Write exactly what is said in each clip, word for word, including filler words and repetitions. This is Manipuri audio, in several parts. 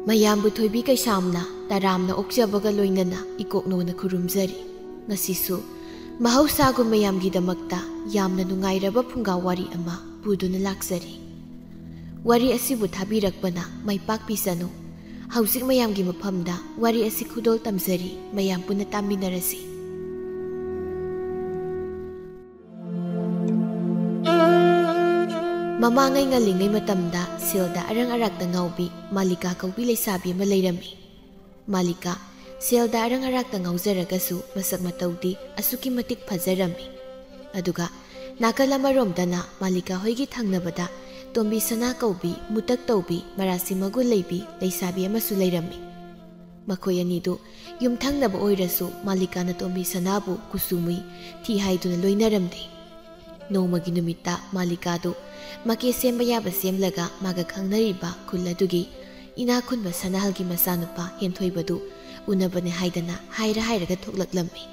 ꯃꯌꯥꯝꯕꯨ ꯊꯣꯏꯕꯤ ꯀꯩꯁꯥꯝꯅ ꯇꯔꯥꯝꯅ ꯑꯣꯛꯆꯕꯒ ꯂꯣꯏꯅꯅ ꯏꯀꯣꯛꯅꯧꯅ ꯈꯨꯔꯨꯝꯖꯔꯤ꯫ ꯉꯁꯤꯁꯨ ꯃꯍꯧꯁꯥꯒꯨꯝ ꯃꯌꯥꯝꯒꯤꯗꯃꯛꯇ ꯌꯥꯝꯅ ꯅꯨꯡꯉꯥꯏꯔꯕ ꯐꯨꯡꯒꯥ ꯋꯥꯔꯤ ꯑꯃ ꯄꯨꯗꯨꯅ ꯂꯥꯛꯆꯔꯤ꯫ ꯋꯥꯔꯤ ꯑꯁꯤꯕꯨ ꯊꯥꯕꯤꯔꯛꯄꯅ ꯃꯥꯏ ꯄꯥꯛꯄꯤꯁꯅꯨ꯫ ꯍꯧꯖꯤꯛ ꯃꯌꯥꯝꯒꯤ ꯃꯐꯝꯗ ꯋꯥꯔꯤ ꯑꯁꯤ ꯈꯨꯗꯣꯜ ꯇꯝꯖꯔꯤ, ꯃꯌꯥꯝ ꯄꯨꯟꯅ ꯇꯥꯃꯤꯟꯅꯔꯁꯤ꯫ ꯃꯃꯥꯡꯉꯩ ꯉꯜꯂꯤꯉꯩ ꯃꯇꯝꯗ ꯁꯦꯜꯗ ꯑꯔꯪ ꯑꯔꯥꯛꯇ ꯉꯥꯎꯕꯤ ꯃꯥꯂꯤꯀꯥ ꯀꯧꯕꯤ ꯂꯩꯁꯥꯕꯤ ꯑꯃ ꯂꯩꯔꯝꯃꯤ꯫ ꯃꯥꯂꯤꯀꯥ ꯁꯦꯜꯗ ꯑꯔꯪ ꯑꯔꯥꯛꯇ ꯉꯥꯎꯖꯔꯒꯁꯨ ꯃꯁꯛ ꯃꯇꯧꯗꯤ ꯑꯁꯨꯛꯀꯤ ꯃꯇꯤꯛ ꯐꯖꯔꯝꯃꯤ꯫ ꯑꯗꯨꯒ ꯅꯥꯀꯜ ꯑꯃꯔꯣꯝꯗꯅ ꯃꯥꯂꯤꯀꯥ ꯍꯣꯏꯒꯤ ꯊꯪꯅꯕꯗ ꯇꯣꯝꯕꯤ ꯁꯅꯥ ꯀꯧꯕꯤ, ꯃꯨꯇꯛ ꯇꯧꯕꯤ, ꯃꯔꯥꯁꯤ ꯃꯒꯨꯟ ꯂꯩꯕꯤ ꯂꯩꯁꯥꯕꯤ ꯑꯃꯁꯨ ꯂꯩꯔꯝꯃꯤ꯫ ꯃꯈꯣꯏ ꯑꯅꯤꯗꯨ ꯌꯨꯝꯊꯪꯅꯕ ꯑꯣꯏꯔꯁꯨ ꯃꯥꯂꯤꯀꯥꯅ ꯇꯣꯝꯕꯤ ꯁꯅꯥꯕꯨ ꯀꯨꯆꯨ ꯃꯨꯏ, ꯊꯤ ꯍꯥꯏꯗꯨꯅ ꯂꯣꯏꯅꯔꯝꯗꯦ꯫ ꯅꯣꯡꯃꯒꯤ ꯅꯨꯃꯤꯠꯇ ꯃꯥꯂꯤꯀꯥꯗꯨ ꯃꯀꯦ ꯁꯦꯝꯕ ꯌꯥꯕ ꯁꯦꯝꯂꯒ ꯃꯥꯒ ꯈꯪꯅꯔꯤꯕ ꯈꯨꯜ ꯑꯗꯨꯒꯤ ꯏꯅꯥꯛ ꯈꯨꯟꯕ ꯁꯅꯥꯍꯜꯒꯤ ꯃꯆꯥꯅꯨꯄꯥ ꯍꯦꯟꯊꯣꯏꯕꯗꯨ ꯎꯅꯕꯅꯦ ꯍꯥꯏꯗꯅ ꯍꯥꯏꯔ ꯍꯥꯏꯔꯒ ꯊꯣꯛꯂꯛꯂꯝꯃꯤ꯫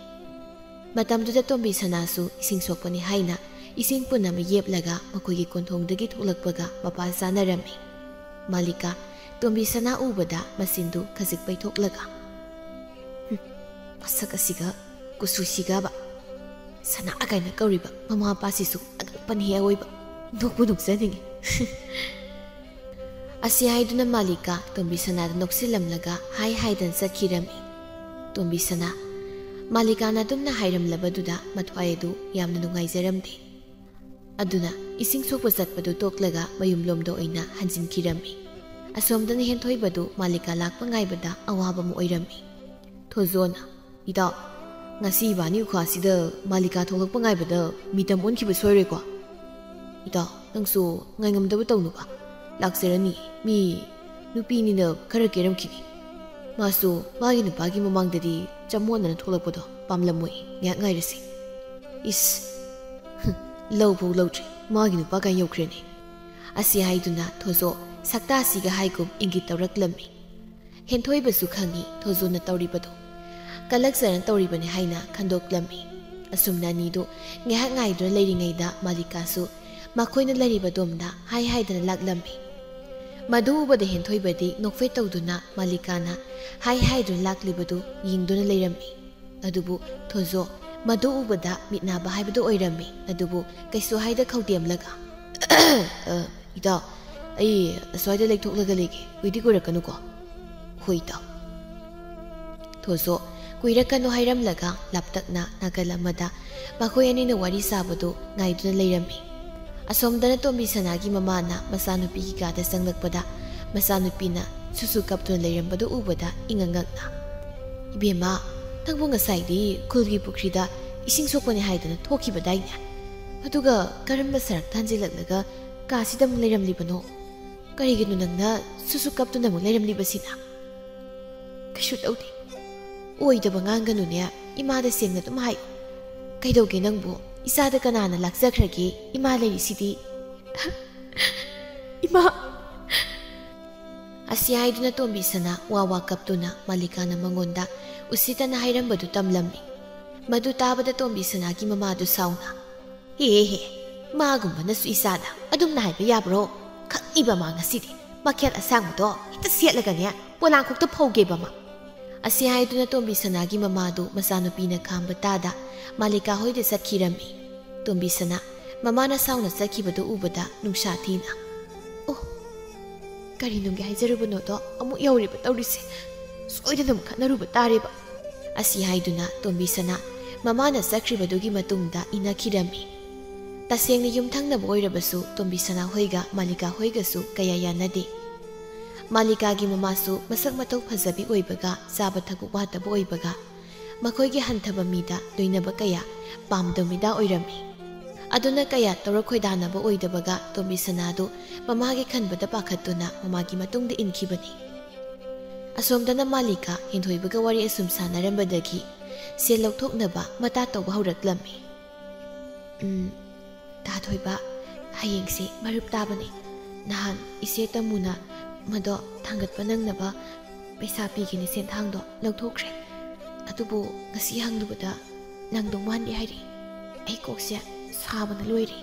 ꯃꯇꯝꯗꯨꯗ ꯇꯣꯝꯕꯤ ꯁꯅꯥꯁꯨ ꯏꯁꯤꯡ ꯁꯣꯛꯄꯅꯤ ꯍꯥꯏꯅ ꯏꯁꯤꯡ ꯄꯨꯟꯅ ꯑꯃ ꯌꯦꯞꯂꯒ ꯃꯈꯣꯏꯒꯤ ꯀꯣꯟꯊꯣꯡꯗꯒꯤ ꯊꯣꯛꯂꯛꯄꯒ ꯃꯄꯥ ꯆꯥꯅꯔꯝꯃꯤ꯫ ꯃꯥꯂꯤꯀꯥ ꯇꯣꯝꯕꯤ ꯁꯅꯥ ꯎꯕꯗ ꯃꯆꯤꯟꯗꯨ ꯈꯖꯤꯛ ꯄꯩꯊꯣꯛꯂꯒ, "ꯍꯨꯝ, ꯃꯁꯛ ꯑꯁꯤꯒ ꯀꯨꯆꯨꯁꯤꯒꯕ, ꯁꯅꯥ ꯀꯥꯏꯅ ꯀꯧꯔꯤꯕ ꯃꯃꯥ ꯃꯄꯥꯁꯤꯁꯨ ꯑꯉꯛꯄꯅꯤ ꯑꯋꯣꯏꯕ꯫ ꯅꯣꯛꯄꯨ ꯅꯣꯛꯆꯅꯤꯡꯉꯤ꯫" ꯑꯁꯤ ꯍꯥꯏꯗꯨꯅ ꯃꯥꯂꯤꯀꯥ ꯇꯣꯝꯕꯤ ꯁꯅꯥꯗ ꯅꯣꯛꯁꯤꯜꯂꯝꯂꯒ ꯍꯥꯏ ꯍꯥꯏꯗꯅ ꯆꯠꯈꯤꯔꯝꯃꯤ꯫ ꯇꯣꯝꯕꯤ ꯁꯅꯥ ꯃꯥꯂꯤꯀꯥꯅ ꯑꯗꯨꯝꯅ ꯍꯥꯏꯔꯝꯂꯕꯗꯨꯗ ꯃꯊ꯭ꯋꯥꯏ ꯑꯗꯨ ꯌꯥꯝꯅ ꯅꯨꯡꯉꯥꯏꯖꯔꯝꯗꯦ꯫ ꯑꯗꯨꯅ ꯏꯁꯤꯡ ꯁꯣꯛꯄ ꯆꯠꯄꯗꯨ ꯇꯣꯛꯂꯒ ꯃꯌꯨꯝꯂꯣꯝꯗ ꯑꯣꯏꯅ ꯍꯟꯖꯤꯟꯈꯤꯔꯝꯃꯤ꯫ ꯑꯁꯣꯝꯗꯅ ꯍꯦꯟꯊꯣꯏꯕꯗꯨ ꯃꯥꯂꯤꯀꯥ ꯂꯥꯛꯄ ꯉꯥꯏꯕꯗ ꯑꯋꯥꯕ ꯑꯃ ꯑꯣꯏꯔꯝꯃꯤ꯫ ꯊꯣꯖꯣꯅ, "ꯏꯇꯥꯎ, ꯉꯁꯤ ꯏꯕꯥꯅꯤ ꯎꯈꯥꯁꯤꯗ ꯃꯥꯂꯤꯀꯥ ꯊꯣꯛꯂꯛꯄ ꯉꯥꯏꯕꯗ ꯃꯤꯇꯝ ꯑꯣꯟꯈꯤꯕ ꯁꯣꯏꯔꯣꯏꯀꯣ? ꯏꯇꯥꯎ, ꯅꯪꯁꯨ ꯉꯥꯏꯉꯝꯗꯕ ꯇꯧꯅꯨꯕ꯫ ꯂꯥꯛꯆꯔꯅꯤ꯫ ꯃꯤ ꯅꯨꯄꯤꯅꯤꯅ ꯈꯔ ꯀꯦꯔꯝꯈꯤꯅꯤ꯫ ꯃꯥꯁꯨ ꯃꯥꯒꯤ ꯅꯨꯄꯥꯒꯤ ꯃꯃꯥꯡꯗꯗꯤ ꯆꯃꯣꯠꯅꯅ ꯊꯣꯛꯂꯛꯄꯗꯣ ꯄꯥꯝꯂꯝꯃꯣꯏ꯫ ꯉꯥꯏꯍꯥꯛ ꯉꯥꯏꯔꯁꯤ꯫" "ꯏꯁ, ꯍꯨꯝ, ꯂꯧ ꯐꯥꯎ ꯂꯧꯗ꯭ꯔꯤ, ꯃꯥꯒꯤ ꯅꯨꯄꯥ ꯀꯥꯏ ꯌꯧꯈ꯭ꯔꯦꯅꯦ?" ꯑꯁꯤ ꯍꯥꯏꯗꯨꯅ ꯊꯣꯖꯣ ꯁꯛꯇꯥꯁꯤꯒ ꯍꯥꯏꯒꯨꯝ ꯏꯪꯒꯤꯠ ꯇꯧꯔꯛꯂꯝꯃꯤ꯫ ꯍꯦꯟꯊꯣꯏꯕꯁꯨ ꯈꯪꯏ ꯊꯣꯖꯣꯅ ꯇꯧꯔꯤꯕꯗꯨ꯫ ꯀꯂꯛꯆꯔꯅ ꯇꯧꯔꯤꯕꯅꯤ ꯍꯥꯏꯅ ꯈꯟꯗꯣꯛꯂꯝꯃꯤ꯫ ꯑꯁꯨꯝꯅ ꯑꯅꯤꯗꯨ ꯉꯥꯏꯍꯥꯛ ꯉꯥꯏꯗꯨꯅ ꯂꯩꯔꯤꯉꯩꯗ ꯃꯥꯂꯤꯀꯥꯁꯨ ꯃꯈꯣꯏꯅ ꯂꯩꯔꯤꯕ ꯗꯣꯝꯗ ꯍꯥꯏ ꯍꯥꯏꯗꯅ ꯂꯥꯛꯂꯝꯃꯤ꯫ ꯃꯗꯨ ꯎꯕꯗ ꯍꯦꯟꯊꯣꯏꯕꯗꯤ ꯅꯣꯛꯐꯦꯠ ꯇꯧꯗꯨꯅ ꯃꯥꯂꯤꯀꯥꯅ ꯍꯥꯏ ꯍꯥꯏꯗꯨꯅ ꯂꯥꯛꯂꯤꯕꯗꯨ ꯌꯦꯡꯗꯨꯅ ꯂꯩꯔꯝꯃꯤ꯫ ꯑꯗꯨꯕꯨ ꯊꯣꯖꯣ ꯃꯗꯨ ꯎꯕꯗ ꯃꯤꯠ ꯅꯥꯕ ꯍꯥꯏꯕꯗꯨ ꯑꯣꯏꯔꯝꯃꯤ꯫ ꯑꯗꯨꯕꯨ ꯀꯩꯁꯨ ꯍꯥꯏꯗ ꯈꯧꯗꯦꯝꯂꯒ, "ꯑ, ꯏꯇꯥꯎ, ꯑꯩ ꯑꯁ꯭ꯋꯥꯏꯗ ꯂꯩꯊꯣꯛꯂꯒ ꯂꯩꯒꯦ, ꯀꯨꯏꯗꯤ ꯀꯨꯏꯔꯛꯀꯅꯨꯀꯣ꯫" "ꯍꯣꯏ, ꯏꯇꯥꯎ꯫" ꯊꯣꯖꯣ ꯀꯨꯏꯔꯛꯀꯅꯨ ꯍꯥꯏꯔꯝꯂꯒ ꯂꯥꯞꯇꯛꯅ ꯅꯥꯀꯜ ꯑꯃꯗ ꯃꯈꯣꯏ ꯑꯅꯤꯅ ꯋꯥꯔꯤ ꯁꯥꯕꯗꯨ ꯉꯥꯏꯗꯨꯅ ꯂꯩꯔꯝꯃꯤ꯫ ꯑꯁꯣꯝꯗꯅ ꯇꯣꯝꯕꯤ ꯁꯅꯥꯒꯤ ꯃꯃꯥꯅ ꯃꯆꯥꯅꯨꯄꯤꯒꯤ ꯀꯥꯗ ꯆꯪꯂꯛꯄꯗ ꯃꯆꯥꯅꯨꯄꯤꯅ ꯁꯨꯁꯨ ꯀꯞꯇꯨꯅ ꯂꯩꯔꯝꯕꯗꯨ ꯎꯕꯗ ꯏꯉꯛ ꯉꯛꯅ, "ꯏꯕꯦꯝꯃ, ꯅꯪꯕꯨ ꯉꯁꯥꯏꯗꯤ ꯈꯨꯜꯒꯤ ꯄꯨꯈ꯭ꯔꯤꯗ ꯏꯁꯤꯡ ꯁꯣꯛꯄꯅꯤ ꯍꯥꯏꯗꯅ ꯊꯣꯛꯈꯤꯕꯗꯥꯏꯅꯦ? ꯑꯗꯨꯒ ꯀꯔꯝꯕ ꯁꯔꯛꯇ ꯍꯟꯖꯤꯜꯂꯛꯂꯒ ꯀꯥꯁꯤꯗ ꯑꯃꯨꯛ ꯂꯩꯔꯝꯂꯤꯕꯅꯣ? ꯀꯔꯤꯒꯤꯅꯣ ꯅꯪꯅ ꯁꯨꯁꯨ ꯀꯞꯇꯨꯅ ꯑꯃꯨꯛ ꯂꯩꯔꯝꯂꯤꯕꯁꯤꯅ?" "ꯀꯩꯁꯨ ꯇꯧꯗꯦ꯫ ꯑꯣꯏꯗꯕ ꯉꯥꯡꯒꯅꯨꯅꯦ, ꯏꯃꯥꯗ ꯁꯦꯡꯅ ꯑꯗꯨꯝ ꯍꯥꯏꯌꯨ꯫ ꯀꯩꯗꯧꯒꯦ ꯅꯪꯕꯨ? ꯏꯆꯥꯗ ꯀꯅꯥꯅ ꯂꯥꯛꯆꯈ꯭ꯔꯒꯦ? ꯏꯃꯥ ꯂꯩꯔꯤꯁꯤꯗꯤ꯫" "ꯏꯃꯥ!" ꯑꯁꯤ ꯍꯥꯏꯗꯨꯅ ꯇꯣꯝꯕꯤ ꯁꯅꯥ ꯋꯥ ꯋꯥ ꯀꯞꯇꯨꯅ ꯃꯥꯂꯤꯀꯥꯅ ꯃꯉꯣꯟꯗ ꯎꯁꯤꯠꯇꯅ ꯍꯥꯏꯔꯝꯕꯗꯨ ꯇꯝꯂꯝꯃꯤ꯫ ꯃꯗꯨ ꯇꯥꯕꯗ ꯇꯣꯝꯕꯤ ꯁꯅꯥꯒꯤ ꯃꯃꯥꯗꯨ ꯁꯥꯎꯅ, "ꯍꯦ ꯍꯦ, ꯃꯥꯒꯨꯝꯕꯅꯁꯨ ꯏꯆꯥꯗ ꯑꯗꯨꯝꯅ ꯍꯥꯏꯕ ꯌꯥꯕ꯭ꯔꯣ? ꯈꯪꯉꯤꯕ ꯃꯥ ꯉꯁꯤꯗꯤ ꯃꯈꯦꯜ ꯑꯁꯥꯡꯕꯗꯣ ꯍꯦꯛꯇ ꯁꯦꯠꯂꯒꯅꯦ ꯄꯣꯂꯥꯡꯈꯣꯛꯇ ꯐꯧꯒꯦꯕ ꯃꯥ꯫" ꯑꯁꯤ ꯍꯥꯏꯗꯨꯅ ꯇꯣꯝꯕꯤ ꯁꯅꯥꯒꯤ ꯃꯃꯥꯗꯨ ꯃꯆꯥꯅꯨꯄꯤꯅ ꯈꯥꯝꯕ ꯇꯥꯗ ꯃꯥꯂꯤꯀꯥ ꯍꯣꯏꯗ ꯆꯠꯈꯤꯔꯝꯃꯤ꯫ ꯇꯣꯝꯕꯤ ꯁꯅꯥ ꯃꯃꯥꯅ ꯁꯥꯎꯅ ꯆꯠꯈꯤꯕꯗꯨ ꯎꯕꯗ ꯅꯨꯡꯁꯥ ꯊꯤꯅ, "ꯑꯣ, ꯀꯔꯤꯅꯨꯡꯒꯤ ꯍꯥꯏꯖꯔꯨꯕꯅꯣꯗꯣ ꯑꯃꯨꯛ ꯌꯧꯔꯤꯕ ꯇꯧꯔꯤꯁꯦ꯫ ꯁꯣꯏꯗꯅ ꯑꯃꯨꯛ ꯈꯠꯅꯔꯨꯕ ꯇꯥꯔꯦꯕ꯫" ꯑꯁꯤ ꯍꯥꯏꯗꯨꯅ ꯇꯣꯝꯕꯤ ꯁꯅꯥ ꯃꯃꯥꯅ ꯆꯠꯈ꯭ꯔꯤꯕꯗꯨꯒꯤ ꯃꯇꯨꯡꯗ ꯏꯟꯅꯈꯤꯔꯝꯃꯤ꯫ ꯇꯁꯦꯡꯅ ꯌꯨꯝꯊꯪꯅꯕ ꯑꯣꯏꯔꯕꯁꯨ ꯇꯣꯝꯕꯤ ꯁꯅꯥ ꯍꯣꯏꯒ ꯃꯥꯂꯤꯀꯥ ꯍꯣꯏꯒꯁꯨ ꯀꯌꯥ ꯌꯥꯅꯗꯦ꯫ ꯃꯥꯂꯤꯀꯥꯒꯤ ꯃꯃꯥꯁꯨ ꯃꯁꯛ ꯃꯇꯧ ꯐꯖꯕꯤ ꯑꯣꯏꯕꯒ ꯆꯥꯕ ꯊꯛꯄ ꯋꯥꯠꯇꯕ ꯑꯣꯏꯕꯒ ꯃꯈꯣꯏꯒꯤ ꯍꯟꯊꯕ ꯃꯤꯗ ꯂꯣꯏꯅꯕ ꯀꯌꯥ ꯄꯥꯝꯗꯕ ꯃꯤꯗꯥ ꯑꯣꯏꯔꯝꯃꯤ꯫ ꯑꯗꯨꯅ ꯀꯌꯥ ꯇꯧꯔꯛ ꯈꯣꯏꯗꯥꯅꯕ ꯑꯣꯏꯗꯕꯒ ꯇꯣꯝꯕꯤ ꯁꯅꯥꯗꯨ ꯃꯃꯥꯒꯤ ꯈꯟꯕꯗ ꯄꯥꯈꯠꯇꯨꯅ ꯃꯃꯥꯒꯤ ꯃꯇꯨꯡꯗ ꯏꯟꯈꯤꯕꯅꯤ꯫ ꯑꯁꯣꯝꯗꯅ ꯃꯥꯂꯤꯀꯥ ꯍꯦꯟꯊꯣꯏꯕꯒ ꯋꯥꯔꯤ ꯑꯁꯨꯝ ꯁꯥꯟꯅꯔꯝꯕꯗꯒꯤ ꯁꯦꯜ ꯂꯧꯊꯣꯛꯅꯕ ꯃꯇꯥ ꯇꯧꯕ ꯍꯧꯔꯛꯂꯝꯃꯤ꯫ "ꯎꯝ, ꯇꯥ ꯊꯣꯏꯕ, ꯍꯌꯦꯡꯁꯦ ꯃꯔꯨꯞ ꯇꯥꯕꯅꯦ꯫ ꯅꯍꯥꯟ ꯏꯆꯦ ꯇꯃꯨꯅ ꯃꯗꯣ ꯊꯥꯡꯒꯠꯄ ꯅꯪꯅꯕ ꯄꯩꯁꯥ ꯄꯤꯒꯦꯅ ꯁꯦꯟꯊꯥꯡꯗꯣ ꯂꯧꯊꯣꯛꯈ꯭ꯔꯦ꯫ ꯑꯗꯨꯕꯨ ꯉꯁꯤ ꯍꯪꯂꯨꯕꯗ ꯅꯪꯗꯣ ꯃꯥꯟꯗꯦ ꯍꯥꯏꯔꯛꯏ꯫ ꯑꯩ ꯀꯣꯛꯁꯦ ꯁꯥꯕꯅ ꯂꯣꯏꯔꯦ꯫"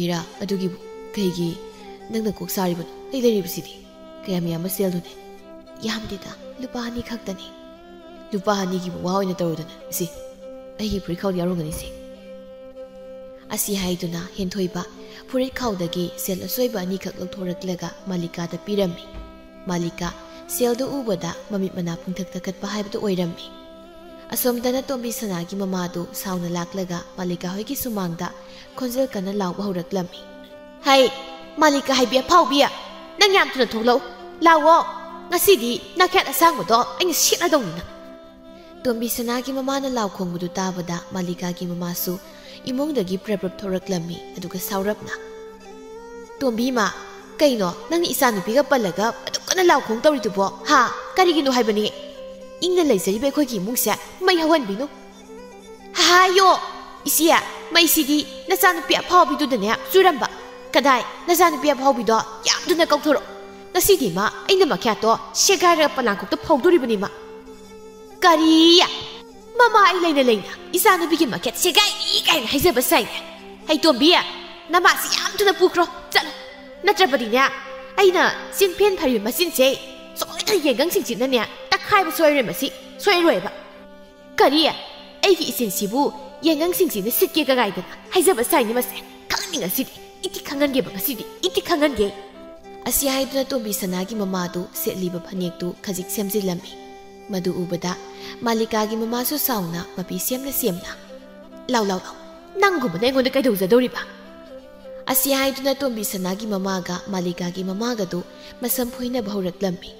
"ꯏꯔꯥ, ꯑꯗꯨꯒꯤꯕꯨ ꯀꯩꯒꯤ ꯅꯪꯅ ꯀꯣꯛ ꯁꯥꯔꯤꯕꯗꯣ ꯑꯩ ꯂꯩꯔꯤꯕꯁꯤꯗꯤ ꯀꯌꯥꯝ ꯌꯥꯝꯕ ꯁꯦꯜꯗꯨꯅꯦ? ꯌꯥꯝꯗꯦꯗ, ꯂꯨꯄꯥ ꯑꯅꯤ ꯈꯛꯇꯅꯤ꯫ ꯂꯨꯄꯥ ꯑꯅꯤꯒꯤ ꯋꯥ ꯑꯣꯏꯅ ꯇꯧꯔꯨꯗꯅ, ꯁꯤ ꯑꯩꯒꯤ ꯐꯨꯔꯤꯠꯈꯥꯎꯗ ꯌꯥꯎꯔꯝꯒꯅꯤꯁꯦ꯫ ꯑꯁꯤ ꯍꯥꯏꯗꯨꯅ ꯍꯦꯟꯊꯣꯏꯕ ꯐꯨꯔꯤꯠꯈꯥꯎꯗꯒꯤ ꯁꯦꯜ ꯑꯆꯣꯏꯕ ꯑꯅꯤꯈꯛ ꯂꯧꯊꯣꯔꯛꯂꯒ ꯃꯥꯂꯤꯀꯥꯗ ꯄꯤꯔꯝꯃꯤ꯫ ꯃꯥꯂꯤꯀꯥ ꯁꯦꯜꯗꯨ ꯎꯕꯗ ꯃꯃꯤꯠ ꯃꯅꯥ ꯄꯨꯡꯊꯛ ꯊꯛꯀꯠꯄ ꯍꯥꯏꯕꯗꯨ ꯑꯣꯏꯔꯝꯃꯤ꯫ ꯑꯁꯣꯝꯗꯅ ꯇꯣꯝꯕꯤ ꯁꯅꯥꯒꯤ ꯃꯃꯥꯗꯨ ꯁꯥꯎꯅ ꯂꯥꯛꯂꯒ ꯃꯥꯂꯤꯀꯥ ꯍꯣꯏꯒꯤ ꯁꯨꯃꯥꯡꯗ ꯈꯣꯟꯖꯦꯜ ꯀꯟꯅ ꯂꯥꯎꯕ ꯍꯧꯔꯛꯂꯝꯃꯤ꯫ "ꯍꯩ, ꯃꯥꯂꯤꯀꯥ ꯍꯥꯏꯕꯤ ꯑꯐꯥꯎꯕꯤ, ꯅꯪ ꯌꯥꯝ ꯊꯨꯅ ꯊꯣꯛꯂꯛꯎ, ꯂꯥꯛꯑꯣ, ꯉꯁꯤꯗꯤ ꯅꯈꯦꯠ ꯑꯁꯥꯡꯕꯗꯣ ꯑꯩꯅ ꯁꯦꯠꯂꯗꯧꯅꯤ ꯅꯪ!" ꯇꯣꯝꯕꯤ ꯁꯅꯥꯒꯤ ꯃꯃꯥꯅ ꯂꯥꯎ ꯈꯣꯡꯕꯗꯨ ꯇꯥꯕꯗ ꯃꯥꯂꯤꯀꯥꯒꯤ ꯃꯃꯥꯁꯨ ꯏꯃꯨꯡꯗꯒꯤ ꯄ꯭ꯔꯞ ꯄ꯭ꯔꯞ ꯊꯣꯔꯛꯂꯝꯃꯤ, ꯑꯗꯨꯒ ꯁꯥꯎꯔꯞꯅ, "ꯇꯣꯝꯕꯤ ꯏꯃꯥ, ꯀꯩꯅꯣ ꯅꯪꯅ ꯏꯆꯥꯅꯨꯄꯤꯒ ꯄꯜꯂꯒ ꯑꯗꯨꯛ ꯀꯟꯅ ꯂꯥꯎ ꯈꯣꯡ ꯇꯧꯔꯤꯗꯨꯕꯣ? ꯍꯥ? ꯀꯔꯤꯒꯤꯅꯣ ꯍꯥꯏꯕꯅꯤ? ꯏꯪꯅ ꯂꯩꯖꯔꯤꯕ ꯑꯩꯈꯣꯏꯒꯤ ꯏꯃꯨꯡꯁꯦ ꯃꯩ ꯍꯧꯍꯟꯕꯤꯅꯨ!" "ꯍꯥꯏꯌꯣ, ꯏꯆꯦ, ꯃꯩꯁꯤꯗꯤ ꯅꯆꯥꯅꯨꯄꯤ ꯑꯐꯥꯎꯕꯤꯗꯨꯗꯅꯦ ꯆꯨꯔꯝꯕ꯫ ꯀꯗꯥꯏ, ꯅꯆꯥꯅꯨꯄꯤ ꯑꯐꯥꯎꯕꯤꯗꯣ ꯌꯥꯝꯗꯨꯅ ꯀꯧꯊꯣꯔꯛꯑꯣ꯫ ꯉꯁꯤꯗꯤ ꯃꯥ ꯑꯩꯅ ꯃꯈ꯭ꯌꯥꯠꯇꯣ ꯁꯦꯒꯥꯏꯔꯒ ꯄꯂꯥꯡꯈꯣꯛꯇ ꯐꯧꯗꯣꯔꯤꯕꯅꯤ ꯃꯥ!" "ꯀꯔꯤ? ꯃꯃꯥ ꯑꯩ ꯂꯩꯅ ꯂꯩꯅ ꯏꯆꯥꯅꯨꯄꯤꯒꯤ ꯃꯈꯦꯠ ꯁꯦꯒꯥꯏꯔꯤ ꯀꯥꯏꯅ ꯍꯥꯏꯖꯕ ꯁꯥꯏꯅꯦ? ꯍꯩꯇꯣꯝꯕꯤ, ꯅꯃꯥꯁꯤ ꯌꯥꯝ ꯊꯨꯅ ꯄꯨꯈ꯭ꯔꯣ, ꯆꯠꯂꯣ꯫ ꯅꯠꯇ꯭ꯔꯕꯗꯤꯅꯦ, ꯑꯩꯅ ꯆꯤꯟꯐꯦꯟ ꯐꯩꯕꯤ ꯃꯆꯤꯟꯁꯦ ꯁꯣꯏꯗꯅ ꯌꯦꯡꯒꯪ ꯁꯤꯡꯁꯤꯅꯅꯦ ꯇꯛꯈꯥꯏꯕ ꯁꯣꯏꯔꯣꯏ, ꯃꯁꯤ ꯁꯣꯏꯔꯣꯏꯕ꯫" "ꯀꯔꯤ? ꯑꯩꯒꯤ ꯏꯆꯤꯟꯁꯤꯕꯨ ꯌꯦꯡꯒꯪ ꯁꯤꯡꯁꯤꯅ ꯁꯤꯠꯀꯦ ꯀꯒꯥꯏꯗꯅ ꯍꯥꯏꯖꯕ ꯁꯥꯏꯅꯦ ꯃꯁꯦ? ꯈꯪꯅꯤ ꯉꯁꯤꯗꯤ, ꯏꯇꯤ ꯈꯪꯍꯟꯒꯦꯕ ꯉꯁꯤꯗꯤ, ꯏꯇꯤ ꯈꯪꯍꯟꯒꯦ!" ꯑꯁꯤ ꯍꯥꯏꯗꯨꯅ ꯇꯣꯝꯕꯤ ꯁꯅꯥꯒꯤ ꯃꯃꯥꯗꯨ ꯁꯦꯠꯂꯤꯕ ꯐꯅꯦꯛꯇꯨ ꯈꯖꯤꯛ ꯁꯦꯝꯖꯤꯜꯂꯝꯃꯤ꯫ ꯃꯗꯨ ꯎꯕꯗ ꯃꯥꯂꯤꯀꯥꯒꯤ ꯃꯃꯥꯁꯨ ꯁꯥꯎꯅ ꯃꯄꯤ ꯁꯦꯝꯅ ꯁꯦꯝꯅ, "ꯂꯥꯎ, ꯂꯥꯎ, ꯂꯥꯎ, ꯅꯪꯒꯨꯝꯕꯅ ꯑꯩꯉꯣꯟꯗ ꯀꯩꯗꯧꯖꯗꯧꯔꯤꯕ?" ꯑꯁꯤ ꯍꯥꯏꯗꯨꯅ ꯇꯣꯝꯕꯤ ꯁꯅꯥꯒꯤ ꯃꯃꯥꯒ ꯃꯥꯂꯤꯀꯥꯒꯤ ꯃꯃꯥꯒꯗꯨ ꯃꯁꯝ ꯐꯣꯏꯅꯕ ꯍꯧꯔꯛꯂꯝꯃꯤ꯫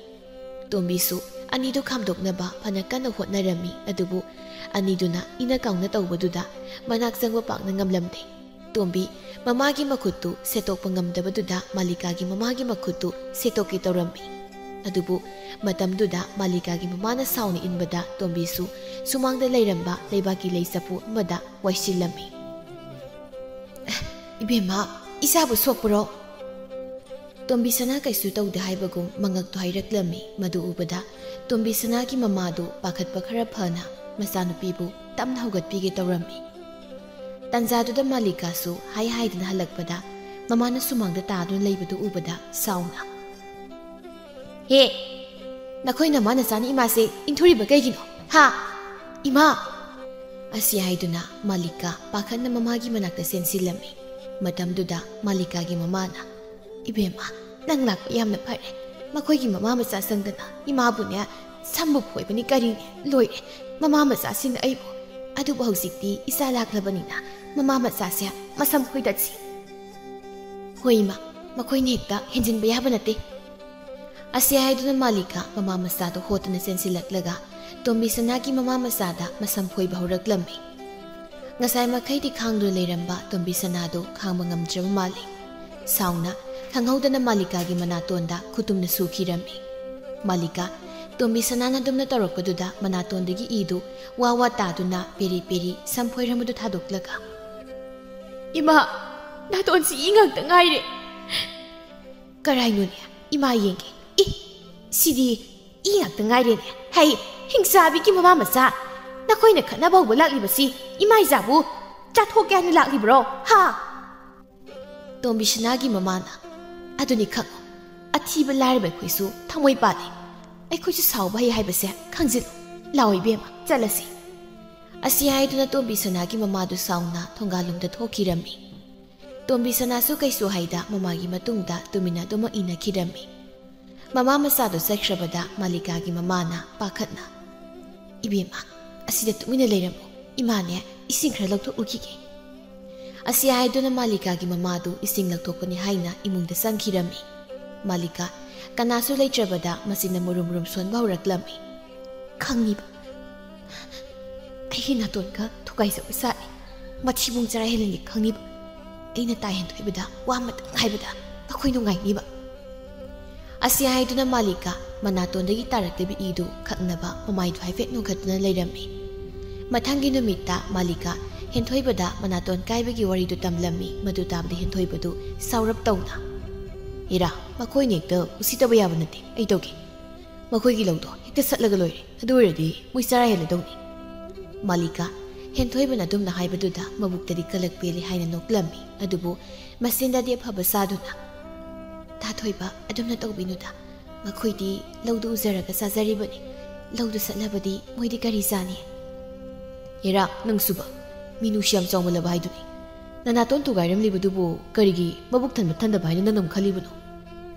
ꯇꯣꯝꯕꯤꯁꯨ ꯑꯅꯤꯗꯨ ꯈꯥꯝꯗꯣꯛꯅꯕ ꯐꯅ ꯀꯟꯅ ꯍꯣꯠꯅꯔꯝꯃꯤ, ꯑꯗꯨꯕꯨ ꯑꯅꯤꯗꯨꯅ ꯏꯅ ꯀꯥꯎꯅ ꯇꯧꯕꯗꯨꯗ ꯃꯅꯥꯛ ꯆꯪꯕ ꯄꯥꯛꯅ ꯉꯝꯂꯝꯗꯦ꯫ ꯇꯣꯝꯕꯤ ꯃꯃꯥꯒꯤ ꯃꯈꯨꯠꯇꯨ ꯁꯦꯠꯇꯣꯛꯄ ꯉꯝꯗꯕꯗꯨꯗ ꯃꯥꯂꯤꯀꯥꯒꯤ ꯃꯃꯥꯒꯤ ꯃꯈꯨꯠꯇꯨ ꯁꯦꯠꯇꯣꯛꯀꯦ ꯇꯧꯔꯝꯃꯤ꯫ ꯑꯗꯨꯕꯨ ꯃꯇꯝꯗꯨꯗ ꯃꯥꯂꯤꯀꯥꯒꯤ ꯃꯃꯥꯅ ꯁꯥꯎꯅ ꯏꯟꯕꯗ ꯇꯣꯝꯕꯤꯁꯨ ꯁꯨꯃꯥꯡꯗ ꯂꯩꯔꯝꯕ ꯂꯩꯕꯥꯛꯀꯤ ꯂꯩ ꯆꯐꯨ ꯑꯃꯗ ꯋꯥꯏꯁꯤꯜꯂꯝꯃꯤ꯫ "ꯑꯦ, ꯏꯕꯦꯝꯃ, ꯏꯆꯥꯕꯨ ꯁꯣꯛꯄ꯭ꯔꯣ?" ꯇꯣꯝꯕꯤꯁꯅꯥ ꯀꯩꯁꯨ ꯇꯧꯗꯦ ꯍꯥꯏꯕꯒꯨꯝ ꯃꯉꯛꯇꯨ ꯍꯥꯏꯔꯛꯂꯝꯃꯤ꯫ ꯃꯗꯨ ꯎꯕꯗ ꯇꯣꯝꯕꯤꯁꯅꯥꯒꯤ ꯃꯃꯥꯗꯨ ꯄꯥꯈꯠꯄ ꯈꯔ ꯐꯅ ꯃꯆꯥꯅꯨꯄꯤꯕꯨ ꯇꯞꯅ ꯍꯧꯒꯠꯄꯤꯒꯦ ꯇꯧꯔꯝꯃꯤ꯫ ꯇꯥꯟꯖꯥꯗꯨꯗ ꯃꯥꯂꯤꯀꯥꯁꯨ ꯍꯥꯏ ꯍꯥꯏꯗꯅ ꯍꯜꯂꯛꯄꯗ ꯃꯃꯥꯅ ꯁꯨꯃꯥꯡꯗ ꯇꯥꯗꯨꯅ ꯂꯩꯕꯗꯨ ꯎꯕꯗ ꯁꯥꯎꯅ, "ꯍꯦ, ꯅꯈꯣꯏ ꯅꯃꯥ ꯅꯆꯥꯅ ꯏꯃꯥꯁꯦ ꯏꯟꯊꯨꯔꯤꯕ ꯀꯩꯒꯤꯅꯣ? ꯍꯥ? ꯏꯃꯥ!" ꯑꯁꯤ ꯍꯥꯏꯗꯨꯅ ꯃꯥꯂꯤꯀꯥ ꯄꯥꯈꯠꯅ ꯃꯃꯥꯒꯤ ꯃꯅꯥꯛꯇ ꯆꯦꯟꯁꯤꯜꯂꯝꯃꯤ꯫ ꯃꯇꯝꯗꯨꯗ ꯃꯥꯂꯤꯀꯥꯒꯤ ꯃꯃꯥꯅ, "ꯏꯕꯦꯝꯃ, ꯅꯪ ꯂꯥꯛꯄ ꯌꯥꯝꯅ ꯐꯔꯦ꯫ ꯃꯈꯣꯏꯒꯤ ꯃꯃꯥ ꯃꯆꯥ ꯆꯪꯗꯅ ꯏꯃꯥꯕꯨꯅꯦ, ꯁꯝꯕꯨ ꯐꯣꯏꯕꯅꯤ ꯀꯔꯤꯅꯤ, ꯂꯣꯏꯔꯦ꯫ ꯃꯃꯥ ꯃꯆꯥꯁꯤꯡꯅ ꯑꯩꯕꯨ꯫ ꯑꯗꯨꯕꯨ ꯍꯧꯖꯤꯛꯇꯤ ꯏꯆꯥ ꯂꯥꯛꯂꯕꯅꯤꯅ ꯃꯃꯥ ꯃꯆꯥꯁꯦ ꯃꯁꯝ ꯐꯣꯏꯗꯠꯁꯤ꯫" "ꯍꯣꯏ ꯏꯃꯥ, ꯃꯈꯣꯏꯅ ꯍꯦꯛꯇ ꯍꯦꯟꯖꯤꯟꯕ ꯌꯥꯕ ꯅꯠꯇꯦ꯫" ꯑꯁꯤ ꯍꯥꯏꯗꯨꯅ ꯃꯥꯂꯤꯀꯥ ꯃꯃꯥ ꯃꯆꯥꯗꯨ ꯍꯣꯠꯇꯨꯅ ꯆꯦꯟꯁꯤꯜꯂꯛꯂꯒ ꯇꯣꯝꯕꯤ ꯁꯅꯥꯒꯤ ꯃꯃꯥ ꯃꯆꯥꯗ ꯃꯁꯝ ꯐꯣꯏꯕ ꯍꯧꯔꯛꯂꯝꯃꯤ꯫ ꯉꯁꯥꯏ ꯃꯈꯩꯗꯤ ꯈꯥꯡꯗꯨꯅ ꯂꯩꯔꯝꯕ ꯇꯣꯝꯕꯤ ꯁꯅꯥꯗꯨ ꯈꯥꯡꯕ ꯉꯝꯗ꯭ꯔꯕ ꯃꯥꯜꯂꯤ꯫ ꯁꯥꯎꯅ ꯈꯪꯍꯧꯗꯅ ꯃꯥꯂꯤꯀꯥꯒꯤ ꯃꯅꯥꯇꯣꯟꯗ ꯈꯨꯇꯨꯝꯅ ꯁꯨꯈꯤꯔꯝꯃꯤ꯫ ꯃꯥꯂꯤꯀꯥ, ꯇꯣꯝꯕꯤ ꯁꯅꯥꯅ ꯑꯗꯨꯝꯅ ꯇꯧꯔꯛꯄꯗꯨꯗ ꯃꯅꯥꯇꯣꯟꯗꯒꯤ ꯏꯗꯨ ꯋꯥ ꯋꯥ ꯇꯥꯗꯨꯅ ꯄꯦꯔꯤ ꯄꯦꯔꯤ ꯁꯝ ꯐꯣꯏꯔꯝꯕꯗꯨ ꯊꯥꯗꯣꯛꯂꯒ, "ꯏꯃꯥ, ꯅꯥꯇꯣꯟꯁꯤ ꯏ ꯉꯥꯛꯇ ꯉꯥꯏꯔꯦ꯫" "ꯀꯔꯥꯏꯅꯣꯅꯦ? ꯏꯃꯥ ꯌꯦꯡꯒꯦ꯫ ꯏ, ꯁꯤꯗꯤ ꯏ ꯉꯥꯛꯇ ꯉꯥꯏꯔꯦꯅꯦ꯫ ꯍꯩ, ꯍꯤꯡꯆꯥꯕꯤꯒꯤ ꯃꯃꯥ ꯃꯆꯥ, ꯅꯈꯣꯏꯅ ꯈꯠꯅꯕ ꯍꯧꯕ ꯂꯥꯛꯂꯤꯕꯁꯤ ꯏꯃꯥ ꯏꯆꯥꯕꯨ ꯆꯥꯊꯣꯛꯀꯦ ꯍꯥꯏꯅ ꯂꯥꯛꯂꯤꯕ꯭ꯔꯣ? ꯍꯥ?" ꯇꯣꯝꯕꯤ ꯁꯅꯥꯒꯤ ꯃꯃꯥꯅ, "ꯑꯗꯨꯅꯤ ꯈꯪꯉꯨ, ꯑꯊꯤꯕ ꯂꯥꯏꯔꯕ ꯑꯩꯈꯣꯏꯁꯨ ꯊꯃꯣꯏ ꯄꯥꯜꯂꯤ꯫ ꯑꯩꯈꯣꯏꯁꯨ ꯁꯥꯎꯕ ꯍꯩ ꯍꯥꯏꯕꯁꯦ ꯈꯪꯖꯤꯜꯂꯨ꯫ ꯂꯥꯛꯑꯣ ꯏꯕꯦꯝꯃ, ꯆꯠꯂꯁꯤ꯫" ꯑꯁꯤ ꯍꯥꯏꯗꯨꯅ ꯇꯣꯝꯕꯤ ꯁꯅꯥꯒꯤ ꯃꯃꯥꯗꯨ ꯁꯥꯎꯅ ꯊꯣꯡꯒꯥꯜꯂꯣꯝꯗ ꯊꯣꯛꯈꯤꯔꯝꯃꯤ꯫ ꯇꯣꯝꯕꯤ ꯁꯅꯥꯁꯨ ꯀꯩꯁꯨ ꯍꯥꯏꯗ ꯃꯃꯥꯒꯤ ꯃꯇꯨꯡꯗ ꯇꯨꯃꯤꯟꯅ ꯑꯗꯨꯃꯛ ꯏꯟꯅꯈꯤꯔꯝꯃꯤ꯫ ꯃꯃꯥ ꯃꯆꯥꯗꯨ ꯆꯠꯈ꯭ꯔꯕꯗ ꯃꯥꯂꯤꯀꯥꯒꯤ ꯃꯃꯥꯅ ꯄꯥꯈꯠꯅ, "ꯏꯕꯦꯝꯃ, ꯑꯁꯤꯗ ꯇꯨꯃꯤꯟꯅ ꯂꯩꯔꯝꯃꯨ꯫ ꯏꯃꯥꯅꯦ, ꯏꯁꯤꯡ ꯈꯔ ꯂꯧꯊꯣꯛꯎꯈꯤꯒꯦ꯫" ꯑꯁꯤ ꯍꯥꯏꯗꯨꯅ ꯃꯥꯂꯤꯀꯥꯒꯤ ꯃꯃꯥꯗꯨ ꯏꯁꯤꯡ ꯂꯧꯊꯣꯛꯄꯅꯤ ꯍꯥꯏꯅ ꯏꯃꯨꯡꯗ ꯆꯪꯈꯤꯔꯝꯃꯤ꯫ ꯃꯥꯂꯤꯀꯥ ꯀꯅꯥꯁꯨ ꯂꯩꯇ꯭ꯔꯕꯗ ꯃꯆꯤꯟꯅ ꯃꯨꯔꯨꯝ ꯃꯨꯔꯨꯝ ꯁꯣꯟꯕ ꯍꯧꯔꯛꯂꯝꯃꯤ꯫ "ꯈꯪꯉꯤꯕ, ꯑꯩꯒꯤ ꯅꯥꯇꯣꯟꯒ ꯊꯨꯒꯥꯏꯖꯕ ꯁꯥꯏ꯫ ꯃꯊꯤꯕꯣꯡ ꯆꯔꯥ ꯍꯦꯜꯍꯟꯒꯦ ꯈꯪꯉꯤꯕ꯫ ꯑꯩꯅ ꯇꯥ ꯍꯦꯟꯊꯣꯏꯕꯗ ꯋꯥ ꯑꯃꯇꯪ ꯍꯥꯏꯕꯗ ꯅꯈꯣꯏ ꯅꯨꯡꯉꯥꯏꯅꯤꯕ꯫" ꯑꯁꯤ ꯍꯥꯏꯗꯨꯅ ꯃꯥꯂꯤꯀꯥ ꯃꯅꯥꯇꯣꯟꯗꯒꯤ ꯇꯥꯔꯛꯂꯤꯕ ꯏꯗꯨ ꯈꯪꯅꯕ ꯃꯃꯥꯏꯗꯨ ꯍꯥꯏꯐꯦꯠ ꯅꯣꯟꯈꯠꯇꯨꯅ ꯂꯩꯔꯝꯃꯤ꯫ ꯃꯊꯪꯒꯤ ꯅꯨꯃꯤꯠꯇ ꯃꯥꯂꯤꯀꯥ ꯍꯦꯟꯊꯣꯏꯕꯗ ꯃꯅꯥꯇꯣꯟ ꯀꯥꯏꯕꯒꯤ ꯋꯥꯔꯤꯗꯨ ꯇꯝꯂꯝꯃꯤ꯫ ꯃꯗꯨ ꯇꯥꯕꯗ ꯍꯦꯟꯊꯣꯏꯕꯗꯨ ꯁꯥꯎꯔꯞ ꯇꯧꯅ, "ꯏꯔꯥ, ꯃꯈꯣꯏꯅ ꯍꯦꯛꯇ ꯎꯁꯤꯠꯇꯕ ꯌꯥꯕ ꯅꯠꯇꯦ꯫ ꯑꯩ ꯇꯧꯒꯦ꯫ ꯃꯈꯣꯏꯒꯤ ꯂꯧꯗꯣ ꯍꯦꯛꯇ ꯁꯠꯂꯒ ꯂꯣꯏꯔꯦ꯫ ꯑꯗꯨ ꯑꯣꯏꯔꯗꯤ ꯃꯣꯏ ꯆꯔꯥ ꯍꯦꯜꯂꯗꯧꯅꯤ꯫" ꯃꯥꯂꯤꯀꯥ ꯍꯦꯟꯊꯣꯏꯕꯅ ꯑꯗꯨꯝꯅ ꯍꯥꯏꯕꯗꯨꯗ ꯃꯕꯨꯛꯇꯗꯤ ꯀꯂꯛ ꯄꯦꯜꯂꯤ ꯍꯥꯏꯅ ꯅꯣꯛꯂꯝꯃꯤ꯫ ꯑꯗꯨꯕꯨ ꯃꯆꯤꯟꯗꯗꯤ ꯑꯐꯕ ꯁꯥꯗꯨꯅ, "ꯇꯥ ꯊꯣꯏꯕ, ꯑꯗꯨꯝꯅ ꯇꯧꯕꯤꯅꯨꯗ꯫ ꯃꯈꯣꯏꯗꯤ ꯂꯧꯗꯨ ꯎꯖꯔꯒ ꯆꯥꯖꯔꯤꯕꯅꯤ꯫ ꯂꯧꯗꯨ ꯁꯠꯂꯕꯗꯤ ꯃꯣꯏꯗꯤ ꯀꯔꯤ ꯆꯥꯅꯤ?" "ꯏꯔꯥ, ꯅꯪꯁꯨꯕ, ꯃꯤꯅꯨꯡꯁꯤ ꯌꯥꯝ ꯆꯥꯎꯃꯜꯂꯕ ꯍꯥꯏꯗꯨꯅꯤ꯫ ꯅꯅꯥꯇꯣꯟ ꯊꯨꯒꯥꯏꯔꯝꯂꯤꯕꯗꯨꯕꯨ ꯀꯔꯤꯒꯤ ꯃꯕꯨꯛ ꯊꯟꯕ ꯊꯟꯗꯕ ꯍꯥꯏꯅ ꯅꯪꯅ ꯑꯃꯨꯛ ꯈꯜꯂꯤꯕꯅꯣ?"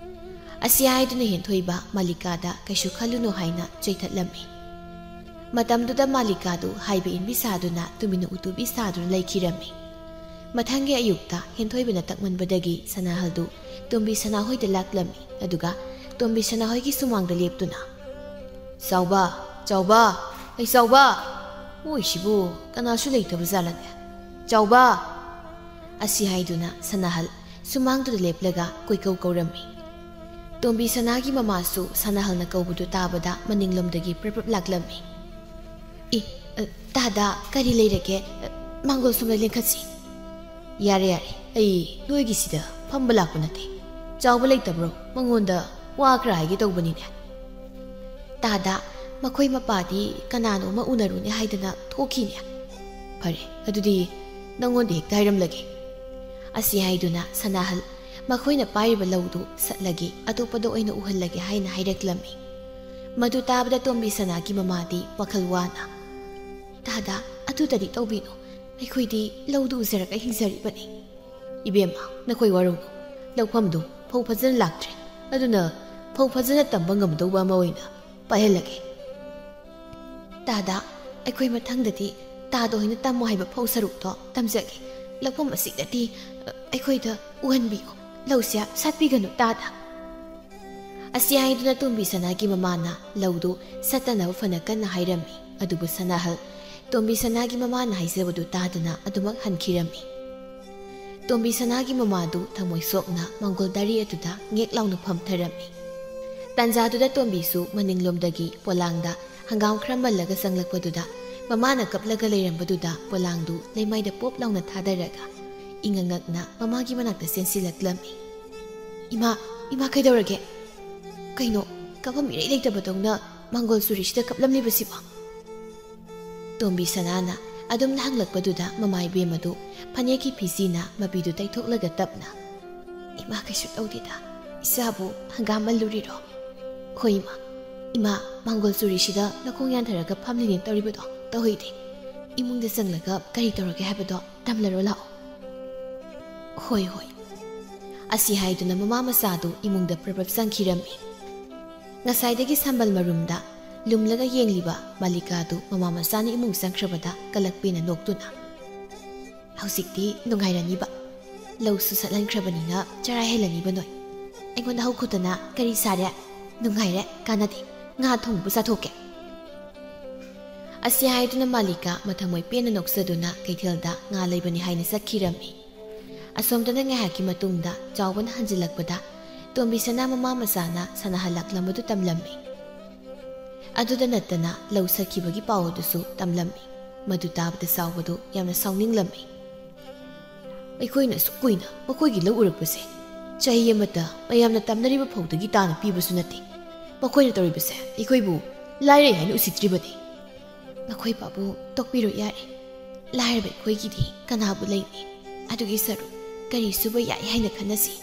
ꯑꯁꯤ ꯍꯥꯏꯗꯨꯅ ꯍꯦꯟꯊꯣꯏꯕ ꯃꯥꯂꯤꯀꯥꯗ ꯀꯩꯁꯨ ꯈꯜꯂꯨꯅꯨ ꯍꯥꯏꯅ ꯆꯩꯊꯠꯂꯝꯃꯤ꯫ ꯃꯇꯝꯗꯨꯗ ꯃꯥꯂꯤꯀꯥꯗꯨ ꯍꯥꯏꯕ ꯏꯟꯕꯤ ꯁꯥꯗꯨꯅ ꯇꯨꯃꯤꯟꯅ ꯎꯇꯨꯕꯤ ꯁꯥꯗꯨꯅ ꯂꯩꯈꯤꯔꯝꯃꯤ꯫ ꯃꯊꯪꯒꯤ ꯑꯌꯨꯛꯇ ꯍꯦꯟꯊꯣꯏꯕꯅ ꯇꯛꯃꯟꯕꯗꯒꯤ ꯁꯅꯥꯍꯜꯗꯨ ꯇꯣꯝꯕꯤ ꯁꯅꯥꯍꯣꯏꯗ ꯂꯥꯛꯂꯝꯃꯤ꯫ ꯑꯗꯨꯒ ꯇꯣꯝꯕꯤ ꯁꯅꯥꯍꯣꯏꯒꯤ ꯁꯨꯃꯥꯡꯗ ꯂꯦꯞꯇꯨꯅ, "ꯆꯥꯎꯕ, ꯆꯥꯎꯕ, ꯑꯩ ꯆꯥꯎꯕ! ꯃꯣꯏꯁꯤꯕꯨ ꯀꯅꯥꯁꯨ ꯂꯩꯇꯕ ꯖꯥꯠꯂꯅꯦ? ꯆꯥꯎꯕ!" ꯑꯁꯤ ꯍꯥꯏꯗꯨꯅ ꯁꯅꯥꯍꯜ ꯁꯨꯃꯥꯡꯗꯨꯗ ꯂꯦꯞꯂꯒ ꯀꯣꯏꯀꯧ ꯀꯧꯔꯝꯃꯤ꯫ ꯇꯣꯝꯕꯤ ꯁꯅꯥꯒꯤ ꯃꯃꯥꯁꯨ ꯁꯅꯥꯍꯜꯅ ꯀꯧꯕꯗꯨ ꯇꯥꯕꯗ ꯃꯅꯤꯡꯂꯣꯝꯗꯒꯤ ꯄ꯭ꯔꯞ ꯄ꯭ꯔꯞ ꯂꯥꯛꯂꯝꯃꯤ꯫ "ꯏ, ꯑ, ꯇꯥꯗ, ꯀꯔꯤ ꯂꯩꯔꯒꯦ? ꯑ, ꯃꯥꯡꯒꯣꯜ ꯁꯣꯝꯗ ꯂꯦꯡꯈꯠꯁꯤ꯫" "ꯌꯥꯔꯦ, ꯌꯥꯔꯦ, ꯑꯩ ꯅꯣꯏꯒꯤꯁꯤꯗ ꯐꯝꯕ ꯂꯥꯛꯄ ꯅꯠꯇꯦ꯫ ꯆꯥꯎꯕ ꯂꯩꯇꯕ꯭ꯔꯣ? ꯃꯉꯣꯟꯗ ꯋꯥ ꯈꯔ ꯍꯥꯏꯒꯦ ꯇꯧꯕꯅꯤꯅꯦ꯫" "ꯇꯥꯗ, ꯃꯈꯣꯏ ꯃꯄꯥꯗꯤ ꯀꯅꯥꯅꯣ ꯑꯃ ꯎꯅꯔꯨꯅꯦ ꯍꯥꯏꯗꯅ ꯊꯣꯛꯈꯤꯅꯦ꯫" "ꯐꯔꯦ, ꯑꯗꯨꯗꯤ ꯅꯪꯉꯣꯟꯗ ꯍꯦꯛꯇ ꯍꯥꯏꯔꯝꯂꯒꯦ꯫" ꯑꯁꯤ ꯍꯥꯏꯗꯨꯅ ꯁꯅꯥꯍꯜ ꯃꯈꯣꯏꯅ ꯄꯥꯏꯔꯤꯕ ꯂꯧꯗꯨ ꯁꯠꯂꯒꯦ, ꯑꯇꯣꯞꯄꯗ ꯑꯣꯏꯅ ꯎꯍꯜꯂꯒꯦ ꯍꯥꯏꯅ ꯍꯥꯏꯔꯛꯂꯝꯃꯤ꯫ ꯃꯗꯨ ꯇꯥꯕꯗ ꯇꯣꯝꯕꯤ ꯁꯅꯥꯒꯤ ꯃꯃꯥꯗꯤ ꯋꯥꯈꯜ ꯋꯥꯅ, "ꯇꯥꯗ, ꯑꯗꯨꯗꯗꯤ ꯇꯧꯕꯤꯅꯨ꯫ ꯑꯩꯈꯣꯏꯗꯤ ꯂꯧꯗꯨ ꯎꯖꯔꯒ ꯍꯤꯡꯖꯔꯤꯕꯅꯤ꯫" "ꯏꯕꯦꯝꯃ, ꯅꯈꯣꯏ ꯋꯥꯔꯧꯅꯨ꯫ ꯂꯧꯐꯝꯗꯨ ꯐꯧ ꯐꯖꯅ ꯂꯥꯛꯇ꯭ꯔꯦ꯫ ꯑꯗꯨꯅ ꯐꯧ ꯐꯖꯅ ꯇꯝꯕ ꯉꯝꯗꯧꯕ ꯑꯃ ꯑꯣꯏꯅ ꯄꯥꯏꯍꯜꯂꯒꯦ꯫" "ꯇꯥꯗ, ꯑꯩꯈꯣꯏ ꯃꯊꯪꯗꯗꯤ ꯇꯥꯗ ꯑꯣꯏꯅ ꯇꯝꯃꯣ ꯍꯥꯏꯕ ꯐꯧ ꯁꯔꯨꯛꯇꯣ ꯇꯝꯖꯒꯦ꯫ ꯂꯧꯐꯝ ꯑꯁꯤꯗꯗꯤ, ꯑ, ꯑꯩꯈꯣꯏꯗ ꯎꯍꯟꯕꯤꯌꯨ꯫ ꯂꯧꯁꯦ ꯁꯥꯠꯄꯤꯒꯅꯨ, ꯇꯥꯗ꯫" ꯑꯁꯤ ꯍꯥꯏꯗꯨꯅ ꯇꯣꯝꯕꯤ ꯁꯅꯥꯒꯤ ꯃꯃꯥꯅ ꯂꯧꯗꯨ ꯁꯠꯇꯅꯕ ꯐꯅ ꯀꯟꯅ ꯍꯥꯏꯔꯝꯃꯤ꯫ ꯑꯗꯨꯕꯨ ꯁꯅꯥꯍꯜ ꯇꯣꯝꯕꯤ ꯁꯅꯥꯒꯤ ꯃꯃꯥꯅ ꯍꯥꯏꯖꯕꯗꯨ ꯇꯥꯗꯨꯅ ꯑꯗꯨꯃꯛ ꯍꯟꯈꯤꯔꯝꯃꯤ꯫ ꯇꯣꯝꯕꯤ ꯁꯅꯥꯒꯤ ꯃꯃꯥꯗꯨ ꯊꯃꯣꯏ ꯁꯣꯛꯅ ꯃꯪꯒꯣꯜ ꯗꯥꯔꯤ ꯑꯗꯨꯗ ꯉꯦꯛ ꯂꯥꯎꯅ ꯐꯝꯊꯔꯝꯃꯤ꯫ ꯇꯥꯟꯖꯥꯗꯨꯗ ꯇꯣꯝꯕꯤꯁꯨ ꯃꯅꯤꯡꯂꯣꯝꯗꯒꯤ ꯄꯣꯂꯥꯡꯗ ꯍꯪꯒꯥꯝ ꯈꯔ ꯃꯜꯂꯒ ꯆꯪꯂꯛꯄꯗꯨꯗ ꯃꯃꯥꯅ ꯀꯞꯂꯒ ꯂꯩꯔꯝꯕꯗꯨꯗ ꯄꯣꯂꯥꯡꯗꯨ ꯂꯩꯃꯥꯏꯗ ꯄꯣꯞ ꯂꯥꯎꯅ ꯊꯥꯗꯔꯒ ꯏꯉꯛ ꯉꯛꯅ ꯃꯃꯥꯒꯤ ꯃꯅꯥꯛꯇ ꯆꯦꯟꯁꯤꯜꯂꯛꯂꯝꯃꯤ꯫ "ꯏꯃꯥ, ꯏꯃꯥ, ꯀꯩꯗꯧꯔꯒꯦ? ꯀꯩꯅꯣ, ꯀꯞꯐꯝ ꯏꯔꯩ ꯂꯩꯇꯕꯗꯧꯅ ꯃꯪꯒꯣꯜ ꯆꯨꯔꯤꯁꯤꯗ ꯀꯞꯂꯝꯂꯤꯕꯁꯤꯕꯣ?" ꯇꯣꯝꯕꯤ ꯁꯅꯥꯅ ꯑꯗꯨꯝꯅ ꯍꯪꯂꯛꯄꯗꯨꯗ ꯃꯃꯥ ꯏꯕꯦꯝ ꯑꯗꯨ ꯐꯅꯦꯛꯀꯤ ꯐꯤꯖꯤꯅ ꯃꯄꯤꯗꯨ ꯇꯩꯊꯣꯛꯂꯒ ꯇꯞꯅ, "ꯏꯃꯥ, ꯀꯩꯁꯨ ꯇꯧꯗꯦꯗ, ꯏꯆꯥꯕꯨ ꯍꯪꯒꯥꯝ ꯃꯜꯂꯨꯔꯤꯔꯣ?" "ꯍꯣꯏ ꯏꯃꯥ, ꯏꯃꯥ, ꯃꯥꯡꯒꯣꯜ ꯆꯨꯔꯤꯁꯤꯗ ꯅꯈꯣꯡ ꯌꯥꯟꯊꯔꯒ ꯐꯝꯂꯤꯅꯦ ꯇꯧꯔꯤꯕꯗꯣ ꯇꯧꯍꯩꯗꯦ꯫ ꯏꯃꯨꯡꯗ ꯆꯪꯂꯒ ꯀꯔꯤ ꯇꯧꯔꯒꯦ ꯍꯥꯏꯕꯗꯣ ꯇꯝꯂꯔꯣ ꯂꯥꯛꯑꯣ꯫" "ꯍꯣꯏ, ꯍꯣꯏ꯫" ꯑꯁꯤ ꯍꯥꯏꯗꯨꯅ ꯃꯃꯥ ꯃꯆꯥꯗꯨ ꯏꯃꯨꯡꯗ ꯄ꯭ꯔꯞ ꯄ꯭ꯔꯞ ꯆꯪꯈꯤꯔꯝꯃꯤ꯫ ꯉꯁꯥꯏꯗꯒꯤ ꯁꯝꯕꯜ ꯃꯔꯨꯝꯗ ꯂꯨꯝꯂꯒ ꯌꯦꯡꯂꯤꯕ ꯃꯥꯂꯤꯀꯥꯗꯨ ꯃꯃꯥ ꯃꯆꯥꯅ ꯏꯃꯨꯡ ꯆꯪꯈ꯭ꯔꯕꯗ ꯀꯂꯛꯄꯦꯅ ꯅꯣꯛꯇꯨꯅ, "ꯍꯧꯖꯤꯛꯇꯤ ꯅꯨꯡꯉꯥꯏꯔꯅꯤꯕ꯫ ꯂꯧꯁꯨ ꯁꯠꯍꯟꯈ꯭ꯔꯕꯅꯤꯅ ꯆꯔꯥ ꯍꯦꯜꯂꯅꯤꯕ ꯅꯣꯏ꯫ ꯑꯩꯉꯣꯟꯗ ꯍꯧꯈꯣꯠꯇꯅ ꯀꯔꯤ ꯁꯥꯔꯦ? ꯅꯨꯡꯉꯥꯏꯔꯦ, ꯀꯥꯟꯅꯗꯦ꯫ ꯉꯥ ꯊꯣꯡꯕ ꯆꯥꯊꯣꯛꯀꯦ꯫" ꯑꯁꯤ ꯍꯥꯏꯗꯨꯅ ꯃꯥꯂꯤꯀꯥ ꯃꯊꯃꯣꯏ ꯄꯦꯟꯅ ꯅꯣꯛꯆꯗꯨꯅ ꯀꯩꯊꯦꯜꯗ ꯉꯥ ꯂꯩꯕꯅꯤ ꯍꯥꯏꯅ ꯆꯠꯈꯤꯔꯝꯃꯤ꯫ ꯑꯁꯣꯝꯗꯅ ꯉꯥꯏꯍꯥꯛꯀꯤ ꯃꯇꯨꯡꯗ ꯆꯥꯎꯕꯅ ꯍꯟꯖꯤꯜꯂꯛꯄꯗ ꯇꯣꯝꯕꯤꯁꯅꯥ ꯃꯃꯥ ꯃꯆꯥꯅ ꯁꯥꯟꯅꯍꯜꯂꯛꯂꯝꯕꯗꯨ ꯇꯝꯂꯝꯃꯤ꯫ ꯑꯗꯨꯗ ꯅꯠꯇꯅ ꯂꯧ ꯁꯠꯈꯤꯕꯒꯤ ꯄꯥꯎ ꯑꯗꯨꯁꯨ ꯇꯝꯂꯝꯃꯤ꯫ ꯃꯗꯨ ꯇꯥꯕꯗ ꯆꯥꯎꯕꯗꯨ ꯌꯥꯝꯅ ꯁꯥꯎꯅꯤꯡꯂꯝꯃꯤ꯫ "ꯑꯩꯈꯣꯏꯅ ꯑꯁꯨꯛ ꯀꯨꯏꯅ ꯃꯈꯣꯏꯒꯤ ꯂꯧ ꯎꯔꯛꯄꯁꯦ, ꯆꯍꯤ ꯑꯃꯗ ꯃꯌꯥꯝꯅ ꯇꯝꯅꯔꯤꯕ ꯐꯧꯗꯒꯤ ꯇꯥꯅ ꯄꯤꯕꯁꯨ ꯅꯠꯇꯦ꯫ ꯃꯈꯣꯏꯅ ꯇꯧꯔꯤꯕꯁꯦ ꯑꯩꯈꯣꯏꯕꯨ ꯂꯥꯏꯔꯩ ꯍꯥꯏꯅ ꯎꯁꯤꯠꯇ꯭ꯔꯤꯕꯅꯤ꯫" "ꯃꯈꯣꯏ ꯄꯥꯕꯨ ꯇꯣꯛꯄꯤꯔꯣ ꯌꯥꯔꯦ꯫ ꯂꯥꯏꯔꯕ ꯑꯩꯈꯣꯏꯒꯤꯗꯤ ꯀꯅꯥꯕꯨ ꯂꯩꯅꯤ? ꯑꯗꯨꯒꯤ ꯁꯔꯨꯛ ꯀꯔꯤ ꯁꯨꯕ ꯌꯥꯏ ꯍꯥꯏꯅ ꯈꯟꯅꯁꯤ꯫"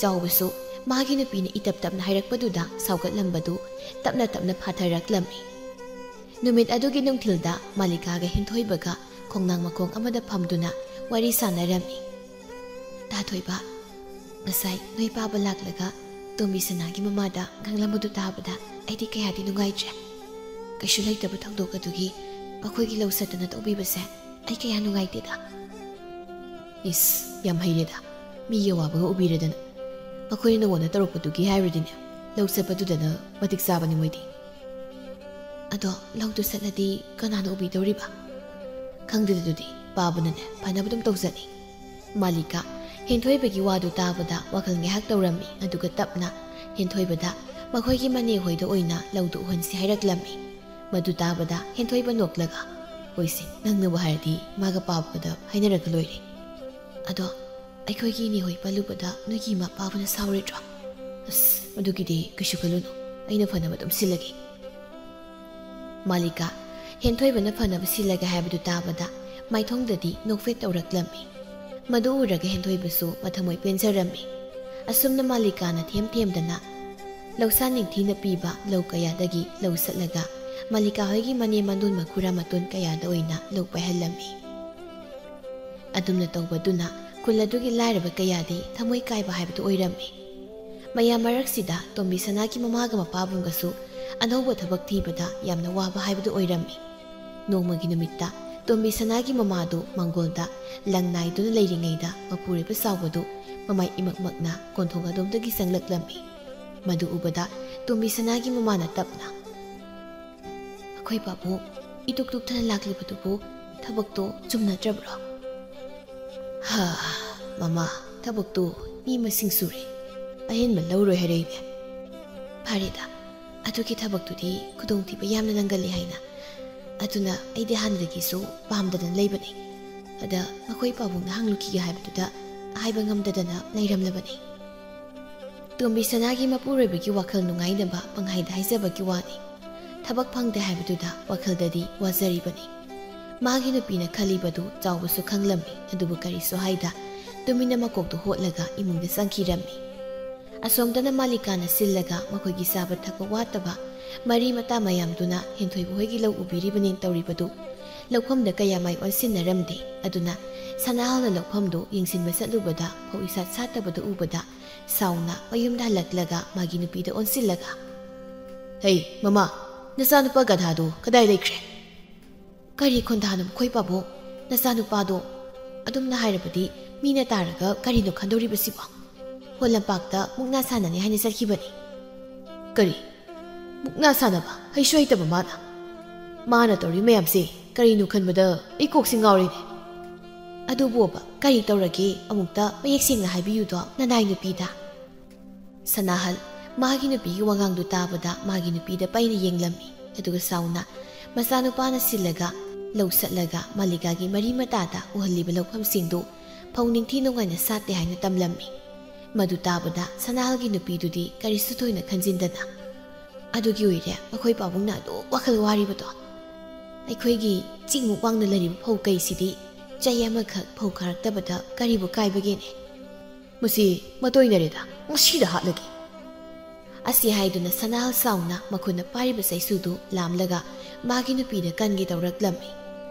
ꯆꯥꯎꯕꯁꯨ ꯃꯥꯒꯤ ꯅꯨꯄꯤꯅ ꯏꯇꯞ ꯇꯞꯅ ꯍꯥꯏꯔꯛꯄꯗꯨꯗ ꯁꯥꯎꯒꯠꯂꯝꯕꯗꯨ ꯇꯞꯅ ꯇꯞꯅ ꯐꯥꯊꯔꯛꯂꯝꯃꯤ꯫ ꯅꯨꯃꯤꯠ ꯑꯗꯨꯒꯤ ꯅꯨꯡꯊꯤꯜꯗ ꯃꯥꯂꯤꯀꯥꯒ ꯍꯦꯟꯊꯣꯏꯕꯒ ꯈꯣꯡꯅꯥꯡ ꯃꯈꯣꯡ ꯑꯃꯗ ꯐꯝꯗꯨꯅ ꯋꯥꯔꯤ ꯁꯥꯟꯅꯔꯝꯃꯤ꯫ "ꯇꯥ ꯊꯣꯏꯕ, ꯉꯁꯥꯏ ꯅꯣꯏ ꯄꯥꯕ ꯂꯥꯛꯂꯒ ꯇꯣꯝꯕꯤ ꯁꯅꯥꯒꯤ ꯃꯃꯥꯗ ꯉꯥꯡꯂꯝꯕꯗꯨ ꯇꯥꯕꯗ ꯑꯩꯗꯤ ꯀꯌꯥꯗꯤ ꯅꯨꯡꯉꯥꯏꯇ꯭ꯔꯦ꯫ ꯀꯩꯁꯨ ꯂꯩꯇꯕ ꯊꯧꯗꯣꯛ ꯑꯗꯨꯒꯤ ꯃꯈꯣꯏꯒꯤ ꯂꯧ ꯁꯠꯇꯅ ꯇꯧꯕꯤꯕꯁꯦ ꯑꯩ ꯀꯌꯥ ꯅꯨꯡꯉꯥꯏꯇꯦꯗ꯫" "ꯏꯁ, ꯌꯥꯝ ꯍꯩꯔꯦꯗ꯫ ꯃꯤꯒꯤ ꯑꯋꯥꯕꯒ ꯎꯕꯤꯔꯗꯅ꯫ ꯃꯈꯣꯏꯅ ꯅꯉꯣꯟꯗ ꯇꯧꯔꯛꯄꯗꯨꯒꯤ ꯍꯥꯏꯔꯨꯗꯤꯅꯦ, ꯂꯧ ꯆꯠꯄꯗꯨꯗꯅ ꯃꯇꯤꯛ ꯆꯥꯕꯅꯤ ꯃꯣꯏꯗꯤ꯫" "ꯑꯗꯣ ꯂꯧꯗꯨ ꯆꯠꯂꯗꯤ ꯀꯅꯥꯅ ꯎꯕꯤꯗꯧꯔꯤꯕ?" "ꯈꯪꯗꯦꯗ ꯑꯗꯨꯗꯤ, ꯄꯥꯕꯅꯅꯦ ꯐꯅꯕ ꯑꯗꯨꯝ ꯇꯧꯖꯅꯤ꯫" ꯃꯥꯂꯤꯀꯥ ꯍꯦꯟꯊꯣꯏꯕꯒꯤ ꯋꯥꯗꯨ ꯇꯥꯕꯗ ꯋꯥꯈꯜ ꯉꯥꯏꯍꯥꯛ ꯇꯧꯔꯝꯃꯤ, ꯑꯗꯨꯒ ꯇꯞꯅ ꯍꯦꯟꯊꯣꯏꯕꯗ ꯃꯈꯣꯏꯒꯤ ꯃꯅꯦ ꯍꯣꯏꯗ ꯑꯣꯏꯅ ꯂꯧꯗꯨ ꯎꯍꯟꯁꯤ ꯍꯥꯏꯔꯛꯂꯝꯃꯤ꯫ ꯃꯗꯨ ꯇꯥꯕꯗ ꯍꯦꯟꯊꯣꯏꯕ ꯅꯣꯛꯂꯒ, "ꯍꯣꯏꯁꯦ, ꯅꯪꯅꯕꯨ ꯍꯥꯏꯔꯗꯤ ꯃꯥꯒ ꯄꯥꯕꯒꯗ ꯍꯥꯏꯅꯔꯒ ꯂꯣꯏꯔꯦ꯫ ꯑꯗꯣ ꯑꯩꯈꯣꯏꯒꯤ ꯏꯅꯦ ꯍꯣꯏ ꯄꯜꯂꯨꯕꯗ ꯅꯣꯏꯒꯤ ꯏꯃꯥ ꯄꯥꯕꯅ ꯁꯥꯎꯔꯣꯏꯗ꯭ꯔꯣ?" "ꯑꯁ, ꯃꯗꯨꯒꯤꯗꯤ ꯀꯩꯁꯨ ꯈꯜꯂꯨꯅꯨ, ꯑꯩꯅ ꯐꯅꯕ ꯑꯗꯨꯝ ꯁꯤꯜꯂꯒꯦ꯫" ꯃꯥꯂꯤꯀꯥ ꯍꯦꯟꯊꯣꯏꯕꯅ ꯐꯅꯕ ꯁꯤꯜꯂꯒꯦ ꯍꯥꯏꯕꯗꯨ ꯇꯥꯕꯗ ꯃꯥꯏꯊꯣꯡꯗꯗꯤ ꯅꯣꯛꯐꯦꯠ ꯇꯧꯔꯛꯂꯝꯃꯤ꯫ ꯃꯗꯨ ꯎꯔꯒ ꯍꯦꯟꯊꯣꯏꯕꯁꯨ ꯃꯊꯃꯣꯏ ꯄꯦꯟꯖꯔꯝꯃꯤ꯫ ꯑꯁꯨꯝꯅ ꯃꯥꯂꯤꯀꯥꯅ ꯊꯦꯝ ꯊꯦꯝꯗꯅ ꯂꯧꯁꯥ ꯅꯤꯡꯊꯤꯅ ꯄꯤꯕ ꯂꯧ ꯀꯌꯥꯗꯒꯤ ꯂꯧ ꯁꯠꯂꯒ ꯃꯥꯂꯤꯀꯥ ꯍꯣꯏꯒꯤ ꯃꯅꯦꯝ ꯃꯥꯟꯗꯣꯟ ꯃꯈꯨꯔꯥ ꯃꯇꯣꯟ ꯀꯌꯥꯗ ꯑꯣꯏꯅ ꯂꯧ ꯄꯥꯏꯍꯜꯂꯝꯃꯤ꯫ ꯑꯗꯨꯝꯅ ꯇꯧꯕꯗꯨꯅ ꯈꯨꯜ ꯑꯗꯨꯒꯤ ꯂꯥꯏꯔꯕ ꯀꯌꯥꯗꯤ ꯊꯃꯣꯏ ꯀꯥꯏꯕ ꯍꯥꯏꯕꯗꯨ ꯑꯣꯏꯔꯝꯃꯤ꯫ ꯃꯌꯥꯝ ꯃꯔꯛꯁꯤꯗ ꯇꯣꯝꯕꯤ ꯁꯅꯥꯒꯤ ꯃꯃꯥꯒ ꯃꯄꯥꯕꯨꯡꯒꯁꯨ ꯑꯅꯧꯕ ꯊꯕꯛ ꯊꯤꯕꯗ ꯌꯥꯝꯅ ꯋꯥꯕ ꯍꯥꯏꯕꯗꯨ ꯑꯣꯏꯔꯝꯃꯤ꯫ ꯅꯣꯡꯃꯒꯤ ꯅꯨꯃꯤꯠꯇ ꯇꯣꯝꯕꯤ ꯁꯅꯥꯒꯤ ꯃꯃꯥꯗꯨ ꯃꯪꯒꯣꯜꯗ ꯂꯪ ꯅꯥꯏꯗꯨꯅ ꯂꯩꯔꯤꯉꯩꯗ ꯃꯄꯨꯔꯣꯏꯕ ꯆꯥꯎꯕꯗꯨ ꯃꯃꯥꯏ ꯏꯃꯛꯃꯛꯅ ꯀꯣꯟꯊꯣꯡ ꯑꯗꯣꯝꯗꯒꯤ ꯆꯪꯂꯛꯂꯝꯃꯤ꯫ ꯃꯗꯨ ꯎꯕꯗ ꯇꯣꯝꯕꯤ ꯁꯅꯥꯒꯤ ꯃꯃꯥꯅ ꯇꯞꯅ, "ꯑꯩꯈꯣꯏ ꯄꯥꯕꯨꯡ ꯏꯇꯨꯛ ꯇꯨꯛꯇꯅ ꯂꯥꯛꯂꯤꯕꯗꯨꯕꯨ ꯊꯕꯛꯇꯣ ꯆꯨꯝꯅꯗ꯭ꯔꯕ꯭ꯔꯣ?" "ꯍꯥ, ꯃꯃꯥ, ꯊꯕꯛꯇꯨ ꯃꯤ ꯃꯁꯤꯡ ꯁꯨꯔꯦ, ꯑꯍꯦꯟꯕ ꯂꯧꯔꯣꯏ ꯍꯥꯏꯔꯛꯏꯅꯦ꯫" "ꯐꯔꯦꯗ, ꯑꯗꯨꯒꯤ ꯊꯕꯛꯇꯨꯗꯤ ꯈꯨꯗꯣꯡꯊꯤꯕ ꯌꯥꯝꯅ ꯅꯪꯒꯜꯂꯤ ꯍꯥꯏꯅ꯫ ꯑꯗꯨꯅ ꯑꯩꯗꯤ ꯍꯥꯟꯅꯗꯒꯤꯁꯨ ꯄꯥꯝꯗꯗꯅ ꯂꯩꯕꯅꯤ꯫ ꯑꯗ ꯃꯈꯣꯏ ꯄꯥꯕꯨꯡꯅ ꯍꯪꯂꯨꯈꯤꯒꯦ ꯍꯥꯏꯕꯗꯨꯗ ꯍꯥꯏꯕ ꯉꯝꯗꯗꯅ ꯂꯩꯔꯝꯂꯕꯅꯤ꯫" ꯇꯣꯝꯕꯤ ꯁꯅꯥꯒꯤ ꯃꯄꯨꯔꯣꯏꯕꯒꯤ ꯋꯥꯈꯜ ꯅꯨꯡꯉꯥꯏꯅꯕ ꯄꯪꯍꯥꯏꯗ ꯍꯥꯏꯖꯕꯒꯤ ꯋꯥꯅꯤ꯫ ꯊꯕꯛ ꯐꯪꯗꯦ ꯍꯥꯏꯕꯗꯨꯗ ꯋꯥꯈꯜꯗꯗꯤ ꯋꯥꯖꯔꯤꯕꯅꯤ꯫ ꯃꯥꯒꯤ ꯅꯨꯄꯤꯅ ꯈꯜꯂꯤꯕꯗꯨ ꯆꯥꯎꯕꯁꯨ ꯈꯪꯂꯝꯃꯤ, ꯑꯗꯨꯕꯨ ꯀꯔꯤꯁꯨ ꯍꯥꯏꯗ ꯇꯨꯃꯤꯟꯅ ꯃꯀꯣꯛꯇꯨ ꯍꯣꯠꯂꯒ ꯏꯃꯨꯡꯗ ꯆꯪꯈꯤꯔꯝꯃꯤ꯫ ꯑꯁꯣꯝꯗꯅ ꯃꯥꯂꯤꯀꯥꯅ ꯁꯤꯜꯂꯒ ꯃꯈꯣꯏꯒꯤ ꯆꯥꯕ ꯊꯛꯄ ꯋꯥꯠꯇꯕ ꯃꯔꯤ ꯃꯇꯥ ꯃꯌꯥꯝꯗꯨꯅ ꯍꯦꯟꯊꯣꯏꯕ ꯍꯣꯏꯒꯤ ꯂꯧ ꯎꯕꯤꯔꯤꯕꯅꯦꯅ ꯇꯧꯔꯤꯕꯗꯨ ꯂꯧꯐꯝꯗ ꯀꯌꯥ ꯃꯥꯏ ꯑꯣꯟꯁꯤꯟꯅꯔꯝꯗꯦ꯫ ꯑꯗꯨꯅ ꯁꯅꯥꯍꯜꯅ ꯂꯧꯐꯝꯗꯨ ꯌꯦꯡꯁꯤꯟꯕ ꯆꯠꯂꯨꯕꯗ ꯐꯧ ꯏꯁꯥꯠ ꯁꯥꯠꯇꯕꯗꯨ ꯎꯕꯗ ꯁꯥꯎꯅ ꯃꯌꯨꯝꯗ ꯍꯜꯂꯛꯂꯒ ꯃꯥꯒꯤ ꯅꯨꯄꯤꯗ ꯑꯣꯟꯁꯤꯜꯂꯒ, "ꯍꯩ, ꯃꯃꯥ, ꯅꯆꯥꯅꯨꯄꯥ ꯒꯙꯥꯗꯨ ꯀꯗꯥꯏ ꯂꯩꯈ꯭ꯔꯦ?" "ꯀꯔꯤ ꯈꯣꯟꯊꯥꯅꯣ ꯃꯈꯣꯏ ꯄꯥꯕꯨꯡ? ꯅꯆꯥꯅꯨꯄꯥꯗꯣ ꯑꯗꯨꯝꯅ ꯍꯥꯏꯔꯕꯗꯤ ꯃꯤꯅ ꯇꯥꯔꯒ ꯀꯔꯤꯅꯣ ꯈꯟꯗꯧꯔꯤꯕꯁꯤꯕꯣ? ꯍꯣ ꯂꯝꯄꯥꯛꯇ ꯃꯨꯛꯅꯥ ꯁꯥꯟꯅꯅꯤ ꯍꯥꯏꯅ ꯆꯠꯈꯤꯕꯅꯤ꯫" "ꯀꯔꯤ? ꯃꯨꯛꯅꯥ ꯁꯥꯟꯅꯕ? ꯍꯩꯁꯨ ꯍꯩꯇꯕ ꯃꯥꯅ꯫ ꯃꯥꯅ ꯇꯧꯔꯤ ꯃꯌꯥꯝꯁꯦ ꯀꯔꯤꯅꯣ ꯈꯟꯕꯗ ꯑꯩ ꯀꯣꯛꯁꯤ ꯉꯥꯎꯔꯦꯅꯦ꯫" "ꯑꯗꯨꯕꯨꯕ ꯀꯔꯤ ꯇꯧꯔꯒꯦ? ꯑꯃꯨꯛꯇ ꯃꯌꯦꯛ ꯁꯦꯡꯅ ꯍꯥꯏꯕꯤꯌꯨꯗꯣ ꯅꯅꯥꯏ ꯅꯨꯄꯤꯗ꯫" ꯁꯅꯥꯍꯜ ꯃꯥꯒꯤ ꯅꯨꯄꯤꯒꯤ ꯋꯥꯉꯥꯡꯗꯨ ꯇꯥꯕꯗ ꯃꯥꯒꯤ ꯅꯨꯄꯤꯗ ꯄꯩꯅ ꯌꯦꯡꯂꯝꯃꯤ꯫ ꯑꯗꯨꯒ ꯁꯥꯎꯅ ꯃꯆꯥꯅꯨꯄꯥꯅ ꯁꯤꯜꯂꯒ ꯂꯧ ꯁꯠꯂꯒ ꯃꯥꯂꯤꯀꯥꯒꯤ ꯃꯔꯤ ꯃꯇꯥꯗ ꯎꯍꯜꯂꯤꯕ ꯂꯧꯐꯝꯁꯤꯡꯗꯨ ꯐꯧ ꯅꯤꯡꯊꯤ ꯅꯨꯡꯉꯥꯏꯅ ꯁꯥꯠꯇꯦ ꯍꯥꯏꯅ ꯇꯝꯂꯝꯃꯤ꯫ ꯃꯗꯨ ꯇꯥꯕꯗ ꯁꯅꯥꯍꯜꯒꯤ ꯅꯨꯄꯤꯗꯨꯗꯤ ꯀꯔꯤꯁꯨ ꯊꯣꯏꯅ ꯈꯟꯖꯤꯟꯗꯅ, "ꯑꯗꯨꯒꯤ ꯑꯣꯏꯔꯦ ꯃꯈꯣꯏ ꯄꯥꯕꯨꯡꯅ ꯑꯗꯨꯛ ꯋꯥꯈꯜ ꯋꯥꯔꯤꯕꯗꯣ꯫ ꯑꯩꯈꯣꯏꯒꯤ ꯆꯤꯡꯃꯨꯛ ꯋꯥꯡꯅ ꯂꯩꯔꯤꯕ ꯐꯧ ꯀꯩꯁꯤꯗꯤ ꯆꯍꯤ ꯑꯃꯈꯛ ꯐꯧ ꯈꯥꯔꯛꯇꯕꯗ ꯀꯔꯤꯕꯨ ꯀꯥꯏꯕꯒꯦꯅꯦ? ꯃꯁꯤ ꯃꯇꯣꯏꯅꯔꯦꯗ, ꯉꯁꯤꯗ ꯍꯥꯠꯂꯒꯦ꯫ ꯑꯁꯤ ꯍꯥꯏꯗꯨꯅ ꯁꯅꯥꯍꯜ ꯁꯥꯎꯅ ꯃꯈꯨꯠꯅ ꯄꯥꯏꯔꯤꯕ ꯆꯩꯁꯨꯗꯨ ꯂꯥꯝꯂꯒ ꯃꯥꯒꯤ ꯅꯨꯄꯤꯗ ꯀꯟꯒꯦ ꯇꯧꯔꯛꯂꯝꯃꯤ꯫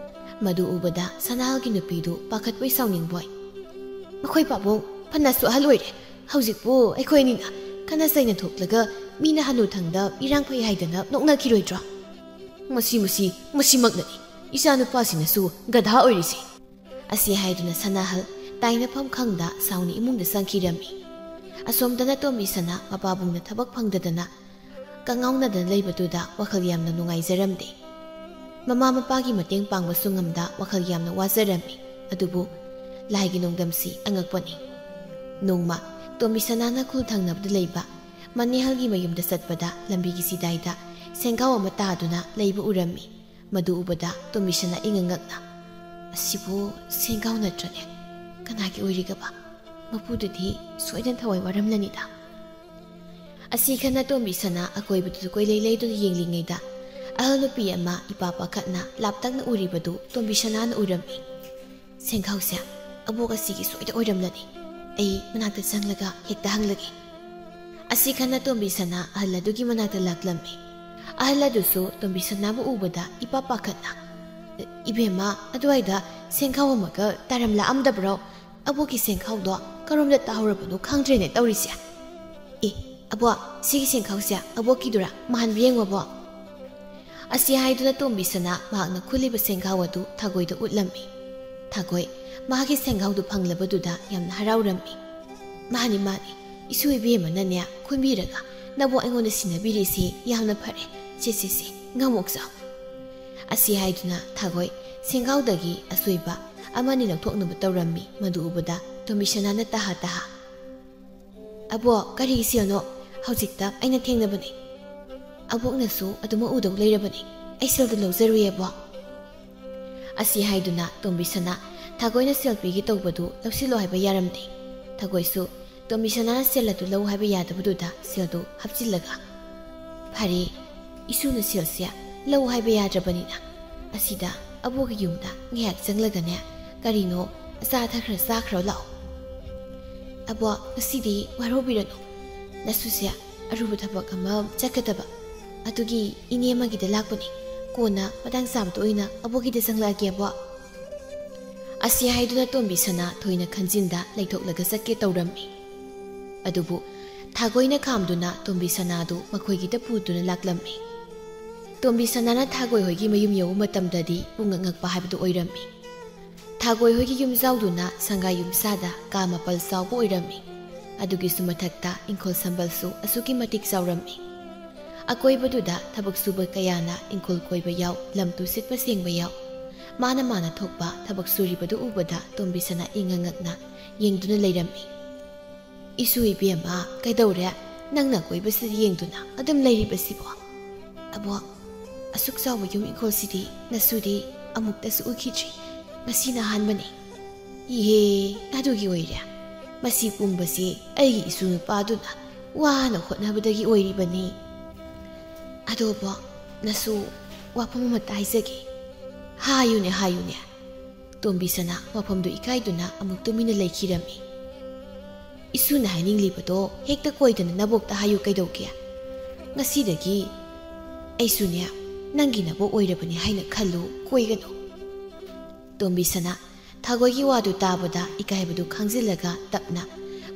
ꯃꯗꯨ ꯎꯕꯗ ꯁꯅꯥꯍꯜꯒꯤ ꯅꯨꯄꯤꯗꯨ ꯄꯥꯈꯠꯄꯣꯏ ꯁꯥꯎꯅꯤꯡꯕꯣꯏ, "ꯃꯈꯣꯏ ꯄꯥꯕꯨꯡ, ꯐꯅꯁꯨ ꯑꯍꯜ ꯑꯣꯏꯔꯦ, ꯍꯧꯖꯤꯛꯄꯨ ꯑꯩꯈꯣꯏ ꯑꯅꯤꯅ ꯈꯠꯅ ꯆꯩꯅ ꯊꯣꯛꯂꯒ ꯃꯤꯅ ꯍꯅꯨꯊꯪꯗ ꯏꯔꯥꯡ ꯐꯩ ꯍꯥꯏꯗꯅ ꯅꯣꯛꯅꯈꯤꯔꯣꯏꯗ꯭ꯔꯣ? ꯃꯁꯤ, ꯃꯁꯤ, ꯃꯁꯤꯃꯛꯅꯅꯤ ꯏꯆꯥꯅꯨꯄꯥꯁꯤꯅꯁꯨ ꯒꯙꯥ ꯑꯣꯏꯔꯤꯁꯤ"꯫ ꯑꯁꯤ ꯍꯥꯏꯗꯨꯅ ꯁꯅꯥꯍꯜ ꯇꯥꯏꯅꯐꯝ ꯈꯪꯗ ꯁꯥꯎꯅ ꯏꯃꯨꯡꯗ ꯆꯪꯈꯤꯔꯝꯃꯤ꯫ ꯑꯁꯣꯝꯗꯅ ꯇꯣꯝꯕꯤ ꯁꯅꯥ ꯃꯄꯥꯕꯨꯡꯅ ꯊꯕꯛ ꯐꯪꯗꯗꯅ ꯀꯉꯥꯎꯅꯗꯅ ꯂꯩꯕꯗꯨꯗ ꯋꯥꯈꯜ ꯌꯥꯝꯅ ꯅꯨꯡꯉꯥꯏꯖꯔꯝꯗꯦ꯫ ꯃꯃꯥ ꯃꯄꯥꯒꯤ ꯃꯇꯦꯡ ꯄꯥꯡꯕꯁꯨ ꯉꯝꯗ ꯋꯥꯈꯜ ꯌꯥꯝꯅ ꯋꯥꯖꯔꯝꯃꯤ꯫ ꯑꯗꯨꯕꯨ ꯂꯥꯏꯒꯤ ꯅꯣꯡꯗꯝꯁꯤ ꯑꯉꯛꯄꯅꯤ꯫ ꯅꯣꯡꯃ ꯇꯣꯝꯕꯤ ꯁꯅꯥꯅ ꯈꯨꯜ ꯊꯪꯅꯕꯗ ꯂꯩꯕ ꯃꯅꯦꯍꯜꯒꯤ ꯃꯌꯨꯝꯗ ꯆꯠꯄꯗ ꯂꯝꯕꯤꯒꯤ ꯆꯤꯗꯥꯏꯗ ꯁꯦꯡꯒꯥꯎ ꯑꯃ ꯇꯥꯗꯨꯅ ꯂꯩꯕ ꯎꯔꯝꯃꯤ꯫ ꯃꯗꯨ ꯎꯕꯗ ꯇꯣꯝꯕꯤ ꯁꯅꯥ ꯏꯉꯛ ꯉꯛꯅ, "ꯑꯁꯤꯕꯨ ꯁꯦꯡꯒꯥꯎ ꯅꯠꯇ꯭ꯔꯅꯦ? ꯀꯅꯥꯒꯤ ꯑꯣꯏꯔꯤꯒꯕ? ꯃꯄꯨꯗꯨꯗꯤ ꯁꯣꯏꯗꯅ ꯊꯋꯥꯏ ꯋꯥꯔꯝꯂꯅꯤꯗ"꯫ ꯑꯁꯤ ꯈꯟꯅ ꯇꯣꯝꯕꯤ ꯁꯅꯥ ꯑꯀꯣꯏꯕꯗꯨꯗ ꯀꯣꯏꯂꯩ ꯂꯩꯗꯨꯅ ꯌꯦꯡꯂꯤꯉꯩꯗ ꯑꯍꯜ ꯅꯨꯄꯤ ꯑꯃ ꯏꯄꯥ ꯄꯥꯈꯠꯅ ꯂꯥꯞꯇꯛꯅ ꯎꯔꯤꯕꯗꯨ ꯇꯣꯝꯕꯤ ꯁꯅꯥꯅ ꯎꯔꯝꯃꯤ꯫ "ꯁꯦꯡꯈꯥꯎꯁꯦ ꯑꯕꯣꯛ ꯑꯁꯤꯒꯤ ꯁꯣꯏꯗ ꯑꯣꯏꯔꯝꯂꯅꯤ꯫ ꯑꯩ ꯃꯅꯥꯛꯇ ꯆꯪꯂꯒ ꯍꯦꯛꯇ ꯍꯪꯂꯒꯦ"꯫ ꯑꯁꯤ ꯈꯟꯅ ꯇꯣꯝꯕꯤ ꯁꯅꯥ ꯑꯍꯜ ꯑꯗꯨꯒꯤ ꯃꯅꯥꯛꯇ ꯂꯥꯛꯂꯝꯃꯤ꯫ ꯑꯍꯜ ꯑꯗꯨꯁꯨ ꯇꯣꯝꯕꯤ ꯁꯅꯥꯕꯨ ꯎꯕꯗ ꯏꯄꯥ ꯄꯥꯈꯠꯅ, "ꯏꯕꯦꯝꯃ, ꯑꯗꯨꯋꯥꯏꯗ ꯁꯦꯡꯈꯥꯎ ꯑꯃꯒ ꯇꯥꯔꯝ ꯂꯥꯛꯑꯝꯗꯕ꯭ꯔꯣ? ꯑꯕꯣꯛꯀꯤ ꯁꯦꯡꯈꯥꯎꯗꯣ ꯀꯔꯣꯝꯗ ꯇꯥꯍꯧꯔꯕꯅꯣ ꯈꯪꯗ꯭ꯔꯦꯅꯦ ꯇꯧꯔꯤꯁꯦ꯫ ꯑꯦ, ꯑꯕꯣꯛ, ꯁꯤꯒꯤ ꯁꯦꯡꯈꯥꯎꯁꯦ ꯑꯕꯣꯛꯀꯤꯗꯨꯔꯥ? ꯃꯥꯟꯕ ꯌꯦꯡꯉꯣ, ꯑꯕꯣꯛ"꯫ ꯑꯁꯤ ꯍꯥꯏꯗꯨꯅ ꯇꯣꯝꯕꯤ ꯁꯅꯥ ꯃꯍꯥꯛꯅ ꯈꯨꯜꯂꯤꯕ ꯁꯦꯡꯈꯥꯎ ꯑꯗꯨ ꯊꯥꯒꯣꯏꯗ ꯎꯠꯂꯝꯃꯤ꯫ ꯊꯥꯒꯣꯏ ꯃꯍꯥꯛꯀꯤ ꯁꯦꯡꯈꯥꯎꯗꯨ ꯐꯪꯂꯕꯗꯨꯗ ꯌꯥꯝꯅ ꯍꯔꯥꯎꯔꯝꯃꯤ꯫ "ꯃꯥꯅꯤ, ꯃꯥꯅꯤ, ꯏꯁꯨ ꯏꯕꯦꯝꯃꯅꯅꯦ ꯈꯨꯟꯕꯤꯔꯒ ꯅꯕꯣꯛ ꯑꯩꯉꯣꯟꯗ ꯁꯤꯟꯅꯕꯤꯔꯤꯁꯤ ꯌꯥꯝꯅ ꯐꯔꯦ꯫ ꯁꯦ, ꯁꯦ, ꯁꯦ, ꯉꯝꯃꯣꯛꯆꯧ"꯫ ꯑꯁꯤ ꯍꯥꯏꯗꯨꯅ ꯊꯥꯒꯣꯏ ꯁꯦꯡꯈꯥꯎꯗꯒꯤ ꯑꯁꯣꯏꯕ ꯑꯃꯅꯤ ꯂꯧꯊꯣꯛꯅꯕ ꯇꯧꯔꯝꯃꯤ꯫ ꯃꯗꯨ ꯎꯕꯗ ꯇꯣꯝꯕꯤ ꯁꯅꯥꯅ ꯇꯍꯥ ꯇꯍꯥ, "ꯑꯕꯣꯛ, ꯀꯔꯤꯒꯤ ꯁꯦꯜꯅꯣ? ꯍꯧꯖꯤꯛꯇ ꯑꯩꯅ ꯊꯦꯡꯅꯕꯅꯤ꯫ ꯑꯕꯣꯛꯅꯁꯨ ꯑꯗꯨꯃꯛ ꯎꯗꯧ ꯂꯩꯔꯕꯅꯤ꯫ ꯑꯩ ꯁꯦꯜꯗꯨ ꯂꯧꯖꯔꯨꯏ, ꯑꯕꯣꯛ"꯫ ꯑꯁꯤ ꯍꯥꯏꯗꯨꯅ ꯇꯣꯝꯕꯤ ꯁꯅꯥ ꯊꯥꯒꯣꯏꯅ ꯁꯦꯜ ꯄꯤꯒꯦ ꯇꯧꯕꯗꯨ ꯂꯧꯁꯤꯜꯂꯣ ꯍꯥꯏꯕ ꯌꯥꯔꯝꯗꯦ꯫ ꯊꯥꯒꯣꯏꯁꯨ ꯇꯣꯝꯕꯤ ꯁꯅꯥꯅ ꯁꯦꯜ ꯑꯗꯨ ꯂꯧ ꯍꯥꯏꯕ ꯌꯥꯗꯕꯗꯨꯗ ꯁꯦꯜꯗꯨ ꯍꯥꯞꯆꯤꯜꯂꯒ, "ꯐꯔꯦ, ꯏꯁꯨꯅ ꯁꯦꯜꯁꯦ ꯂꯧ ꯍꯥꯏꯕ ꯌꯥꯗ꯭ꯔꯕꯅꯤꯅ ꯑꯁꯤꯗ ꯑꯕꯣꯛꯀꯤ ꯌꯨꯝꯗ ꯉꯥꯏꯍꯥꯛ ꯆꯪꯂꯒꯅꯦ, ꯀꯔꯤꯅꯣ ꯑꯆꯥ ꯑꯊꯛ ꯈꯔ ꯆꯥꯈ꯭ꯔꯣ ꯂꯥꯛꯑꯣ꯫ "ꯑꯕꯣꯛ, ꯉꯁꯤꯗꯤ ꯋꯥꯔꯧꯕꯤꯔꯅꯨ, ꯅꯁꯨꯁꯦ ꯑꯔꯨꯕ ꯊꯕꯛ ꯑꯃ ꯆꯠꯀꯗꯕ, ꯑꯗꯨꯒꯤ ꯏꯅꯦ ꯑꯃꯒꯤꯗ ꯂꯥꯛꯄꯅꯤ꯫ ꯀꯣꯟꯅ ꯃꯇꯥꯡ ꯆꯥꯕꯗ ꯑꯣꯏꯅ ꯑꯕꯣꯛꯀꯤꯗ ꯆꯪꯂꯛꯑꯒꯦ, ꯑꯕꯣꯛ꯫" ꯑꯁꯤ ꯍꯥꯏꯗꯨꯅ ꯇꯣꯝꯕꯤ ꯁꯅꯥ ꯊꯣꯏꯅ ꯈꯟꯖꯤꯟꯗ ꯂꯩꯊꯣꯛꯂꯒ ꯆꯠꯀꯦ ꯇꯧꯔꯝꯃꯤ꯫ ꯑꯗꯨꯕꯨ ꯊꯥꯒꯣꯏꯅ ꯈꯥꯝꯗꯨꯅ ꯇꯣꯝꯕꯤ ꯁꯅꯥꯗꯨ ꯃꯈꯣꯏꯒꯤꯗ ꯄꯨꯗꯨꯅ ꯂꯥꯛꯂꯝꯃꯤ꯫ ꯇꯣꯝꯕꯤ ꯁꯅꯥꯅ ꯊꯥꯒꯣꯏ ꯍꯣꯏꯒꯤ ꯃꯌꯨꯝ ꯌꯧꯕ ꯃꯇꯝꯗꯗꯤ ꯄꯨꯡꯉꯛ ꯉꯛꯄ ꯍꯥꯏꯕꯗꯨ ꯑꯣꯏꯔꯝꯃꯤ꯫ ꯊꯥꯒꯣꯏ ꯍꯣꯏꯒꯤ ꯌꯨꯝꯖꯥꯎꯗꯨꯅ ꯁꯪꯒꯥꯏ ꯌꯨꯝꯁꯥꯗ ꯀꯥ ꯃꯥꯄꯜ ꯆꯥꯎꯕ ꯑꯣꯏꯔꯝꯃꯤ꯫ ꯑꯗꯨꯒꯤꯁꯨ ꯃꯊꯛꯇ ꯏꯪꯈꯣꯜ ꯁꯝꯕꯜꯁꯨ ꯑꯁꯨꯛꯀꯤ ꯃꯇꯤꯛ ꯆꯥꯎꯔꯝꯃꯤ꯫ ꯑꯀꯣꯏꯕꯗꯨꯗ ꯊꯕꯛ ꯁꯨꯕ ꯀꯌꯥꯅ ꯏꯪꯈꯣꯜ ꯀꯣꯏꯕ ꯌꯥꯎ, ꯂꯝ ꯇꯨ ꯁꯤꯠꯄ ꯁꯦꯡꯕ ꯌꯥꯎ꯫ ꯃꯥꯅ ꯃꯥꯅ ꯊꯣꯛꯄ ꯊꯕꯛ ꯁꯨꯔꯤꯕꯗꯨ ꯎꯕꯗ ꯇꯣꯝꯕꯤ ꯁꯅꯥ ꯏꯉꯛ ꯉꯛꯅ ꯌꯦꯡꯗꯨꯅ ꯂꯩꯔꯝꯃꯤ꯫ "ꯏꯁꯨ ꯏꯕꯦꯝꯃ, ꯀꯩꯗꯧꯔꯦ? ꯅꯪꯅ ꯀꯣꯏꯕꯁꯤꯗ ꯌꯦꯡꯗꯨꯅ ꯑꯗꯨꯝ ꯂꯩꯔꯤꯕꯁꯤꯕꯣ?" "ꯑꯕꯣꯛ, ꯑꯁꯨꯛ ꯆꯥꯎꯕ ꯌꯨꯝ ꯏꯪꯈꯣꯜꯁꯤꯗꯤ ꯅꯁꯨꯗꯤ ꯑꯃꯨꯛꯇꯁꯨ ꯎꯈꯤꯗ꯭ꯔꯤ꯫ ꯉꯁꯤꯅ ꯑꯍꯥꯟꯕꯅꯤ꯫" "ꯏꯍꯦ, ꯑꯗꯨꯒꯤ ꯑꯣꯏꯔꯦ꯫ ꯃꯁꯤ ꯄꯨꯝꯕꯁꯤ ꯑꯩꯒꯤ ꯏꯁꯨ ꯅꯨꯄꯥꯗꯨꯅ ꯋꯥꯅ ꯍꯣꯠꯅꯕꯗꯒꯤ ꯑꯣꯏꯔꯤꯕꯅꯤ꯫" "ꯑꯗꯣ ꯑꯕꯣꯛ, ꯅꯁꯨ ꯋꯥꯐꯝ ꯑꯃꯇ ꯍꯥꯏꯖꯒꯦ꯫" "ꯍꯥꯏꯌꯨꯅꯦ, ꯍꯥꯏꯌꯨꯅꯦ꯫" ꯇꯣꯝꯕꯤ ꯁꯅꯥ ꯋꯥꯐꯝꯗꯨ ꯏꯀꯥꯏꯗꯨꯅ ꯑꯃꯨꯛ ꯇꯨꯃꯤꯟꯅ ꯂꯩꯈꯤꯔꯝꯃꯤ꯫ "ꯏꯁꯨꯅ ꯍꯥꯏꯅꯤꯡꯂꯤꯕꯗꯣ ꯍꯦꯛꯇ ꯀꯣꯏꯗꯅ ꯅꯕꯣꯛꯇ ꯍꯥꯏꯌꯨ ꯀꯩꯗꯧꯒꯦ? ꯉꯁꯤꯗꯒꯤ ꯑꯩꯁꯨꯅꯦ ꯅꯪꯒꯤ ꯅꯕꯣꯛ ꯑꯣꯏꯔꯕꯅꯤ ꯍꯥꯏꯅ ꯈꯜꯂꯨ, ꯀꯣꯏꯒꯅꯨ꯫" ꯇꯣꯝꯕꯤ ꯁꯅꯥ ꯊꯥꯒꯣꯏꯒꯤ ꯋꯥꯗꯨ ꯇꯥꯕꯗ ꯏꯀꯥꯏꯕꯗꯨ ꯈꯥꯡꯖꯤꯜꯂꯒ ꯇꯞꯅ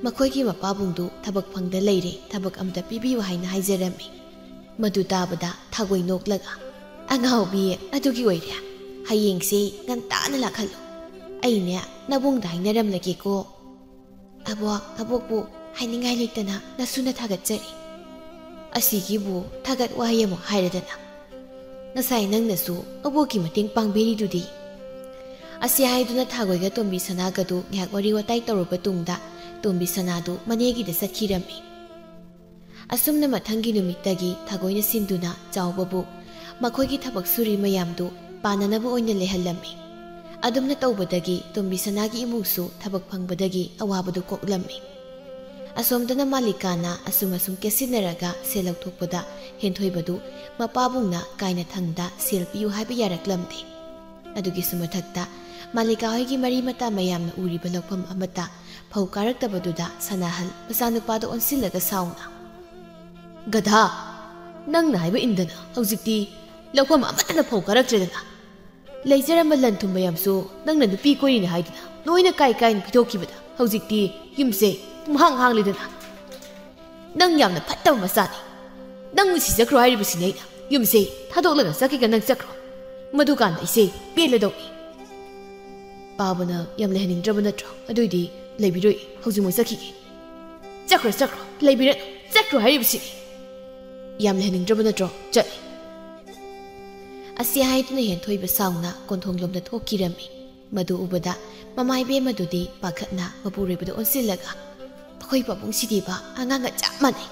ꯃꯈꯣꯏꯒꯤ ꯃꯄꯥꯕꯨꯡꯗꯨ ꯊꯕꯛ ꯐꯪꯗ ꯂꯩꯔꯦ, ꯊꯕꯛ ꯑꯝꯇ ꯄꯤꯕꯤꯌꯨ ꯍꯥꯏꯅ ꯍꯥꯏꯖꯔꯝꯃꯤ꯫ ꯃꯗꯨ ꯇꯥꯕꯗ ꯊꯥꯒꯣꯏ ꯅꯣꯛꯂꯒ, "ꯑꯉꯥꯎꯕꯤ, ꯑꯗꯨꯒꯤ ꯑꯣꯏꯔꯦ꯫ ꯍꯌꯦꯡꯁꯦ ꯉꯟꯇꯥꯅ ꯂꯥꯛꯍꯜꯂꯨ꯫ ꯑꯩꯅꯦ ꯅꯕꯨꯡꯗ ꯍꯥꯏꯅꯔꯝꯂꯒꯦꯀꯣ꯫" "ꯑꯕꯣꯛ, ꯑꯕꯣꯛꯄꯨ ꯍꯥꯏꯅꯤꯡꯉꯥꯏ ꯂꯩꯇꯅ ꯅꯁꯨꯅ ꯊꯥꯒꯠꯆꯔꯤ꯫" "ꯑꯁꯤꯒꯤꯕꯨ ꯊꯥꯒꯠ ꯋꯥꯍꯩ ꯑꯃꯨꯛ ꯍꯥꯏꯔꯗꯅ꯫ ꯉꯁꯥꯏ ꯅꯪꯅꯁꯨ ꯑꯕꯣꯛꯀꯤ ꯃꯇꯦꯡ ꯄꯥꯡꯕꯤꯔꯤꯗꯨꯗꯤ꯫" ꯑꯁꯤ ꯍꯥꯏꯗꯨꯅ ꯊꯥꯒꯣꯏꯒ ꯇꯣꯝꯕꯤ ꯁꯅꯥꯒꯗꯨ ꯉꯥꯏꯍꯥꯛ ꯋꯥꯔꯤ ꯋꯥꯇꯥꯏ ꯇꯧꯔꯕ ꯇꯨꯡꯗ ꯇꯣꯝꯕꯤ ꯁꯅꯥꯗꯨ ꯃꯅꯦꯒꯤꯗ ꯆꯠꯈꯤꯔꯝꯃꯤ꯫ ꯑꯁꯨꯝꯅ ꯃꯊꯪꯒꯤ ꯅꯨꯃꯤꯠꯇꯒꯤ ꯊꯥꯒꯣꯏꯅ ꯁꯤꯟꯗꯨꯅ ꯆꯥꯎꯕꯕꯨ ꯃꯈꯣꯏꯒꯤ ꯊꯕꯛ ꯁꯨꯔꯤ ꯃꯌꯥꯝꯗꯨ ꯄꯥꯟꯅꯅꯕ ꯑꯣꯏꯅ ꯂꯩꯍꯜꯂꯝꯃꯤ꯫ ꯑꯗꯨꯝꯅ ꯇꯧꯕꯗꯒꯤ ꯇꯣꯝꯕꯤ ꯁꯅꯥꯒꯤ ꯏꯃꯨꯡꯁꯨ ꯊꯕꯛ ꯐꯪꯕꯗꯒꯤ ꯑꯋꯥꯕꯗꯨ ꯀꯣꯛꯂꯝꯃꯤ꯫ ꯑꯁꯣꯝꯗꯅ ꯃꯥꯂꯤꯀꯥꯅ ꯑꯁꯨꯝ ꯑꯁꯨꯝ ꯀꯦꯠꯁꯤꯟꯅꯔꯒ ꯁꯦꯜ ꯂꯧꯊꯣꯛꯄꯗ ꯍꯦꯟꯊꯣꯏꯕꯗꯨ ꯃꯄꯥꯕꯨꯡꯅ ꯀꯥꯏꯅ ꯊꯪꯗ ꯁꯦꯜ ꯄꯤꯌꯨ ꯍꯥꯏꯕ ꯌꯥꯔꯛꯂꯝꯗꯦ꯫ ꯑꯗꯨꯒꯤꯁꯨ ꯃꯊꯛꯇ ꯃꯥꯂꯤꯀꯥ ꯍꯣꯏꯒꯤ ꯃꯔꯤ ꯃꯇꯥ ꯃꯌꯥꯝꯅ ꯎꯔꯤꯕ ꯂꯧꯐꯝ ꯑꯃꯠꯇ ꯐꯧ ꯀꯥꯔꯛꯇꯕꯗꯨꯗ ꯁꯅꯥꯍꯜ ꯃꯆꯥꯅꯨꯄꯥꯗ ꯑꯣꯟꯁꯤꯜꯂꯒ ꯁꯥꯎꯅ, "ꯒꯙꯥ, ꯅꯪꯅ ꯍꯥꯏꯕ ꯏꯟꯗꯅ ꯍꯧꯖꯤꯛꯇꯤ ꯂꯧꯐꯝ ꯑꯃꯠꯇꯅ ꯐꯧ ꯀꯥꯔꯛꯇ꯭ꯔꯦꯗꯅ꯫ ꯂꯩꯖꯔꯝꯕ ꯂꯟ ꯊꯨꯝ ꯃꯌꯥꯝꯁꯨ ꯅꯪꯅ ꯅꯨꯄꯤ ꯀꯣꯏꯔꯤꯅ ꯍꯥꯏꯗꯨꯅ ꯂꯣꯏꯅ ꯀꯥꯏ ꯀꯥꯏꯅ ꯄꯤꯊꯣꯛꯈꯤꯕꯗ ꯍꯧꯖꯤꯛꯇꯤ ꯌꯨꯝꯁꯦ ꯄꯨꯡꯍꯥꯡ ꯍꯥꯡꯂꯤꯗꯅ꯫ ꯅꯪ ꯌꯥꯝꯅ ꯐꯠꯇꯕ ꯃꯆꯥꯅꯤ꯫ ꯅꯪ ꯅꯨꯡꯁꯤꯖꯈ꯭ꯔꯣ ꯍꯥꯏꯔꯤꯕꯁꯤꯅꯦ ꯑꯩꯅ꯫ ꯌꯨꯝꯁꯦ ꯊꯥꯗꯣꯛꯂꯒ ꯆꯠꯈꯤꯒ ꯅꯪ ꯆꯠꯈ꯭ꯔꯣ꯫ ꯃꯗꯨꯀꯥꯟꯗ ꯑꯩꯁꯦ ꯄꯦꯜꯂꯗꯧꯅꯤ꯫ ꯄꯥꯕꯅ ꯌꯥꯝ ꯂꯩꯍꯟꯅꯤꯡꯗ꯭ꯔꯕ ꯅꯠꯇ꯭ꯔꯣ? ꯑꯗꯨꯏꯗꯤ ꯂꯩꯕꯤꯔꯣꯏ, ꯍꯧꯖꯤꯛꯃꯛ ꯆꯠꯈꯤꯒꯦ꯫ ꯆꯠꯈ꯭ꯔꯣ, ꯆꯠꯈ꯭ꯔꯣ, ꯂꯩꯕꯤꯔꯅꯨ, ꯆꯠꯈ꯭ꯔꯣ ꯍꯥꯏꯔꯤꯕꯁꯤꯅꯤ꯫ ꯌꯥꯝ ꯂꯩꯍꯟꯅꯤꯡꯗ꯭ꯔꯕ ꯅꯠꯇ꯭ꯔꯣ? ꯆꯠꯂꯤ꯫ ꯑꯁꯤ ꯍꯥꯏꯗꯨꯅ ꯍꯦꯟꯊꯣꯏꯕ ꯁꯥꯎꯅ ꯀꯣꯟꯊꯣꯡꯂꯣꯝꯗ ꯊꯣꯛꯈꯤꯔꯝꯃꯤ꯫ ꯃꯗꯨ ꯎꯕꯗ ꯃꯃꯥ ꯏꯕꯦꯝꯃꯗꯨꯗꯤ ꯄꯥꯈꯠꯅ ꯃꯄꯨꯔꯣꯏꯕꯗ ꯑꯣꯟꯁꯤꯜꯂꯒ, "ꯑꯩꯈꯣꯏ ꯄꯥꯕꯨꯡꯁꯤꯗꯤꯕ ꯑꯉꯥꯡꯒ ꯆꯞ ꯃꯥꯟꯅꯩ꯫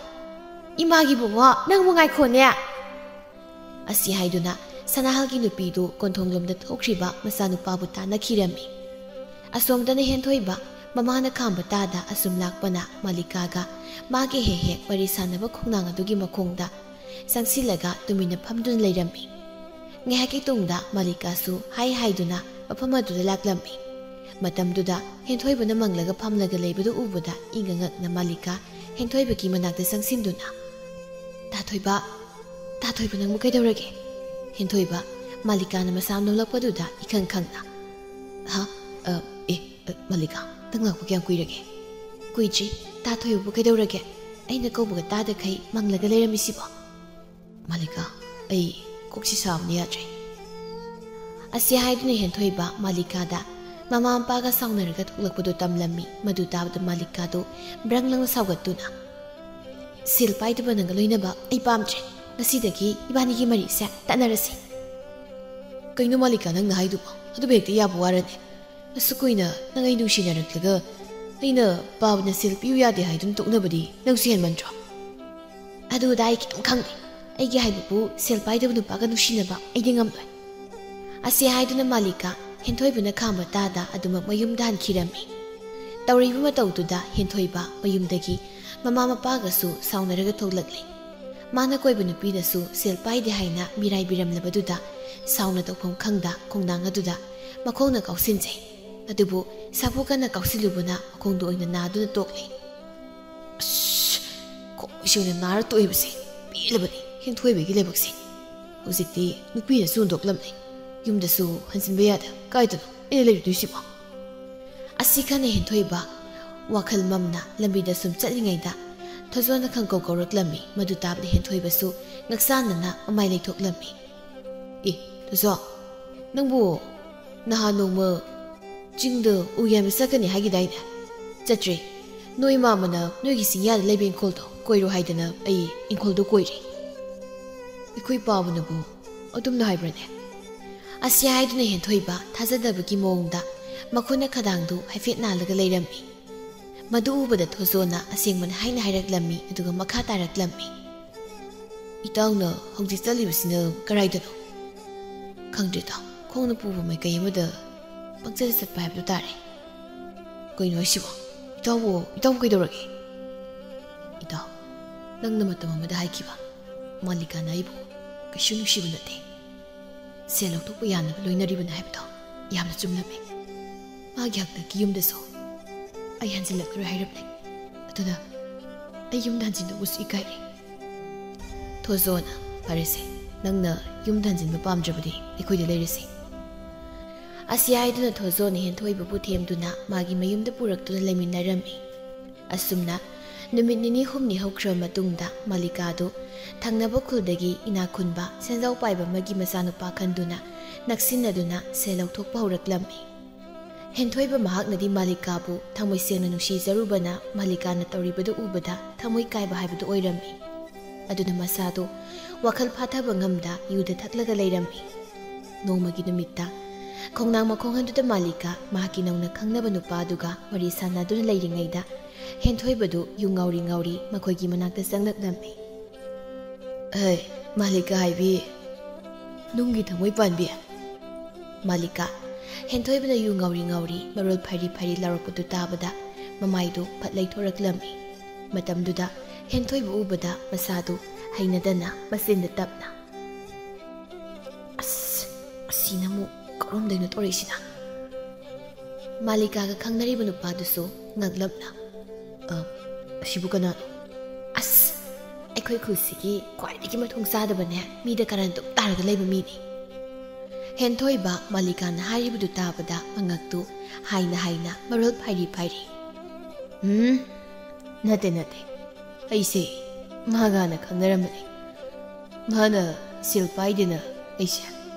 ꯏꯃꯥꯒꯤ ꯕꯨꯡꯉꯣ, ꯅꯪꯕꯨ ꯉꯥꯏꯈꯣꯅꯦ!" ꯑꯁꯤ ꯍꯥꯏꯗꯨꯅ ꯁꯅꯥꯍꯜꯒꯤ ꯅꯨꯄꯤꯗꯨ ꯀꯣꯟꯊꯣꯡꯂꯣꯝꯗ ꯊꯣꯛꯈ꯭ꯔꯤꯕ ꯃꯆꯥꯅꯨꯄꯥꯕꯨ ꯇꯥꯟꯅꯈꯤꯔꯝꯃꯤ꯫ ꯑꯁꯣꯝꯗꯅ ꯍꯦꯟꯊꯣꯏꯕ ꯃꯃꯥꯅ ꯈꯥꯝꯕ ꯇꯥꯗ ꯑꯁꯨꯝ ꯂꯥꯛꯄꯅ ꯃꯥꯂꯤꯀꯥꯒ ꯃꯥꯒꯤ ꯍꯦꯛ ꯍꯦꯛ ꯋꯥꯔꯤ ꯁꯥꯟꯅꯕ ꯈꯣꯡꯅꯥꯡ ꯑꯗꯨꯒꯤ ꯃꯈꯣꯡꯗ ꯆꯪꯁꯤꯜꯂꯒ ꯇꯨꯃꯤꯟꯅ ꯐꯝꯗꯨꯅ ꯂꯩꯔꯝꯃꯤ꯫ ꯉꯥꯏꯍꯥꯛꯀꯤ ꯇꯨꯡꯗ ꯃꯥꯂꯤꯀꯥꯁꯨ ꯍꯥꯏ ꯍꯥꯏꯗꯨꯅ ꯃꯐꯝ ꯑꯗꯨꯗ ꯂꯥꯛꯂꯝꯃꯤ꯫ ꯃꯇꯝꯗꯨꯗ ꯍꯦꯟꯊꯣꯏꯕꯅ ꯃꯪꯂꯒ ꯐꯝꯂꯒ ꯂꯩꯕꯗꯨ ꯎꯕꯗ ꯏꯪꯉ ꯉꯛꯅ ꯃꯥꯂꯤꯀꯥ ꯍꯦꯟꯊꯣꯏꯕꯒꯤ ꯃꯅꯥꯛꯇ ꯆꯪꯁꯤꯟꯗꯨꯅ, "ꯇꯥꯊꯣꯏꯕ, ꯇꯥꯊꯣꯏꯕ, ꯅꯪꯕꯨ ꯀꯩꯗꯧꯔꯒꯦ?" ꯍꯦꯟꯊꯣꯏꯕ ꯃꯥꯂꯤꯀꯥꯅ ꯃꯁꯥ ꯅꯣꯝꯂꯛꯄꯗꯨꯗ ꯏꯈꯪ ꯈꯪꯅ, "ꯍꯥ? ꯑ, ꯑꯦ, ꯑ, ꯃꯥꯂꯤꯀꯥ, ꯅꯪ ꯂꯥꯛꯄ ꯀꯌꯥꯝ ꯀꯨꯏꯔꯒꯦ?" "ꯀꯨꯏꯗ꯭ꯔꯤ꯫ ꯇꯥꯊꯣꯏꯕꯕꯨ ꯀꯩꯗꯧꯔꯒꯦ? ꯑꯩꯅ ꯀꯧꯕꯒ ꯇꯥꯗꯈꯩ ꯃꯪꯂꯒ ꯂꯩꯔꯝꯃꯤꯁꯤꯕꯣ?" "ꯃꯥꯂꯤꯀꯥ, ꯑꯩ ꯀꯣꯛꯁꯤ ꯁꯥꯕꯅ ꯌꯥꯗ꯭ꯔꯦ꯫" ꯑꯁꯤ ꯍꯥꯏꯗꯨꯅ ꯍꯦꯟꯊꯣꯏꯕ ꯃꯥꯂꯤꯀꯥꯗ ꯃꯃꯥ ꯃꯄꯥꯒ ꯁꯥꯎꯅꯔꯒ ꯊꯣꯛꯂꯛꯄꯗꯨ ꯇꯝꯂꯝꯃꯤ꯫ ꯃꯗꯨ ꯇꯥꯕꯗ ꯃꯥꯂꯤꯀꯥꯗꯨ ꯕ꯭ꯔꯪ ꯂꯪꯅ ꯁꯥꯎꯒꯠꯇꯨꯅ, "ꯁꯦꯜ ꯄꯥꯏꯗꯕ ꯅꯪꯒ ꯂꯣꯏꯅꯕ ꯑꯩ ꯄꯥꯝꯗ꯭ꯔꯦ꯫ ꯉꯁꯤꯗꯒꯤ ꯏꯕꯥꯅꯤꯒꯤ ꯃꯔꯤꯁꯦ ꯇꯠꯅꯔꯁꯤ꯫" "ꯀꯩꯅꯣ ꯃꯥꯂꯤꯀꯥ, ꯅꯪꯅ ꯍꯥꯏꯗꯨꯕꯣ? ꯑꯗꯨꯕꯨ ꯍꯦꯛꯇ ꯌꯥꯕ ꯋꯥꯔꯅꯦ? ꯑꯁꯨꯛ ꯀꯨꯏꯅ ꯅꯪ ꯑꯩ ꯅꯨꯡꯁꯤꯅꯔꯛꯂꯒ ꯑꯩꯅ ꯄꯥꯕꯅ ꯁꯦꯜ ꯄꯤꯌꯨ ꯌꯥꯗꯦ ꯍꯥꯏꯗꯨꯅ ꯇꯣꯛꯅꯕꯗꯤ ꯅꯪꯁꯨ ꯍꯦꯟꯃꯟꯗ꯭ꯔꯣ?" "ꯑꯗꯨꯗ ꯑꯩ ꯀꯩꯝ ꯈꯪꯗꯦ꯫ ꯑꯩꯒꯤ ꯍꯥꯏꯕꯕꯨ ꯁꯦꯜ ꯄꯥꯏꯗꯕ ꯅꯨꯄꯥꯒ ꯅꯨꯡꯁꯤꯅꯕ ꯑꯩꯗꯤ ꯉꯝꯂꯣꯏ꯫" ꯑꯁꯤ ꯍꯥꯏꯗꯨꯅ ꯃꯥꯂꯤꯀꯥ ꯍꯦꯟꯊꯣꯏꯕꯅ ꯈꯥꯝꯕ ꯇꯥꯗ ꯑꯗꯨꯃꯛ ꯃꯌꯨꯝꯗ ꯍꯟꯈꯤꯔꯝꯃꯤ꯫ ꯇꯧꯔꯤꯕ ꯃꯇꯧꯗꯨꯗ ꯍꯦꯟꯊꯣꯏꯕ ꯃꯌꯨꯝꯗꯒꯤ ꯃꯃꯥ ꯃꯄꯥꯒꯁꯨ ꯁꯥꯎꯅꯔꯒ ꯊꯣꯛꯂꯛꯂꯦ꯫ ꯃꯥꯅ ꯀꯣꯏꯕ ꯅꯨꯄꯤꯅꯁꯨ ꯁꯦꯜ ꯄꯥꯏꯗꯦ ꯍꯥꯏꯅ ꯃꯤꯔꯥꯏꯕꯤꯔꯝꯂꯕꯗꯨꯗ ꯁꯥꯎꯅ ꯇꯧꯐꯝ ꯈꯪꯗ ꯈꯣꯡꯅꯥꯡ ꯑꯗꯨꯗ ꯃꯈꯣꯡꯅ ꯀꯥꯎꯁꯤꯟꯖꯩ꯫ ꯑꯗꯨꯕꯨ ꯁꯥꯐꯨ ꯀꯟꯅ ꯀꯥꯎꯁꯤꯜꯂꯨꯕꯅ ꯃꯈꯣꯡꯗ ꯑꯣꯏꯅ ꯅꯥꯗꯨꯅ ꯇꯣꯛꯂꯦ꯫ ꯑꯁ! ꯈꯣꯡꯁꯤ ꯑꯣꯏꯅ ꯅꯥꯔ ꯇꯣꯛꯏꯕꯁꯦ ꯄꯦꯜꯂꯕꯅꯤ ꯍꯦꯟꯊꯣꯏꯕꯒꯤ ꯂꯥꯏꯕꯛꯁꯦ꯫ ꯍꯧꯖꯤꯛꯇꯤ ꯅꯨꯄꯤꯅꯁꯨ ꯍꯨꯟꯗꯣꯛꯂꯝꯂꯦ꯫ ꯌꯨꯝꯗꯁꯨ ꯍꯟꯖꯤꯟꯕ ꯌꯥꯗ ꯀꯥꯏꯗꯅꯣ ꯑꯩꯅ ꯂꯩꯔꯨꯗꯣꯏꯁꯤꯕꯣ? ꯑꯁꯤ ꯈꯟꯅ ꯍꯦꯟꯊꯣꯏꯕ ꯋꯥꯈꯜ ꯃꯝꯅ ꯂꯝꯕꯤꯗ ꯁꯨꯝ ꯆꯠꯂꯤꯉꯩꯗ ꯊꯣꯏꯖꯣꯅ ꯈꯪꯀꯧ ꯀꯧꯔꯛꯂꯝꯃꯤ꯫ ꯃꯗꯨ ꯇꯥꯕꯗ ꯍꯦꯟꯊꯣꯏꯕꯁꯨ ꯉꯛꯁꯥꯟꯅꯅ ꯃꯃꯥꯏ ꯂꯩꯊꯣꯛꯂꯝꯃꯤ꯫ "ꯑꯦ, ꯊꯣꯏꯖꯣ, ꯅꯪꯕꯨ ꯅꯍꯥꯟ ꯅꯣꯡꯃ ꯆꯤꯡꯗ ꯎ ꯌꯥꯟꯕ ꯆꯠꯀꯅꯤ ꯍꯥꯏꯈꯤꯗꯥꯏꯅꯦ? ꯆꯠꯇ꯭ꯔꯦ꯫ ꯅꯣꯏ ꯃꯥꯃꯅ ꯅꯣꯏꯒꯤ ꯆꯤꯡꯌꯥꯗ ꯂꯩꯕ ꯏꯪꯈꯣꯜꯗꯣ ꯀꯣꯏꯔꯣ ꯍꯥꯏꯗꯅ ꯑꯩ ꯏꯪꯈꯣꯜꯗꯣ ꯀꯣꯏꯔꯦ꯫" "ꯑꯩꯈꯣꯏ ꯄꯥꯕꯅꯕꯨ ꯑꯗꯨꯝꯅ ꯍꯥꯏꯕ꯭ꯔꯅꯦ?" ꯑꯁꯤ ꯍꯥꯏꯗꯨꯅ ꯍꯦꯟꯊꯣꯏꯕ ꯊꯥꯖꯗꯕꯒꯤ ꯃꯑꯣꯡꯗ ꯃꯈꯨꯠꯅ ꯈꯗꯥꯡꯗꯨ ꯍꯥꯏꯐꯦꯠ ꯅꯥꯜꯂꯒ ꯂꯩꯔꯝꯃꯤ꯫ ꯃꯗꯨ ꯎꯕꯗ ꯊꯣꯖꯣꯅ ꯑꯁꯦꯡꯕꯅꯤ ꯍꯥꯏꯅ ꯍꯥꯏꯔꯛꯂꯝꯃꯤ, ꯑꯗꯨꯒ ꯃꯈꯥ ꯇꯥꯔꯛꯂꯝꯃꯤ꯫ "ꯏꯇꯥꯎꯅ ꯍꯧꯖꯤꯛ ꯆꯠꯂꯤꯕꯁꯤꯅ ꯀꯔꯥꯏꯗꯅꯣ?" "ꯈꯪꯗ꯭ꯔꯦꯗ, ꯈꯣꯡꯅ ꯄꯨꯕ ꯃꯥꯏꯀꯩ ꯑꯃꯗ ꯄꯪꯆꯠꯇ ꯆꯠꯄ ꯍꯥꯏꯕꯗꯨ ꯇꯥꯔꯦ꯫" "ꯀꯩꯅꯣ ꯍꯥꯏꯁꯤꯕꯣ? ꯏꯇꯥꯎꯕꯨ, ꯏꯇꯥꯎꯕꯨ ꯀꯩꯗꯧꯔꯒꯦ?" "ꯏꯇꯥꯎ, ꯅꯪꯅ ꯃꯇꯝ ꯑꯃꯗ ꯍꯥꯏꯈꯤꯕ ꯃꯥꯂꯤꯀꯥꯅ ꯑꯩꯕꯨ ꯀꯩꯁꯨ ꯅꯨꯡꯁꯤꯕ ꯅꯠꯇꯦ, ꯁꯦꯜ ꯂꯧꯊꯣꯛꯄ ꯌꯥꯅꯕ ꯂꯣꯏꯅꯔꯤꯕꯅꯤ ꯍꯥꯏꯕꯗꯣ ꯌꯥꯝꯅ ꯆꯨꯝꯂꯝꯃꯤ꯫ ꯃꯥꯒꯤ ꯍꯥꯛꯇꯛꯀꯤ ꯌꯨꯝꯗꯁꯨ ꯑꯩ ꯍꯟꯖꯤꯜꯂꯛꯂꯔꯣꯏ ꯍꯥꯏꯔꯝꯂꯦ꯫ ꯑꯗꯨꯅ ꯑꯩ ꯌꯨꯝꯗ ꯍꯟꯖꯤꯟꯗꯧꯕꯁꯨ ꯏꯀꯥꯏꯔꯦ꯫" ꯊꯣꯖꯣꯅ, "ꯐꯔꯦꯁꯦ, ꯅꯪꯅ ꯌꯨꯝꯗ ꯍꯟꯖꯤꯟꯕ ꯄꯥꯝꯗ꯭ꯔꯕꯗꯤ ꯑꯩꯈꯣꯏꯗ ꯂꯩꯔꯁꯤ꯫" ꯑꯁꯤ ꯍꯥꯏꯗꯨꯅ ꯊꯣꯖꯣꯅ ꯍꯦꯟꯊꯣꯏꯕꯕꯨ ꯊꯦꯝꯗꯨꯅ ꯃꯥꯒꯤ ꯃꯌꯨꯝꯗ ꯄꯨꯔꯛꯇꯨꯅ ꯂꯩꯃꯤꯟꯅꯔꯝꯃꯤ꯫ ꯑꯁꯨꯝꯅ ꯅꯨꯃꯤꯠ ꯅꯤꯅꯤ ꯍꯨꯝꯅꯤ ꯍꯧꯈ꯭ꯔꯕ ꯃꯇꯨꯡꯗ ꯃꯥꯂꯤꯀꯥꯗꯨ ꯊꯪꯅꯕ ꯈꯨꯜꯗꯒꯤ ꯏꯅꯥꯛ ꯈꯨꯟꯕ ꯁꯦꯟꯖꯥꯎ ꯄꯥꯏꯕ ꯑꯃꯒꯤ ꯃꯆꯥꯅꯨꯄꯥ ꯈꯟꯗꯨꯅ ꯅꯛꯁꯤꯟꯅꯗꯨꯅ ꯁꯦꯜ ꯂꯧꯊꯣꯛꯄ ꯍꯧꯔꯛꯂꯝꯃꯤ꯫ ꯍꯦꯟꯊꯣꯏꯕ ꯃꯍꯥꯛꯅꯗꯤ ꯃꯥꯂꯤꯀꯥꯕꯨ ꯊꯃꯣꯏ ꯁꯦꯡꯅ ꯅꯨꯡꯁꯤꯖꯔꯨꯕꯅ ꯃꯥꯂꯤꯀꯥꯅ ꯇꯧꯔꯤꯕꯗꯨ ꯎꯕꯗ ꯊꯃꯣꯏ ꯀꯥꯏꯕ ꯍꯥꯏꯕꯗꯨ ꯑꯣꯏꯔꯝꯃꯤ꯫ ꯑꯗꯨꯅ ꯃꯁꯥꯗꯨ ꯋꯥꯈꯜ ꯐꯥꯊꯕ ꯉꯝꯗ ꯌꯨꯗ ꯊꯛꯂꯒ ꯂꯩꯔꯝꯃꯤ꯫ ꯅꯣꯡꯃꯒꯤ ꯅꯨꯃꯤꯠꯇ ꯈꯣꯡꯅꯥꯡ ꯃꯈꯣꯡ ꯑꯗꯨꯗ ꯃꯥꯂꯤꯀꯥ ꯃꯍꯥꯛꯀꯤ ꯅꯧꯅ ꯈꯪꯅꯕ ꯅꯨꯄꯥ ꯑꯗꯨꯒ ꯋꯥꯔꯤ ꯁꯥꯟꯅꯗꯨꯅ ꯂꯩꯔꯤꯉꯩꯗ ꯍꯦꯟꯊꯣꯏꯕꯗꯨ ꯌꯨ ꯉꯥꯎꯔꯤ ꯉꯥꯎꯔꯤ ꯃꯈꯣꯏꯒꯤ ꯃꯅꯥꯛꯇ ꯆꯪꯂꯛꯂꯝꯃꯤ꯫ "ꯍꯩ, ꯃꯥꯂꯤꯀꯥ ꯍꯥꯏꯕꯤ, ꯅꯨꯡꯒꯤ ꯊꯃꯣꯏ ꯄꯥꯟꯕꯤ꯫" ꯃꯥꯂꯤꯀꯥ, ꯍꯦꯟꯊꯣꯏꯕꯅ ꯌꯨ ꯉꯥꯎꯔꯤ ꯉꯥꯎꯔꯤ ꯃꯔꯣꯜ ꯐꯩꯔꯤ ꯐꯩꯔꯤ ꯂꯥꯎꯔꯛꯄꯗꯨ ꯇꯥꯕꯗ ꯃꯃꯥꯏꯗꯨ ꯐꯠ ꯂꯩꯊꯣꯔꯛꯂꯝꯃꯤ꯫ ꯃꯇꯝꯗꯨꯗ ꯍꯦꯟꯊꯣꯏꯕ ꯎꯕꯗ ꯃꯁꯥꯗꯨ ꯍꯩꯅꯗꯅ ꯃꯆꯤꯟꯗ ꯇꯞꯅ, "ꯑꯁ, ꯑꯁꯤꯅ ꯑꯃꯨꯛ ꯀꯔꯣꯝꯗꯩꯅꯣ ꯇꯧꯔꯛꯏꯁꯤꯅ?" ꯃꯥꯂꯤꯀꯥꯒ ꯈꯪꯅꯔꯤꯕ ꯅꯨꯄꯥꯗꯨꯁꯨ ꯉꯛꯂꯞꯅ, "ꯑ, ꯑꯁꯤꯕꯨ ꯀꯅꯥꯅꯣ?" "ꯑꯁ, ꯑꯩꯈꯣꯏ ꯈꯨꯜꯁꯤꯒꯤ ꯈ꯭ꯋꯥꯏꯗꯒꯤ ꯃꯊꯣꯡ ꯆꯥꯗꯕꯅꯦ, ꯃꯤꯗ ꯀꯔꯟ ꯑꯗꯨꯝ ꯇꯥꯔꯒ ꯂꯩꯕ ꯃꯤꯅꯤ꯫" ꯍꯦꯟꯊꯣꯏꯕ ꯃꯥꯂꯤꯀꯥꯅ ꯍꯥꯏꯔꯤꯕꯗꯨ ꯇꯥꯕꯗ ꯃꯉꯛꯇꯨ ꯍꯥꯏꯅ ꯍꯥꯏꯅ ꯃꯔꯣꯜ ꯐꯩꯔꯤ ꯐꯩꯔꯤ꯫ "ꯎꯝ, ꯅꯠꯇꯦ, ꯅꯠꯇꯦ, ꯑꯩꯁꯦ ꯃꯥꯒꯥꯅ ꯈꯪꯅꯔꯝꯕꯅꯤ꯫ ꯃꯥꯅ ꯁꯦꯜ ꯄꯥꯏꯗꯦꯅ ꯑꯩꯁꯦ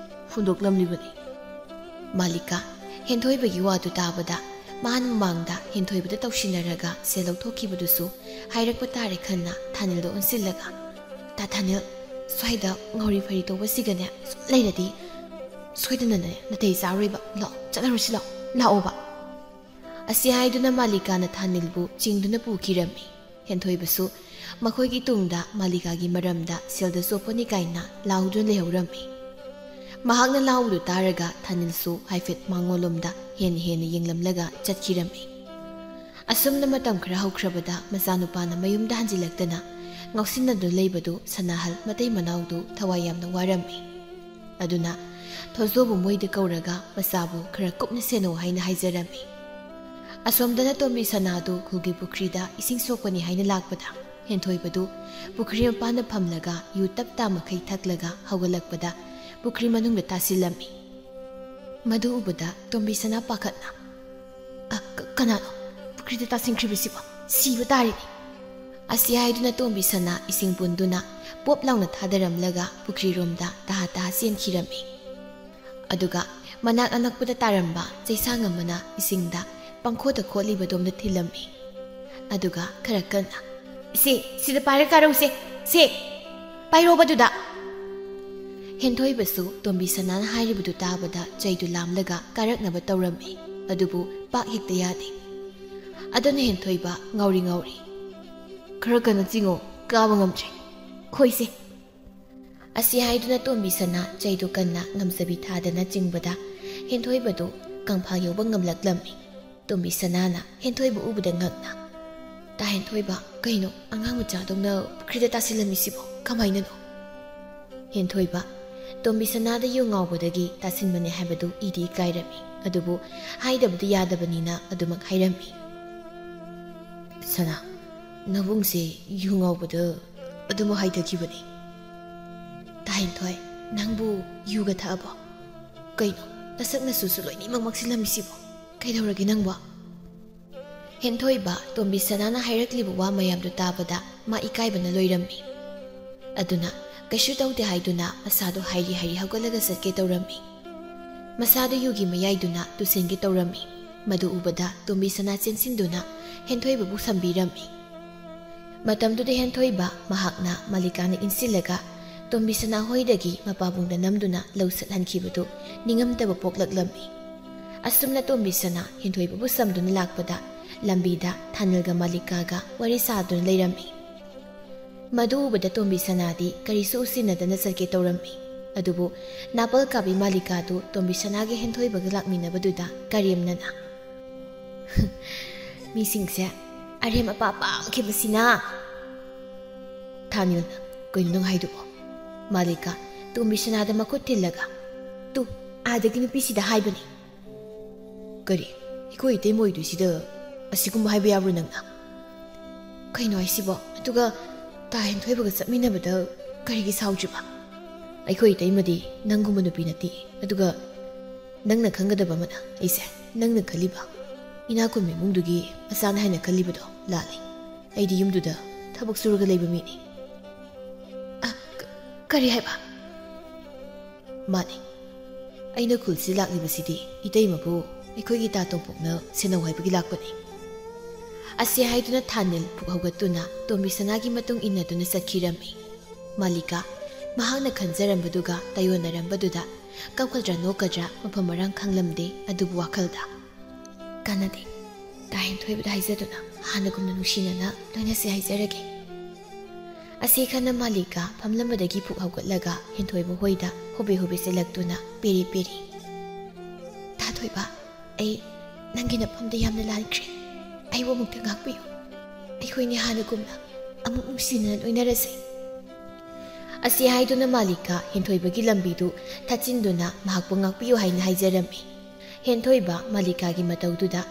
ꯍꯨꯟꯗꯣꯛꯂꯝꯂꯤꯕꯅꯤ꯫" ꯃꯥꯂꯤꯀꯥ ꯍꯦꯟꯊꯣꯏꯕꯒꯤ ꯋꯥꯗꯨ ꯇꯥꯕꯗ ꯃꯥꯅ ꯃꯃꯥꯡꯗ ꯍꯦꯟꯊꯣꯏꯕꯗ ꯇꯧꯁꯤꯟꯅꯔꯒ ꯁꯦꯜ ꯂꯧꯊꯣꯛꯈꯤꯕꯗꯨꯁꯨ ꯍꯥꯏꯔꯛꯄ ꯇꯥꯔꯦ ꯈꯟꯅ ꯊꯥꯅꯤꯜꯗ ꯑꯣꯟꯁꯤꯜꯂꯒ, "ꯇꯥ ꯊꯥꯅꯤꯜ, ꯁ꯭ꯋꯥꯏꯗ ꯉꯥꯎꯔꯤ ꯐꯩꯔꯤ ꯇꯧꯕꯁꯤꯒꯅꯦ ꯁꯨꯝ ꯂꯩꯔꯗꯤ ꯁꯣꯏꯗꯅꯅꯦ ꯅꯥꯇꯩ ꯆꯥꯔꯣꯏꯕ꯫ ꯂꯥꯛꯑꯣ, ꯆꯠꯂꯔꯨꯁꯤ ꯂꯥꯛꯑꯣ, ꯂꯥꯛꯑꯣꯕ꯫" ꯑꯁꯤ ꯍꯥꯏꯗꯨꯅ ꯃꯥꯂꯤꯀꯥꯅ ꯊꯥꯅꯤꯜꯕꯨ ꯆꯤꯡꯗꯨꯅ ꯄꯨꯈꯤꯔꯝꯃꯤ꯫ ꯍꯦꯟꯊꯣꯏꯕꯁꯨ ꯃꯈꯣꯏꯒꯤ ꯇꯨꯡꯗ ꯃꯥꯂꯤꯀꯥꯒꯤ ꯃꯔꯝꯗ ꯁꯦꯜꯗ ꯆꯣꯞꯄꯅꯤ ꯀꯥꯏꯅ ꯂꯥꯎꯗꯨꯅ ꯂꯩꯍꯧꯔꯝꯃꯤ꯫ ꯃꯍꯥꯛꯅ ꯂꯥꯎꯕꯗꯨ ꯇꯥꯔꯒ ꯊꯥꯅꯤꯜꯁꯨ ꯍꯥꯏꯐꯦꯠ ꯃꯥꯡꯉꯣꯂꯣꯝꯗ ꯍꯦꯟꯅ ꯍꯦꯟꯅ ꯌꯦꯡꯂꯝꯂꯒ ꯆꯠꯈꯤꯔꯝꯃꯤ꯫ ꯑꯁꯨꯝꯅ ꯃꯇꯝ ꯈꯔ ꯍꯧꯈ꯭ꯔꯕꯗ ꯃꯆꯥꯅꯨꯄꯥꯅ ꯃꯌꯨꯝꯗ ꯍꯟꯖꯤꯜꯂꯛꯇꯅ ꯉꯥꯎꯁꯤꯟꯅꯗꯨꯅ ꯂꯩꯕꯗꯨ ꯁꯅꯥꯍꯜ ꯃꯇꯩ ꯃꯅꯥꯎꯗꯨ ꯊꯋꯥꯏ ꯌꯥꯝꯅ ꯋꯥꯔꯝꯃꯤ꯫ ꯑꯗꯨꯅ ꯊꯣꯖꯣꯕꯨ ꯃꯣꯏꯗ ꯀꯧꯔꯒ ꯃꯆꯥꯕꯨ ꯈꯔ ꯀꯨꯞꯅ ꯁꯦꯟꯅꯧ ꯍꯥꯏꯅ ꯍꯥꯏꯖꯔꯝꯃꯤ꯫ ꯑꯁꯣꯝꯗꯅ ꯇꯣꯝꯕꯤ ꯁꯅꯥꯗꯨ ꯈꯨꯜꯒꯤ ꯄꯨꯈ꯭ꯔꯤꯗ ꯏꯁꯤꯡ ꯁꯣꯛꯄꯅꯤ ꯍꯥꯏꯅ ꯂꯥꯛꯄꯗ ꯍꯦꯟꯊꯣꯏꯕꯗꯨ ꯄꯨꯈ꯭ꯔꯤ ꯃꯄꯥꯟꯗ ꯐꯝꯂꯒ ꯌꯨ ꯇꯞ ꯇꯥ ꯃꯈꯩ ꯊꯛꯂꯒ ꯍꯧꯒꯠꯂꯛꯄꯗ ꯄꯨꯈ꯭ꯔꯤ ꯃꯅꯨꯡꯗ ꯇꯥꯁꯤꯜꯂꯝꯃꯤ꯫ ꯃꯗꯨ ꯎꯕꯗ ꯇꯣꯝꯕꯤ ꯁꯅꯥ ꯄꯥꯈꯠꯅ, "ꯑ, ꯀ-, ꯀꯅꯥꯅꯣ ꯄꯨꯈ꯭ꯔꯤꯗ ꯇꯥꯁꯤꯟꯈ꯭ꯔꯤꯕꯁꯤꯕꯣ? ꯁꯤꯕ ꯇꯥꯔꯤꯅꯤ!" ꯑꯁꯤ ꯍꯥꯏꯗꯨꯅ ꯇꯣꯝꯕꯤ ꯁꯅꯥ ꯏꯁꯤꯡ ꯄꯨꯟꯗꯨꯅ ꯄꯣꯞ ꯂꯥꯎꯅ ꯊꯥꯗꯔꯝꯂꯒ ꯄꯨꯈ꯭ꯔꯤꯔꯣꯝꯗ ꯇꯍꯥ ꯇꯍꯥ ꯆꯦꯟꯈꯤꯔꯝꯃꯤ꯫ ꯑꯗꯨꯒ ꯃꯅꯥꯛ ꯑꯅꯛꯄꯗ ꯇꯥꯔꯝꯕ ꯆꯩꯁꯥꯡ ꯑꯃꯅ ꯏꯁꯤꯡꯗ ꯄꯪꯈꯣꯠꯇ ꯈꯣꯠꯂꯤꯕꯗꯣꯝꯗ ꯊꯤꯜꯂꯝꯃꯤ꯫ ꯑꯗꯨꯒ ꯈꯔ ꯀꯟꯅ, "ꯁꯦ, ꯁꯤꯗ ꯄꯥꯏꯔ ꯀꯥꯔꯧꯁꯦ, ꯁꯦ, ꯄꯥꯏꯔꯣꯕꯗꯨꯗ!" ꯍꯦꯟꯊꯣꯏꯕꯁꯨ ꯇꯣꯝꯕꯤ ꯁꯅꯥꯅ ꯍꯥꯏꯔꯤꯕꯗꯨ ꯇꯥꯕꯗ ꯆꯩꯗꯨ ꯂꯥꯝꯂꯒ ꯀꯥꯔꯛꯅꯕ ꯇꯧꯔꯝꯃꯤ, ꯑꯗꯨꯕꯨ ꯄꯥꯛ ꯍꯦꯛꯇ ꯌꯥꯗꯦ꯫ ꯑꯗꯨꯅ ꯍꯦꯟꯊꯣꯏꯕ ꯉꯥꯎꯔꯤ ꯉꯥꯎꯔꯤ, "ꯈꯔ ꯀꯟꯅ ꯆꯤꯡꯉꯣ, ꯀꯥꯕ ꯉꯝꯗ꯭ꯔꯦ, ꯈꯣꯏꯁꯦ!" ꯑꯁꯤ ꯍꯥꯏꯗꯨꯅ ꯇꯣꯝꯕꯤ ꯁꯅꯥ ꯆꯩꯗꯨ ꯀꯟꯅ ꯉꯝꯖꯕꯤ ꯊꯥꯗꯅ ꯆꯤꯡꯕꯗ ꯍꯦꯟꯊꯣꯏꯕꯗꯨ ꯀꯪꯐꯥꯜ ꯌꯧꯕ ꯉꯝꯂꯛꯂꯝꯃꯤ꯫ ꯇꯣꯝꯕꯤ ꯁꯅꯥꯅ ꯍꯦꯟꯊꯣꯏꯕ ꯎꯕꯗ ꯉꯛꯅ, "ꯇꯥ ꯍꯦꯟꯊꯣꯏꯕ, ꯀꯩꯅꯣ ꯑꯉꯥꯡ ꯃꯆꯥꯗꯧꯅ ꯄꯨꯈ꯭ꯔꯤꯗ ꯇꯥꯁꯤꯜꯂꯝꯃꯤꯁꯤꯕꯣ? ꯀꯃꯥꯏꯅꯅꯣ?" ꯍꯦꯟꯊꯣꯏꯕ, "ꯇꯣꯝꯕꯤ ꯁꯅꯥꯗ ꯌꯨ ꯉꯥꯎꯕꯗꯒꯤ ꯇꯥꯁꯤꯟꯕꯅꯦ ꯍꯥꯏꯕꯗꯨ ꯏꯗꯤ ꯏꯀꯥꯏꯔꯝꯃꯤ, ꯑꯗꯨꯕꯨ ꯍꯥꯏꯗꯕꯗꯤ ꯌꯥꯗꯕꯅꯤꯅ ꯑꯗꯨꯃꯛ ꯍꯥꯏꯔꯝꯃꯤ꯫" "ꯁꯅꯥ, ꯅꯕꯨꯡꯁꯦ ꯌꯨ ꯉꯥꯎꯕꯗ ꯑꯗꯨꯃꯛ ꯍꯥꯏꯊꯈꯤꯕꯅꯤ꯫" "ꯇꯥ ꯍꯦꯟꯊꯣꯏ, ꯅꯪꯕꯨ ꯌꯨꯒ ꯊꯛꯑꯕꯣ? ꯀꯩꯅꯣ, ꯅꯁꯛ ꯅꯁꯨꯁꯨ ꯂꯣꯏꯅꯃꯛ ꯃꯛꯁꯤꯜꯂꯝꯃꯤꯁꯤꯕꯣ? ꯀꯩꯗꯧꯔꯒꯦ ꯅꯪꯕꯣ?" ꯍꯦꯟꯊꯣꯏꯕ, ꯇꯣꯝꯕꯤ ꯁꯅꯥꯅ ꯍꯥꯏꯔꯛꯂꯤꯕ ꯋꯥ ꯃꯌꯥꯝꯗꯨ ꯇꯥꯕꯗ ꯃꯥ ꯏꯀꯥꯏꯕꯅ ꯂꯣꯏꯔꯝꯃꯤ꯫ ꯑꯗꯨꯅ ꯀꯩꯁꯨ ꯇꯧꯗꯦ ꯍꯥꯏꯗꯨꯅ ꯃꯁꯥꯗꯨ ꯍꯥꯏꯔꯤ ꯍꯥꯏꯔꯤ ꯍꯧꯒꯠꯂꯒ ꯆꯠꯀꯦ ꯇꯧꯔꯝꯃꯤ꯫ ꯃꯁꯥꯗꯨ ꯌꯨꯒꯤ ꯃꯌꯥꯏꯗꯨꯅ ꯇꯨꯁꯤꯟꯒꯦ ꯇꯧꯔꯝꯃꯤ꯫ ꯃꯗꯨ ꯎꯕꯗ ꯇꯣꯝꯕꯤ ꯁꯅꯥ ꯆꯦꯟꯁꯤꯟꯗꯨꯅ ꯍꯦꯟꯊꯣꯏꯕꯕꯨ ꯁꯝꯕꯤꯔꯝꯃꯤ꯫ ꯃꯇꯝꯗꯨꯗ ꯍꯦꯟꯊꯣꯏꯕ ꯃꯍꯥꯛꯅ ꯃꯥꯂꯤꯀꯥꯅ ꯏꯟꯁꯤꯜꯂꯒ ꯇꯣꯝꯕꯤ ꯁꯅꯥ ꯍꯣꯏꯗꯒꯤ ꯃꯄꯥꯕꯨꯡꯗ ꯅꯝꯗꯨꯅ ꯂꯧ ꯆꯠꯍꯟꯈꯤꯕꯗꯨ ꯅꯤꯡꯉꯝꯗꯕ ꯄꯣꯛꯂꯛꯂꯝꯃꯤ꯫ ꯑꯁꯨꯝꯅ ꯇꯣꯝꯕꯤ ꯁꯅꯥ ꯍꯦꯟꯊꯣꯏꯕꯕꯨ ꯁꯝꯗꯨꯅ ꯂꯥꯛꯄꯗ ꯂꯝꯕꯤꯗ ꯊꯥꯅꯤꯜꯒ ꯃꯥꯂꯤꯀꯥꯒ ꯋꯥꯔꯤ ꯁꯥꯗꯨꯅ ꯂꯩꯔꯝꯃꯤ꯫ ꯃꯗꯨ ꯎꯕꯗ ꯇꯣꯝꯕꯤ ꯁꯅꯥꯗꯤ ꯀꯔꯤꯁꯨ ꯎꯁꯤꯟꯅꯗꯅ ꯆꯠꯀꯦ ꯇꯧꯔꯝꯃꯤ꯫ ꯑꯗꯨꯕꯨ ꯅꯥꯄꯜ ꯀꯥꯕꯤ ꯃꯥꯂꯤꯀꯥꯗꯨ ꯇꯣꯝꯕꯤ ꯁꯅꯥꯒꯤ ꯍꯦꯟꯊꯣꯏꯕꯒ ꯂꯥꯛꯃꯤꯟꯅꯕꯗꯨꯗ ꯀꯔꯦꯝꯅꯅ, "ꯃꯤꯁꯤꯡꯁꯦ ꯑꯔꯦꯝ ꯑꯄꯥ ꯄꯥꯝꯈꯤꯕꯁꯤꯅ!" ꯊꯥꯅꯤꯜꯅ, "ꯀꯩꯅꯣ ꯅꯪ ꯍꯥꯏꯗꯨꯕꯣ?" ꯃꯥꯂꯤꯀꯥ ꯇꯣꯝꯕꯤ ꯁꯅꯥꯗ ꯃꯈꯨꯠ ꯊꯤꯜꯂꯒ, "ꯇꯨ, ꯑꯥꯗꯒꯤ ꯅꯨꯄꯤꯁꯤꯗ ꯍꯥꯏꯕꯅꯤ꯫" "ꯀꯔꯤ? ꯑꯩꯈꯣꯏ ꯏꯇꯩꯃ ꯑꯣꯏꯗꯣꯏꯁꯤꯗ ꯑꯁꯤꯒꯨꯝꯕ ꯍꯥꯏꯕ ꯌꯥꯕ꯭ꯔꯣ ꯅꯪꯅ?" "ꯀꯩꯅꯣ ꯍꯥꯏꯁꯤꯕꯣ? ꯑꯗꯨꯒ ꯇꯥ ꯍꯦꯟꯊꯣꯏꯕꯒ ꯆꯠꯃꯤꯟꯅꯕꯗ ꯀꯔꯤꯒꯤ ꯁꯥꯎꯗ꯭ꯔꯤꯕ? ꯑꯩꯈꯣꯏ ꯏꯇꯩꯃꯗꯤ ꯅꯪꯒꯨꯝꯕ ꯅꯨꯄꯤ ꯅꯠꯇꯦ꯫ ꯑꯗꯨꯒ ꯅꯪꯅ ꯈꯪꯒꯗꯕ ꯑꯃꯅ, ꯑꯩꯁꯦ ꯅꯪꯅ ꯈꯜꯂꯤꯕ ꯏꯅꯥꯛ ꯈꯨꯟꯕ ꯏꯃꯨꯡꯗꯨꯒꯤ ꯃꯆꯥꯅ ꯍꯥꯏꯅ ꯈꯜꯂꯤꯕꯗꯣ ꯂꯥꯜꯂꯤ꯫ ꯑꯩꯗꯤ ꯌꯨꯝꯗꯨꯗ ꯊꯕꯛ ꯁꯨꯔꯒ ꯂꯩꯕ ꯃꯤꯅꯤ꯫" "ꯑ, ꯀ-, ꯀꯔꯤ ꯍꯥꯏꯕ?" "ꯃꯥꯅꯤ꯫ ꯑꯩꯅ ꯈꯨꯜꯁꯤ ꯂꯥꯛꯂꯤꯕꯁꯤꯗꯤ ꯏꯇꯩꯃꯕꯨ ꯑꯩꯈꯣꯏꯒꯤ ꯇꯥ ꯇꯣꯝꯄꯣꯛꯅ ꯁꯦꯟꯅꯧ ꯍꯥꯏꯕꯒꯤ ꯂꯥꯛꯄꯅꯤ꯫" ꯑꯁꯤ ꯍꯥꯏꯗꯨꯅ ꯊꯥꯅꯤꯜ ꯐꯨꯛ ꯍꯧꯒꯠꯇꯨꯅ ꯇꯣꯝꯕꯤ ꯁꯅꯥꯒꯤ ꯃꯇꯨꯡ ꯏꯟꯅꯗꯨꯅ ꯆꯠꯈꯤꯔꯝꯃꯤ꯫ ꯃꯥꯂꯤꯀꯥ, ꯃꯍꯥꯛꯅ ꯈꯟꯖꯔꯝꯕꯗꯨꯒ ꯇꯥꯏꯌꯣꯟꯅꯔꯝꯕꯗꯨꯗ ꯀꯞꯀꯗ꯭ꯔꯥ ꯅꯣꯛꯀꯗ꯭ꯔꯥ ꯃꯐꯝ ꯃꯔꯥꯡ ꯈꯪꯂꯝꯗꯦ꯫ ꯑꯗꯨꯕꯨ ꯋꯥꯈꯜꯗ, "ꯀꯥꯟꯅꯗꯦ, ꯇꯥ ꯍꯦꯟꯊꯣꯏꯕꯗ ꯍꯥꯏꯖꯗꯨꯅ ꯍꯥꯟꯅꯒꯨꯝꯅ ꯅꯨꯡꯁꯤꯅꯅ ꯂꯣꯏꯅꯁꯦ ꯍꯥꯏꯖꯔꯒꯦ꯫" ꯑꯁꯤ ꯈꯟꯅ ꯃꯥꯂꯤꯀꯥ ꯐꯝꯂꯝꯕꯗꯒꯤ ꯐꯨꯛ ꯍꯧꯒꯠꯂꯒ ꯍꯦꯟꯊꯣꯏꯕ ꯍꯣꯏꯗ ꯍꯣꯕꯦ ꯍꯣꯕꯦ ꯆꯦꯜꯂꯛꯇꯨꯅ ꯄꯦꯔꯤ ꯄꯦꯔꯤ, ꯊꯣꯏꯕ, ꯑꯩ ꯅꯪꯒꯤ ꯅꯐꯝꯗ ꯌꯥꯝꯅ ꯂꯥꯟꯈ꯭ꯔꯦ꯫ ꯑꯩꯕꯨ ꯑꯃꯨꯛꯇ ꯉꯥꯛꯄꯤꯌꯨ꯫ ꯑꯩꯈꯣꯏꯅꯤ ꯍꯥꯟꯅꯒꯨꯝꯅ ꯑꯃꯨꯛ ꯅꯨꯡꯁꯤꯅꯅ ꯂꯣꯏꯅꯔꯁꯦ꯫ ꯑꯁꯤ ꯍꯥꯏꯗꯨꯅ ꯃꯥꯂꯤꯀꯥ ꯍꯦꯟꯊꯣꯏꯕꯒꯤ ꯂꯝꯕꯤꯗꯨ ꯊꯠꯆꯤꯟꯗꯨꯅ ꯃꯍꯥꯛꯄꯨ ꯉꯥꯛꯄꯤꯌꯨ ꯍꯥꯏꯅ ꯍꯥꯏꯖꯔꯝꯃꯤ꯫ ꯍꯦꯟꯊꯣꯏꯕ ꯃꯥꯂꯤꯀꯥꯒꯤ ꯃꯇꯧꯗꯨꯗ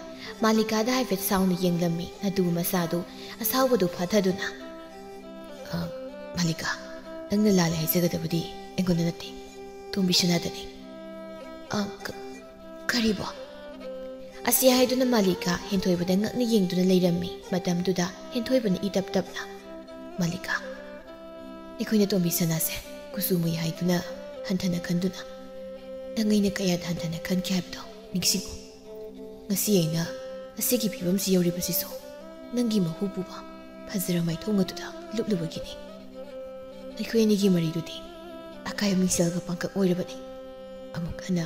ꯃꯥꯂꯤꯀꯥꯗ ꯍꯥꯏꯐꯦꯠ ꯁꯥꯎꯅ ꯌꯦꯡꯂꯝꯃꯤ꯫ ꯅꯇꯨ ꯃꯆꯥꯗꯨ ꯑꯁꯥꯎꯕꯗꯨ ꯐꯥꯊꯗꯨꯅ, "ꯑ, ꯃꯥꯂꯤꯀꯥ, ꯅꯪꯅ ꯂꯥꯜꯂꯦ ꯍꯥꯏꯖꯒꯗꯕꯗꯤ ꯑꯩꯉꯣꯟꯗ ꯅꯠꯇꯦ, ꯇꯣꯝꯕꯤꯁꯅꯥꯗꯅꯤ꯫" "ꯑ, ꯀ-, ꯀꯔꯤꯕꯣ?" ꯑꯁꯤ ꯍꯥꯏꯗꯨꯅ ꯃꯥꯂꯤꯀꯥ ꯍꯦꯟꯊꯣꯏꯕꯗ ꯉꯛꯅ ꯌꯦꯡꯗꯨꯅ ꯂꯩꯔꯝꯃꯤ꯫ ꯃꯇꯝꯗꯨꯗ ꯍꯦꯟꯊꯣꯏꯕꯅ ꯏ ꯇꯞ ꯇꯞꯅ, "ꯃꯥꯂꯤꯀꯥ, ꯑꯩꯈꯣꯏꯅ ꯇꯣꯝꯕꯤꯁꯅꯥꯁꯦ ꯀꯨꯆꯨ ꯃꯨꯏ ꯍꯥꯏꯗꯨꯅ ꯍꯟꯊꯅ ꯈꯟꯗꯨꯅ ꯅꯪ ꯑꯩꯅ ꯀꯌꯥꯗ ꯍꯟꯊꯅ ꯈꯟꯈꯤ ꯍꯥꯏꯕꯗꯣ ꯅꯤꯡꯁꯤꯡꯉꯨ꯫ ꯉꯁꯤ ꯑꯩꯅ ꯑꯁꯤꯒꯤ ꯐꯤꯕꯝꯁꯤ ꯌꯧꯔꯤꯕꯁꯤꯁꯨ ꯅꯪꯒꯤ ꯃꯍꯨ ꯄꯨꯕ ꯐꯖꯔ ꯃꯥꯏꯊꯣꯡ ꯑꯗꯨꯗ ꯂꯨꯞꯂꯨꯕꯒꯤꯅꯤ꯫ ꯑꯩꯈꯣꯏ ꯑꯅꯤꯒꯤ ꯃꯔꯤꯗꯨꯗꯤ ꯑꯀꯥꯏꯕ ꯃꯤꯡꯁꯦꯜꯒ ꯄꯥꯡꯀꯛ ꯑꯣꯏꯔꯕꯅꯤ꯫ ꯑꯃꯨꯛ ꯍꯟꯅ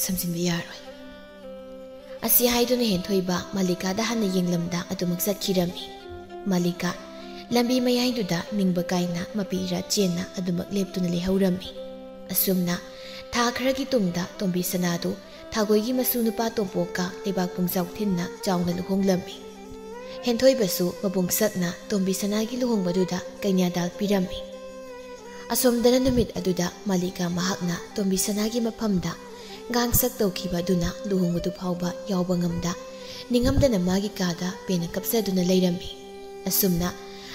ꯁꯝꯖꯤꯟꯕ ꯌꯥꯔꯣꯏ꯫" ꯑꯁꯤ ꯍꯥꯏꯗꯨꯅ ꯍꯦꯟꯊꯣꯏꯕ ꯃꯥꯂꯤꯀꯥꯗ ꯍꯟꯅ ꯌꯦꯡꯂꯝꯗ ꯑꯗꯨꯃꯛ ꯆꯠꯈꯤꯔꯝꯃꯤ꯫ ꯃꯥꯂꯤꯀꯥ ꯂꯝꯕꯤ ꯃꯌꯥꯏꯗꯨꯗ ꯅꯤꯡꯕ ꯀꯥꯏꯅ ꯃꯄꯤ ꯏꯔꯥ ꯆꯦꯟꯅ ꯑꯗꯨꯃꯛ ꯂꯦꯞꯇꯨꯅ ꯂꯩꯍꯧꯔꯝꯃꯤ꯫ ꯑꯁꯨꯝꯅ ꯊꯥ ꯈꯔꯒꯤ ꯇꯨꯡꯗ ꯇꯣꯝꯕꯤ ꯁꯅꯥꯗꯨ ꯊꯥꯒꯣꯏꯒꯤ ꯃꯁꯨ ꯅꯨꯄꯥ ꯇꯣꯝꯄꯣꯛꯀ ꯂꯩꯕꯥꯛ ꯄꯨꯡꯖꯥꯎ ꯊꯤꯟꯅ ꯆꯥꯎꯅ ꯂꯨꯍꯣꯡꯂꯝꯃꯤ꯫ ꯍꯦꯟꯊꯣꯏꯕꯁꯨ ꯃꯕꯨꯡ ꯁꯛꯅ ꯇꯣꯝꯕꯤ ꯁꯅꯥꯒꯤ ꯂꯨꯍꯣꯡꯕꯗꯨꯗ ꯀꯩꯅ꯭ꯌꯥꯗꯥꯜ ꯄꯤꯔꯝꯃꯤ꯫ ꯑꯁꯣꯝꯗꯅ ꯅꯨꯃꯤꯠ ꯑꯗꯨꯗ ꯃꯥꯂꯤꯀꯥ ꯃꯍꯥꯛꯅ ꯇꯣꯝꯕꯤ ꯁꯅꯥꯒꯤ ꯃꯐꯝꯗ ꯉꯥꯡꯁꯛ ꯇꯧꯈꯤꯕ ꯑꯗꯨꯅ ꯂꯨꯍꯣꯡꯕꯗꯨ ꯐꯥꯎꯕ ꯌꯥꯎꯕ ꯉꯝꯗ ꯅꯤꯡꯉꯝꯗꯅ ꯃꯥꯒꯤ ꯀꯥꯗ ꯄꯦꯟꯅ ꯀꯞꯆꯗꯨꯅ ꯂꯩꯔꯝꯃꯤ꯫ ꯑꯁꯨꯝꯅ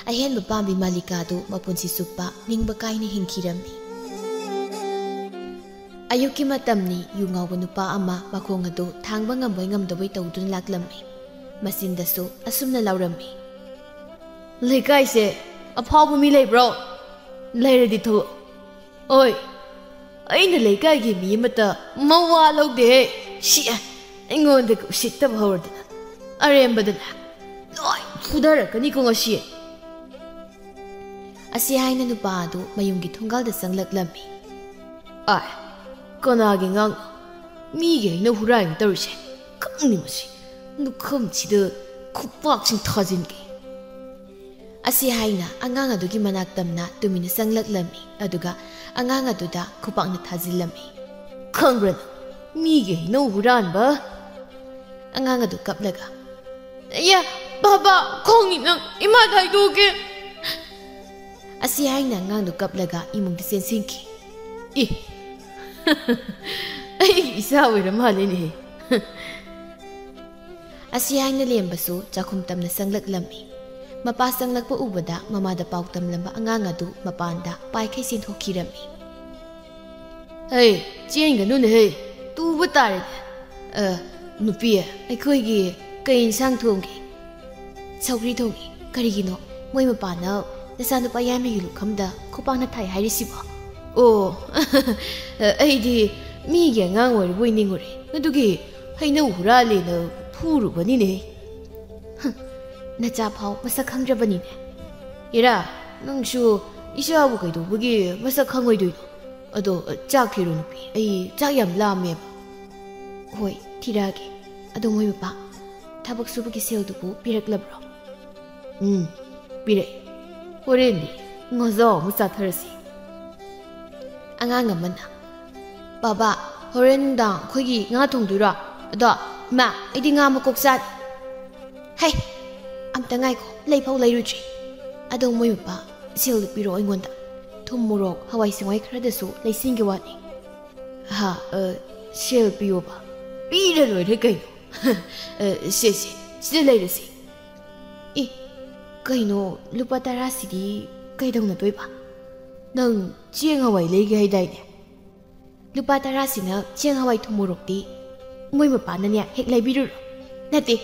ꯑꯍꯦꯟꯕ ꯄꯥꯝꯕꯤ ꯃꯥꯂꯤꯀꯥꯗꯨ ꯃꯄꯨꯟꯁꯤ ꯆꯨꯞꯄ ꯅꯤꯡꯕ ꯀꯥꯏꯅ ꯍꯤꯡꯈꯤꯔꯝꯃꯤ꯫ ꯑꯌꯨꯛꯀꯤ ꯃꯇꯝꯅꯤ꯫ ꯌꯨ ꯉꯥꯎꯕ ꯅꯨꯄꯥ ꯑꯃ ꯃꯈꯣꯡ ꯑꯗꯨ ꯊꯥꯡꯕ ꯉꯝꯕꯣꯏ ꯉꯝꯗꯕꯣꯏ ꯇꯧꯗꯨꯅ ꯂꯥꯛꯂꯝꯃꯤ꯫ ꯃꯆꯤꯟꯗꯁꯨ ꯑꯁꯨꯝꯅ ꯂꯥꯎꯔꯝꯃꯤ, "ꯂꯩꯀꯥꯏꯁꯦ ꯑꯐꯥꯎꯕ ꯃꯤ ꯂꯩꯕ꯭ꯔꯣ? ꯂꯩꯔꯗꯤ ꯊꯣꯛꯂꯛꯑꯣ꯫ ꯑꯣꯏ, ꯑꯩꯅ ꯂꯩꯀꯥꯏꯒꯤ ꯃꯤ ꯑꯃꯠꯇ ꯃꯋꯥ ꯂꯧꯗꯦꯍꯦ꯫ ꯁꯤ ꯑꯩꯉꯣꯟꯗꯒ ꯎꯁꯤꯠꯇꯕ ꯍꯧꯔꯗꯅ ꯑꯔꯦꯝꯕꯗꯅꯦ ꯂꯣꯏ ꯐꯨꯊꯔꯛꯀꯅꯤꯀꯣ ꯉꯁꯤ꯫" ꯑꯁꯤ ꯍꯥꯏꯅ ꯅꯨꯄꯥ ꯑꯗꯨ ꯃꯌꯨꯝꯒꯤ ꯊꯣꯡꯒꯥꯜꯗ ꯆꯪꯂꯛꯂꯝꯃꯤ꯫ "ꯑꯥꯏ, ꯀꯅꯥꯒꯤ ꯑꯉꯥꯡꯅꯣ? ꯃꯤꯒꯤ ꯍꯩꯅꯧ ꯍꯨꯔꯥꯏꯅ ꯇꯧꯔꯤꯁꯦ꯫ ꯈꯪꯅꯤ ꯃꯁꯤ꯫ ꯂꯨꯈꯝꯁꯤꯗ ꯈꯨꯄꯥꯛꯁꯤꯡ ꯊꯥꯖꯤꯟꯒꯦ꯫" ꯑꯁꯤ ꯍꯥꯏꯅ ꯑꯉꯥꯡ ꯑꯗꯨꯒꯤ ꯃꯅꯥꯛ ꯇꯝꯅ ꯇꯨꯃꯤꯟꯅ ꯆꯪꯂꯛꯂꯝꯃꯤ꯫ ꯑꯗꯨꯒ ꯑꯉꯥꯡ ꯑꯗꯨꯗ ꯈꯨꯄꯥꯛꯅ ꯊꯥꯖꯤꯜꯂꯝꯃꯤ꯫ "ꯈꯪꯕ꯭ꯔꯥ ꯅꯪ? ꯃꯤꯒꯤ ꯍꯩꯅꯧ ꯍꯨꯔꯥꯟꯕ꯫ ꯑꯉꯥꯡ ꯑꯗꯨ ꯀꯞꯂꯒ, "ꯌꯥ, ꯕꯥꯕꯥ, ꯈꯣꯡꯅꯤ ꯅꯪ, ꯏꯃꯥꯗ ꯍꯥꯏꯗꯣꯛꯀꯦ꯫" ꯑꯁꯤ ꯍꯥꯏꯅ ꯑꯉꯥꯡꯗꯨ ꯀꯞꯂꯒ ꯏꯃꯨꯡꯗ ꯆꯦꯟꯁꯤꯟꯈꯤ꯫ "ꯏ, ꯑꯩꯒꯤ ꯏꯆꯥ ꯑꯣꯏꯔ ꯃꯥꯜꯂꯦꯅꯦꯍꯦ꯫" ꯑꯁꯤ ꯍꯥꯏꯅ ꯂꯦꯝꯕꯁꯨ ꯆꯥꯛꯈꯨꯝ ꯇꯝꯅ ꯆꯪꯂꯛꯂꯝꯃꯤ꯫ ꯃꯄꯥ ꯆꯪꯂꯛꯄ ꯎꯕꯗ ꯃꯃꯥꯗ ꯄꯥꯎ ꯇꯝꯂꯝꯕ ꯑꯉꯥꯡ ꯑꯗꯨ ꯃꯄꯥꯟꯗ ꯄꯥꯏꯈꯩ ꯆꯦꯟꯊꯣꯛꯈꯤꯔꯝꯃꯤ꯫ "ꯍꯩ, ꯆꯦꯟꯒꯅꯨꯅꯦꯍꯦ, ꯇꯨꯕ ꯇꯥꯔꯦꯅꯦ꯫ ꯑ, ꯅꯨꯄꯤ, ꯑꯩꯈꯣꯏꯒꯤ ꯀꯩ ꯏꯟꯁꯥꯡ ꯊꯣꯡꯒꯦ?" "ꯁꯧꯒ꯭ꯔꯤ ꯊꯣꯡꯉꯤ꯫ ꯀꯔꯤꯒꯤꯅꯣ? ꯃꯣꯏ ꯃꯄꯥꯅ ꯅꯆꯥꯅꯨꯄꯥ ꯌꯥꯏꯃꯒꯤ ꯂꯨꯈꯝꯗ ꯈꯨꯄꯥꯛꯅ ꯊꯥꯏ ꯍꯥꯏꯔꯤꯁꯤꯕꯣ?" "ꯑꯣ, ꯑꯩꯗꯤ ꯃꯤꯒꯤ ꯑꯉꯥꯡ ꯑꯣꯏꯔꯕꯣꯏ ꯅꯤꯡꯉꯨꯔꯦ꯫ ꯑꯗꯨꯒꯤ ꯍꯩꯅꯧ ꯍꯨꯔꯥꯜꯂꯦꯅ ꯐꯨꯔꯨꯕꯅꯤꯅꯦ꯫" "ꯍꯨꯝ, ꯅꯆꯥ ꯐꯥꯎ ꯃꯁꯛ ꯈꯪꯗ꯭ꯔꯕꯅꯤꯅꯦ꯫" "ꯏꯔꯥ, ꯅꯪꯁꯨ ꯏꯆꯥꯕꯨ ꯀꯩꯗꯧꯕꯒꯤ ꯃꯁꯛ ꯈꯪꯉꯣꯏꯗꯣꯏꯅꯣ? ꯑꯗꯣ, ꯆꯥꯛ ꯊꯤꯔꯣ ꯅꯨꯄꯤ, ꯑꯩ ꯆꯥꯛ ꯌꯥꯝ ꯂꯥꯝꯃꯦꯕ꯫" "ꯍꯣꯏ, ꯊꯤꯔꯛꯑꯒꯦ꯫ ꯑꯗꯣ ꯃꯣꯏ ꯃꯄꯥ, ꯊꯕꯛ ꯁꯨꯕꯒꯤ ꯁꯦꯜꯗꯨꯕꯨ ꯄꯤꯔꯛꯂꯕ꯭ꯔꯣ?" "ꯎꯝ, ꯄꯤꯔꯛꯑꯦ꯫ ꯍꯣꯔꯦꯟꯗꯤ ꯉꯥꯖꯥꯎ ꯑꯃ ꯆꯥꯊꯔꯁꯤ꯫" ꯑꯉꯥꯡ ꯑꯃꯅ, "ꯕꯥꯕꯥ, ꯍꯣꯔꯦꯟ ꯅꯨꯡꯗꯥꯡ ꯑꯩꯈꯣꯏꯒꯤ ꯉꯥ ꯊꯣꯡꯗꯣꯏꯔꯣ? ꯑꯗꯣ, ꯏꯃꯥ, ꯑꯩꯗꯤ ꯉꯥ ꯃꯀꯣꯛ ꯆꯥꯅꯤ꯫" "ꯍꯩ, ꯑꯝꯇ ꯉꯥꯏꯈꯣ, ꯂꯩꯐꯥꯎ ꯂꯩꯔꯨꯗ꯭ꯔꯤ꯫ ꯑꯗꯣ ꯃꯣꯏ ꯃꯄꯥ, ꯁꯦꯜꯗꯨ ꯄꯤꯔꯛꯑꯣ ꯑꯩꯉꯣꯟꯗ꯫ ꯊꯨꯝ, ꯃꯣꯔꯣꯛ, ꯍꯋꯥꯏ ꯆꯦꯡꯋꯥꯏ ꯈꯔꯗꯁꯨ ꯂꯩꯁꯤꯟꯒꯦ ꯋꯥꯅꯤ꯫" "ꯍꯥ, ꯑ, ꯁꯦꯜ ꯄꯤꯌꯣꯕ?" "ꯄꯤꯔ ꯂꯣꯏꯔꯦ ꯀꯩꯅꯣ꯫" "ꯑ, ꯁꯦ, ꯁꯦ, ꯁꯤꯗ ꯂꯩꯔꯁꯤ꯫" "ꯑꯦ, ꯀꯩꯅꯣ, ꯂꯨꯄꯥ ꯇꯔꯥꯁꯤꯗꯤ ꯀꯩꯗꯧꯅꯗꯣꯏꯕ? ꯅꯪ ꯆꯦꯡ ꯍꯋꯥꯏ ꯂꯩꯒꯦ ꯍꯥꯏꯗꯥꯏꯅꯦ?" "ꯂꯨꯄꯥ ꯇꯔꯥꯁꯤꯅ ꯆꯦꯡ ꯍꯋꯥꯏ ꯊꯨꯝ ꯃꯣꯔꯣꯛꯇꯤ ꯃꯣꯏ ꯃꯄꯥꯅꯅꯦ ꯍꯦꯛ ꯂꯩꯕꯤꯔꯨꯔꯣ꯫ ꯅꯠꯇꯦ,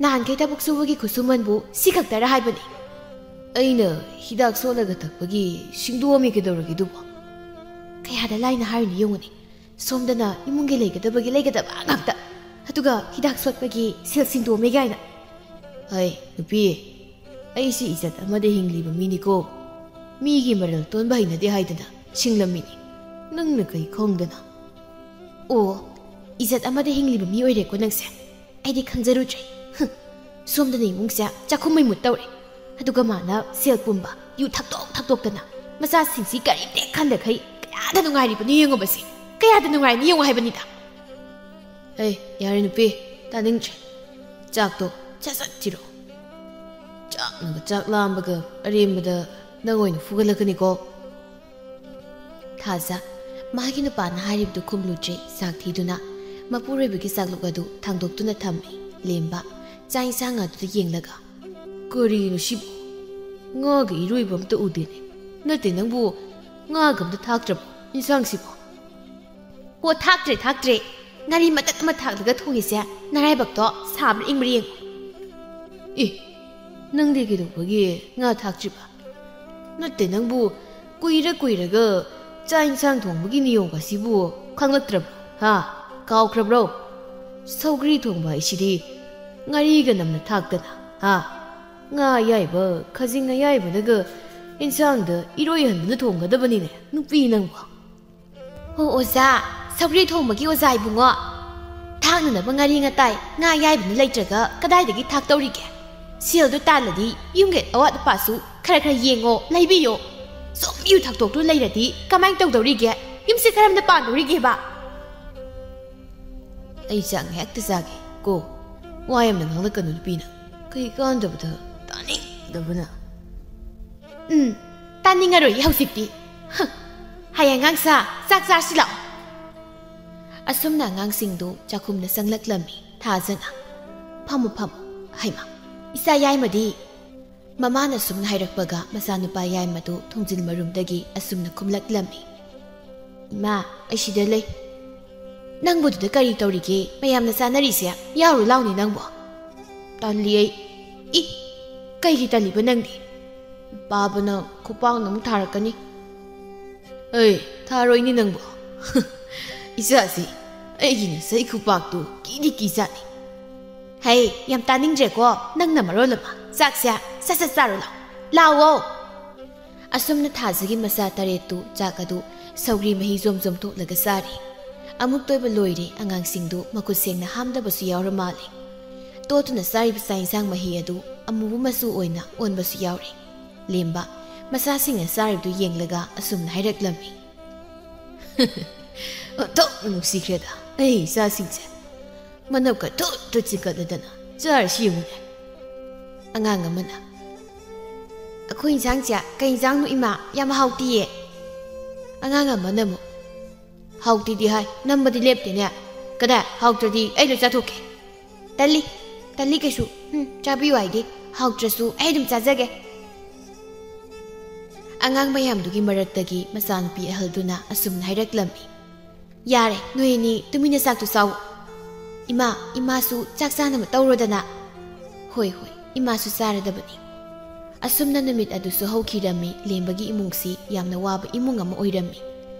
ꯅꯍꯥꯟꯈꯩ ꯊꯕꯛ ꯁꯨꯕꯒꯤ ꯈꯨꯠꯁꯨꯃꯟꯕꯨ ꯁꯤ ꯈꯛꯇꯔ ꯍꯥꯏꯕꯅꯤ꯫" "ꯑꯩꯅ ꯍꯤꯗꯥꯛ ꯁꯣꯠꯂꯒ ꯊꯛꯄꯒꯤ ꯁꯤꯡꯗꯣꯛꯑꯝꯃꯤ ꯀꯩꯗꯧꯔꯒꯦ ꯑꯗꯨꯕꯣ?" "ꯀꯌꯥꯗ ꯂꯥꯏꯅ ꯍꯥꯏꯔꯤꯅꯣ ꯌꯦꯡꯉꯨꯅꯦ꯫ ꯁꯣꯝꯗꯅ ꯏꯃꯨꯡꯒꯤ ꯂꯩꯒꯗꯕꯒꯤ ꯂꯩꯒꯗꯕ ꯉꯥꯛꯇ, ꯑꯗꯨꯒ ꯍꯤꯗꯥꯛ ꯁꯣꯠꯄꯒꯤ ꯁꯦꯜ ꯁꯤꯡꯗꯣꯛꯑꯝꯃꯦ ꯀꯥꯏꯅ꯫" "ꯍꯩ, ꯅꯨꯄꯤ, ꯑꯩꯁꯤ ꯏꯖꯠ ꯑꯃꯗ ꯍꯤꯡꯂꯤꯕ ꯃꯤꯅꯤꯀꯣ꯫ ꯃꯤꯒꯤ ꯃꯔꯜ ꯇꯣꯟꯕ ꯍꯩꯅꯗꯦ ꯍꯥꯏꯗꯅ ꯁꯤꯡꯂꯝꯃꯤꯅꯤ꯫ ꯅꯪꯅ ꯀꯩ ꯈꯪꯗꯅ?" "ꯑꯣ, ꯏꯖꯠ ꯑꯃꯗ ꯍꯤꯡꯂꯤꯕ ꯃꯤ ꯑꯣꯏꯔꯦꯀꯣ ꯅꯪꯁꯦ꯫ ꯑꯩꯗꯤ ꯈꯪꯖꯔꯨꯗ꯭ꯔꯦ꯫ ꯍꯨꯝ, ꯁꯣꯝꯗꯅ ꯏꯃꯨꯡꯁꯦ ꯆꯥꯛꯈꯨꯝ ꯃꯩ ꯃꯨꯠ ꯇꯧꯔꯦ꯫ ꯑꯗꯨꯒ ꯃꯥꯅ ꯁꯦꯜ ꯄꯨꯝꯕ, ꯌꯨ ꯊꯛꯇꯣꯛ ꯊꯛꯇꯣꯛꯇꯅ ꯃꯆꯥꯁꯤꯡꯁꯤ ꯀꯔꯤꯝꯇ ꯈꯟꯗꯈꯩ ꯀꯌꯥꯗ ꯅꯨꯡꯉꯥꯏꯔꯤꯕꯅꯣ ꯌꯦꯡꯉꯣꯕꯁꯦ꯫ ꯀꯌꯥꯗ ꯅꯨꯡꯉꯥꯏꯔꯤꯅꯣ ꯌꯦꯡꯉꯣ ꯍꯥꯏꯕꯅꯤꯗ꯫" "ꯍꯩ, ꯌꯥꯔꯦ ꯅꯨꯄꯤ, ꯇꯥꯅꯤꯡꯗ꯭ꯔꯦ꯫ ꯆꯥꯛꯇꯣ ꯁꯠ ꯁꯠ ꯊꯤꯔꯣ꯫ ꯆꯥꯛꯅꯒ ꯆꯥꯛ ꯂꯥꯝꯕꯒ ꯑꯔꯦꯝꯕꯗ ꯅꯪ ꯑꯣꯏꯅ ꯐꯨꯒꯠꯂꯛꯀꯅꯤꯀꯣ꯫" ꯊꯥꯖ ꯃꯥꯒꯤ ꯅꯨꯄꯥꯅ ꯍꯥꯏꯔꯤꯕꯗꯨ ꯈꯨꯝꯂꯨꯗ꯭ꯔꯦ꯫ ꯆꯥꯛ ꯊꯤꯗꯨꯅ ꯃꯄꯨꯔꯣꯏꯕꯒꯤ ꯆꯥꯛꯂꯨꯛ ꯑꯗꯨ ꯊꯥꯡꯗꯣꯛꯇꯨꯅ ꯊꯝꯃꯤ꯫ ꯂꯦꯝꯕ ꯆꯥꯛ ꯏꯟꯁꯥꯡ ꯑꯗꯨꯗ ꯌꯦꯡꯂꯒ, "ꯀꯔꯤꯅꯣ ꯁꯤꯕꯨ? ꯉꯥꯒ ꯏꯔꯣꯏꯕ ꯑꯝꯇ ꯎꯗꯦꯅꯦ꯫ ꯅꯠꯇꯦ, ꯅꯪꯕꯨ ꯉꯥꯒ ꯑꯝꯇ ꯊꯥꯛꯇ꯭ꯔꯕꯣ ꯏꯟꯁꯥꯡꯁꯤꯕꯣ?" "ꯑꯣ, ꯊꯥꯛꯇ꯭ꯔꯦ, ꯊꯥꯛꯇ꯭ꯔꯦ꯫ ꯉꯥꯔꯤ ꯃꯇꯠ ꯑꯃ ꯊꯥꯛꯂꯒ ꯊꯣꯡꯉꯤꯁꯦ꯫ ꯅꯔꯥꯏꯕꯛꯇꯣ ꯁꯥꯕ꯭ꯔꯥ ꯏꯪꯕ꯭ꯔꯥ ꯌꯦꯡꯉꯨ꯫" "ꯑꯦ, ꯅꯪꯗꯤ ꯀꯩꯗꯧꯕꯒꯤ ꯉꯥ ꯊꯥꯛꯇ꯭ꯔꯤꯕ? ꯅꯠꯇꯦ, ꯅꯪꯕꯨ ꯀꯨꯏꯔ ꯀꯨꯏꯔꯒ ꯆꯥꯛ ꯏꯟꯁꯥꯡ ꯊꯣꯡꯕꯒꯤ ꯅꯤꯌꯣꯝ ꯑꯁꯤꯕꯨ ꯈꯪꯂꯛꯇ꯭ꯔꯕ꯭ꯔꯣ? ꯍꯥ? ꯀꯥꯎꯈ꯭ꯔꯕ꯭ꯔꯣ? ꯁꯧꯒ꯭ꯔꯤ ꯊꯣꯡꯕ ꯍꯥꯏꯁꯤꯗꯤ ꯉꯥꯔꯤꯒ ꯅꯝꯅ ꯊꯥꯛꯇꯅ, ꯍꯥ? ꯉꯥ ꯑꯌꯥꯏꯕ, ꯈꯖꯤꯡ ꯑꯌꯥꯏꯕꯅꯒ ꯏꯟꯁꯥꯡꯗ ꯏꯔꯣꯏꯍꯟꯗꯨꯅ ꯊꯣꯡꯒꯗꯕꯅꯤꯅꯦ, ꯅꯨꯄꯤ ꯅꯪꯕꯨ꯫" "ꯍꯣ ꯑꯣꯖꯥ, ꯁꯧꯒ꯭ꯔꯤ ꯊꯣꯡꯕꯒꯤ ꯑꯣꯖꯥ ꯏꯕꯨꯡꯉꯣ꯫ ꯊꯥꯛꯅꯅꯕ ꯉꯥꯔꯤ ꯉꯇꯥꯏ, ꯉꯥ ꯑꯌꯥꯏꯕꯅ ꯂꯩꯇ꯭ꯔꯒ ꯀꯗꯥꯏꯗꯒꯤ ꯊꯥꯛꯇꯧꯔꯤꯒꯦ? ꯁꯦꯜꯗꯣ ꯇꯥꯜꯂꯗꯤ ꯌꯨꯝꯒꯤ ꯑꯋꯥꯠ ꯑꯄꯥꯁꯨ ꯈꯔ ꯈꯔ ꯌꯦꯡꯉꯣ, ꯂꯩꯕꯤꯌꯣ꯫ ꯁꯨꯝ ꯌꯨ ꯊꯛꯇꯣꯛꯇꯨꯅ ꯂꯩꯔꯗꯤ ꯀꯃꯥꯏꯅ ꯇꯧꯗꯧꯔꯤꯒꯦ? ꯌꯨꯝꯁꯦ ꯀꯔꯝꯅ ꯄꯥꯟꯗꯧꯔꯤꯒꯦꯕ?" "ꯑꯩ ꯆꯥꯛ ꯉꯥꯏꯍꯥꯛꯇ ꯆꯥꯒꯦ ꯀꯣ꯫ ꯋꯥ ꯌꯥꯝꯅ ꯉꯥꯡꯂꯛꯀꯅꯨ ꯅꯨꯄꯤꯅ꯫ ꯀꯩ ꯀꯥꯟꯗꯕꯗ ꯇꯥꯅꯤꯡꯗꯕꯅ꯫" "ꯎꯝ, ꯇꯥꯅꯤꯡꯉꯔꯣꯏ ꯍꯧꯖꯤꯛꯇꯤ꯫ ꯍ, ꯍꯌꯦꯡ ꯑꯉꯥꯡꯁꯥ, ꯆꯥꯛ ꯆꯥꯔꯁꯤ ꯂꯥꯛꯑꯣ꯫" ꯑꯁꯨꯝꯅ ꯑꯉꯥꯡꯁꯤꯡꯗꯨ ꯆꯥꯛꯈꯨꯝꯗ ꯆꯪꯂꯛꯂꯝꯃꯤ꯫ ꯊꯥꯖꯅ, "ꯐꯝꯃꯨ, ꯐꯝꯃꯨ꯫ ꯍꯩꯃꯥ, ꯏꯆꯥ ꯌꯥꯏꯃꯗꯤ?" ꯃꯃꯥꯅ ꯑꯁꯨꯝꯅ ꯍꯥꯏꯔꯛꯄꯒ ꯃꯆꯥꯅꯨꯄꯥ ꯌꯥꯏꯃꯗꯨ ꯊꯣꯡꯖꯤꯜ ꯃꯔꯨꯝꯗꯒꯤ ꯑꯁꯨꯝꯅ ꯈꯨꯝꯂꯛꯂꯝꯃꯤ꯫ "ꯏꯃꯥ, ꯑꯩ ꯁꯤꯗ ꯂꯩ꯫" "ꯅꯪꯕꯨ ꯑꯗꯨꯗ ꯀꯔꯤ ꯇꯧꯔꯤꯒꯦ? ꯃꯌꯥꯝꯅ ꯆꯥꯅꯔꯤꯁꯦ ꯌꯥꯎꯔꯨ ꯂꯥꯎꯅꯦ ꯅꯪꯕꯨ꯫" "ꯇꯜꯂꯤ ꯑꯩ꯫" "ꯏ, ꯀꯩꯒꯤ ꯇꯜꯂꯤꯕ ꯅꯪꯗꯤ? ꯄꯥꯕꯅ ꯈꯨꯄꯥꯛꯅ ꯑꯃꯨꯛ ꯊꯥꯔꯛꯀꯅꯤ꯫" "ꯑꯩ ꯊꯥꯔꯣꯏꯅꯤ ꯅꯪꯕꯨ꯫" "ꯏꯆꯥꯁꯤ, ꯑꯩꯒꯤ ꯉꯁꯥꯏ ꯈꯨꯄꯥꯛꯇꯨ ꯀꯤꯗꯤ ꯀꯤꯖꯥꯠꯅꯤ꯫" "ꯍꯩ, ꯌꯥꯝ ꯇꯥꯅꯤꯡꯗ꯭ꯔꯦꯀꯣ, ꯅꯪꯅ ꯃꯔꯣꯜ ꯑꯃ꯫ ꯆꯥꯛꯁꯦ ꯁꯠ ꯁꯠ ꯆꯥꯔꯣ ꯂꯥꯎ꯫ ꯂꯥꯎꯑꯣ!" ꯑꯁꯨꯝꯅ ꯊꯥꯖꯒꯤ ꯃꯆꯥ ꯇꯔꯦꯠꯇꯨ ꯆꯥꯛ ꯑꯗꯨ ꯁꯧꯒ꯭ꯔꯤ ꯃꯍꯤ ꯖꯣꯝ ꯖꯣꯝ ꯊꯣꯛꯂꯒ ꯆꯥꯔꯤ꯫ ꯑꯃꯨꯛꯇ ꯑꯣꯏꯕ ꯂꯣꯏꯔꯦ, ꯑꯉꯥꯡꯁꯤꯡꯗꯨ ꯃꯈꯨꯠ ꯁꯦꯡꯅ ꯍꯥꯝꯗꯕꯁꯨ ꯌꯥꯎꯔ ꯃꯥꯜꯂꯦ꯫ ꯇꯣꯠꯇꯨꯅ ꯆꯥꯔꯤꯕ ꯆꯥꯛ ꯏꯟꯁꯥꯡ ꯃꯍꯤ ꯑꯗꯨ ꯑꯃꯨꯕ ꯃꯆꯨ ꯑꯣꯏꯅ ꯑꯣꯟꯕꯁꯨ ꯌꯥꯎꯔꯦ꯫ ꯂꯦꯝꯕ ꯃꯆꯥꯁꯤꯡꯅ ꯆꯥꯔꯤꯕꯗꯨ ꯌꯦꯡꯂꯒ ꯑꯁꯨꯝꯅ ꯍꯥꯏꯔꯛꯂꯝꯃꯤ꯫ "ꯑꯣꯟꯊꯣꯛꯅ ꯅꯨꯡꯁꯤꯈ꯭ꯔꯦꯗ ꯑꯩ ꯏꯆꯥꯁꯤꯡꯁꯦ꯫ ꯃꯅꯞꯀ ꯊꯨꯠ ꯊꯨꯠ ꯆꯤꯡꯈꯠꯂꯗꯅ꯫ ꯆꯥꯔꯁꯤ ꯌꯦꯡꯉꯨꯅꯦ꯫ ꯑꯉꯥꯡ ꯑꯃꯅ, "ꯑꯩꯈꯣꯏ ꯏꯟꯁꯥꯡꯁꯦ ꯀꯩ ꯏꯟꯁꯥꯡꯅꯣ ꯏꯃꯥ? ꯌꯥꯝ ꯍꯥꯎꯇꯤꯌꯦ꯫" ꯑꯉꯥꯡ ꯑꯃꯅ ꯑꯃꯨꯛ, "ꯍꯥꯎꯇꯦꯗꯤ ꯍꯥꯏ, ꯅꯝꯕꯗꯤ ꯂꯦꯞꯇꯦꯅꯦ꯫ ꯀꯗꯥꯏ, ꯍꯥꯎꯇ꯭ꯔꯗꯤ ꯑꯩ ꯂꯣꯏ ꯆꯥꯊꯣꯛꯀꯦ꯫" "ꯇꯜꯂꯤ, ꯇꯜꯂꯤ ꯀꯩꯁꯨ꯫ ꯎꯝ, ꯆꯥꯕꯤꯌꯨ ꯍꯥꯏꯗꯤ꯫ ꯍꯥꯎꯇ꯭ꯔꯁꯨ ꯑꯩ ꯑꯗꯨꯝ ꯆꯥꯖꯒꯦ꯫" ꯑꯉꯥꯡ ꯃꯌꯥꯝꯗꯨꯒꯤ ꯃꯔꯛꯇꯒꯤ ꯃꯆꯥꯅꯨꯄꯤ ꯑꯍꯜꯗꯨꯅ ꯑꯁꯨꯝꯅ ꯍꯥꯏꯔꯛꯂꯝꯃꯤ, "ꯌꯥꯔꯦ, ꯅꯣꯏ ꯑꯅꯤ ꯇꯨꯃꯤꯟꯅ ꯆꯥꯛꯇꯨ ꯆꯥꯎ꯫ ꯏꯃꯥ, ꯏꯃꯥꯁꯨ ꯆꯥꯛ ꯆꯥꯅꯕ ꯇꯧꯔꯣꯗꯅ꯫" "ꯍꯣꯏ, ꯍꯣꯏ, ꯏꯃꯥꯁꯨ ꯆꯥꯔꯗꯕꯅꯤ꯫" ꯑꯁꯨꯝꯅ ꯅꯨꯃꯤꯠ ꯑꯗꯨꯁꯨ ꯍꯧꯈꯤꯔꯝꯃꯤ꯫ ꯂꯦꯝꯕꯒꯤ ꯏꯃꯨꯡꯁꯤ ꯌꯥꯝꯅ ꯋꯥꯕ ꯏꯃꯨꯡ ꯑꯃ ꯑꯣꯏꯔꯝꯃꯤ꯫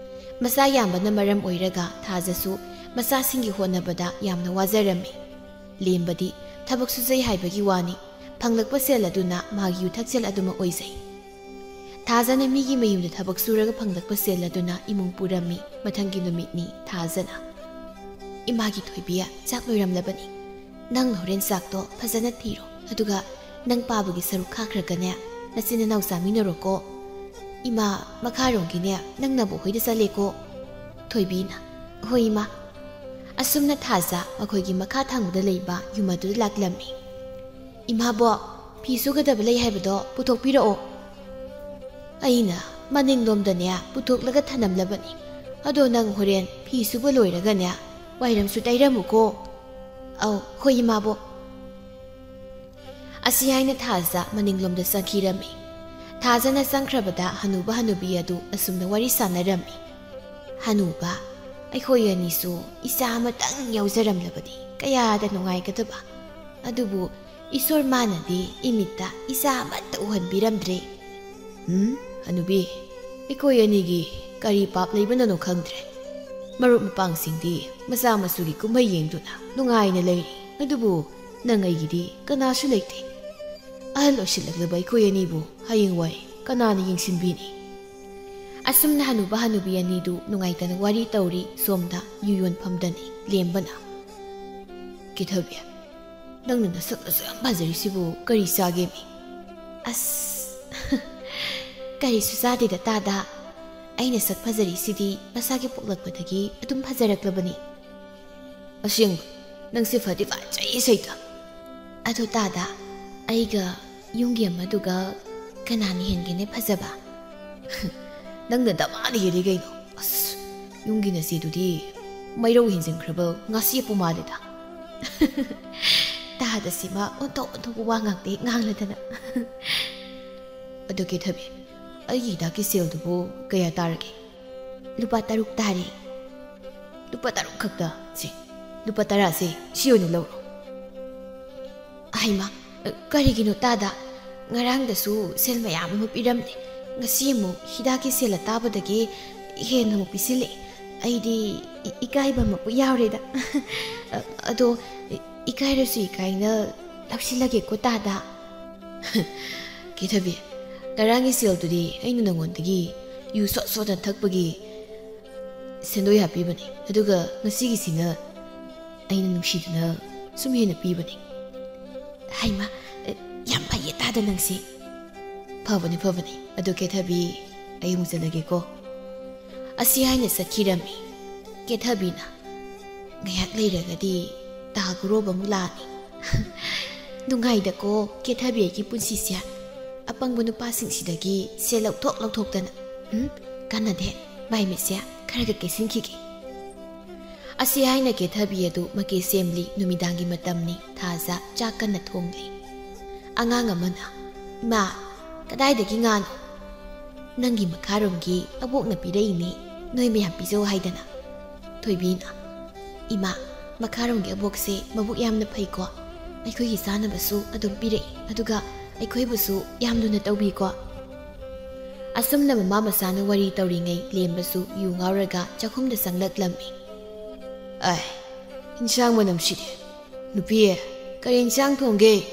ꯃꯆꯥ ꯌꯥꯝꯕꯅ ꯃꯔꯝ ꯑꯣꯏꯔꯒ ꯊꯥꯖꯁꯨ ꯃꯆꯥꯁꯤꯡꯒꯤ ꯍꯣꯠꯅꯕꯗ ꯌꯥꯝꯅ ꯋꯥꯖꯔꯝꯃꯤ꯫ ꯂꯦꯝꯕꯗꯤ ꯊꯕꯛ ꯁꯨꯖꯩ ꯍꯥꯏꯕꯒꯤ ꯋꯥꯅꯤ, ꯐꯪꯂꯛꯄ ꯁꯦꯜ ꯑꯗꯨꯅ ꯃꯥꯒꯤ ꯌꯨ ꯊꯛꯆꯜ ꯑꯗꯨꯃꯛ ꯑꯣꯏꯖꯩ꯫ ꯊꯥꯖꯅ ꯃꯤꯒꯤ ꯃꯌꯨꯝꯗ ꯊꯕꯛ ꯁꯨꯔꯒ ꯐꯪꯂꯛꯄ ꯁꯦꯜ ꯑꯗꯨꯅ ꯏꯃꯨꯡ ꯄꯨꯔꯝꯃꯤ꯫ ꯃꯊꯪꯒꯤ ꯅꯨꯃꯤꯠꯅꯤ ꯊꯥꯖꯅ, "ꯏꯃꯥꯒꯤ ꯊꯣꯏꯕꯤ, ꯆꯥꯛ ꯂꯣꯏꯔꯝꯂꯕꯅꯤ꯫ ꯅꯪ ꯍꯣꯔꯦꯟ ꯆꯥꯛꯇꯣ ꯐꯖꯅ ꯊꯤꯔꯣ, ꯑꯗꯨꯒ ꯅꯪ ꯄꯥꯕꯒꯤ ꯁꯔꯨꯛ ꯈꯥꯛꯈ꯭ꯔꯒꯅꯦ, ꯅꯆꯤꯟ ꯅꯅꯥꯎ ꯆꯥꯃꯤꯟꯅꯔꯣꯀꯣ꯫ ꯏꯃꯥ ꯃꯈꯥꯔꯣꯝꯒꯤꯅꯦ, ꯅꯪ ꯅꯕꯣꯛ ꯍꯣꯏꯗ ꯆꯠꯂꯦꯀꯣ꯫" ꯊꯣꯏꯕꯤꯅ, "ꯍꯣꯏ ꯏꯃꯥ꯫" ꯑꯁꯨꯝꯅ ꯊꯥꯖ ꯃꯈꯣꯏꯒꯤ ꯃꯈꯥ ꯊꯪꯕꯗ ꯂꯩꯕ ꯌꯨꯝ ꯑꯗꯨꯗ ꯂꯥꯛꯂꯝꯃꯤ꯫ "ꯏꯃꯥꯕꯣꯛ, ꯐꯤ ꯁꯨꯒꯗꯕ ꯂꯩ ꯍꯥꯏꯕꯗꯣ ꯄꯨꯊꯣꯛꯄꯤꯔꯛꯑꯣ꯫" "ꯑꯩꯅ ꯃꯅꯤꯡꯂꯣꯝꯗꯅꯦ ꯄꯨꯊꯣꯛꯂꯒ ꯊꯅꯝꯂꯕꯅꯤ꯫ ꯑꯗꯣ ꯅꯪ ꯍꯣꯔꯦꯟ ꯐꯤ ꯁꯨꯕ ꯂꯣꯏꯔꯒꯅꯦ ꯋꯥꯏꯔꯝꯁꯨ ꯇꯩꯔꯝꯃꯨꯀꯣ꯫" "ꯑꯧ, ꯍꯣꯏ ꯏꯃꯥꯕꯣꯛ꯫" ꯑꯁꯤ ꯍꯥꯏꯅ ꯊꯥꯖ ꯃꯅꯤꯡꯂꯣꯝꯗ ꯆꯪꯈꯤꯔꯝꯃꯤ꯫ ꯊꯥꯖꯅ ꯆꯪꯈ꯭ꯔꯕꯗ ꯍꯅꯨꯕ ꯍꯅꯨꯕꯤ ꯑꯗꯨ ꯑꯁꯨꯝꯅ ꯋꯥꯔꯤ ꯁꯥꯟꯅꯔꯝꯃꯤ꯫ "ꯍꯅꯨꯕ, ꯑꯩꯈꯣꯏ ꯑꯅꯤꯁꯨ ꯏꯆꯥ ꯑꯃꯇꯪ ꯌꯥꯎꯖꯔꯝꯂꯕꯗꯤ ꯀꯌꯥꯗ ꯅꯨꯡꯉꯥꯏꯒꯗꯕ꯫ ꯑꯗꯨꯕꯨ ꯏꯁꯣꯔ ꯃꯥꯅꯗꯤ ꯏꯃꯤꯠꯇ ꯏꯆꯥ ꯑꯃꯠꯇ ꯎꯍꯟꯕꯤꯔꯝꯗ꯭ꯔꯦ꯫" "ꯎꯝ, ꯍꯅꯨꯕꯤ, ꯑꯩꯈꯣꯏ ꯑꯅꯤꯒꯤ ꯀꯔꯤ ꯄꯥꯞ ꯂꯩꯕꯅꯅꯣ ꯈꯪꯗ꯭ꯔꯦ꯫ ꯃꯔꯨꯞ ꯃꯄꯥꯡꯁꯤꯡꯗꯤ ꯃꯆꯥ ꯃꯁꯨꯒꯤ ꯀꯨꯝꯍꯩ ꯌꯦꯡꯗꯨꯅ ꯅꯨꯡꯉꯥꯏꯅ ꯂꯩꯔꯤ꯫ ꯑꯗꯨꯕꯨ ꯅꯪ ꯑꯩꯒꯤꯗꯤ ꯀꯅꯥꯁꯨ ꯂꯩꯇꯦ꯫ ꯑꯍꯜ ꯑꯣꯏꯁꯤꯜꯂꯛꯂꯕ ꯑꯩꯈꯣꯏ ꯑꯅꯤꯕꯨ ꯍꯌꯦꯡꯋꯥꯏ ꯀꯅꯥꯅ ꯌꯦꯡꯁꯤꯟꯕꯤꯅꯤ?" ꯑꯁꯨꯝꯅ ꯍꯅꯨꯕ ꯍꯅꯨꯕꯤ ꯑꯅꯤꯗꯨ ꯅꯨꯡꯉꯥꯏꯇꯅ ꯋꯥꯔꯤ ꯇꯧꯔꯤ꯫ ꯁꯣꯝꯗ ꯌꯨ ꯌꯣꯟꯐꯝꯗꯅꯤ ꯂꯦꯝꯕꯅ, "ꯀꯤꯊꯕꯤ, ꯅꯪꯅ ꯅꯁꯛ ꯑꯁꯨꯛ ꯌꯥꯝ ꯐꯖꯔꯤꯁꯤꯕꯨ ꯀꯔꯤ ꯆꯥꯒꯦꯃꯤ?" "ꯑꯁ, ꯀꯔꯤꯁꯨ ꯆꯥꯗꯦꯗ ꯇꯥꯗ꯫ ꯑꯩꯅ ꯁꯛ ꯐꯖꯔꯤꯁꯤꯗꯤ ꯃꯁꯥꯒꯤ ꯄꯣꯛꯂꯛꯄꯗꯒꯤ ꯑꯗꯨꯝ ꯐꯖꯔꯛꯂꯕꯅꯤ꯫" "ꯑꯁꯦꯡꯕ? ꯅꯪꯁꯦ ꯐꯗꯤ ꯐꯖꯩ ꯁꯩꯇ꯫ ꯑꯗꯣ ꯇꯥꯗ, ꯑꯩꯒ ꯌꯨꯝꯒꯤ ꯑꯃꯗꯨꯒ ꯀꯅꯥꯅ ꯍꯦꯟꯒꯦꯅꯦ ꯐꯖꯕ? ꯅꯪꯅ ꯗꯃꯥꯅ ꯍꯦꯜꯂꯤ ꯀꯩꯅꯣ꯫ ꯑꯁ, ꯌꯨꯝꯒꯤ ꯅꯆꯦꯗꯨꯗꯤ ꯃꯩꯔꯧ ꯍꯦꯟꯖꯤꯟꯈ꯭ꯔꯕ ꯉꯥꯁꯤꯄꯨ ꯃꯥꯜꯂꯦꯗ꯫ ꯇꯥꯗ ꯁꯤꯃ ꯑꯣꯟꯊꯣꯛ ꯑꯣꯟꯊꯣꯛꯄ ꯋꯥ ꯉꯥꯛꯇ ꯍꯦꯛ ꯉꯥꯡꯂꯗꯅ꯫ ꯑꯗꯣ ꯀꯦꯊꯕꯤ, ꯑꯩꯒꯤ ꯍꯤꯗꯥꯛꯀꯤ ꯁꯦꯜꯗꯨꯕꯨ ꯀꯌꯥ ꯇꯥꯔꯒꯦ? ꯂꯨꯄꯥ ꯇꯔꯨꯛ ꯇꯥꯔꯦ꯫ ꯂꯨꯄꯥ ꯇꯔꯨꯛ ꯈꯛꯇ? ꯁꯤ, ꯂꯨꯄꯥ ꯇꯔꯥꯁꯦ ꯁꯤ ꯑꯣꯏꯅ ꯂꯧꯔꯣ꯫ ꯍꯩꯃꯥ, ꯀꯔꯤꯒꯤꯅꯣ ꯇꯥꯗ? ꯉꯔꯥꯡꯗꯁꯨ ꯁꯦꯜ ꯃꯌꯥꯝ ꯑꯃ ꯄꯤꯔꯝꯂꯦ, ꯉꯁꯤ ꯑꯃꯨꯛ ꯍꯤꯗꯥꯛꯀꯤ ꯁꯦꯜ ꯑꯇꯥꯕꯗꯒꯤ ꯍꯦꯟꯅ ꯑꯃꯨꯛ ꯄꯤꯁꯤꯜꯂꯛꯑꯦ꯫ ꯑꯩꯗꯤ ꯏ-, ꯏꯀꯥꯏꯕ ꯑꯃꯕꯨ ꯌꯥꯎꯔꯦꯗ꯫ ꯑꯗꯣ ꯏꯀꯥꯏꯔꯁꯨ ꯏꯀꯥꯏꯅ ꯂꯧꯁꯤꯜꯂꯒꯦꯀꯣ ꯇꯥꯗ꯫ ꯀꯦꯊꯕꯤ, ꯉꯔꯥꯡꯒꯤ ꯁꯦꯜꯗꯨꯗꯤ ꯑꯩꯅ ꯅꯉꯣꯟꯗꯒꯤ ꯌꯨ ꯁꯣꯠ ꯁꯣꯠꯅ ꯊꯛꯄꯒꯤ ꯁꯦꯟꯗꯣꯏ ꯍꯥꯞꯄꯤꯕꯅꯤ, ꯑꯗꯨꯒ ꯉꯁꯤꯒꯤꯁꯤꯅ ꯑꯩꯅ ꯅꯨꯡꯁꯤꯗꯨꯅ ꯁꯨꯝ ꯍꯦꯟꯅ ꯄꯤꯕꯅꯤ꯫ ꯍꯩꯃꯥ, ꯌꯥꯝ ꯐꯩꯌꯦ ꯇꯥꯗ ꯅꯪꯁꯦ꯫ ꯐꯕꯅꯤ, ꯐꯕꯅꯤ꯫ ꯑꯗꯨ ꯀꯦꯊꯕꯤ, ꯑꯩ ꯑꯃꯨꯛ ꯆꯠꯂꯒꯦꯀꯣ꯫ ꯑꯁꯤ ꯍꯥꯏꯅ ꯆꯠꯈꯤꯔꯝꯃꯤ꯫ ꯀꯦꯊꯕꯤꯅ, ꯉꯥꯏꯍꯥꯛ ꯂꯩꯔꯒꯗꯤ ꯇꯥ ꯒꯨꯔꯣꯕ ꯑꯃꯨꯛ ꯂꯥꯛꯑꯅꯤ꯫ ꯅꯨꯡꯉꯥꯏꯗꯀꯣ ꯀꯦꯊꯕꯤ ꯑꯩꯒꯤ ꯄꯨꯟꯁꯤꯁꯦ꯫ ꯑꯄꯪꯕ ꯅꯨꯄꯥꯁꯤꯡꯁꯤꯗꯒꯤ ꯁꯦꯜ ꯂꯧꯊꯣꯛ ꯂꯧꯊꯣꯛꯇꯅ꯫ ꯎꯝ, ꯀꯥꯟꯅꯗꯦ꯫ ꯃꯥꯏ ꯃꯤꯠꯁꯦ ꯈꯔꯒ ꯀꯦꯁꯤꯟꯈꯤꯒꯦ꯫ ꯑꯁꯤ ꯍꯥꯏꯅ ꯀꯦꯊꯕꯤ ꯑꯗꯨ ꯃꯀꯦ ꯁꯦꯝꯂꯤ꯫ ꯅꯨꯃꯤꯗꯥꯡꯒꯤ ꯃꯇꯝꯅꯤ꯫ ꯊꯥꯖ ꯆꯥꯛ ꯀꯟꯅ ꯊꯣꯡꯂꯤ꯫ ꯑꯉꯥꯡ ꯑꯃꯅ, "ꯏꯃꯥ, ꯀꯗꯥꯏꯗꯒꯤ ꯉꯥꯅꯣ?" "ꯅꯪꯒꯤ ꯃꯈꯥꯔꯣꯝꯒꯤ ꯑꯕꯣꯛꯅ ꯄꯤꯔꯛꯏꯅꯦ, ꯅꯣꯏ ꯃꯌꯥꯝ ꯄꯤꯖꯧ ꯍꯥꯏꯗꯅ꯫" ꯊꯣꯏꯕꯤꯅ, "ꯏꯃꯥ, ꯃꯈꯥꯔꯣꯝꯒꯤ ꯑꯕꯣꯛꯁꯦ ꯃꯕꯨꯛ ꯌꯥꯝꯅ ꯐꯩꯀꯣ, ꯑꯩꯈꯣꯏꯒꯤ ꯆꯥꯅꯕꯁꯨ ꯑꯗꯨꯝ ꯄꯤꯔꯛꯏ, ꯑꯗꯨꯒ ꯑꯩꯈꯣꯏꯕꯨꯁꯨ ꯌꯥꯝ ꯂꯨꯅ ꯇꯧꯕꯤꯀꯣ꯫" ꯑꯁꯨꯝꯅ ꯃꯃꯥ ꯃꯆꯥꯅ ꯋꯥꯔꯤ ꯇꯧꯔꯤꯉꯩ ꯂꯦꯝꯕꯁꯨ ꯌꯨ ꯉꯥꯎꯔꯒ ꯆꯥꯛꯈꯨꯝꯗ ꯆꯪꯂꯛꯂꯝꯃꯤ꯫ "ꯑꯥꯏ, ꯏꯟꯁꯥꯡ ꯃꯅꯝꯁꯤꯗꯤ꯫ ꯅꯨꯄꯤ, ꯀꯔꯤ ꯏꯟꯁꯥꯡ ꯊꯣꯡꯒꯦ?"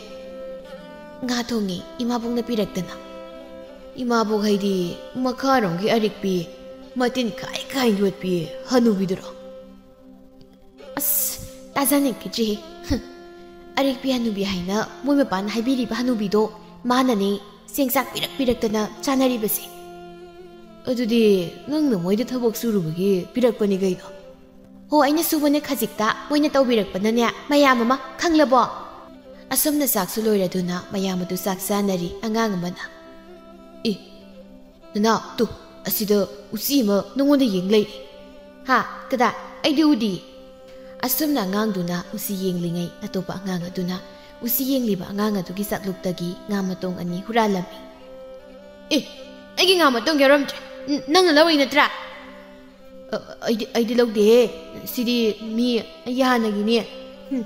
"ꯉꯥ ꯊꯣꯡꯉꯤ, ꯏꯃꯥꯕꯣꯛꯅ ꯄꯤꯔꯛꯇꯅ꯫" "ꯏꯃꯥꯕꯣꯛ ꯍꯥꯏꯗꯤ ꯃꯈꯥꯔꯣꯝꯒꯤ ꯑꯔꯤꯛꯄꯤ, ꯃꯇꯤꯟ ꯈꯥꯏ ꯈꯥꯏ ꯌꯣꯠꯄꯤ ꯍꯅꯨꯕꯤꯗꯨꯔꯣ?" "ꯑꯁ, ꯇꯥꯖꯅꯤꯡꯈꯤꯗ꯭ꯔꯦꯍꯦ꯫ ꯍꯨꯝ, ꯑꯔꯤꯛꯄꯤ ꯍꯅꯨꯕꯤ ꯍꯥꯏꯅ ꯃꯣꯏ ꯃꯄꯥꯅ ꯍꯥꯏꯕꯤꯔꯤꯕ ꯍꯅꯨꯕꯤꯗꯣ, ꯃꯥꯅꯅꯦ ꯆꯦꯡ ꯆꯥꯛ ꯄꯤꯔꯛ ꯄꯤꯔꯛꯇꯅ ꯆꯥꯅꯔꯤꯕꯁꯦ꯫" "ꯑꯗꯨꯗꯤ ꯅꯪꯅ ꯃꯣꯏꯗ ꯊꯕꯛ ꯁꯨꯔꯨꯕꯒꯤ ꯄꯤꯔꯛꯄꯅꯤ ꯀꯩꯅꯣ?" ꯑꯣ, ꯑꯩꯅ ꯁꯨꯕꯅꯦ ꯈꯖꯤꯛꯇ, ꯃꯣꯏꯅ ꯇꯧꯕꯤꯔꯛꯄꯅꯅꯦ ꯃꯌꯥꯝ ꯑꯃ, ꯈꯪꯂꯕꯣ? ꯑꯁꯨꯝꯅ ꯆꯥꯛꯁꯨ ꯂꯣꯏꯔꯗꯨꯅ ꯃꯌꯥꯝ ꯑꯗꯨ ꯆꯥꯛ ꯆꯥꯅꯔꯤ꯫ ꯑꯉꯥꯡ ꯑꯃꯅ, "ꯑꯦ, ꯅꯅꯥꯎ, ꯇꯨ, ꯑꯁꯤꯗ ꯎꯆꯤ ꯑꯃ ꯅꯉꯣꯟꯗ ꯌꯦꯡ ꯂꯩꯔꯦ꯫" "ꯍꯥ? ꯀꯗꯥꯏ? ꯑꯩꯗꯤ ꯎꯗꯤ꯫" ꯑꯁꯨꯝꯅ ꯑꯉꯥꯡꯗꯨꯅ ꯎꯆꯤ ꯌꯦꯡꯂꯤꯉꯩ, ꯑꯇꯣꯞꯄ ꯑꯉꯥꯡ ꯑꯗꯨꯅ ꯎꯆꯤ ꯌꯦꯡꯂꯤꯕ ꯑꯉꯥꯡ ꯑꯗꯨꯒꯤ ꯆꯥꯛꯂꯨꯛꯇꯒꯤ ꯉꯥ ꯃꯇꯣꯡ ꯑꯅꯤ ꯍꯨꯔꯥꯜꯂꯝꯃꯤ꯫ "ꯑꯦ, ꯑꯩꯒꯤ ꯉꯥ ꯃꯇꯣꯡ ꯌꯥꯎꯔꯝꯗ꯭ꯔꯦ꯫ ꯅ-, ꯅꯪꯅ ꯂꯧꯔꯤ ꯅꯠꯇ꯭ꯔꯥ?" "ꯑ, ꯑꯩꯗꯤ, ꯑꯩꯗꯤ ꯂꯧꯗꯦꯍꯦ꯫ ꯁꯤꯗꯤ ꯃꯤ ꯑꯩꯒꯤ ꯍꯥꯟꯅꯒꯤꯅꯦ꯫" ꯍꯨꯝ꯫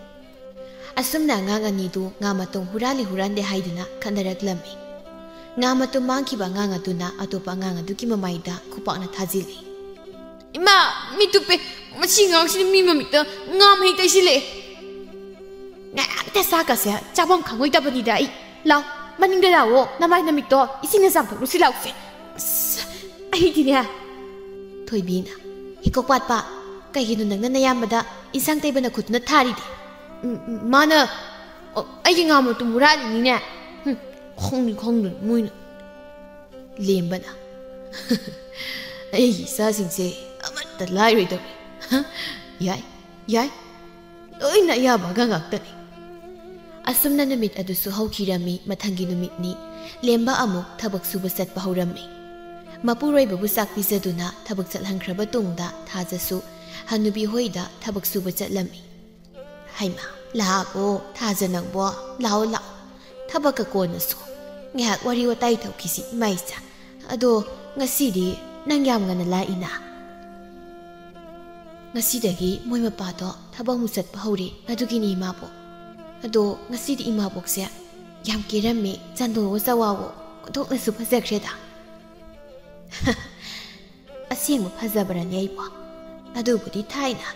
ꯑꯁꯨꯝꯅ ꯑꯉꯥꯡ ꯑꯅꯤꯗꯨ ꯉꯥ ꯃꯇꯣꯡ ꯍꯨꯔꯥꯜꯂꯤ ꯍꯨꯔꯥꯟꯗꯦ ꯍꯥꯏꯗꯨꯅ ꯈꯠꯅꯔꯛꯂꯝꯃꯤ꯫ ꯉꯥ ꯃꯇꯣꯡ ꯃꯥꯡꯈꯤꯕ ꯑꯉꯥꯡ ꯑꯗꯨꯅ ꯑꯇꯣꯞꯄ ꯑꯉꯥꯡ ꯑꯗꯨꯒꯤ ꯃꯃꯥꯏꯗ ꯈꯨꯄꯥꯛꯅ ꯊꯥꯖꯤꯜꯂꯤ꯫ "ꯏꯃꯥ, ꯃꯤ ꯇꯨꯞꯄꯦ꯫ ꯃꯁꯤ ꯑꯉꯥꯡꯁꯤꯅ ꯃꯤ ꯃꯃꯤꯠꯇ ꯉꯥ ꯃꯍꯤ ꯇꯩꯁꯤꯜꯂꯛꯑꯦ꯫ ꯉꯥꯏꯍꯥꯛꯇ ꯆꯥꯛꯀꯁꯦ ꯆꯥꯐꯝ ꯈꯪꯉꯣꯏꯗꯕꯅꯤꯗ ꯑꯩ꯫ ꯂꯥꯎ, ꯃꯅꯤꯡꯗ ꯂꯥꯛꯑꯣ, ꯅꯃꯥꯏ ꯅꯃꯤꯠꯇꯣ ꯏꯁꯤꯡꯅ ꯆꯥꯝꯊꯣꯛꯂꯨꯁꯤ ꯂꯥꯎꯁꯦ꯫" "ꯑꯁ, ꯑꯩꯗꯤꯅꯦ꯫" ꯊꯣꯏꯕꯤꯅ, "ꯍꯤꯀꯣꯛ ꯄꯥꯠꯄ, ꯀꯩꯒꯤꯅꯣ ꯅꯪꯅ ꯅꯌꯥꯝꯕꯗ ꯏꯟꯁꯥꯡ ꯇꯩꯕꯅ ꯈꯨꯠꯇꯨꯅ ꯊꯥꯔꯤꯗꯤ?" "ꯎꯝ, ꯎꯝ, ꯃꯥꯅ, ꯑꯣ, ꯑꯩꯒꯤ ꯉꯥ ꯃꯇꯨꯝ ꯍꯨꯔꯥꯜꯂꯤꯅꯤꯅꯦ꯫ ꯍꯨꯝ, ꯈꯪꯅꯤ ꯈꯪꯗ꯭ꯔꯦ ꯃꯣꯏꯅ꯫" ꯂꯦꯝꯕꯅ, "ꯑꯩꯒꯤ ꯏꯆꯥꯁꯤꯡꯁꯦ ꯑꯃꯠꯇ ꯂꯥꯏꯔꯣꯏꯗꯧꯔꯤ꯫ ꯍ, ꯌꯥꯏ, ꯌꯥꯏ꯫ ꯂꯣꯏꯅ ꯑꯌꯥꯕ ꯑꯉꯥꯡ ꯉꯥꯛꯇꯅꯤ꯫" ꯑꯁꯨꯝꯅ ꯅꯨꯃꯤꯠ ꯑꯗꯨꯁꯨ ꯍꯧꯈꯤꯔꯝꯃꯤ꯫ ꯃꯊꯪꯒꯤ ꯅꯨꯃꯤꯠꯅꯤ꯫ ꯂꯦꯝꯕ ꯑꯃꯨꯛ ꯊꯕꯛ ꯁꯨꯕ ꯆꯠꯄ ꯍꯧꯔꯝꯃꯤ꯫ ꯃꯄꯨꯔꯣꯏꯕꯕꯨ ꯆꯥꯛ ꯄꯤꯖꯗꯨꯅ ꯊꯕꯛ ꯆꯠꯍꯟꯈ꯭ꯔꯕ ꯇꯨꯡꯗ ꯊꯥꯖꯁꯨ ꯍꯅꯨꯕꯤ ꯍꯣꯏꯗ ꯊꯕꯛ ꯁꯨꯕ ꯆꯠꯂꯝꯃꯤ꯫ "ꯍꯩꯃꯥ, ꯂꯥꯛꯑꯕꯣ ꯊꯥꯖ ꯅꯪꯕꯣ? ꯂꯥꯛꯑꯣ, ꯂꯥꯛꯑꯣ꯫ ꯊꯕꯛꯀ ꯀꯣꯟꯅꯁꯨ꯫ ꯉꯥꯏꯍꯥꯛ ꯋꯥꯔꯤ ꯋꯥꯇꯥꯏ ꯇꯧꯈꯤꯁꯤ, ꯏꯃꯥ ꯏꯆꯥ꯫ ꯑꯗꯣ ꯉꯁꯤꯗꯤ ꯅꯪ ꯌꯥꯝ ꯉꯟꯅ ꯂꯥꯛꯏꯅ?" "ꯉꯁꯤꯗꯒꯤ ꯃꯣꯏ ꯃꯄꯥꯗꯣ ꯊꯕꯛ ꯑꯃꯨꯛ ꯆꯠꯄ ꯍꯧꯔꯦ, ꯑꯗꯨꯒꯤꯅꯤ ꯏꯃꯥꯕꯣꯛ꯫ ꯑꯗꯣ ꯉꯁꯤꯗꯤ ꯏꯃꯥꯕꯣꯛꯁꯦ ꯌꯥꯝ ꯀꯦꯔꯝꯃꯦ, ꯆꯟꯗꯣꯟꯋꯣ ꯆꯋꯥꯋꯣ ꯑꯣꯟꯊꯣꯛꯅꯁꯨ ꯐꯖꯈ꯭ꯔꯦꯗ꯫" "ꯑꯁꯦꯡꯕ ꯐꯖꯕ꯭ꯔꯅꯦ ꯑꯩꯕꯣ? ꯑꯗꯨꯕꯨꯗꯤ ꯊꯥꯏꯅ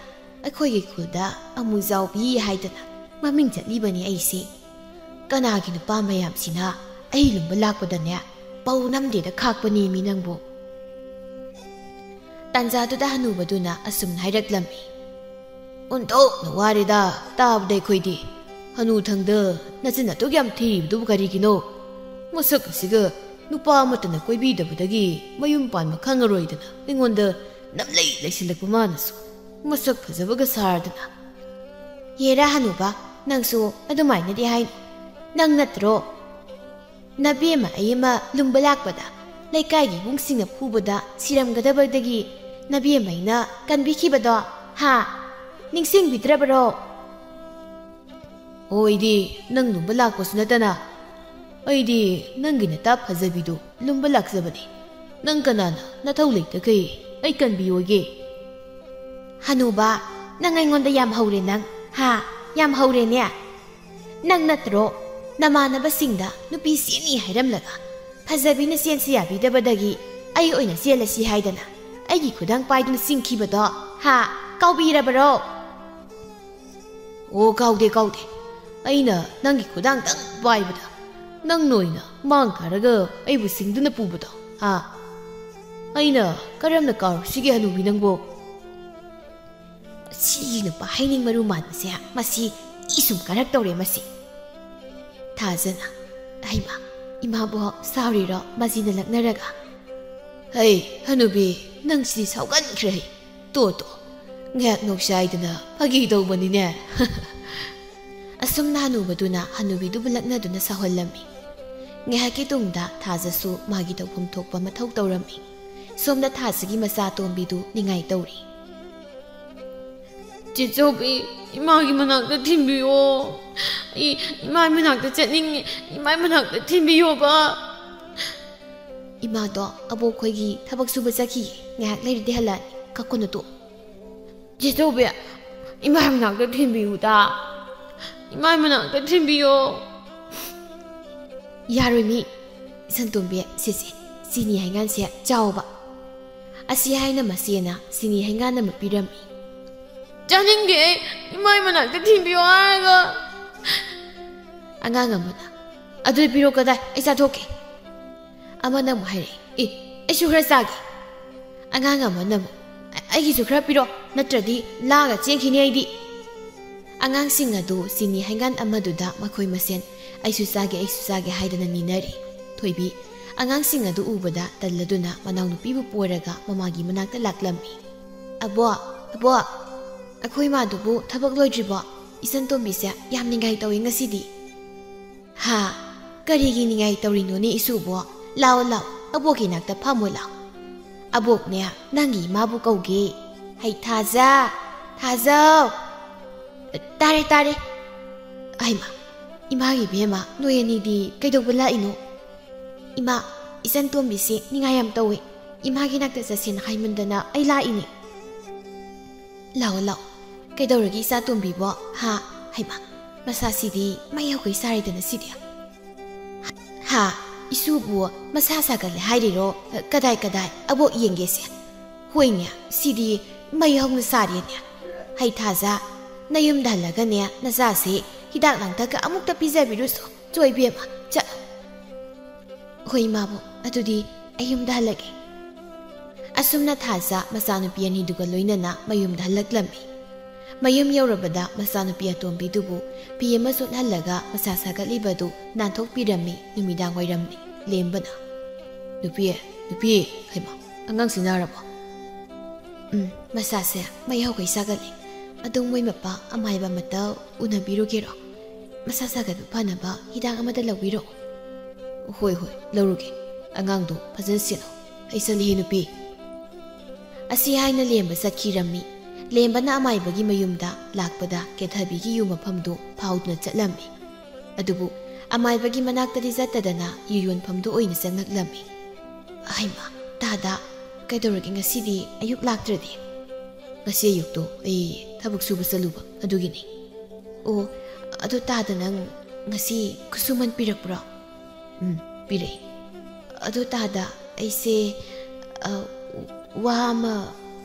ꯑꯩꯈꯣꯏꯒꯤ ꯈꯨꯜꯗ ꯑꯃꯨꯖꯥꯎꯕꯤ ꯍꯥꯏꯗꯅ ꯃꯃꯤꯡ ꯆꯠꯂꯤꯕꯅꯤ ꯑꯩꯁꯦ꯫ ꯀꯅꯥꯒꯤ ꯅꯨꯄꯥ ꯃꯌꯥꯝꯁꯤꯅ ꯑꯩ ꯂꯨꯝꯕ ꯂꯥꯛꯄꯗꯅꯦ ꯄꯧ ꯅꯝꯗꯦꯗ ꯈꯥꯛꯄꯅꯦꯃꯤ ꯅꯪꯕꯨ꯫" ꯇꯥꯟꯖꯥꯗꯨꯗ ꯍꯅꯨꯕꯗꯨꯅ ꯑꯁꯨꯝꯅ ꯍꯥꯏꯔꯛꯂꯝꯃꯤ꯫ "ꯑꯣꯟꯊꯣꯛꯅ ꯋꯥꯔꯦꯗ ꯇꯥꯕꯗ ꯑꯩꯈꯣꯏꯗꯤ꯫ ꯍꯅꯨꯊꯪꯗ ꯅꯆꯤꯟ ꯅꯇꯨ ꯌꯥꯝ ꯊꯤꯔꯤꯕꯗꯨꯕꯨ ꯀꯔꯤꯒꯤꯅꯣ? ꯃꯁꯛ ꯑꯁꯤꯒ ꯅꯨꯄꯥ ꯑꯃꯠꯇꯅ ꯀꯣꯏꯕꯤꯗꯕꯗꯒꯤ ꯃꯌꯨꯝ ꯄꯥꯟꯕ ꯈꯪꯉꯔꯣꯏꯗꯅ ꯑꯩꯉꯣꯟꯗ ꯅꯝꯂꯩ ꯂꯩꯁꯤꯜꯂꯛꯄ ꯃꯥꯅꯁꯨ꯫" ꯃꯁꯛ ꯐꯖꯕꯒ ꯁꯥꯔꯗꯅ꯫ ꯍꯦꯔꯥ ꯍꯅꯨꯕ, ꯅꯪꯁꯨ ꯑꯗꯨꯃꯥꯏꯅꯗꯤ ꯍꯥꯏꯅꯨ꯫ ꯅꯪ ꯅꯠꯇ꯭ꯔꯣ ꯅꯕꯦꯝꯃ ꯑꯩ ꯑꯃ ꯂꯨꯝꯕ ꯂꯥꯛꯄꯗ ꯂꯩꯀꯥꯏꯒꯤ ꯏꯕꯨꯡꯁꯤꯡꯅ ꯐꯨꯕꯗ ꯁꯤꯔꯝꯒꯗꯕꯗꯒꯤ ꯅꯕꯦꯝꯃ ꯑꯩꯅ ꯀꯟꯕꯤꯈꯤꯕꯗꯣ? ꯍꯥ? ꯅꯤꯡꯁꯤꯡꯕꯤꯗ꯭ꯔꯕꯔꯣ? ꯑꯣ, ꯑꯩꯗꯤ ꯅꯪ ꯂꯨꯝꯕ ꯂꯥꯛꯄꯁꯨ ꯅꯠꯇꯅ, ꯑꯩꯗꯤ ꯅꯪꯒꯤ ꯅꯇꯥ ꯐꯖꯕꯤꯗꯨ ꯂꯨꯝꯕ ꯂꯥꯛꯆꯕꯅꯤ꯫ ꯅꯪ ꯀꯅꯥꯅ ꯅꯊꯧ ꯂꯩꯇꯈꯩ ꯑꯩ ꯀꯟꯕꯤꯌꯣꯒꯦ? ꯍꯅꯨꯕ, ꯅꯪ ꯑꯩꯉꯣꯟꯗ ꯌꯥꯝ ꯍꯧꯔꯦ ꯅꯪ꯫ ꯍꯥ? ꯌꯥꯝ ꯍꯧꯔꯦꯅꯦ꯫ ꯅꯪ ꯅꯠꯇ꯭ꯔꯣ ꯅꯃꯥꯟꯅꯕꯁꯤꯡꯗ ꯅꯨꯄꯤ ꯆꯦꯟꯅꯤ ꯍꯥꯏꯔꯝꯂꯒ ꯐꯖꯕꯤꯅ ꯆꯦꯟꯁꯤ ꯌꯥꯕꯤꯗꯕꯗꯒꯤ ꯑꯩ ꯑꯣꯏꯅ ꯆꯦꯜꯂꯁꯤ ꯍꯥꯏꯗꯅ ꯑꯩꯒꯤ ꯈꯨꯗꯥꯡ ꯄꯥꯏꯗꯨꯅ ꯆꯤꯡꯈꯤꯕꯗꯣ? ꯍꯥ? ꯀꯥꯎꯕꯤꯔꯕꯔꯣ? ꯑꯣ, ꯀꯥꯎꯗꯦ, ꯀꯥꯎꯗꯦ꯫ ꯑꯩꯅ ꯅꯪꯒꯤ ꯈꯨꯗꯥꯡꯗꯪ ꯄꯥꯏꯕꯗ ꯅꯪ ꯅꯣꯏꯅ ꯃꯥꯡ ꯊꯥꯔꯒ ꯑꯩꯕꯨ ꯁꯤꯡꯗꯨꯅ ꯄꯨꯕꯗꯣ, ꯍꯥ? ꯑꯩꯅ ꯀꯔꯝꯅ ꯀꯥꯎꯔꯨꯁꯤꯒꯦ, ꯍꯅꯨꯕꯤ ꯅꯪꯕꯣ? ꯁꯤꯒꯤ ꯅꯨꯄꯥ ꯍꯩꯅꯤꯡ ꯃꯔꯨ ꯃꯥꯟꯕꯁꯦ, ꯃꯁꯤ ꯏ ꯁꯨꯝ ꯀꯥꯔꯛꯇꯧꯔꯦ ꯃꯁꯤ꯫ ꯊꯥꯖꯅ, "ꯍꯩꯃꯥ, ꯏꯃꯥꯕꯣ ꯁꯥꯎꯔꯤꯔꯣ?" ꯃꯁꯤꯅ ꯂꯛꯅꯔꯒ꯫ "ꯍꯩ, ꯍꯅꯨꯕꯤ, ꯅꯪ ꯁꯤ ꯁꯥꯎꯒꯟꯈ꯭ꯔꯦ꯫ ꯇꯣ, ꯇꯣ, ꯉꯥꯏꯍꯥꯛ ꯅꯣꯛꯁꯤ ꯍꯥꯏꯗꯅ ꯐꯥꯒꯤ ꯇꯧꯕꯅꯤꯅꯦ꯫" ꯑꯁꯨꯝꯅ ꯍꯅꯨꯕꯗꯨꯅ ꯍꯅꯨꯕꯤꯗꯨꯕꯨ ꯂꯛꯅꯗꯨꯅ ꯁꯥꯎꯍꯜꯂꯝꯃꯤ꯫ ꯉꯥꯏꯍꯥꯛꯀꯤ ꯇꯨꯡꯗ ꯊꯥꯖꯁꯨ ꯃꯥꯒꯤ ꯇꯧꯐꯝ ꯊꯣꯛꯄ ꯃꯊꯧ ꯇꯧꯔꯝꯃꯤ꯫ ꯁꯣꯝꯗ ꯊꯥꯖꯒꯤ ꯃꯆꯥ ꯑꯇꯣꯝꯕꯤꯗꯨ ꯅꯤꯡꯉꯥꯏ ꯇꯧꯔꯤ꯫ "ꯆꯦꯆꯧꯕꯤ, ꯏꯃꯥꯒꯤ ꯃꯅꯥꯛꯇ ꯊꯤꯟꯕꯤꯌꯣ꯫ ꯑꯩ ꯏꯃꯥꯒꯤ ꯃꯅꯥꯛꯇ ꯆꯠꯅꯤꯡꯉꯤ꯫ ꯏꯃꯥꯒꯤ ꯃꯅꯥꯛꯇ ꯊꯤꯟꯕꯤꯌꯣꯕ꯫" "ꯏꯃꯥꯗꯣ ꯑꯕꯣꯛꯈꯣꯏꯒꯤ ꯊꯕꯛ ꯁꯨꯕ ꯆꯠꯈꯤꯌꯦ꯫ ꯉꯥꯏꯍꯥꯛ ꯂꯩꯔꯗꯤ ꯍꯜꯂꯛꯑꯅꯤ꯫ ꯀꯛꯀꯅꯨ ꯇꯣ꯫" "ꯆꯦꯆꯧꯕꯤ, ꯏꯃꯥꯒꯤ ꯃꯅꯥꯛꯇ ꯊꯤꯟꯕꯤꯌꯨꯗ꯫ ꯏꯃꯥꯒꯤ ꯃꯅꯥꯛꯇ ꯊꯤꯟꯕꯤꯌꯣ꯫" "ꯌꯥꯔꯣꯏ ꯃꯤ꯫ ꯁꯟꯇꯣꯝꯕꯤ, ꯁꯤꯁꯦ, ꯆꯤꯅꯤ ꯍꯩꯉꯥꯟꯁꯦ ꯆꯥꯎꯕ꯫" ꯑꯁꯤ ꯍꯥꯏꯅ ꯃꯆꯦꯅ ꯆꯤꯅꯤ ꯍꯩꯉꯥꯟ ꯑꯃ ꯄꯤꯔꯝꯃꯤ꯫ "ꯆꯥꯅꯤꯡꯗꯦ ꯑꯩ, ꯏꯃꯥꯒꯤ ꯃꯅꯥꯛꯇ ꯊꯤꯟꯕꯤꯌꯣ ꯍꯥꯏꯔꯒ꯫" ꯑꯉꯥꯡ ꯑꯃꯅ, "ꯑꯗꯨꯗꯤ ꯄꯤꯔꯣ ꯀꯗꯥꯏ? ꯑꯩ ꯆꯥꯊꯣꯛꯀꯦ꯫" ꯑꯃꯅ ꯑꯃꯨꯛ ꯍꯥꯏꯔꯛꯏ, "ꯑꯦ, ꯑꯩꯁꯨ ꯈꯔ ꯆꯥꯒꯦ꯫" ꯑꯉꯥꯡ ꯑꯃꯅ ꯑꯃꯨꯛ, "ꯑ-, ꯑꯩꯒꯤꯁꯨ ꯈꯔ ꯄꯤꯔꯣ, ꯅꯠꯇ꯭ꯔꯗꯤ ꯂꯥꯒ ꯆꯦꯟꯈꯤꯅꯤ ꯑꯩꯗꯤ꯫" ꯑꯉꯥꯡꯁꯤꯡ ꯑꯗꯨ ꯆꯤꯅꯤ ꯍꯩꯉꯥꯟ ꯑꯃꯗꯨꯗ ꯃꯈꯣꯏ ꯃꯁꯦꯟ "ꯑꯩꯁꯨ ꯆꯥꯒꯦ, ꯑꯩꯁꯨ ꯆꯥꯒꯦ" ꯍꯥꯏꯗꯅ ꯅꯤꯅꯔꯤ꯫ ꯊꯣꯏꯕꯤ ꯑꯉꯥꯡꯁꯤꯡ ꯑꯗꯨ ꯎꯕꯗ ꯇꯜꯂꯗꯨꯅ ꯃꯅꯥꯎꯅꯨꯄꯤꯕꯨ ꯄꯣꯔꯒ ꯃꯃꯥꯒꯤ ꯃꯅꯥꯛꯇ ꯂꯥꯛꯂꯝꯃꯤ꯫ "ꯑꯕꯣ, ꯑꯕꯣꯛ, ꯑꯩꯈꯣꯏ ꯃꯥꯗꯨꯕꯨ ꯊꯕꯛ ꯂꯣꯏꯗ꯭ꯔꯤꯕꯣ? ꯏꯆꯟ ꯇꯣꯝꯕꯤꯁꯦ ꯌꯥꯝ ꯅꯤꯡꯉꯥꯏ ꯇꯧꯏ ꯉꯁꯤꯗꯤ꯫ ꯍꯥ? ꯀꯔꯤꯒꯤ ꯅꯤꯡꯉꯥꯏ ꯇꯧꯔꯤꯅꯣꯅꯦ ꯏꯁꯨꯕꯣ? ꯂꯥꯛꯑꯣ, ꯂꯥꯛꯑꯣ, ꯑꯕꯣꯛꯀꯤ ꯅꯥꯛꯇ ꯐꯝꯃꯣ ꯂꯥꯛꯑꯣ꯫ ꯑꯕꯣꯛꯅꯦ, ꯅꯪꯒꯤ ꯏꯃꯥꯕꯨ ꯀꯧꯒꯦ꯫ ꯍꯩ ꯊꯥꯖ, ꯊꯥꯖꯧ꯫ ꯇꯥꯔꯦ, ꯇꯥꯔꯦ꯫ ꯍꯩꯃꯥ, ꯏꯃꯥꯒꯤ ꯏꯕꯦꯝꯃ, ꯅꯣꯏ ꯑꯅꯤꯗꯤ ꯀꯩꯗꯧꯕ ꯂꯥꯛꯏꯅꯣ? ꯏꯃꯥ, ꯏꯆꯟ ꯇꯣꯝꯕꯤꯁꯤ ꯅꯤꯡꯉꯥꯏ ꯌꯥꯝ ꯇꯧꯏ꯫ ꯏꯃꯥꯒꯤ ꯅꯥꯛꯇ ꯆꯠꯁꯦꯅ ꯍꯥꯏꯃꯟꯗꯅ ꯑꯩ ꯂꯥꯛꯏꯅꯦ꯫ ꯂꯥꯛꯑꯣ, ꯂꯥꯛꯑꯣ꯫ ꯀꯩꯗꯧꯔꯒꯦ ꯏꯆꯥ ꯇꯣꯝꯕꯤꯕꯣ? ꯍꯥ? ꯍꯩꯃꯥ, ꯃꯁꯥꯁꯤꯗꯤ ꯃꯩ ꯍꯧꯒꯩ ꯁꯥꯔꯦꯗꯅ ꯁꯤꯗꯤ꯫ ꯍꯥ? ꯏꯁꯨꯕꯨ ꯃꯁꯥ ꯁꯥꯒꯠꯂꯦ ꯍꯥꯏꯔꯤꯔꯣ? ꯀꯗꯥꯏ, ꯀꯗꯥꯏ? ꯑꯕꯣꯛ ꯌꯦꯡꯒꯦꯁꯦ꯫ ꯍꯣꯏꯅꯦ, ꯁꯤꯗꯤ ꯃꯩ ꯍꯧꯅ ꯁꯥꯔꯦꯅꯦ꯫ ꯍꯩ ꯊꯥꯖ, ꯅꯌꯨꯝꯗ ꯍꯜꯂꯒꯅꯦ ꯅꯆꯥꯁꯦ ꯍꯤꯗꯥꯛ ꯂꯥꯡꯊꯛꯀ ꯑꯃꯨꯛꯇ ꯄꯤꯖꯕꯤꯔꯨꯁꯣ꯫ ꯆꯣ ꯏꯕꯦꯝꯃ, ꯆꯠꯂꯣ꯫ ꯍꯣꯏ ꯏꯃꯥꯕꯣꯛ, ꯑꯗꯨꯗꯤ ꯑꯩ ꯌꯨꯝꯗ ꯍꯜꯂꯒꯦ꯫ ꯑꯁꯨꯝꯅ ꯊꯥꯖ ꯃꯆꯥꯅꯨꯄꯤ ꯑꯅꯤꯗꯨꯒ ꯂꯣꯏꯅꯅ ꯃꯌꯨꯝꯗ ꯍꯜꯂꯛꯂꯝꯃꯤ꯫ ꯃꯌꯨꯝ ꯌꯧꯔꯕꯗ ꯃꯆꯥꯅꯨꯄꯤ ꯑꯇꯣꯝꯕꯤꯗꯨꯕꯨ ꯐꯤ ꯑꯃ ꯆꯣꯠꯍꯜꯂꯒ ꯃꯁꯥ ꯁꯥꯒꯠꯂꯤꯕꯗꯨ ꯅꯥꯟꯊꯣꯛꯄꯤꯔꯝꯃꯤ ꯅꯨꯃꯤꯗꯥꯡ ꯋꯥꯏꯔꯝꯅꯤ ꯂꯦꯝꯕꯅ꯫ "ꯅꯨꯄꯤ, ꯅꯨꯄꯤ, ꯍꯩꯃꯥ, ꯑꯉꯥꯡꯁꯤ ꯅꯥꯔꯕꯣ?" "ꯎꯝ, ꯃꯁꯥꯁꯦ ꯃꯩ ꯍꯧꯒꯩ ꯁꯥꯒꯠꯂꯤ꯫ ꯑꯗꯣ ꯃꯣꯏ ꯃꯄꯥ ꯑꯃꯥꯏꯕ ꯑꯃꯇ ꯎꯅꯕꯤꯔꯨꯒꯦꯔꯣ? ꯃꯁꯥ ꯁꯥꯒꯠꯄ ꯐꯅꯕ ꯍꯤꯗꯥꯛ ꯑꯃꯗ ꯂꯧꯕꯤꯔꯛꯑꯣ꯫" "ꯍꯣꯏ, ꯍꯣꯏ, ꯂꯧꯔꯨꯒꯦ꯫ ꯑꯉꯥꯡꯗꯣ ꯐꯖꯅ ꯁꯦꯟꯅꯧ꯫ ꯑꯩ ꯆꯠꯂꯤꯍꯦ ꯅꯨꯄꯤ꯫" ꯑꯁꯤ ꯍꯥꯏꯅ ꯂꯦꯝꯕ ꯆꯠꯈꯤꯔꯝꯃꯤ꯫ ꯂꯦꯝꯕꯅ ꯑꯃꯥꯏꯕꯒꯤ ꯃꯌꯨꯝꯗ ꯂꯥꯛꯄꯗ ꯀꯦꯊꯕꯤꯒꯤ ꯌꯨ ꯃꯐꯝꯗꯨ ꯐꯥꯎꯗꯨꯅ ꯆꯠꯂꯝꯃꯤ꯫ ꯑꯗꯨꯕꯨ ꯑꯃꯥꯏꯕꯒꯤ ꯃꯅꯥꯛꯇꯗꯤ ꯆꯠꯇꯗꯅ ꯌꯨ ꯌꯣꯟꯐꯝꯗꯨ ꯑꯣꯏꯅ ꯆꯪꯂꯛꯂꯝꯃꯤ꯫ "ꯍꯩꯃꯥ, ꯇꯥꯗ, ꯀꯩꯗꯧꯔꯒꯦ ꯉꯁꯤꯗꯤ ꯑꯌꯨꯛ ꯂꯥꯛꯇ꯭ꯔꯗꯤ?" "ꯉꯁꯤ ꯑꯌꯨꯛꯇꯣ ꯑꯩ ꯊꯕꯛ ꯁꯨꯕ ꯆꯠꯂꯨꯕ ꯑꯗꯨꯒꯤꯅꯤ꯫" "ꯑꯣ, ꯑꯗꯨ ꯇꯥꯗ ꯅꯪ ꯉꯁꯤ ꯈꯨꯠꯁꯨꯃꯟ ꯄꯤꯔꯛꯄ꯭ꯔꯣ?" "ꯎꯝ, ꯄꯤꯔꯛꯏ꯫" "ꯑꯗꯨ ꯇꯥꯗ, ꯑꯩꯁꯦ, ꯑ, ꯋꯥ ꯑꯃ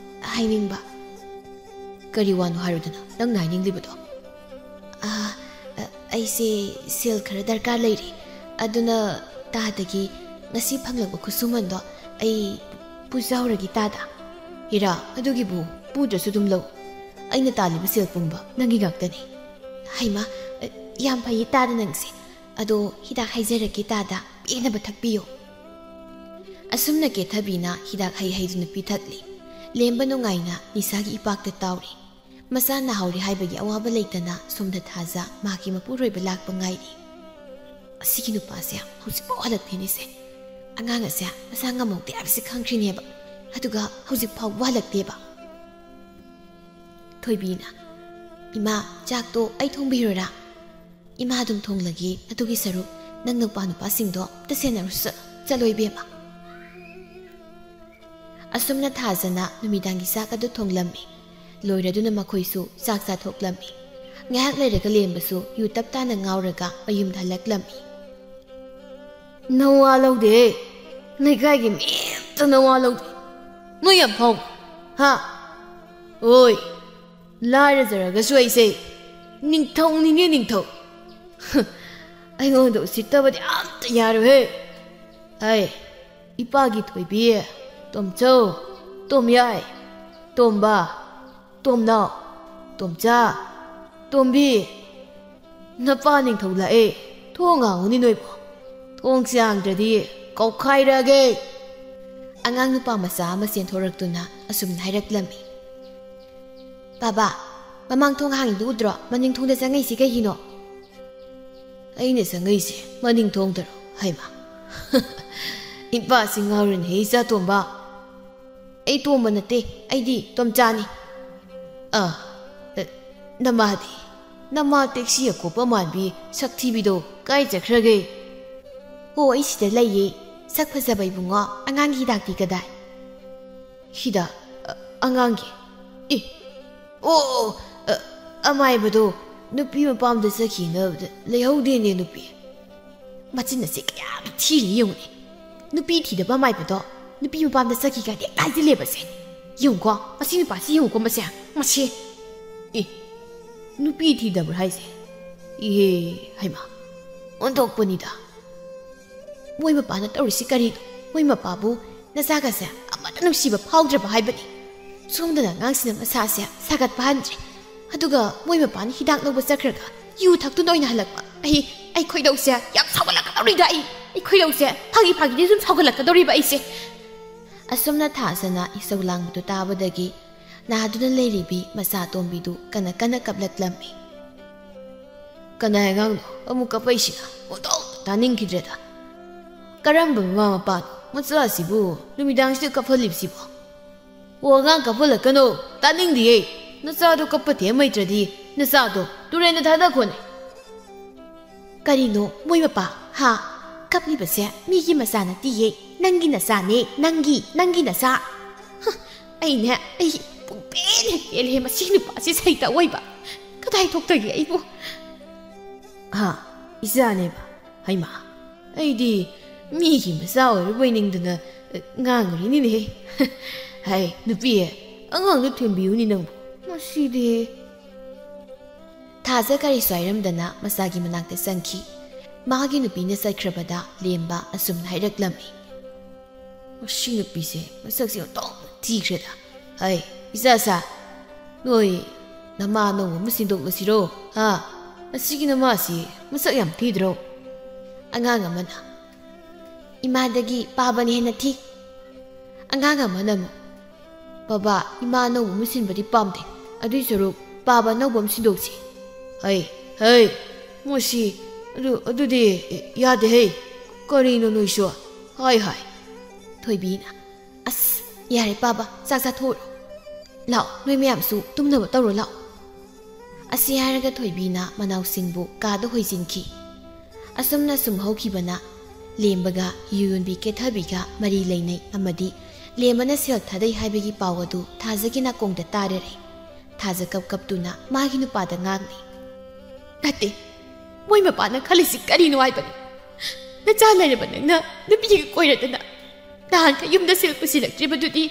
ꯍꯥꯏꯅꯤꯡꯕ꯫" "ꯀꯔꯤ ꯋꯥꯅꯣ ꯍꯥꯏꯔꯨꯗꯅ, ꯅꯪꯅ ꯍꯥꯏꯅꯤꯡꯂꯤꯕꯗꯣ?" "ꯑ, ꯑ, ꯑꯩꯁꯦ ꯁꯦꯜ ꯈꯔ ꯗꯔꯀꯥꯔ ꯂꯩꯔꯦ, ꯑꯗꯨꯅ ꯇꯥꯗꯒꯤ ꯉꯁꯤ ꯐꯪꯂꯛꯄ ꯈꯨꯠꯁꯨꯃꯟꯗꯣ ꯑꯩ ꯄꯨꯖꯍꯧꯔꯒꯦ ꯇꯥꯗ꯫" "ꯍꯤꯔꯥ, ꯑꯗꯨꯒꯤꯕꯨ ꯄꯨꯗ꯭ꯔꯁꯨ ꯑꯗꯨꯝ ꯂꯧ꯫ ꯑꯩꯅ ꯇꯥꯜꯂꯤꯕ ꯁꯦꯜ ꯄꯨꯝꯕ ꯅꯪꯒꯤ ꯉꯥꯛꯇꯅꯤ꯫" "ꯍꯩꯃꯥ, ꯑ, ꯌꯥꯝ ꯐꯩꯌꯦ ꯇꯥꯗ ꯅꯪꯁꯦ꯫ ꯑꯗꯣ ꯍꯤꯗꯥꯛ ꯍꯥꯏꯖꯔꯛꯀꯦ ꯇꯥꯗ, ꯄꯦꯟꯅꯕ ꯊꯛꯄꯤꯌꯨ꯫" ꯑꯁꯨꯝꯅ ꯀꯦꯊꯕꯤꯅ ꯍꯤꯗꯥꯛ ꯍꯩ ꯍꯩꯗꯨꯅ ꯄꯤꯊꯛꯂꯤ꯫ ꯂꯦꯝꯕ ꯅꯨꯡꯉꯥꯏꯅ ꯅꯤꯁꯥꯒꯤ ꯏꯄꯥꯛꯇ ꯇꯥꯎꯔꯤ꯫ ꯃꯆꯥ ꯅꯥꯍꯧꯔꯦ ꯍꯥꯏꯕꯒꯤ ꯑꯋꯥꯕ ꯂꯩꯇꯅ ꯁꯣꯝꯗ ꯊꯥꯖ ꯃꯍꯥꯛꯀꯤ ꯃꯄꯨꯔꯣꯏꯕ ꯂꯥꯛꯄ ꯉꯥꯏꯔꯤ꯫ "ꯑꯁꯤꯒꯤ ꯅꯨꯄꯥꯁꯦ ꯍꯧꯖꯤꯛꯐꯥꯎ ꯍꯜꯂꯛꯇꯦꯅꯦꯁꯦ꯫ ꯑꯉꯥꯡ ꯑꯁꯦ ꯃꯁꯥ ꯉꯝꯃꯧꯗꯦ ꯍꯥꯏꯕꯁꯤ ꯈꯪꯈ꯭ꯔꯤꯅꯦꯕ, ꯑꯗꯨꯒ ꯍꯧꯖꯤꯛꯐꯥꯎ ꯍꯜꯂꯛꯇꯦꯕ꯫" ꯊꯣꯏꯕꯤꯅ, "ꯏꯃꯥ, ꯆꯥꯛꯇꯣ ꯑꯩ ꯊꯣꯡꯕꯤꯔꯣꯔꯥ?" "ꯏꯃꯥ ꯑꯗꯨꯝ ꯊꯣꯡꯂꯒꯦ, ꯑꯗꯨꯒꯤ ꯁꯔꯨꯛ ꯅꯪ ꯅꯨꯄꯥ ꯅꯨꯄꯥꯁꯤꯡꯗꯣ ꯑꯝꯇ ꯁꯦꯟꯅꯔꯨꯁꯨ ꯆꯠꯂꯣ ꯏꯕꯦꯝꯃ꯫" ꯑꯁꯨꯝꯅ ꯊꯥꯖꯅ ꯅꯨꯃꯤꯗꯥꯡꯒꯤ ꯆꯥꯛ ꯑꯗꯨ ꯊꯣꯡꯂꯝꯃꯤ꯫ ꯂꯣꯏꯔꯗꯨꯅ ꯃꯈꯣꯏꯁꯨ ꯆꯥꯛ ꯆꯥꯊꯣꯛꯂꯝꯃꯤ꯫ ꯉꯥꯏꯍꯥꯛ ꯂꯩꯔꯒ ꯂꯦꯝꯕꯁꯨ ꯌꯨ ꯇꯞ ꯇꯥꯅ ꯉꯥꯎꯔꯒ ꯃꯌꯨꯝꯗ ꯍꯜꯂꯛꯂꯝꯃꯤ꯫ "ꯅꯋꯥ ꯂꯧꯗꯦ꯫ ꯂꯩꯀꯥꯏꯒꯤ ꯃꯤ ꯑꯝꯇ ꯅꯋꯥ ꯂꯧꯗꯦ꯫ ꯅꯣꯏ ꯌꯥꯝ ꯐꯥꯎꯕ꯫ ꯍꯥ? ꯑꯣꯏ, ꯂꯥꯏꯔꯖꯔꯒꯁꯨ ꯑꯩꯁꯦ ꯅꯤꯡꯊꯧꯅꯤꯅꯦ, ꯅꯤꯡꯊꯧ꯫ ꯑꯩꯉꯣꯟꯗ ꯎꯁꯤꯠꯇꯕꯗꯤ ꯑꯝꯇ ꯌꯥꯔꯣꯏꯍꯦ꯫ ꯑꯩ ꯏꯄꯥꯒꯤ ꯊꯣꯏꯕꯤ, ꯇꯣꯝꯆꯧ, ꯇꯣꯝꯌꯥꯏ, ꯇꯣꯝꯕ, ꯇꯣꯝꯅꯥꯎ, ꯇꯣꯝꯆꯥ, ꯇꯣꯝꯕꯤ, ꯅꯄꯥ ꯅꯤꯡꯊꯧ ꯂꯥꯛꯑꯦ꯫ ꯊꯣꯡ ꯍꯥꯡꯉꯨꯅꯤ ꯅꯣꯏꯕꯣ꯫ ꯊꯣꯡꯁꯦ ꯍꯥꯡꯗ꯭ꯔꯗꯤ ꯀꯧꯈꯥꯏꯔꯛꯑꯒꯦ꯫" ꯑꯉꯥꯡ ꯅꯨꯄꯥ ꯃꯆꯥ ꯑꯃ ꯆꯦꯟꯊꯣꯔꯛꯇꯨꯅ ꯑꯁꯨꯝꯅ ꯍꯥꯏꯔꯛꯂꯝꯃꯤ꯫ "ꯕꯥꯕꯥ, ꯃꯃꯥꯡ ꯊꯣꯡ ꯍꯥꯡꯉꯤꯗꯨ ꯎꯗ꯭ꯔꯣ? ꯃꯅꯤꯡ ꯊꯣꯡꯗ ꯆꯪꯉꯛꯏꯁꯤ ꯀꯩꯒꯤꯅꯣ?" "ꯑꯩꯅ ꯆꯪꯉꯛꯏꯁꯦ ꯃꯅꯤꯡ ꯊꯣꯡꯗꯔꯣ ꯍꯥꯏꯃ?" "ꯏꯄꯥꯁꯤ ꯉꯥꯎꯔꯅꯤ ꯏꯆꯥ ꯇꯣꯝꯕ꯫" "ꯑꯩ ꯇꯣꯝꯕ ꯅꯠꯇꯦ, ꯑꯩꯗꯤ ꯇꯣꯝꯆꯥꯅꯤ꯫" "ꯑ, ꯑ, ꯅꯃꯥꯗꯤ? ꯅꯃꯥ ꯇꯦꯛꯁꯤ ꯑꯀꯣꯞꯄ ꯃꯥꯟꯕꯤ ꯁꯛ ꯊꯤꯕꯤꯗꯣ ꯀꯥꯏ ꯆꯠꯈ꯭ꯔꯒꯦ?" "ꯍꯣ, ꯑꯩ ꯁꯤꯗ ꯂꯩꯌꯦ꯫ ꯁꯛ ꯐꯖꯕ ꯏꯕꯨꯡꯉꯣ, ꯑꯉꯥꯡꯒꯤ ꯍꯤꯗꯥꯛꯇꯤ ꯀꯗꯥꯏ?" "ꯍꯤꯗꯥꯛ? ꯑ, ꯑꯉꯥꯡꯒꯤ? ꯑꯦ, ꯑꯣ, ꯑꯣ, ꯑ, ꯑꯃꯥꯏꯕꯗꯣ ꯅꯨꯄꯤ ꯃꯄꯥꯝꯗ ꯆꯠꯈꯤꯅ ꯂꯩꯍꯧꯗꯦꯅꯦ ꯅꯨꯄꯤ꯫" ꯃꯆꯤꯟ ꯑꯁꯤ ꯀꯌꯥꯗ ꯊꯤꯔꯤ ꯌꯦꯡꯉꯨꯅꯦ꯫ ꯅꯨꯄꯤ ꯊꯤꯗꯕ ꯑꯃꯥꯏꯕꯗꯣ ꯅꯨꯄꯤ ꯃꯄꯥꯝꯗ ꯆꯠꯈꯤ ꯀꯥꯏꯗꯤ ꯍꯥꯏꯖꯤꯜꯂꯦꯕꯁꯦ꯫ ꯌꯦꯡꯉꯨꯀꯣ, ꯃꯁꯤ ꯅꯨꯄꯥꯁꯤ ꯌꯦꯡꯉꯨꯀꯣ, ꯃꯁꯦ, ꯃꯁꯦ꯫ ꯑꯦ, ꯅꯨꯄꯤ ꯊꯤꯗꯕ꯭ꯔꯥ ꯍꯥꯏꯁꯦ? ꯏꯍꯦ, ꯍꯩꯃꯥ, ꯑꯣꯟꯊꯣꯛꯄꯅꯤꯗ꯫ ꯃꯣꯏ ꯃꯄꯥꯅ ꯇꯧꯔꯤꯁꯤ ꯀꯔꯤꯅꯣ? ꯃꯣꯏ ꯃꯄꯥꯕꯨ ꯅꯆꯥꯒꯁꯦ ꯑꯃꯠꯇ ꯅꯨꯡꯁꯤꯕ ꯐꯥꯎꯗ꯭ꯔꯕ ꯍꯥꯏꯕꯅꯤ꯫ ꯁꯣꯝꯗꯅ ꯑꯉꯥꯡꯁꯤꯅ ꯃꯁꯥꯁꯦ ꯁꯥꯒꯠꯄ ꯍꯟꯗ꯭ꯔꯦ, ꯑꯗꯨꯒ ꯃꯣꯏ ꯃꯄꯥꯅ ꯍꯤꯗꯥꯛ ꯂꯧꯕ ꯆꯠꯈ꯭ꯔꯒ ꯌꯨ ꯊꯛꯇꯨꯅ ꯑꯣꯏꯅ ꯍꯜꯂꯛꯄ꯫ ꯑꯩ, ꯑꯩ ꯈꯣꯏꯗꯧꯁꯦ ꯌꯥꯝ ꯁꯥꯎꯒꯠꯂꯛꯀꯗꯧꯔꯤꯗ꯫ ꯑꯩ, ꯑꯩ ꯈꯣꯏꯗꯧꯁꯦ ꯐꯥꯒꯤ ꯐꯥꯒꯤꯗꯤ ꯁꯨꯝ ꯁꯥꯎꯒꯠꯂꯛꯀꯗꯧꯔꯤꯕ ꯑꯩꯁꯦ꯫ ꯑꯁꯨꯝꯅ ꯊꯥꯖꯅ ꯏꯁꯧ ꯂꯥꯡꯕꯗꯨ ꯇꯥꯕꯗꯒꯤ ꯅꯥꯗꯨꯅ ꯂꯩꯔꯤꯕꯤ ꯃꯆꯥ ꯑꯇꯣꯝꯕꯤꯗꯨ ꯀꯟꯅ ꯀꯟꯅ ꯀꯞꯂꯛꯂꯝꯃꯤ꯫ "ꯀꯅꯥ ꯑꯉꯥꯡꯅꯣ ꯑꯃꯨꯛ ꯀꯞꯄꯛꯏꯁꯤꯅ? ꯃꯇꯧ ꯇꯥꯅꯤꯡꯈꯤꯗ꯭ꯔꯦꯗ꯫ ꯀꯔꯝꯕ ꯃꯃꯥ ꯃꯄꯥꯅꯣ ꯃꯆꯥꯁꯤꯕꯨ ꯅꯨꯃꯤꯗꯥꯡꯁꯤꯗ ꯀꯞꯍꯜꯂꯤꯕꯁꯤꯕꯣ? ꯑꯣ, ꯑꯉꯥꯡ ꯀꯞꯍꯜꯂꯛꯀꯅꯣ, ꯇꯥꯅꯤꯡꯗꯤꯌꯦ꯫ ꯅꯆꯥꯗꯣ ꯀꯞꯄ ꯊꯦꯝ ꯍꯩꯇ꯭ꯔꯗꯤ ꯅꯆꯥꯗꯣ ꯇꯨꯔꯦꯟꯗ ꯊꯥꯗꯈꯣꯅꯦ꯫" "ꯀꯔꯤꯅꯣ ꯃꯣꯏ ꯃꯄꯥ? ꯍꯥ? ꯀꯞꯂꯤꯕꯁꯦ ꯃꯤꯒꯤ ꯃꯆꯥ ꯅꯠꯇꯤꯌꯦ, ꯅꯪꯒꯤ ꯅꯆꯥꯅꯦ, ꯅꯪꯒꯤ, ꯅꯪꯒꯤ ꯅꯆꯥ꯫" "ꯍ, ꯑꯩꯅꯦ, ꯑꯩ ꯄꯨꯡꯄꯦꯟ ꯍꯦꯛ ꯄꯦꯜꯂꯦ ꯃꯁꯤ ꯅꯨꯄꯥꯁꯤ ꯁꯩꯇ ꯑꯣꯏꯕ꯫ ꯀꯗꯥꯏ ꯊꯣꯛꯇꯒꯦ ꯑꯩꯕꯨ?" "ꯍꯥ, ꯏꯆꯥꯅꯦꯕ? ꯍꯩꯃꯥ, ꯑꯩꯗꯤ ꯃꯤꯒꯤ ꯃꯆꯥ ꯑꯣꯏꯔꯕꯣꯏ ꯅꯤꯡꯗꯅ, ꯑ, ꯉꯥꯡꯉꯨꯔꯤꯅꯤꯅꯦꯍꯦ꯫ ꯍꯥꯏ, ꯅꯨꯄꯤ, ꯑꯉꯥꯡꯗꯣ ꯊꯦꯝꯕꯤꯌꯨꯅꯦ ꯅꯪꯕꯨ꯫ ꯃꯁꯤꯗꯤ꯫" ꯊꯥꯖ ꯀꯔꯤꯁꯨ ꯍꯥꯏꯔꯝꯗꯅ ꯃꯆꯥꯒꯤ ꯃꯅꯥꯛꯇ ꯆꯪꯈꯤ꯫ ꯃꯥꯒꯤ ꯅꯨꯄꯤꯅ ꯆꯠꯈ꯭ꯔꯕꯗ ꯂꯦꯝꯕ ꯑꯁꯨꯝꯅ ꯍꯥꯏꯔꯛꯂꯝꯃꯤ꯫ "ꯃꯁꯤ ꯅꯨꯄꯤꯁꯦ ꯃꯁꯛꯁꯦ ꯑꯣꯟꯊꯣꯛꯅ ꯊꯤꯈ꯭ꯔꯦꯗ꯫ ꯍꯩ, ꯏꯆꯥꯁꯥ, ꯅꯣꯏ ꯅꯃꯥ ꯑꯅꯧꯕ ꯑꯃ ꯁꯤꯟꯗꯣꯛꯂꯁꯤꯔꯣ? ꯍꯥ? ꯃꯁꯤꯒꯤ ꯅꯃꯥꯁꯤ ꯃꯁꯛ ꯌꯥꯝ ꯊꯤꯗ꯭ꯔꯣ?" ꯑꯉꯥꯡ ꯑꯃꯅ, "ꯏꯃꯥꯗꯒꯤ ꯄꯥꯕꯅ ꯍꯦꯟꯅ ꯊꯤ꯫" ꯑꯉꯥꯡ ꯑꯃꯅ ꯑꯃꯨꯛ, "ꯕꯕꯥ, ꯏꯃꯥ ꯑꯅꯧꯕ ꯑꯃ ꯁꯤꯟꯕꯗꯤ ꯄꯥꯝꯗꯦ꯫ ꯑꯗꯨꯏ ꯁꯔꯨꯛ ꯄꯥꯕ ꯑꯅꯧꯕ ꯑꯃ ꯁꯤꯟꯗꯣꯛꯁꯤ꯫" "ꯍꯩ, ꯍꯩ, ꯃꯁꯤ, ꯑꯗꯨ, ꯑꯗꯨꯗꯤ ꯌꯥꯗꯦ ꯍꯩ꯫ ꯀꯔꯤꯅꯣ ꯅꯣꯏꯁꯨ? ꯍꯥꯏ, ꯍꯥꯏ꯫" ꯊꯣꯏꯕꯤꯅ, "ꯑꯁ, ꯌꯥꯔꯦ ꯄꯥꯕ, ꯆꯥꯛ ꯆꯥꯊꯣꯛꯎꯔꯣ꯫ ꯂꯥꯛꯑꯣ, ꯅꯣꯏ ꯃꯌꯥꯝꯁꯨ ꯇꯨꯝꯅꯕ ꯇꯧꯔꯣ ꯂꯥꯛꯑꯣ꯫" ꯑꯁꯤ ꯍꯥꯏꯔꯒ ꯊꯣꯏꯕꯤꯅ ꯃꯅꯥꯎꯁꯤꯡꯕꯨ ꯀꯥꯗ ꯍꯣꯏꯖꯤꯟꯈꯤ꯫ ꯑꯁꯨꯝꯅ ꯁꯨꯝ ꯍꯧꯈꯤꯕꯅ ꯂꯦꯝꯕꯒ ꯌꯨ ꯌꯣꯟꯕꯤ ꯀꯦꯊꯕꯤꯒ ꯃꯔꯤ ꯂꯩꯅꯩ ꯑꯃꯗꯤ ꯂꯦꯝꯕꯅ ꯁꯦꯜ ꯊꯥꯗꯩ ꯍꯥꯏꯕꯒꯤ ꯄꯥꯎ ꯑꯗꯨ ꯊꯥꯖꯒꯤ ꯅꯥꯀꯣꯡꯗ ꯇꯥꯔꯔꯦ꯫ ꯊꯥꯖ ꯀꯞ ꯀꯞꯇꯨꯅ ꯃꯥꯒꯤ ꯅꯨꯄꯥꯗ ꯉꯥꯡꯂꯤ꯫ "ꯅꯠꯇꯦ, ꯃꯣꯏ ꯃꯄꯥꯅ ꯈꯜꯂꯤꯁꯤ ꯀꯔꯤꯅꯣ ꯍꯥꯏꯕꯅꯤ? ꯅꯆꯥ ꯂꯩꯔꯕ ꯅꯪꯅ ꯅꯨꯄꯤꯒ ꯀꯣꯏꯔꯗꯅ ꯅꯍꯥꯟꯈꯩ ꯌꯨꯝꯗ ꯁꯦꯜ ꯄꯨꯁꯤꯜꯂꯛꯇ꯭ꯔꯤꯕꯗꯨꯗꯤ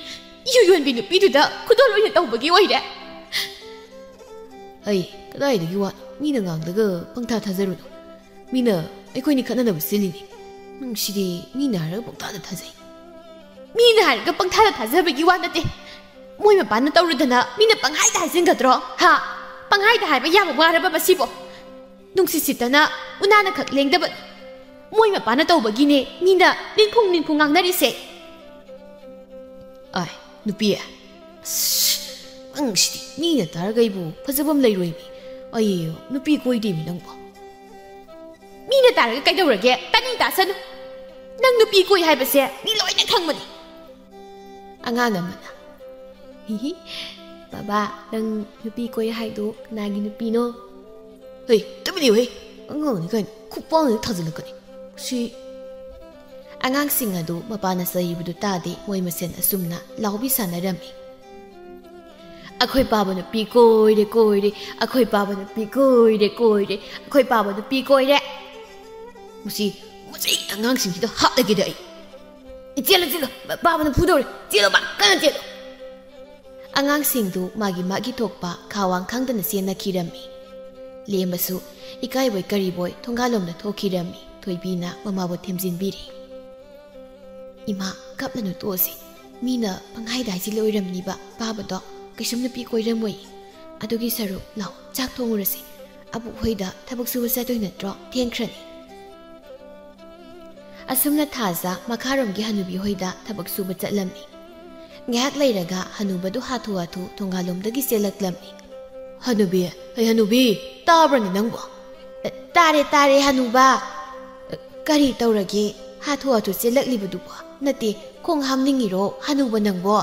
ꯌꯨ ꯌꯣꯟꯕꯤ ꯅꯨꯄꯤꯗꯨꯗ ꯈꯨꯗꯣꯜ ꯑꯣꯏꯅ ꯇꯧꯕꯒꯤ ꯑꯣꯏꯔꯦ꯫" "ꯑꯩ ꯀꯗꯥꯏꯗꯒꯤ ꯋꯥꯅꯣ? ꯃꯤꯅ ꯉꯥꯡꯂꯒ ꯄꯪꯊꯥ ꯊꯥꯖꯔꯨꯅꯨ꯫ ꯃꯤꯅ ꯑꯩꯈꯣꯏꯅꯤ ꯈꯠꯅꯅꯕ ꯁꯤꯜꯂꯤꯅꯤ꯫ ꯅꯪꯁꯤꯗꯤ ꯃꯤꯅ ꯍꯥꯏꯔꯒ ꯄꯪꯊꯥꯗ ꯊꯥꯖꯩ꯫" "ꯃꯤꯅ ꯍꯥꯏꯔꯒ ꯄꯪꯊꯥꯗ ꯊꯥꯖꯕꯒꯤ ꯋꯥ ꯅꯠꯇꯦ꯫ ꯃꯣꯏ ꯃꯄꯥꯅ ꯇꯧꯔꯨꯗꯅ ꯃꯤꯅ ꯄꯪꯍꯥꯏꯗ ꯍꯥꯏꯖꯤꯟꯒꯗ꯭ꯔꯣ? ꯍꯥ? ꯄꯪꯍꯥꯏꯗ ꯍꯥꯏꯕ ꯌꯥꯕ ꯋꯥꯔꯕ ꯃꯁꯤꯕꯣ? ꯅꯨꯡꯁꯤꯠ ꯁꯤꯠꯇꯅ ꯎꯅꯥꯅ ꯈꯛ ꯂꯦꯡꯗꯕꯅꯤ꯫ ꯃꯣꯏ ꯃꯄꯥꯅ ꯇꯧꯕꯒꯤꯅꯦ ꯃꯤꯅ ꯅꯤꯡꯈꯨꯡ ꯅꯤꯡꯈꯨꯡ ꯉꯥꯡꯅꯔꯤꯁꯦ꯫" ꯑꯥꯏ, ꯅꯨꯄꯤ꯫ ꯑꯁ, ꯅꯪꯁꯤꯗꯤ ꯃꯤꯅ ꯇꯥꯔꯒ ꯑꯩꯕꯨ ꯐꯖꯕ ꯑꯃ ꯂꯩꯔꯣꯏꯃꯤ꯫ ꯑꯩ ꯅꯨꯄꯤ ꯀꯣꯏꯗꯦꯃꯤ ꯅꯪꯕꯣ꯫ ꯃꯤꯅ ꯇꯥꯔꯒ ꯀꯩꯗꯧꯔꯒꯦ? ꯇꯥꯅꯤꯡ ꯇꯥꯁꯅꯨ꯫ ꯅꯪ ꯅꯨꯄꯤ ꯀꯣꯏ ꯍꯥꯏꯕꯁꯦ ꯃꯤ ꯂꯣꯏꯅ ꯈꯪꯕꯅꯤ꯫ ꯑꯉꯥꯡ ꯑꯃꯅ, "ꯍꯤꯍꯤ, ꯕꯕꯥ, ꯅꯪ ꯅꯨꯄꯤ ꯀꯣꯏ ꯍꯥꯏꯗꯣ ꯀꯅꯥꯒꯤ ꯅꯨꯄꯤꯅꯣ?" "ꯍꯩ, ꯇꯨꯃꯤꯟ ꯂꯩꯌꯨ ꯍꯦ꯫ ꯑꯉꯥꯡꯅꯤ ꯀꯥꯏꯅ ꯈꯨꯄꯥꯛꯅ ꯊꯥꯖꯤꯜꯂꯛꯀꯅꯤ꯫ ꯁꯤ" ꯑꯉꯥꯡꯁꯤꯡ ꯑꯗꯨ ꯃꯄꯥꯅ ꯆꯩꯕꯗꯨ ꯇꯥꯗꯦ, ꯃꯣꯏ ꯃꯁꯦꯟ ꯑꯁꯨꯝꯅ ꯂꯥꯎꯕꯤ ꯁꯥꯟꯅꯔꯝꯃꯤ꯫ "ꯑꯩꯈꯣꯏ ꯄꯥꯕ ꯅꯨꯄꯤ ꯀꯣꯏꯔꯦ, ꯀꯣꯏꯔꯦ, ꯑꯩꯈꯣꯏ ꯄꯥꯕ ꯅꯨꯄꯤ ꯀꯣꯏꯔꯦ, ꯀꯣꯏꯔꯦ, ꯑꯩꯈꯣꯏ ꯄꯥꯕ ꯅꯨꯄꯤ ꯀꯣꯏꯔꯦ꯫ ꯃꯁꯤ, ꯃꯁꯤ ꯑꯉꯥꯡꯁꯤꯡꯁꯤꯗ ꯍꯥꯠꯂꯒꯦꯗ ꯑꯩ꯫ ꯆꯦꯜꯂꯣ, ꯆꯦꯜꯂꯣ, ꯄꯥꯕꯅ ꯐꯨꯗꯧꯔꯦ, ꯆꯦꯜꯂꯣ ꯕꯥ, ꯀꯟꯅ ꯆꯦꯜꯂꯣ!" ꯑꯉꯥꯡꯁꯤꯡꯗꯨ ꯃꯥꯒꯤ ꯃꯥꯒꯤ ꯊꯣꯛꯄ ꯈꯥ ꯋꯥꯡ ꯈꯪꯗꯅ ꯆꯦꯟꯅꯈꯤꯔꯝꯃꯤ꯫ ꯂꯦꯝꯕꯁꯨ ꯏꯀꯥꯏꯕꯣꯏ ꯀꯔꯤꯕꯣꯏ ꯊꯣꯡꯒꯥꯜꯂꯣꯝꯗ ꯊꯣꯛꯈꯤꯔꯝꯃꯤ꯫ ꯊꯣꯏꯕꯤꯅ ꯃꯃꯥꯕꯨ ꯊꯦꯝꯖꯤꯟꯕꯤꯔꯤ꯫ "ꯏꯃꯥ, ꯀꯞꯂꯅꯨ, ꯇꯣꯛꯑꯁꯤ꯫ ꯃꯤꯅ ꯄꯪꯍꯥꯏꯗ ꯍꯥꯏꯖꯤꯜꯂ ꯑꯣꯏꯔꯝꯅꯤꯕ, ꯄꯥꯕꯗꯣ ꯀꯩꯁꯨꯝ ꯅꯨꯄꯤ ꯀꯣꯏꯔꯝꯃꯣꯏ꯫ ꯑꯗꯨꯒꯤ ꯁꯔꯨꯛ ꯂꯥꯎ, ꯆꯥꯛ ꯊꯣꯡꯉꯨꯔꯁꯤ꯫ ꯑꯕꯣꯛ ꯍꯣꯏꯗ ꯊꯕꯛ ꯁꯨꯕ ꯆꯠꯇꯣꯏ ꯅꯠꯇ꯭ꯔꯣ? ꯊꯦꯡꯈ꯭ꯔꯅꯤ꯫" ꯑꯁꯨꯝꯅ ꯊꯥꯖ ꯃꯈꯥꯔꯣꯝꯒꯤ ꯍꯅꯨꯕꯤ ꯍꯣꯏꯗ ꯊꯕꯛ ꯁꯨꯕ ꯆꯠꯂꯝꯃꯤ꯫ ꯉꯥꯏꯍꯥꯛ ꯂꯩꯔꯒ ꯍꯅꯨꯕꯗꯨ ꯍꯥꯊꯨ ꯍꯥꯊꯨ ꯊꯣꯡꯒꯥꯜꯂꯣꯝꯗꯒꯤ ꯆꯦꯜꯂꯛꯂꯝꯃꯤ꯫ "ꯍꯅꯨꯕꯤ, ꯍꯩ ꯍꯅꯨꯕꯤ, ꯇꯥꯕ꯭ꯔꯅꯦ ꯅꯪꯕꯣ?" "ꯇꯥꯔꯦ, ꯇꯥꯔꯦ ꯍꯅꯨꯕ꯫ ꯀꯔꯤ ꯇꯧꯔꯒꯦ? ꯍꯥꯊꯨ ꯍꯥꯊꯨ ꯆꯦꯜꯂꯛꯂꯤꯕꯗꯨꯕꯣ? ꯅꯠꯇꯦ, ꯈꯣꯡ ꯍꯥꯝꯅꯤꯡꯉꯤꯔꯣ ꯍꯅꯨꯕ ꯅꯪꯕꯣ?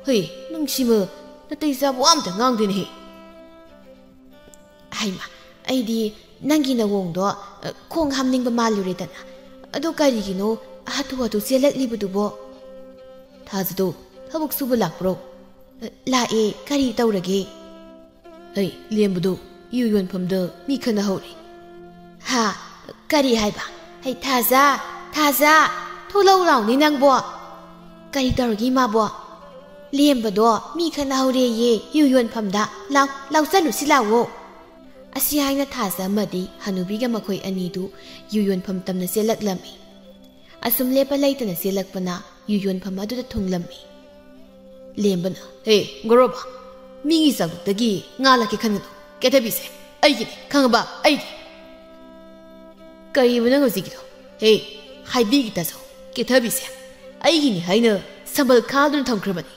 ꯍꯩ, ꯅꯪꯁꯤꯃ ꯅꯇꯩ ꯆꯥꯕ ꯋꯥ ꯑꯝꯇ ꯉꯥꯡꯗꯦꯅꯦꯍꯦ꯫" "ꯍꯩꯃꯥ, ꯑꯩꯗꯤ ꯅꯪꯒꯤ ꯅꯋꯣꯡꯗꯣ, ꯑ, ꯈꯣꯡ ꯍꯥꯝꯅꯤꯡꯕ ꯃꯥꯜꯂꯨꯔꯦꯗꯅ꯫ ꯑꯗꯣ ꯀꯔꯤꯒꯤꯅꯣ ꯍꯥꯊꯨ ꯍꯥꯊꯨ ꯆꯦꯜꯂꯛꯂꯤꯕꯗꯨꯕꯣ?" "ꯊꯥꯖꯗꯣ ꯊꯕꯛ ꯁꯨꯕ ꯂꯥꯛꯄ꯭ꯔꯣ?" "ꯑ, ꯂꯥꯛꯑꯦ, ꯀꯔꯤ ꯇꯧꯔꯒꯦ?" "ꯍꯩ, ꯂꯦꯝꯕꯗꯣ ꯌꯨ ꯌꯣꯟꯐꯝꯗ ꯃꯤ ꯈꯠꯅꯍꯧꯔꯦ꯫" "ꯍꯥ? ꯀꯔꯤ ꯍꯥꯏꯕ? ꯍꯩ, ꯊꯥꯖ, ꯊꯥꯖ, ꯊꯣꯛꯂꯛꯎ ꯂꯥꯎꯅꯦ ꯅꯪꯕꯣ꯫ ꯀꯔꯤ ꯇꯧꯔꯒꯦ ꯏꯃꯥꯕꯣ?" "ꯂꯦꯝꯕꯗꯣ ꯃꯤ ꯈꯠꯅꯍꯧꯔꯦꯌꯦ ꯌꯨ ꯌꯣꯟꯐꯝꯗ꯫ ꯂꯥꯎ, ꯂꯥꯎ ꯆꯠꯂꯨꯁꯤ ꯂꯥꯎꯑꯣ꯫" ꯑꯁꯤ ꯍꯥꯏꯅ ꯊꯥꯖ ꯑꯃꯗꯤ ꯍꯅꯨꯕꯤꯒ ꯃꯈꯣꯏ ꯑꯅꯤꯗꯨ ꯌꯨ ꯌꯣꯟꯐꯝ ꯇꯝꯅ ꯆꯦꯜꯂꯛꯂꯝꯃꯤ꯫ ꯑꯁꯨꯝ ꯂꯦꯞꯄ ꯂꯩꯇꯅ ꯆꯦꯜꯂꯛꯄꯅ ꯌꯨ ꯌꯣꯟꯐꯝ ꯑꯗꯨꯗ ꯊꯨꯡꯂꯝꯃꯤ꯫ ꯂꯦꯝꯕꯅ, "ꯍꯦ, ꯒꯣꯔꯣꯕ, ꯃꯤꯒꯤ ꯆꯥꯛꯇꯒꯤ ꯉꯥ ꯂꯥꯛꯀꯦ ꯈꯟꯒꯅꯨ꯫ ꯀꯦꯊꯕꯤꯁꯦ ꯑꯩꯒꯤꯅꯤ, ꯈꯪꯉꯕ? ꯑꯩꯒꯤ꯫" "ꯀꯔꯤꯕ ꯅꯪ ꯍꯧꯖꯤꯛꯀꯤꯗꯣ? ꯍꯦ, ꯍꯥꯏꯕꯤꯒꯦ ꯇꯥꯖꯧ, ꯀꯦꯊꯕꯤꯁꯦ ꯑꯩꯒꯤꯅꯤ ꯍꯥꯏꯅ ꯁꯝꯕꯜ ꯈꯥꯗꯨꯅ ꯊꯝꯈ꯭ꯔꯕꯅꯤ꯫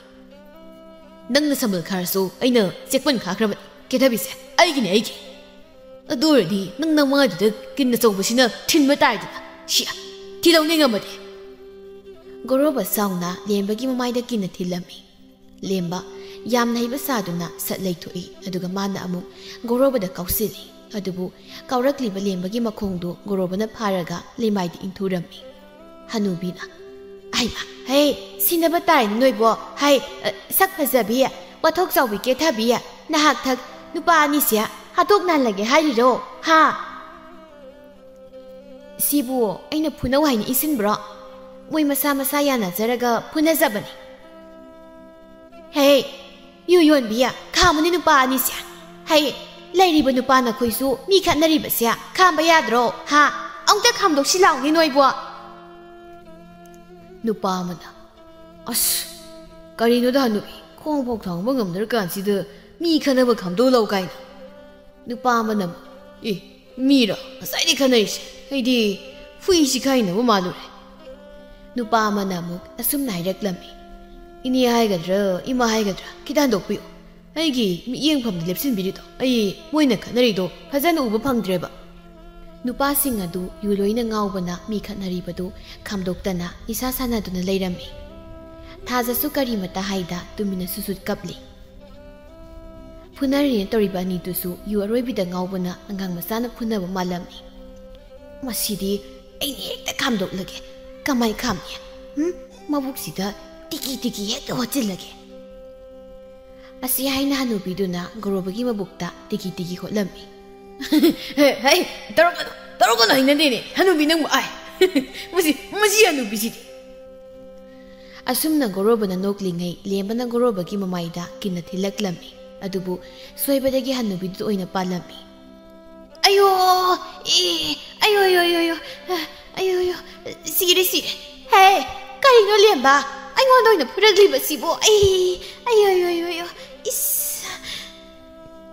ꯅꯪꯅ ꯁꯝꯕꯜ ꯈꯥꯔꯁꯨ ꯑꯩꯅ ꯆꯦꯛꯄꯟ ꯈꯥꯈ꯭ꯔꯕꯅꯤ꯫ ꯀꯦꯊꯕꯤꯁꯦ ꯑꯩꯒꯤꯅꯦ, ꯑꯩꯒꯤ꯫ ꯑꯗꯨ ꯑꯣꯏꯔꯗꯤ ꯅꯪ ꯅꯃꯥꯏꯗꯨꯗ ꯀꯤꯟ ꯑꯆꯧꯕꯁꯤꯅ ꯊꯤꯟꯕ ꯇꯥꯔꯦꯗꯅ꯫ ꯁꯤꯌꯥ, ꯊꯤꯜꯍꯧꯅꯤꯡꯉꯝꯃꯗꯤ꯫ ꯒꯣꯔꯣꯕ ꯁꯥꯎꯅ ꯂꯦꯝꯕꯒꯤ ꯃꯃꯥꯏꯗ ꯀꯤꯟꯅ ꯊꯤꯜꯂꯝꯃꯤ꯫ ꯂꯦꯝꯕ ꯌꯥꯝꯅ ꯍꯩꯕ ꯁꯥꯗꯨꯅ ꯁꯠ ꯂꯩꯊꯣꯛꯏ, ꯑꯗꯨꯒ ꯃꯥꯅ ꯑꯃꯨꯛ ꯒꯣꯔꯣꯕꯗ ꯀꯥꯎꯁꯤꯜꯂꯤ꯫ ꯑꯗꯨꯕꯨ ꯀꯥꯎꯔꯛꯂꯤꯕ ꯂꯦꯝꯕꯒꯤ ꯃꯈꯣꯡꯗꯨ ꯒꯣꯔꯣꯕꯅ ꯐꯥꯔꯒ ꯂꯩꯃꯥꯏꯗ ꯏꯟꯊꯨꯔꯝꯃꯤ꯫ ꯍꯅꯨꯕꯤꯅ, "ꯑꯩꯃ, ꯍꯦ, ꯁꯤꯟꯅꯕ ꯇꯥꯔꯦ ꯅꯣꯏꯕꯣ꯫ ꯍꯩ, ꯑ, ꯁꯛ ꯐꯖꯕꯤ, ꯋꯥꯊꯣꯛ ꯆꯥꯎꯕꯤ ꯀꯦꯊꯕꯤ, ꯅꯍꯥꯛ ꯊꯛ ꯅꯨꯄꯥ ꯑꯅꯤꯁꯦ ꯍꯥꯠꯇꯣꯛ ꯅꯥꯜꯂꯒꯦ ꯍꯥꯏꯔꯤꯔꯣ? ꯍꯥ?" "ꯁꯤꯕꯨ ꯑꯩꯅ ꯐꯨꯅꯧ ꯍꯥꯏꯅ ꯏꯟꯁꯤꯟꯕ꯭ꯔꯣ? ꯃꯣꯏ ꯃꯁꯥ ꯃꯁꯥ ꯌꯥꯅꯖꯔꯒ ꯐꯨꯅꯖꯕꯅꯤ꯫" "ꯍꯦ, ꯌꯨ ꯌꯣꯟꯕꯤ, ꯈꯥꯝꯃꯨꯅꯦ ꯅꯨꯄꯥ ꯑꯅꯤꯁꯦ꯫ ꯍꯩ, ꯂꯩꯔꯤꯕ ꯅꯨꯄꯥ ꯅꯈꯣꯏꯁꯨ ꯃꯤ ꯈꯠꯅꯔꯤꯕꯁꯦ ꯈꯥꯝꯕ ꯌꯥꯗ꯭ꯔꯣ? ꯍꯥ? ꯑꯃꯨꯛꯇ ꯈꯥꯝꯗꯣꯛꯁꯤ ꯂꯥꯎꯅꯦ ꯅꯣꯏꯕꯣ꯫" ꯅꯨꯄꯥ ꯑꯃꯅ, "ꯑꯁ, ꯀꯔꯤꯅꯣꯗ ꯍꯅꯨꯕꯤ, ꯈꯣꯡ ꯐꯥꯎ ꯊꯥꯡꯕ ꯉꯝꯗ꯭ꯔꯀꯥꯟꯁꯤꯗ ꯃꯤ ꯈꯠꯅꯕ ꯈꯥꯝꯗꯣꯛ ꯂꯥꯎ ꯀꯥꯏꯅ?" ꯅꯨꯄꯥ ꯑꯃꯅ ꯑꯃꯨꯛ, "ꯑꯦ, ꯃꯤꯔꯣ ꯉꯁꯥꯏꯗꯤ ꯈꯠꯅꯔꯤꯁꯦ? ꯑꯩꯗꯤ ꯍꯨꯏ ꯁꯤꯈꯥꯏꯅꯕ ꯃꯥꯜꯂꯨꯔꯦ꯫" ꯅꯨꯄꯥ ꯑꯃꯅ ꯑꯃꯨꯛ ꯑꯁꯨꯝꯅ ꯍꯥꯏꯔꯛꯂꯝꯃꯤ, "ꯏꯅꯦ ꯍꯥꯏꯒꯗ꯭ꯔꯥ, ꯏꯃꯥ ꯍꯥꯏꯒꯗ꯭ꯔꯥ, ꯈꯤꯇ ꯍꯟꯗꯣꯛꯄꯤꯌꯨ꯫ ꯑꯩꯒꯤ ꯃꯤꯠꯌꯦꯡꯐꯝꯗ ꯂꯦꯞꯁꯤꯟꯕꯤꯔꯤꯗꯣ, ꯑꯩ ꯃꯣꯏꯅ ꯈꯠꯅꯔꯤꯗꯣ ꯐꯖꯅ ꯎꯕ ꯐꯪꯗ꯭ꯔꯦꯕ꯫" ꯅꯨꯄꯥꯁꯤꯡ ꯑꯗꯨ ꯌꯨ ꯂꯣꯏꯅ ꯉꯥꯎꯕꯅ ꯃꯤ ꯈꯠꯅꯔꯤꯕꯗꯨ ꯈꯥꯝꯗꯣꯛꯇꯅ ꯅꯤꯁꯥ ꯁꯥꯟꯅꯗꯨꯅ ꯂꯩꯔꯝꯃꯤ꯫ ꯊꯥꯖꯁꯨ ꯀꯔꯤꯃꯇ ꯍꯥꯏꯗ ꯇꯨꯃꯤꯟꯅ ꯁꯨꯁꯨꯠ ꯀꯞꯂꯤ꯫ ꯐꯨꯅꯔꯤꯅ ꯇꯧꯔꯤꯕ ꯑꯅꯤꯗꯨꯁꯨ ꯌꯨ ꯑꯔꯣꯏꯕꯤꯗ ꯉꯥꯎꯕꯅ ꯑꯉꯥꯡ ꯃꯆꯥꯅ ꯐꯨꯅꯕ ꯃꯥꯜꯂꯝꯃꯤ꯫ "ꯃꯁꯤꯗꯤ ꯑꯩꯅ ꯍꯦꯛꯇ ꯈꯥꯝꯗꯣꯛꯂꯒꯦ꯫ ꯀꯃꯥꯏ ꯈꯥꯝꯅꯤ? ꯍꯨꯝ? ꯃꯕꯨꯛꯁꯤꯗ ꯇꯤꯀꯤ ꯇꯤꯀꯤ ꯍꯦꯛꯇ ꯍꯣꯠꯆꯤꯜꯂꯒꯦ꯫" ꯑꯁꯤ ꯍꯥꯏꯅ ꯍꯅꯨꯕꯤꯗꯨꯅ ꯒꯣꯔꯣꯕꯒꯤ ꯃꯕꯨꯛꯇ ꯇꯤꯀꯤ ꯇꯤꯀꯤ ꯍꯣꯠꯂꯝꯃꯤ꯫ "ꯍꯦ, ꯍꯦ, ꯇꯧꯔꯛꯀꯅꯨ, ꯇꯧꯔꯛꯀꯅꯨ, ꯍꯩꯅꯗꯦꯅꯦ, ꯍꯅꯨꯕꯤ ꯅꯪꯕꯨ, ꯑꯥꯏ꯫ ꯃꯁꯤ, ꯃꯁꯤ ꯍꯅꯨꯕꯤꯁꯤꯗꯤ꯫" ꯑꯁꯨꯝꯅ ꯒꯣꯔꯣꯕꯅ ꯅꯣꯛꯂꯤꯉꯩ ꯂꯦꯝꯕꯅ ꯒꯣꯔꯣꯕꯒꯤ ꯃꯃꯥꯏꯗ ꯀꯤꯟꯅ ꯊꯤꯜꯂꯛꯂꯝꯃꯤ꯫ ꯑꯗꯨꯕꯨ ꯁꯣꯏꯕꯗꯒꯤ ꯍꯅꯨꯕꯤꯗꯨꯗ ꯑꯣꯏꯅ ꯄꯥꯜꯂꯝꯃꯤ꯫ "ꯑꯌꯣ! ꯑꯦ! ꯑꯌꯣ, ꯑꯌꯣ, ꯑꯌꯣ, ꯑꯌꯣ! ꯑ, ꯑꯌꯣ, ꯑꯌꯣ! ꯁꯤꯔꯦ, ꯁꯤꯔꯦ! ꯍꯦ! ꯀꯔꯤꯅꯣ ꯂꯦꯝꯕ? ꯑꯩꯉꯣꯟꯗ ꯑꯣꯏꯅ ꯐꯨꯔꯛꯂꯤꯕꯁꯤꯕꯨ? ꯑꯩ! ꯑꯌꯣ, ꯑꯌꯣ, ꯑꯌꯣ, ꯑꯌꯣ! ꯏꯁ!"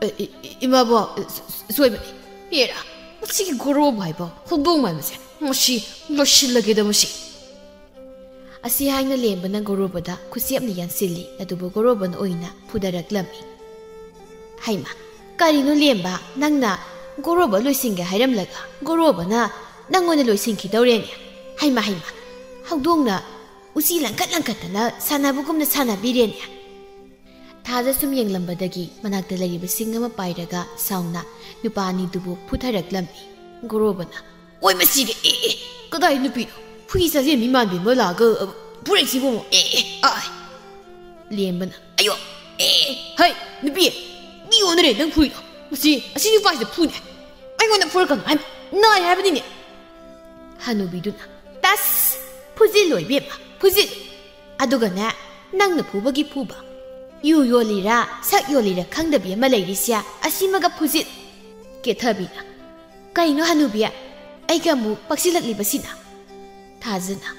"ꯑꯦ, ꯏ-, ꯏ-, ꯏꯃꯥꯕꯣꯛ, ꯁ-, ꯁ-, ꯁꯣꯏꯕꯅꯤ꯫ ꯍꯦꯔꯥ, ꯃꯁꯤꯒꯤ ꯒꯣꯔꯣꯕ ꯍꯥꯏꯕ ꯍꯧꯗꯣꯡ ꯃꯥꯟꯕꯁꯦ꯫ ꯃꯁꯤ ꯂꯣꯏꯁꯤꯜꯂꯒꯦꯗ ꯃꯁꯤ꯫" ꯑꯁꯤ ꯍꯥꯏꯅ ꯂꯦꯝꯕꯅ ꯒꯣꯔꯣꯕꯗ ꯈꯨꯠꯁꯦꯞꯅ ꯌꯥꯟꯁꯤꯜꯂꯤ, ꯑꯗꯨꯕꯨ ꯒꯣꯔꯣꯕꯅ ꯑꯣꯏꯅ ꯐꯨꯗꯔꯛꯂꯝꯃꯤ꯫ "ꯍꯩꯃ, ꯀꯔꯤꯅꯣ ꯂꯦꯝꯕ, ꯅꯪꯅ ꯒꯣꯔꯣꯕ ꯂꯣꯏꯁꯤꯟꯒꯦ ꯍꯥꯏꯔꯝꯂꯒ ꯒꯣꯔꯣꯕꯅ ꯅꯪꯉꯣꯟꯗ ꯂꯣꯏꯁꯤꯟꯈꯤꯗꯧꯔꯦꯅꯦ? ꯍꯩꯃ, ꯍꯩꯃ, ꯍꯧꯗꯣꯡꯅ ꯎꯆꯤ ꯂꯪꯈꯠ ꯂꯪꯈꯠꯇꯅ ꯁꯥꯟꯅꯕꯒꯨꯝꯅ ꯁꯥꯟꯅꯕꯤꯔꯦꯅꯦ?" ꯊꯥꯖ ꯁꯨꯝ ꯌꯦꯡꯂꯝꯕꯗꯒꯤ ꯃꯅꯥꯛꯇ ꯂꯩꯔꯤꯕ ꯁꯤꯡ ꯑꯃ ꯄꯥꯏꯔꯒ ꯁꯥꯎꯅ ꯅꯨꯄꯥ ꯑꯅꯤꯗꯨꯕꯨ ꯐꯨꯊꯔꯛꯂꯝꯃꯤ꯫ ꯒꯣꯔꯣꯕꯅ, "ꯑꯣꯏ ꯃꯁꯤꯗꯤ, ꯑꯦ, ꯑꯦ, ꯀꯗꯥꯏ ꯅꯨꯄꯤꯅꯣ? ꯐꯨꯏ ꯆꯥꯖꯦꯟꯕꯤ ꯃꯥꯟꯕꯤ ꯑꯃ ꯂꯥꯛꯑꯒ, ꯑ, ꯐꯨꯔꯛꯏꯁꯤꯕꯨ ꯑꯃꯨꯛ, ꯑꯦ, ꯑꯦ, ꯑꯥꯏ!" ꯂꯦꯝꯕꯅ, "ꯑꯌꯣ, ꯑꯦ, ꯑꯦ, ꯍꯩ, ꯅꯨꯄꯤ, ꯃꯤ ꯑꯣꯟꯅꯔꯦ ꯅꯪ ꯐꯨꯔꯤꯗꯣ꯫ ꯃꯁꯤ, ꯑꯁꯤ ꯅꯨꯄꯥꯁꯤꯗ ꯐꯨꯅꯦ꯫ ꯑꯩꯉꯣꯟꯗ ꯐꯨꯔꯛꯀꯅꯨ ꯍꯥꯏꯕ, ꯅꯥꯏ ꯍꯥꯏꯕꯅꯤꯅꯦ!" ꯍꯅꯨꯕꯤꯗꯨꯅ, "ꯇꯁ! ꯐꯨꯖꯤꯜꯂꯣ ꯏꯕꯦꯝꯃ, ꯐꯨꯖꯤꯜꯂꯨ꯫ ꯑꯗꯨꯒꯅꯦ, ꯅꯪꯅ ꯐꯨꯕꯒꯤ ꯐꯨꯕ꯫ ꯌꯨ ꯌꯣꯜꯂꯤꯔꯥ, ꯁꯛ ꯌꯣꯜꯂꯤꯔꯥ ꯈꯪꯗꯕꯤ ꯑꯃ ꯂꯩꯔꯤꯁꯦ, ꯑꯁꯤꯃꯒ ꯐꯨꯖꯤꯜ꯫" ꯀꯦꯊꯕꯤꯅ, "ꯀꯩꯅꯣ ꯍꯅꯨꯕꯤ, ꯑꯩꯒ ꯑꯃꯨꯛ ꯄꯛꯁꯤꯜꯂꯛꯂꯤꯕꯁꯤꯅ?" ꯊꯥꯖꯅ,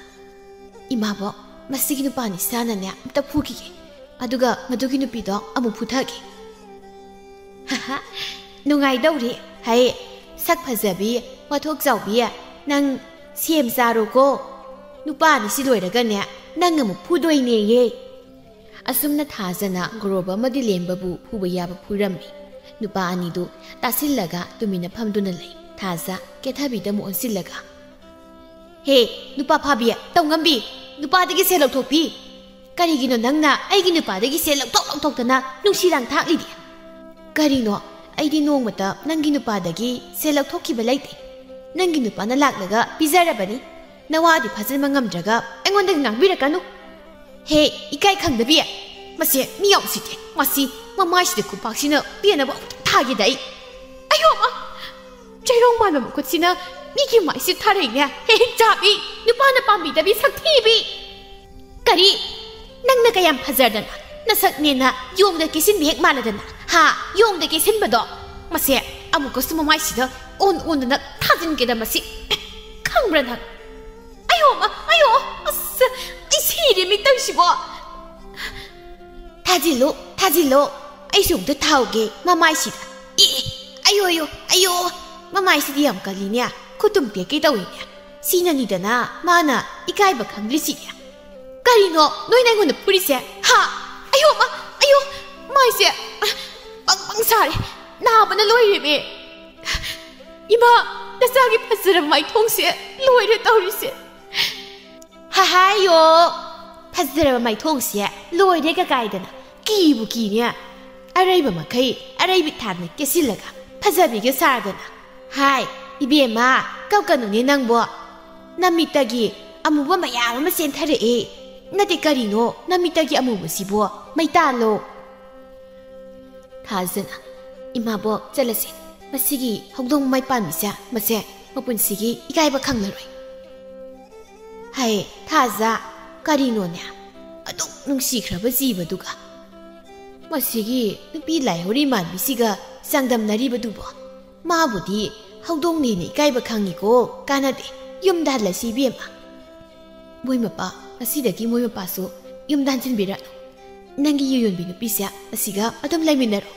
"ꯏꯃꯥꯕꯣꯛ, ꯃꯁꯤꯒꯤ ꯅꯨꯄꯥ ꯅꯤꯁꯥꯅꯅꯦ ꯑꯝꯇ ꯐꯨꯈꯤꯒꯦ, ꯑꯗꯨꯒ ꯃꯗꯨꯒꯤ ꯅꯨꯄꯤꯗꯣ ꯑꯃꯨꯛ ꯐꯨꯊꯒꯦ꯫" "ꯍꯥꯍꯥ, ꯅꯨꯡꯉꯥꯏꯗꯧꯔꯤ꯫ ꯍꯩ, ꯁꯛ ꯐꯖꯕꯤ, ꯋꯥꯊꯣꯛ ꯆꯥꯎꯕꯤ, ꯅꯪ ꯁꯦꯝ ꯆꯥꯔꯣꯀꯣ꯫ ꯅꯨꯄꯥ ꯑꯅꯤꯁꯤ ꯂꯣꯏꯔꯒꯅꯦ, ꯅꯪ ꯑꯃꯨꯛ ꯐꯨꯗꯣꯏꯅꯦꯌꯦ꯫" ꯑꯁꯨꯝꯅ ꯊꯥꯖꯅ ꯒꯣꯔꯣꯕ ꯑꯃꯗꯤ ꯂꯦꯝꯕꯕꯨ ꯐꯨꯕ ꯌꯥꯕ ꯐꯨꯔꯝꯃꯤ꯫ ꯅꯨꯄꯥ ꯑꯅꯤꯗꯨ ꯇꯥꯁꯤꯜꯂꯒ ꯇꯨꯃꯤꯟꯅ ꯐꯝꯗꯨꯅ ꯂꯩ꯫ ꯊꯥꯖ ꯀꯦꯊꯕꯤꯗ ꯑꯃꯨꯛ ꯑꯣꯟꯁꯤꯜꯂꯒ, "ꯍꯦ, ꯅꯨꯄꯥ ꯐꯥꯕꯤ, ꯇꯧꯉꯝꯕꯤ, ꯅꯨꯄꯥꯗꯒꯤ ꯁꯦꯜ ꯂꯧꯊꯣꯛꯄꯤ꯫ ꯀꯔꯤꯒꯤꯅꯣ ꯅꯪꯅ ꯑꯩꯒꯤ ꯅꯨꯄꯥꯗꯒꯤ ꯁꯦꯜ ꯂꯧꯊꯣꯛ ꯂꯧꯊꯣꯛꯇꯅ ꯅꯨꯡꯁꯤꯔꯥꯡ ꯊꯥꯛꯂꯤꯗꯤ?" "ꯀꯔꯤꯅꯣ? ꯑꯩꯗꯤ ꯅꯣꯡꯃꯇ ꯅꯪꯒꯤ ꯅꯨꯄꯥꯗꯒꯤ ꯁꯦꯜ ꯂꯧꯊꯣꯛꯈꯤꯕ ꯂꯩꯇꯦ꯫ ꯅꯪꯒꯤ ꯅꯨꯄꯥꯅ ꯂꯥꯛꯂꯒ ꯄꯤꯖꯔꯕꯅꯤ꯫ ꯅꯋꯥꯗꯤ ꯐꯥꯖꯤꯟꯕ ꯉꯝꯗ꯭ꯔꯒ ꯑꯩꯉꯣꯟꯗꯒꯤ ꯉꯥꯡꯕꯤꯔꯛꯀꯅꯨ꯫ ꯍꯦ, ꯏꯀꯥꯏ ꯈꯪꯗꯕꯤ! ꯃꯁꯦ ꯃꯤ ꯌꯥꯝ ꯎꯁꯤꯠꯇꯦ꯫ ꯃꯁꯤ ꯃꯃꯥꯏꯁꯤꯗ ꯈꯨꯄꯥꯛꯁꯤꯅ ꯄꯦꯟꯅꯕ ꯑꯃꯨꯛꯇ ꯊꯥꯒꯦꯗ ꯑꯩ꯫ ꯑꯌꯣ ꯑꯃ! ꯆꯩꯔꯣꯡ ꯃꯥꯟꯕ ꯃꯈꯨꯠꯁꯤꯅ ꯃꯤꯒꯤ ꯃꯥꯏꯁꯤ ꯊꯥꯔꯛꯏꯅꯦ꯫ ꯍꯦ, ꯍꯦ, ꯆꯥꯕꯤ! ꯅꯨꯄꯥꯅ ꯄꯥꯝꯕꯤꯗꯕꯤ ꯁꯛꯊꯤꯕꯤ!" "ꯀꯔꯤ? ꯅꯪꯅ ꯀꯌꯥꯝ ꯐꯖꯔꯗꯅ? ꯅꯁꯛꯅꯦꯅ ꯌꯣꯡꯗ ꯀꯦꯁꯤꯟꯕ ꯍꯦꯛ ꯃꯥꯜꯂꯗꯅ꯫ ꯍꯥ? ꯌꯣꯡꯗ ꯀꯦꯁꯤꯟꯕꯗꯣ? ꯃꯁꯦ ꯑꯃꯨꯛꯀꯁꯨ ꯃꯃꯥꯏꯁꯤꯗ ꯑꯣꯟ ꯑꯣꯟꯗꯅ ꯊꯥꯖꯤꯟꯒꯦꯗ ꯃꯁꯤ꯫ ꯈꯪꯕ꯭ꯔꯥ ꯅꯪ? ꯑꯌꯣ, ꯑꯃ, ꯑꯌꯣ, ꯑꯁ, ꯑꯩ ꯁꯤꯔꯦ ꯃꯤꯇꯪꯁꯤꯕꯣ꯫ ꯊꯥꯖꯤꯜꯂꯨ, ꯊꯥꯖꯤꯜꯂꯨ, ꯑꯩꯁꯨ ꯑꯝꯇ ꯊꯥꯎꯒꯦ ꯃꯃꯥꯏꯁꯤꯗ꯫ ꯑꯦ, ꯑꯌꯣ, ꯑꯌꯣ, ꯑꯌꯣ, ꯃꯃꯥꯏꯁꯤꯗꯤ ꯌꯥꯝ ꯀꯜꯂꯤꯅꯦ, ꯈꯨꯇꯨꯝ ꯇꯦꯛꯀꯦ ꯇꯧꯏꯅꯦ꯫ ꯁꯤꯅꯅꯤꯗꯅ ꯃꯥꯅ ꯏꯀꯥꯏꯕ ꯈꯪꯗ꯭ꯔꯤꯁꯤꯗꯤ꯫ ꯀꯔꯤꯅꯣ ꯅꯣꯏꯅ ꯑꯩꯉꯣꯟꯗ ꯐꯨꯔꯤꯁꯦ? ꯍꯥ? ꯑꯌꯣ, ꯃꯥ, ꯑꯌꯣ, ꯃꯥꯏꯁꯦ, ꯑ, ꯄꯪ ꯄꯪ ꯁꯥꯔꯦ꯫ ꯅꯥꯕꯅ ꯂꯣꯏꯔꯦꯃꯤ꯫ ꯏꯃꯥ, ꯅꯆꯥꯒꯤ ꯐꯖꯔꯕ ꯃꯥꯏꯊꯣꯡꯁꯦ ꯂꯣꯏꯔꯦ ꯇꯧꯔꯤꯁꯦ꯫ ꯍꯥꯍꯥꯏꯌꯣ, ꯐꯖꯔꯕ ꯃꯥꯏꯊꯣꯡꯁꯦ ꯂꯣꯏꯔꯦ ꯀꯀꯥꯏꯗꯅ꯫ ꯀꯤꯕꯨ ꯀꯤꯅꯦ꯫ ꯑꯔꯩꯕ ꯃꯈꯩ ꯑꯔꯩꯕꯤ ꯊꯥꯟꯅ ꯀꯦꯁꯤꯜꯂꯒ ꯐꯖꯕꯤꯒ ꯁꯥꯗꯅ꯫ ꯍꯥꯏ, ꯏꯕꯦꯝꯃ, ꯀꯞꯀꯅꯨꯅꯦ ꯅꯪꯕꯣ꯫ ꯅꯃꯤꯠꯇꯒꯤ ꯑꯃꯨꯕ ꯃꯌꯥꯝ ꯑꯃ ꯆꯦꯟꯊꯔꯛꯑꯦ꯫ ꯅꯠꯇꯦ, ꯀꯔꯤꯅꯣ ꯅꯃꯤꯠꯇꯒꯤ ꯑꯃꯨꯕꯁꯤꯕꯣ? ꯃꯩ ꯇꯥꯜꯂꯣ꯫ ꯊꯥꯖꯅ, "ꯏꯃꯥꯕꯣꯛ, ꯆꯠꯂꯁꯦ꯫ ꯃꯁꯤꯒꯤ ꯍꯧꯗꯣꯡ ꯃꯃꯥꯏ ꯄꯥꯟꯕꯤꯁꯦ, ꯃꯁꯦ ꯃꯄꯨꯟꯁꯤꯒꯤ ꯏꯀꯥꯏꯕ ꯈꯪꯂꯔꯣꯏ"꯫ ꯍꯥꯏ, ꯊꯥꯖ, ꯀꯔꯤꯅꯣꯅꯦ? ꯑꯗꯨꯛ ꯅꯨꯡꯁꯤꯈ꯭ꯔꯕ ꯖꯤꯕꯗꯨꯒ ꯃꯁꯤꯒꯤ ꯅꯨꯄꯤ ꯂꯥꯏꯍꯧꯔꯤ ꯃꯥꯟꯕꯤꯁꯤꯒ ꯆꯥꯡꯗꯝꯅꯔꯤꯕꯗꯨꯕꯣ? ꯃꯥꯕꯨꯗꯤ ꯍꯧꯗꯣꯡꯅ ꯍꯦꯟꯅ ꯏꯀꯥꯏꯕ ꯈꯪꯉꯤꯀꯣ꯫ ꯀꯥꯟꯅꯗꯦ, ꯌꯨꯝꯗ ꯍꯜꯂꯁꯤ ꯏꯕꯦꯝꯃ꯫ ꯃꯣꯏ ꯃꯄꯥ, ꯉꯁꯤꯗꯒꯤ ꯃꯣꯏ ꯃꯄꯥꯁꯨ ꯌꯨꯝꯗ ꯍꯟꯖꯤꯟꯕꯤꯔꯛꯑꯅꯨ꯫ ꯅꯪꯒꯤ ꯌꯨ ꯌꯣꯟꯕꯤ ꯅꯨꯄꯤꯁꯦ ꯑꯁꯤꯒ ꯑꯗꯨꯝ ꯂꯩꯃꯤꯟꯅꯔꯣ꯫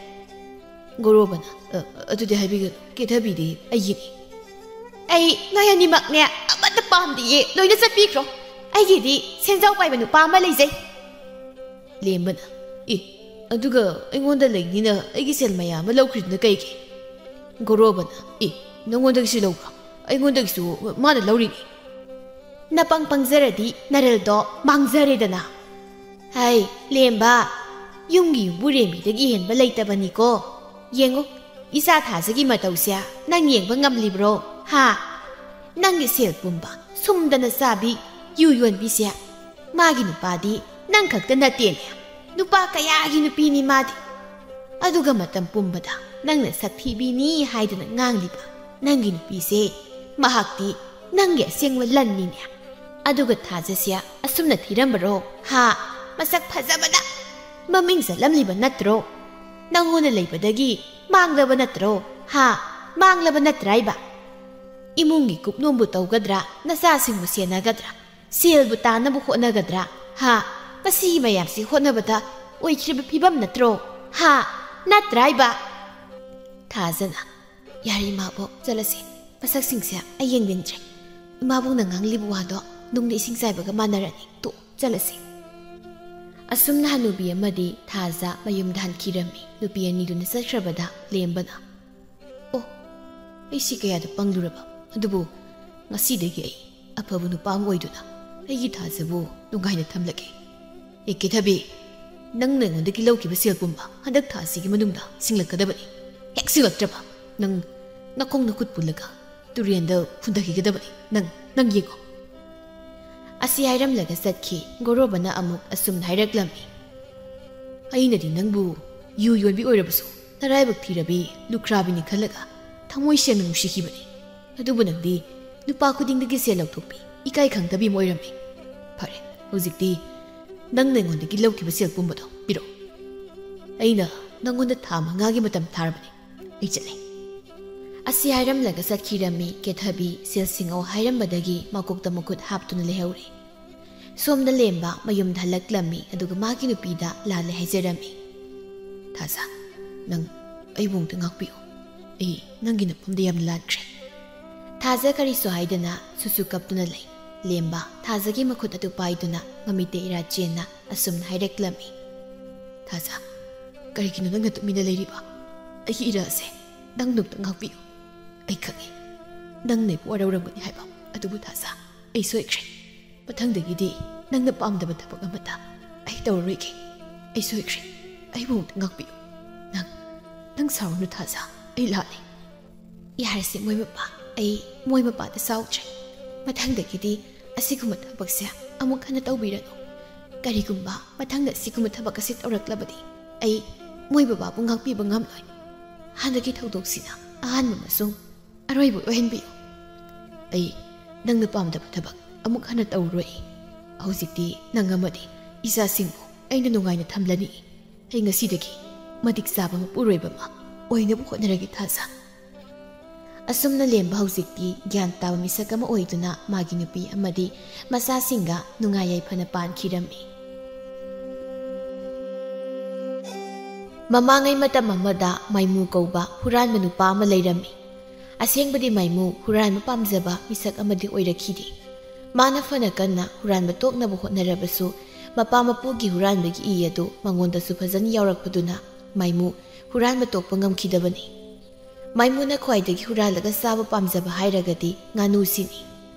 ꯒꯣꯔꯣꯕꯅ, "ꯑ, ꯑꯗꯨꯗꯤ ꯍꯥꯏꯕꯤꯒꯅꯨ, ꯀꯦꯊꯕꯤꯗꯤ ꯑꯩꯒꯤꯅꯤ"꯫ "ꯑꯩ ꯅꯣꯏ ꯑꯅꯤꯃꯛꯅꯦ ꯑꯃꯠꯇ ꯄꯥꯝꯗꯤꯌꯦ, ꯂꯣꯏꯅ ꯆꯠꯄꯤꯈ꯭ꯔꯣ꯫ ꯑꯩꯒꯤꯗꯤ ꯁꯦꯟꯖꯥꯎ ꯄꯥꯏꯕ ꯅꯨꯄꯥ ꯑꯃ ꯂꯩꯖꯩ"꯫ ꯂꯦꯝꯕꯅ, "ꯑꯦ, ꯑꯗꯨꯒ ꯑꯩꯉꯣꯟꯗ ꯂꯩꯅꯤꯅ ꯑꯩꯒꯤ ꯁꯦꯜ ꯃꯌꯥꯝ ꯑꯃ ꯂꯧꯈ꯭ꯔꯤꯗꯨꯅ ꯀꯩꯒꯤ?" ꯒꯣꯔꯣꯕꯅ, "ꯑꯦ, ꯅꯉꯣꯟꯗꯒꯤꯁꯨ ꯂꯧꯕ꯭ꯔꯣ? ꯑꯩꯉꯣꯟꯗꯒꯤꯁꯨ ꯃꯥꯅ ꯂꯧꯔꯤꯅꯤ"꯫ "ꯅꯄꯪ ꯄꯪꯖꯔꯗꯤ ꯅꯔꯜꯗꯣ ꯃꯥꯡꯖꯔꯦꯗꯅ"꯫ ꯍꯥꯏ, ꯂꯦꯝꯕ, ꯌꯨꯝꯒꯤ ꯌꯨꯝꯕꯨꯔꯦꯝꯕꯤꯗꯒꯤ ꯍꯦꯟꯕ ꯂꯩꯇꯕꯅꯤꯀꯣ꯫ ꯌꯦꯡꯉꯨ, ꯏꯆꯥ ꯊꯥꯖꯒꯤ ꯃꯇꯧꯁꯦ ꯅꯪ ꯌꯦꯡꯕ ꯉꯝꯂꯤꯕ꯭ꯔꯣ? ꯍꯥ? ꯅꯪꯒꯤ ꯁꯦꯜ ꯄꯨꯝꯕ ꯁꯨꯝꯗꯅ ꯆꯥꯕꯤ, ꯌꯨ ꯌꯣꯟꯕꯤꯁꯦ꯫ ꯃꯥꯒꯤ ꯅꯨꯄꯥꯗꯤ ꯅꯪ ꯈꯛꯇ ꯅꯠꯇꯦꯅꯦ, ꯅꯨꯄꯥ ꯀꯌꯥꯒꯤ ꯅꯨꯄꯤꯅꯤ ꯃꯥꯗꯤ꯫ ꯑꯗꯨꯒ ꯃꯇꯝ ꯄꯨꯝꯕꯗ ꯅꯪꯅ ꯁꯛ ꯊꯤꯕꯤꯅꯤ ꯍꯥꯏꯗꯨꯅ ꯉꯥꯡꯂꯤꯕ ꯅꯪꯒꯤ ꯅꯨꯄꯤꯁꯦ, ꯃꯍꯥꯛꯇꯤ ꯅꯪꯒꯤ ꯑꯁꯦꯡꯕ ꯂꯟꯅꯤꯅꯦ꯫ ꯑꯗꯨꯒ ꯊꯥꯖꯁꯦ ꯑꯁꯨꯝꯅ ꯊꯤꯔꯝꯕꯔꯣ? ꯍꯥ? ꯃꯁꯛ ꯐꯖꯕꯗ ꯃꯃꯤꯡ ꯆꯠꯂꯝꯂꯤꯕ ꯅꯠꯇ꯭ꯔꯣ? ꯅꯪꯉꯣꯟꯗ ꯂꯩꯕꯗꯒꯤ ꯃꯥꯡꯂꯕ ꯅꯠꯇ꯭ꯔꯣ? ꯍꯥ? ꯃꯥꯡꯂꯕ ꯅꯠꯇ꯭ꯔꯥꯏꯕ? ꯏꯃꯨꯡꯒꯤ ꯀꯨꯞꯅꯣꯝꯕꯨ ꯇꯧꯒꯗ꯭ꯔꯥ, ꯅꯆꯥꯁꯤꯡꯕꯨ ꯁꯦꯟꯅꯒꯗ꯭ꯔꯥ, ꯁꯦꯜꯕꯨ ꯇꯥꯟꯅꯕ ꯍꯣꯠꯅꯒꯗ꯭ꯔꯥ? ꯍꯥ? ꯃꯁꯤꯒꯤ ꯃꯌꯥꯝꯁꯤ ꯍꯣꯠꯅꯕꯗ ꯑꯣꯏꯈ꯭ꯔꯤꯕ ꯐꯤꯕꯝ ꯅꯠꯇ꯭ꯔꯣ? ꯍꯥ? ꯅꯠꯇ꯭ꯔꯥꯏꯕ? ꯊꯥꯖꯅ, "ꯌꯥꯔꯦ ꯏꯃꯥꯕꯣꯛ, ꯆꯠꯂꯁꯦ꯫ ꯃꯁꯛꯁꯤꯡꯁꯦ ꯑꯩ ꯌꯦꯡꯅꯤꯡꯗ꯭ꯔꯦ꯫ ꯏꯃꯥꯕꯣꯛꯅ ꯉꯥꯡꯂꯤꯕ ꯋꯥꯗꯣ ꯅꯨꯡꯅ ꯏꯁꯤꯡ ꯆꯥꯏꯕꯒ ꯃꯥꯟꯅꯔꯅꯤ꯫ ꯇꯣꯛ"꯫ ꯆꯠꯂꯁꯤ꯫ ꯑꯁꯨꯝꯅ ꯍꯅꯨꯕꯤ ꯑꯃꯗꯤ ꯊꯥꯖ ꯃꯌꯨꯝꯗ ꯍꯟꯈꯤꯔꯝꯃꯤ꯫ ꯅꯨꯄꯤ ꯑꯅꯤꯗꯨꯅ ꯆꯠꯈ꯭ꯔꯕꯗ ꯂꯦꯝꯕꯅ, "ꯑꯣ, ꯑꯩꯁꯤ ꯀꯌꯥꯗ ꯄꯪꯂꯨꯔꯕ꯫ ꯑꯗꯨꯕꯨ ꯉꯁꯤꯗꯒꯤ ꯑꯩ ꯑꯐꯕ ꯅꯨꯄꯥ ꯑꯃ ꯑꯣꯏꯗꯨꯅ ꯑꯩꯒꯤ ꯊꯥꯖꯕꯨ ꯅꯨꯡꯉꯥꯏꯅ ꯊꯝꯂꯒꯦ꯫ ꯑꯦ ꯀꯦꯊꯕꯤ, ꯅꯪꯅ ꯑꯩꯉꯣꯟꯗꯒꯤ ꯂꯧꯈꯤꯕ ꯁꯦꯜ ꯄꯨꯝꯕ ꯍꯟꯗꯛ ꯊꯥꯁꯤꯒꯤ ꯃꯅꯨꯡꯗ ꯁꯤꯡꯂꯛꯀꯗꯕꯅꯤ꯫ ꯍꯦꯛ ꯁꯤꯡꯂꯛꯇ꯭ꯔꯕ ꯅꯪ ꯅꯈꯣꯡ ꯅꯈꯨꯠ ꯄꯨꯜꯂꯒ ꯇꯨꯔꯦꯟꯗ ꯍꯨꯟꯊꯈꯤꯒꯗꯕꯅꯤ꯫ ꯅꯪ, ꯅꯪ ꯌꯦꯡꯉꯣ"꯫ ꯑꯁꯤ ꯍꯥꯏꯔꯝꯂꯒ ꯆꯠꯈꯤ꯫ ꯒꯣꯔꯣꯕꯅ ꯑꯃꯨꯛ ꯑꯁꯨꯝꯅ ꯍꯥꯏꯔꯛꯂꯝꯃꯤ, "ꯑꯩꯅꯗꯤ ꯅꯪꯕꯨ ꯌꯨ ꯌꯣꯟꯕꯤ ꯑꯣꯏꯔꯕꯁꯨ ꯅꯔꯥꯏꯕꯛ ꯊꯤꯔꯕꯤ ꯂꯨꯈ꯭ꯔꯥꯕꯤꯅꯤ ꯈꯜꯂꯒ ꯊꯃꯣꯏ ꯁꯦꯡꯅ ꯅꯨꯡꯁꯤꯈꯤꯕꯅꯤ꯫ ꯑꯗꯨꯕꯨ ꯅꯪꯗꯤ ꯅꯨꯄꯥ ꯈꯨꯗꯤꯡꯗꯒꯤ ꯁꯦꯜ ꯂꯧꯊꯣꯛꯄꯤ, ꯏꯀꯥꯏ ꯈꯪꯗꯕꯤ ꯑꯃ ꯑꯣꯏꯔꯝꯃꯤ꯫ ꯐꯔꯦ, ꯍꯧꯖꯤꯛꯇꯤ ꯅꯪꯅ ꯑꯩꯉꯣꯟꯗꯒꯤ ꯂꯧꯈꯤꯕ ꯁꯦꯜ ꯄꯨꯝꯕꯗꯣ ꯄꯤꯔꯛꯑꯣ꯫ ꯑꯩꯅ ꯅꯪꯉꯣꯟꯗ ꯊꯥ ꯃꯉꯥꯒꯤ ꯃꯇꯝ ꯊꯥꯔꯕꯅꯤ꯫ ꯑꯩ ꯆꯠꯂꯦ"꯫ ꯑꯁꯤ ꯍꯥꯏꯔꯝꯂꯒ ꯆꯠꯈꯤꯔꯝꯃꯤ꯫ ꯀꯦꯊꯕꯤ ꯁꯦꯜ ꯁꯤꯡꯉꯛꯑꯣ ꯍꯥꯏꯔꯝꯕꯗꯒꯤ ꯃꯀꯣꯛꯇ ꯃꯈꯨꯠ ꯍꯥꯞꯇꯨꯅ ꯂꯩꯍꯧꯔꯦ꯫ ꯁꯣꯝꯗ ꯂꯦꯝꯕ ꯃꯌꯨꯝꯗ ꯍꯜꯂꯛꯂꯝꯃꯤ, ꯑꯗꯨꯒ ꯃꯥꯒꯤ ꯅꯨꯄꯤꯗ ꯂꯥꯜꯂꯦ ꯍꯥꯏꯖꯔꯝꯃꯤ꯫ "ꯊꯥꯖ, ꯅꯪ ꯑꯩꯕꯨ ꯑꯃꯨꯛꯇ ꯉꯥꯛꯄꯤꯌꯨ꯫ ꯑꯩ ꯅꯪꯒꯤ ꯅꯐꯝꯗ ꯌꯥꯝꯅ ꯂꯥꯟꯈ꯭ꯔꯦ"꯫ ꯊꯥꯖ ꯀꯔꯤꯁꯨ ꯍꯥꯏꯗꯅ ꯁꯨꯁꯨ ꯀꯞꯇꯨꯅ ꯂꯩ꯫ ꯂꯦꯝꯕ ꯊꯥꯖꯒꯤ ꯃꯈꯨꯠ ꯑꯗꯨ ꯄꯥꯏꯗꯨꯅ ꯃꯃꯤꯠꯇ ꯏꯔꯥ ꯆꯦꯟꯅ ꯑꯁꯨꯝꯅ ꯍꯥꯏꯔꯛꯂꯝꯃꯤ, "ꯊꯥꯖ, ꯀꯔꯤꯒꯤꯅꯣ ꯅꯪꯅ ꯇꯨꯃꯤꯟꯅ ꯂꯩꯔꯤꯕ? ꯑꯩꯒꯤ ꯏꯔꯥꯁꯦ ꯅꯪ ꯑꯃꯨꯛꯇ ꯉꯥꯛꯄꯤꯌꯨ꯫ ꯑꯩ ꯈꯪꯉꯤ, ꯅꯪꯅ ꯑꯩꯕꯨ ꯋꯥꯔꯧꯔꯝꯒꯅꯤ ꯍꯥꯏꯕ, ꯑꯗꯨꯕꯨ ꯊꯥꯖ, ꯑꯩ ꯁꯣꯏꯈ꯭ꯔꯦ꯫ ꯃꯊꯪꯗꯒꯤꯗꯤ ꯅꯪꯅ ꯄꯥꯝꯗꯕ ꯊꯕꯛ ꯑꯃꯠꯇ ꯑꯩ ꯇꯧꯔꯔꯣꯏꯒꯦ꯫ ꯑꯩ ꯁꯣꯏꯈ꯭ꯔꯦ꯫ ꯑꯩꯕꯨ ꯑꯃꯨꯛꯇ ꯉꯥꯛꯄꯤꯌꯨ꯫ ꯅꯪ, ꯅꯪ ꯁꯥꯎꯔꯅꯨ ꯊꯥꯖ, ꯑꯩ ꯂꯥꯜꯂꯦ"꯫ "ꯌꯥꯔꯦꯁꯦ ꯃꯣꯏ ꯃꯄꯥ, ꯑꯩ ꯃꯣꯏ ꯃꯄꯥꯗ ꯁꯥꯎꯗ꯭ꯔꯦ꯫ ꯃꯊꯪꯗꯒꯤꯗꯤ ꯑꯁꯤꯒꯨꯝꯕ ꯊꯕꯛꯁꯦ ꯑꯃꯨꯛ ꯍꯟꯅ ꯇꯧꯕꯤꯔꯅꯨ꯫ ꯀꯔꯤꯒꯨꯝꯕ ꯃꯊꯪꯗ ꯑꯁꯤꯒꯨꯝꯕ ꯊꯕꯛ ꯑꯁꯤ ꯇꯧꯔꯛꯂꯕꯗꯤ ꯑꯩ ꯃꯣꯏ ꯕꯕꯥꯕꯨ ꯉꯥꯛꯄꯤꯕ ꯉꯝꯂꯣꯏ꯫ ꯍꯟꯗꯛꯀꯤ ꯊꯧꯗꯣꯛꯁꯤꯅ ꯑꯍꯥꯟꯕ ꯑꯃꯁꯨꯡ ꯑꯔꯣꯏꯕ ꯑꯣꯏꯍꯟꯕꯤꯌꯨ꯫ ꯑꯩ ꯅꯪꯅ ꯄꯥꯝꯗꯕ ꯊꯕꯛ ꯑꯃꯨꯛ ꯍꯟꯅ ꯇꯧꯔꯔꯣꯏ꯫ ꯍꯧꯖꯤꯛꯇꯤ ꯅꯪ ꯑꯃꯗꯤ ꯏꯆꯥꯁꯤꯡꯕꯨ ꯑꯩꯅ ꯅꯨꯡꯉꯥꯏꯅ ꯊꯝꯂꯅꯤ꯫ ꯑꯩ ꯉꯁꯤꯗꯒꯤ ꯃꯇꯤꯛ ꯆꯥꯕ ꯃꯄꯨꯔꯣꯏꯕ ꯑꯃ ꯑꯣꯏꯅꯕ ꯍꯣꯠꯅꯔꯒꯦ ꯊꯥꯖ"꯫ ꯑꯁꯨꯝꯅ ꯂꯦꯝꯕ ꯍꯧꯖꯤꯛꯇꯤ ꯒ꯭ꯌꯥꯟ ꯇꯥꯕ ꯃꯤꯁꯛ ꯑꯃ ꯑꯣꯏꯗꯨꯅ ꯃꯥꯒꯤ ꯅꯨꯄꯤ ꯑꯃꯗꯤ ꯃꯆꯥꯁꯤꯡꯒ ꯅꯨꯡꯉꯥꯏ ꯌꯥꯏꯐꯅ ꯄꯥꯟꯈꯤꯔꯝꯃꯤ꯫ ꯃꯃꯥꯡꯉꯩ ꯃꯇꯝ ꯑꯃꯗ ꯃꯥꯏꯃꯨ ꯀꯧꯕ ꯍꯨꯔꯥꯟꯕ ꯅꯨꯄꯥ ꯑꯃ ꯂꯩꯔꯝꯃꯤ꯫ ꯑꯁꯦꯡꯕꯗꯤ ꯃꯥꯏꯃꯨ ꯍꯨꯔꯥꯟꯕ ꯄꯥꯝꯖꯕ ꯃꯤꯁꯛ ꯑꯃꯗꯤ ꯑꯣꯏꯔꯛꯈꯤꯗꯦ꯫ ꯃꯥꯅ ꯐꯅ ꯀꯟꯅ ꯍꯨꯔꯥꯟꯕ ꯇꯣꯛꯅꯕ ꯍꯣꯠꯅꯔꯕꯁꯨ, ꯃꯄꯥ ꯃꯄꯨꯒꯤ ꯍꯨꯔꯥꯟꯕꯒꯤ ꯏ ꯑꯗꯨ ꯃꯉꯣꯟꯗꯁꯨ ꯐꯖꯅ ꯌꯥꯎꯔꯛꯄꯗꯨꯅ ꯃꯥꯏꯃꯨ ꯍꯨꯔꯥꯟꯕ ꯇꯣꯛꯄ ꯉꯝꯈꯤꯗꯕꯅꯤ꯫ ꯃꯥꯏꯃꯨꯅ ꯈ꯭ꯋꯥꯏꯗꯒꯤ ꯍꯨꯔꯥꯜꯂꯒ ꯆꯥꯕ ꯄꯥꯝꯖꯕ ꯍꯥꯏꯔꯒꯗꯤ ꯉꯥꯅꯨꯁꯤꯅꯤ꯫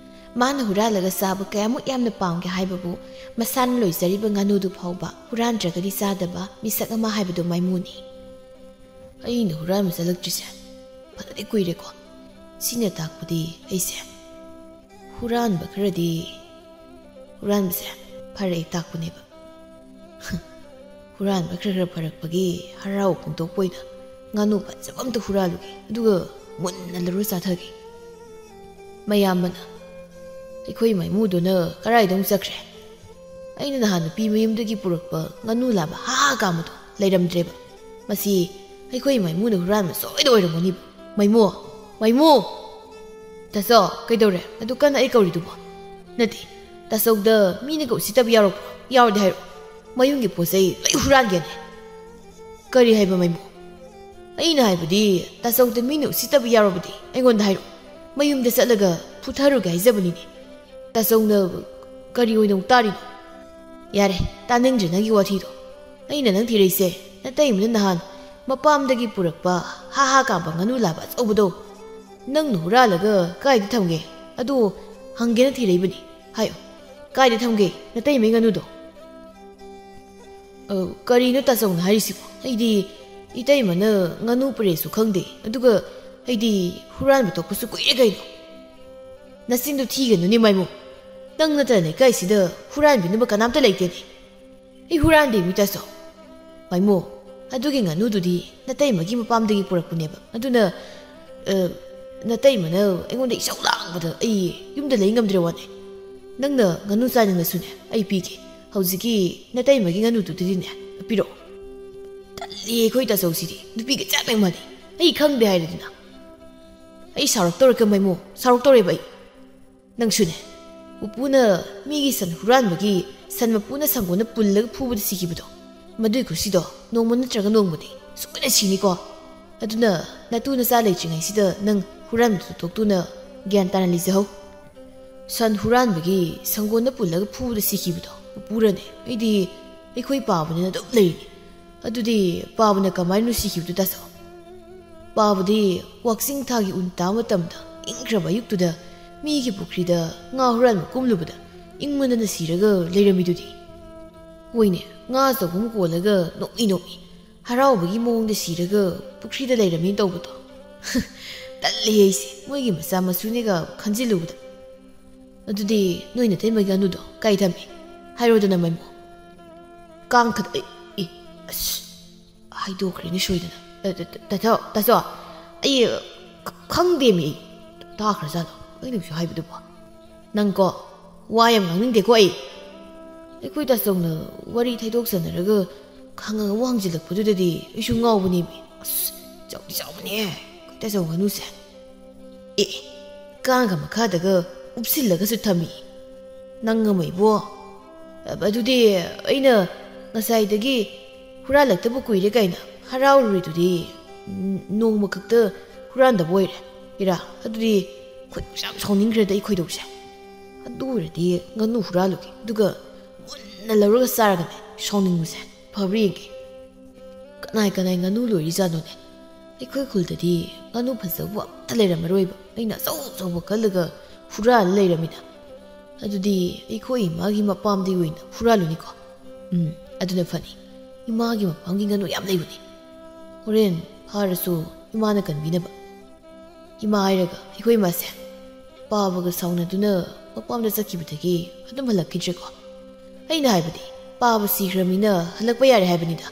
ꯃꯥꯅ ꯍꯨꯔꯥꯜꯂꯒ ꯆꯥꯕ ꯀꯌꯥꯃꯨꯛ ꯌꯥꯝꯅ ꯄꯥꯝꯒꯦ ꯍꯥꯏꯕꯕꯨ, ꯃꯁꯥꯅ ꯂꯣꯏꯖꯔꯤꯕ ꯉꯥꯅꯨꯗꯨ ꯐꯥꯎꯕ ꯍꯨꯔꯥꯟꯗ꯭ꯔꯒꯗꯤ ꯆꯥꯗꯕ ꯃꯤꯁꯛ ꯑꯃ ꯍꯥꯏꯕꯗꯨ ꯃꯥꯏꯃꯨꯅꯤ꯫ ꯑꯩꯅ ꯍꯨꯔꯥꯟꯕ ꯆꯠꯂꯛꯇ꯭ꯔꯤꯁꯦ ꯐꯅꯗꯤ ꯀꯨꯏꯔꯦꯀꯣ꯫ ꯁꯤꯅ ꯇꯥꯛꯄꯗꯤ ꯑꯩꯁꯦ ꯍꯨꯔꯥꯟꯕ ꯈꯔꯗꯤ, ꯍꯨꯔꯥꯟꯕꯁꯦ ꯐꯔꯛꯑꯦ ꯇꯥꯛꯄꯅꯦꯕ꯫ ꯍꯨꯔꯥꯟꯕ ꯈꯔ ꯈꯔ ꯐꯔꯛꯄꯒꯤ ꯍꯔꯥꯎ ꯐꯣꯡꯗꯣꯛꯄ ꯑꯣꯏꯅ ꯉꯥꯅꯨ ꯐꯖꯕ ꯑꯝꯇ ꯍꯨꯔꯥꯜꯂꯨꯒꯦ, ꯑꯗꯨꯒ ꯃꯨꯟꯅ ꯂꯧꯔ ꯆꯥꯊꯒꯦ꯫ ꯃꯌꯥꯝꯕꯅ, ꯑꯩꯈꯣꯏ ꯃꯥꯏꯃꯨꯗꯨꯅ ꯀꯗꯥꯏꯗ ꯑꯃꯨꯛ ꯆꯠꯈ꯭ꯔꯦ? ꯑꯩꯅ ꯅꯍꯥꯟ ꯅꯨꯄꯤ ꯃꯌꯨꯝꯗꯒꯤ ꯄꯨꯔꯛꯄ ꯉꯥꯅꯨ ꯂꯥꯕ ꯍꯥ ꯍꯥ ꯀꯥꯝꯕꯗꯣ ꯂꯩꯔꯝꯗ꯭ꯔꯦꯕ꯫ ꯃꯁꯤ ꯑꯩꯈꯣꯏ ꯃꯥꯏꯃꯨꯅ ꯍꯨꯔꯥꯟꯕ ꯁꯣꯏꯗ ꯑꯣꯏꯔꯝꯒꯅꯤꯕ꯫ ꯃꯥꯏꯃꯨ! ꯃꯥꯏꯃꯨ! ꯇꯥꯆꯧ, ꯀꯩꯗꯧꯔꯦ? ꯑꯗꯨ ꯀꯟꯅ ꯑꯩ ꯀꯧꯔꯤꯗꯨꯕꯣ? ꯅꯠꯇꯦ, ꯇꯥꯆꯧꯗ ꯃꯤꯅꯒ ꯎꯁꯤꯠꯇꯕ ꯌꯥꯎꯔꯛꯄ꯭ꯔꯣ? ꯌꯥꯎꯔꯗꯤ ꯍꯥꯏꯔꯛꯑꯣ꯫ ꯃꯌꯨꯝꯒꯤ ꯄꯣꯠ ꯆꯩ ꯂꯣꯏ ꯍꯨꯔꯥꯟꯒꯦꯅꯦ꯫ ꯀꯔꯤ ꯍꯥꯏꯕ, ꯃꯥꯏꯃꯨ? ꯑꯩꯅ ꯍꯥꯏꯕꯗꯤ, ꯇꯥꯆꯧꯗ ꯃꯤꯅ ꯎꯁꯤꯠꯇꯕ ꯌꯥꯎꯔꯕꯗꯤ ꯑꯩꯉꯣꯟꯗ ꯍꯥꯏꯔꯛꯑꯣ꯫ ꯃꯌꯨꯝꯗ ꯆꯠꯂꯒ ꯐꯨꯊꯔꯨꯒꯦ ꯍꯥꯏꯖꯕꯅꯤꯅꯦ꯫ ꯇꯥꯆꯧꯅ ꯀꯔꯤ ꯑꯣꯏꯅ ꯑꯃꯨꯛ ꯇꯥꯔꯤꯅꯣ? ꯌꯥꯔꯦ, ꯇꯥꯅꯤꯡꯗ꯭ꯔꯦ ꯅꯪꯒꯤ ꯋꯥꯊꯤꯗꯣ꯫ ꯑꯩꯅ ꯅꯪ ꯊꯤꯔꯛꯏꯁꯦ, ꯅꯇꯩꯃꯅ ꯅꯍꯥꯟ ꯃꯄꯥꯝꯗꯒꯤ ꯄꯨꯔꯛꯄ ꯍꯥ ꯍꯥ ꯀꯥꯝꯕ ꯉꯥꯅꯨ ꯂꯥꯕ ꯑꯆꯧꯕꯗꯣ ꯅꯪꯅ ꯍꯨꯔꯥꯜꯂꯒ ꯀꯥꯏꯗ ꯊꯝꯒꯦ? ꯑꯗꯨ ꯍꯪꯒꯦꯅ ꯊꯤꯔꯛꯏꯕꯅꯤ꯫ ꯍꯥꯏꯌꯣ, ꯀꯥꯏꯗ ꯊꯝꯒꯦ ꯅꯇꯩꯃꯩ ꯉꯥꯅꯨꯗꯣ? ꯑ, ꯀꯔꯤꯅꯣ ꯇꯥꯆꯧꯅ ꯍꯥꯏꯔꯤꯁꯤꯕꯣ? ꯑꯩꯗꯤ ꯏꯇꯩꯃꯅ ꯉꯥꯅꯨ ꯄꯨꯔꯛꯑꯦꯁꯨ ꯈꯪꯗꯦ, ꯑꯗꯨꯒ ꯑꯩꯗꯤ ꯍꯨꯔꯥꯟꯕ ꯇꯣꯛꯄꯁꯨ ꯀꯨꯏꯔꯦ ꯀꯩꯅꯣ꯫ ꯅꯆꯤꯟꯗꯨ ꯊꯤꯒꯅꯨꯅꯦ, ꯃꯥꯏꯃꯨ꯫ ꯅꯪ ꯅꯠꯇꯅ ꯂꯩꯀꯥꯏꯁꯤꯗ ꯍꯨꯔꯥꯟꯕꯤꯅꯕ ꯀꯅꯥꯝꯇ ꯂꯩꯇꯦꯅꯦ꯫ ꯑꯩ ꯍꯨꯔꯥꯟꯗꯦ, ꯃꯤ ꯇꯥꯆꯧ꯫ ꯃꯥꯏꯃꯨ, ꯑꯗꯨꯒꯤ ꯉꯥꯅꯨꯗꯨꯗꯤ ꯅꯇꯩꯃꯒꯤ ꯃꯄꯥꯝꯗꯒꯤ ꯄꯨꯔꯛꯄꯅꯦꯕ꯫ ꯑꯗꯨꯅ, ꯑ, ꯅꯇꯩꯃꯅ ꯑꯩꯉꯣꯟꯗ ꯏꯁꯧ ꯂꯥꯡꯕꯗ ꯑꯩ ꯌꯨꯝꯗ ꯂꯩ ꯉꯝꯗ꯭ꯔꯦ ꯋꯥꯅꯦ꯫ ꯅꯪꯅ ꯉꯥꯅꯨ ꯆꯥꯅꯤꯡꯉꯁꯨꯅꯦ, ꯑꯩ ꯄꯤꯒꯦ꯫ ꯍꯧꯖꯤꯛꯀꯤ ꯅꯇꯩꯃꯒꯤ ꯉꯥꯅꯨꯗꯨꯗꯤꯅꯦ, ꯄꯤꯔꯛꯑꯣ꯫ ꯇꯜꯂꯤ, ꯑꯩꯈꯣꯏ ꯇꯥꯆꯧꯁꯤꯗꯤ ꯅꯨꯄꯤꯒ ꯆꯞ ꯍꯦꯛ ꯃꯥꯟꯅꯩ꯫ ꯑꯩ ꯈꯪꯗꯦ ꯍꯥꯏꯔꯗꯅ꯫ ꯑꯩ ꯁꯥꯎꯔꯛꯇꯧꯔꯦ ꯀꯃꯥꯏꯃꯣ, ꯁꯥꯎꯔꯛꯇꯧꯔꯦꯕ ꯑꯩ꯫ ꯅꯪꯁꯨꯅꯦ, ꯎꯄꯨꯅ ꯃꯤꯒꯤ ꯁꯟ ꯍꯨꯔꯥꯟꯕꯒꯤ ꯁꯟ ꯃꯄꯨꯅ ꯁꯪꯒꯣꯟꯅ ꯄꯨꯜꯂꯒ ꯐꯨꯕꯗ ꯁꯤꯈꯤꯕꯗꯣ, ꯃꯗꯨꯏ ꯈꯨꯁꯤꯗꯣ ꯅꯣꯡꯃ ꯅꯠꯇ꯭ꯔꯒ ꯅꯣꯡꯃꯗꯤ ꯁꯣꯏꯅ ꯁꯤꯅꯤꯀꯣ꯫ ꯑꯗꯨꯅ ꯅꯇꯨ ꯅꯆꯥ ꯂꯩꯇ꯭ꯔꯤꯉꯩꯁꯤꯗ ꯅꯪ ꯍꯨꯔꯥꯟꯕꯗꯨ ꯇꯣꯛꯇꯨꯅ ꯒ꯭ꯌꯥꯟ ꯇꯥꯅ ꯂꯩꯖꯍꯧ꯫ ꯁꯟ ꯍꯨꯔꯥꯟꯕꯒꯤ ꯁꯪꯒꯣꯟꯗ ꯄꯨꯜꯂꯒ ꯐꯨꯕꯗ ꯁꯤꯈꯤꯕꯗꯣ ꯄꯨꯄꯨꯔꯅꯦ꯫ ꯑꯩꯗꯤ ꯑꯩꯈꯣꯏ ꯄꯥꯕꯅꯤꯅ ꯑꯗꯨꯝ ꯂꯩꯔꯤꯅꯤ꯫ ꯑꯗꯨꯗꯤ ꯄꯥꯕꯅ ꯀꯃꯥꯏꯅ ꯁꯤꯈꯤꯕꯗꯨ ꯇꯥꯁꯣ? ꯄꯥꯕꯗꯤ ꯋꯥꯛꯆꯤꯡ ꯊꯥꯒꯤ ꯎꯟ ꯇꯥꯕ ꯃꯇꯝꯗ ꯏꯪꯈ꯭ꯔꯕ ꯑꯌꯨꯛꯇꯨꯗ ꯃꯤꯒꯤ ꯄꯨꯈ꯭ꯔꯤꯗ ꯉꯥ ꯍꯨꯔꯥꯟꯕ ꯀꯨꯝꯂꯨꯕꯗ ꯏꯪꯃꯟꯗꯅ ꯁꯤꯔꯒ ꯂꯩꯔꯝꯃꯤꯗꯨꯗꯤ꯫ ꯍꯣꯏꯅꯦ, ꯉꯥ ꯑꯆꯧꯕ ꯑꯃ ꯀꯣꯜꯂꯒ ꯅꯣꯛꯃꯤ ꯅꯣꯛꯃꯤ ꯍꯔꯥꯎꯕꯒꯤ ꯃꯑꯣꯡꯗ ꯁꯤꯔꯒ ꯄꯨꯈ꯭ꯔꯤꯗ ꯂꯩꯔꯝꯃꯤ ꯇꯧꯕꯗꯣ꯫ ꯇꯜꯂꯤ ꯑꯩꯁꯦ, ꯃꯣꯏꯒꯤ ꯃꯆꯥ ꯃꯁꯨꯅꯤꯒ ꯈꯟꯖꯤꯜꯂꯨꯕꯗ꯫ ꯑꯗꯨꯗꯤ ꯅꯣꯏ ꯅꯇꯩꯃꯒꯤ ꯉꯥꯅꯨꯗꯣ ꯀꯥꯏ ꯊꯝꯃꯤ? ꯍꯥꯏꯔꯣꯗꯅ, ꯃꯥꯏꯃꯣ꯫ ꯀꯥꯡꯈꯠ-, ꯑꯦ, ꯑꯦ, ꯑꯁ, ꯍꯥꯏꯗꯣꯛꯈ꯭ꯔꯦꯅꯦ ꯁꯣꯏꯗꯅ꯫ ꯑ, ꯇ-, ꯇ-, ꯇꯥꯆꯧ, ꯇꯥꯆꯧ, ꯑꯩ ꯈ-, ꯈꯪꯗꯦꯃꯤ꯫ ꯇꯥꯈ꯭ꯔꯖꯥꯠꯂꯣ ꯑꯩꯅ ꯍꯧꯖꯤꯛ ꯍꯥꯏꯕꯗꯨꯕꯣ? ꯅꯪꯀꯣ, ꯋꯥ ꯌꯥꯝ ꯉꯥꯡꯅꯤꯡꯗꯦꯀꯣ ꯑꯩ꯫ ꯑꯩꯈꯣꯏ ꯇꯥꯆꯧꯅ ꯋꯥꯔꯤ ꯊꯩꯗꯣꯛ ꯁꯥꯟꯅꯔꯒ ꯈꯪꯉꯒ ꯑꯃꯨꯛ ꯍꯪꯖꯤꯜꯂꯛꯄꯗꯨꯗꯗꯤ ꯑꯩꯁꯨ ꯉꯥꯎꯕꯅꯦꯃꯤ꯫ ꯑꯁ, ꯆꯥꯎꯗꯤ ꯆꯥꯎꯕꯅꯦ ꯑꯩꯈꯣꯏ ꯇꯥꯆꯧ ꯉꯥꯅꯨꯁꯦ꯫ ꯑꯦ, ꯀꯥꯡꯒ ꯃꯈꯥꯗꯒ ꯎꯞꯁꯤꯜꯂꯒꯁꯨ ꯊꯝꯃꯤ꯫ ꯅꯪ ꯑꯃ ꯏꯕꯣ꯫ ꯑꯗꯨꯗꯤ ꯑꯩꯅ ꯉꯁꯥꯏꯗꯒꯤ ꯍꯨꯔꯥꯜꯂꯛꯇꯕ ꯀꯨꯏꯔꯦ ꯀꯥꯏꯅ ꯍꯔꯥꯎꯔꯨꯔꯤꯗꯨꯗꯤ, ꯅ-, ꯅꯣꯡꯃ ꯈꯛꯇ ꯍꯨꯔꯥꯟꯗꯕ ꯑꯣꯏꯔꯦ꯫ ꯏꯔꯥ, ꯑꯗꯨꯗꯤ ꯈꯣꯏꯗꯧꯁꯦ ꯌꯥꯝ ꯁꯥꯎꯅꯤꯡꯈ꯭ꯔꯦꯗ ꯑꯩ ꯈꯣꯏꯗꯧꯁꯦ꯫ ꯑꯗꯨ ꯑꯣꯏꯔꯗꯤ ꯉꯥꯅꯨ ꯍꯨꯔꯥꯜꯂꯨꯒꯦ, ꯑꯗꯨꯒ ꯃꯨꯟꯅ ꯂꯧꯔꯒ ꯆꯥꯔꯒꯅꯦ ꯁꯥꯎꯅꯤꯡꯕꯁꯦ ꯐꯕ꯭ꯔꯥ ꯌꯦꯡꯒꯦ꯫ ꯀꯅꯥꯏ ꯀꯅꯥꯏ ꯉꯥꯅꯨ ꯂꯣꯏꯔꯤꯖꯥꯠꯅꯣꯅꯦ? ꯑꯩꯈꯣꯏ ꯈꯨꯜꯗꯗꯤ ꯉꯥꯅꯨ ꯐꯖꯕ ꯑꯝꯇ ꯂꯩꯔꯝꯃꯔꯣꯏꯕ, ꯑꯩꯅ ꯑꯆꯧ ꯑꯆꯧꯕ ꯈꯜꯂꯒ ꯍꯨꯔꯥꯜꯂ ꯂꯩꯔꯝꯃꯤꯅ꯫ ꯑꯗꯨꯗꯤ ꯑꯩꯈꯣꯏ ꯏꯃꯥꯒꯤ ꯃꯄꯥꯝꯗꯒꯤ ꯑꯣꯏꯅ ꯍꯨꯔꯥꯜꯂꯨꯅꯤꯀꯣ꯫ ꯎꯝ, ꯑꯗꯨꯅ ꯐꯅꯤ꯫ ꯏꯃꯥꯒꯤ ꯃꯄꯥꯝꯒꯤ ꯉꯥꯅꯨ ꯌꯥꯝ ꯂꯩꯕꯅꯤ꯫ ꯍꯣꯔꯦꯟ ꯐꯥꯔꯁꯨ ꯏꯃꯥꯅ ꯀꯟꯕꯤꯅꯕ꯫ ꯏꯃꯥ ꯍꯥꯏꯔꯒ ꯑꯩꯈꯣꯏ ꯏꯃꯥꯁꯦ ꯄꯥꯕꯒ ꯁꯥꯎꯅꯗꯨꯅ ꯃꯄꯥꯝꯗ ꯆꯠꯈꯤꯕꯗꯒꯤ ꯑꯗꯨꯝ ꯍꯜꯂꯛꯈꯤꯗ꯭ꯔꯦꯀꯣ꯫ ꯑꯩꯅ ꯍꯥꯏꯕꯗꯤ, ꯄꯥꯕ ꯁꯤꯈ꯭ꯔꯃꯤꯅ ꯍꯜꯂꯛꯄ ꯌꯥꯔꯦ ꯍꯥꯏꯕꯅꯤꯗ꯫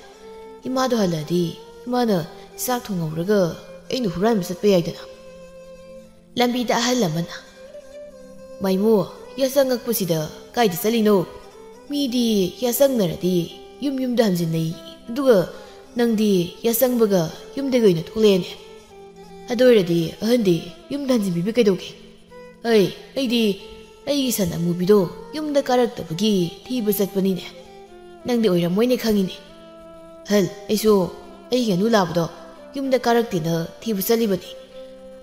ꯏꯃꯥꯗꯣ ꯍꯜꯂꯛꯑꯗꯤ ꯏꯃꯥꯅ ꯆꯥꯛ ꯊꯣꯡꯍꯧꯔꯒ ꯑꯩꯅ ꯍꯨꯔꯥꯟꯕ ꯆꯠꯄ ꯌꯥꯏꯗꯅ꯫ ꯂꯝꯕꯤꯗ ꯑꯍꯜ ꯑꯃꯅ, "ꯃꯥꯏꯃꯨ, ꯌꯥꯆꯪꯉꯛꯄꯁꯤꯗ ꯀꯥꯏꯗ ꯆꯠꯂꯤꯅꯣ? ꯃꯤꯗꯤ ꯌꯥꯆꯪꯅꯔꯗꯤ ꯌꯨꯝ ꯌꯨꯝꯗ ꯍꯟꯖꯤꯟꯅꯩ, ꯑꯗꯨꯒ ꯅꯪꯗꯤ ꯌꯥꯆꯪꯕꯒ ꯌꯨꯝꯗꯒꯤ ꯑꯣꯏꯅ ꯊꯣꯛꯂꯛꯑꯦꯅꯦ꯫ ꯑꯗꯨ ꯑꯣꯏꯔꯗꯤ ꯑꯍꯟꯗꯤ ꯌꯨꯝꯗ ꯍꯟꯖꯤꯟꯕꯤꯕ ꯀꯩꯗꯧꯒꯦ?" "ꯑꯩ, ꯑꯩꯗꯤ ꯑꯩꯒꯤ ꯁꯟ ꯑꯃꯨꯕꯤꯗꯣ ꯌꯨꯝꯗ ꯀꯥꯔꯛꯇꯕꯒꯤ ꯊꯤꯕ ꯆꯠꯄꯅꯤꯅꯦ꯫ ꯅꯪꯗꯤ ꯑꯣꯏꯔꯝꯃꯣꯏꯅꯦ ꯈꯪꯉꯤꯅꯦ꯫ ꯑꯍꯜ, ꯑꯩꯁꯨ ꯑꯩꯒꯤ ꯉꯥꯅꯨ ꯂꯥꯕꯗꯣ ꯌꯨꯝꯗ ꯀꯥꯔꯛꯇꯦꯅ ꯊꯤꯕ ꯆꯠꯂꯤꯕꯅꯤ꯫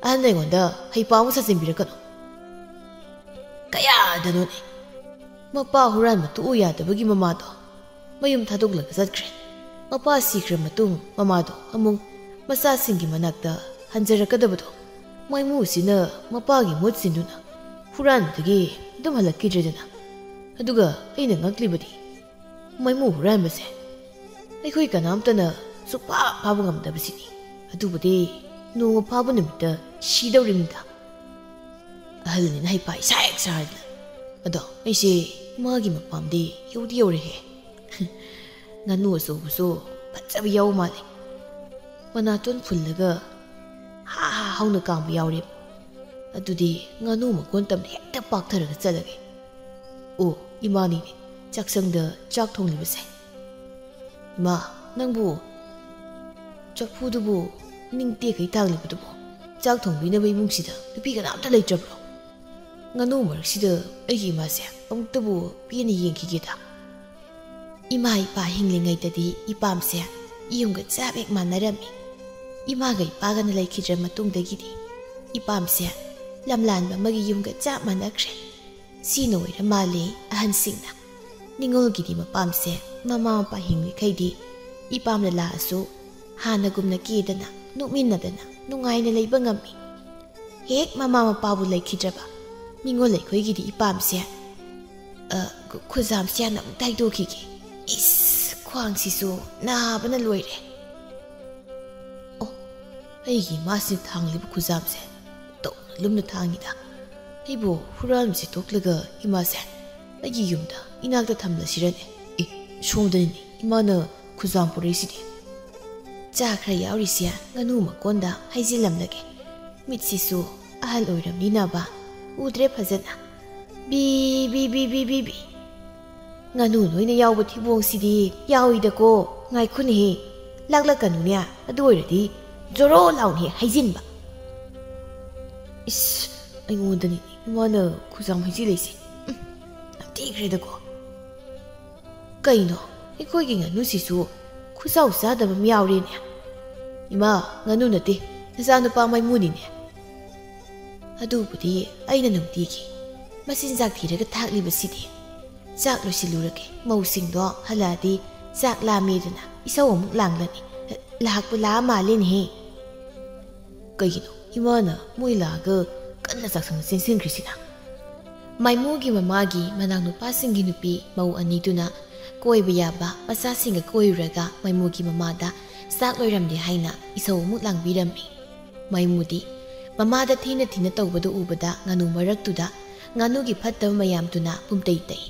ꯑꯍꯟ ꯑꯩꯉꯣꯟꯗ ꯍꯩꯄꯥ ꯑꯃꯨꯛ ꯁꯥꯖꯤꯟꯕꯤꯔꯛꯀꯅꯨ꯫" ꯀꯌꯥꯗꯅꯣꯅꯦ? ꯃꯄꯥ ꯍꯨꯔꯥꯟꯕ ꯇꯣꯛꯎ ꯌꯥꯗꯕꯒꯤ ꯃꯃꯥꯗꯣ ꯃꯌꯨꯝ ꯊꯥꯗꯣꯛꯂꯒ ꯆꯠꯈ꯭ꯔꯦ꯫ ꯃꯄꯥ ꯁꯤꯈ꯭ꯔ ꯃꯇꯨꯡ ꯃꯃꯥꯗꯣ ꯑꯃꯨꯛ ꯃꯆꯥꯁꯤꯡꯒꯤ ꯃꯅꯥꯛꯇ ꯍꯟꯖꯔꯛꯀꯗꯕꯗꯣ ꯃꯥꯏꯃꯨꯁꯤꯅ ꯃꯄꯥꯒꯤ ꯃꯍꯨꯠ ꯁꯤꯟꯗꯨꯅ ꯍꯨꯔꯥꯟꯕꯗꯒꯤ ꯑꯗꯨꯝ ꯍꯜꯂꯛꯈꯤꯗ꯭ꯔꯦꯗꯅ꯫ ꯑꯗꯨꯒ ꯑꯩꯅ ꯉꯛꯂꯤꯕꯗꯤ ꯃꯥꯏꯃꯨ ꯍꯨꯔꯥꯟꯕꯁꯦ ꯑꯩꯈꯣꯏ ꯀꯅꯥꯝꯇꯅ ꯁꯨꯛꯐꯥ ꯐꯥꯕ ꯉꯝꯗꯕꯁꯤꯅꯤ꯫ ꯑꯗꯨꯕꯨꯗꯤ ꯅꯣꯡꯃ ꯐꯥꯕ ꯅꯨꯃꯤꯠꯇ ꯁꯤꯗꯧꯔꯤꯕꯅꯤꯗ꯫ ꯑꯍꯜꯅꯤꯅ ꯍꯩꯄꯥ ꯏꯁꯥ ꯍꯦꯛ ꯁꯥꯔꯗꯅ꯫ ꯑꯗꯣ ꯑꯩꯁꯦ ꯃꯥꯒꯤ ꯃꯄꯥꯝꯗꯤ ꯌꯧꯗꯤ ꯌꯧꯔꯦꯍꯦ꯫ ꯉꯥꯅꯨ ꯑꯆꯧꯕꯁꯨ ꯐꯖꯕ ꯌꯥꯎ ꯃꯥꯜꯂꯦ꯫ ꯃꯅꯥꯇꯣꯟ ꯐꯨꯜꯂꯒ ꯍꯥ ꯍꯥ ꯍꯧꯅ ꯀꯥꯝꯕ ꯌꯥꯎꯔꯦ꯫ ꯑꯗꯨꯗꯤ ꯉꯥꯅꯨ ꯃꯀꯣꯟ ꯇꯝꯅ ꯍꯦꯛꯇ ꯄꯥꯛꯊꯔꯒ ꯆꯠꯂꯒꯦ꯫ ꯑꯣ, ꯏꯃꯥꯅꯤꯅꯦ ꯆꯥꯛꯁꯪꯗ ꯆꯥꯛ ꯊꯣꯡꯂꯤꯕꯁꯦ꯫ ꯏꯃꯥ, ꯅꯪꯕꯨ ꯆꯐꯨꯗꯨꯕꯨ ꯅꯤꯡꯇꯦꯛꯈꯩ ꯊꯥꯡꯂꯤꯕꯗꯨꯕꯨ ꯆꯥꯛ ꯊꯣꯡꯕꯤꯅꯕ ꯏꯃꯨꯡꯁꯤꯗ ꯅꯨꯄꯤ ꯀꯅꯥꯝꯇ ꯂꯩꯇ꯭ꯔꯕ꯭ꯔꯣ? ꯉꯥꯅꯨ ꯃꯔꯛꯁꯤꯗ ꯑꯩꯒꯤ ꯏꯃꯥꯁꯦ ꯑꯃꯨꯛꯇꯕꯨ ꯄꯦꯟꯅ ꯌꯦꯡꯈꯤꯒꯦꯗ꯫ ꯏꯃꯥ ꯏꯄꯥ ꯍꯤꯡꯂꯤꯉꯩꯗꯗꯤ ꯏꯄꯥꯝꯁꯦ ꯌꯨꯝꯒ ꯆꯞ ꯍꯦꯛ ꯃꯥꯟꯅꯔꯝꯃꯤ꯫ ꯏꯃꯥꯒ ꯏꯄꯥꯒꯅ ꯂꯩꯈꯤꯗ꯭ꯔ ꯃꯇꯨꯡꯗꯒꯤꯗꯤ ꯏꯄꯥꯝꯁꯦ ꯂꯝꯂꯥꯟꯕ ꯑꯃꯒꯤ ꯌꯨꯝꯒ ꯆꯞ ꯃꯥꯟꯅꯈ꯭ꯔꯦ꯫ ꯁꯤꯅ ꯑꯣꯏꯔ ꯃꯥꯜꯂꯦ ꯑꯍꯟꯁꯤꯡꯅ ꯅꯤꯉꯣꯜꯒꯤꯗꯤ ꯃꯄꯥꯝꯁꯦ ꯃꯃꯥ ꯃꯄꯥ ꯍꯤꯡꯂꯤꯈꯩꯗꯤ ꯏꯄꯥꯝꯅ ꯂꯥꯛꯑꯁꯨ ꯍꯥꯟꯅꯒꯨꯝꯅ ꯀꯦꯗꯅ ꯅꯣꯛꯃꯤꯟꯅꯗꯅ ꯅꯨꯡꯉꯥꯏꯅ ꯂꯩꯕ ꯉꯝꯃꯤ꯫ ꯍꯦꯛ ꯃꯃꯥ ꯃꯄꯥꯕꯨ ꯂꯩꯈꯤꯗ꯭ꯔꯕ ꯅꯤꯉꯣꯜ ꯑꯩꯈꯣꯏꯒꯤꯗꯤ ꯏꯄꯥꯝꯁꯦ, ꯑ, ꯈꯨ-, ꯈꯨꯖꯥꯝꯁꯦ ꯍꯥꯟꯅ ꯑꯃꯨꯛꯇ ꯍꯥꯏꯗꯣꯛꯈꯤꯒꯦ꯫ ꯏꯁ, ꯈ꯭ꯋꯥꯡꯁꯤꯁꯨ ꯅꯥꯕꯅ ꯂꯣꯏꯔꯦ꯫ ꯑꯣ, ꯑꯩꯒꯤ ꯏꯃꯥꯁꯤꯅ ꯊꯥꯡꯂꯤꯕ ꯈꯨꯖꯥꯝꯁꯦ ꯇꯧꯅ ꯂꯨꯝꯅ ꯊꯥꯡꯉꯤꯗ꯫ ꯑꯩꯕꯨ ꯍꯨꯔꯥꯟꯕꯁꯦ ꯇꯣꯛꯂꯒ ꯏꯃꯥꯁꯦ ꯑꯩꯒꯤ ꯌꯨꯝꯗ ꯏꯅꯥꯛꯇ ꯊꯝꯂꯁꯤꯔꯅꯦ? ꯑꯦ, ꯁꯣꯝꯗꯅꯤꯅꯦ ꯏꯃꯥꯅ ꯈꯨꯖꯥꯝ ꯄꯨꯔꯛꯏꯁꯤꯗꯤ꯫ ꯆꯥ ꯈꯔ ꯌꯥꯎꯔꯤꯁꯦ ꯉꯥꯅꯨ ꯃꯀꯣꯟꯗ ꯍꯩꯖꯤꯜꯂꯝꯂꯒꯦ꯫ ꯃꯤꯠꯁꯤꯁꯨ ꯑꯍꯜ ꯑꯣꯏꯔꯝꯅꯤꯅꯕ ꯎꯗ꯭ꯔꯦ ꯐꯖꯅ꯫ B, B, B, B, B, B. ꯉꯥꯅꯨ ꯂꯣꯏꯅ ꯌꯥꯎꯕ ꯊꯤꯕꯣꯡꯁꯤꯗꯤ ꯌꯥꯎꯏꯗꯀꯣ꯫ ꯉꯥꯏꯈꯣꯅꯦꯍꯦ, ꯂꯥꯛꯂꯛꯀꯅꯨꯅꯦ꯫ ꯑꯗꯨ ꯑꯣꯏꯔꯗꯤ ꯖꯣꯔꯣ ꯂꯥꯎꯅ ꯍꯦꯛ ꯍꯩꯖꯤꯟꯕ꯫ ꯏꯁ, ꯑꯩꯉꯣꯟꯗꯅꯤ ꯏꯃꯥꯅ ꯈꯨꯖꯥꯝ ꯍꯩꯖꯤꯜꯂꯛꯏꯁꯦ꯫ ꯎꯝ, ꯌꯥꯝ ꯊꯤꯈ꯭ꯔꯦꯗꯀꯣ꯫ ꯀꯩꯅꯣ, ꯑꯩꯈꯣꯏꯒꯤ ꯉꯥꯅꯨꯁꯤꯁꯨ ꯈꯨꯆꯥꯎ ꯆꯥꯗꯕ ꯑꯃ ꯌꯥꯎꯔꯦꯅꯦ? ꯏꯃꯥ, ꯉꯥꯅꯨ ꯅꯠꯇꯦ, ꯅꯆꯥꯅꯨꯄꯥ ꯃꯥꯏꯃꯨꯅꯤꯅꯦ꯫ ꯑꯗꯨꯕꯨꯗꯤ ꯑꯩꯅ ꯅꯨꯡꯇꯤꯒꯤ ꯃꯆꯤꯟꯖꯥꯛ ꯊꯤꯔꯒ ꯊꯥꯛꯂꯤꯕꯁꯤꯗꯤ꯫ ꯆꯥꯛ ꯂꯣꯏꯁꯤꯜꯂꯨꯔꯒꯦ, ꯃꯧꯁꯤꯡꯗꯣ ꯍꯜꯂꯛꯑꯗꯤ ꯆꯥꯛ ꯂꯥꯝꯃꯦꯗꯅ ꯏꯁꯧ ꯑꯃꯨꯛ ꯂꯥꯡꯂꯅꯤ꯫ ꯂꯥꯛꯄ ꯂꯥꯛꯑ ꯃꯥꯜꯂꯦꯅꯦꯍꯦ꯫ ꯀꯩꯒꯤꯅꯣ ꯏꯃꯥꯅ ꯃꯣꯏ ꯂꯥꯛꯑꯒ ꯀꯟꯅ ꯆꯥꯛꯁꯪꯗ ꯆꯦꯟꯁꯤꯟꯈ꯭ꯔꯤꯁꯤꯅ? ꯃꯥꯏꯃꯨꯒꯤ ꯃꯃꯥꯒꯤ ꯃꯅꯥꯎꯅꯨꯄꯥꯁꯤꯡꯒꯤ ꯅꯨꯄꯤ ꯃꯧ ꯑꯅꯤꯗꯨꯅ ꯀꯣꯏꯕ ꯌꯥꯕ ꯃꯆꯥꯁꯤꯡꯒ ꯀꯣꯏꯔꯨꯔꯒ ꯃꯥꯏꯃꯨꯒꯤ ꯃꯃꯥꯗ ꯆꯥꯛ ꯂꯣꯏꯔꯝꯗꯦ ꯍꯥꯏꯅ ꯏꯁꯧ ꯑꯃꯨꯛ ꯂꯥꯡꯕꯤꯔꯝꯃꯤ꯫ ꯃꯥꯏꯃꯨꯗꯤ ꯃꯃꯥꯗ ꯊꯤꯅ ꯊꯤꯅ ꯇꯧꯕꯗꯨ ꯎꯕꯗ ꯉꯥꯅꯨ ꯃꯔꯛꯇꯨꯗ ꯉꯥꯅꯨꯒꯤ ꯐꯠꯇꯕ ꯃꯌꯥꯝꯗꯨꯅ ꯄꯨꯝꯇꯩ ꯇꯩ꯫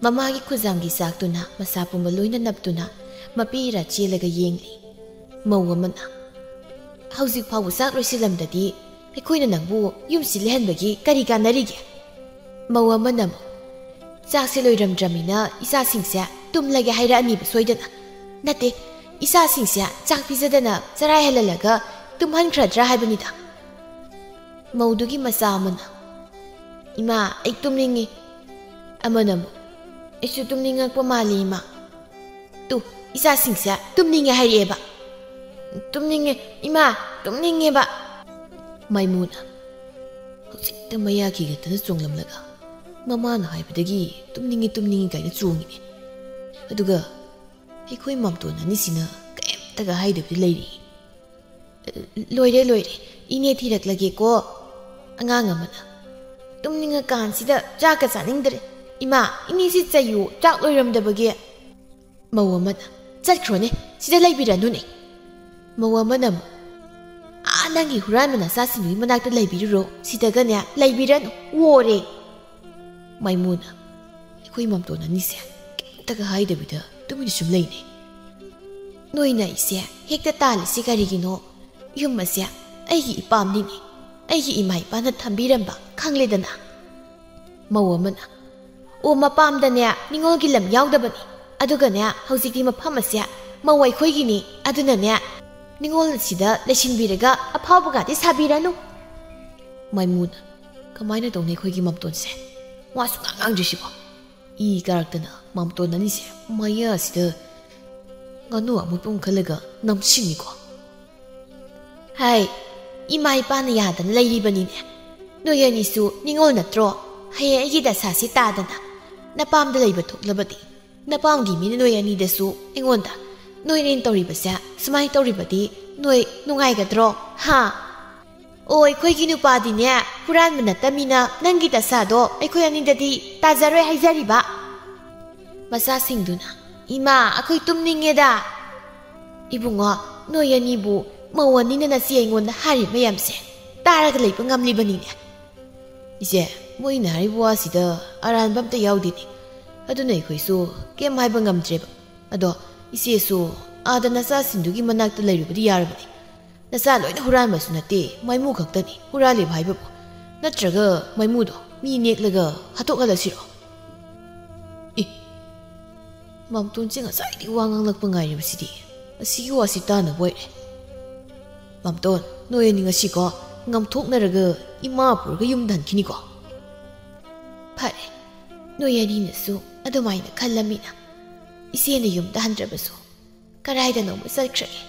ꯃꯃꯥꯒꯤ ꯈꯨꯖꯥꯝꯒꯤ ꯆꯥꯛꯇꯨꯅ ꯃꯁꯥ ꯄꯨꯝꯕ ꯂꯣꯏꯅ ꯅꯞꯇꯨꯅ ꯃꯄꯤ ꯏꯔꯥ ꯆꯦꯜꯂꯒ ꯌꯦꯡꯂꯤ꯫ ꯃꯧ ꯑꯃꯅ, "ꯍꯧꯖꯤꯛ ꯐꯥꯎꯕ ꯆꯥꯛ ꯂꯣꯏꯁꯤꯜꯂꯝꯗꯗꯤ ꯑꯩꯈꯣꯏꯅ ꯅꯪꯕꯨ ꯌꯨꯝꯁꯤ ꯂꯩꯍꯟꯕꯒꯤ ꯀꯔꯤ ꯀꯥꯟꯅꯔꯤꯒꯦ?" ꯃꯧ ꯑꯃꯅ ꯑꯃꯨꯛ, "ꯆꯥꯛꯁꯦ ꯂꯣꯏꯔꯝꯗ꯭ꯔꯃꯤꯅ ꯏꯆꯥꯁꯤꯡꯁꯦ ꯇꯨꯝꯂꯒꯦ ꯍꯥꯏꯔꯛꯑꯅꯤꯕ ꯁꯣꯏꯗꯅ꯫ ꯅꯠꯇꯦ, ꯏꯆꯥꯁꯤꯡꯁꯦ ꯆꯥꯛ ꯄꯤꯖꯗꯅ ꯆꯔꯥ ꯍꯦꯜꯍꯜꯂꯒ ꯇꯨꯝꯍꯟꯈ꯭ꯔꯗ꯭ꯔꯥ ꯍꯥꯏꯕꯅꯤꯗ꯫" ꯃꯧꯗꯨꯒꯤ ꯃꯆꯥ ꯑꯃꯅ, "ꯏꯃꯥ, ꯑꯩ ꯇꯨꯝꯅꯤꯡꯉꯤ꯫" ꯑꯃꯅ ꯑꯃꯨꯛ, "ꯑꯩꯁꯨ ꯇꯨꯝꯅꯤꯡꯉꯛꯄ ꯃꯥꯜꯂꯤ ꯏꯃꯥ꯫ ꯇꯨ, ꯏꯆꯥꯁꯤꯡꯁꯦ ꯇꯨꯝꯅꯤꯡꯉꯦ ꯍꯥꯏꯔꯛꯑꯦꯕ꯫ ꯇꯨꯝꯅꯤꯡꯉꯦ ꯏꯃꯥ, ꯇꯨꯝꯅꯤꯡꯉꯦꯕ꯫" ꯃꯥꯏꯃꯨꯅ ꯍꯧꯖꯤꯛꯇ ꯃꯌꯥ ꯈꯤꯒꯠꯇꯅ ꯆꯣꯡꯂꯝꯂꯒ ꯃꯃꯥꯅ ꯍꯥꯏꯕꯗꯒꯤ "ꯇꯨꯝꯅꯤꯡꯉꯤ, ꯇꯨꯝꯅꯤꯡꯉꯤ" ꯀꯥꯏꯅ ꯆꯣꯡꯉꯤꯅꯦ꯫ ꯑꯗꯨꯒ ꯑꯩꯈꯣꯏ ꯃꯥꯝꯇꯣꯟ ꯑꯅꯤꯁꯤꯅ ꯀꯩꯝꯇꯒ ꯍꯥꯏꯗꯕꯤꯗ ꯂꯩꯔꯤ꯫ "ꯂꯣꯏꯔꯦ, ꯂꯣꯏꯔꯦ, ꯏꯅꯦ ꯊꯤꯔꯛꯂꯒꯦꯀꯣ꯫" ꯑꯉꯥꯡ ꯑꯃꯅ, "ꯇꯨꯝꯅꯤꯡꯉꯀꯥꯟꯁꯤꯗ ꯆꯥꯛꯀ ꯆꯥꯅꯤꯡꯗ꯭ꯔꯦ꯫ ꯏꯃꯥ, ꯏꯅꯦꯁꯤ ꯆꯩꯌꯨ, ꯆꯥꯛ ꯂꯣꯏꯔꯝꯗꯕꯒꯤ꯫" ꯃꯧ ꯑꯃꯅ, "ꯆꯠꯈ꯭ꯔꯣꯅꯦ, ꯁꯤꯗ ꯂꯩꯕꯤꯔꯅꯨꯅꯦ꯫" ꯃꯧ ꯑꯃꯅ ꯑꯃꯨꯛ, "ꯑꯥ, ꯅꯪꯒꯤ ꯍꯨꯔꯥꯟꯕ ꯅꯆꯥꯁꯤꯡꯗꯨꯒꯤ ꯃꯅꯥꯛꯇ ꯂꯩꯕꯤꯔꯨꯔꯣ, ꯁꯤꯗꯒꯅꯦ ꯂꯩꯕꯤꯔꯅꯨ, ꯑꯣꯔꯦ꯫" ꯃꯥꯏꯃꯨꯅ, ꯑꯩꯈꯣꯏ ꯃꯥꯝꯇꯣꯟ ꯑꯅꯤꯁꯦ ꯀꯩꯝꯇꯒ ꯍꯥꯏꯗꯕꯤꯗ ꯇꯨꯃꯤꯟꯅ ꯁꯨꯝ ꯂꯩꯅꯦ꯫ "ꯅꯣꯏꯅ ꯑꯩꯁꯦ ꯍꯦꯛꯇ ꯇꯥꯜꯂꯤꯁꯤ ꯀꯔꯤꯒꯤꯅꯣ? ꯌꯨꯝ ꯑꯁꯦ ꯑꯩꯒꯤ ꯏꯄꯥꯝꯅꯤꯅꯦ, ꯑꯩꯒꯤ ꯏꯃꯥ ꯏꯄꯥꯅ ꯊꯝꯕꯤꯔꯝꯕ ꯈꯪꯂꯦꯗꯅ꯫" ꯃꯧ ꯑꯃꯅ, "ꯑꯣ, ꯃꯄꯥꯝꯗꯅꯦ ꯅꯤꯉꯣꯜꯒꯤ ꯂꯝ ꯌꯥꯎꯗꯕꯅꯤ꯫ ꯑꯗꯨꯒꯅꯦ, ꯍꯧꯖꯤꯛꯇꯤ ꯃꯐꯝ ꯑꯁꯦ ꯃꯧ ꯑꯩꯈꯣꯏꯒꯤꯅꯤ꯫ ꯑꯗꯨꯅꯅꯦ, ꯅꯤꯉꯣꯜ ꯑꯁꯤꯗ ꯂꯩꯁꯤꯟꯕꯤꯔꯒ ꯑꯐꯥꯎꯕꯒꯗꯤ ꯁꯥꯕꯤꯔꯅꯨ꯫" ꯃꯥꯏꯃꯨꯅ, "ꯀꯃꯥꯏꯅ ꯇꯧꯅꯤ ꯑꯩꯈꯣꯏꯒꯤ ꯃꯥꯝꯇꯣꯟꯁꯦ? ꯋꯥ ꯁꯨꯡꯉꯥꯡ ꯉꯥꯡꯗ꯭ꯔꯤꯁꯤꯕꯣ?" ꯏ ꯀꯥꯔꯛꯇꯅ ꯃꯥꯝꯇꯣꯟ ꯑꯅꯤꯁꯦ ꯃꯌꯥꯁꯤꯗ ꯉꯥꯅꯨ ꯑꯃꯨꯛꯇ ꯈꯜꯂꯒ ꯅꯝꯁꯤꯟꯅꯤꯀꯣ꯫ "ꯍꯥꯏ, ꯏꯃꯥ ꯏꯄꯥꯅ ꯌꯥꯗꯅ ꯂꯩꯔꯤꯕꯅꯤꯅꯦ꯫ ꯅꯣꯏ ꯑꯅꯤꯁꯨ ꯅꯤꯉꯣꯜ ꯅꯠꯇ꯭ꯔꯣ? ꯍꯌꯦꯡ ꯑꯩꯒꯤ ꯗꯁꯥꯁꯤ ꯇꯥꯗꯅ ꯅꯄꯥꯝꯗ ꯂꯩꯕ ꯊꯣꯛꯂꯕꯗꯤ, ꯅꯄꯥꯝꯒꯤ ꯃꯤꯅ ꯅꯣꯏ ꯑꯅꯤꯗꯁꯨ ꯑꯩꯉꯣꯟꯗ ꯅꯣꯏ ꯑꯅꯤꯅ ꯇꯧꯔꯤꯕꯁꯦ ꯁꯨꯃꯥꯏꯅ ꯇꯧꯔꯤꯕꯗꯤ ꯅꯣꯏ ꯅꯨꯡꯉꯥꯏꯒꯗ꯭ꯔꯣ? ꯍꯥ? ꯑꯣ, ꯑꯩꯈꯣꯏꯒꯤ ꯅꯨꯄꯥꯗꯤꯅꯦ, ꯍꯨꯔꯥꯟꯕ ꯅꯠꯇꯃꯤꯅ ꯅꯪꯒꯤ ꯗꯁꯥꯗꯣ ꯑꯩꯈꯣꯏ ꯑꯅꯤꯗꯗꯤ ꯇꯥꯖꯔꯣꯏ ꯍꯥꯏꯖꯔꯤꯕ꯫ ꯃꯆꯥꯁꯤꯡꯗꯨꯅ, "ꯏꯃꯥ, ꯑꯩꯈꯣꯏ ꯇꯨꯝꯅꯤꯡꯉꯦꯗ"꯫ "ꯏꯕꯨꯡꯉꯣ, ꯅꯣꯏ ꯑꯅꯤꯕꯨ ꯃꯧ ꯑꯅꯤꯅ ꯅꯆꯦ ꯑꯩꯉꯣꯟꯗ ꯍꯥꯏꯔꯤ ꯃꯌꯥꯝꯁꯦ ꯇꯥꯔꯒ ꯂꯩꯕ ꯉꯝꯂꯤꯕꯅꯤꯅꯦ?" "ꯏꯆꯦ, ꯃꯣꯏꯅ ꯍꯥꯏꯔꯤꯕ ꯋꯥꯁꯤꯗ ꯑꯔꯥꯟꯕ ꯑꯝꯇ ꯌꯥꯎꯗꯦꯅꯦ꯫ ꯑꯗꯨꯅ ꯑꯩꯈꯣꯏꯁꯨ ꯀꯩꯝ ꯍꯥꯏꯕ ꯉꯝꯗ꯭ꯔꯦꯕ꯫ ꯑꯗꯣ ꯏꯆꯦꯁꯨ ꯑꯥꯗ ꯅꯆꯥꯁꯤꯡꯗꯨꯒꯤ ꯃꯅꯥꯛꯇ ꯂꯩꯔꯨꯕꯗꯤ ꯌꯥꯔꯕꯅꯤ꯫ ꯅꯆꯥ ꯂꯣꯏꯅ ꯍꯨꯔꯥꯟꯕꯁꯨ ꯅꯠꯇꯦ, ꯃꯥꯏꯃꯨ ꯈꯛꯇꯅꯤ ꯍꯨꯔꯥꯜꯂꯤꯕ ꯍꯥꯏꯕꯕꯨ꯫ ꯅꯠꯇ꯭ꯔꯒ ꯃꯥꯏꯃꯨꯗꯣ ꯃꯤ ꯅꯦꯛꯂꯒ ꯍꯥꯠꯇꯣꯛꯍꯜꯂꯁꯤꯔꯣ?" ꯑꯦ, ꯃꯥꯝꯇꯣꯟꯁꯦ ꯉꯁꯥꯏꯗꯤ ꯋꯥ ꯉꯥꯡꯂꯛꯄ ꯉꯥꯏꯔꯤꯕꯁꯤꯗꯤ꯫ ꯑꯁꯤꯒꯤ ꯋꯥꯁꯤ ꯇꯥꯅꯕ ꯑꯣꯏꯔꯦ꯫ "ꯃꯥꯝꯇꯣꯟ, ꯅꯣꯏ ꯑꯅꯤ ꯉꯁꯤꯀꯣ ꯉꯝꯊꯣꯛꯅꯔꯒ ꯏꯃꯥ ꯄꯨꯔꯒ ꯌꯨꯝꯗ ꯍꯟꯈꯤꯅꯤꯀꯣ?" "ꯐꯔꯦ, ꯅꯣꯏ ꯑꯅꯤꯅꯁꯨ ꯑꯗꯨꯃꯥꯏꯅ ꯈꯜꯂꯝꯃꯤꯅ ꯏꯆꯦꯅ ꯌꯨꯝꯗ ꯍꯟꯗ꯭ꯔꯕꯁꯨ ꯀꯗꯥꯏꯗꯅꯣꯃ ꯆꯠꯈ꯭ꯔꯒꯦ꯫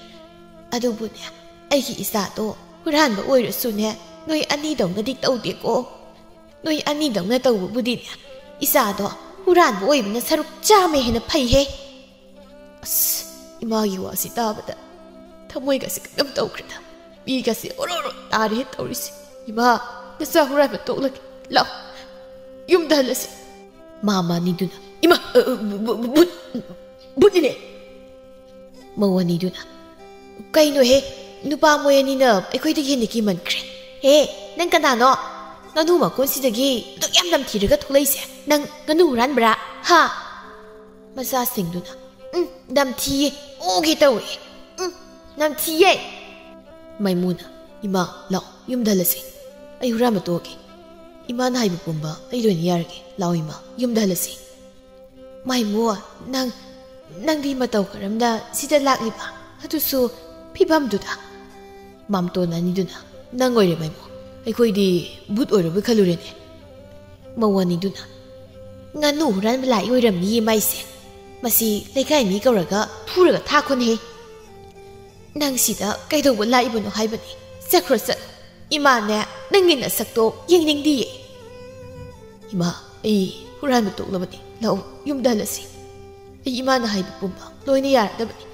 ꯑꯗꯨꯕꯨꯅꯦ, ꯑꯩꯒꯤ ꯏꯆꯥꯗꯣ ꯍꯨꯔꯥꯟꯕ ꯑꯣꯏꯔꯁꯨꯅꯦ, ꯅꯣꯏ ꯑꯅꯤꯗꯧꯅꯗꯤ ꯇꯧꯗꯦꯀꯣ꯫ ꯅꯣꯏ ꯑꯅꯤꯗꯧꯅ ꯇꯧꯕꯕꯨꯗꯤꯅꯦ, ꯏꯆꯥꯗꯣ ꯍꯨꯔꯥꯟꯕ ꯑꯣꯏꯕꯅ ꯁꯔꯨꯛ ꯆꯥꯝꯃ ꯍꯦꯟꯅ ꯐꯩꯍꯦ"꯫ ꯑꯁ, ꯏꯃꯥꯒꯤ ꯋꯥꯁꯤ ꯇꯥꯕꯗ ꯊꯃꯣꯏꯒꯁꯦ ꯀꯩꯅꯣꯝ ꯇꯧꯈ꯭ꯔꯦꯗ꯫ ꯃꯤꯒꯁꯦ ꯑꯣꯔꯣ ꯑꯣꯔꯣ ꯇꯥꯔꯦ ꯇꯧꯔꯤꯁꯦ꯫ "ꯏꯃꯥ, ꯅꯆꯥ ꯍꯨꯔꯥꯟꯕ ꯇꯣꯛꯂꯒꯦ꯫ ꯂꯥꯛꯑꯣ, ꯌꯨꯝꯗ ꯍꯜꯂꯁꯤ"꯫ ꯃꯥꯝꯃ ꯑꯅꯤꯗꯨꯅ, "ꯏꯃꯥ, ꯑ, ꯑ, ꯚꯨ-, ꯚꯨ-, ꯚꯨꯠ, ꯚꯨꯠꯅꯤꯅꯦ"꯫ ꯃꯧ ꯑꯅꯤꯗꯨꯅ, "ꯀꯩꯅꯣꯍꯦ, ꯅꯨꯄꯥ ꯃꯣꯏ ꯑꯅꯤꯅ ꯑꯩꯈꯣꯏꯗꯒꯤ ꯍꯦꯟꯅ ꯀꯤꯃꯟꯈ꯭ꯔꯦ꯫ ꯍꯦ, ꯅꯪ ꯀꯅꯥꯅꯣ? ꯉꯥꯅꯨ ꯃꯀꯣꯟꯁꯤꯗꯒꯤ ꯑꯗꯨꯛ ꯌꯥꯝ ꯅꯝꯊꯤꯔꯒ ꯊꯣꯛꯂꯛꯏꯁꯦ? ꯅꯪ ꯉꯥꯅꯨ ꯍꯨꯔꯥꯟꯕ꯭ꯔꯥ? ꯍꯥ?" ꯃꯆꯥꯁꯤꯡꯗꯨꯅ, "ꯎꯝ, ꯅꯝꯊꯤꯌꯦ, ꯑꯣꯒꯦ ꯇꯧꯋꯦ꯫ ꯎꯝ, ꯅꯝꯊꯤꯌꯦ"꯫ ꯃꯥꯏꯃꯨꯅ, "ꯏꯃꯥ, ꯂꯥꯛꯑꯣ, ꯌꯨꯝꯗ ꯍꯜꯂꯁꯤ꯫ ꯑꯩ ꯍꯨꯔꯥꯟꯕ ꯇꯣꯛꯑꯒꯦ꯫ ꯏꯃꯥꯅ ꯍꯥꯏꯕ ꯄꯨꯝꯕ ꯑꯩ ꯂꯣꯏꯅ ꯌꯥꯔꯒꯦ꯫ ꯂꯥꯛꯑꯣ ꯏꯃꯥ, ꯌꯨꯝꯗ ꯍꯜꯂꯁꯤ"꯫ "ꯃꯥꯏꯃꯨ, ꯅꯪ, ꯅꯪꯗꯤ ꯃꯇꯧ ꯀꯔꯝꯅ ꯁꯤꯗ ꯂꯥꯛꯂꯤꯕ? ꯑꯗꯨꯁꯨ ꯐꯤꯕꯝꯗꯨꯗ?" ꯃꯥꯝꯇꯣꯟ ꯑꯅꯤꯗꯨꯅ, "ꯅꯪ ꯑꯣꯏꯔꯦ ꯃꯥꯏꯃꯨ, ꯑꯩꯈꯣꯏꯗꯤ ꯚꯨꯠ ꯑꯣꯏꯔꯕꯣꯏ ꯈꯜꯂꯨꯔꯦꯅꯦ"꯫ ꯃꯧ ꯑꯅꯤꯗꯨꯅ, "ꯉꯥꯅꯨ ꯍꯨꯔꯥꯟꯕ ꯂꯥꯛꯏ ꯑꯣꯏꯔꯝꯅꯤꯌꯦ ꯃꯥꯏꯁꯦ꯫ ꯃꯁꯤ ꯂꯩꯀꯥꯏ ꯃꯤ ꯀꯧꯔꯒ ꯐꯨꯔꯒ ꯊꯥꯈꯣꯅꯦꯍꯦ꯫ ꯅꯪ ꯁꯤꯗ ꯀꯩꯗꯧꯕ ꯂꯥꯛꯏꯕꯅꯣ ꯍꯥꯏꯕꯅꯤ? ꯆꯠꯈ꯭ꯔꯣ ꯆꯠꯂꯣ꯫ ꯏꯃꯥꯅꯦ, ꯅꯪꯒꯤ ꯅꯁꯛꯇꯣ ꯌꯦꯡꯅꯤꯡꯗꯤꯌꯦ"꯫ "ꯏꯃꯥ, ꯑꯩ ꯍꯨꯔꯥꯟꯕ ꯇꯣꯛꯂꯕꯅꯤ꯫ ꯂꯥꯛꯑꯣ, ꯌꯨꯝꯗ ꯍꯜꯂꯁꯤ꯫ ꯑꯩ ꯏꯃꯥꯅ ꯍꯥꯏꯕ ꯄꯨꯝꯕ ꯂꯣꯏꯅ ꯌꯥꯔꯗꯕꯅꯤ꯫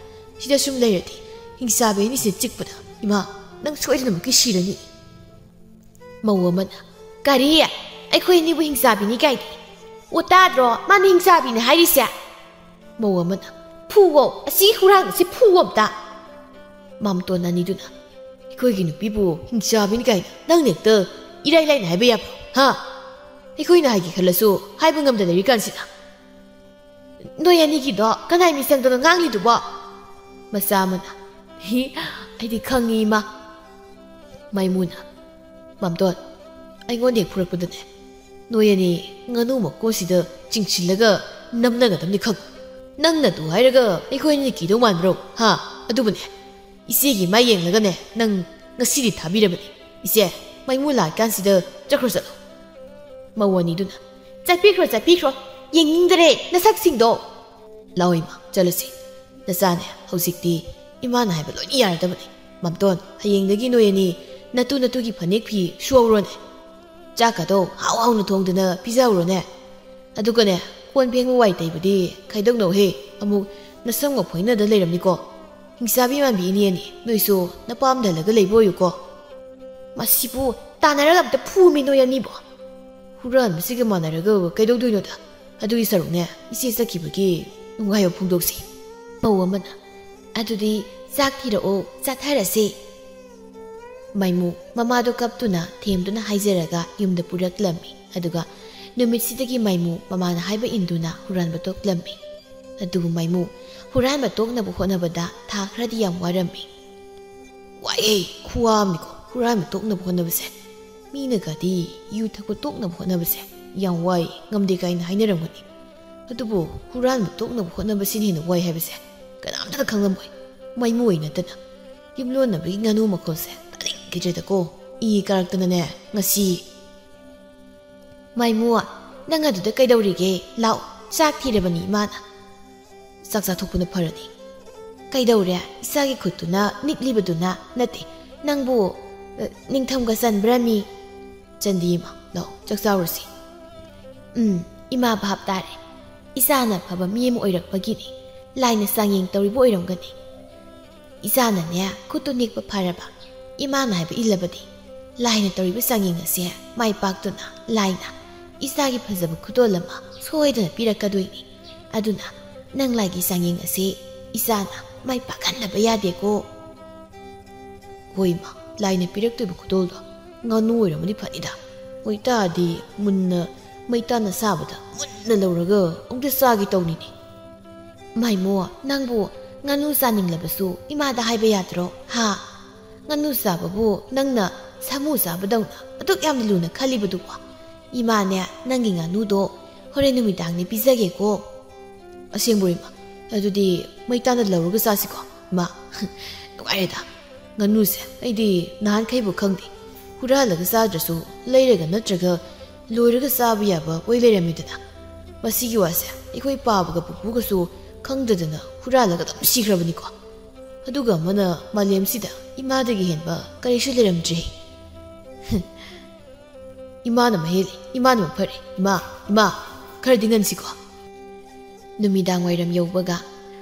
ꯁꯤꯗ ꯁꯨꯝ ꯂꯩꯔꯗꯤ ꯍꯤꯡꯆꯥꯕꯤ ꯑꯅꯤꯁꯦ ꯆꯤꯛꯄꯗ ꯏꯃꯥ, ꯅꯪ ꯁꯣꯏꯗꯅꯃꯛꯀꯤ ꯁꯤꯔꯅꯤ꯫" ꯃꯧ ꯑꯃꯅ, "ꯀꯔꯤ? ꯑꯩꯈꯣꯏ ꯑꯅꯤꯕꯨ ꯍꯤꯡꯆꯥꯕꯤꯅꯤ ꯀꯥꯏꯗꯤ? ꯑꯣ, ꯇꯥꯗ꯭ꯔꯣ ꯃꯥꯅ ꯍꯤꯡꯆꯥꯕꯤꯅꯤ ꯍꯥꯏꯔꯤꯁꯦ?" ꯃꯧ ꯑꯃꯅ, "ꯐꯨꯋꯣ, ꯑꯁꯤ ꯍꯨꯔꯥꯟꯕꯁꯤ ꯐꯨꯋꯣ ꯑꯝꯇ꯫" ꯃꯥꯝꯇꯣꯟ ꯑꯅꯤꯗꯨꯅ, "ꯑꯩꯈꯣꯏꯒꯤ ꯅꯨꯄꯤꯕꯨ ꯍꯤꯡꯆꯥꯕꯤꯅꯤ ꯀꯥꯏꯅ ꯅꯪꯅ ꯍꯦꯛꯇ ꯏꯔꯥꯏ ꯂꯥꯏꯅ ꯍꯥꯏꯕ ꯌꯥꯕ꯭ꯔꯣ? ꯍꯥ? ꯑꯩꯈꯣꯏꯅ ꯍꯥꯏꯒꯦ ꯈꯜꯂꯁꯨ ꯍꯥꯏꯕ ꯉꯝꯗ ꯂꯩꯔꯤ ꯀꯥꯟꯁꯤꯗ꯫ ꯅꯣꯏ ꯑꯅꯤꯒꯤꯗꯣ ꯀꯅꯥꯏ ꯃꯤꯆꯪꯗꯅꯣ ꯉꯥꯡꯂꯤꯗꯨꯕꯣ?" ꯃꯆꯥ ꯑꯃꯅ, "ꯍꯤ, ꯑꯩꯗꯤ ꯈꯪꯉꯤ, ꯏꯃꯥ꯫" ꯃꯥꯏꯃꯨꯅ, "ꯃꯥꯝꯇꯣꯟ, ꯑꯩꯉꯣꯟꯗ ꯍꯦꯛ ꯐꯨꯔꯛꯄꯗꯅꯦ, ꯅꯣꯏ ꯑꯅꯤ ꯉꯥꯅꯨ ꯃꯀꯣꯟꯁꯤꯗ ꯆꯤꯡꯁꯤꯜꯂꯒ ꯅꯝꯅꯒꯗꯕꯅꯤ ꯈꯪꯉꯨ꯫ ꯅꯪꯅ ꯑꯗꯨ ꯍꯥꯏꯔꯒ ꯑꯩꯈꯣꯏ ꯑꯅꯤ ꯀꯤꯗꯧ ꯃꯥꯟꯕ꯭ꯔꯣ? ꯍꯥ? ꯑꯗꯨꯕꯨꯅꯦ, ꯏꯆꯦꯒꯤ ꯃꯥꯏ ꯌꯦꯡꯂꯒꯅꯦ, ꯅꯪ ꯉꯁꯤꯗꯤ ꯊꯥꯕꯤꯔꯕꯅꯤ꯫ ꯏꯆꯦ, ꯃꯥꯏꯃꯨ ꯂꯥꯛꯀꯥꯟꯁꯤꯗ ꯆꯠꯈ꯭ꯔꯣ ꯆꯠꯂꯣ꯫" ꯃꯧ ꯑꯅꯤꯗꯨꯅ, "ꯆꯠꯄꯤꯈ꯭ꯔꯣ, ꯆꯠꯄꯤꯈ꯭ꯔꯣ, ꯌꯦꯡꯅꯤꯡꯗꯔꯦ ꯅꯁꯛꯁꯤꯡꯗꯣ꯫" "ꯂꯥꯛꯑꯣ ꯏꯃꯥ, ꯆꯠꯂꯁꯤ꯫ ꯅꯆꯥꯅꯦ, ꯍꯧꯖꯤꯛꯇꯤ ꯏꯃꯥꯅ ꯍꯥꯏꯕ ꯂꯣꯏꯅ ꯌꯥꯔꯗꯕꯅꯤ꯫ ꯃꯥꯝꯇꯣꯟ, ꯍꯌꯦꯡꯗꯒꯤ ꯅꯣꯏ ꯑꯅꯤ ꯅꯇꯨ ꯅꯇꯨꯒꯤ ꯐꯅꯦꯛ ꯐꯤ ꯁꯨꯍꯧꯔꯣꯅꯦ꯫ ꯆꯥꯛꯀꯗꯣ ꯍꯥꯎ ꯍꯥꯎꯅ ꯊꯣꯡꯗꯅ ꯄꯤꯖꯍꯧꯔꯣꯅꯦ꯫ ꯑꯗꯨꯒꯅꯦ, ꯀꯣꯟ ꯐꯦꯡꯕ ꯋꯥꯏ ꯇꯩꯕꯗꯤ ꯈꯥꯏꯗꯣꯛꯅꯧꯍꯦ, ꯑꯃꯨꯛ ꯅꯁꯝꯒ ꯐꯣꯏꯅꯗ ꯂꯩꯔꯝꯅꯤꯀꯣ꯫ ꯍꯤꯡꯆꯥꯕꯤ ꯃꯥꯟꯕꯤ ꯏꯅꯦ ꯑꯅꯤ, ꯅꯣꯏꯁꯨ ꯅꯄꯥꯝꯗ ꯍꯜꯂꯒ ꯂꯩꯕ ꯑꯣꯏꯌꯨꯀꯣ꯫" "ꯃꯁꯤꯕꯨ ꯇꯥꯟꯅꯔꯒ ꯑꯝꯇ ꯐꯨꯃꯤ ꯅꯣꯏ ꯑꯅꯤꯕꯣ꯫ ꯍꯨꯔꯥꯟꯕꯁꯤꯒ ꯃꯥꯟꯅꯔꯒ ꯀꯩꯗꯧꯗꯣꯏꯅꯣꯗ? ꯑꯗꯨꯒꯤ ꯁꯔꯨꯛꯅꯦ, ꯏꯆꯦ ꯆꯠꯈꯤꯕꯒꯤ ꯅꯨꯡꯉꯥꯏꯕ ꯐꯣꯡꯗꯣꯛꯁꯤ꯫" ꯃꯧ ꯑꯃꯅ, "ꯑꯗꯨꯗꯤ ꯆꯥꯛ ꯊꯤꯔꯛꯑꯣ, ꯆꯥꯊꯔꯁꯤ꯫" ꯃꯥꯏꯃꯨ ꯃꯃꯥꯗꯣ ꯀꯞꯇꯨꯅ ꯊꯦꯝꯗꯨꯅ ꯍꯥꯏꯖꯔꯒ ꯌꯨꯝꯗ ꯄꯨꯔꯛꯂꯝꯃꯤ꯫ ꯑꯗꯨꯒ ꯅꯨꯃꯤꯠꯁꯤꯗꯒꯤ ꯃꯥꯏꯃꯨ ꯃꯃꯥꯅ ꯍꯥꯏꯕ ꯏꯟꯗꯨꯅ ꯍꯨꯔꯥꯟꯕ ꯇꯣꯛꯂꯝꯃꯤ꯫ ꯑꯗꯨꯕꯨ ꯃꯥꯏꯃꯨ ꯍꯨꯔꯥꯟꯕ ꯇꯣꯛꯅꯕ ꯍꯣꯠꯅꯕꯗ ꯊꯥ ꯈꯔꯗꯤ ꯌꯥꯝ ꯋꯥꯔꯝꯃꯤ꯫ "ꯋꯥꯏꯑꯦ, ꯈꯨꯋꯥ ꯑꯃꯅꯤꯀꯣ ꯍꯨꯔꯥꯟꯕ ꯇꯣꯛꯅꯕ ꯍꯣꯠꯅꯕꯁꯦ꯫ ꯃꯤꯅꯒꯗꯤ ꯌꯨ ꯊꯛꯄ ꯇꯣꯛꯅꯕ ꯍꯣꯠꯅꯕꯁꯦ ꯌꯥꯝ ꯋꯥꯏ, ꯉꯝꯗꯦ ꯀꯥꯏꯅ ꯍꯥꯏꯅꯔꯝꯒꯅꯤ꯫ ꯑꯗꯨꯕꯨ ꯍꯨꯔꯥꯟꯕ ꯇꯣꯛꯅꯕ ꯍꯣꯠꯅꯕꯁꯤꯅ ꯍꯦꯟꯅ ꯋꯥꯏ ꯍꯥꯏꯕꯁꯦ ꯀꯅꯥꯝꯇꯅ ꯈꯪꯂꯝꯃꯣꯏ꯫ ꯃꯥꯏꯃꯨ ꯑꯣꯏ ꯅꯠꯇꯅ ꯌꯨꯝꯂꯣꯟꯅꯕꯒꯤ ꯉꯥꯅꯨ ꯃꯈꯣꯜꯁꯦ ꯇꯥꯅꯤꯡꯈꯤꯗ꯭ꯔꯦꯗꯀꯣ꯫ ꯏ ꯀꯥꯔꯛꯇꯅꯅꯦ ꯉꯁꯤ꯫" "ꯃꯥꯏꯃꯨ, ꯅꯪ ꯑꯗꯨꯗ ꯀꯩꯗꯧꯔꯤꯒꯦ? ꯂꯥꯛꯑꯣ, ꯆꯥꯛ ꯊꯤꯔꯕꯅꯤ ꯏꯃꯥꯅ꯫" "ꯆꯥꯛ ꯆꯥꯊꯣꯛꯄꯅ ꯐꯔꯅꯤ꯫" "ꯀꯩꯗꯧꯔꯦ? ꯏꯆꯥꯒꯤ ꯈꯨꯠꯇꯨꯅ ꯅꯤꯛꯂꯤꯕꯗꯨꯅ?" "ꯅꯠꯇꯦ, ꯅꯪꯕꯨ, ꯑ, ꯅꯤꯡꯊꯝꯒ ꯆꯟꯕ꯭ꯔꯥ ꯃꯤ?" "ꯆꯟꯗꯤ ꯏꯃꯥ, ꯂꯥꯛꯑꯣ, ꯆꯥꯛ ꯆꯥꯔꯨꯔꯁꯤ꯫" ꯎꯝ, ꯏꯃꯥ ꯚꯥꯞ ꯇꯥꯔꯦ꯫ ꯏꯆꯥꯅ ꯑꯐꯕ ꯃꯤ ꯑꯃ ꯑꯣꯏꯔꯛꯄꯒꯤꯅꯤ꯫ ꯂꯥꯏꯅ ꯆꯥꯡꯌꯦꯡ ꯇꯧꯔꯤꯕ ꯑꯣꯏꯔꯝꯒꯅꯤ꯫ ꯏꯆꯥꯅꯅꯦ, ꯈꯨꯠꯇꯨ ꯅꯤꯛꯄ ꯐꯔꯕ, ꯏꯃꯥꯅ ꯍꯥꯏꯕ ꯏꯜꯂꯕꯗꯤ, ꯂꯥꯏꯅ ꯇꯧꯔꯤꯕ ꯆꯥꯡꯌꯦꯡ ꯑꯁꯦ ꯃꯥꯏ ꯄꯥꯛꯇꯨꯅ ꯂꯥꯏꯅ ꯏꯆꯥꯒꯤ ꯐꯖꯕ ꯈꯨꯗꯣꯜ ꯑꯃ ꯁꯣꯏꯗꯅ ꯄꯤꯔꯛꯀꯗꯣꯏꯅꯤ꯫ ꯑꯗꯨꯅ ꯅꯪ ꯂꯥꯏꯒꯤ ꯆꯥꯡꯌꯦꯡ ꯑꯁꯦ ꯏꯆꯥꯅ ꯃꯥꯏ ꯄꯥꯛꯍꯟꯗꯕ ꯌꯥꯗꯦꯀꯣ꯫ ꯍꯣꯏ ꯏꯃꯥ, ꯂꯥꯏꯅ ꯄꯤꯔꯛꯇꯣꯏꯕ ꯈꯨꯗꯣꯜꯗꯣ ꯉꯥꯅꯨ ꯑꯣꯏꯔꯝꯃꯗꯤ ꯐꯅꯤꯗ꯫ ꯑꯣꯏꯇꯥꯔꯗꯤ ꯃꯨꯟꯅ ꯃꯩꯇꯥꯟꯅ ꯁꯥꯕꯗ ꯃꯨꯟꯅ ꯂꯧꯔꯒ ꯑꯃꯨꯛꯇ ꯆꯥꯒꯦ ꯇꯧꯅꯤꯅꯦ꯫ ꯃꯥꯏꯃꯣ, ꯅꯪꯕꯨ ꯉꯥꯅꯨ ꯆꯥꯅꯤꯡꯂꯕꯁꯨ ꯏꯃꯥꯗ ꯍꯥꯏꯕ ꯌꯥꯗ꯭ꯔꯣ? ꯍꯥ? ꯉꯥꯅꯨ ꯆꯥꯕꯕꯨ ꯅꯪꯅ ꯁꯥꯃꯨ ꯆꯥꯕꯗꯧꯅ ꯑꯗꯨꯛ ꯌꯥꯝꯅ ꯂꯨꯅ ꯈꯜꯂꯤꯕꯗꯨꯕꯨ? ꯏꯃꯥꯅꯦ, ꯅꯪꯒꯤ ꯉꯥꯅꯨꯗꯣ ꯍꯣꯔꯦꯟ ꯅꯨꯃꯤꯗꯥꯡꯅꯦ ꯄꯤꯖꯒꯦꯀꯣ꯫ ꯑꯁꯦꯡꯕ꯭ꯔꯣ ꯏꯃꯥ? ꯑꯗꯨꯗꯤ ꯃꯩꯇꯥꯟꯗ ꯂꯧꯔꯒ ꯆꯥꯁꯤꯀꯣ꯫ ꯏꯃꯥ, ꯅꯨꯡꯉꯥꯏꯔꯦꯗ꯫ ꯉꯥꯅꯨꯁꯦ ꯑꯩꯗꯤ ꯅꯍꯥꯟꯈꯩꯕꯨ ꯈꯪꯗꯦ꯫ ꯍꯨꯔꯥꯜꯂꯒ ꯆꯥꯗ꯭ꯔꯁꯨ ꯂꯩꯔꯒ ꯅꯠꯇ꯭ꯔꯒ ꯂꯣꯏꯔꯒ ꯆꯥꯕ ꯌꯥꯕ ꯑꯣꯏ ꯂꯩꯔꯝꯃꯤꯗꯅ꯫ ꯃꯁꯤꯒꯤ ꯋꯥꯁꯦ ꯑꯩꯈꯣꯏ ꯄꯥꯕꯒ ꯄꯨꯄꯨꯒꯁꯨ ꯈꯪꯗꯗꯅ ꯍꯨꯔꯥꯜꯂꯒ ꯑꯗꯨꯝ ꯁꯤꯈ꯭ꯔꯕꯅꯤꯀꯣ꯫ ꯑꯗꯨꯒ ꯑꯃꯅ ꯃꯥꯂꯦꯝꯁꯤꯗ ꯏꯃꯥꯗꯒꯤ ꯍꯦꯟꯕ ꯀꯔꯤꯁꯨ ꯂꯩꯔꯝꯗ꯭ꯔꯦ꯫ ꯏꯃꯥꯅ ꯃꯍꯦꯜꯂꯤ, ꯏꯃꯥꯅ ꯃꯐꯔꯦ꯫ ꯏꯃꯥ, ꯏꯃꯥ, ꯈꯔꯗꯤ ꯉꯟꯁꯤꯀꯣ꯫ ꯅꯨꯃꯤꯗꯥꯡ ꯋꯥꯏꯔꯝ ꯌꯧꯕꯒ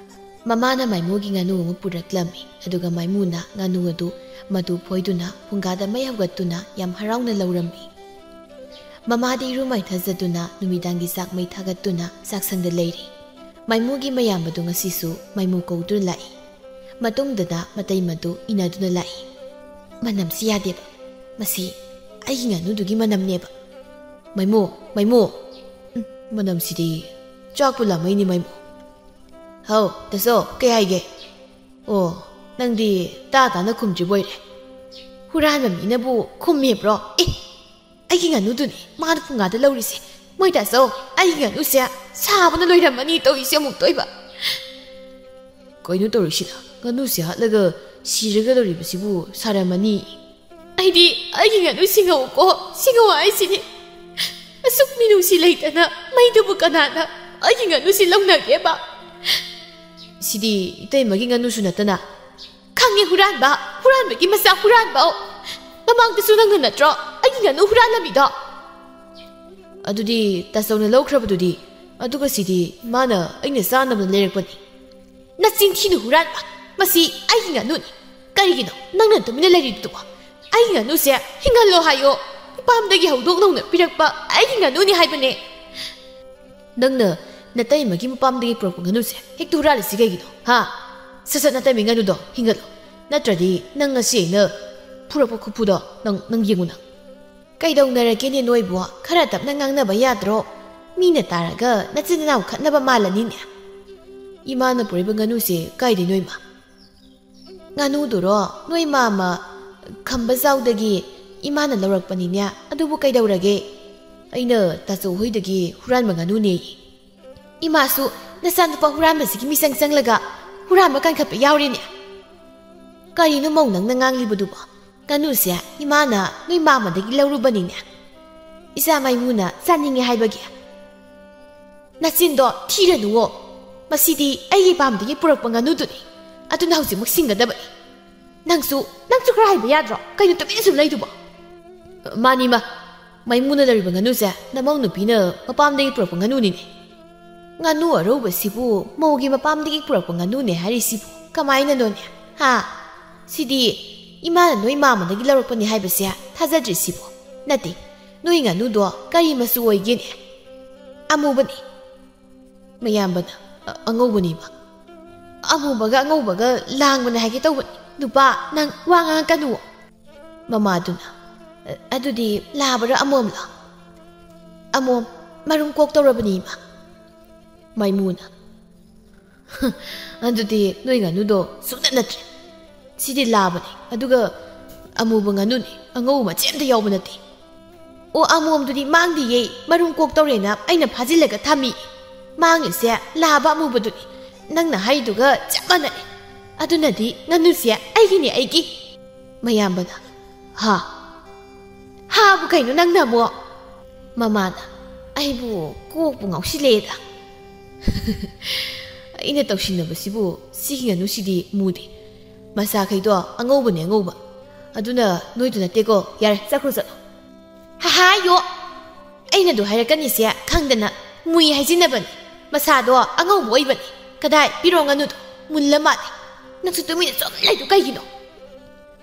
ꯃꯃꯥꯅ ꯃꯥꯏꯃꯨꯒꯤ ꯉꯥꯅꯨ ꯑꯃ ꯄꯨꯔꯛꯂꯝꯃꯤ, ꯑꯗꯨꯒ ꯃꯥꯏꯃꯨꯅ ꯉꯥꯅꯨ ꯑꯗꯨ ꯃꯇꯨ ꯐꯣꯏꯗꯨꯅ ꯐꯨꯡꯒꯥꯗ ꯃꯩ ꯍꯧꯒꯠꯇꯨꯅ ꯌꯥꯝ ꯍꯔꯥꯎꯅ ꯂꯧꯔꯝꯃꯤ꯫ ꯃꯃꯥꯗꯤ ꯏꯔꯨ ꯃꯥꯏꯊꯖꯗꯨꯅ ꯅꯨꯃꯤꯗꯥꯡꯒꯤ ꯆꯥꯛ ꯃꯩ ꯊꯥꯒꯠꯇꯨꯅ ꯆꯥꯛꯁꯪꯗ ꯂꯩꯔꯤ꯫ ꯃꯥꯏꯃꯨꯒꯤ ꯃꯌꯥꯝꯕꯗꯨ ꯉꯁꯤꯁꯨ ꯃꯥꯏꯃꯨ ꯀꯧꯗꯨꯅ ꯂꯥꯛꯏ꯫ ꯃꯇꯨꯡꯗꯅ ꯃꯇꯩꯃꯗꯨ ꯏꯟꯅꯗꯨꯅ ꯂꯥꯛꯏ꯫ "ꯃꯅꯝꯁꯤ ꯌꯥꯗꯦꯕ꯫ ꯃꯁꯤ ꯑꯩꯒꯤ ꯉꯥꯅꯨꯗꯨꯒꯤ ꯃꯅꯝꯅꯦꯕ꯫ ꯃꯥꯏꯃꯨ, ꯃꯥꯏꯃꯨ!" "ꯎꯝ, ꯃꯅꯝꯁꯤꯗꯤ ꯆꯥꯛꯄꯨ ꯂꯥꯝꯃꯩꯅꯤ, ꯃꯥꯏꯃꯨ꯫" "ꯍꯥꯎ, ꯇꯥꯆꯧ, ꯀꯩ ꯍꯥꯏꯒꯦ?" "ꯑꯣ, ꯅꯪꯗꯤ ꯇꯥ ꯇꯥꯅ ꯈꯨꯝꯗ꯭ꯔꯤꯕ ꯑꯣꯏꯔꯦ꯫ ꯍꯨꯔꯥꯟꯕ ꯃꯤꯅꯕꯨ ꯈꯨꯝꯃꯦꯕ꯭ꯔꯣ? ꯑꯦ, ꯑꯩꯒꯤ ꯉꯥꯅꯨꯗꯨꯅꯤ ꯃꯥꯅ ꯐꯨꯡꯒꯥꯗ ꯂꯧꯔꯤꯁꯦ꯫ ꯃꯣꯏ ꯇꯥꯆꯧ, ꯑꯩꯒꯤ ꯉꯥꯅꯨꯁꯦ ꯁꯥꯕꯅ ꯂꯣꯏꯔꯝꯃꯅꯤ ꯇꯧꯔꯤꯁꯦ ꯑꯃꯨꯛꯇ ꯑꯣꯏꯕ꯫" "ꯀꯩꯅꯣ ꯇꯧꯔꯤꯁꯤꯅ? ꯉꯥꯅꯨꯁꯦ ꯍꯥꯠꯂꯒ ꯁꯤꯔꯒ ꯂꯩꯔꯤꯕꯁꯤꯕꯨ ꯁꯥꯔꯝꯃꯅꯤ꯫" "ꯑꯩꯗꯤ ꯑꯩꯒꯤ ꯉꯥꯅꯨ ꯁꯤꯡꯉꯧꯀꯣ, ꯁꯤꯡꯉꯧ ꯍꯥꯏꯁꯤꯅꯤ꯫ ꯑꯁꯨꯛ ꯃꯤꯅꯨꯡꯁꯤ ꯂꯩꯇꯅ ꯃꯩꯗꯨꯕꯨ ꯀꯅꯥꯅ ꯑꯩꯒꯤ ꯉꯥꯅꯨꯁꯤ ꯂꯧꯅꯒꯦꯕ?" "ꯁꯤꯗꯤ ꯏꯇꯩꯃꯒꯤ ꯉꯥꯅꯨꯁꯨ ꯅꯠꯇꯅ꯫" "ꯈꯪꯉꯦ, ꯍꯨꯔꯥꯟꯕ, ꯍꯨꯔꯥꯟꯕꯒꯤ ꯃꯆꯥ ꯍꯨꯔꯥꯟꯕ꯫ ꯃꯃꯥꯡꯗꯁꯨ ꯅꯪꯅ ꯅꯠꯇ꯭ꯔꯣ ꯑꯩꯒꯤ ꯉꯥꯅꯨ ꯍꯨꯔꯥꯜꯂꯝꯃꯤꯗꯣ?" ꯑꯗꯨꯗꯤ ꯇꯥꯆꯧꯅ ꯂꯧꯈ꯭ꯔꯕꯗꯨꯗꯤ? ꯑꯗꯨꯒ ꯁꯤꯗꯤ ꯃꯥꯅ ꯑꯩꯅ ꯆꯥꯅꯕ ꯂꯩꯔꯛꯄꯅꯤ꯫ ꯅꯆꯤꯟ ꯊꯤꯅꯨ ꯍꯨꯔꯥꯟꯕ! ꯃꯁꯤ ꯑꯩꯒꯤ ꯉꯥꯅꯨꯅꯤ꯫ ꯀꯔꯤꯒꯤꯅꯣ ꯅꯪꯅ ꯇꯨꯃꯤꯟꯅ ꯂꯩꯔꯤꯗꯨꯕꯣ? ꯑꯩꯒꯤ ꯉꯥꯅꯨꯁꯦ ꯍꯤꯡꯍꯜꯂꯣ ꯍꯥꯏꯌꯣ꯫ ꯃꯄꯥꯝꯗꯒꯤ ꯍꯧꯗꯣꯛ ꯅꯧꯅ ꯄꯤꯔꯛꯄ ꯑꯩꯒꯤ ꯉꯥꯅꯨꯅꯤ ꯍꯥꯏꯕꯅꯦ꯫ ꯅꯪꯅ ꯅꯇꯩꯃꯒꯤ ꯃꯄꯥꯝꯗꯒꯤ ꯄꯨꯔꯛꯄ ꯉꯥꯅꯨꯁꯦ ꯍꯦꯛꯇ ꯍꯨꯔꯥꯜꯂꯤꯁꯤ ꯀꯩꯒꯤꯅꯣ? ꯍꯥ? ꯁꯠ ꯁꯠ ꯅꯇꯩꯃꯒꯤ ꯉꯥꯅꯨꯗꯣ ꯍꯤꯡꯍꯜꯂꯣ꯫ ꯅꯠꯇ꯭ꯔꯗꯤ ꯅꯪ ꯉꯁꯤ ꯑꯩꯅ ꯐꯨꯔꯛꯄ ꯈꯨꯐꯨꯗꯣ ꯅꯪ, ꯅꯪ ꯌꯦꯡꯉꯨ ꯅꯪ꯫ ꯀꯩꯗꯧꯅꯔꯒꯦꯅꯦ ꯅꯣꯏꯕꯨ? ꯈꯔ ꯇꯞꯅ ꯉꯥꯡꯅꯕ ꯌꯥꯗ꯭ꯔꯣ? ꯃꯤꯅ ꯇꯥꯔꯒ ꯅꯆꯤꯟ ꯅꯅꯥꯎ ꯈꯠꯅꯕ ꯃꯥꯜꯂꯅꯤꯅꯦ꯫ ꯏꯃꯥꯅ ꯄꯨꯔꯛꯏꯕ ꯉꯥꯅꯨꯁꯦ ꯀꯥꯏꯗꯩꯅꯣ ꯏꯃꯥ? ꯉꯥꯅꯨꯗꯨꯔꯣ? ꯅꯣꯏ ꯃꯥꯝꯃ ꯈꯝꯕꯖꯥꯎꯗꯒꯤ ꯏꯃꯥꯅ ꯂꯧꯔꯛꯄꯅꯤꯅꯦ꯫ ꯑꯗꯨꯕꯨ ꯀꯩꯗꯧꯔꯒꯦ? ꯑꯩꯅ ꯇꯥꯆꯧ ꯍꯣꯏꯗꯒꯤ ꯍꯨꯔꯥꯟꯕ ꯉꯥꯅꯨꯅꯦꯌꯦ꯫ ꯏꯃꯥꯁꯨ ꯅꯆꯥꯅꯨꯄꯥ ꯍꯨꯔꯥꯟꯕꯁꯤꯒꯤ ꯃꯤꯆꯪ ꯆꯪꯂꯒ ꯍꯨꯔꯥꯟꯕ ꯀꯟꯈꯠꯄ ꯌꯥꯎꯔꯦꯅꯦ꯫ ꯀꯔꯤꯅꯣ ꯃꯧ ꯅꯪꯅ ꯉꯥꯡꯂꯤꯕꯗꯨꯕꯣ? ꯉꯥꯅꯨꯁꯦ ꯏꯃꯥꯅ ꯅꯣꯏ ꯃꯥꯝꯃꯗꯒꯤ ꯂꯧꯔꯨꯕꯅꯤꯅꯦ꯫ ꯏꯆꯥ ꯃꯥꯏꯃꯨꯅ ꯆꯥꯅꯤꯡꯉꯦ ꯍꯥꯏꯕꯒꯤ꯫ ꯅꯆꯤꯟꯗꯣ ꯊꯤꯔꯅꯨꯋꯣ꯫ ꯃꯁꯤꯗꯤ ꯑꯩꯒꯤ ꯄꯥꯝꯗꯒꯤ ꯄꯨꯔꯛꯄ ꯉꯥꯅꯨꯗꯨꯅꯤ꯫ ꯑꯗꯨꯅ ꯍꯧꯖꯤꯛꯃꯛ ꯁꯤꯡꯒꯗꯕꯅꯤ꯫ ꯅꯪꯁꯨ, ꯅꯪꯁꯨ ꯈꯔ ꯍꯥꯏꯕ ꯌꯥꯗ꯭ꯔꯣ? ꯀꯩꯅꯣ ꯇꯨꯃꯤꯟꯅ ꯁꯨꯝ ꯂꯩꯗꯨꯕꯣ? ꯃꯥꯅꯤ ꯏꯃꯥ, ꯃꯥꯏꯃꯨꯅ ꯂꯩꯔꯤꯕ ꯉꯥꯅꯨꯁꯦ ꯅꯃꯧ ꯅꯨꯄꯤꯅ ꯃꯄꯥꯝꯗꯒꯤ ꯄꯨꯔꯛꯄ ꯉꯥꯅꯨꯅꯤꯅꯦ꯫ ꯉꯥꯅꯨ ꯑꯔꯧꯕꯁꯤꯕꯨ ꯃꯧꯒꯤ ꯃꯄꯥꯝꯗꯒꯤ ꯄꯨꯔꯛꯄ ꯉꯥꯅꯨꯅꯦ ꯍꯥꯏꯔꯤꯁꯤꯕꯨ ꯀꯃꯥꯏꯅꯅꯣꯅꯦ? ꯍꯥ? ꯁꯤꯗꯤ ꯏꯃꯥꯅ ꯅꯣꯏ ꯃꯥꯝꯃꯗꯒꯤ ꯂꯧꯔꯛꯄꯅꯤ ꯍꯥꯏꯕꯁꯦ ꯊꯥꯖꯗ꯭ꯔꯤꯁꯤꯕꯨ? ꯅꯠꯇꯦ, ꯅꯣꯏ ꯉꯥꯅꯨꯗꯣ ꯀꯔꯤ ꯃꯆꯨ ꯑꯣꯏꯒꯦꯅꯦ? ꯑꯃꯨꯕꯅꯤ꯫ ꯃꯌꯥꯝꯕꯅ, "ꯑ-, ꯑꯉꯧꯕꯅꯤꯕ꯫ ꯑꯃꯨꯕꯒ ꯑꯉꯧꯕꯒ ꯂꯥꯡꯕꯅꯦ ꯍꯥꯏꯒꯦ ꯇꯧꯕꯅꯤ꯫ ꯅꯨꯄꯥ, ꯅꯪ ꯋꯥ ꯉꯥꯡꯉꯛꯀꯅꯨ꯫" ꯃꯃꯥꯗꯨꯅ, "ꯑ-, ꯑꯗꯨꯗꯤ ꯂꯥꯕꯔ ꯑꯃꯣꯝꯂꯣ?" "ꯑꯃꯣꯝ, ꯃꯔꯨꯝ ꯀꯣꯛ ꯇꯧꯔꯕꯅꯤ ꯏꯃꯥ꯫" ꯃꯥꯏꯃꯨꯅ, "ꯑꯗꯨꯗꯤ ꯅꯣꯏ ꯉꯥꯅꯨꯗꯣ ꯁꯨꯡꯅꯠ ꯅꯠꯇ꯭ꯔꯦ꯫ ꯁꯤꯗꯤ ꯂꯥꯕꯅꯤ, ꯑꯗꯨꯒ ꯑꯃꯨꯕ ꯉꯥꯅꯨꯅꯤ, ꯑꯉꯧꯕ ꯃꯆꯦ ꯑꯝꯇ ꯌꯥꯎꯕ ꯅꯠꯇꯦ꯫" "ꯑꯣ, ꯑꯃꯣꯝꯗꯨꯗꯤ ꯃꯥꯡꯗꯤꯌꯦ, ꯃꯔꯨꯝ ꯀꯣꯛ ꯇꯧꯔꯦꯅ ꯑꯩꯅ ꯐꯥꯖꯤꯜꯂꯒ ꯊꯝꯃꯤ꯫ ꯃꯥꯡꯉꯤꯁꯦ ꯂꯥꯕ ꯑꯃꯨꯕꯗꯨꯅꯤ꯫ ꯅꯪꯅ ꯍꯥꯏꯗꯨꯒ ꯆꯞ ꯃꯥꯟꯅꯔꯦ꯫ ꯑꯗꯨꯅꯗꯤ ꯉꯥꯅꯨꯁꯦ ꯑꯩꯒꯤꯅꯦ, ꯑꯩꯒꯤ꯫" ꯃꯌꯥꯝꯕꯅ, "ꯍꯥ? ꯍꯥꯕꯨ ꯀꯩꯅꯣ ꯅꯪꯅ ꯑꯃꯨꯛ?" ꯃꯃꯥꯅ, "ꯑꯩꯕꯨ ꯀꯣꯛꯄꯨ ꯉꯥꯎꯁꯤꯜꯂꯦꯗ꯫" ꯑꯩꯅ ꯇꯧꯁꯤꯟꯅꯕꯁꯤꯕꯨ ꯁꯤꯒꯤ ꯉꯥꯅꯨꯁꯤꯗꯤ ꯃꯨꯗꯦ꯫ ꯃꯁꯥꯈꯩꯗꯣ ꯑꯉꯧꯕꯅꯦ, ꯑꯉꯧꯕ꯫ ꯑꯗꯨꯅ ꯅꯣꯏꯗꯨ ꯅꯠꯇꯦꯀꯣ꯫ ꯌꯥꯔꯦ, ꯆꯠꯈ꯭ꯔꯣ, ꯆꯠꯂꯣ꯫ ꯍꯥꯏꯌꯣ꯫ ꯑꯩꯅ ꯑꯗꯨ ꯍꯥꯏꯔꯛꯀꯅꯤꯁꯦ ꯈꯪꯗꯅ ꯃꯨꯏ ꯍꯥꯏꯖꯤꯟꯅꯕꯅꯤ꯫ ꯃꯁꯥꯗꯣ ꯑꯉꯧꯕ ꯑꯣꯏꯕꯅꯤ꯫ ꯀꯗꯥꯏ ꯄꯤꯔꯣ ꯉꯥꯅꯨꯗꯣ? ꯃꯨꯜꯂ ꯃꯥꯜꯂꯦ꯫ ꯅꯪꯁꯨ ꯇꯨꯃꯤꯟꯅ ꯁꯨꯝ ꯂꯩꯗꯨ ꯀꯩꯒꯤꯅꯣ?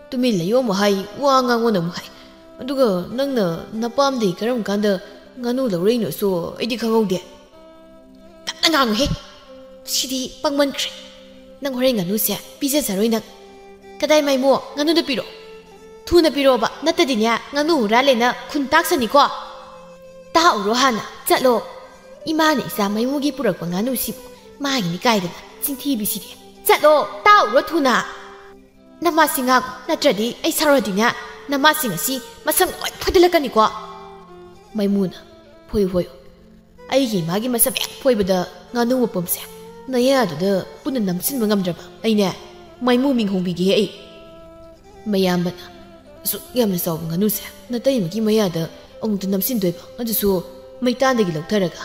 ꯇꯨꯃꯤꯟ ꯂꯩꯌꯣ ꯑꯃꯨꯛ ꯍꯥꯏ, ꯋꯥ ꯉꯥꯡꯉꯣꯅ ꯑꯃꯨꯛ ꯍꯥꯏ꯫ ꯑꯗꯨꯒ ꯅꯪꯅ ꯅꯄꯥꯝꯗꯒꯤ ꯀꯔꯝ ꯀꯥꯟꯗ ꯉꯥꯅꯨ ꯂꯧꯔꯛꯏꯅꯣꯁꯨ ꯑꯩꯗꯤ ꯈꯪꯍꯧꯗꯦ꯫ ꯇꯞꯅ ꯉꯥꯡꯉꯨꯍꯦ꯫ ꯁꯤꯗꯤ ꯄꯪꯃꯟꯈ꯭ꯔꯦ꯫ ꯅꯪ ꯍꯣꯔꯦꯟ ꯉꯥꯅꯨꯁꯦ ꯄꯤꯖꯖꯔꯣꯏ ꯅꯪ꯫ ꯀꯗꯥꯏ ꯃꯥꯏꯃꯣ, ꯉꯥꯅꯨꯗꯣ ꯄꯤꯔꯛꯑꯣ꯫ ꯊꯨꯅ ꯄꯤꯔꯛꯑꯣꯕ, ꯅꯠꯇꯗꯤꯅꯦ ꯉꯥꯅꯨ ꯍꯨꯔꯥꯜꯂꯦꯅ ꯈꯨꯟ ꯇꯥꯛꯁꯅꯤꯀꯣ꯫ ꯇꯥꯛꯎꯔꯣ ꯍꯥꯟꯅ, ꯆꯠꯂꯣ꯫ ꯏꯃꯥꯅ ꯏꯆꯥ ꯃꯥꯏꯃꯣꯒꯤ ꯄꯨꯔꯛꯄ ꯉꯥꯅꯨꯁꯤꯕꯨ ꯃꯥꯒꯤꯅꯤ ꯀꯥꯏꯗꯅ ꯆꯤꯟꯊꯤꯕꯤꯁꯤꯗꯤ꯫ ꯆꯠꯂꯣ, ꯇꯥꯛꯎꯔꯣ ꯊꯨꯅ꯫ ꯅꯃꯥꯁꯤ ꯉꯥꯛ, ꯅꯠꯇ꯭ꯔꯗꯤ ꯑꯩ ꯁꯥꯎꯔꯗꯤꯅꯦ ꯅꯃꯥꯁꯤꯡ ꯑꯁꯤ ꯃꯁꯝ ꯂꯣꯏ ꯐꯣꯏꯗꯠꯂꯛꯀꯅꯤꯀꯣ꯫ ꯃꯥꯏꯃꯨꯅ, ꯐꯣꯏꯌꯨ ꯐꯣꯏꯌꯨ꯫ ꯑꯩꯒꯤ ꯏꯃꯥꯒꯤ ꯃꯁꯝ ꯍꯦꯛ ꯐꯣꯏꯕꯗ ꯉꯥꯅꯨ ꯃꯄꯨꯝꯁꯦ ꯅꯌꯥꯗꯨꯗ ꯄꯨꯟꯅ ꯅꯝꯁꯤꯟꯕ ꯉꯝꯗ꯭ꯔꯕ ꯑꯩꯅꯦ ꯃꯥꯏꯃꯨ ꯃꯤꯡ ꯍꯣꯡꯕꯤꯒꯦ ꯑꯩ꯫ ꯃꯌꯥꯝꯕꯅ, ꯑꯁꯨꯛ ꯌꯥꯝꯅ ꯆꯥꯎꯕ ꯉꯥꯅꯨꯁꯦ ꯅꯇꯩꯃꯒꯤ ꯃꯌꯥꯗ ꯑꯃꯨꯛꯇ ꯅꯝꯁꯤꯟꯗꯣꯏꯕ, ꯑꯗꯨꯁꯨ ꯃꯩꯇꯥꯟꯗꯒꯤ ꯂꯧꯊꯔꯒ꯫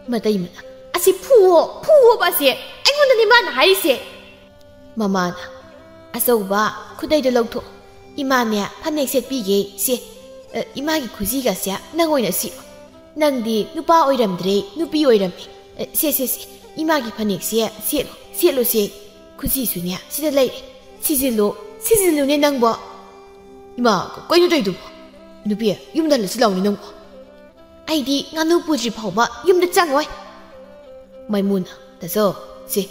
ꯃꯇꯩꯃꯅ, ꯑꯁꯤ ꯐꯨꯋꯣ, ꯐꯨꯋꯣꯕ ꯑꯁꯤ, ꯑꯩꯉꯣꯟꯗꯅꯤ ꯃꯥꯅ ꯍꯥꯏꯔꯤꯁꯦ꯫ ꯃꯃꯥꯅ, ꯑꯆꯧꯕ, ꯈꯨꯗꯩꯗꯣ ꯂꯧꯊꯣꯛ꯫ ꯏꯃꯥꯅꯦ ꯐꯅꯦꯛ ꯁꯦꯠꯄꯤꯒꯦ ꯁꯦ꯫ ꯑ, ꯏꯃꯥꯒꯤ ꯈꯨꯖꯤꯒꯁꯦ ꯅꯪ ꯑꯣꯏꯅ ꯁꯤꯔꯣ꯫ ꯅꯪꯗꯤ ꯅꯨꯄꯥ ꯑꯣꯏꯔꯝꯗ꯭ꯔꯦ, ꯅꯨꯄꯤ ꯑꯣꯏꯔꯝꯃꯦ꯫ ꯑ, ꯁꯦ, ꯁꯦ, ꯁꯦ, ꯏꯃꯥꯒꯤ ꯐꯅꯦꯛꯁꯦ ꯁꯦꯠꯂꯣ, ꯁꯦꯠꯂꯣ ꯁꯦ꯫ ꯈꯨꯖꯤꯁꯨꯅꯦ ꯁꯤꯗ ꯂꯩꯔꯦ꯫ ꯁꯤꯖꯤꯜꯂꯣ, ꯁꯤꯖꯤꯜꯂꯨꯅꯦ ꯅꯪꯕꯣ꯫ ꯏꯃꯥ, ꯀꯩꯅꯣ ꯇꯧꯔꯤꯗꯨꯕꯣ? ꯅꯨꯄꯤ, ꯌꯨꯝꯗ ꯍꯜꯂꯁꯤ ꯂꯥꯎꯅꯦ ꯅꯪꯕꯣ꯫ ꯑꯩꯗꯤ ꯉꯥꯅꯨ ꯄꯨꯗ꯭ꯔꯤ ꯐꯥꯎꯕ ꯌꯨꯝꯗ ꯆꯪꯉꯣꯏ꯫ ꯃꯥꯏꯃꯨꯅ, ꯇꯥꯆꯧ, ꯁꯦ,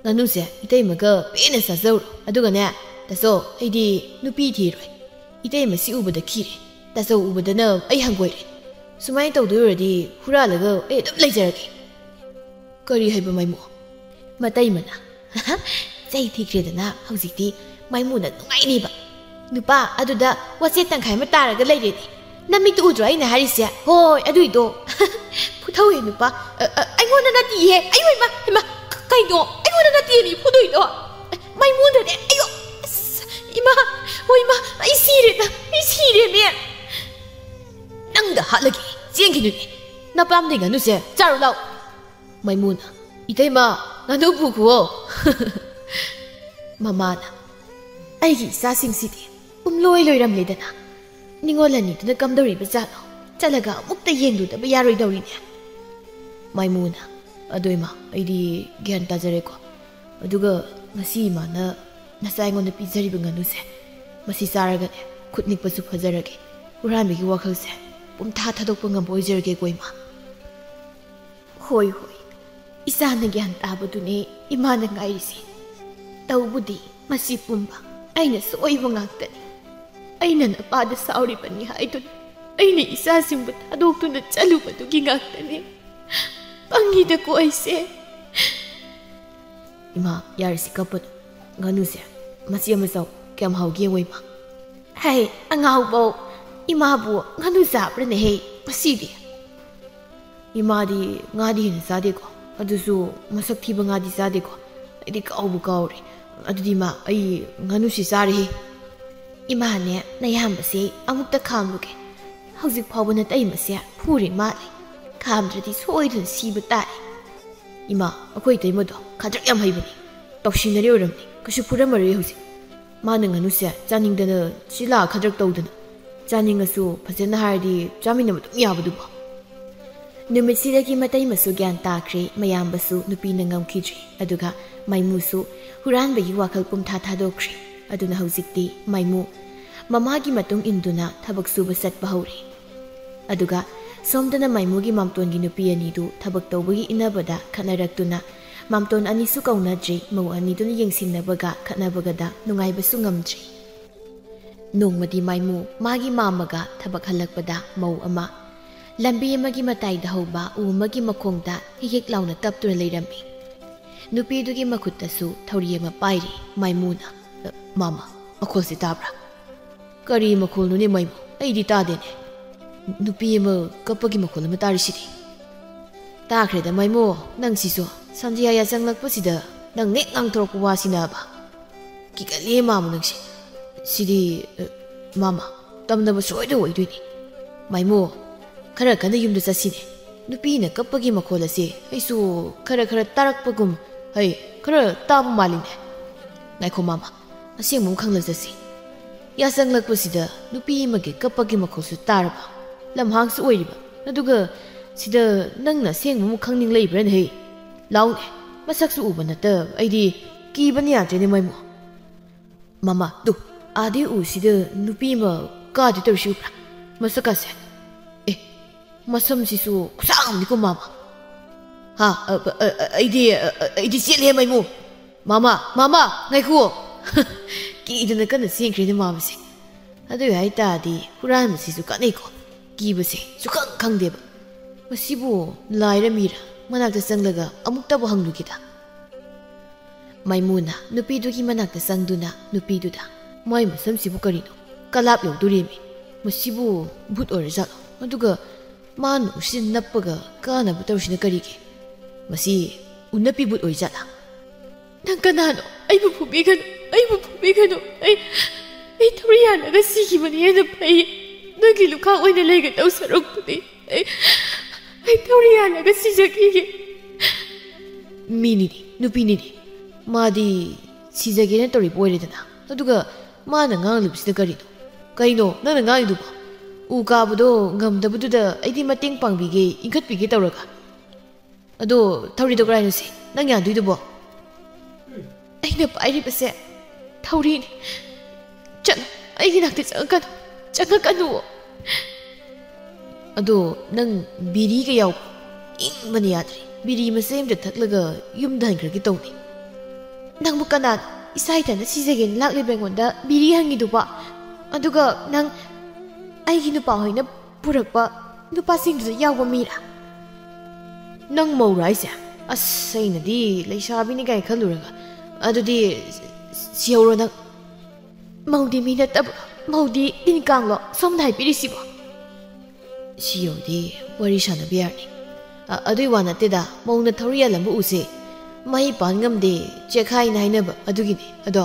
ꯉꯥꯅꯨꯁꯦ ꯏꯇꯩꯃꯒ ꯄꯦꯟꯅ ꯆꯥꯖꯧꯔꯣ꯫ ꯑꯗꯨꯒꯅꯦ, ꯇꯥꯆꯧ, ꯑꯩꯗꯤ ꯅꯨꯄꯤ ꯊꯤꯔꯣꯏ꯫ ꯏꯇꯩꯃ ꯁꯤ ꯎꯕꯗ ꯈꯤꯔꯦ꯫ ꯇꯥꯆꯧ ꯎꯕꯗꯅ ꯑꯩ ꯍꯪꯒꯣꯏꯔꯦ꯫ ꯁꯨꯃꯥꯏꯅ ꯇꯧꯗꯣꯏ ꯑꯣꯏꯔꯗꯤ ꯍꯨꯔꯥꯜꯂꯒ ꯑꯩ ꯑꯗꯨꯝ ꯂꯩꯖꯔꯒꯦ꯫ ꯀꯔꯤ ꯍꯥꯏꯕ ꯃꯥꯏꯃꯨ? ꯃꯇꯩꯃꯅ, ꯆꯩ ꯊꯤꯈ꯭ꯔꯦꯗꯅ ꯍꯧꯖꯤꯛꯇꯤ ꯃꯥꯏꯃꯨꯅ ꯅꯨꯡꯉꯥꯏꯅꯦꯕ꯫ ꯅꯨꯄꯥ ꯑꯗꯨꯗ ꯋꯥꯆꯦꯠ ꯇꯪꯈꯥꯏ ꯑꯃ ꯇꯥꯔꯒ ꯂꯩꯔꯦꯅꯦ꯫ ꯅꯃꯤꯠꯇꯨ ꯎꯗ꯭ꯔꯣ ꯑꯩꯅ ꯍꯥꯏꯔꯤꯁꯦ? ꯍꯣꯏ, ꯑꯗꯨꯏꯗꯣ꯫ ꯐꯨꯊꯧꯑꯦ ꯅꯨꯄꯥ꯫ ꯑ, ꯑ, ꯑꯩꯉꯣꯟꯗ ꯅꯠꯇꯤꯌꯦ꯫ ꯑꯩꯌꯣ, ꯏꯃꯥ, ꯏꯃꯥ, ꯀ-, ꯀꯩꯅꯣ? ꯑꯩꯉꯣꯟꯗ ꯅꯠꯇꯤꯌꯦ ꯃꯤ ꯐꯨꯗꯣꯏꯗꯣ꯫ ꯃꯥꯏꯃꯨꯗꯅꯦ꯫ ꯑꯩꯌꯣ, ꯑꯁ, ꯏꯃꯥ, ꯍꯣꯏ, ꯏꯃꯥ, ꯑꯩ ꯁꯤꯔꯦꯗ, ꯑꯩ ꯁꯤꯔꯦꯃꯦ꯫ ꯅꯪꯗ ꯍꯥꯠꯂꯒꯦ, ꯆꯦꯟꯈꯤꯅꯨꯅꯦ꯫ ꯅꯄꯥꯝꯗꯩ ꯉꯥꯅꯨꯁꯦ ꯆꯥꯔꯨ ꯂꯥꯎ꯫ ꯃꯥꯏꯃꯨꯅ, ꯏꯇꯩꯃ, ꯉꯥꯅꯨ ꯄꯨꯈꯨꯋꯣ꯫ ꯃꯃꯥꯅ, ꯑꯩꯒꯤ ꯏꯆꯥꯁꯤꯡꯁꯤꯗꯤ ꯄꯨꯝꯂꯣꯏ ꯂꯣꯏꯔꯝꯂꯦꯗꯅ꯫ ꯅꯤꯉꯣꯜ ꯑꯅꯤꯗꯨꯅ ꯀꯝꯗꯧꯔꯤꯕ ꯖꯥꯠꯅꯣ? ꯆꯠꯂꯒ ꯑꯃꯨꯛꯇ ꯌꯦꯡꯂꯨꯗꯕ ꯌꯥꯔꯣꯏꯗꯧꯔꯤꯅꯦ꯫ ꯃꯥꯏꯃꯨꯅ, "ꯑꯗꯣ ꯏꯃꯥ, ꯑꯩꯗꯤ ꯒ꯭ꯌꯥꯟ ꯇꯥꯖꯔꯦꯀꯣ꯫ ꯑꯗꯨꯒ ꯉꯁꯤ ꯏꯃꯥꯅ ꯅꯆꯥ ꯑꯩꯉꯣꯟꯗ ꯄꯤꯖꯔꯤꯕ ꯉꯥꯅꯨꯁꯦ, ꯃꯁꯤ ꯆꯥꯔꯒꯅꯦ, ꯈꯨꯠ ꯅꯤꯛꯄꯁꯨ ꯐꯖꯔꯒꯦ, ꯍꯨꯔꯥꯟꯕꯒꯤ ꯋꯥꯈꯜꯁꯦ ꯄꯨꯝꯊꯥ ꯊꯥꯗꯣꯛꯄ ꯉꯝꯕ ꯑꯣꯏꯖꯔꯒꯦꯀꯣ ꯏꯃꯥ꯫" "ꯍꯣꯏ, ꯍꯣꯏ, ꯏꯆꯥꯅ ꯒ꯭ꯌꯥꯟ ꯇꯥꯕꯗꯨꯅꯦ ꯏꯃꯥꯅ ꯉꯥꯏꯔꯤꯁꯦ꯫ ꯇꯧꯕꯨꯗꯤ ꯃꯁꯤ ꯄꯨꯝꯕ ꯑꯩꯅ ꯁꯣꯏꯕ ꯉꯥꯛꯇꯅꯤ꯫ ꯑꯩꯅ ꯅꯄꯥꯗ ꯁꯥꯎꯔꯤꯕꯅꯤ ꯍꯥꯏꯗꯨꯅ ꯑꯩꯅ ꯏꯆꯥꯁꯤꯡꯕꯨ ꯊꯥꯗꯣꯛꯇꯨꯅ ꯆꯠꯂꯨꯕꯗꯨꯒꯤ ꯉꯥꯛꯇꯅꯤ꯫ ꯄꯪꯉꯤꯗꯀꯣ ꯑꯩꯁꯦ꯫" "ꯏꯃꯥ, ꯌꯥꯔꯤꯁꯤ ꯀꯞꯄꯅꯨ꯫ ꯉꯥꯅꯨꯁꯦ, ꯃꯆꯤ ꯑꯃ ꯆꯥꯎ꯫ ꯀꯌꯥꯝ ꯍꯥꯎꯒꯦ ꯌꯦꯡꯉꯣ ꯏꯃꯥ꯫" "ꯍꯩ, ꯑꯉꯥꯎꯕꯧ, ꯏꯃꯥꯕꯨ ꯉꯥꯅꯨ ꯆꯥꯕ꯭ꯔꯅꯦꯍꯦ ꯃꯁꯤꯗꯤ?" "ꯏꯃꯥꯗꯤ ꯉꯥꯗꯤ ꯍꯦꯟꯅ ꯆꯥꯗꯦꯀꯣ, ꯑꯗꯨꯁꯨ ꯃꯁꯛ ꯊꯤꯕ ꯉꯥꯗꯤ ꯆꯥꯗꯦꯀꯣ꯫ ꯑꯩꯗꯤ ꯀꯥꯎꯕꯨ ꯀꯥꯎꯔꯦ꯫ ꯑꯗꯨꯗꯤ ꯏꯃꯥ, ꯑꯩ ꯉꯥꯅꯨꯁꯤ ꯆꯥꯔꯦꯍꯦ꯫" "ꯏꯃꯥꯅꯦ, ꯅꯌꯥꯝꯕꯁꯦ ꯑꯃꯨꯛꯇ ꯈꯥꯝꯂꯨꯒꯦ꯫ ꯍꯧꯖꯤꯛ ꯐꯥꯎꯕ ꯅꯇꯩꯃꯁꯦ ꯐꯨꯔꯤ ꯃꯥꯜꯂꯦ꯫ ꯈꯥꯝꯗ꯭ꯔꯗꯤ ꯁꯣꯏꯗꯅ ꯁꯤꯕ ꯇꯥꯔꯦ꯫" "ꯏꯃꯥ, ꯑꯩꯈꯣꯏ ꯏꯇꯩꯃꯗꯣ ꯈꯗ꯭ꯔꯛ ꯌꯥꯝ ꯍꯩꯕꯅꯤ꯫ ꯇꯧꯁꯤꯟꯅꯔꯤ ꯑꯣꯏꯔꯝꯅꯤ꯫ ꯀꯩꯁꯨ ꯐꯨꯔꯝꯃꯔꯣꯏ ꯍꯧꯖꯤꯛ꯫ ꯃꯥꯅ ꯉꯥꯅꯨꯁꯦ ꯆꯥꯅꯤꯡꯗꯅ ꯁꯤ ꯂꯥꯛꯑ ꯈꯗ꯭ꯔꯛ ꯇꯧꯗꯅ꯫ ꯆꯥꯅꯤꯡꯉꯁꯨ ꯐꯖꯅ ꯍꯥꯏꯔꯗꯤ ꯆꯥꯃꯤꯟꯅꯕ ꯑꯗꯨꯝ ꯌꯥꯕꯗꯨꯕꯨ꯫" ꯅꯨꯃꯤꯠꯁꯤꯗꯒꯤ ꯃꯇꯩꯃꯁꯨ ꯒ꯭ꯌꯥꯟ ꯇꯥꯈ꯭ꯔꯦ, ꯃꯌꯥꯝꯕꯁꯨ ꯅꯨꯄꯤꯅ ꯉꯝꯈꯤꯗ꯭ꯔꯦ꯫ ꯑꯗꯨꯒ ꯃꯥꯏꯃꯨꯁꯨ ꯍꯨꯔꯥꯟꯕꯒꯤ ꯋꯥꯈꯜ ꯄꯨꯝꯊꯥ ꯊꯥꯗꯣꯛꯈ꯭ꯔꯦ꯫ ꯑꯗꯨꯅ ꯍꯧꯖꯤꯛꯇꯤ ꯃꯥꯏꯃꯨ ꯃꯃꯥꯒꯤ ꯃꯇꯨꯡ ꯏꯟꯗꯨꯅ ꯊꯕꯛ ꯁꯨꯕ ꯆꯠꯄ ꯍꯧꯔꯦ꯫ ꯑꯗꯨꯒ ꯁꯣꯝꯗꯅ ꯃꯥꯏꯃꯨꯒꯤ ꯃꯥꯝꯇꯣꯟꯒꯤ ꯅꯨꯄꯤ ꯑꯅꯤꯗꯨ ꯊꯕꯛ ꯇꯧꯕꯒꯤ ꯏꯟꯅꯕꯗ ꯈꯠꯅꯔꯛꯇꯨꯅ ꯃꯥꯝꯇꯣꯟ ꯑꯅꯤꯁꯨ ꯀꯧꯅꯗ꯭ꯔꯦ꯫ ꯃꯧ ꯑꯅꯤꯗꯨꯅ ꯌꯦꯡꯁꯤꯟꯅꯕꯒ ꯈꯠꯅꯕꯒꯗ ꯅꯨꯡꯉꯥꯏꯕꯁꯨ ꯉꯝꯗ꯭ꯔꯦ꯫ ꯅꯣꯡꯃꯗꯤ ꯃꯥꯏꯃꯨ ꯃꯥꯒꯤ ꯃꯥꯝꯃꯒ ꯊꯕꯛ ꯍꯜꯂꯛꯄꯗ ꯃꯧ ꯑꯃ ꯂꯝꯕꯤ ꯑꯃꯒꯤ ꯃꯇꯥꯏꯗ ꯍꯧꯕ ꯎ ꯑꯃꯒꯤ ꯃꯈꯣꯡꯗ ꯍꯤꯛ ꯍꯤꯛ ꯂꯥꯎꯅ ꯀꯞꯇꯨꯅ ꯂꯩꯔꯝꯃꯤ꯫ ꯅꯨꯄꯤꯗꯨꯒꯤ ꯃꯈꯨꯠꯇꯁꯨ ꯊꯧꯔꯤ ꯑꯃ ꯄꯥꯏꯔꯤ꯫ ꯃꯥꯏꯃꯨꯅ, "ꯃꯥꯃ, ꯃꯈꯣꯜꯁꯦ ꯇꯥꯕ꯭ꯔꯥ?" "ꯀꯔꯤ ꯃꯈꯣꯜꯅꯣꯅꯦ ꯃꯥꯏꯃꯨ? ꯑꯩꯗꯤ ꯇꯥꯗꯦꯅꯦ꯫ ꯅꯨꯄꯤ ꯑꯃ ꯀꯞꯄꯒꯤ ꯃꯈꯣꯜ ꯑꯃ ꯇꯥꯔꯤꯁꯤꯗꯤ꯫" "ꯇꯥꯈ꯭ꯔꯦꯗ ꯃꯥꯏꯃꯨ, ꯅꯪꯁꯤꯁꯨ ꯁꯟꯗ꯭ꯌꯥ ꯌꯥꯆꯪꯂꯛꯄꯁꯤꯗ ꯅꯪ ꯍꯦꯛ ꯉꯥꯡꯊꯣꯔꯛꯄ ꯋꯥꯁꯤꯅꯕ꯫ ꯀꯤꯒꯜꯂꯦ ꯃꯥꯃ ꯅꯪꯁꯦ꯫ ꯁꯤꯗꯤ, ꯑ, ꯃꯥꯃ, ꯇꯝꯅꯕ ꯁꯣꯏꯗꯅ ꯑꯣꯏꯗꯣꯏꯅꯤ꯫ ꯃꯥꯏꯃꯨ, ꯈꯔ ꯀꯟꯅ ꯌꯨꯝꯗ ꯆꯠꯁꯤꯅꯦ꯫ ꯅꯨꯄꯤꯅ ꯀꯞꯄꯒꯤ ꯃꯈꯣꯜ ꯑꯁꯦ ꯑꯩꯁꯨ ꯈꯔ ꯈꯔ ꯇꯥꯔꯛꯄꯒꯨꯝ, ꯍꯩ, ꯈꯔ ꯇꯥꯕ ꯃꯥꯜꯂꯤꯅꯦ꯫ ꯉꯥꯏꯈꯣ ꯃꯥꯃ, ꯑꯁꯦꯡꯕ ꯑꯃ ꯈꯪꯂꯖꯁꯤ꯫ ꯌꯥꯆꯪꯂꯛꯄꯁꯤꯗ ꯅꯨꯄꯤ ꯑꯃꯒꯤ ꯀꯞꯄꯒꯤ ꯃꯈꯣꯜꯁꯨ ꯇꯥꯔꯕ?" ꯂꯝꯍꯥꯡꯁꯨ ꯑꯣꯏꯔꯤꯕ, ꯑꯗꯨꯒ ꯁꯤꯗ ꯅꯪꯅ ꯑꯁꯦꯡꯕ ꯑꯃꯨꯛ ꯈꯪꯅꯤꯡꯂꯛꯏꯕ꯭ꯔꯥꯅꯦ ꯍꯦ? ꯂꯥꯎꯅꯦ, ꯃꯁꯛꯁꯨ ꯎꯕ ꯅꯠꯇ ꯑꯩꯗꯤ ꯀꯤꯕꯅ ꯌꯥꯗ꯭ꯔꯦꯅꯦ ꯃꯥꯏꯃꯨ꯫ ꯃꯃꯥ, ꯇꯨ, ꯑꯥꯗꯩ ꯎꯁꯤꯗ ꯅꯨꯄꯤ ꯑꯃ ꯀꯥꯗꯤ ꯇꯧꯔꯤꯁꯤ ꯎꯕ꯭ꯔꯥ? ꯃꯁꯛꯀꯥꯁꯦ꯫ ꯑꯦ, ꯃꯁꯝꯁꯤꯁꯨ ꯈꯨꯁꯥꯡ ꯑꯃꯅꯤꯀꯣ ꯃꯥꯃ꯫ ꯍꯥ, ꯑ, ꯑ, ꯑ, ꯑꯩꯗꯤ, ꯑ, ꯑ, ꯑꯩꯗꯤ ꯆꯦꯜꯂꯦ ꯃꯥꯏꯃꯨ꯫ ꯃꯥꯃ, ꯃꯥꯃ, ꯉꯥꯏꯈꯨꯑꯣ꯫ ꯀꯤꯗꯅ ꯀꯟꯅ ꯆꯦꯟꯈ꯭ꯔꯦꯅꯦ ꯃꯥꯃꯁꯦ꯫ ꯑꯗꯨ ꯑꯣꯏ ꯍꯥꯏꯇꯥꯔꯗꯤ ꯍꯨꯔꯥꯟꯕꯁꯤꯁꯨ ꯀꯥꯟꯅꯩꯀꯣ, ꯀꯤꯕꯁꯦ ꯁꯨꯈꯪ ꯈꯪꯗꯦꯕ꯫ ꯃꯁꯤꯕꯨ ꯂꯥꯏꯔ ꯃꯤꯔ? ꯃꯅꯥꯛꯇ ꯆꯪꯂꯒ ꯑꯃꯨꯛꯇꯕꯨ ꯍꯪꯂꯨꯒꯦꯗ꯫ ꯃꯥꯏꯃꯨꯅ ꯅꯨꯄꯤꯗꯨꯒꯤ ꯃꯅꯥꯛꯇ ꯆꯪꯗꯨꯅ ꯅꯨꯄꯤꯗꯨꯗ, "ꯃꯥꯏ ꯃꯁꯝꯁꯤꯕꯨ ꯀꯔꯤꯅꯣ? ꯀꯂꯥꯞ ꯌꯧꯗꯣꯔꯦꯃꯤ꯫ ꯃꯁꯤꯕꯨ ꯚꯨꯠ ꯑꯣꯏꯔꯖꯥꯠꯂꯣ? ꯑꯗꯨꯒ ꯃꯥꯅ ꯎꯁꯤꯗ ꯅꯞꯄꯒ ꯀꯥꯅꯕ ꯇꯧꯔꯤꯁꯤꯅ ꯀꯔꯤꯒꯤ? ꯃꯁꯤ ꯎꯅꯞꯄꯤ ꯚꯨꯠ ꯑꯣꯏꯖꯥꯠꯂꯥ?" "ꯅꯪ ꯀꯅꯥꯅꯣ? ꯑꯩꯕꯨ ꯐꯨꯕꯤꯒꯅꯨ, ꯑꯩꯕꯨ ꯐꯨꯕꯤꯒꯅꯨ꯫ ꯑꯩ, ꯑꯩ ꯊꯧꯔꯤ ꯌꯥꯜꯂꯒ ꯁꯤꯈꯤꯕꯅꯤ ꯍꯦꯟꯅ ꯐꯩ꯫ ꯅꯪꯒꯤ ꯂꯨꯈꯥꯛ ꯑꯣꯏꯅ ꯂꯩꯒꯗꯧ ꯁꯔꯨꯛꯄꯨꯗꯤ ꯑꯩ, ꯑꯩ ꯊꯧꯔꯤ ꯌꯥꯜꯂꯒ ꯁꯤꯖꯈꯤꯒꯦ꯫" ꯃꯤꯅꯤꯅꯦ, ꯅꯨꯄꯤꯅꯤꯅꯦ꯫ ꯃꯥꯗꯤ ꯁꯤꯖꯒꯦꯅ ꯇꯧꯔꯤꯕ ꯑꯣꯏꯔꯦꯗꯅ꯫ ꯑꯗꯨꯒ ꯃꯥꯅ ꯉꯥꯡꯂꯤꯕꯁꯤꯅ ꯀꯔꯤꯅꯣ? ꯀꯩꯅꯣ ꯅꯪꯅ ꯉꯥꯡꯂꯤꯗꯨꯕꯣ? ꯎ ꯀꯥꯕꯗꯣ ꯉꯝꯗꯕꯗꯨꯗ ꯑꯩꯗꯤ ꯃꯇꯦꯡ ꯄꯥꯡꯕꯤꯒꯦ, ꯏꯟꯈꯠꯄꯤꯒꯦ ꯇꯧꯔꯒ꯫ ꯑꯗꯣ ꯊꯧꯔꯤꯗꯣ ꯀꯗꯥꯏꯅꯣ ꯁꯤ? ꯅꯪ ꯌꯥꯟꯗꯣꯏꯗꯨꯕꯣ? "ꯑꯩꯅ ꯄꯥꯏꯔꯤꯕꯁꯦ ꯊꯧꯔꯤꯅꯤ꯫ ꯆꯠꯂꯣ, ꯑꯩꯒꯤ ꯅꯥꯛꯇ ꯆꯪꯉꯛꯀꯅꯨ, ꯆꯪꯉꯛꯀꯅꯨ꯫" "ꯑꯗꯣ ꯅꯪ ꯕꯤꯔꯤꯒ ꯌꯥꯎꯕ꯭ꯔꯣ? ꯏꯪꯕꯅ ꯌꯥꯗ꯭ꯔꯦ꯫ ꯕꯤꯔꯤ ꯃꯆꯦ ꯑꯃꯇ ꯊꯛꯂꯒ ꯌꯨꯝꯗ ꯍꯟꯈ꯭ꯔꯒꯦ ꯇꯧꯅꯤ꯫" "ꯅꯪꯕꯨ ꯀꯅꯥꯅꯣ? ꯏꯁꯥ ꯏꯊꯟꯇ ꯁꯤꯖꯒꯦꯅ ꯂꯥꯛꯂꯤꯕ ꯑꯩꯉꯣꯟꯗ ꯕꯤꯔꯤ ꯍꯪꯉꯤꯗꯨꯕꯣ? ꯑꯗꯨꯒ ꯅꯪ ꯑꯩꯒꯤ ꯅꯨꯄꯥ ꯍꯣꯏꯅ ꯄꯨꯔꯛꯄ ꯅꯨꯄꯥꯁꯤꯡꯗꯨꯗ ꯌꯥꯎꯕ ꯃꯤꯔꯥ?" "ꯅꯪ ꯃꯧꯔꯥ ꯍꯥꯏꯁꯦ? ꯑꯁ, ꯑꯩꯅꯗꯤ ꯂꯩꯁꯥꯕꯤꯅꯤ ꯀꯥꯏ ꯈꯜꯂꯨꯔꯒ꯫ ꯑꯗꯨꯗꯤ ꯁꯤꯍꯧꯔꯣ ꯅꯪ꯫" "ꯃꯧꯗꯤ ꯃꯤ ꯅꯠꯇꯕ꯭ꯔꯣ? ꯃꯧꯗꯤ ꯇꯤꯟ ꯀꯥꯡꯂꯣ ꯁꯣꯝꯅ ꯍꯥꯏꯕꯤꯔꯤꯁꯤꯕꯣ?" "ꯁꯤ ꯌꯧꯗꯤ ꯋꯥꯔꯤ ꯁꯥꯟꯅꯕ ꯌꯥꯔꯅꯤ꯫ ꯑ-, ꯑꯗꯨꯏ ꯋꯥ ꯅꯠꯇꯦꯗ, ꯃꯧꯅ ꯊꯧꯔꯤ ꯌꯥꯜꯂꯝꯕ ꯎꯁꯦ ꯃꯍꯩ ꯄꯥꯟ ꯉꯝꯗꯦ, ꯆꯦꯛꯈꯥꯏꯅ ꯍꯥꯏꯅꯕ ꯑꯗꯨꯒꯤꯅꯤ꯫ ꯑꯗꯣ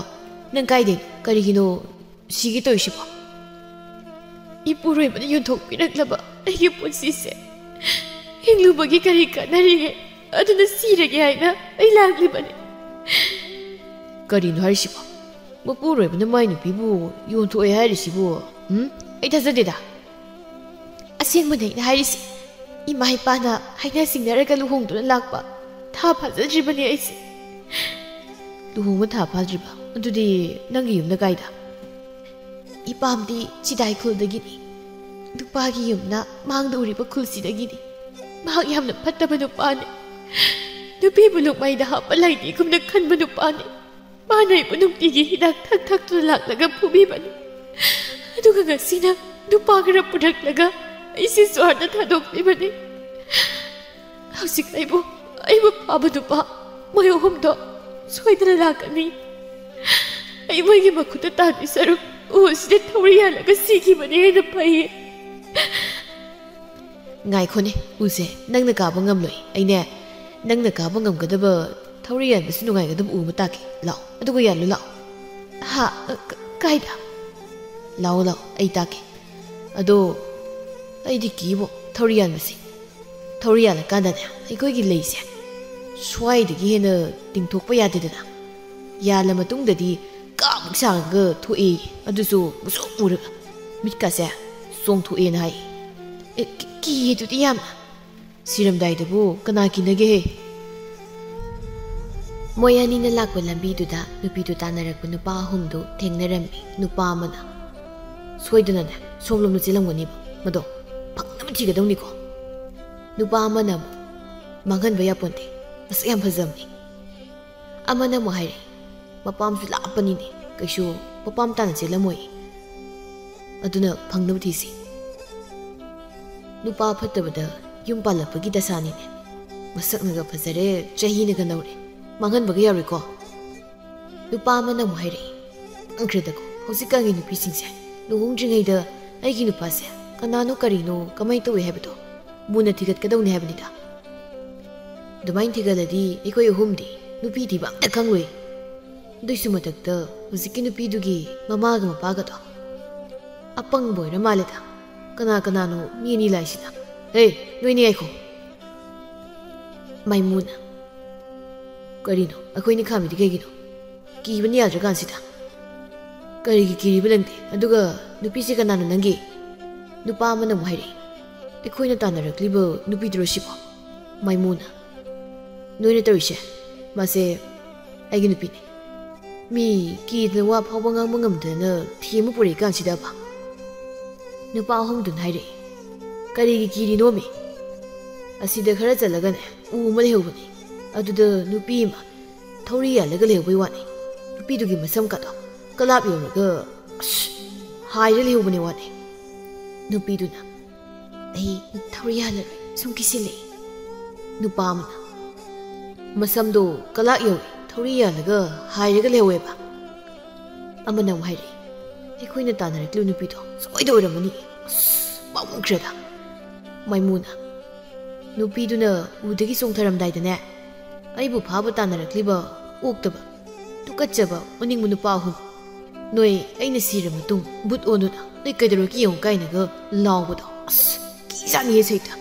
ꯅꯪ ꯀꯥꯏꯗꯩꯅꯣ? ꯀꯔꯤꯒꯤꯅꯣ ꯁꯤꯒꯦ ꯇꯧꯔꯤꯁꯤꯕꯣ?" "ꯏꯄꯨꯔꯣꯏꯕꯅ ꯌꯣꯟꯊꯣꯛꯄꯤꯔꯛꯂꯕ ꯑꯩꯒꯤ ꯄꯨꯟꯁꯤꯁꯦ ꯍꯤꯡꯂꯨꯕꯒꯤ ꯀꯔꯤ ꯀꯥꯟꯅꯔꯤꯒꯦ? ꯑꯗꯨꯅ ꯁꯤꯔꯒꯦ ꯍꯥꯏꯅ ꯑꯩ ꯂꯥꯛꯂꯤꯕꯅꯤ꯫" "ꯀꯔꯤꯅꯣ ꯍꯥꯏꯔꯤꯁꯤꯕꯣ? ꯃꯄꯨꯔꯣꯏꯕꯅ ꯃꯥꯏ ꯅꯨꯄꯤꯕꯨ ꯌꯣꯟꯊꯣꯛꯑꯦ ꯍꯥꯏꯔꯤꯁꯤꯕꯨ? ꯎꯝ? ꯑꯩ ꯊꯥꯖꯗꯦꯗ꯫" "ꯑꯁ, ꯑꯁꯦꯡꯕꯅꯦ ꯑꯩꯅ ꯍꯥꯏꯔꯤꯁꯦ꯫ ꯏꯃꯥ ꯏꯄꯥꯅ ꯍꯥꯏꯅ ꯁꯤꯡꯅꯔꯒ ꯂꯨꯍꯣꯡꯗꯨꯅ ꯂꯥꯛꯄ ꯊꯥ ꯐꯥꯖꯗ꯭ꯔꯤꯕꯅꯦ ꯑꯩꯁꯦ꯫ ꯂꯨꯍꯣꯡꯕ ꯊꯥ ꯐꯥꯗ꯭ꯔꯤꯕ? ꯑꯗꯨꯗꯤ ꯅꯪꯒꯤ ꯌꯨꯝꯅ ꯀꯥꯏꯗ? ꯏꯄꯥꯝꯗꯤ ꯆꯤꯗꯥꯏ ꯈꯨꯜꯗꯒꯤꯅꯤ꯫ ꯅꯨꯄꯥꯒꯤ ꯌꯨꯝꯅ ꯃꯥꯡꯗ ꯎꯔꯤꯕ ꯈꯨꯜꯁꯤꯗꯒꯤꯅꯤ꯫ ꯃꯍꯥꯛ ꯌꯥꯝꯅ ꯐꯠꯇꯕ ꯅꯨꯄꯥꯅꯤ꯫ ꯅꯨꯄꯤꯕꯨ ꯂꯨꯛꯃꯩꯗ ꯍꯥꯞꯄ ꯂꯥꯏꯙꯤꯒꯨꯝꯅ ꯈꯟꯕ ꯅꯨꯄꯥꯅꯤ꯫ ꯃꯥꯅ ꯑꯩꯕꯨ ꯅꯨꯡꯇꯤꯒꯤ ꯍꯤꯗꯥꯛ ꯊꯛ ꯊꯛꯇꯨꯅ ꯂꯥꯛꯂꯒ ꯐꯨꯕꯤꯕꯅꯤ꯫ ꯑꯗꯨꯒ ꯉꯁꯤꯅ ꯅꯨꯄꯥ ꯈꯔ ꯄꯨꯔꯛꯂꯒ ꯑꯩꯁꯦ ꯁꯣꯔꯗ ꯊꯥꯗꯣꯛꯄꯤꯕꯅꯤ꯫ ꯍꯧꯖꯤꯛ ꯑꯩꯕꯨ, ꯑꯩꯕꯨ ꯐꯥꯕ ꯅꯨꯄꯥ ꯃꯣꯏ ꯑꯍꯨꯝꯗꯣ ꯁꯣꯏꯗꯅ ꯂꯥꯛꯀꯅꯤ꯫ ꯑꯩ ꯃꯣꯏꯒꯤ ꯃꯈꯨꯠꯇ ꯇꯥꯗꯣꯏ ꯁꯔꯨꯛ ꯎ ꯑꯁꯤꯗ ꯊꯧꯔꯤ ꯌꯥꯜꯂꯒ ꯁꯤꯈꯤꯕꯅ ꯍꯦꯟꯅ ꯐꯩꯌꯦ꯫ ꯉꯥꯏꯈꯣꯅꯦ, ꯎꯁꯦ ꯅꯪꯅ ꯀꯥꯕ ꯉꯝꯂꯣꯏ꯫ ꯑꯩꯅꯦ, ꯅꯪꯅ ꯀꯥꯕ ꯉꯝꯒꯗꯕ, ꯊꯧꯔꯤ ꯌꯥꯟꯕꯁꯨ ꯅꯨꯡꯉꯥꯏꯒꯗꯕ ꯎ ꯑꯃ ꯇꯥꯛꯀꯦ꯫ ꯂꯥꯛꯑꯣ, ꯑꯗꯨꯒ ꯌꯥꯜꯂꯨ ꯂꯥꯛꯑꯣ꯫ ꯍꯥ? ꯑ, ꯀ-, ꯀꯥꯏꯗ? ꯂꯥꯛꯑꯣ, ꯂꯥꯛꯑꯣ, ꯑꯩ ꯇꯥꯛꯀꯦ꯫ ꯑꯗꯣ ꯑꯩꯗꯤ ꯀꯤꯕꯣ, ꯊꯧꯔꯤ ꯌꯥꯟꯕꯁꯦ꯫ ꯊꯧꯔꯤ ꯌꯥꯜꯂꯀꯥꯟꯗꯅꯦ, ꯑꯩꯈꯣꯏꯒꯤ ꯂꯩꯁꯦ ꯁ꯭ꯋꯥꯏꯗꯒꯤ ꯍꯦꯟꯅ ꯇꯤꯡꯊꯣꯛꯄ ꯌꯥꯗꯦꯗꯅ꯫ ꯌꯥꯜꯂ ꯃꯇꯨꯡꯗꯗꯤ ꯀꯥꯃꯨꯛ ꯁꯥꯡꯉꯒ ꯊꯣꯛꯑꯦ, ꯑꯗꯨꯁꯨ ꯃꯨꯁꯨꯛ ꯃꯨꯔꯒ꯫ ꯃꯤꯠꯀꯥꯁꯦ ꯆꯣꯡꯊꯣꯛꯑꯦꯅ ꯍꯥꯏ꯫ ꯑꯦ, ꯀꯤ-, ꯀꯤꯌꯦ ꯑꯗꯨꯗꯤ ꯌꯥꯝꯅ꯫ ꯁꯤꯔꯝꯗꯥꯏꯗꯕꯨ ꯀꯅꯥ ꯀꯤꯅꯒꯦꯍꯦ? ꯃꯣꯏ ꯑꯅꯤꯅ ꯂꯥꯛꯄ ꯂꯝꯕꯤꯗꯨꯗ ꯅꯨꯄꯤꯗꯨ ꯇꯥꯟꯅꯔꯛꯄ ꯅꯨꯄꯥ ꯑꯍꯨꯝꯗꯨ ꯊꯦꯡꯅꯔꯝꯃꯤ꯫ ꯅꯨꯄꯥ ꯑꯃꯅ, "ꯁꯣꯏꯗꯅꯅꯦ ꯁꯣꯝꯂꯣꯝꯗ ꯆꯦꯜꯂꯝꯒꯅꯤꯕ, ꯃꯗꯣ ꯐꯪꯅꯕ ꯊꯤꯒꯗꯧꯅꯤꯀꯣ"꯫ ꯅꯨꯄꯥ ꯑꯃꯅ ꯑꯃꯨꯛ, "ꯃꯥꯡꯍꯟꯕ ꯌꯥꯄꯣꯟꯇꯦ, ꯃꯁꯛ ꯌꯥꯝ ꯐꯖꯕꯅꯤ"꯫ ꯑꯃꯅ ꯑꯃꯨꯛ ꯍꯥꯏꯔꯛꯏ, "ꯃꯄꯥꯝꯁꯨ ꯂꯥꯞꯄꯅꯤꯅꯦ, ꯀꯩꯁꯨ ꯃꯄꯥꯝ ꯇꯥꯅ ꯆꯦꯜꯂꯝꯃꯣꯏ, ꯑꯗꯨꯅ ꯐꯪꯅꯕ ꯊꯤꯁꯤ"꯫ ꯅꯨꯄꯥ ꯐꯠꯇꯕꯗ ꯌꯨꯝ ꯄꯥꯜꯂꯛꯄꯒꯤ ꯗꯁꯥꯅꯤꯅꯦ꯫ ꯃꯁꯛꯅꯒ ꯐꯖꯔꯦ, ꯆꯍꯤꯅꯒ ꯅꯧꯔꯦ, ꯃꯥꯡꯍꯟꯕꯒ ꯌꯥꯔꯣꯏꯀꯣ꯫ ꯅꯨꯄꯥ ꯑꯃꯅ ꯑꯃꯨꯛ ꯍꯥꯏꯔꯛꯏ, "ꯈꯪꯈ꯭ꯔꯦꯗꯀꯣ, ꯍꯧꯖꯤꯛꯀꯥꯟꯒꯤ ꯅꯨꯄꯤꯁꯤꯡꯁꯦ꯫ ꯂꯨꯍꯣꯡꯗ꯭ꯔꯤꯉꯩꯗ ꯑꯩꯒꯤ ꯅꯨꯄꯥꯁꯦ ꯀꯅꯥꯅꯣ, ꯀꯔꯤꯅꯣ, ꯀꯃꯥꯏꯅ ꯇꯧꯏ ꯍꯥꯏꯕꯗꯣ ꯃꯨꯟꯅ ꯊꯤꯒꯠꯀꯗꯧꯅꯤ ꯍꯥꯏꯕꯅꯤꯗ꯫ ꯑꯗꯨꯃꯥꯏꯅ ꯊꯤꯒꯠꯂꯗꯤ ꯑꯩꯈꯣꯏ ꯑꯍꯨꯝꯗꯤ ꯅꯨꯄꯤ ꯊꯤꯕ ꯑꯝꯇ ꯈꯪꯂꯣꯏ꯫ ꯑꯗꯨꯏꯁꯨ ꯃꯊꯛꯇ ꯍꯧꯖꯤꯛꯀꯤ ꯅꯨꯄꯤꯗꯨꯒꯤ ꯃꯃꯥꯒ ꯃꯄꯥꯒꯗꯣ ꯑꯄꯪꯕ ꯑꯣꯏꯔ ꯃꯥꯜꯂꯦꯗ꯫ ꯀꯅꯥ ꯀꯅꯥꯅꯣ ꯃꯤ ꯑꯅꯤ ꯂꯥꯛꯏꯁꯤꯅ? ꯍꯦ, ꯅꯣꯏꯅꯤ ꯉꯥꯏꯈꯣ"꯫ ꯃꯥꯏꯃꯨꯅ, "ꯀꯔꯤꯅꯣ? ꯑꯩꯈꯣꯏꯅꯤ ꯈꯥꯝꯃꯤꯗꯤ ꯀꯩꯒꯤꯅꯣ? ꯀꯤꯕꯅ ꯌꯥꯗ꯭ꯔꯀꯥꯟꯁꯤꯗ"꯫ "ꯀꯔꯤꯒꯤ ꯀꯤꯔꯤꯕ ꯅꯪꯗꯤ? ꯑꯗꯨꯒ ꯅꯨꯄꯤꯁꯤ ꯀꯅꯥꯅꯣ ꯅꯪꯒꯤ?" ꯅꯨꯄꯥ ꯑꯃꯅ ꯑꯃꯨꯛ ꯍꯥꯏꯔꯛꯏ, ꯑꯩꯈꯣꯏꯅ ꯇꯥꯟꯅꯔꯛꯂꯤꯕ ꯅꯨꯄꯤꯗꯨꯔꯣ ꯁꯤꯕꯣ? ꯃꯥꯏꯃꯨꯅ, ꯅꯣꯏꯅ ꯇꯧꯔꯤꯁꯦ, ꯃꯥꯁꯦ ꯑꯩꯒꯤ ꯅꯨꯄꯤꯅꯤ꯫ ꯃꯤ ꯀꯤꯗꯅ ꯋꯥ ꯐꯥꯎꯕ ꯉꯥꯡꯕ ꯉꯝꯗꯅ ꯊꯦꯝꯃ ꯄꯨꯔꯛꯏ ꯀꯥꯟꯁꯤꯗꯕ? ꯅꯨꯄꯥ ꯑꯍꯨꯝꯗꯨꯅ ꯍꯥꯏꯔꯛꯏ, ꯀꯔꯤꯒꯤ ꯀꯤꯔꯤꯅꯣꯃꯤ? ꯑꯁꯤꯗ ꯈꯔ ꯆꯠꯂꯒꯅꯦ, ꯎ ꯑꯃ ꯂꯩꯍꯧꯕꯅꯤ꯫ ꯑꯗꯨꯗ ꯅꯨꯄꯤ ꯑꯃ ꯊꯧꯔꯤ ꯌꯥꯜꯂꯒ ꯂꯩꯍꯧꯕꯩ ꯋꯥꯅꯤ꯫ ꯅꯨꯄꯤꯗꯨꯒꯤ ꯃꯁꯝ ꯀꯥꯗꯣ ꯀꯂꯥꯞ ꯌꯧꯔꯒ ꯑꯁ ꯍꯥꯏꯔ ꯂꯩꯍꯧꯕꯅꯦ ꯋꯥꯅꯤ꯫ ꯅꯨꯄꯤꯗꯨꯅ, ꯑꯩ ꯊꯧꯔꯤ ꯌꯥꯜꯂꯔꯣꯏ, ꯁꯨꯝ ꯀꯤꯁꯤꯜꯂꯛꯏ꯫ ꯅꯨꯄꯥ ꯑꯃꯅ, ꯃꯁꯝꯗꯣ ꯀꯂꯥꯛ ꯌꯧꯏ, ꯊꯧꯔꯤ ꯌꯥꯜꯂꯒ ꯍꯥꯏꯔꯒ ꯂꯩꯍꯧꯋꯦꯕ꯫ ꯑꯃꯅ ꯑꯃꯨꯛ ꯍꯥꯏꯔꯛꯏ, ꯑꯩꯈꯣꯏꯅ ꯇꯥꯟꯅꯔꯛꯂꯤꯕ ꯅꯨꯄꯤꯗꯣ ꯁꯣꯏꯗ ꯑꯣꯏꯔꯝꯃꯅꯤ꯫ ꯑꯁ, ꯄꯥꯝꯃꯨꯈ꯭ꯔꯦꯗ꯫ ꯃꯥꯏꯃꯨꯅ, ꯅꯨꯄꯤꯗꯨꯅ ꯎꯗꯒꯤ ꯆꯣꯡꯊꯔꯝꯗꯥꯏꯗꯅꯦ, ꯑꯩꯕꯨ ꯐꯥꯕ ꯇꯥꯟꯅꯔꯛꯂꯤꯕ ꯑꯣꯛꯇꯕ, ꯇꯨꯀꯠꯆꯕ, ꯑꯣꯅꯤꯡꯕ ꯅꯨꯄꯥ ꯑꯍꯨꯝ, ꯅꯣꯏ ꯑꯩꯅ ꯁꯤꯔ ꯃꯇꯨꯡ ꯕꯨꯠ ꯑꯣꯟꯗꯨꯅ ꯅꯣꯏ ꯀꯩꯗꯧꯔꯛꯀꯦ ꯌꯦꯡꯉꯨ ꯀꯥꯏꯅꯒ ꯂꯥꯎꯕꯗꯣ, ꯑꯁ, ꯀꯤꯖꯥꯠꯅꯤꯍꯦ ꯁꯩꯇ꯫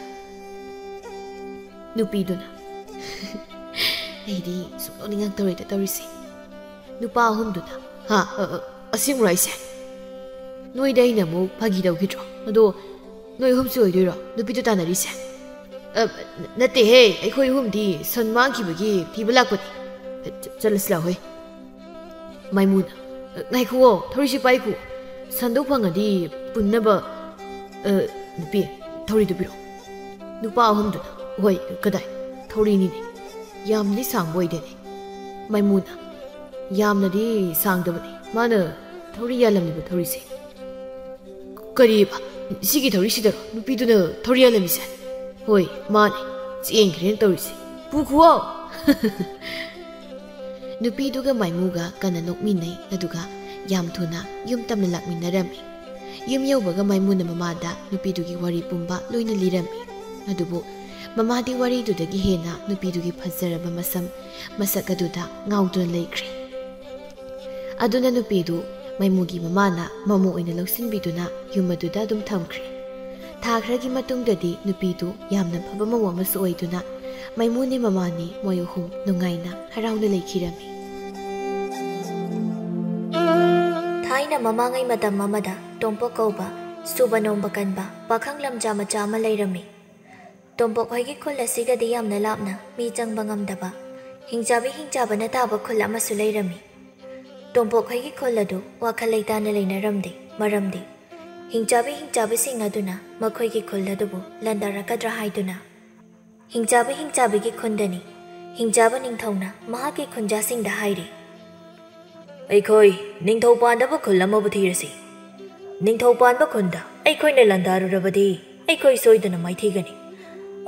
ꯅꯨꯄꯤꯗꯨꯅ, ꯑꯩꯗꯤ ꯁꯨꯡꯅꯣꯛ ꯅꯤꯡꯉꯛꯇꯧꯔꯦꯗ ꯇꯧꯔꯤꯁꯦ꯫ ꯅꯨꯄꯥ ꯑꯍꯨꯝꯗꯨꯅ, ꯍꯥ, ꯑ, ꯑ, ꯑꯁꯦꯡꯕ꯭ꯔꯣ ꯍꯥꯏꯁꯦ? ꯅꯣꯏꯗ ꯑꯩꯅ ꯑꯃꯨꯛ ꯐꯥꯒꯤ ꯇꯧꯈꯤꯗ꯭ꯔꯣ? ꯑꯗꯣ ꯅꯣꯏ ꯑꯍꯨꯝꯁꯨ ꯑꯣꯏꯗꯣꯏꯔꯣ ꯅꯨꯄꯤꯗꯣ ꯇꯥꯟꯅꯔꯤꯁꯦ? ꯑ, ꯅꯠꯇꯦꯍꯦ, ꯑꯩꯈꯣꯏ ꯑꯍꯨꯝꯗꯤ ꯁꯟ ꯃꯥꯡꯈꯤꯕꯒꯤ ꯊꯤꯕ ꯂꯥꯛꯄꯅꯤ꯫ ꯆ-, ꯆꯠꯂꯁꯤ ꯂꯥꯛꯍꯣꯏ꯫ ꯃꯥꯏꯃꯨꯅ, ꯉꯥꯏꯈꯨꯑꯣ, ꯊꯧꯔꯤꯁꯤ ꯄꯥꯏꯈꯣ꯫ ꯁꯟꯗꯣ ꯐꯪꯉꯗꯤ ꯄꯨꯟꯅꯕ꯫ ꯑ, ꯅꯨꯄꯤ, ꯊꯧꯔꯤꯗꯨ ꯄꯤꯔꯛꯑꯣ꯫ ꯅꯨꯄꯥ ꯑꯍꯨꯝꯗꯨꯅ, ꯍꯣꯏ, ꯀꯗꯥꯏ? ꯊꯧꯔꯤꯅꯤꯅꯦ꯫ ꯌꯥꯝꯗꯤ ꯁꯥꯡꯕ ꯑꯣꯏꯗꯦꯅꯦ꯫ ꯃꯥꯏꯃꯨꯅ, ꯌꯥꯝꯅꯗꯤ ꯁꯥꯡꯗꯕꯅꯤ꯫ ꯃꯥꯅ ꯊꯧꯔꯤ ꯌꯥꯜꯂꯝꯂꯤꯕ ꯊꯧꯔꯤꯁꯦ꯫ ꯀꯔꯤꯕ? ꯁꯤꯒꯤ ꯊꯧꯔꯤꯁꯤꯗꯔꯣ ꯅꯨꯄꯤꯗꯨꯅ ꯊꯧꯔꯤ ꯌꯥꯜꯂꯝꯃꯤꯁꯦ? ꯍꯣꯏ, ꯃꯥꯅꯦ꯫ ꯆꯦꯟꯈ꯭ꯔꯦꯅ ꯇꯧꯔꯤꯁꯦ꯫ ꯄꯨꯈꯨꯋꯣ! ꯅꯨꯄꯤꯗꯨꯒ ꯃꯥꯏꯃꯨꯒ ꯀꯟꯅ ꯅꯣꯛꯃꯤꯟꯅꯩ, ꯑꯗꯨꯒ ꯌꯥꯝ ꯊꯨꯅ ꯌꯨꯝ ꯇꯝꯅ ꯂꯥꯛꯃꯤꯟꯅꯔꯝꯃꯤ꯫ ꯌꯨꯝ ꯌꯧꯕꯒ ꯃꯥꯏꯃꯨꯅ ꯃꯃꯥꯗ ꯅꯨꯄꯤꯗꯨꯒꯤ ꯋꯥꯔꯤ ꯄꯨꯝꯕ ꯂꯣꯏꯅ ꯂꯤꯔꯝꯃꯤ꯫ ꯑꯗꯨꯕꯨ ꯃꯃꯥꯗꯤ ꯋꯥꯔꯤꯗꯨꯗꯒꯤ ꯍꯦꯟꯅ ꯅꯨꯄꯤꯗꯨꯒꯤ ꯐꯖꯔꯕ ꯃꯁꯝ, ꯃꯁꯛ ꯑꯗꯨꯗ ꯉꯥꯎꯗꯨꯅ ꯂꯩꯈ꯭ꯔꯦ꯫ ꯑꯗꯨꯅ ꯅꯨꯄꯤꯗꯨ ꯃꯥꯏꯃꯨꯒꯤ ꯃꯃꯥꯅ ꯃꯃꯧ ꯑꯣꯏꯅ ꯂꯧꯁꯤꯟꯕꯤꯗꯨꯅ ꯌꯨꯝ ꯑꯗꯨꯗ ꯑꯗꯨꯝ ꯊꯝꯈ꯭ꯔꯦ꯫ ꯊꯥ ꯈꯔꯒꯤ ꯃꯇꯨꯡꯗꯗꯤ ꯅꯨꯄꯤꯗꯨ ꯌꯥꯝꯅ ꯐꯕ ꯃꯧ ꯑꯃꯁꯨ ꯑꯣꯏꯗꯨꯅ ꯃꯥꯏꯃꯨꯅꯦ ꯃꯃꯥꯅꯦ ꯃꯣꯏ ꯑꯍꯨꯝ ꯅꯨꯡꯉꯥꯏꯅ ꯍꯔꯥꯎꯅ ꯂꯩꯈꯤꯔꯝꯃꯤ꯫ ꯊꯥꯏꯅ ꯃꯃꯥꯡꯉꯩ ꯃꯇꯝ ꯑꯃꯗ ꯇꯣꯝꯄꯣꯛ ꯀꯧꯕ ꯁꯨꯕ ꯅꯣꯝꯕ ꯀꯟꯕ ꯄꯥꯈꯪ ꯂꯝꯖꯥ ꯃꯆꯥ ꯑꯃ ꯂꯩꯔꯝꯃꯤ꯫ ꯇꯣꯝꯄꯣꯛ ꯍꯣꯏꯒꯤ ꯈꯨꯜ ꯑꯁꯤꯒꯗꯤ ꯌꯥꯝꯅ ꯂꯥꯞꯅ ꯃꯤ ꯆꯪꯕ ꯉꯝꯗꯕ, ꯍꯤꯡꯆꯥꯕꯤ ꯍꯤꯡꯆꯥꯕꯅ ꯇꯥꯕ ꯈꯨꯜ ꯑꯃꯁꯨ ꯂꯩꯔꯝꯃꯤ꯫ ꯇꯣꯝꯄꯣꯛ ꯍꯣꯏꯒꯤ ꯈꯨꯜ ꯑꯗꯨ ꯋꯥꯈꯜ ꯂꯩꯇꯥꯅ ꯂꯩꯅꯔꯝꯗꯦ, ꯃꯔꯝꯗꯤ ꯍꯤꯡꯆꯥꯕꯤ ꯍꯤꯡꯆꯥꯕꯤꯁꯤꯡ ꯑꯗꯨꯅ ꯃꯈꯣꯏꯒꯤ ꯈꯨꯜ ꯑꯗꯨꯕꯨ ꯂꯥꯟꯗꯥꯔꯛꯀꯗ꯭ꯔꯥ ꯍꯥꯏꯗꯨꯅ꯫ ꯍꯤꯡꯆꯥꯕꯤ ꯍꯤꯡꯆꯥꯕꯤꯒꯤ ꯈꯨꯟꯗꯅꯤ꯫ ꯍꯤꯡꯆꯥꯕ ꯅꯤꯡꯊꯧꯅ ꯃꯍꯥꯛꯀꯤ ꯈꯨꯟꯖꯥꯁꯤꯡꯗ ꯍꯥꯏꯔꯤ, "ꯑꯩꯈꯣꯏ ꯅꯤꯡꯊꯧ ꯄꯥꯟꯗꯕ ꯈꯨꯜ ꯑꯃꯕꯨ ꯊꯤꯔꯁꯤ꯫ ꯅꯤꯡꯊꯧ ꯄꯥꯟꯕ ꯈꯨꯟꯗ ꯑꯩꯈꯣꯏꯅ ꯂꯥꯟꯗꯥꯔꯨꯔꯕꯗꯤ ꯑꯩꯈꯣꯏ ꯁꯣꯏꯗꯅ ꯃꯥꯏꯊꯤꯒꯅꯤ꯫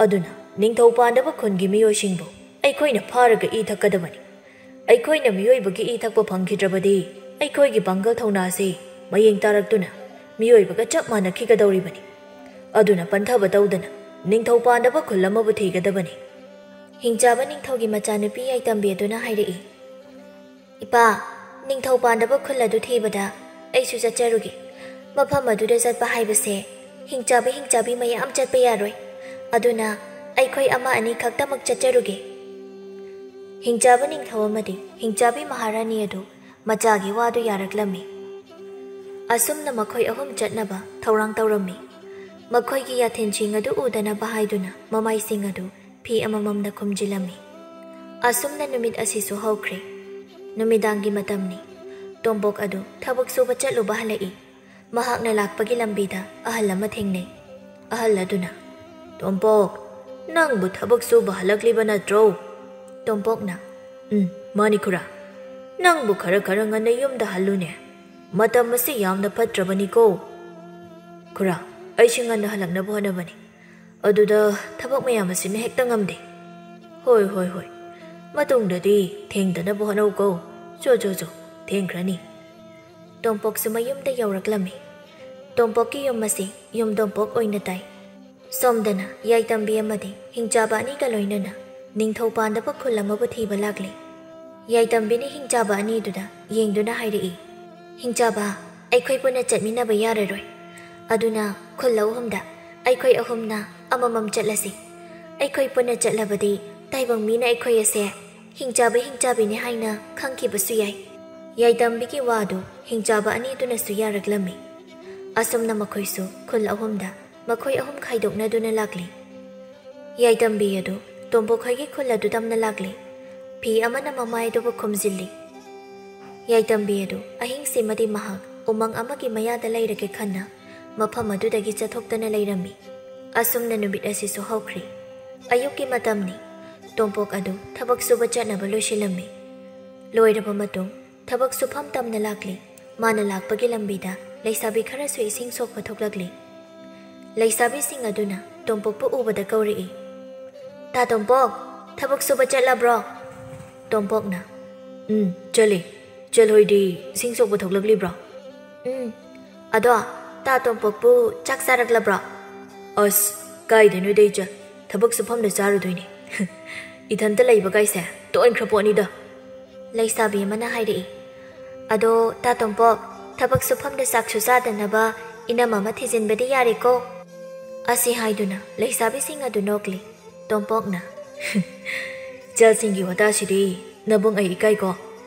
ꯑꯗꯨꯅ ꯅꯤꯡꯊꯧ ꯄꯥꯟꯗꯕ ꯈꯨꯟꯒꯤ ꯃꯤꯑꯣꯏꯁꯤꯡꯕꯨ ꯑꯩꯈꯣꯏꯅ ꯐꯥꯔꯒ ꯏ ꯊꯛꯀꯗꯕꯅꯤ꯫ ꯑꯩꯈꯣꯏꯅ ꯃꯤꯑꯣꯏꯕꯒꯤ ꯏ ꯊꯛꯄ ꯐꯪꯈꯤꯗ꯭ꯔꯕꯗꯤ ꯑꯩꯈꯣꯏꯒꯤ ꯄꯥꯡꯒꯜ ꯊꯧꯅꯥ ꯑꯁꯤ ꯃꯌꯦꯡ ꯇꯥꯔꯛꯇꯨꯅ ꯃꯤꯑꯣꯏꯕꯒ ꯆꯞ ꯃꯥꯟꯅꯈꯤꯒꯗꯧꯔꯤꯕꯅꯤ꯫ ꯑꯗꯨꯅ ꯄꯟꯊꯕ ꯇꯧꯗꯅ ꯅꯤꯡꯊꯧ ꯄꯥꯟꯗꯕ ꯈꯨꯜ ꯑꯃꯕꯨ ꯊꯤꯒꯗꯕꯅꯤ꯫" ꯍꯤꯡꯆꯥꯕ ꯅꯤꯡꯊꯧꯒꯤ ꯃꯆꯥꯅꯨꯄꯤ ꯌꯥꯏꯇꯝꯕꯤ ꯑꯗꯨꯅ ꯍꯥꯏꯔꯛꯏ, "ꯏꯄꯥ, ꯅꯤꯡꯊꯧ ꯄꯥꯟꯗꯕ ꯈꯨꯜ ꯑꯗꯨ ꯊꯤꯕꯗ ꯑꯩꯁꯨ ꯆꯠꯆꯔꯨꯒꯦ꯫ ꯃꯐꯝ ꯑꯗꯨꯗ ꯆꯠꯄ ꯍꯥꯏꯕꯁꯦ ꯍꯤꯡꯆꯥꯕꯤ ꯍꯤꯡꯆꯥꯕꯤ ꯃꯌꯥꯝ ꯆꯠꯄ ꯌꯥꯔꯣꯏ꯫ ꯑꯗꯨꯅ ꯑꯩꯈꯣꯏ ꯑꯃ ꯑꯅꯤ ꯈꯛꯇꯃꯛ ꯆꯠꯆꯔꯨꯒꯦ꯫" ꯍꯤꯡꯆꯥꯕ ꯅꯤꯡꯊꯧ ꯑꯃꯗꯤ ꯍꯤꯡꯆꯥꯕꯤ ꯃꯍꯥꯔꯥꯅꯤ ꯑꯗꯨ ꯃꯆꯥꯒꯤ ꯋꯥꯗꯨ ꯌꯥꯔꯛꯂꯝꯃꯤ꯫ ꯑꯁꯨꯝꯅ ꯃꯈꯣꯏ ꯑꯍꯨꯝ ꯆꯠꯅꯕ ꯊꯧꯔꯥꯡ ꯇꯧꯔꯝꯃꯤ꯫ ꯃꯈꯣꯏꯒꯤ ꯌꯥꯊꯦꯟꯁꯤꯡ ꯑꯗꯨ ꯎꯗꯅꯕ ꯍꯥꯏꯗꯨꯅ ꯃꯃꯥꯏꯁꯤꯡ ꯑꯗꯨ ꯐꯤ ꯑꯃꯃꯝꯅ ꯈꯨꯝꯖꯤꯜꯂꯝꯃꯤ꯫ ꯑꯁꯨꯝꯅ ꯅꯨꯃꯤꯠ ꯑꯁꯤꯁꯨ ꯍꯧꯈ꯭ꯔꯦ꯫ ꯅꯨꯃꯤꯗꯥꯡꯒꯤ ꯃꯇꯝꯅꯤ꯫ ꯇꯣꯝꯄꯣꯛ ꯑꯗꯨ ꯊꯕꯛ ꯁꯨꯕ ꯆꯠꯂꯨꯕ ꯍꯜꯂꯛꯏ꯫ ꯃꯍꯥꯛꯅ ꯂꯥꯛꯄꯒꯤ ꯂꯝꯕꯤꯗ ꯑꯍꯜ ꯑꯃ ꯊꯦꯡꯅꯩ꯫ ꯑꯍꯜ ꯑꯗꯨꯅ, "ꯇꯣꯝꯄꯣꯛ, ꯅꯪꯕꯨ ꯊꯕꯛ ꯁꯨꯕ ꯍꯜꯂꯛꯂꯤꯕ ꯅꯠꯇ꯭ꯔꯣ?" ꯇꯣꯝꯄꯣꯛꯅ, "ꯎꯝ, ꯃꯥꯅꯤ ꯈꯨꯔꯥ꯫ ꯅꯪꯕꯨ ꯈꯔ ꯈꯔ ꯉꯟꯅ ꯌꯨꯝꯗ ꯍꯜꯂꯨꯅꯦ꯫ ꯃꯇꯝ ꯑꯁꯤ ꯌꯥꯝꯅ ꯐꯠꯇ꯭ꯔꯕꯅꯤꯀꯣ꯫" "ꯈꯨꯔꯥ, ꯑꯩꯁꯨ ꯉꯟꯅ ꯍꯜꯂꯛꯅꯕ ꯍꯣꯠꯅꯕꯅꯤ꯫ ꯑꯗꯨꯗ ꯊꯕꯛ ꯃꯌꯥꯝ ꯑꯁꯤꯅ ꯍꯦꯛꯇ ꯉꯝꯗꯦ꯫" "ꯍꯣꯏ, ꯍꯣꯏ, ꯍꯣꯏ꯫ ꯃꯇꯨꯡꯗꯗꯤ ꯊꯦꯡꯗꯅꯕ ꯍꯣꯠꯅꯧꯀꯣ꯫ ꯆꯣ, ꯆꯣ, ꯆꯣ, ꯊꯦꯡꯈ꯭ꯔꯅꯤ꯫" ꯇꯣꯝꯄꯣꯛꯁꯨ ꯃꯌꯨꯝꯗ ꯌꯧꯔꯛꯂꯝꯃꯤ꯫ ꯇꯣꯝꯄꯣꯛꯀꯤ ꯌꯨꯝ ꯑꯁꯤ ꯌꯨꯝ ꯇꯣꯝꯄꯣꯛ ꯑꯣꯏꯅ ꯇꯥꯏ꯫ ꯁꯣꯝꯗꯅ ꯌꯥꯏꯇꯝꯕꯤ ꯑꯃꯗꯤ ꯍꯤꯡꯆꯥꯕ ꯑꯅꯤꯒ ꯂꯣꯏꯅꯅ ꯅꯤꯡꯊꯧ ꯄꯥꯟꯗꯕ ꯈꯨꯜ ꯑꯃꯕꯨ ꯊꯤꯕ ꯂꯥꯛꯂꯤ꯫ ꯌꯥꯏꯇꯝꯕꯤꯅ ꯍꯤꯡꯆꯥꯕ ꯑꯅꯤꯗꯨꯗ ꯌꯦꯡꯗꯨꯅ ꯍꯥꯏꯔꯛꯏ, "ꯍꯤꯡꯆꯥꯕ, ꯑꯩꯈꯣꯏ ꯄꯨꯟꯅ ꯆꯠꯃꯤꯟꯅꯕ ꯌꯥꯔꯔꯣꯏ꯫ ꯑꯗꯨꯅ ꯈꯨꯜ ꯑꯍꯨꯝꯗ ꯑꯩꯈꯣꯏ ꯑꯍꯨꯝꯅ ꯑꯃꯃꯝ ꯆꯠꯂꯁꯤ꯫ ꯑꯩꯈꯣꯏ ꯄꯨꯟꯅ ꯆꯠꯂꯕꯗꯤ ꯇꯥꯏꯕꯪ ꯃꯤꯅ ꯑꯩꯈꯣꯏ ꯑꯁꯦ ꯍꯤꯡꯆꯥꯕ ꯍꯤꯡꯆꯥꯕꯤꯅꯤ ꯍꯥꯏꯅ ꯈꯪꯈꯤꯕꯁꯨ ꯌꯥꯏ꯫" ꯌꯥꯏꯇꯝꯕꯤꯒꯤ ꯋꯥꯗꯨ ꯍꯤꯡꯆꯥꯕ ꯑꯅꯤꯗꯨꯅꯁꯨ ꯌꯥꯔꯛꯂꯝꯃꯤ꯫ ꯑꯁꯨꯝꯅ ꯃꯈꯣꯏꯁꯨ ꯈꯨꯜ ꯑꯍꯨꯝꯗ ꯃꯈꯣꯏ ꯑꯍꯨꯝ ꯈꯥꯏꯗꯣꯛꯅꯗꯨꯅ ꯂꯥꯛꯂꯤ꯫ ꯌꯥꯏꯇꯝꯕꯤ ꯑꯗꯨ ꯇꯣꯝꯄꯣꯛ ꯈꯣꯏꯒꯤ ꯈꯨꯜ ꯑꯗꯨ ꯇꯝꯅ ꯂꯥꯛꯂꯤ꯫ ꯐꯤ ꯑꯃꯅ ꯃꯃꯥꯏ ꯑꯗꯨꯕꯨ ꯈꯨꯝꯖꯤꯜꯂꯤ꯫ ꯌꯥꯏꯇꯝꯕꯤ ꯑꯗꯨ ꯑꯍꯤꯡꯁꯤꯃꯗꯤ ꯃꯍꯥꯛ ꯎꯃꯪ ꯑꯃꯒꯤ ꯃꯌꯥꯗ ꯂꯩꯔꯒꯦ ꯈꯟꯅ ꯃꯐꯝ ꯑꯗꯨꯗꯒꯤ ꯆꯠꯊꯣꯛꯇꯅ ꯂꯩꯔꯝꯃꯤ꯫ ꯑꯁꯨꯝꯅ ꯅꯨꯃꯤꯠ ꯑꯁꯤꯁꯨ ꯍꯧꯈ꯭ꯔꯦ꯫ ꯑꯌꯨꯛꯀꯤ ꯃꯇꯝꯅꯤ꯫ ꯇꯣꯝꯄꯣꯛ ꯑꯗꯨ ꯊꯕꯛ ꯁꯨꯕ ꯆꯠꯅꯕ ꯂꯣꯏꯁꯤꯜꯂꯝꯃꯤ꯫ ꯂꯣꯏꯔꯕ ꯃꯇꯨꯡ ꯊꯕꯛ ꯁꯨꯐꯝ ꯇꯝꯅ ꯂꯥꯛꯂꯤ꯫ ꯃꯥꯅ ꯂꯥꯛꯄꯒꯤ ꯂꯝꯕꯤꯗ ꯂꯩꯁꯥꯕꯤ ꯈꯔꯁꯨ ꯏꯁꯤꯡ ꯁꯣꯛꯄ ꯊꯣꯛꯂꯛꯂꯤ꯫ ꯂꯩꯁꯥꯕꯤꯁꯤꯡ ꯑꯗꯨꯅ ꯇꯣꯝꯄꯣꯛꯄꯨ ꯎꯕꯗ ꯀꯧꯔꯛꯏ, "ꯇꯥ ꯇꯣꯝꯄꯣꯛ, ꯊꯕꯛ ꯁꯨꯕ ꯆꯠꯂꯕ꯭ꯔꯣ?" ꯇꯣꯝꯄꯣꯛꯅ, "ꯎꯝ, ꯆꯠꯂꯤ꯫ ꯆꯦꯜꯍꯣꯏꯗꯤ ꯏꯁꯤꯡ ꯁꯣꯛꯄ ꯊꯣꯛꯂꯛꯂꯤꯕ꯭ꯔꯣ?" "ꯎꯝ꯫ ꯑꯗꯣ ꯇꯥ ꯇꯣꯝꯄꯣꯛꯄꯨ ꯆꯥꯛ ꯆꯥꯔꯛꯂꯕ꯭ꯔꯣ?" "ꯑꯁ, ꯀꯥꯏꯗꯩꯅꯣꯗ ꯏꯆꯜ, ꯊꯕꯛ ꯁꯨꯐꯝꯗ ꯆꯥꯔꯨꯗꯣꯏꯅꯤ꯫ ꯏꯊꯟꯇ ꯂꯩꯕ ꯀꯥꯏꯁꯦ ꯇꯣꯛꯍꯟꯈ꯭ꯔ ꯄꯣꯠꯅꯤꯗ꯫" ꯂꯩꯁꯥꯕꯤ ꯑꯃꯅ ꯍꯥꯏꯔꯛꯏ, "ꯑꯗꯣ ꯇꯥ ꯇꯣꯝꯄꯣꯛ, ꯊꯕꯛ ꯁꯨꯐꯝꯗ ꯆꯥꯛꯁꯨ ꯆꯥꯗꯅꯕ ꯏꯅꯝ ꯑꯃ ꯊꯤꯖꯤꯟꯕꯗꯤ ꯌꯥꯔꯦꯀꯣ?" ꯑꯁꯤ ꯍꯥꯏꯗꯨꯅ ꯂꯩꯁꯥꯕꯤꯁꯤꯡ ꯑꯗꯨ ꯅꯣꯛꯂꯤ꯫ ꯇꯣꯝꯄꯣꯛꯅ, "ꯏꯆꯜꯁꯤꯡꯒꯤ ꯋꯥꯇꯥꯁꯤꯗꯤ ꯅꯕꯨꯡ ꯑꯩ ꯏꯀꯥꯏꯀꯣ꯫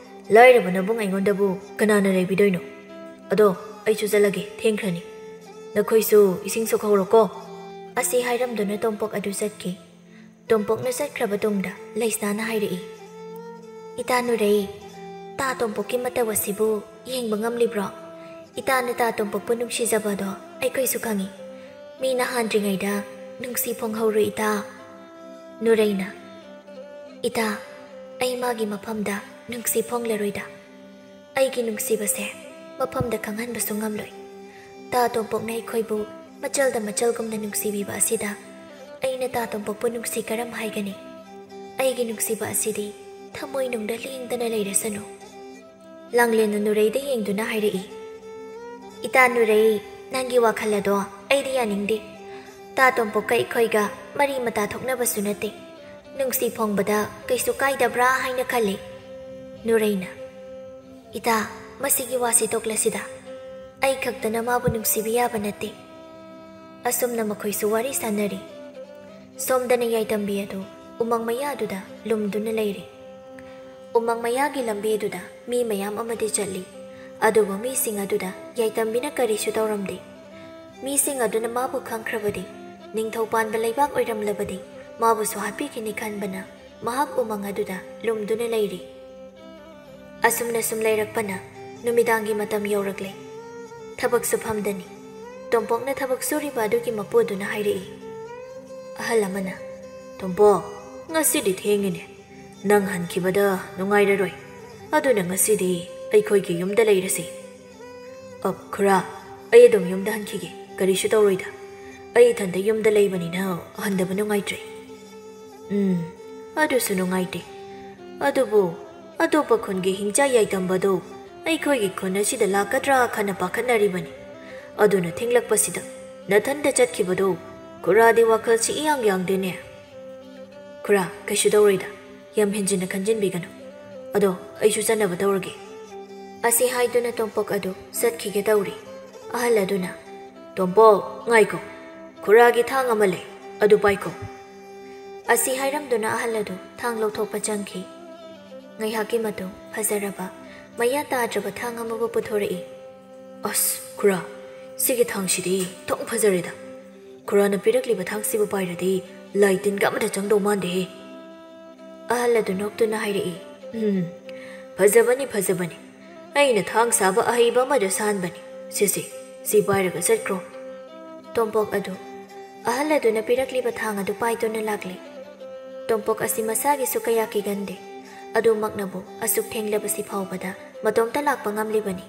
ꯂꯥꯏꯔꯕ ꯅꯕꯨꯡ ꯑꯩꯉꯣꯟꯗꯕꯨ ꯀꯅꯥꯅ ꯂꯩꯕꯤꯗꯣꯏꯅꯣ? ꯑꯗꯣ ꯑꯩꯁꯨ ꯆꯠꯂꯒꯦ, ꯊꯦꯡꯈ꯭ꯔꯅꯤ꯫ ꯅꯈꯣꯏꯁꯨ ꯏꯁꯤꯡ ꯁꯣꯛꯍꯧꯔꯣꯀꯣ꯫" ꯑꯁꯤ ꯍꯥꯏꯔꯝꯗꯨꯅ ꯇꯣꯝꯄꯣꯛ ꯑꯗꯨ ꯆꯠꯈꯤ꯫ ꯇꯣꯝꯄꯣꯛꯅ ꯆꯠꯈ꯭ꯔꯕ ꯇꯨꯡꯗ ꯂꯩꯁꯅꯥꯅ ꯍꯥꯏꯔꯛꯏ, "ꯏꯇꯥ ꯅꯨꯔꯩ, ꯇꯥ ꯇꯣꯝꯄꯣꯛꯀꯤ ꯃꯇꯧ ꯑꯁꯤꯕꯨ ꯌꯦꯡꯕ ꯉꯝꯂꯤꯕ꯭ꯔꯣ? ꯏꯇꯥꯅ ꯇꯥ ꯇꯣꯝꯄꯣꯛꯄꯨ ꯅꯨꯡꯁꯤꯖꯕꯗꯣ ꯑꯩꯈꯣꯏꯁꯨ ꯈꯪꯏ꯫ ꯃꯤ ꯅꯍꯥꯟꯗ꯭ꯔꯤꯉꯩꯗ ꯅꯨꯡꯁꯤ ꯐꯣꯡꯍꯧꯔꯣ ꯏꯇꯥ꯫" ꯅꯨꯔꯩꯅ, "ꯏꯇꯥ, ꯑꯩ ꯃꯥꯒꯤ ꯃꯐꯝꯗ ꯅꯨꯡꯁꯤ ꯐꯣꯡꯂꯔꯣꯏꯗ꯫ ꯑꯩꯒꯤ ꯅꯨꯡꯁꯤꯕꯁꯦ ꯃꯐꯝꯗ ꯈꯪꯍꯟꯕꯁꯨ ꯉꯝꯂꯣꯏ꯫ ꯇꯥ ꯇꯣꯝꯄꯣꯛꯅ ꯑꯩꯈꯣꯏꯕꯨ ꯃꯆꯜꯗ ꯃꯆꯜꯒꯨꯝꯅ ꯅꯨꯡꯁꯤꯕꯤꯕ ꯑꯁꯤꯗ ꯑꯩꯅ ꯇꯥ ꯇꯣꯝꯄꯣꯛꯄꯨ ꯅꯨꯡꯁꯤ ꯀꯔꯝ ꯍꯥꯏꯒꯅꯤ? ꯑꯩꯒꯤ ꯅꯨꯡꯁꯤꯕ ꯑꯁꯤꯗꯤ ꯊꯃꯣꯏꯅꯨꯡꯗ ꯂꯦꯡꯗꯅ ꯂꯩꯔꯁꯅꯨ꯫" ꯂꯥꯡꯂꯦꯟꯅ ꯅꯨꯔꯩꯗ ꯌꯦꯡꯗꯨꯅ ꯍꯥꯏꯔꯛꯏ, "ꯏꯇꯥ ꯅꯨꯔꯩ, ꯅꯪꯒꯤ ꯋꯥꯈꯜ ꯑꯗꯣ ꯑꯩꯗꯤ ꯌꯥꯅꯤꯡꯗꯦ꯫ ꯇꯥ ꯇꯣꯝꯄꯣꯛꯀ ꯑꯩꯈꯣꯏꯒ ꯃꯔꯤ ꯃꯇꯥ ꯊꯣꯛꯅꯕꯁꯨ ꯅꯠꯇꯦ꯫ ꯅꯨꯡꯁꯤ ꯐꯣꯡꯕꯗ ꯀꯩꯁꯨ ꯀꯥꯏꯗꯕ꯭ꯔꯥ ꯍꯥꯏꯅ ꯈꯜꯂꯤ꯫" ꯅꯨꯔꯩꯅ, "ꯏꯇꯥ, ꯃꯁꯤꯒꯤ ꯋꯥꯁꯤ ꯇꯣꯛꯂꯁꯤꯗ꯫ ꯑꯩ ꯈꯛꯇꯅ ꯃꯥꯕꯨ ꯅꯨꯡꯁꯤꯕ ꯌꯥꯕ ꯅꯠꯇꯦ꯫" ꯑꯁꯨꯝꯅ ꯃꯈꯣꯏꯁꯨ ꯋꯥꯔꯤ ꯁꯥꯟꯅꯔꯤ꯫ ꯁꯣꯝꯗꯅ ꯌꯥꯏꯇꯝꯕꯤ ꯑꯗꯨ ꯎꯃꯪ ꯃꯌꯥꯗꯨꯗ ꯂꯨꯝꯗꯨꯅ ꯂꯩꯔꯤ꯫ ꯎꯃꯪ ꯃꯌꯥꯒꯤ ꯂꯝꯕꯤꯗꯨꯗ ꯃꯤ ꯃꯌꯥꯝ ꯑꯃꯗꯤ ꯆꯠꯂꯤ꯫ ꯑꯗꯨꯕꯨ ꯃꯤꯁꯤꯡ ꯑꯗꯨꯗ ꯌꯥꯏꯇꯝꯕꯤꯅ ꯀꯔꯤꯁꯨ ꯇꯧꯔꯝꯗꯦ꯫ ꯃꯤꯁꯤꯡ ꯑꯗꯨꯅ ꯃꯥꯕꯨ ꯈꯪꯈ꯭ꯔꯕꯗꯤ, ꯅꯤꯡꯊꯧ ꯄꯥꯟꯕ ꯂꯩꯕꯥꯛ ꯑꯣꯏꯔꯝꯂꯕꯗꯤ, ꯃꯥꯕꯨꯁꯨ ꯍꯥꯠꯄꯤꯈꯤꯅꯤ ꯈꯟꯕꯅ ꯃꯍꯥꯛ ꯎꯃꯪ ꯑꯗꯨꯗ ꯂꯨꯝꯗꯨꯅ ꯂꯩꯔꯤ꯫ ꯑꯁꯨꯝꯅ ꯁꯨꯝ ꯂꯩꯔꯛꯄꯅ ꯅꯨꯃꯤꯗꯥꯡꯒꯤ ꯃꯇꯝ ꯌꯧꯔꯛꯂꯦ꯫ ꯊꯕꯛ ꯁꯨꯐꯝꯗꯅꯤ꯫ ꯇꯣꯝꯄꯣꯛꯅ ꯊꯕꯛ ꯁꯨꯔꯤꯕ ꯑꯗꯨꯒꯤ ꯃꯄꯨꯗꯨꯅ ꯍꯥꯏꯔꯛꯏ꯫ ꯑꯍꯜ ꯑꯃꯅ, "ꯇꯣꯝꯄꯣꯛ, ꯉꯁꯤꯗꯤ ꯊꯦꯡꯉꯤꯅꯦ꯫ ꯅꯪ ꯍꯟꯈꯤꯕꯗ ꯅꯨꯡꯉꯥꯏꯔꯔꯣꯏ꯫ ꯑꯗꯨꯅ ꯉꯁꯤꯗꯤ ꯑꯩꯈꯣꯏꯒꯤ ꯌꯨꯝꯗ ꯂꯩꯔꯁꯤ꯫" "ꯑ, ꯈꯨꯔꯥ, ꯑꯩ ꯑꯗꯨꯝ ꯌꯨꯝꯗ ꯍꯟꯈꯤꯒꯦ꯫ ꯀꯔꯤꯁꯨ ꯇꯧꯔꯣꯏꯗ꯫ ꯑꯩ ꯏꯊꯟꯇ ꯌꯨꯝꯗ ꯂꯩꯕꯅꯤꯅ ꯍꯟꯗꯕ ꯅꯨꯡꯉꯥꯏꯇ꯭ꯔꯦ꯫" "ꯎꯝ, ꯑꯗꯨꯁꯨ ꯅꯨꯡꯉꯥꯏꯇꯦ꯫ ꯑꯗꯨꯕꯨ ꯑꯇꯣꯞꯄ ꯈꯨꯟꯒꯤ ꯍꯤꯡꯆꯥ ꯌꯥꯏꯇꯝꯕꯗꯨ ꯑꯩꯈꯣꯏꯒꯤ ꯈꯨꯟ ꯑꯁꯤꯗ ꯂꯥꯛꯀꯗ꯭ꯔꯥ ꯈꯟꯅ ꯄꯥꯈꯠꯅꯔꯤꯕꯅꯤ꯫ ꯑꯗꯨꯅ ꯊꯦꯡꯂꯛꯄꯁꯤꯗ ꯅꯊꯟꯗ ꯆꯠꯈꯤꯕꯗꯨ ꯈꯨꯔꯥꯗꯤ ꯋꯥꯈꯜꯁꯤ ꯏꯌꯥꯡ ꯌꯥꯡꯗꯦꯅꯦ꯫" "ꯈꯨꯔꯥ, ꯀꯩꯁꯨ ꯇꯧꯔꯣꯏꯗ꯫ ꯌꯥꯝ ꯍꯦꯟꯖꯤꯟꯅ ꯈꯟꯖꯤꯟꯕꯤꯒꯅꯨ꯫ ꯑꯗꯣ ꯑꯩꯁꯨ ꯆꯠꯅꯕ ꯇꯧꯔꯒꯦ꯫" ꯑꯁꯤ ꯍꯥꯏꯗꯨꯅ ꯇꯣꯝꯄꯣꯛ ꯑꯗꯨ ꯆꯠꯈꯤꯒꯦ ꯇꯧꯔꯤ꯫ ꯑꯍꯜ ꯑꯗꯨꯅ, "ꯇꯣꯝꯄꯣꯛ, ꯉꯥꯏꯈꯣ꯫ ꯈꯨꯔꯥꯒꯤ ꯊꯥꯡ ꯑꯃ ꯂꯩ꯫ ꯑꯗꯨ ꯄꯥꯏꯈꯣ꯫" ꯑꯁꯤ ꯍꯥꯏꯔꯝꯗꯨꯅ ꯑꯍꯜ ꯑꯗꯨ ꯊꯥꯡ ꯂꯧꯊꯣꯛꯄ ꯆꯪꯈꯤ꯫ ꯉꯥꯏꯍꯥꯛꯀꯤ ꯃꯇꯨꯡ ꯐꯖꯔꯕ, ꯃꯌꯥ ꯇꯥꯗ꯭ꯔꯕ ꯊꯥꯡ ꯑꯃꯕꯨ ꯄꯨꯊꯣꯔꯛꯏ꯫ "ꯑꯁ, ꯈꯨꯔꯥ, ꯁꯤꯒꯤ ꯊꯥꯡꯁꯤꯗꯤ ꯊꯣꯡ ꯐꯖꯔꯦꯗ꯫ ꯈꯨꯔꯥꯅ ꯄꯤꯔꯛꯂꯤꯕ ꯊꯥꯡꯁꯤꯕꯨ ꯄꯥꯏꯔꯗꯤ ꯂꯥꯏ ꯇꯤꯟꯒ ꯑꯃꯠꯇ ꯆꯪꯗꯧ ꯃꯥꯟꯗꯦꯍꯦ꯫" ꯑꯍꯜ ꯑꯗꯨ ꯅꯣꯛꯇꯨꯅ ꯍꯥꯏꯔꯛꯏ, "ꯎꯝ, ꯐꯖꯕꯅꯤ, ꯐꯖꯕꯅꯤ꯫ ꯑꯩꯅ ꯊꯥꯡ ꯁꯥꯕ ꯑꯍꯩꯕ ꯑꯃꯗ ꯁꯥꯍꯟꯕꯅꯤ꯫ ꯁꯤꯁꯤ, ꯁꯤ ꯄꯥꯏꯔꯒ ꯆꯠꯈ꯭ꯔꯣ꯫" ꯇꯣꯝꯄꯣꯛ ꯑꯗꯨ ꯑꯍꯜ ꯑꯗꯨꯅ ꯄꯤꯔꯛꯂꯤꯕ ꯊꯥꯡ ꯑꯗꯨ ꯄꯥꯏꯗꯨꯅ ꯂꯥꯛꯂꯤ꯫ ꯇꯣꯝꯄꯣꯛ ꯑꯁꯤ ꯃꯁꯥꯒꯤꯁꯨ ꯀꯌꯥ ꯀꯤꯒꯟꯗꯦ꯫ ꯑꯗꯨꯃꯛꯅꯕꯨ ꯑꯁꯨꯛ ꯊꯦꯡꯂꯕꯁꯤ ꯐꯥꯎꯕꯗ ꯃꯇꯣꯝꯇ ꯂꯥꯛꯄ ꯉꯝꯂꯤꯕꯅꯤ꯫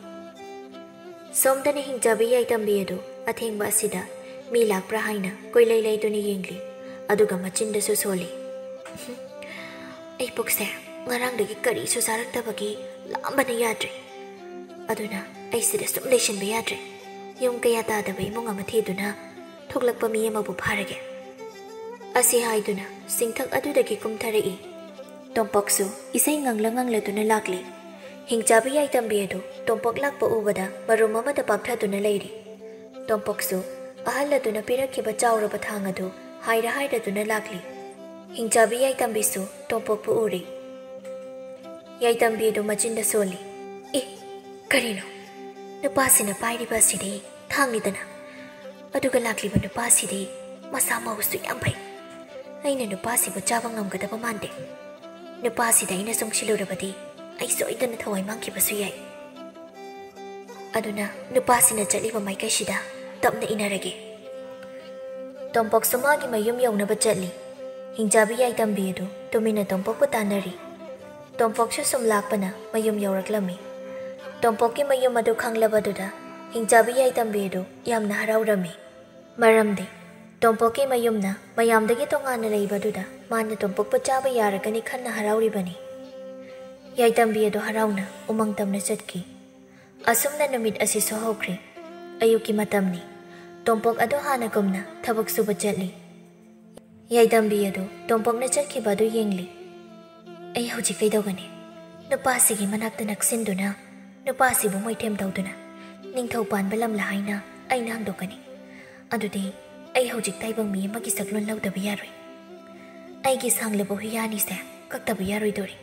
ꯁꯣꯝꯗꯅ ꯍꯤꯡꯆꯥꯕꯤ ꯌꯥꯏꯇꯝꯕꯤ ꯑꯗꯨ ꯑꯊꯦꯡꯕ ꯑꯁꯤꯗ ꯃꯤ ꯂꯥꯛꯄ꯭ꯔꯥ ꯍꯥꯏꯅ ꯀꯣꯏꯂꯩ ꯂꯩꯗꯨꯅ ꯌꯦꯡꯂꯤ꯫ ꯑꯗꯨꯒ ꯃꯆꯤꯟꯗꯁꯨ ꯁꯣꯜꯂꯤ꯫ "ꯑꯩ ꯄꯨꯛꯁꯦ ꯉꯔꯥꯡꯗꯒꯤ ꯀꯔꯤꯁꯨ ꯆꯥꯔꯛꯇꯕꯒꯤ ꯂꯥꯝꯕꯅ ꯌꯥꯗ꯭ꯔꯦ꯫ ꯑꯗꯨꯅ ꯑꯩ ꯁꯤꯗ ꯁꯨꯝ ꯂꯩꯁꯤꯟꯕ ꯌꯥꯗ꯭ꯔꯦ꯫ ꯌꯨꯝ ꯀꯌꯥ ꯇꯥꯗꯕ ꯏꯃꯨꯡ ꯑꯃ ꯊꯤꯗꯨꯅ ꯊꯣꯛꯂꯛꯄ ꯃꯤ ꯑꯃꯕꯨ ꯐꯥꯔꯒꯦ꯫" ꯑꯁꯤ ꯍꯥꯏꯗꯨꯅ ꯆꯤꯡꯊꯛ ꯑꯗꯨꯗꯒꯤ ꯀꯨꯝꯊꯔꯛꯏ꯫ ꯇꯣꯝꯄꯣꯛꯁꯨ ꯏꯁꯩ ꯉꯪꯂ ꯉꯪꯂꯗꯨꯅ ꯂꯥꯛꯂꯤ꯫ ꯍꯤꯡꯆꯥꯕꯤ ꯌꯥꯏꯇꯝꯕꯤ ꯑꯗꯨ ꯇꯣꯝꯄꯣꯛ ꯂꯥꯛꯄ ꯎꯕꯗ ꯃꯔꯨꯝ ꯑꯃꯗ ꯄꯥꯛꯊꯗꯨꯅ ꯂꯩꯔꯤ꯫ ꯇꯣꯝꯄꯣꯛꯁꯨ ꯑꯍꯜ ꯑꯗꯨꯅ ꯄꯤꯔꯛꯈꯤꯕ ꯆꯥꯎꯔꯕ ꯊꯥꯡ ꯑꯗꯨ ꯍꯥꯏꯔ ꯍꯥꯏꯔꯗꯨꯅ ꯂꯥꯛꯂꯤ꯫ ꯍꯤꯡꯆꯥꯕꯤ ꯌꯥꯏꯇꯝꯕꯤꯁꯨ ꯇꯣꯝꯄꯣꯛꯄꯨ ꯎꯔꯤ꯫ ꯌꯥꯏꯇꯝꯕꯤ ꯑꯗꯨ ꯃꯆꯤꯟꯗ ꯁꯣꯜꯂꯤ꯫ "ꯑꯦ, ꯀꯔꯤꯅꯣ? ꯅꯨꯄꯥꯁꯤꯅ ꯄꯥꯏꯔꯤꯕ ꯑꯁꯤꯗꯤ ꯊꯥꯡꯅꯤꯗꯅ, ꯑꯗꯨꯒ ꯂꯥꯛꯂꯤꯕ ꯅꯨꯄꯥꯁꯤꯗꯤ ꯃꯁꯥ ꯃꯎꯁꯨ ꯌꯥꯝ ꯐꯩ꯫ ꯑꯩꯅ ꯅꯨꯄꯥꯁꯤꯕꯨ ꯆꯥꯕ ꯉꯝꯒꯗꯕ ꯃꯥꯟꯗꯦ꯫ ꯅꯨꯄꯥꯁꯤꯗ ꯑꯩꯅ ꯆꯪꯁꯤꯜꯂꯨꯔꯕꯗꯤ ꯑꯩ ꯁꯣꯏꯗꯅ ꯊꯋꯥꯏ ꯃꯥꯡꯈꯤꯕꯁꯨ ꯌꯥꯏ꯫ ꯑꯗꯨꯅ ꯅꯨꯄꯥꯁꯤꯅ ꯆꯠꯂꯤꯕ ꯃꯥꯏꯀꯩꯁꯤꯗ ꯇꯞꯅ ꯏꯟꯅꯔꯒꯦ꯫ ꯇꯣꯝꯄꯣꯛꯁꯨ ꯃꯥꯒꯤ ꯃꯌꯨꯝ ꯌꯧꯅꯕ ꯆꯠꯂꯤ꯫ ꯍꯤꯡꯆꯥꯕꯤ ꯌꯥꯏꯇꯝꯕꯤ ꯑꯗꯨ ꯇꯨꯃꯤꯟꯅ ꯇꯣꯝꯄꯣꯛꯄꯨ ꯇꯥꯟꯅꯔꯤ꯫ ꯇꯣꯝꯄꯣꯛꯁꯨ ꯁꯨꯝ ꯂꯥꯛꯄꯅ ꯃꯌꯨꯝ ꯌꯧꯔꯛꯂꯝꯃꯤ꯫ ꯇꯣꯝꯄꯣꯛꯀꯤ ꯃꯌꯨꯝ ꯑꯗꯨ ꯈꯪꯂꯕꯗꯨꯗ ꯍꯤꯡꯆꯥꯕꯤ ꯌꯥꯏꯇꯝꯕꯤ ꯑꯗꯨ ꯌꯥꯝꯅ ꯍꯔꯥꯎꯔꯝꯃꯤ꯫ ꯃꯔꯝꯗꯤ ꯇꯣꯝꯄꯣꯛꯀꯤ ꯃꯌꯨꯝꯅ ꯃꯌꯥꯝꯗꯒꯤ ꯇꯣꯉꯥꯟꯅ ꯂꯩꯕꯗꯨꯗ ꯃꯥꯅ ꯇꯣꯝꯄꯣꯛꯄꯨ ꯆꯥꯕ ꯌꯥꯔꯒꯅꯤ ꯈꯟꯅ ꯍꯔꯥꯎꯔꯤꯕꯅꯤ꯫ ꯌꯥꯏꯇꯝꯕꯤ ꯑꯗꯨ ꯍꯔꯥꯎꯅ ꯎꯃꯪ ꯇꯝꯅ ꯆꯠꯈꯤ꯫ ꯑꯁꯨꯝꯅ ꯅꯨꯃꯤꯠ ꯑꯁꯤꯁꯨ ꯍꯧꯈ꯭ꯔꯦ꯫ ꯑꯌꯨꯛꯀꯤ ꯃꯇꯝꯅꯤ꯫ ꯇꯣꯝꯄꯣꯛ ꯑꯗꯨ ꯍꯥꯟꯅꯒꯨꯝꯅ ꯊꯕꯛ ꯁꯨꯕ ꯆꯠꯂꯤ꯫ ꯌꯥꯏꯇꯝꯕꯤ ꯑꯗꯨ ꯇꯣꯝꯄꯣꯛꯅ ꯆꯠꯈꯤꯕ ꯑꯗꯨ ꯌꯦꯡꯂꯤ꯫ "ꯑꯩ ꯍꯧꯖꯤꯛ ꯀꯩꯗꯧꯒꯅꯤ? ꯅꯨꯄꯥꯁꯤꯒꯤ ꯃꯅꯥꯛꯇ ꯅꯛꯁꯤꯟꯗꯨꯅ ꯅꯨꯄꯥꯁꯤꯕꯨ ꯃꯣꯏꯊꯦꯝ ꯇꯧꯗꯨꯅ ꯅꯤꯡꯊꯧ ꯄꯥꯟꯕ ꯂꯝꯂꯥ ꯍꯥꯏꯅ ꯑꯩꯅ ꯍꯪꯗꯣꯛꯀꯅꯤ꯫ ꯑꯗꯨꯗꯤ ꯑꯩ ꯍꯧꯖꯤꯛ ꯇꯥꯏꯕꯪ ꯃꯤ ꯑꯃꯒꯤ ꯁꯛꯂꯣꯟ ꯂꯧꯗꯕ ꯌꯥꯔꯣꯏ꯫ ꯑꯩꯒꯤ ꯁꯥꯡꯂꯕ ꯍꯨꯏꯌꯥꯅꯤꯁꯦ ꯀꯛꯇꯕ ꯌꯥꯔꯣꯏꯗꯣꯔꯤ꯫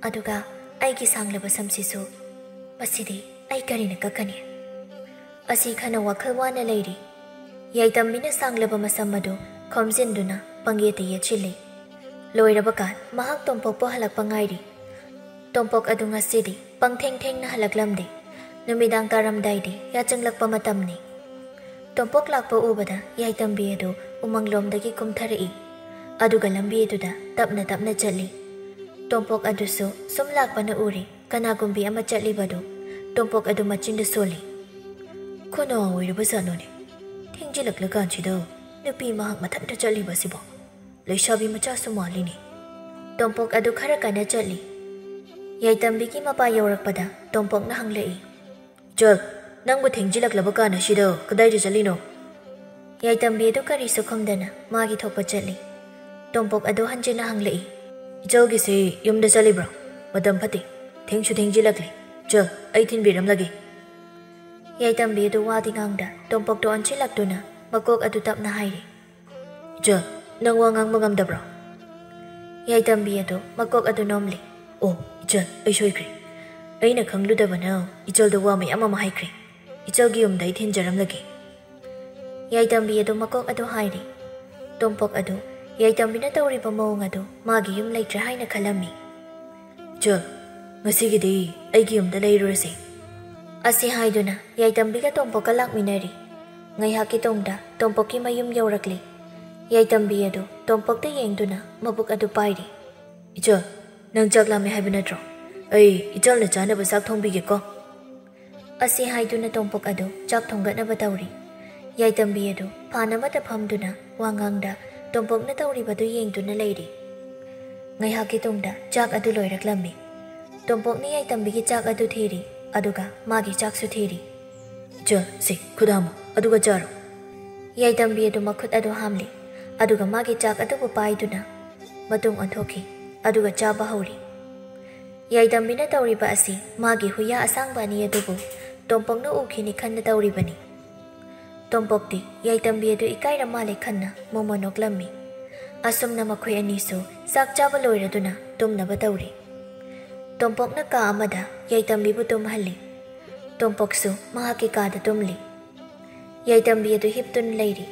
ꯑꯗꯨꯒ ꯑꯩꯒꯤ ꯁꯥꯡꯂꯕ ꯁꯝꯁꯤꯁꯨ, ꯃꯁꯤꯗꯤ ꯑꯩ ꯀꯔꯤꯅ ꯀꯛꯀꯅꯤ?" ꯑꯁꯤ ꯈꯟꯅ ꯋꯥꯈꯜ ꯋꯥꯅ ꯂꯩꯔꯤ꯫ ꯌꯥꯏꯇꯝꯕꯤꯅ ꯁꯥꯡꯂꯕ ꯃꯁꯝ ꯑꯗꯨ ꯈꯣꯝꯖꯤꯟꯗꯨꯅ ꯄꯪꯌꯦꯠꯇ ꯌꯦꯠꯁꯤꯜꯂꯤ꯫ ꯂꯣꯏꯔꯕ ꯀꯥꯟ ꯃꯍꯥꯛ ꯇꯣꯝꯄꯣꯛꯄꯨ ꯍꯜꯂꯛꯄ ꯉꯥꯏꯔꯤ꯫ ꯇꯣꯝꯄꯣꯛ ꯑꯗꯨ ꯉꯁꯤꯗꯤ ꯄꯪꯊꯦꯡ ꯊꯦꯡꯅ ꯍꯜꯂꯛꯂꯝꯗꯦ꯫ ꯅꯨꯃꯤꯗꯥꯡ ꯇꯥꯔꯝꯗꯥꯏꯗꯤ ꯌꯥꯆꯪꯂꯛꯄ ꯃꯇꯝꯅꯤ꯫ ꯇꯣꯝꯄꯣꯛ ꯂꯥꯛꯄ ꯎꯕꯗ ꯌꯥꯏꯇꯝꯕꯤ ꯑꯗꯨ ꯎꯃꯪꯂꯣꯝꯗꯒꯤ ꯀꯨꯝꯊꯔꯛꯏ꯫ ꯑꯗꯨꯒ ꯂꯝꯕꯤ ꯑꯗꯨꯗ ꯇꯞꯅ ꯇꯞꯅ ꯆꯠꯂꯤ꯫ ꯇꯣꯝꯄꯣꯛ ꯑꯗꯨꯁꯨ ꯁꯨꯝ ꯂꯥꯛꯄꯅ ꯎꯔꯦ꯫ ꯀꯅꯥꯒꯨꯝꯕꯤ ꯑꯃ ꯆꯠꯂꯤꯕꯗꯨ ꯇꯣꯝꯄꯣꯛ ꯑꯗꯨ ꯃꯆꯤꯟꯗ ꯁꯣꯜꯂꯤ꯫ "ꯀꯅꯥ ꯑꯣꯏꯔꯕ ꯖꯥꯠꯅꯣꯅꯦ? ꯊꯦꯡꯖꯤꯜꯂꯛꯂꯀꯥꯟꯁꯤꯗ ꯅꯨꯄꯤ ꯃꯍꯥꯛ ꯃꯊꯟꯇ ꯆꯠꯂꯤꯕꯁꯤꯕꯣ? ꯂꯩꯁꯥꯕꯤ ꯃꯆꯥꯁꯨ ꯃꯥꯜꯂꯤꯅꯦ꯫" ꯇꯣꯝꯄꯣꯛ ꯑꯗꯨ ꯈꯔ ꯀꯟꯅ ꯆꯠꯂꯤ꯫ ꯌꯥꯏꯇꯝꯕꯤꯒꯤ ꯃꯄꯥ ꯌꯧꯔꯛꯄꯗ ꯇꯣꯝꯄꯣꯛꯅ ꯍꯪꯂꯛꯏ, "ꯆꯜ, ꯅꯪꯕꯨ ꯊꯦꯡꯖꯤꯜꯂꯛꯂꯕ ꯀꯥꯟ ꯑꯁꯤꯗ ꯀꯗꯥꯏꯗ ꯆꯠꯂꯤꯅꯣ?" ꯌꯥꯏꯇꯝꯕꯤ ꯑꯗꯨ ꯀꯔꯤꯁꯨ ꯈꯨꯝꯗꯅ ꯃꯥꯒꯤ ꯊꯣꯛꯄ ꯆꯠꯂꯤ꯫ ꯇꯣꯝꯄꯣꯛ ꯑꯗꯨ ꯍꯟꯖꯤꯟꯅ ꯍꯪꯂꯛꯏ, "ꯏꯆꯜꯒꯤꯁꯦ ꯌꯨꯝꯗ ꯆꯠꯂꯤꯕ꯭ꯔꯣ? ꯃꯇꯝ ꯐꯠꯇꯦ, ꯊꯦꯡꯁꯨ ꯊꯦꯡꯖꯤꯜꯂꯛꯂꯦ꯫ ꯆꯜ, ꯑꯩ ꯊꯤꯟꯕꯤꯔꯝꯂꯒꯦ꯫" ꯌꯥꯏꯇꯝꯕꯤ ꯑꯗꯨ ꯋꯥꯗꯤ ꯉꯥꯡꯗ ꯇꯣꯝꯄꯣꯛꯇ ꯑꯣꯟꯁꯤꯜꯂꯛꯇꯨꯅ ꯃꯀꯣꯛ ꯑꯗꯨ ꯇꯞꯅ ꯍꯥꯏꯔꯤ, "ꯏꯆꯜ, ꯅꯪ ꯋꯥ ꯉꯥꯡꯕ ꯉꯝꯗꯕ꯭ꯔꯣ?" ꯌꯥꯏꯇꯝꯕꯤ ꯑꯗꯨ ꯃꯀꯣꯛ ꯑꯗꯨ ꯅꯣꯝꯂꯤ꯫ "ꯑꯣ, ꯏꯆꯜ, ꯑꯩ ꯁꯣꯏꯈ꯭ꯔꯦ꯫ ꯑꯩꯅ ꯈꯪꯂꯨꯗꯕꯅ ꯏꯆꯜꯗ ꯋꯥ ꯃꯌꯥꯝ ꯑꯃ ꯍꯥꯏꯈ꯭ꯔꯦ꯫ ꯏꯆꯜꯒꯤ ꯌꯨꯝꯗ ꯑꯩ ꯊꯤꯟꯖꯔꯝꯂꯒꯦ꯫ ꯌꯥꯏꯇꯝꯕꯤ ꯑꯗꯨ ꯃꯀꯣꯛ ꯑꯗꯨ ꯍꯥꯏꯔꯤ꯫ ꯇꯣꯝꯄꯣꯛ ꯑꯗꯨ ꯌꯥꯏꯇꯝꯕꯤꯅ ꯇꯧꯔꯤꯕ ꯃꯑꯣꯡ ꯑꯗꯨ ꯃꯥꯒꯤ ꯌꯨꯝ ꯂꯩꯇ꯭ꯔꯦ ꯍꯥꯏꯅ ꯈꯜꯂꯝꯃꯤ꯫ "ꯏꯆꯜ, ꯉꯁꯤꯒꯤꯗꯤ ꯑꯩꯒꯤ ꯌꯨꯝꯗ ꯂꯩꯔꯨꯔꯁꯤ," ꯑꯁꯤ ꯍꯥꯏꯗꯨꯅ ꯌꯥꯏꯇꯝꯕꯤꯒ ꯇꯣꯝꯄꯣꯛꯀ ꯂꯥꯛꯃꯤꯟꯅꯔꯤ꯫ ꯉꯥꯏꯍꯥꯛꯀꯤ ꯇꯨꯡꯗ ꯇꯣꯝꯄꯣꯛꯀꯤ ꯃꯌꯨꯝ ꯌꯧꯔꯛꯂꯤ꯫ ꯌꯥꯏꯇꯝꯕꯤ ꯑꯗꯨ ꯇꯣꯝꯄꯣꯛꯇ ꯌꯦꯡꯗꯨꯅ ꯃꯕꯨꯛ ꯑꯗꯨ ꯄꯥꯏꯔꯤ꯫ "ꯏꯆꯜ, ꯅꯪ ꯆꯥꯛ ꯂꯥꯝꯃꯦ ꯍꯥꯏꯕ ꯅꯠꯇ꯭ꯔꯣ? ꯑꯩ ꯏꯆꯜꯅ ꯆꯥꯅꯕ ꯆꯥꯛ ꯊꯣꯡꯕꯤꯒꯦꯀꯣ," ꯑꯁꯤ ꯍꯥꯏꯗꯨꯅ ꯇꯣꯝꯄꯣꯛ ꯑꯗꯨ ꯆꯥꯛ ꯊꯣꯡꯒꯠꯅꯕ ꯇꯧꯔꯤ꯫ ꯌꯥꯏꯇꯝꯕꯤ ꯑꯗꯨ ꯐꯥꯟ ꯑꯃꯗ ꯐꯝꯗꯨꯅ ꯋꯥꯉꯥꯡꯗ ꯇꯣꯝꯄꯣꯛꯅ ꯇꯧꯔꯤꯕꯗꯨ ꯌꯦꯡꯗꯨꯅ ꯂꯩꯔꯤ꯫ ꯉꯥꯏꯍꯥꯛꯀꯤ ꯇꯨꯡꯗ ꯆꯥꯛ ꯑꯗꯨ ꯂꯣꯏꯔꯛꯂꯝꯃꯤ꯫ ꯇꯣꯝꯄꯣꯛꯅ ꯌꯥꯏꯇꯝꯕꯤꯒꯤ ꯆꯥꯛ ꯑꯗꯨ ꯊꯤꯔꯤ, ꯑꯗꯨꯒ ꯃꯥꯒꯤ ꯆꯥꯛꯁꯨ ꯊꯤꯔꯤ꯫ "ꯏꯆꯜ, ꯁꯤ ꯈꯨꯗꯥꯃꯨ, ꯑꯗꯨꯒ ꯆꯥꯔꯣ꯫" ꯌꯥꯏꯇꯝꯕꯤ ꯑꯗꯨ ꯃꯈꯨꯠ ꯑꯗꯨ ꯍꯥꯝꯂꯤ, ꯑꯗꯨꯒ ꯃꯥꯒꯤ ꯆꯥꯛ ꯑꯗꯨꯕꯨ ꯄꯥꯏꯗꯨꯅ ꯃꯇꯨꯡ ꯑꯣꯟꯊꯣꯛꯈꯤ, ꯑꯗꯨꯒ ꯆꯥꯕ ꯍꯧꯔꯤ꯫ ꯌꯥꯏꯇꯝꯕꯤꯅ ꯇꯧꯔꯤꯕ ꯑꯁꯤ ꯃꯥꯒꯤ ꯍꯨꯏꯌꯥ ꯑꯁꯥꯡꯕ ꯑꯅꯤ ꯑꯗꯨꯕꯨ ꯇꯣꯝꯄꯣꯛꯅ ꯎꯈꯤꯅꯤ ꯈꯟꯅ ꯇꯧꯔꯤꯕꯅꯤ꯫ ꯇꯣꯝꯄꯣꯛꯇꯤ ꯌꯥꯏꯇꯝꯕꯤ ꯑꯗꯨ ꯏꯀꯥꯏꯔ ꯃꯥꯜꯂꯦ ꯈꯟꯅ ꯃꯣꯃꯣ ꯅꯣꯛꯂꯝꯃꯤ꯫ ꯑꯁꯨꯝꯅ ꯃꯈꯣꯏ ꯑꯅꯤꯁꯨ ꯆꯥꯛ ꯆꯥꯕ ꯂꯣꯏꯔꯗꯨꯅ ꯇꯨꯝꯅꯕ ꯇꯧꯔꯤ꯫ ꯇꯣꯝꯄꯣꯛꯅ ꯀꯥ ꯑꯃꯗ ꯌꯥꯏꯇꯝꯕꯤꯕꯨ ꯇꯨꯝꯍꯜꯂꯤ꯫ ꯇꯣꯝꯄꯣꯛꯁꯨ ꯃꯍꯥꯛꯀꯤ ꯀꯥꯗ ꯇꯨꯝꯂꯤ꯫ ꯌꯥꯏꯇꯝꯕꯤ ꯑꯗꯨ ꯍꯤꯞꯇꯨꯅ ꯂꯩꯔꯤ꯫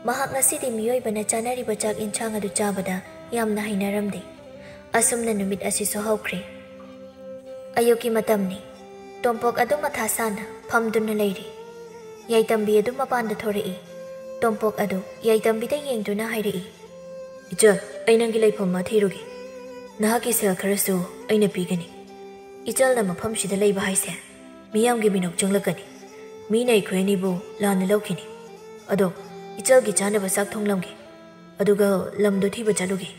ꯃꯍꯥꯛ ꯉꯁꯤꯗꯤ ꯃꯤꯑꯣꯏꯕꯅ ꯆꯥꯅꯔꯤꯕ ꯆꯥꯛ ꯏꯟꯁꯥꯡ ꯑꯗꯨ ꯆꯥꯕꯗ ꯌꯥꯝꯅ ꯍꯩꯅꯔꯝꯗꯦ꯫ ꯑꯁꯨꯝꯅ ꯅꯨꯃꯤꯠ ꯑꯁꯤꯁꯨ ꯍꯧꯈ꯭ꯔꯦ꯫ ꯑꯌꯨꯛꯀꯤ ꯃꯇꯝꯅꯤ꯫ ꯇꯣꯝꯄꯣꯛ ꯑꯗꯨ ꯃꯊꯥ ꯁꯥꯅ ꯐꯝꯗꯨꯅ ꯂꯩꯔꯤ꯫ ꯌꯥꯏꯇꯝꯕꯤ ꯑꯗꯨ ꯃꯄꯥꯟꯗ ꯊꯣꯔꯛꯏ꯫ ꯇꯣꯝꯄꯣꯛ ꯑꯗꯨ ꯌꯥꯏꯇꯝꯕꯤꯗ ꯌꯦꯡꯗꯨꯅ ꯍꯥꯏꯔꯛꯏ꯫ "ꯏꯆꯜ, ꯑꯩ ꯅꯪꯒꯤ ꯂꯩꯐꯝ ꯑꯃ ꯊꯤꯔꯨꯒꯦ꯫ ꯅꯍꯥꯛꯀꯤ ꯁꯦꯜ ꯈꯔꯁꯨ ꯑꯩꯅ ꯄꯤꯒꯅꯤ꯫ ꯏꯆꯜꯅ ꯃꯐꯝꯁꯤꯗ ꯂꯩꯕ ꯍꯥꯏꯁꯦ ꯃꯤꯌꯥꯝꯒꯤ ꯃꯤꯅꯣꯛ ꯆꯪꯂꯛꯀꯅꯤ꯫ ꯃꯤꯅ ꯑꯩꯈꯣꯏ ꯑꯅꯤꯕꯨ ꯂꯥꯟꯅ ꯂꯧꯈꯤꯅꯤ꯫ ꯑꯗꯣ ꯏꯆꯜꯒꯤ ꯆꯥꯅꯕ ꯆꯥꯛ ꯊꯣꯡꯂꯝꯒꯦ, ꯑꯗꯨꯒ ꯂꯝꯗꯣ ꯊꯤꯕ ꯆꯠꯂꯨꯒꯦ꯫"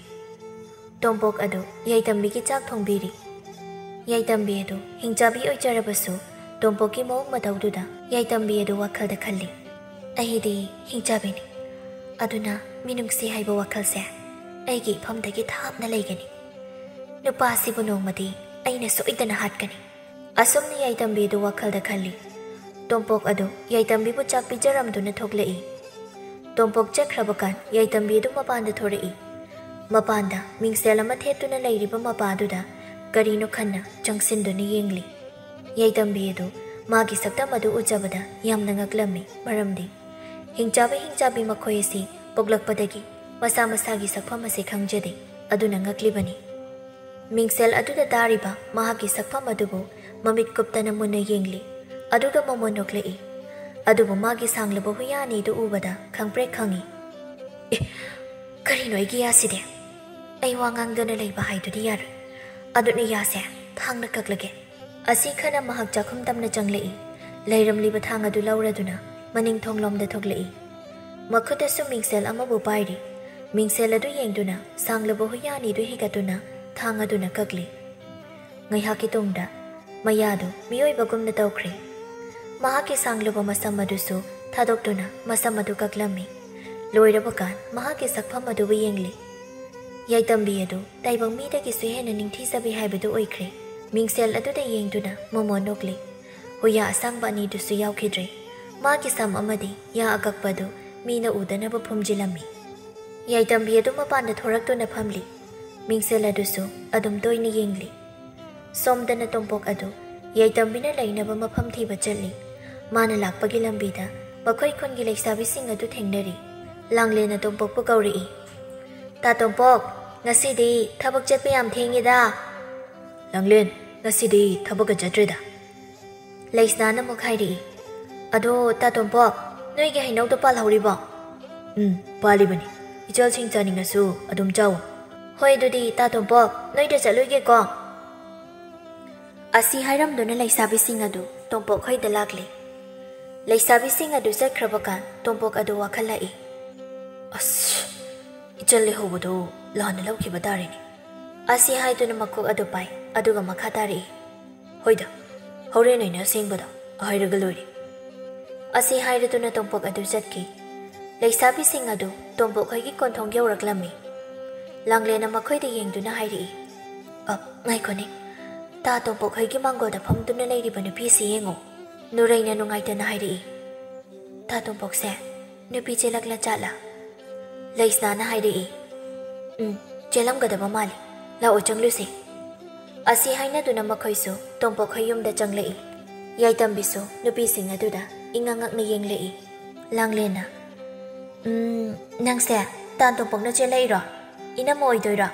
ꯇꯣꯝꯄꯣꯛ ꯑꯗꯨ ꯌꯥꯏꯇꯝꯕꯤꯒꯤ ꯆꯥꯛ ꯊꯣꯡꯕꯤꯔꯤ꯫ ꯌꯥꯏꯇꯝꯕꯤ ꯑꯗꯨ ꯍꯤꯡꯆꯥꯕꯤ ꯑꯣꯏꯖꯔꯕꯁꯨ ꯇꯣꯝꯄꯣꯛꯀꯤ ꯃꯑꯣꯡ ꯃꯇꯧꯗꯨꯗ ꯌꯥꯏꯇꯝꯕꯤ ꯑꯗꯨ ꯋꯥꯈꯜꯗ ꯈꯜꯂꯤ꯫ "ꯑꯩꯗꯤ ꯍꯤꯡꯆꯥꯕꯤꯅꯤ, ꯑꯗꯨꯅ ꯃꯤꯅꯨꯡꯁꯤ ꯍꯥꯏꯕ ꯋꯥꯈꯜꯁꯦ ꯑꯩꯒꯤ ꯏꯐꯝꯗꯒꯤ ꯊꯥꯞꯅ ꯂꯩꯒꯅꯤ꯫ ꯅꯨꯄꯥꯁꯤꯕꯨ ꯅꯣꯡꯃꯗꯤ ꯑꯩꯅ ꯁꯣꯏꯗꯅ ꯍꯥꯠꯀꯅꯤ꯫" ꯑꯁꯨꯝꯅ ꯌꯥꯏꯇꯝꯕꯤ ꯑꯗꯨ ꯋꯥꯈꯜꯗ ꯈꯜꯂꯤ꯫ ꯇꯣꯝꯄꯣꯛ ꯑꯗꯨ ꯌꯥꯏꯇꯝꯕꯤꯕꯨ ꯆꯥꯛ ꯄꯤꯖꯔꯝꯗꯨꯅ ꯊꯣꯛꯂꯛꯏ꯫ ꯇꯣꯝꯄꯣꯛ ꯆꯠꯈ꯭ꯔꯕ ꯀꯥꯟ ꯌꯥꯏꯇꯝꯕꯤ ꯑꯗꯨ ꯃꯄꯥꯟꯗ ꯊꯣꯔꯛꯏ꯫ ꯃꯄꯥꯟꯗ ꯃꯤꯡꯁꯦꯜ ꯑꯃ ꯊꯦꯠꯇꯨꯅ ꯂꯩꯔꯤꯕ ꯃꯄꯥꯗꯨꯗ ꯀꯔꯤꯅꯣ ꯈꯟꯅ ꯆꯪꯁꯤꯟꯗꯨꯅ ꯌꯦꯡꯂꯤ꯫ ꯌꯥꯏꯇꯝꯕꯤ ꯑꯗꯨ ꯃꯥꯒꯤ ꯁꯛꯇꯝ ꯑꯗꯨ ꯎꯖꯕꯗ ꯌꯥꯝꯅ ꯉꯛꯂꯝꯃꯤ꯫ ꯃꯔꯝꯗꯤ ꯍꯤꯡꯆꯥꯕꯤ ꯍꯤꯡꯆꯥꯕꯤ ꯃꯈꯣꯏ ꯑꯁꯤ ꯄꯣꯛꯂꯛꯄꯗꯒꯤ ꯃꯁꯥ ꯃꯁꯥꯒꯤ ꯁꯛꯐꯝ ꯑꯁꯤ ꯈꯪꯖꯗꯦ꯫ ꯑꯗꯨꯅ ꯉꯛꯂꯤꯕꯅꯤ꯫ ꯃꯤꯡꯁꯦꯜ ꯑꯗꯨꯗ ꯇꯥꯔꯤꯕ ꯃꯍꯥꯛꯀꯤ ꯁꯛꯐꯝ ꯑꯗꯨꯕꯨ ꯃꯃꯤꯠ ꯀꯨꯞꯇꯅ ꯃꯨꯟꯅ ꯌꯦꯡꯂꯤ꯫ ꯑꯗꯨꯒ ꯃꯃꯣꯟ ꯅꯣꯛꯂꯛꯏ꯫ ꯑꯗꯨꯕꯨ ꯃꯥꯒꯤ ꯁꯥꯡꯂꯕ ꯍꯨꯌꯥ ꯑꯅꯤꯗꯨ ꯎꯕꯗ ꯈꯪꯄ꯭ꯔꯦꯛ ꯈꯪꯏ꯫ "ꯑꯦ, ꯀꯔꯤꯅꯣ ꯑꯩꯒꯤ ꯌꯥꯁꯤꯗꯤ? ꯑꯩ ꯋꯥ ꯉꯥꯡꯗꯅ ꯂꯩꯕ ꯍꯥꯏꯗꯨꯗꯤ ꯌꯥꯔꯣꯏ꯫ ꯑꯗꯨꯅ ꯌꯥꯁꯦ ꯊꯥꯡꯅ ꯀꯛꯂꯒꯦ꯫" ꯑꯁꯤ ꯈꯟꯅ ꯃꯍꯥꯛ ꯆꯥꯛꯈꯨꯝ ꯇꯝꯅ ꯆꯪꯂꯛꯏ꯫ ꯂꯩꯔꯝꯂꯤꯕ ꯊꯥꯡ ꯑꯗꯨ ꯂꯧꯔꯗꯨꯅ ꯃꯅꯤꯡ ꯊꯣꯡꯂꯣꯝꯗ ꯊꯣꯛꯂꯛꯏ꯫ ꯃꯈꯨꯠꯇꯁꯨ ꯃꯤꯡꯁꯦꯜ ꯑꯃꯕꯨ ꯄꯥꯏꯔꯤ꯫ ꯃꯤꯡꯁꯦꯜ ꯑꯗꯨ ꯌꯦꯡꯗꯨꯅ ꯁꯥꯡꯂꯕ ꯍꯨꯌꯥ ꯑꯅꯤꯗꯨ ꯍꯤꯒꯠꯇꯨꯅ ꯊꯥꯡ ꯑꯗꯨꯅ ꯀꯛꯂꯤ꯫ ꯉꯥꯏꯍꯥꯛꯀꯤ ꯇꯨꯡꯗ ꯃꯌꯥꯗꯨ ꯃꯤꯑꯣꯏꯕꯒꯨꯝꯅ ꯇꯧꯈ꯭ꯔꯦ꯫ ꯃꯍꯥꯛꯀꯤ ꯁꯥꯡꯂꯕ ꯃꯁꯝ ꯑꯗꯨꯁꯨ ꯊꯥꯗꯣꯛꯇꯨꯅ ꯃꯁꯝ ꯑꯗꯨ ꯀꯛꯂꯝꯃꯤ꯫ ꯂꯣꯏꯔꯕ ꯀꯥꯟ ꯃꯍꯥꯛꯀꯤ ꯁꯛꯐꯝ ꯑꯗꯨꯕꯨ ꯌꯦꯡꯂꯤ꯫ ꯌꯥꯏꯇꯝꯕꯤ ꯑꯗꯨ ꯇꯥꯏꯕꯪ ꯃꯤꯗꯒꯤꯁꯨ ꯍꯦꯟꯅ ꯅꯤꯡꯊꯤꯖꯕꯤ ꯍꯥꯏꯕꯗꯨ ꯑꯣꯏꯈ꯭ꯔꯦ꯫ ꯃꯤꯡꯁꯦꯜ ꯑꯗꯨꯗ ꯌꯦꯡꯗꯨꯅ ꯃꯣꯃꯣꯟ ꯅꯣꯛꯂꯤ꯫ ꯍꯨꯌꯥ ꯑꯁꯥꯡꯕ ꯑꯅꯤꯗꯨꯁꯨ ꯌꯥꯎꯈꯤꯗ꯭ꯔꯦ꯫ ꯃꯥꯒꯤ ꯁꯝ ꯑꯃꯗꯤ ꯌꯥ ꯑꯀꯛꯄꯗꯨ ꯃꯤꯅ ꯎꯗꯅꯕ ꯐꯨꯝꯖꯤꯜꯂꯝꯃꯤ꯫ ꯌꯥꯏꯇꯝꯕꯤ ꯑꯗꯨ ꯃꯄꯥꯟꯗ ꯊꯣꯔꯛꯇꯨꯅ ꯐꯝꯂꯤ꯫ ꯃꯤꯡꯁꯦꯜ ꯑꯗꯨꯁꯨ ꯑꯗꯨꯝ ꯇꯣꯏꯅ ꯌꯦꯡꯂꯤ꯫ ꯁꯣꯝꯗꯅ ꯇꯣꯝꯄꯣꯛ ꯑꯗꯨ ꯌꯥꯏꯇꯝꯕꯤꯅ ꯂꯩꯅꯕ ꯃꯐꯝ ꯊꯤꯕ ꯆꯠꯂꯤ꯫ ꯃꯥꯅ ꯂꯥꯛꯄꯒꯤ ꯂꯝꯕꯤꯗ ꯃꯈꯣꯏ ꯈꯨꯟꯒꯤ ꯂꯩꯁꯥꯕꯤꯁꯤꯡ ꯑꯗꯨ ꯊꯦꯡꯅꯔꯤ꯫ ꯂꯥꯡꯂꯦꯟꯅ ꯇꯣꯝꯄꯣꯛꯄꯨ ꯀꯧꯔꯛꯏ꯫ "ꯇꯥ ꯇꯣꯝꯄꯣꯛ, ꯉꯁꯤꯗꯤ ꯊꯕꯛ ꯆꯠꯄ ꯌꯥꯝ ꯊꯦꯡꯉꯤꯗ꯫" "ꯂꯥꯡꯂꯦꯟ, ꯉꯁꯤꯗꯤ ꯊꯕꯛꯀ ꯆꯠꯇ꯭ꯔꯦꯗ꯫" ꯂꯩꯁꯅꯥꯅ ꯑꯃꯨꯛ ꯍꯥꯏꯔꯛꯏ꯫ "ꯑꯗꯣ ꯇꯥ ꯇꯣꯝꯄꯣꯛ, ꯅꯣꯏꯒꯤ ꯍꯩꯅꯧꯗꯣ ꯄꯥꯜꯍꯧꯔꯤꯕꯣ?" "ꯎꯝ, ꯄꯥꯜꯂꯤꯕꯅꯤ꯫ ꯏꯆꯜꯁꯤꯡ ꯆꯥꯅꯤꯡꯉꯁꯨ ꯑꯗꯨꯝ ꯆꯥꯎ꯫" "ꯍꯣꯏ, ꯑꯗꯨꯗꯤ ꯇꯥ ꯇꯣꯝꯄꯣꯛ, ꯅꯣꯏꯗ ꯆꯠꯂꯨꯒꯦꯀꯣ꯫" ꯑꯁꯤ ꯍꯥꯏꯔꯝꯗꯨꯅ ꯂꯩꯁꯥꯕꯤꯁꯤꯡ ꯑꯗꯨ ꯇꯣꯝꯄꯣꯛ ꯍꯣꯏꯗ ꯂꯥꯛꯂꯦ꯫ ꯂꯩꯁꯥꯕꯤꯁꯤꯡ ꯑꯗꯨ ꯆꯠꯈ꯭ꯔꯕ ꯀꯥꯟ ꯇꯣꯝꯄꯣꯛ ꯑꯗꯨ ꯋꯥꯈꯜ ꯂꯥꯛꯏ꯫ "ꯑꯁ, ꯏꯆꯜ ꯂꯩꯍꯧꯕꯗꯨ ꯂꯥꯟꯅ ꯂꯧꯈꯤꯕ ꯇꯥꯔꯦꯅꯦ꯫" ꯑꯁꯤ ꯍꯥꯏꯗꯨꯅ ꯃꯀꯣꯛ ꯑꯗꯨ ꯄꯥꯏ, ꯑꯗꯨꯒ ꯃꯈꯥ ꯇꯥꯔꯛꯏ꯫ "ꯍꯣꯏꯗ, ꯍꯣꯔꯦꯟ ꯑꯩꯅ ꯑꯁꯦꯡꯕꯗꯣ ꯍꯥꯏꯔꯒ ꯂꯣꯏꯔꯦ꯫" ꯑꯁꯤ ꯍꯥꯏꯔꯗꯨꯅ ꯇꯣꯝꯄꯣꯛ ꯑꯗꯨ ꯆꯠꯈꯤ꯫ ꯂꯩꯁꯥꯕꯤꯁꯤꯡ ꯑꯗꯨ ꯇꯣꯝꯄꯣꯛ ꯍꯣꯏꯒꯤ ꯀꯣꯟꯊꯣꯡ ꯌꯧꯔꯛꯂꯝꯃꯤ꯫ ꯂꯥꯡꯂꯦꯟꯅ ꯃꯈꯣꯏꯗ ꯌꯦꯡꯗꯨꯅ ꯍꯥꯏꯔꯛꯏ꯫ "ꯑ, ꯉꯥꯏꯈꯣꯅꯦ, ꯇꯥ ꯇꯣꯝꯄꯣꯛ ꯍꯣꯏꯒꯤ ꯃꯥꯡꯒꯣꯜꯗ ꯐꯝꯗꯨꯅ ꯂꯩꯔꯤꯕ ꯅꯨꯄꯤꯁꯤ ꯌꯦꯡꯉꯣ꯫" ꯅꯨꯔꯩꯅ ꯅꯨꯡꯉꯥꯏꯇꯅ ꯍꯥꯏꯔꯛꯏ꯫ "ꯇꯥ ꯇꯣꯝꯄꯣꯛꯁꯦ ꯅꯨꯄꯤ ꯆꯦꯜꯂꯛꯂ ꯖꯥꯠꯂꯥ?" ꯂꯩꯁꯅꯥꯅ ꯍꯥꯏꯔꯛꯏ꯫ "ꯎꯝ, ꯆꯦꯜꯂꯝꯒꯗꯕ ꯃꯥꯜꯂꯤ꯫ ꯂꯥꯛꯑꯣ, ꯆꯪꯂꯨꯁꯦ꯫" ꯑꯁꯤ ꯍꯥꯏꯅꯗꯨꯅ ꯃꯈꯣꯏꯁꯨ ꯇꯣꯝꯄꯣꯛ ꯍꯣꯏ ꯌꯨꯝꯗ ꯆꯪꯂꯛꯏ꯫ ꯌꯥꯏꯇꯝꯕꯤꯁꯨ ꯅꯨꯄꯤꯁꯤꯡ ꯑꯗꯨꯗ ꯏꯉꯛ ꯉꯛꯅ ꯌꯦꯡꯂꯛꯏ꯫ ꯂꯥꯡꯂꯦꯟꯅ, "ꯎꯝ, ꯅꯪꯁꯦ ꯇꯥꯟ ꯇꯣꯝꯄꯣꯛꯅ ꯆꯦꯜꯂꯛꯏꯔꯣ? ꯏꯅꯝꯃ ꯑꯣꯏꯗꯣꯏꯔꯣ?"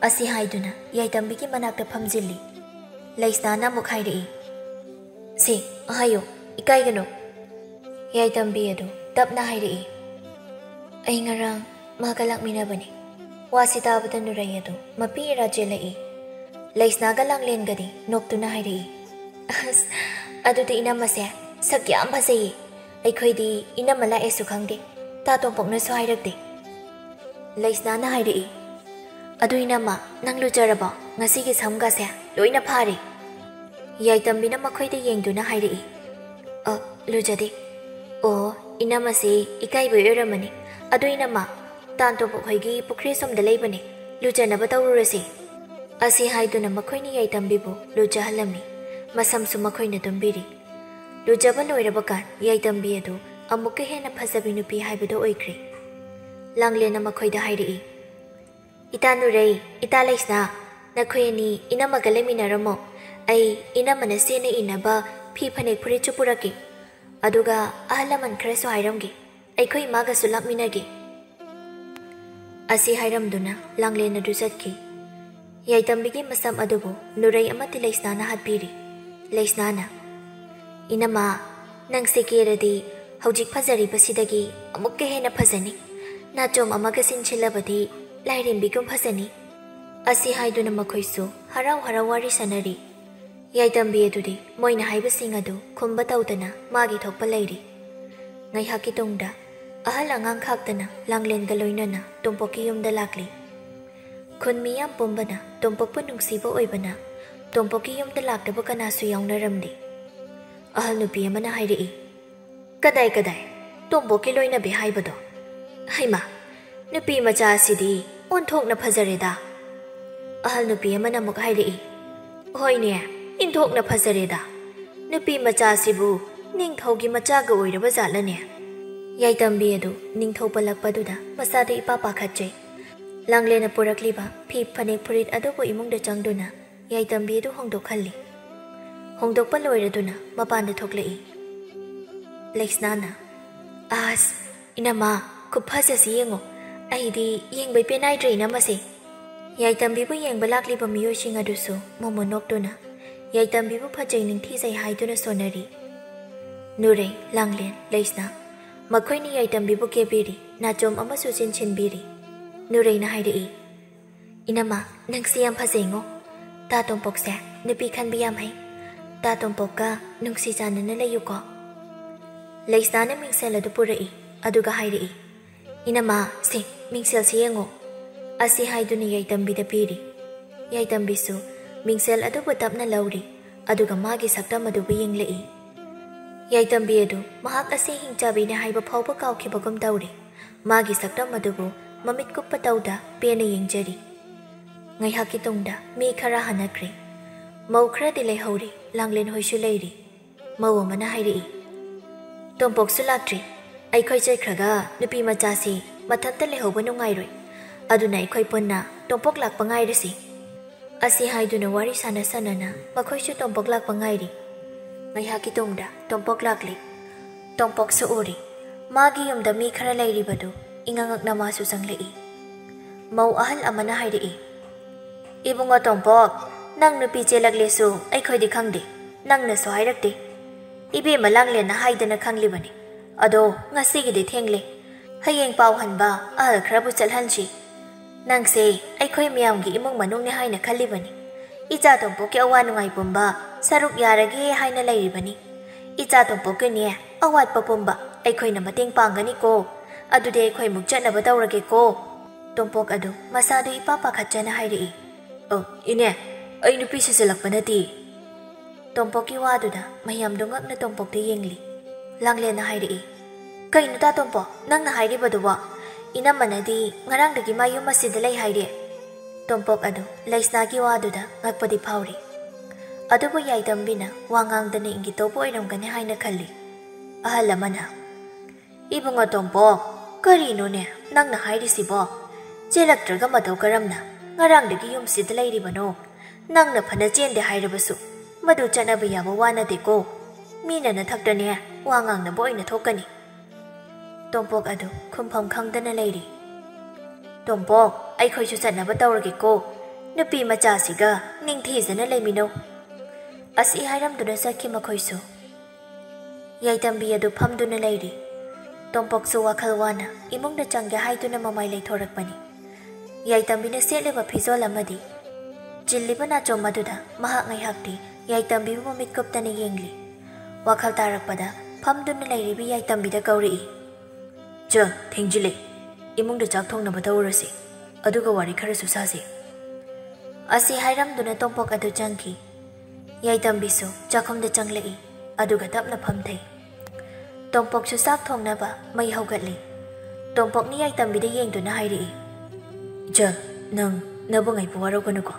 ꯑꯁꯤ ꯍꯥꯏꯗꯨꯅ ꯌꯥꯏꯇꯝꯕꯤꯒꯤ ꯃꯅꯥꯛꯇ ꯐꯝꯖꯤꯜꯂꯤ꯫ ꯂꯩꯁꯅꯥꯅ ꯑꯃꯨꯛ ꯍꯥꯏꯔꯛꯏ, "ꯁꯤ, ꯍꯥꯏꯌꯨ, ꯏꯀꯥꯏꯒꯅꯨ꯫" ꯌꯥꯏꯇꯝꯕꯤ ꯑꯗꯨ ꯇꯞꯅ ꯍꯥꯏꯔꯛꯏ, "ꯑꯩ ꯉꯔꯥꯡ ꯃꯥꯒ ꯂꯥꯛꯃꯤꯟꯅꯕꯅꯤ꯫" ꯋꯥꯁꯤ ꯇꯥꯕꯗ ꯅꯨꯔꯩ ꯑꯗꯨ ꯃꯄꯤ ꯏꯔꯥ ꯆꯦꯜꯂꯛꯏ꯫ ꯂꯩꯁꯅꯥꯒ ꯂꯥꯡꯂꯦꯟꯒꯗꯤ ꯅꯣꯛꯇꯨꯅ ꯍꯥꯏꯔꯛꯏ, "ꯑꯁ, ꯑꯗꯨꯗꯤ ꯏꯅꯝꯃꯁꯦ ꯁꯛ ꯌꯥꯝ ꯐꯖꯩꯌꯦ꯫ ꯑꯩꯈꯣꯏꯗꯤ ꯏꯅꯝꯃ ꯂꯥꯛꯑꯦꯁꯨ ꯈꯪꯗꯦ, ꯇꯥ ꯇꯣꯝꯄꯣꯛꯅꯁꯨ ꯍꯥꯏꯔꯛꯇꯦ꯫" ꯂꯩꯁꯅꯥꯅ ꯍꯥꯏꯔꯛꯏ, "ꯑꯗꯨ ꯏꯅꯝꯃ, ꯅꯪ ꯂꯨꯖꯔꯕꯣ? ꯉꯁꯤꯒꯤ ꯁꯝꯒꯁꯦ ꯂꯣꯏꯅ ꯐꯥꯔꯦ꯫" ꯌꯥꯏꯇꯝꯕꯤꯅ ꯃꯈꯣꯏꯗ ꯌꯦꯡꯗꯨꯅ ꯍꯥꯏꯔꯛꯏ, "ꯑ, ꯂꯨꯖꯗꯦ꯫" "ꯑꯣ, ꯏꯅꯝꯃꯁꯤ ꯏꯀꯥꯏꯕꯩ ꯑꯣꯏꯔꯝꯃꯅꯤ꯫ ꯑꯗꯨ ꯏꯅꯝꯃ, ꯇꯥꯟ ꯇꯣꯝꯄꯣꯛ ꯍꯣꯏꯒꯤ ꯄꯨꯈ꯭ꯔꯤ ꯑꯁꯣꯝꯗ ꯂꯩꯕꯅꯦ, ꯂꯨꯖꯅꯕ ꯇꯧꯔꯨꯔꯁꯤ꯫" ꯑꯁꯤ ꯍꯥꯏꯗꯨꯅ ꯃꯈꯣꯏꯅ ꯌꯥꯏꯇꯝꯕꯤꯕꯨ ꯂꯨꯖꯍꯜꯂꯝꯃꯤ꯫ ꯃꯁꯝꯁꯨ ꯃꯈꯣꯏꯅ ꯇꯨꯝꯕꯤꯔꯤ꯫ ꯂꯨꯖꯕ ꯂꯣꯏꯔꯕ ꯀꯥꯟ ꯌꯥꯏꯇꯝꯕꯤ ꯑꯗꯨ ꯑꯃꯨꯛꯀ ꯍꯦꯟꯅ ꯐꯖꯕꯤ ꯅꯨꯄꯤ ꯍꯥꯏꯕꯗꯨ ꯑꯣꯏꯈ꯭ꯔꯦ꯫ ꯂꯥꯡꯂꯦꯟꯅ ꯃꯈꯣꯏꯗ ꯍꯥꯏꯔꯛꯏ, "ꯏꯇꯥ ꯅꯨꯔꯩ, ꯏꯇꯥ ꯂꯩꯁꯅꯥ, ꯅꯈꯣꯏ ꯑꯅꯤ ꯏꯅꯝꯃꯒ ꯂꯩꯃꯤꯟꯅꯔꯝꯃꯣ꯫ ꯑꯩ ꯏꯅꯝꯃꯅ ꯁꯦꯠꯅ ꯏꯅꯕ ꯐꯤ ꯐꯅꯦꯛ ꯐꯨꯔꯤꯠꯁꯨ ꯄꯨꯔꯛꯀꯦ꯫ ꯑꯗꯨꯒ ꯑꯍꯜ ꯂꯃꯟ ꯈꯔꯁꯨ ꯍꯥꯏꯔꯝꯒꯦ꯫ ꯑꯩꯈꯣꯏ ꯏꯃꯥꯒꯁꯨ ꯂꯥꯛꯃꯤꯟꯅꯒꯦ꯫" ꯑꯁꯤ ꯍꯥꯏꯔꯝꯗꯨꯅ ꯂꯥꯡꯂꯦꯟ ꯑꯗꯨ ꯆꯠꯈꯤ꯫ ꯌꯥꯏꯇꯝꯕꯤꯒꯤ ꯃꯁꯝ ꯑꯗꯨꯕꯨ ꯅꯨꯔꯩ ꯑꯃꯗꯤ ꯂꯩꯁꯅꯥꯅ ꯍꯥꯠꯄꯤꯔꯤ꯫ ꯂꯩꯁꯅꯥꯅ, "ꯏꯅꯝꯃ, ꯅꯪꯁꯦ ꯀꯦꯔꯗꯤ ꯍꯧꯖꯤꯛ ꯐꯖꯔꯤꯕꯁꯤꯗꯒꯤ ꯑꯃꯨꯛꯀ ꯍꯦꯟꯅ ꯐꯖꯅꯤ꯫ ꯅꯥꯆꯣꯝ ꯑꯃꯒ ꯆꯤꯟꯁꯤꯜꯂꯕꯗꯤ ꯂꯥꯏꯔꯦꯝꯕꯤꯒꯨꯝ ꯐꯖꯅꯤ꯫" ꯑꯁꯤ ꯍꯥꯏꯗꯨꯅ ꯃꯈꯣꯏꯁꯨ ꯍꯔꯥꯎ ꯍꯔꯥꯎ ꯋꯥꯔꯤ ꯁꯥꯟꯅꯔꯤ꯫ ꯌꯥꯏꯇꯝꯕꯤ ꯑꯗꯨꯗꯤ ꯃꯣꯏꯅ ꯍꯥꯏꯕꯁꯤꯡ ꯑꯗꯨ ꯈꯨꯝꯕ ꯇꯧꯗꯅ ꯃꯥꯒꯤ ꯊꯣꯛꯄ ꯂꯩꯔꯤ꯫ ꯉꯥꯏꯍꯥꯛꯀꯤ ꯇꯨꯡꯗ ꯑꯍꯜ ꯑꯉꯥꯡ ꯈꯥꯛꯇꯅ ꯂꯥꯡꯂꯦꯟꯒ ꯂꯣꯏꯅꯅ ꯇꯣꯝꯄꯣꯛꯀꯤ ꯌꯨꯝꯗ ꯂꯥꯛꯂꯤ꯫ ꯈꯨꯟ ꯃꯤꯌꯥꯝ ꯄꯨꯝꯕꯅ ꯇꯣꯝꯄꯣꯛꯄꯨ ꯅꯨꯡꯁꯤꯕ ꯑꯣꯏꯕꯅ ꯇꯣꯝꯄꯣꯛꯀꯤ ꯌꯨꯝꯗ ꯂꯥꯛꯇꯕ ꯀꯅꯥꯁꯨ ꯌꯥꯎꯅꯔꯝꯗꯦ꯫ ꯑꯍꯜ ꯅꯨꯄꯤ ꯑꯃꯅ ꯍꯥꯏꯔꯛꯏ, "ꯀꯗꯥꯏ ꯀꯗꯥꯏ, ꯇꯣꯝꯄꯣꯛꯀꯤ ꯂꯣꯏꯅꯕꯤ ꯍꯥꯏꯕꯗꯣ? ꯍꯩꯃꯥ, ꯅꯨꯄꯤ ꯃꯆꯥ ꯑꯁꯤꯗꯤ ꯑꯣꯟꯊꯣꯛꯅ ꯐꯖꯔꯦꯗ!" ꯑꯍꯜ ꯅꯨꯄꯤ ꯑꯃꯅ ꯑꯃꯨꯛ ꯍꯥꯏꯔꯛꯏ, "ꯍꯣꯏꯅꯦ, ꯏꯟꯊꯣꯛꯅ ꯐꯖꯔꯦꯗ꯫ ꯅꯨꯄꯤ ꯃꯆꯥꯁꯤꯕꯨ ꯅꯤꯡꯊꯧꯒꯤ ꯃꯆꯥꯒ ꯑꯣꯏꯔꯕ ꯖꯥꯠꯂꯅꯦ?" ꯌꯥꯏꯇꯝꯕꯤ ꯑꯗꯨ ꯅꯤꯡꯊꯧ ꯄꯜꯂꯛꯄꯗꯨꯗ ꯃꯁꯥꯗ ꯏꯄꯥ ꯄꯥꯈꯠꯆꯩ꯫ ꯂꯥꯡꯂꯦꯟꯅ ꯄꯨꯔꯛꯂꯤꯕ ꯐꯤ ꯐꯅꯦꯛ ꯐꯨꯔꯤꯠ ꯑꯗꯨꯕꯨ ꯏꯃꯨꯡꯗ ꯆꯪꯗꯨꯅ ꯌꯥꯏꯇꯝꯕꯤ ꯑꯗꯨ ꯍꯣꯡꯗꯣꯛꯍꯜꯂꯤ꯫ ꯍꯣꯡꯗꯣꯛꯄ ꯂꯣꯏꯔꯗꯨꯅ ꯃꯄꯥꯟꯗ ꯊꯣꯛꯂꯛꯏ꯫ ꯂꯩꯁꯅꯥꯅ, "ꯑꯁ, ꯏꯅꯝꯃ, ꯈꯨꯐꯖꯁꯤ ꯌꯦꯡꯉꯣ꯫ ꯑꯩꯗꯤ ꯌꯦꯡꯕꯩ ꯄꯦꯟꯅꯥꯏꯗ꯭ꯔꯦ ꯏꯅꯝꯃꯁꯦ꯫" ꯌꯥꯏꯇꯝꯕꯤꯕꯨ ꯌꯦꯡꯕ ꯂꯥꯛꯂꯤꯕ ꯃꯤꯑꯣꯏꯁꯤꯡ ꯑꯗꯨꯁꯨ ꯃꯣꯃꯣꯟ ꯅꯣꯛꯇꯨꯅ ꯌꯥꯏꯇꯝꯕꯤꯕꯨ ꯐꯖꯩ ꯅꯤꯡꯊꯤꯖꯩ ꯍꯥꯏꯗꯨꯅ ꯁꯣꯟꯅꯔꯤ꯫ ꯅꯨꯔꯩ, ꯂꯥꯡꯂꯦꯟ, ꯂꯩꯁꯅꯥ, ꯃꯈꯣꯏꯅ ꯌꯥꯏꯇꯝꯕꯤꯕꯨ ꯀꯦꯕꯤꯔꯤ, ꯅꯥꯆꯣꯝ ꯑꯃꯁꯨ ꯆꯤꯟꯁꯤꯟꯕꯤꯔꯤ꯫ ꯅꯨꯔꯩꯅ ꯍꯥꯏꯔꯛꯏ, "ꯏꯅꯝꯃ, ꯅꯪꯁꯤ ꯌꯥꯝ ꯐꯖꯩꯉꯣ꯫ ꯇꯥ ꯇꯣꯝꯄꯣꯛꯁꯦ ꯅꯨꯄꯤ ꯈꯟꯕ ꯌꯥꯝ ꯍꯩ꯫ ꯇꯥ ꯇꯣꯝꯄꯣꯛꯀ ꯅꯨꯡꯁꯤ ꯆꯥꯟꯅꯅ ꯂꯩꯌꯨꯀꯣ꯫" ꯂꯩꯁꯅꯥꯅ ꯃꯤꯡꯁꯦꯜ ꯑꯗꯨ ꯄꯨꯔꯛꯏ, ꯑꯗꯨꯒ ꯍꯥꯏꯔꯛꯏ, "ꯏꯅꯝꯃ, ꯁꯦ, ꯃꯤꯡꯁꯦꯜꯁꯤ ꯌꯦꯡꯉꯣ꯫" ꯑꯁꯤ ꯍꯥꯏꯗꯨꯅ ꯌꯥꯏꯇꯝꯕꯤꯗ ꯄꯤꯔꯤ꯫ ꯌꯥꯏꯇꯝꯕꯤꯁꯨ ꯃꯤꯡꯁꯦꯜ ꯑꯗꯨꯕꯨ ꯇꯞꯅ ꯂꯧꯔꯤ, ꯑꯗꯨꯒ ꯃꯥꯒꯤ ꯁꯛꯇꯝ ꯑꯗꯨꯕꯨ ꯌꯦꯡꯂꯛꯏ꯫ ꯌꯥꯏꯇꯝꯕꯤ ꯑꯗꯨ ꯃꯍꯥꯛ ꯑꯁꯤ ꯍꯤꯡꯆꯥꯕꯤꯅꯤ ꯍꯥꯏꯕ ꯐꯥꯎꯕ ꯀꯥꯎꯈꯤꯕꯒꯨꯝ ꯇꯧꯔꯤ꯫ ꯃꯥꯒꯤ ꯁꯛꯇꯝ ꯑꯗꯨꯕꯨ ꯃꯃꯤꯠ ꯀꯨꯞꯄ ꯇꯧꯗ ꯄꯦꯟꯅ ꯌꯦꯡꯖꯔꯤ꯫ ꯉꯥꯏꯍꯥꯛꯀꯤ ꯇꯨꯡꯗ ꯃꯤ ꯈꯔ ꯍꯟꯅꯈ꯭ꯔꯦ꯫ ꯃꯧ ꯈꯔꯗꯤ ꯂꯩꯍꯧꯔꯤ, ꯂꯥꯡꯂꯦꯟ ꯍꯣꯏꯁꯨ ꯂꯩꯔꯤ꯫ ꯃꯧ ꯑꯃꯅ ꯍꯥꯏꯔꯛꯏ, "ꯇꯣꯝꯄꯣꯛꯁꯨ ꯂꯥꯛꯇ꯭ꯔꯤ꯫ ꯑꯩꯈꯣꯏ ꯆꯠꯈ꯭ꯔꯒ ꯅꯨꯄꯤ ꯃꯆꯥꯁꯤ ꯃꯊꯟꯇ ꯂꯩꯍꯧꯕ ꯅꯨꯡꯉꯥꯏꯔꯣꯏ꯫ ꯑꯗꯨꯅ ꯑꯩꯈꯣꯏ ꯄꯨꯟꯅ ꯇꯣꯝꯄꯣꯛ ꯂꯥꯛꯄ ꯉꯥꯏꯔꯁꯤ꯫" ꯑꯁꯤ ꯍꯥꯏꯗꯨꯅ ꯋꯥꯔꯤ ꯁꯥꯟꯅ ꯁꯥꯟꯅꯅ ꯃꯈꯣꯏꯁꯨ ꯇꯣꯝꯄꯣꯛ ꯂꯥꯛꯄ ꯉꯥꯏꯔꯤ꯫ ꯉꯥꯏꯍꯥꯛꯀꯤ ꯇꯨꯡꯗ ꯇꯣꯝꯄꯣꯛ ꯂꯥꯛꯂꯤ꯫ ꯇꯣꯝꯄꯣꯛꯁꯨ ꯎꯔꯤ꯫ ꯃꯥꯒꯤ ꯌꯨꯝꯗ ꯃꯤ ꯈꯔ ꯂꯩꯔꯤꯕꯗꯨ ꯏꯉꯛ ꯉꯛꯅ ꯃꯥꯁꯨ ꯆꯪꯂꯛꯏ꯫ ꯃꯧ ꯑꯍꯜ ꯑꯃꯅ ꯍꯥꯏꯔꯛꯏ, "ꯏꯕꯨꯡꯉꯣ ꯇꯣꯝꯄꯣꯛ, ꯅꯪ ꯅꯨꯄꯤ ꯆꯦꯜꯂꯛꯂꯦꯁꯨ ꯑꯩꯈꯣꯏꯗꯤ ꯈꯪꯗꯦ, ꯅꯪꯅꯁꯨ ꯍꯥꯏꯔꯛꯇꯦ꯫ ꯏꯕꯦꯝꯃ ꯂꯥꯡꯂꯦꯟꯅ ꯍꯥꯏꯗꯅ ꯈꯪꯂꯤꯕꯅꯤ꯫ ꯑꯗꯣ ꯉꯁꯤꯒꯤꯗꯤ ꯊꯦꯡꯂꯦ꯫ ꯍꯌꯦꯡ ꯄꯥꯎ ꯍꯟꯕ ꯑꯍꯜ ꯈꯔꯕꯨ ꯆꯠꯍꯟꯁꯤ꯫ ꯅꯪꯁꯦ ꯑꯩꯈꯣꯏ ꯃꯌꯥꯝꯒꯤ ꯏꯃꯨꯡ ꯃꯅꯨꯡꯅꯤ ꯍꯥꯏꯅ ꯈꯜꯂꯤꯕꯅꯤ꯫ ꯏꯆꯥ ꯇꯣꯝꯄꯣꯛꯀꯤ ꯑꯋꯥ ꯅꯨꯡꯉꯥꯏ ꯄꯨꯝꯕ ꯁꯔꯨꯛ ꯌꯥꯔꯒꯦ ꯍꯥꯏꯅ ꯂꯩꯔꯤꯕꯅꯤ꯫ ꯏꯆꯥ ꯇꯣꯝꯄꯣꯛꯀꯤꯅꯦ ꯑꯋꯥꯠꯄ ꯄꯨꯝꯕ ꯑꯩꯈꯣꯏꯅ ꯃꯇꯦꯡ ꯄꯥꯡꯒꯅꯤꯀꯣ꯫ ꯑꯗꯨꯗꯤ ꯑꯩꯈꯣꯏ ꯑꯃꯨꯛ ꯆꯠꯅꯕ ꯇꯧꯔꯒꯦꯀꯣ꯫" ꯇꯣꯝꯄꯣꯛ ꯑꯗꯨ ꯃꯁꯥꯗꯨ ꯏꯄꯥ ꯄꯥꯈꯠꯆꯅ ꯍꯥꯏꯔꯛꯏ꯫ "ꯑꯣ, ꯏꯅꯦ, ꯑꯩ ꯅꯨꯄꯤ ꯁꯤꯖꯤꯜꯂꯛꯄ ꯅꯠꯇꯦ꯫" ꯇꯣꯝꯄꯣꯛꯀꯤ ꯋꯥꯗꯨꯗ ꯃꯌꯥꯝꯗꯣ ꯉꯛꯅ ꯇꯣꯝꯄꯣꯛꯇ ꯌꯦꯡꯂꯤ꯫ ꯂꯥꯡꯂꯦꯟꯅ ꯍꯥꯏꯔꯛꯏ, "ꯀꯩꯅꯣ ꯇꯥ ꯇꯣꯝꯄꯣꯛ, ꯅꯪꯅ ꯍꯥꯏꯔꯤꯕꯗꯨꯕꯣ? ꯏꯅꯝꯃꯅꯗꯤ ꯉꯔꯥꯡꯗꯒꯤ ꯃꯥ ꯌꯨꯝ ꯑꯁꯤꯗ ꯂꯩ ꯍꯥꯏꯔꯦ꯫" ꯇꯣꯝꯄꯣꯛ ꯑꯗꯨ ꯂꯩꯁꯅꯥꯒꯤ ꯋꯥꯗꯨꯗ ꯉꯛꯄꯗꯤ ꯐꯥꯎꯔꯤ꯫ ꯑꯗꯨꯕꯨ ꯌꯥꯏꯇꯝꯕꯤꯅ ꯋꯥ ꯉꯥꯡꯗꯅ ꯏꯪꯒꯤꯠ ꯇꯧꯕ ꯑꯣꯏꯔꯝꯒꯅꯤ ꯍꯥꯏꯅ ꯈꯜꯂꯤ꯫ ꯑꯍꯜ ꯑꯃꯅ, "ꯏꯕꯨꯡꯉꯣ ꯇꯣꯝꯄꯣꯛ, ꯀꯔꯤꯅꯣꯅꯦ ꯅꯪꯅ ꯍꯥꯏꯔꯤꯁꯤꯕꯣ? ꯆꯦꯜꯂꯛꯇ꯭ꯔꯒ ꯃꯇꯧ ꯀꯔꯝꯅ ꯉꯔꯥꯡꯗꯒꯤ ꯌꯨꯝꯁꯤꯗ ꯂꯩꯔꯤꯕꯅꯣ? "ꯅꯪꯅ ꯐꯅ ꯆꯦꯟꯗꯦ ꯍꯥꯏꯔꯕꯁꯨ, ꯃꯗꯨ ꯆꯠꯅꯕ ꯌꯥꯕ ꯋꯥ ꯅꯠꯇꯦꯀꯣ꯫ ꯃꯤꯅ ꯅꯊꯛꯇꯅꯦ ꯋꯥ ꯉꯥꯡꯅꯕ ꯑꯣꯏꯅ ꯊꯣꯛꯀꯅꯤ꯫" ꯇꯣꯝꯄꯣꯛ ꯑꯗꯨ ꯈꯨꯝꯐꯝ ꯈꯪꯗꯅ ꯂꯩꯔꯤ꯫ "ꯇꯣꯝꯄꯣꯛ, ꯑꯩꯈꯣꯏꯁꯨ ꯆꯠꯅꯕ ꯇꯧꯔꯒꯦꯀꯣ꯫ ꯅꯨꯄꯤ ꯃꯆꯥꯁꯤꯒ ꯅꯤꯡꯊꯤꯖꯅ ꯂꯩꯃꯤꯟꯅꯧ꯫" ꯑꯁꯤ ꯍꯥꯏꯔꯝꯗꯨꯅ ꯆꯠꯈꯤ ꯃꯈꯣꯏꯁꯨ꯫ ꯌꯥꯏꯇꯝꯕꯤ ꯑꯗꯨ ꯐꯝꯗꯨꯅ ꯂꯩꯔꯤ꯫ ꯇꯣꯝꯄꯣꯛꯁꯨ ꯋꯥꯈꯜ ꯋꯥꯅ ꯏꯃꯨꯡꯗ ꯆꯪꯒꯦ ꯍꯥꯏꯗꯨꯅ ꯃꯃꯥꯏ ꯂꯩꯊꯣꯔꯛꯄꯅꯤ꯫ ꯌꯥꯏꯇꯝꯕꯤꯅ ꯁꯦꯠꯂꯤꯕ ꯐꯤꯖꯣꯜ ꯑꯃꯗꯤ ꯆꯤꯜꯂꯤꯕ ꯅꯥꯆꯣꯝ ꯑꯗꯨꯗ ꯃꯍꯥꯛ ꯉꯥꯏꯍꯥꯛꯇꯤ ꯌꯥꯏꯇꯝꯕꯤꯕꯨ ꯃꯃꯤꯠ ꯀꯨꯞꯇꯅ ꯌꯦꯡꯂꯤ꯫ ꯋꯥꯈꯜ ꯇꯥꯔꯛꯄꯗ ꯐꯝꯗꯨꯅ ꯂꯩꯔꯤꯕꯤ ꯌꯥꯏꯇꯝꯕꯤꯗ ꯀꯧꯔꯛꯏ꯫ "ꯆ, ꯊꯦꯡꯖꯤꯜꯂꯦ꯫ ꯏꯃꯨꯡꯗ ꯆꯥꯛ ꯊꯣꯡꯅꯕ ꯇꯧꯔꯁꯤ꯫ ꯑꯗꯨꯒ ꯋꯥꯔꯤ ꯈꯔꯁꯨ ꯁꯥꯁꯤ꯫" ꯑꯁꯤ ꯍꯥꯏꯔꯝꯗꯨꯅ ꯇꯣꯝꯄꯣꯛ ꯑꯗꯨ ꯆꯪꯈꯤ꯫ ꯌꯥꯏꯇꯝꯕꯤꯁꯨ ꯆꯥꯛꯈꯨꯝꯗ ꯆꯪꯂꯛꯏ, ꯑꯗꯨꯒ ꯇꯞꯅ ꯐꯝꯊꯩ꯫ ꯇꯣꯝꯄꯣꯛꯁꯨ ꯆꯥꯛ ꯊꯣꯡꯅꯕ ꯃꯩ ꯍꯧꯒꯠꯂꯤ꯫ ꯇꯣꯝꯄꯣꯛꯅ ꯌꯥꯏꯇꯝꯕꯤꯗ ꯌꯦꯡꯗꯨꯅ ꯍꯥꯏꯔꯛꯏ, "ꯏꯆꯜ, ꯅꯪ ꯅꯕꯨꯡ ꯑꯩꯕꯨ ꯋꯥꯔꯧꯒꯅꯨꯀꯣ꯫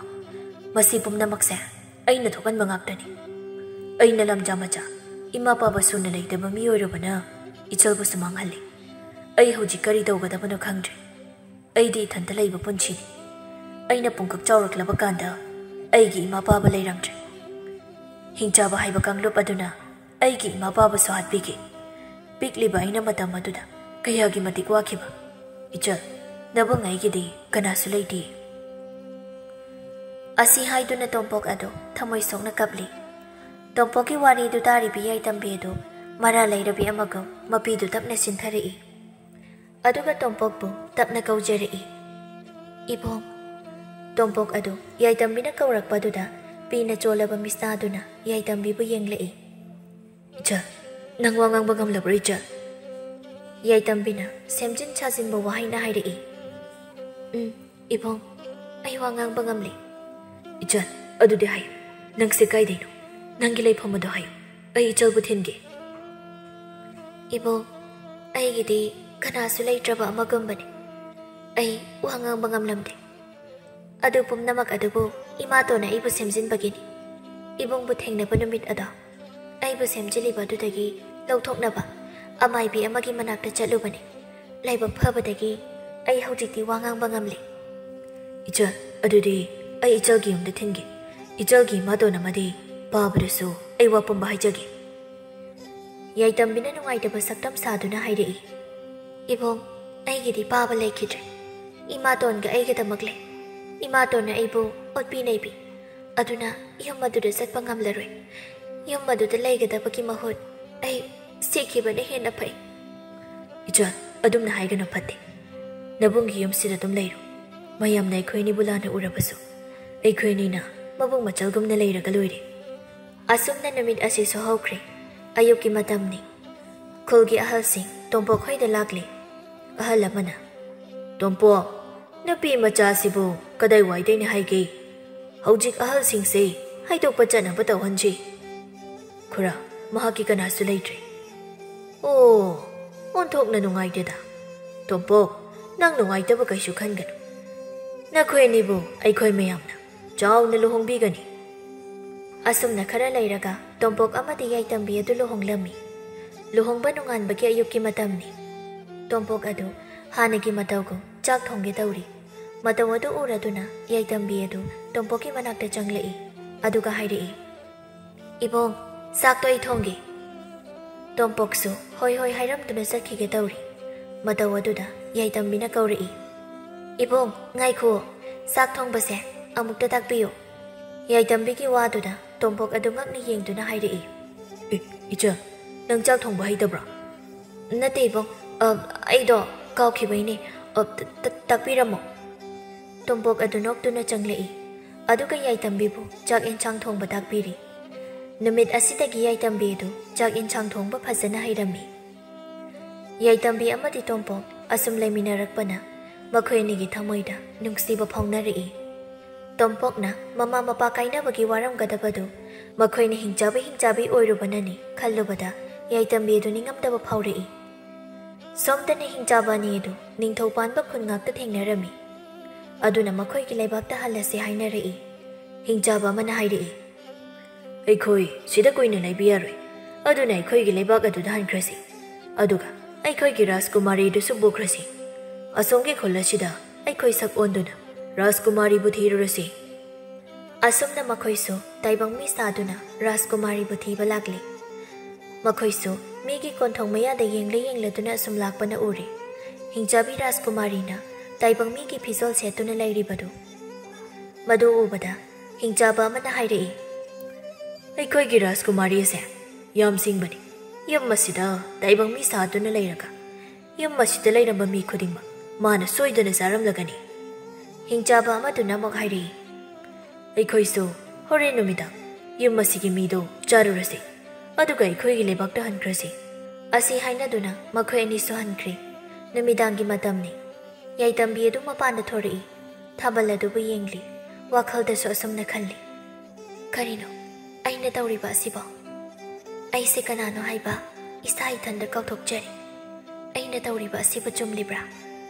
ꯃꯁꯤ ꯄꯨꯝꯅꯃꯛꯁꯦ ꯑꯩꯅ ꯊꯣꯛꯍꯟꯕ ꯉꯥꯛꯇꯅꯤ꯫ ꯑꯩꯅ ꯂꯝꯖꯥ ꯃꯆꯥ, ꯏꯃꯥ ꯄꯥꯕ ꯁꯨꯅ ꯂꯩꯇꯕ ꯃꯤꯑꯣꯏꯔꯕꯅ ꯏꯆꯜꯕꯨꯁꯨ ꯃꯥꯡꯍꯜꯂꯤ꯫ ꯑꯩ ꯍꯧꯖꯤꯛ ꯀꯔꯤ ꯇꯧꯒꯗꯕꯅꯣ ꯈꯪꯗ꯭ꯔꯦ꯫ ꯑꯩꯗꯤ ꯏꯊꯟꯇ ꯂꯩꯕ ꯄꯨꯟꯁꯤꯅꯤ꯫ ꯑꯩꯅ ꯄꯨꯡꯀꯛ ꯆꯥꯎꯔꯛꯂꯕ ꯀꯥꯟꯗ ꯑꯩꯒꯤ ꯏꯃꯥ ꯄꯥꯕ ꯂꯩꯔꯝꯗ꯭ꯔꯦ꯫ ꯍꯤꯡꯆꯥꯕ ꯍꯥꯏꯕ ꯀꯥꯡꯂꯨꯞ ꯑꯗꯨꯅ ꯑꯩꯒꯤ ꯏꯃꯥ ꯄꯥꯕꯁꯨ ꯍꯥꯠꯄꯤꯈꯤ꯫ ꯄꯤꯛꯂꯤꯕ ꯑꯩꯅ ꯃꯇꯝ ꯑꯗꯨꯗ ꯀꯌꯥꯒꯤ ꯃꯇꯤꯛ ꯋꯥꯈꯤꯕ꯫ ꯏꯆꯜ, ꯅꯕꯨꯡ ꯑꯩꯒꯤꯗꯤ ꯀꯅꯥꯁꯨ ꯂꯩꯇꯦ꯫" ꯑꯁꯤ ꯍꯥꯏꯗꯨꯅ ꯇꯣꯝꯄꯣꯛ ꯑꯗꯨ ꯊꯃꯣꯏ ꯁꯣꯛꯅ ꯀꯞꯂꯤ꯫ ꯇꯣꯝꯄꯣꯛꯀꯤ ꯋꯥꯔꯤꯗꯨ ꯇꯥꯔꯤꯕꯤ ꯌꯥꯏꯇꯝꯕꯤ ꯑꯗꯨ ꯃꯔꯥ ꯂꯩꯔꯕꯤ ꯑꯃꯒꯨꯝ ꯃꯄꯤꯗꯨ ꯇꯞꯅ ꯆꯤꯟꯊꯔꯛꯏ꯫ ꯑꯗꯨꯒ ꯇꯣꯝꯄꯣꯛꯄꯨ ꯇꯞꯅ ꯀꯧꯖꯔꯛꯏ, "ꯏꯕꯣꯡ꯫" ꯇꯣꯝꯄꯣꯛ ꯑꯗꯨ ꯌꯥꯏꯇꯝꯕꯤꯅ ꯀꯧꯔꯛꯄꯗꯨꯗ ꯄꯤꯅ ꯆꯣꯜꯂꯕ ꯃꯤꯁꯅꯥꯗꯨꯅ ꯌꯥꯏꯇꯝꯕꯤꯕꯨ ꯌꯦꯡꯂꯛꯏ꯫ "ꯏꯆꯜ, ꯅꯪ ꯋꯥ ꯉꯥꯡꯕ ꯉꯝꯂꯕ꯭ꯔꯣ, ꯏꯆꯜ?" ꯌꯥꯏꯇꯝꯕꯤꯅ ꯁꯦꯝꯖꯤꯟ ꯁꯥꯖꯤꯟꯕ ꯋꯥꯍꯩꯅ ꯍꯥꯏꯔꯛꯏ꯫ "ꯎꯝ, ꯏꯕꯣꯡ, ꯑꯩ ꯋꯥ ꯉꯥꯡꯕ ꯉꯝꯂꯦ꯫" "ꯏꯆꯜ, ꯑꯗꯨꯗꯤ ꯍꯥꯏꯌꯨ, ꯅꯪꯁꯦ ꯀꯥꯏꯗꯩꯅꯣ? ꯅꯪꯒꯤ ꯂꯩꯐꯝ ꯑꯗꯨ ꯍꯥꯏꯌꯨ, ꯑꯩ ꯏꯆꯜꯕꯨ ꯊꯤꯟꯒꯦ꯫" "ꯏꯕꯣꯡ, ꯑꯩꯒꯤꯗꯤ ꯀꯅꯥꯁꯨ ꯂꯩꯇ꯭ꯔꯕ ꯑꯃꯒꯨꯝꯕꯅꯤ꯫ ꯑꯩ ꯋꯥ ꯉꯥꯡꯕ ꯉꯝꯂꯝꯗꯦ꯫ ꯑꯗꯨ ꯄꯨꯝꯅꯃꯛ ꯑꯗꯨꯕꯨ ꯏꯃꯥꯇꯣꯟꯅ ꯑꯩꯕꯨ ꯁꯦꯝꯖꯤꯟꯕꯒꯤꯅꯤ꯫ ꯏꯕꯨꯡꯕꯨ ꯊꯦꯡꯅꯕ ꯅꯨꯃꯤꯠ ꯑꯗꯣ ꯑꯩꯕꯨ ꯁꯦꯝꯖꯤꯜꯂꯤꯕ ꯑꯗꯨꯗꯒꯤ ꯂꯧꯊꯣꯛꯅꯕ ꯑꯃꯥꯏꯕꯤ ꯑꯃꯒꯤ ꯃꯅꯥꯛꯇ ꯆꯠꯂꯨꯕꯅꯤ꯫ ꯂꯥꯏꯕꯛ ꯐꯕꯗꯒꯤ ꯑꯩ ꯍꯧꯖꯤꯛꯇꯤ ꯋꯥ ꯉꯥꯡꯕ ꯉꯝꯂꯦ꯫" "ꯏꯆꯜ, ꯑꯗꯨꯗꯤ ꯑꯩ ꯏꯆꯜꯒꯤ ꯌꯨꯝꯗ ꯊꯤꯟꯒꯦ꯫ ꯏꯆꯜꯒꯤ ꯏꯃꯥꯇꯣꯟ ꯑꯃꯗꯤ ꯄꯥꯕꯗꯁꯨ ꯑꯩ ꯋꯥ ꯄꯨꯝꯕ ꯍꯥꯏꯖꯒꯦ꯫ ꯌꯥꯏꯇꯝꯕꯤꯅ ꯅꯨꯡꯉꯥꯏꯇꯕ ꯁꯛꯇꯝ ꯁꯥꯗꯨꯅ ꯍꯥꯏꯔꯛꯏ, "ꯏꯕꯨꯡ, ꯑꯩꯒꯤꯗꯤ ꯄꯥꯕ ꯂꯩꯈꯤꯗ꯭ꯔꯦ꯫ ꯏꯃꯥꯇꯣꯟꯒ ꯑꯩꯒꯗꯃꯛ ꯂꯩ꯫ ꯏꯃꯥꯇꯣꯟꯅ ꯑꯩꯕꯨ ꯑꯣꯠꯄꯤ ꯅꯩꯕꯤ꯫ ꯑꯗꯨꯅ ꯌꯨꯝ ꯑꯗꯨꯗ ꯆꯠꯄ ꯉꯝꯂꯔꯣꯏ꯫ ꯌꯨꯝ ꯑꯗꯨꯗ ꯂꯩꯒꯗꯕꯒꯤ ꯃꯍꯨꯠ ꯑꯩ ꯁꯤꯈꯤꯕꯅ ꯍꯦꯟꯅ ꯐꯩ꯫" "ꯏꯆꯜ, ꯑꯗꯨꯝꯅ ꯍꯥꯏꯒꯅꯨ, ꯐꯠꯇꯦ꯫ ꯅꯕꯨꯡꯒꯤ ꯌꯨꯝꯁꯤꯗ ꯑꯗꯨꯝ ꯂꯩꯔꯨ꯫ ꯃꯌꯥꯝꯅ ꯑꯩꯈꯣꯏ ꯑꯅꯤꯕꯨ ꯂꯥꯟꯅ ꯎꯔꯕꯁꯨ, ꯑꯩꯈꯣꯏ ꯑꯅꯤꯅ ꯃꯕꯨꯡ ꯃꯆꯜꯒꯨꯝꯅ ꯂꯩꯔꯒ ꯂꯣꯏꯔꯦ꯫" ꯑꯁꯨꯝꯅ ꯅꯨꯃꯤꯠ ꯑꯁꯤꯁꯨ ꯍꯧꯈ꯭ꯔꯦ꯫ ꯑꯌꯨꯛꯀꯤ ꯃꯇꯝꯅꯤ꯫ ꯈꯨꯜꯒꯤ ꯑꯍꯜꯁꯤꯡ ꯇꯣꯝꯄꯣꯛ ꯍꯣꯏꯗ ꯂꯥꯛꯂꯦ꯫ ꯑꯍꯜ ꯑꯃꯅ, "ꯇꯣꯝꯄꯣꯛ, ꯅꯨꯄꯤ ꯃꯆꯥꯁꯤꯕꯨ ꯀꯗꯥꯏꯋꯥꯏꯗꯩꯅ ꯍꯥꯏꯒꯦ? ꯍꯧꯖꯤꯛ ꯑꯍꯜꯁꯤꯡꯁꯦ ꯍꯥꯏꯗꯣꯛꯄ ꯆꯠꯅꯕ ꯇꯧꯍꯟꯁꯤ꯫" "ꯈꯨꯔꯥ, ꯃꯍꯥꯛꯀꯤ ꯀꯅꯥꯁꯨ ꯂꯩꯇ꯭ꯔꯦ꯫" "ꯑꯣ, ꯑꯣꯟꯊꯣꯛꯅ ꯅꯨꯡꯉꯥꯏꯇꯦꯗ꯫ ꯇꯣꯝꯄꯣꯛ, ꯅꯪ ꯅꯨꯡꯉꯥꯏꯇꯕ ꯀꯩꯁꯨ ꯈꯟꯒꯅꯨ꯫ ꯅꯈꯣꯏ ꯑꯅꯤꯕꯨ ꯑꯩꯈꯣꯏ ꯃꯌꯥꯝꯅ ꯆꯥꯎꯅ ꯂꯨꯍꯣꯡꯕꯤꯒꯅꯤ꯫" ꯑꯁꯨꯝꯅ ꯈꯔ ꯂꯩꯔꯒ ꯇꯣꯝꯄꯣꯛ ꯑꯃꯗꯤ ꯌꯥꯏꯇꯝꯕꯤ ꯑꯗꯨ ꯂꯨꯍꯣꯡꯂꯝꯃꯤ꯫ ꯂꯨꯍꯣꯡꯕ ꯅꯣꯡꯉꯥꯟꯕꯒꯤ ꯑꯌꯨꯛꯀꯤ ꯃꯇꯝꯅꯤ꯫ ꯇꯣꯝꯄꯣꯛ ꯑꯗꯨ ꯍꯥꯟꯅꯒꯤ ꯃꯇꯧꯒꯨꯝ ꯆꯥꯛ ꯊꯣꯡꯒꯦ ꯇꯧꯔꯤ꯫ ꯃꯇꯧ ꯑꯗꯨ ꯎꯔꯗꯨꯅ ꯌꯥꯏꯇꯝꯕꯤ ꯑꯗꯨ ꯇꯣꯝꯄꯣꯛꯀꯤ ꯃꯅꯥꯛꯇ ꯆꯪꯂꯛꯏ꯫ ꯑꯗꯨꯒ ꯍꯥꯏꯔꯛꯏ, "ꯏꯕꯨꯡ, ꯆꯥꯛꯇꯣ ꯑꯩ ꯊꯣꯡꯒꯦ꯫" ꯇꯣꯝꯄꯣꯛꯁꯨ ꯍꯣꯏ ꯍꯣꯏ ꯍꯥꯏꯔꯝꯗꯨꯅ ꯆꯠꯈꯤꯒꯦ ꯇꯧꯔꯤ꯫ ꯃꯇꯧ ꯑꯗꯨꯗ ꯌꯥꯏꯇꯝꯕꯤꯅ ꯀꯧꯔꯛꯏ, "ꯏꯕꯨꯡ, ꯉꯥꯏꯈꯨꯑꯣ, ꯆꯥꯛ ꯊꯣꯡꯕꯁꯦ ꯑꯃꯨꯛꯇ ꯇꯥꯛꯄꯤꯌꯨ꯫" ꯌꯥꯏꯇꯝꯕꯤꯒꯤ ꯋꯥꯗꯨꯗ ꯇꯣꯝꯄꯣꯛ ꯑꯗꯨ ꯉꯛꯅ ꯌꯦꯡꯗꯨꯅ ꯍꯥꯏꯔꯛꯏ, "ꯑꯦ, ꯏꯆꯜ, ꯅꯪ ꯆꯥꯛ ꯊꯣꯡꯕ ꯍꯩꯇꯕ꯭ꯔꯣ?" "ꯅꯠꯇꯦ ꯏꯕꯨꯡ, ꯑ, ꯑꯩꯗꯣ ꯀꯥꯎꯈꯤꯕꯩꯅꯦ꯫ ꯑ, ꯇ-, ꯇ-, ꯇꯥꯛꯄꯤꯔꯝꯃꯣ꯫" ꯇꯣꯝꯄꯣꯛ ꯑꯗꯨ ꯅꯣꯛꯇꯨꯅ ꯆꯪꯂꯛꯏ꯫ ꯑꯗꯨꯒ ꯌꯥꯏꯇꯝꯕꯤꯕꯨ ꯆꯥꯛ ꯌꯦꯟꯁꯥꯡ ꯊꯣꯡꯕ ꯇꯥꯛꯄꯤꯔꯤ꯫ ꯅꯨꯃꯤꯠ ꯑꯁꯤꯗꯒꯤ ꯌꯥꯏꯇꯝꯕꯤ ꯑꯗꯨ ꯆꯥꯛ ꯌꯦꯟꯁꯥꯡ ꯊꯣꯡꯕ ꯐꯖꯅ ꯍꯩꯔꯝꯃꯤ꯫ ꯌꯥꯏꯇꯝꯕꯤ ꯑꯃꯗꯤ ꯇꯣꯝꯄꯣꯛ ꯑꯁꯨꯝ ꯂꯩꯃꯤꯟꯅꯔꯛꯄꯅ ꯃꯈꯣꯏ ꯑꯅꯤꯒꯤ ꯊꯃꯣꯏꯗ ꯅꯨꯡꯁꯤꯕ ꯐꯥꯎꯅꯔꯛꯏ꯫ ꯇꯣꯝꯄꯣꯛꯅ ꯃꯃꯥ ꯃꯄꯥ ꯀꯥꯏꯅꯕꯒꯤ ꯋꯥꯔꯝꯒꯗꯕꯗꯨ ꯃꯈꯣꯏꯅ ꯍꯤꯡꯆꯥꯕꯤ ꯍꯤꯡꯆꯥꯕꯤ ꯑꯣꯏꯔꯨꯕꯅꯅꯤ ꯈꯜꯂꯨꯕꯗ ꯌꯥꯏꯇꯝꯕꯤ ꯑꯗꯨ ꯅꯤꯡꯉꯝꯗꯕ ꯐꯥꯎꯔꯛꯏ꯫ ꯁꯣꯝꯗꯅ ꯍꯤꯡꯆꯥꯕ ꯑꯅꯤ ꯑꯗꯨ ꯅꯤꯡꯊꯧ ꯄꯥꯟꯕ ꯈꯨꯟ ꯉꯥꯛꯇ ꯊꯦꯡꯅꯔꯝꯃꯤ꯫ ꯑꯗꯨꯅ ꯃꯈꯣꯏꯒꯤ ꯂꯩꯕꯥꯛꯇ ꯍꯜꯂꯁꯤ ꯍꯥꯏꯅꯔꯛꯏ꯫ ꯍꯤꯡꯆꯥꯕ ꯑꯃꯅ ꯍꯥꯏꯔꯛꯏ, "ꯑꯩꯈꯣꯏ ꯁꯤꯗ ꯀꯨꯏꯅ ꯂꯩꯕ ꯌꯥꯔꯣꯏ꯫ ꯑꯗꯨꯅ ꯑꯩꯈꯣꯏꯒꯤ ꯂꯩꯕꯥꯛ ꯑꯗꯨꯗ ꯍꯟꯈ꯭ꯔꯁꯤ꯫ ꯑꯗꯨꯒ ꯑꯩꯈꯣꯏꯒꯤ ꯔꯥꯖꯀꯨꯃꯥꯔꯤꯗꯨꯁꯨ ꯄꯨꯈ꯭ꯔꯁꯤ꯫ ꯑꯁꯣꯝꯒꯤ ꯈꯨꯜ ꯑꯁꯤꯗ ꯑꯩꯈꯣꯏ ꯁꯛ ꯑꯣꯟꯗꯨꯅ ꯔꯥꯖꯀꯨꯃꯥꯔꯤꯕꯨ ꯊꯤꯔꯨꯔꯁꯤ꯫" ꯑꯁꯨꯝꯅ ꯃꯈꯣꯏꯁꯨ ꯇꯥꯏꯕꯪ ꯃꯤ ꯁꯥꯗꯨꯅ ꯔꯥꯖꯀꯨꯃꯥꯔꯤꯕꯨ ꯊꯤꯕ ꯂꯥꯛꯂꯤ꯫ ꯃꯈꯣꯏꯁꯨ ꯃꯤꯒꯤ ꯀꯣꯟꯊꯣꯡ ꯃꯌꯥꯗ ꯌꯦꯡꯂ ꯌꯦꯡꯂꯗꯨꯅ ꯑꯁꯨꯝ ꯂꯥꯛꯄꯅ ꯎꯔꯦ꯫ ꯍꯤꯡꯆꯥꯕꯤ ꯔꯥꯖꯀꯨꯃꯥꯔꯤꯅ ꯇꯥꯏꯕꯪ ꯃꯤꯒꯤ ꯐꯤꯖꯣꯜ ꯁꯦꯠꯇꯨꯅ ꯂꯩꯔꯤꯕꯗꯨ꯫ ꯃꯗꯨ ꯎꯕꯗ ꯍꯤꯡꯆꯥꯕ ꯑꯃꯅ ꯍꯥꯏꯔꯛꯏ, "ꯑꯩꯈꯣꯏꯒꯤ ꯔꯥꯖꯀꯨꯃꯥꯔꯤ ꯑꯁꯦ ꯌꯥꯝ ꯁꯤꯡꯕꯅꯤ꯫ ꯌꯨꯝ ꯑꯁꯤꯗ ꯇꯥꯏꯕꯪ ꯃꯤ ꯁꯥꯗꯨꯅ ꯂꯩꯔꯒ ꯌꯨꯝ ꯑꯁꯤꯗ ꯂꯩꯔꯝꯕ ꯃꯤ ꯈꯨꯗꯤꯡꯃꯛ ꯃꯥꯅ ꯁꯣꯏꯗꯅ ꯆꯥꯔꯝꯂꯒꯅꯤ꯫" ꯍꯤꯡꯆꯥꯕ ꯑꯃꯗꯨꯅ ꯑꯃꯨꯛ ꯍꯥꯏꯔꯛꯏ, "ꯑꯩꯈꯣꯏꯁꯨ ꯍꯣꯔꯦꯟ ꯅꯨꯃꯤꯗꯥꯡ ꯌꯨꯝ ꯑꯁꯤꯒꯤ ꯃꯤꯗꯣ ꯆꯥꯔꯨꯔꯁꯤ, ꯑꯗꯨꯒ ꯑꯩꯈꯣꯏꯒꯤ ꯂꯩꯕꯥꯛꯇ ꯍꯟꯈ꯭ꯔꯁꯤ꯫" ꯑꯁꯤ ꯍꯥꯏꯅꯗꯨꯅ ꯃꯈꯣꯏ ꯑꯅꯤꯁꯨ ꯍꯟꯈ꯭ꯔꯦ꯫ ꯅꯨꯃꯤꯗꯥꯡꯒꯤ ꯃꯇꯝꯅꯤ꯫ ꯌꯥꯏꯇꯝꯕꯤ ꯑꯗꯨ ꯃꯄꯥꯟꯗ ꯊꯣꯔꯛꯏ꯫ ꯊꯥꯕꯜ ꯑꯗꯨꯕꯨ ꯌꯦꯡꯂꯤ꯫ ꯋꯥꯈꯜꯗꯁꯨ ꯑꯁꯨꯝꯅ ꯈꯜꯂꯤ, "ꯀꯔꯤꯅꯣ ꯑꯩꯅ ꯇꯧꯔꯤꯕ ꯑꯁꯤꯕꯣ? ꯑꯩꯁꯦ ꯀꯅꯥꯅꯣ ꯍꯥꯏꯕ ꯏꯁꯥ ꯏꯊꯟꯗ ꯀꯥꯎꯊꯣꯛꯆꯔꯦ꯫ ꯑꯩꯅ ꯇꯧꯔꯤꯕ ꯑꯁꯤꯕꯨ ꯆꯨꯝꯂꯤꯕ꯭ꯔꯥ?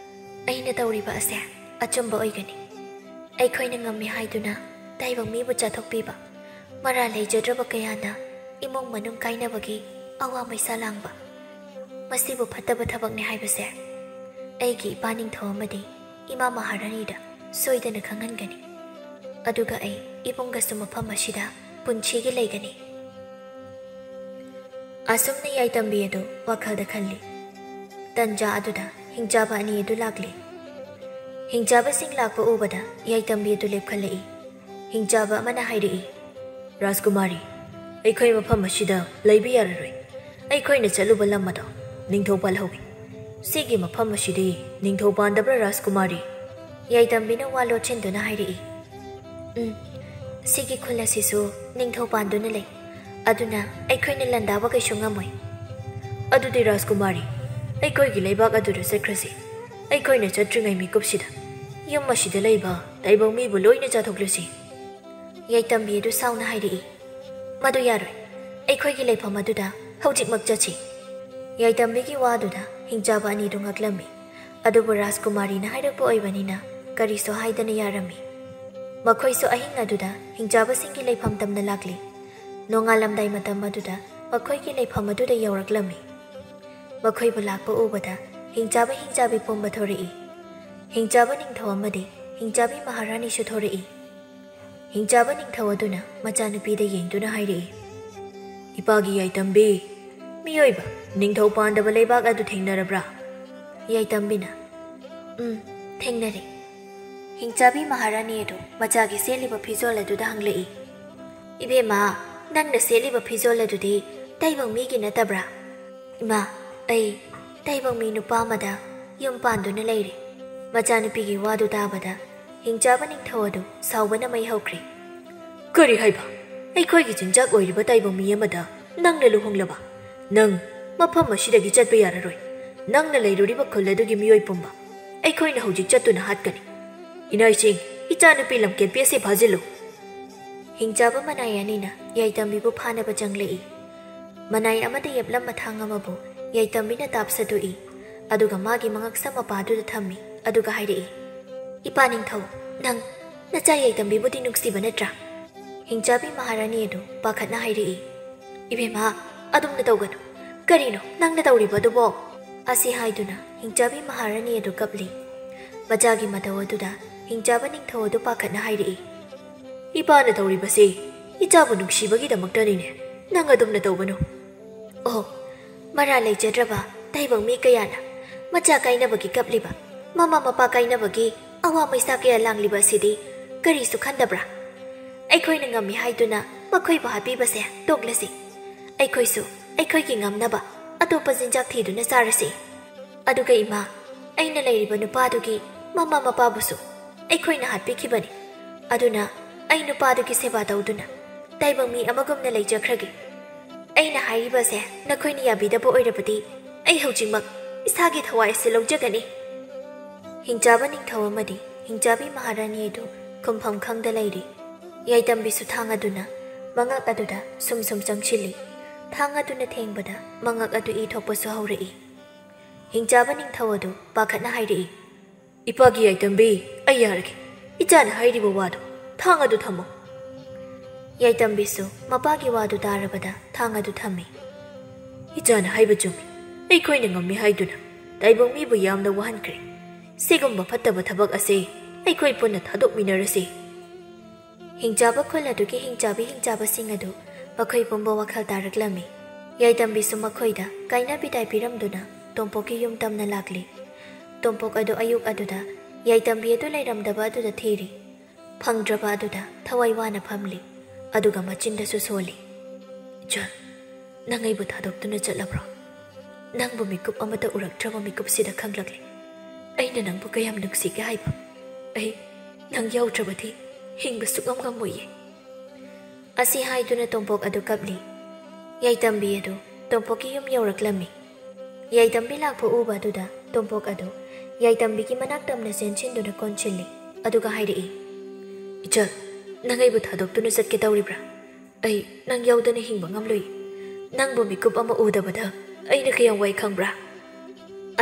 ꯑꯩꯅ ꯇꯧꯔꯤꯕ ꯑꯁꯦ ꯑꯆꯨꯝꯕ ꯑꯣꯏꯒꯅꯤ꯫" ꯑꯩꯈꯣꯏꯅ ꯉꯝꯃꯤ ꯍꯥꯏꯗꯨꯅ ꯇꯥꯏꯕꯪ ꯃꯤꯕꯨ ꯆꯥꯊꯣꯛꯄꯤꯕ, ꯃꯔꯥꯜ ꯂꯩꯖꯗ꯭ꯔꯕ ꯀꯌꯥꯅ ꯏꯃꯨꯡ ꯃꯅꯨꯡ ꯀꯥꯏꯅꯕꯒꯤ ꯑꯋꯥ ꯃꯩꯁꯥ ꯂꯥꯡꯕ, ꯃꯁꯤꯕꯨ ꯐꯠꯇꯕ ꯊꯕꯛꯅꯤ ꯍꯥꯏꯕꯁꯦ ꯑꯩꯒꯤ ꯏꯄꯥ ꯅꯤꯡꯊꯧ ꯑꯃꯗꯤ ꯏꯃꯥ ꯃꯍꯥꯔꯥꯅꯤꯗ ꯁꯣꯏꯗꯅ ꯈꯪꯍꯟꯒꯅꯤ꯫ ꯑꯗꯨꯒ ꯑꯩ ꯏꯕꯨꯡꯒꯁꯨ ꯃꯐꯝ ꯑꯁꯤꯗ ꯄꯨꯟꯁꯤꯒꯤ ꯂꯩꯒꯅꯤ꯫ ꯑꯁꯨꯝꯅ ꯌꯥꯏꯇꯝꯕꯤ ꯑꯗꯨ ꯋꯥꯈꯜꯗ ꯈꯜꯂꯤ꯫ ꯇꯟꯖꯥ ꯑꯗꯨꯗ ꯍꯤꯡꯆꯥꯕ ꯑꯅꯤ ꯑꯗꯨ ꯂꯥꯛꯂꯤ꯫ ꯍꯤꯡꯆꯥꯕꯁꯤꯡ ꯂꯥꯛꯄ ꯎꯕꯗ ꯌꯥꯏꯇꯝꯕꯤ ꯑꯗꯨ ꯂꯦꯞꯈꯠꯂꯛꯏ꯫ ꯍꯤꯡꯆꯥꯕ ꯑꯃꯅ ꯍꯥꯏꯔꯛꯏ, "ꯔꯥꯖꯀꯨꯃꯥꯔꯤ, ꯑꯩꯈꯣꯏ ꯃꯐꯝ ꯑꯁꯤꯗ ꯂꯩꯕ ꯌꯥꯔꯔꯣꯏ꯫ ꯑꯩꯈꯣꯏꯅ ꯆꯠꯂꯨꯕ ꯂꯝ ꯑꯗꯣ ꯅꯤꯡꯊꯧ ꯄꯥꯜꯍꯧꯋꯤ꯫ ꯁꯤꯒꯤ ꯃꯐꯝ ꯑꯁꯤꯗꯤ ꯅꯤꯡꯊꯧ ꯄꯥꯟꯗꯕ꯭ꯔꯥ, ꯔꯥꯖꯀꯨꯃꯥꯔꯤ?" ꯌꯥꯏꯇꯝꯕꯤꯅ ꯋꯥ ꯂꯣꯠꯁꯤꯟꯗꯨꯅ ꯍꯥꯏꯔꯛꯏ, "ꯎꯝ, ꯁꯤꯒꯤ ꯈꯨꯜ ꯑꯁꯤꯁꯨ ꯅꯤꯡꯊꯧ ꯄꯥꯟꯗꯨꯅ ꯂꯩ꯫ ꯑꯗꯨꯅ ꯑꯩꯈꯣꯏꯅ ꯂꯥꯟꯗꯥꯕ ꯀꯩꯁꯨ ꯉꯝꯃꯣꯏ꯫" "ꯑꯗꯨꯗꯤ ꯔꯥꯖꯀꯨꯃꯥꯔꯤ, ꯑꯩꯈꯣꯏꯒꯤ ꯂꯩꯕꯥꯛ ꯑꯗꯨꯗ ꯆꯠꯈ꯭ꯔꯁꯤ꯫ ꯑꯩꯈꯣꯏꯅ ꯆꯠꯇ꯭ꯔꯤꯉꯩ ꯃꯤꯀꯨꯞꯁꯤꯗ ꯌꯨꯝ ꯑꯁꯤꯗ ꯂꯩꯕ ꯇꯥꯏꯕꯪ ꯃꯤꯕꯨ ꯂꯣꯏꯅ ꯆꯥꯊꯣꯛꯂꯁꯤ꯫" ꯌꯥꯏꯇꯝꯕꯤ ꯑꯗꯨ ꯁꯥꯎꯅ ꯍꯥꯏꯔꯛꯏ, "ꯃꯗꯨ ꯌꯥꯔꯣꯏ꯫ ꯑꯩꯈꯣꯏꯒꯤ ꯂꯩꯐꯝ ꯑꯗꯨꯗ ꯍꯧꯖꯤꯛꯃꯛ ꯆꯠꯁꯤ꯫" ꯌꯥꯏꯇꯝꯕꯤꯒꯤ ꯋꯥꯗꯨꯗ ꯍꯤꯡꯆꯥꯕ ꯑꯅꯤꯗꯨ ꯉꯛꯂꯝꯃꯤ꯫ ꯑꯗꯨꯕꯨ ꯔꯥꯖꯀꯨꯃꯥꯔꯤꯅ ꯍꯥꯏꯔꯛꯄ ꯑꯣꯏꯕꯅꯤꯅ ꯀꯔꯤꯁꯨ ꯍꯥꯏꯗꯅ ꯌꯥꯔꯝꯃꯤ꯫ ꯃꯈꯣꯏꯁꯨ ꯑꯍꯤꯡ ꯑꯗꯨꯗ ꯍꯤꯡꯆꯥꯕꯁꯤꯡꯒꯤ ꯂꯩꯐꯝ ꯇꯝꯅ ꯂꯥꯛꯂꯤ꯫ ꯅꯣꯡꯉꯥꯜꯂꯝꯗꯥꯏ ꯃꯇꯝ ꯑꯗꯨꯗ ꯃꯈꯣꯏꯒꯤ ꯂꯩꯐꯝ ꯑꯗꯨꯗ ꯌꯧꯔꯛꯂꯝꯃꯤ꯫ ꯃꯈꯣꯏꯕꯨ ꯂꯥꯛꯄ ꯎꯕꯗ ꯍꯤꯡꯆꯥꯕ ꯍꯤꯡꯆꯥꯕꯤ ꯄꯨꯝꯕ ꯊꯣꯔꯛꯏ꯫ ꯍꯤꯡꯆꯥꯕ ꯅꯤꯡꯊꯧ ꯑꯃꯗꯤ ꯍꯤꯡꯆꯥꯕꯤ ꯃꯍꯥꯔꯥꯅꯤꯁꯨ ꯊꯣꯔꯛꯏ꯫ ꯍꯤꯡꯆꯥꯕ ꯅꯤꯡꯊꯧ ꯑꯗꯨꯅ ꯃꯆꯥꯅꯨꯄꯤꯗ ꯌꯦꯡꯗꯨꯅ ꯍꯥꯏꯔꯛꯏ, "ꯏꯄꯥꯒꯤ ꯌꯥꯏꯇꯝꯕꯤ, ꯃꯤꯑꯣꯏꯕ ꯅꯤꯡꯊꯧ ꯄꯥꯟꯗꯕ ꯂꯩꯕꯥꯛ ꯑꯗꯨ ꯊꯦꯡꯅꯔꯕ꯭ꯔꯥ?" ꯌꯥꯏꯇꯝꯕꯤꯅ, "ꯎꯝ, ꯊꯦꯡꯅꯔꯦ꯫" ꯍꯤꯡꯆꯥꯕꯤ ꯃꯍꯥꯔꯥꯅꯤ ꯑꯗꯨ ꯃꯆꯥꯒꯤ ꯁꯦꯠꯂꯤꯕ ꯐꯤꯖꯣꯜ ꯑꯗꯨꯗ ꯍꯪꯂꯛꯏ, "ꯏꯕꯦꯝꯃ, ꯅꯪꯅ ꯁꯦꯠꯂꯤꯕ ꯐꯤꯖꯣꯜ ꯑꯗꯨꯗꯤ ꯇꯥꯏꯕꯪ ꯃꯤꯒꯤ ꯅꯠꯇꯕ꯭ꯔꯥ?" "ꯏꯃꯥ, ꯑꯩ ꯇꯥꯏꯕꯪ ꯃꯤ ꯅꯨꯄꯥ ꯑꯃꯗ ꯌꯨꯝ ꯄꯥꯟꯗꯨꯅ ꯂꯩꯔꯦ꯫" ꯃꯆꯥꯅꯨꯄꯤꯒꯤ ꯋꯥꯗꯨ ꯇꯥꯕꯗ ꯍꯤꯡꯆꯥꯕ ꯅꯤꯡꯊꯧ ꯑꯗꯨ ꯁꯥꯎꯕꯅ ꯃꯩ ꯍꯧꯈ꯭ꯔꯦ꯫ "ꯀꯔꯤ ꯍꯥꯏꯕ? ꯑꯩꯈꯣꯏꯒꯤ ꯆꯤꯟꯖꯥꯛ ꯑꯣꯏꯔꯤꯕ ꯇꯥꯏꯕꯪ ꯃꯤ ꯑꯃꯗ ꯅꯪꯅ ꯂꯨꯍꯣꯡꯂꯕ? ꯅꯪ ꯃꯐꯝ ꯑꯁꯤꯗꯒꯤ ꯆꯠꯄ ꯌꯥꯔꯔꯣꯏ꯫ ꯅꯪꯅ ꯂꯩꯔꯨꯔꯤꯕ ꯈꯨꯜ ꯑꯗꯨꯒꯤ ꯃꯤꯑꯣꯏ ꯄꯨꯝꯕ ꯑꯩꯈꯣꯏꯅ ꯍꯧꯖꯤꯛ ꯆꯠꯇꯨꯅ ꯍꯥꯠꯀꯅꯤ꯫ ꯏꯅꯥꯏꯁꯤꯡ, ꯏꯆꯥꯅꯨꯄꯤ ꯂꯝꯀꯦꯠꯄꯤ ꯑꯁꯤ ꯐꯥꯖꯤꯜꯂꯨ꯫" ꯍꯤꯡꯆꯥꯕ ꯃꯅꯥꯏ ꯑꯅꯤꯅ ꯌꯥꯏꯇꯝꯕꯤꯕꯨ ꯐꯥꯅꯕ ꯆꯪꯂꯛꯏ꯫ ꯃꯅꯥꯏ ꯑꯃꯗ ꯌꯦꯞꯂꯝꯕ ꯊꯥꯡ ꯑꯃꯕꯨ ꯌꯥꯏꯇꯝꯕꯤꯅ ꯇꯥꯞ ꯁꯠꯇꯣꯛꯏ, ꯑꯗꯨꯒ ꯃꯥꯒꯤ ꯃꯉꯛꯁꯝ ꯃꯄꯥꯗꯨꯗ ꯊꯝꯃꯤ, ꯑꯗꯨꯒ ꯍꯥꯏꯔꯛꯏ, "ꯏꯄꯥ ꯅꯤꯡꯊꯧ, ꯅꯪ ꯅꯆꯥ ꯌꯥꯏꯇꯝꯕꯤꯕꯨꯗꯤ ꯅꯨꯡꯁꯤꯕ ꯅꯠꯇ꯭ꯔꯥ?" ꯍꯤꯡꯆꯥꯕꯤ ꯃꯍꯥꯔꯥꯅꯤ ꯑꯗꯨ ꯄꯥꯈꯠꯅ ꯍꯥꯏꯔꯛꯏ, "ꯏꯕꯦꯝꯃ, ꯑꯗꯨꯝꯅ ꯇꯧꯒꯅꯨ꯫ ꯀꯔꯤꯅꯣ ꯅꯪꯅ ꯇꯧꯔꯤꯕ ꯑꯗꯨꯕꯣ?" ꯑꯁꯤ ꯍꯥꯏꯗꯨꯅ ꯍꯤꯡꯆꯥꯕꯤ ꯃꯍꯥꯔꯥꯅꯤ ꯑꯗꯨ ꯀꯞꯂꯤ꯫ ꯃꯆꯥꯒꯤ ꯃꯇꯧ ꯑꯗꯨꯗ ꯍꯤꯡꯆꯥꯕ ꯅꯤꯡꯊꯧ ꯑꯗꯨ ꯄꯥꯈꯠꯅ ꯍꯥꯏꯔꯛꯏ, "ꯏꯄꯥꯅ ꯇꯧꯔꯤꯕꯁꯤ ꯏꯆꯥꯕꯨ ꯅꯨꯡꯁꯤꯕꯒꯤꯗꯃꯛꯇꯅꯤꯅꯦ꯫ ꯅꯪ ꯑꯗꯨꯝꯅ ꯇꯧꯒꯅꯨ꯫" "ꯑꯣ, ꯃꯔꯥ ꯂꯩꯖꯗ꯭ꯔꯕ ꯇꯥꯏꯕꯪ ꯃꯤ ꯀꯌꯥꯅ ꯃꯆꯥ ꯀꯥꯏꯅꯕꯒꯤ ꯀꯞꯂꯤꯕ, ꯃꯃꯥ ꯃꯄꯥ ꯀꯥꯏꯅꯕꯒꯤ ꯑꯋꯥ ꯃꯩꯁꯥ ꯀꯌꯥ ꯂꯥꯡꯂꯤꯕ ꯑꯁꯤꯗꯤ ꯀꯔꯤꯁꯨ ꯈꯟꯗꯕ꯭ꯔꯥ? ꯑꯩꯈꯣꯏꯅ ꯉꯝꯃꯤ ꯍꯥꯏꯗꯨꯅ ꯃꯈꯣꯏꯕꯨ ꯍꯥꯠꯄꯤꯕꯁꯦ ꯇꯣꯛꯂꯁꯤ꯫ ꯑꯩꯈꯣꯏꯁꯨ ꯑꯩꯈꯣꯏꯒꯤ ꯉꯝꯅꯕ ꯑꯇꯣꯞꯄ ꯆꯤꯟꯖꯥꯛ ꯊꯤꯗꯨꯅ ꯆꯥꯔꯁꯤ꯫ ꯑꯗꯨꯒ ꯏꯃꯥ, ꯑꯩꯅ ꯂꯩꯔꯤꯕ ꯅꯨꯄꯥꯗꯨꯒꯤ ꯃꯃꯥ ꯃꯄꯥꯕꯨꯁꯨ ꯑꯩꯈꯣꯏꯅ ꯍꯥꯠꯄꯤꯈꯤꯕꯅꯤ꯫ ꯑꯗꯨꯅ ꯑꯩ ꯅꯨꯄꯥꯗꯨꯒꯤ ꯁꯦꯕꯥ ꯇꯧꯗꯨꯅ ꯇꯥꯏꯕꯪ ꯃꯤ ꯑꯃꯒꯨꯝꯅ ꯂꯩꯖꯈ꯭ꯔꯒꯦ꯫ ꯑꯩꯅ ꯍꯥꯏꯔꯤꯕꯁꯦ ꯅꯈꯣꯏꯅ ꯌꯥꯕꯤꯗꯕ ꯑꯣꯏꯔꯕꯗꯤ ꯑꯩ ꯍꯧꯖꯤꯛꯃꯛ ꯏꯁꯥꯒꯤ ꯊꯋꯥꯏ ꯑꯁꯤ ꯂꯧꯖꯒꯅꯤ꯫" ꯍꯤꯡꯆꯥꯕ ꯅꯤꯡꯊꯧ ꯑꯃꯗꯤ ꯍꯤꯡꯆꯥꯕꯤ ꯃꯍꯥꯔꯥꯅꯤ ꯑꯗꯨ ꯈꯨꯝꯐꯝ ꯈꯪꯗ ꯂꯩꯔꯤ꯫ ꯌꯥꯏꯇꯝꯕꯤꯁꯨ ꯊꯥꯡ ꯑꯗꯨꯅ ꯃꯉꯛ ꯑꯗꯨꯗ ꯁꯨꯝ ꯁꯨꯝ ꯆꯪꯁꯤꯜꯂꯤ꯫ ꯊꯥꯡ ꯑꯗꯨꯅ ꯊꯦꯡꯕꯗ ꯃꯉꯛ ꯑꯗꯨ ꯏ ꯊꯣꯛꯄꯁꯨ ꯍꯧꯔꯛꯏ꯫ ꯍꯤꯡꯆꯥꯕ ꯅꯤꯡꯊꯧ ꯑꯗꯨ ꯄꯥꯈꯠꯅ ꯍꯥꯏꯔꯛꯏ, "ꯏꯄꯥꯒꯤ ꯌꯥꯏꯇꯝꯕꯤ, ꯑꯩ ꯌꯥꯔꯒꯦ꯫ ꯏꯆꯥꯅ ꯍꯥꯏꯔꯤꯕ ꯋꯥꯗꯨ, ꯊꯥꯡ ꯑꯗꯨ ꯊꯝꯃꯨ꯫" ꯌꯥꯏꯇꯝꯕꯤꯁꯨ ꯃꯄꯥꯒꯤ ꯋꯥꯗꯨ ꯇꯥꯔꯕꯗ ꯊꯥꯡ ꯑꯗꯨ ꯊꯝꯃꯤ꯫ "ꯏꯆꯥꯅ ꯍꯥꯏꯕ ꯆꯨꯝꯃꯤ꯫ ꯑꯩꯈꯣꯏꯅ ꯉꯝꯃꯤ ꯍꯥꯏꯗꯨꯅ ꯇꯥꯏꯕꯪ ꯃꯤꯕꯨ ꯌꯥꯝꯅ ꯋꯥꯍꯟꯈ꯭ꯔꯦ꯫ ꯁꯤꯒꯨꯝꯕ ꯐꯠꯇꯕ ꯊꯕꯛ ꯑꯁꯤ ꯑꯩꯈꯣꯏ ꯄꯨꯟꯅ ꯊꯥꯗꯣꯛꯃꯤꯟꯅꯔꯁꯤ꯫" ꯍꯤꯡꯆꯥꯕ ꯈꯨꯜ ꯑꯗꯨꯒꯤ ꯍꯤꯡꯆꯥꯕꯤ ꯍꯤꯡꯆꯥꯕꯁꯤꯡ ꯑꯗꯨ ꯃꯈꯣꯏ ꯄꯨꯝꯕ ꯋꯥꯈꯜ ꯇꯥꯔꯛꯂꯝꯃꯤ꯫ ꯌꯥꯏꯇꯝꯕꯤꯁꯨ ꯃꯈꯣꯏꯗ ꯀꯥꯏꯅ ꯕꯤꯗꯥꯏ ꯄꯤꯔꯝꯗꯨꯅ ꯇꯣꯝꯄꯣꯛꯀꯤ ꯌꯨꯝ ꯇꯝꯅ ꯂꯥꯛꯂꯤ꯫ ꯇꯣꯝꯄꯣꯛ ꯑꯗꯨ ꯑꯌꯨꯛ ꯑꯗꯨꯗ ꯌꯥꯏꯇꯝꯕꯤ ꯑꯗꯨ ꯂꯩꯔꯝꯗꯕ ꯑꯗꯨꯗ ꯊꯤꯔꯤ꯫ ꯐꯪꯗ꯭ꯔꯕ ꯑꯗꯨꯗ ꯊꯋꯥꯏ ꯋꯥꯅ ꯐꯝꯂꯤ, ꯑꯗꯨꯒ ꯃꯆꯤꯟꯗꯁꯨ ꯁꯣꯜꯂꯤ꯫ "ꯏꯆꯜ, ꯅꯪ ꯑꯩꯕꯨ ꯊꯥꯗꯣꯛꯇꯨꯅ ꯆꯠꯂꯕ꯭ꯔꯣ? ꯅꯪꯕꯨ ꯃꯤꯀꯨꯞ ꯑꯃꯇ ꯎꯔꯛꯇ꯭ꯔꯕ ꯃꯤꯀꯨꯞꯁꯤꯗ ꯈꯪꯂꯛꯂꯤ꯫ ꯑꯩꯅ ꯅꯪꯕꯨ ꯀꯌꯥꯝ ꯅꯨꯡꯁꯤꯒꯦ ꯍꯥꯏꯕ꯫ ꯑꯩ ꯅꯪ ꯌꯥꯎꯗ꯭ꯔꯕꯗꯤ ꯍꯤꯡꯕ ꯁꯨꯛꯉꯝ ꯉꯝꯃꯣꯏꯌꯦ"꯫ ꯑꯁꯤ ꯍꯥꯏꯗꯨꯅ ꯇꯣꯝꯄꯣꯛ ꯑꯗꯨ ꯀꯞꯂꯤ꯫ ꯌꯥꯏꯇꯝꯕꯤ ꯑꯗꯨ ꯇꯣꯝꯄꯣꯛꯀꯤ ꯌꯨꯝ ꯌꯧꯔꯛꯂꯝꯃꯤ꯫ ꯌꯥꯏꯇꯝꯕꯤ ꯂꯥꯛꯄ ꯎꯕ ꯑꯗꯨꯗ ꯇꯣꯝꯄꯣꯛ ꯑꯗꯨ ꯌꯥꯏꯇꯝꯕꯤꯒꯤ ꯃꯅꯥꯛ ꯇꯝꯅ ꯆꯦꯟꯁꯤꯟꯗꯨꯅ ꯀꯣꯟꯁꯤꯜꯂꯤ, ꯑꯗꯨꯒ ꯍꯥꯏꯔꯛꯏ, "ꯏꯆꯜ, ꯅꯪ ꯑꯩꯕꯨ ꯊꯥꯗꯣꯛꯇꯨꯅ ꯆꯠꯀꯦ ꯇꯧꯔꯤꯕ꯭ꯔꯥ? ꯑꯩ ꯅꯪ ꯌꯥꯎꯗꯅ ꯍꯤꯡꯕ ꯉꯝꯂꯣꯏ꯫ ꯅꯪꯕꯨ ꯃꯤꯀꯨꯞ ꯑꯃ ꯎꯗꯕꯗ ꯑꯩꯅ ꯀꯌꯥꯝ ꯋꯥꯏ ꯈꯪꯕ꯭ꯔꯥ?"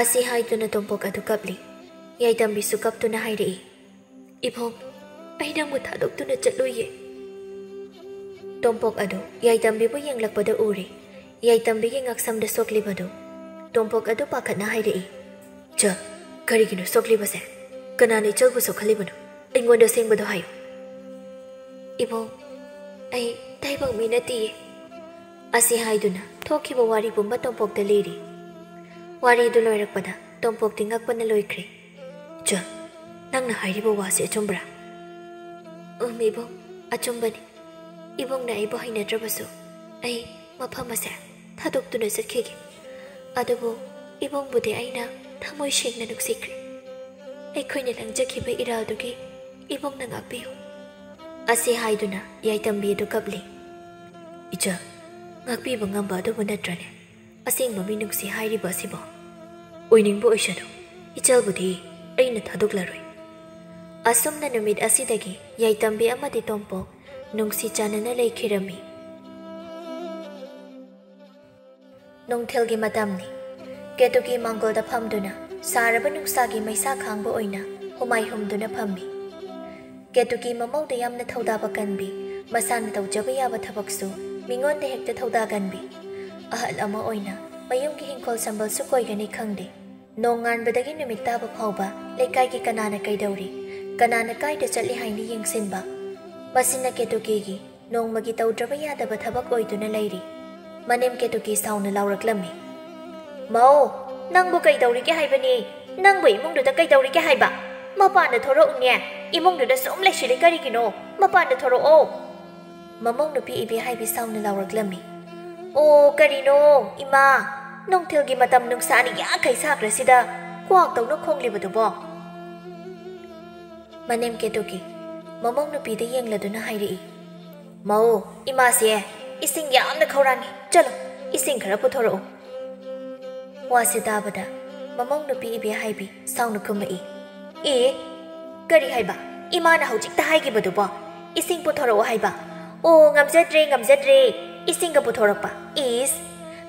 ꯑꯁꯤ ꯍꯥꯏꯗꯨꯅ ꯇꯣꯝꯄꯣꯛ ꯑꯗꯨ ꯀꯞꯂꯤ꯫ ꯌꯥꯏꯇꯝꯕꯤꯁꯨ ꯀꯞꯇꯨꯅ ꯍꯥꯏꯔꯛꯏ, "ꯏꯕꯨꯡ, ꯑꯩ ꯅꯪꯕꯨ ꯊꯥꯗꯣꯛꯇꯨꯅ ꯆꯠꯂꯣꯏꯌꯦ"꯫ ꯇꯣꯝꯄꯣꯛ ꯑꯗꯨ ꯌꯥꯏꯇꯝꯕꯤꯕꯨ ꯌꯦꯡꯂꯛꯄꯗ ꯎꯔꯦ꯫ ꯌꯥꯏꯇꯝꯕꯤꯒꯤ ꯉꯛꯁꯝꯗ ꯁꯣꯛꯂꯤꯕꯗꯨ꯫ ꯇꯣꯝꯄꯣꯛ ꯑꯗꯨ ꯄꯥꯈꯠꯅ ꯍꯥꯏꯔꯛꯏ, "ꯆ, ꯀꯔꯤꯒꯤꯅꯣ ꯁꯣꯛꯂꯤꯕꯁꯦ? ꯀꯅꯥꯅ ꯏꯆꯜꯕꯨ ꯁꯣꯛꯍꯜꯂꯤꯕꯅꯣ? ꯑꯩꯉꯣꯟꯗ ꯑꯁꯦꯡꯕꯗꯣ ꯍꯥꯏꯌꯨ"꯫ "ꯏꯕꯨꯡ, ꯑꯩ ꯇꯥꯏꯕꯪ ꯃꯤ ꯅꯠꯇꯤꯌꯦ"꯫ ꯑꯁꯤ ꯍꯥꯏꯗꯨꯅ ꯊꯣꯛꯈꯤꯕ ꯋꯥꯔꯤ ꯄꯨꯝꯕ ꯇꯣꯝꯄꯣꯛꯇ ꯂꯤꯔꯤ꯫ ꯋꯥꯔꯤꯗꯨ ꯂꯣꯏꯔꯛꯄꯗ ꯇꯣꯝꯄꯣꯛꯇꯤ ꯉꯛꯄꯅ ꯂꯣꯏꯈ꯭ꯔꯦ꯫ "ꯏꯆꯜ, ꯅꯪꯅ ꯍꯥꯏꯔꯤꯕ ꯋꯥꯁꯤ ꯑꯆꯨꯝꯕ꯭ꯔꯥ?" "ꯎꯝ ꯏꯕꯨꯡ, ꯑꯆꯨꯝꯕꯅꯤ꯫ ꯏꯕꯨꯡꯅ ꯑꯩꯕꯨ ꯍꯩꯅꯗ꯭ꯔꯕꯁꯨ ꯑꯩ ꯃꯐꯝ ꯑꯁꯦ ꯊꯥꯗꯣꯛꯇꯨꯅ ꯆꯠꯈꯤꯒꯦ꯫ ꯑꯗꯨꯕꯨ ꯏꯕꯨꯡꯕꯨꯗꯤ ꯑꯩꯅ ꯊꯃꯣꯏ ꯁꯦꯡꯅ ꯅꯨꯡꯁꯤꯈ꯭ꯔꯦ꯫ ꯑꯩꯈꯣꯏꯅ ꯂꯪꯖꯈꯤꯕ ꯏꯔꯥꯜꯗꯨꯒꯤ ꯏꯕꯨꯡꯅ ꯉꯥꯛꯄꯤꯌꯨ"꯫ ꯑꯁꯤ ꯍꯥꯏꯗꯨꯅ ꯌꯥꯏꯇꯝꯕꯤ ꯑꯗꯨ ꯀꯞꯂꯤ꯫ "ꯏꯆꯜ, ꯉꯥꯛꯄꯤꯕ ꯉꯝꯕ ꯑꯗꯨꯕꯨ ꯅꯠꯇ꯭ꯔꯅꯦ ꯑꯁꯦꯡꯕ ꯃꯤꯅꯨꯡꯁꯤ ꯍꯥꯏꯔꯤꯕ ꯑꯁꯤꯕꯣ? ꯑꯣꯏꯅꯤꯡꯕ ꯑꯣꯏꯁꯅꯨ, ꯏꯆꯜꯕꯨꯗꯤ ꯑꯩꯅ ꯊꯥꯗꯣꯛꯂꯔꯣꯏ"꯫ ꯑꯁꯨꯝꯅ ꯅꯨꯃꯤꯠ ꯑꯁꯤꯗꯒꯤ ꯌꯥꯏꯇꯝꯕꯤ ꯑꯃꯗꯤ ꯇꯣꯝꯄꯣꯛ ꯅꯨꯡꯁꯤ ꯆꯥꯟꯅꯅ ꯂꯩꯈꯤꯔꯝꯃꯤ꯫ ꯅꯨꯡꯊꯤꯜꯒꯤ ꯃꯇꯝꯅꯤ꯫ ꯀꯦꯇꯨꯀꯤ ꯃꯥꯡꯒꯣꯜꯗ ꯐꯝꯗꯨꯅ ꯁꯥꯔꯕ ꯅꯨꯡꯁꯥꯒꯤ ꯃꯩꯁꯥ ꯈꯥꯡꯕ ꯑꯣꯏꯅ ꯍꯨꯃꯥꯏ ꯍꯨꯝꯗꯨꯅ ꯐꯝꯃꯤ꯫ ꯀꯦꯇꯨꯀꯤ ꯃꯃꯧꯗ ꯌꯥꯝꯅ ꯊꯧꯗꯥꯕ ꯀꯟꯕꯤ, ꯃꯁꯥꯅ ꯇꯧꯖꯕ ꯌꯥꯕ ꯊꯕꯛꯁꯨ ꯃꯤꯉꯣꯟꯗ ꯍꯦꯛꯇ ꯊꯧꯗꯥꯒꯟꯕꯤ, ꯑꯍꯜ ꯑꯃ ꯑꯣꯏꯅ ꯃꯌꯨꯝꯒꯤ ꯍꯤꯡꯈꯣꯜ ꯁꯝꯕꯜꯁꯨ ꯀꯣꯏꯒꯅꯤ ꯈꯪꯗꯦ꯫ ꯅꯣꯡꯉꯥꯟꯕꯗꯒꯤ ꯅꯨꯃꯤꯠ ꯇꯥꯕ ꯐꯥꯎꯕ ꯂꯩꯀꯥꯏꯒꯤ ꯀꯅꯥꯅ ꯀꯩꯗꯧꯔꯤ, ꯀꯅꯥꯅ ꯀꯥꯏꯗ ꯆꯠꯂꯤ ꯍꯥꯏꯅ ꯌꯦꯡꯁꯤꯟꯕ꯫ ꯃꯁꯤꯅ ꯀꯦꯇꯨꯀꯤꯒꯤ ꯅꯣꯡꯃꯒꯤ ꯇꯧꯗ꯭ꯔꯕ ꯌꯥꯗꯕ ꯊꯕꯛ ꯑꯣꯏꯗꯨꯅ ꯂꯩꯔꯤ꯫ ꯃꯅꯦꯝ ꯀꯦꯇꯨꯀꯤ ꯁꯥꯎꯅ ꯂꯥꯎꯔꯛꯂꯝꯃꯤ, "ꯃꯧ, ꯅꯪꯕꯨ ꯀꯩꯗꯧꯔꯤꯒꯦ ꯍꯥꯏꯕꯅꯤ? ꯅꯪꯕꯨ ꯏꯃꯨꯡꯗꯨꯗ ꯀꯩꯗꯧꯔꯤꯒꯦ ꯍꯥꯏꯕ? ꯃꯄꯥꯟꯗ ꯊꯣꯔꯛꯎꯅꯦ꯫ ꯏꯃꯨꯡꯗꯨꯗ ꯁꯨꯝ ꯂꯩꯁꯤꯜꯂꯤ ꯀꯔꯤꯒꯤꯅꯣ? ꯃꯄꯥꯟꯗ ꯊꯣꯔꯛꯑꯣ!" ꯃꯃꯧ ꯅꯨꯄꯤ ꯏꯕꯦꯍꯥꯏꯕꯤ ꯁꯥꯎꯅ ꯂꯥꯎꯔꯛꯂꯝꯃꯤ, "ꯑꯣ, ꯀꯔꯤꯅꯣ, ꯏꯃꯥ? ꯅꯨꯡꯊꯤꯜꯒꯤ ꯃꯇꯝ ꯅꯨꯡꯁꯥꯅ ꯌꯥꯈꯩ ꯁꯥꯈ꯭ꯔꯁꯤꯗ ꯀ꯭ꯋꯥꯛꯇꯧꯅ ꯈꯣꯡꯂꯤꯕꯗꯨꯕꯣ?" ꯃꯅꯦꯝ ꯀꯦꯇꯨꯀꯤ ꯃꯃꯧ ꯅꯨꯄꯤꯗ ꯌꯦꯡꯂꯗꯨꯅ ꯍꯥꯏꯔꯛꯏ, "ꯃꯧ, ꯏꯃꯥꯁꯦ ꯏꯁꯤꯡ ꯌꯥꯝꯅ ꯈꯧꯔꯥꯡꯉꯤ꯫ ꯆꯠꯂꯣ, ꯏꯁꯤꯡ ꯈꯔ ꯄꯨꯊꯣꯔꯛꯎ꯫" ꯋꯥꯁꯦ ꯇꯥꯕꯗ ꯃꯃꯧ ꯅꯨꯄꯤ ꯏꯕꯦꯍꯥꯏꯕꯤ ꯁꯥꯎꯅ ꯈꯨꯝꯃꯛꯏ, "ꯑꯦ, ꯀꯔꯤ ꯍꯥꯏꯕ? ꯏꯃꯥꯅ ꯍꯧꯖꯤꯛꯇ ꯍꯥꯏꯈꯤꯕꯗꯨꯕꯣ? ꯏꯁꯤꯡ ꯄꯨꯊꯣꯔꯛꯑꯣ ꯍꯥꯏꯕ? ꯑꯣ, ꯉꯝꯖꯗ꯭ꯔꯦ, ꯉꯝꯖꯗ꯭ꯔꯦ, ꯏꯁꯤꯡꯒ ꯄꯨꯊꯣꯔꯛꯄ꯫ ꯏꯁ,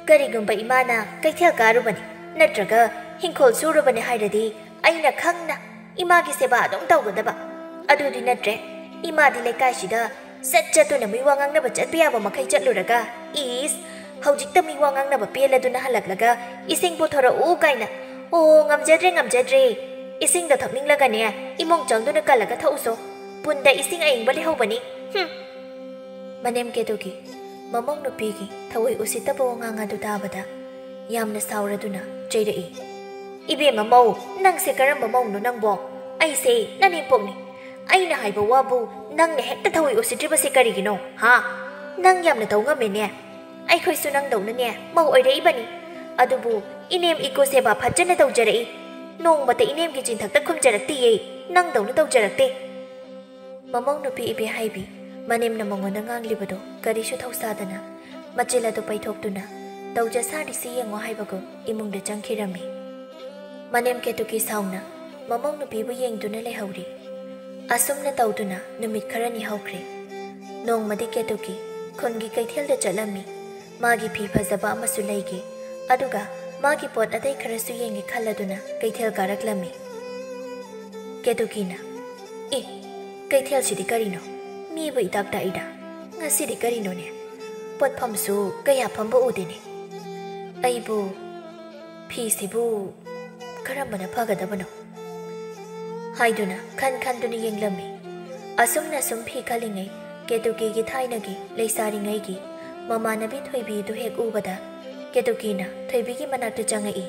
ꯀꯔꯤꯒꯨꯝꯕ ꯏꯃꯥꯅ ꯀꯩꯊꯦꯜ ꯀꯥꯔꯨꯕꯅꯤ ꯅꯠꯇ꯭ꯔꯒ ꯍꯤꯡꯈꯣꯜ ꯁꯨꯔꯨꯕꯅꯤ ꯍꯥꯏꯔꯗꯤ ꯑꯩꯅ ꯈꯪꯅ ꯏꯃꯥꯒꯤ ꯁꯦꯕꯥ ꯑꯗꯨꯝ ꯇꯧꯒꯗꯕ꯫ ꯑꯗꯨꯗꯤ ꯅꯠꯇ꯭ꯔꯦ, ꯏꯃꯥꯗꯤ ꯂꯩꯀꯥꯏꯁꯤꯗ ꯆꯠ ꯆꯠꯇꯨꯅ ꯃꯤ ꯋꯥ ꯉꯥꯡꯅꯕ ꯆꯠꯄ ꯌꯥꯕ ꯃꯈꯩ ꯆꯠꯂꯨꯔꯒ, ꯏꯁ, ꯍꯧꯖꯤꯛꯇ ꯃꯤ ꯋꯥ ꯉꯥꯡꯅꯕ ꯄꯦꯜꯂꯗꯨꯅ ꯍꯜꯂꯛꯂꯒ ꯏꯁꯤꯡ ꯄꯨꯊꯣꯔꯛꯎ ꯀꯥꯏꯅ꯫ ꯑꯣ, ꯉꯝꯖꯗ꯭ꯔꯦ, ꯉꯝꯖꯗ꯭ꯔꯦ꯫ ꯏꯁꯤꯡꯗꯣ ꯊꯛꯅꯤꯡꯂꯒꯅꯦ, ꯏꯃꯨꯡ ꯆꯪꯗꯨꯅ ꯀꯜꯂꯒ ꯊꯛꯎꯁꯣ꯫ ꯄꯨꯟꯗ ꯏꯁꯤꯡ ꯑꯏꯪꯕ ꯂꯩꯍꯧꯕꯅꯤ꯫ ꯍꯨꯝ!" ꯃꯅꯦꯝ ꯀꯦꯇꯨꯀꯤ ꯃꯃꯧ ꯅꯨꯄꯤꯒꯤ ꯊꯑꯣꯏ ꯎꯁꯤꯠꯇꯕ ꯋꯥꯉꯥꯡ ꯑꯗꯨ ꯇꯥꯕꯗ ꯌꯥꯝꯅ ꯁꯥꯎꯔꯗꯨꯅ ꯆꯩꯔꯛꯏ, "ꯏꯕꯦꯝꯃ ꯃꯧ, ꯅꯪꯁꯦ ꯀꯔꯝꯕ ꯃꯧꯅꯣ ꯅꯪꯕꯣ? ꯑꯩꯁꯦ ꯅꯅꯦꯝꯄꯣꯛꯅꯤ꯫ ꯑꯩꯅ ꯍꯥꯏꯕ ꯋꯥꯕꯨ ꯅꯪꯅ ꯍꯦꯛꯇ ꯊꯑꯣꯏ ꯎꯁꯤꯠꯇ꯭ꯔꯤꯕꯁꯦ ꯀꯔꯤꯒꯤꯅꯣ, ꯍꯥ? ꯅꯪ ꯌꯥꯝꯅ ꯇꯧ ꯉꯝꯃꯦꯅꯦ꯫ ꯑꯩꯈꯣꯏꯁꯨ ꯅꯪꯗꯧꯅꯅꯦ ꯃꯧ ꯑꯣꯏꯔꯛꯏꯕꯅꯤ꯫ ꯑꯗꯨꯕꯨ ꯏꯅꯦꯝ ꯏꯀꯨ ꯁꯦꯕꯥ ꯐꯖꯅ ꯇꯧꯖꯔꯛꯏ꯫ ꯅꯣꯡꯃꯇ ꯏꯅꯦꯝꯒꯤ ꯆꯤꯟꯊꯛꯇ ꯈꯨꯝꯖꯔꯛꯇꯤꯌꯦ, ꯅꯪꯗꯧꯅ ꯇꯧꯖꯔꯛꯇꯦ꯫" ꯃꯃꯧ ꯅꯨꯄꯤ ꯏꯕꯦꯍꯥꯏꯕꯤ ꯃꯅꯦꯝꯅ ꯃꯉꯣꯟꯗ ꯉꯥꯡꯂꯤꯕꯗꯨ ꯀꯔꯤꯁꯨ ꯊꯧꯁꯥꯗꯅ ꯃꯆꯤꯜ ꯑꯗꯨ ꯄꯩꯊꯣꯛꯇꯨꯅ, "ꯇꯧꯖ ꯁꯥꯔꯤꯁꯤ ꯌꯦꯡꯉꯣ" ꯍꯥꯏꯕꯒꯨꯝ ꯏꯃꯨꯡꯗ ꯆꯪꯈꯤꯔꯝꯃꯤ꯫ ꯃꯅꯦꯝ ꯀꯦꯇꯨꯀꯤ ꯁꯥꯎꯅ ꯃꯃꯧ ꯅꯨꯄꯤꯕꯨ ꯌꯦꯡꯗꯨꯅ ꯂꯩꯍꯧꯔꯤ꯫ ꯑꯁꯨꯝꯅ ꯇꯧꯗꯨꯅ ꯅꯨꯃꯤꯠ ꯈꯔꯅꯤ ꯍꯧꯈ꯭ꯔꯦ꯫ ꯅꯣꯡꯃꯗꯤ ꯀꯦꯇꯨꯀꯤ ꯈꯨꯟꯒꯤ ꯀꯩꯊꯦꯜꯗ ꯆꯠꯂꯝꯃꯤ꯫ ꯃꯥꯒꯤ ꯐꯤ ꯐꯖꯕ ꯑꯃꯁꯨ ꯂꯩꯒꯦ, ꯑꯗꯨꯒ ꯃꯥꯒꯤ ꯄꯣꯠ ꯑꯇꯩ ꯈꯔꯁꯨ ꯌꯦꯡꯒꯦ ꯈꯜꯂꯗꯨꯅ ꯀꯩꯊꯦꯜ ꯀꯥꯔꯛꯂꯝꯃꯤ꯫ ꯀꯦꯇꯨꯀꯤꯅ, "ꯑꯦ, ꯀꯩꯊꯦꯜꯁꯤꯗꯤ ꯀꯔꯤꯅꯣ? ꯃꯤꯕꯨ ꯏꯇꯥꯛ ꯇꯥꯛꯏꯗ꯫ ꯉꯁꯤꯗꯤ ꯀꯔꯤꯅꯣꯅꯦ? ꯄꯣꯠꯐꯝꯁꯨ ꯀꯌꯥ ꯐꯝꯕ ꯎꯗꯦꯅꯦ꯫ ꯑꯩꯕꯨ ꯐꯤꯁꯤꯕꯨ ꯀꯔꯝꯕꯅ ꯐꯒꯗꯕꯅꯣ?" ꯍꯥꯏꯗꯨꯅ ꯈꯟ ꯈꯟꯗꯨꯅ ꯌꯦꯡꯂꯝꯃꯤ꯫ ꯑꯁꯨꯝꯅ ꯁꯨꯝ ꯐꯤ ꯈꯜꯂꯤꯉꯩ ꯀꯦꯇꯨꯀꯤꯒꯤ ꯊꯥꯏꯅꯒꯤ ꯂꯩꯁꯥꯔꯤꯉꯩꯒꯤ ꯃꯃꯥꯟꯅꯕꯤ ꯊꯣꯏꯕꯤꯗꯨ ꯍꯦꯛ ꯎꯕꯗ ꯀꯦꯇꯨꯀꯤꯅ ꯊꯣꯏꯕꯤꯒꯤ ꯃꯅꯥꯛꯇ ꯆꯪꯉꯛꯏ꯫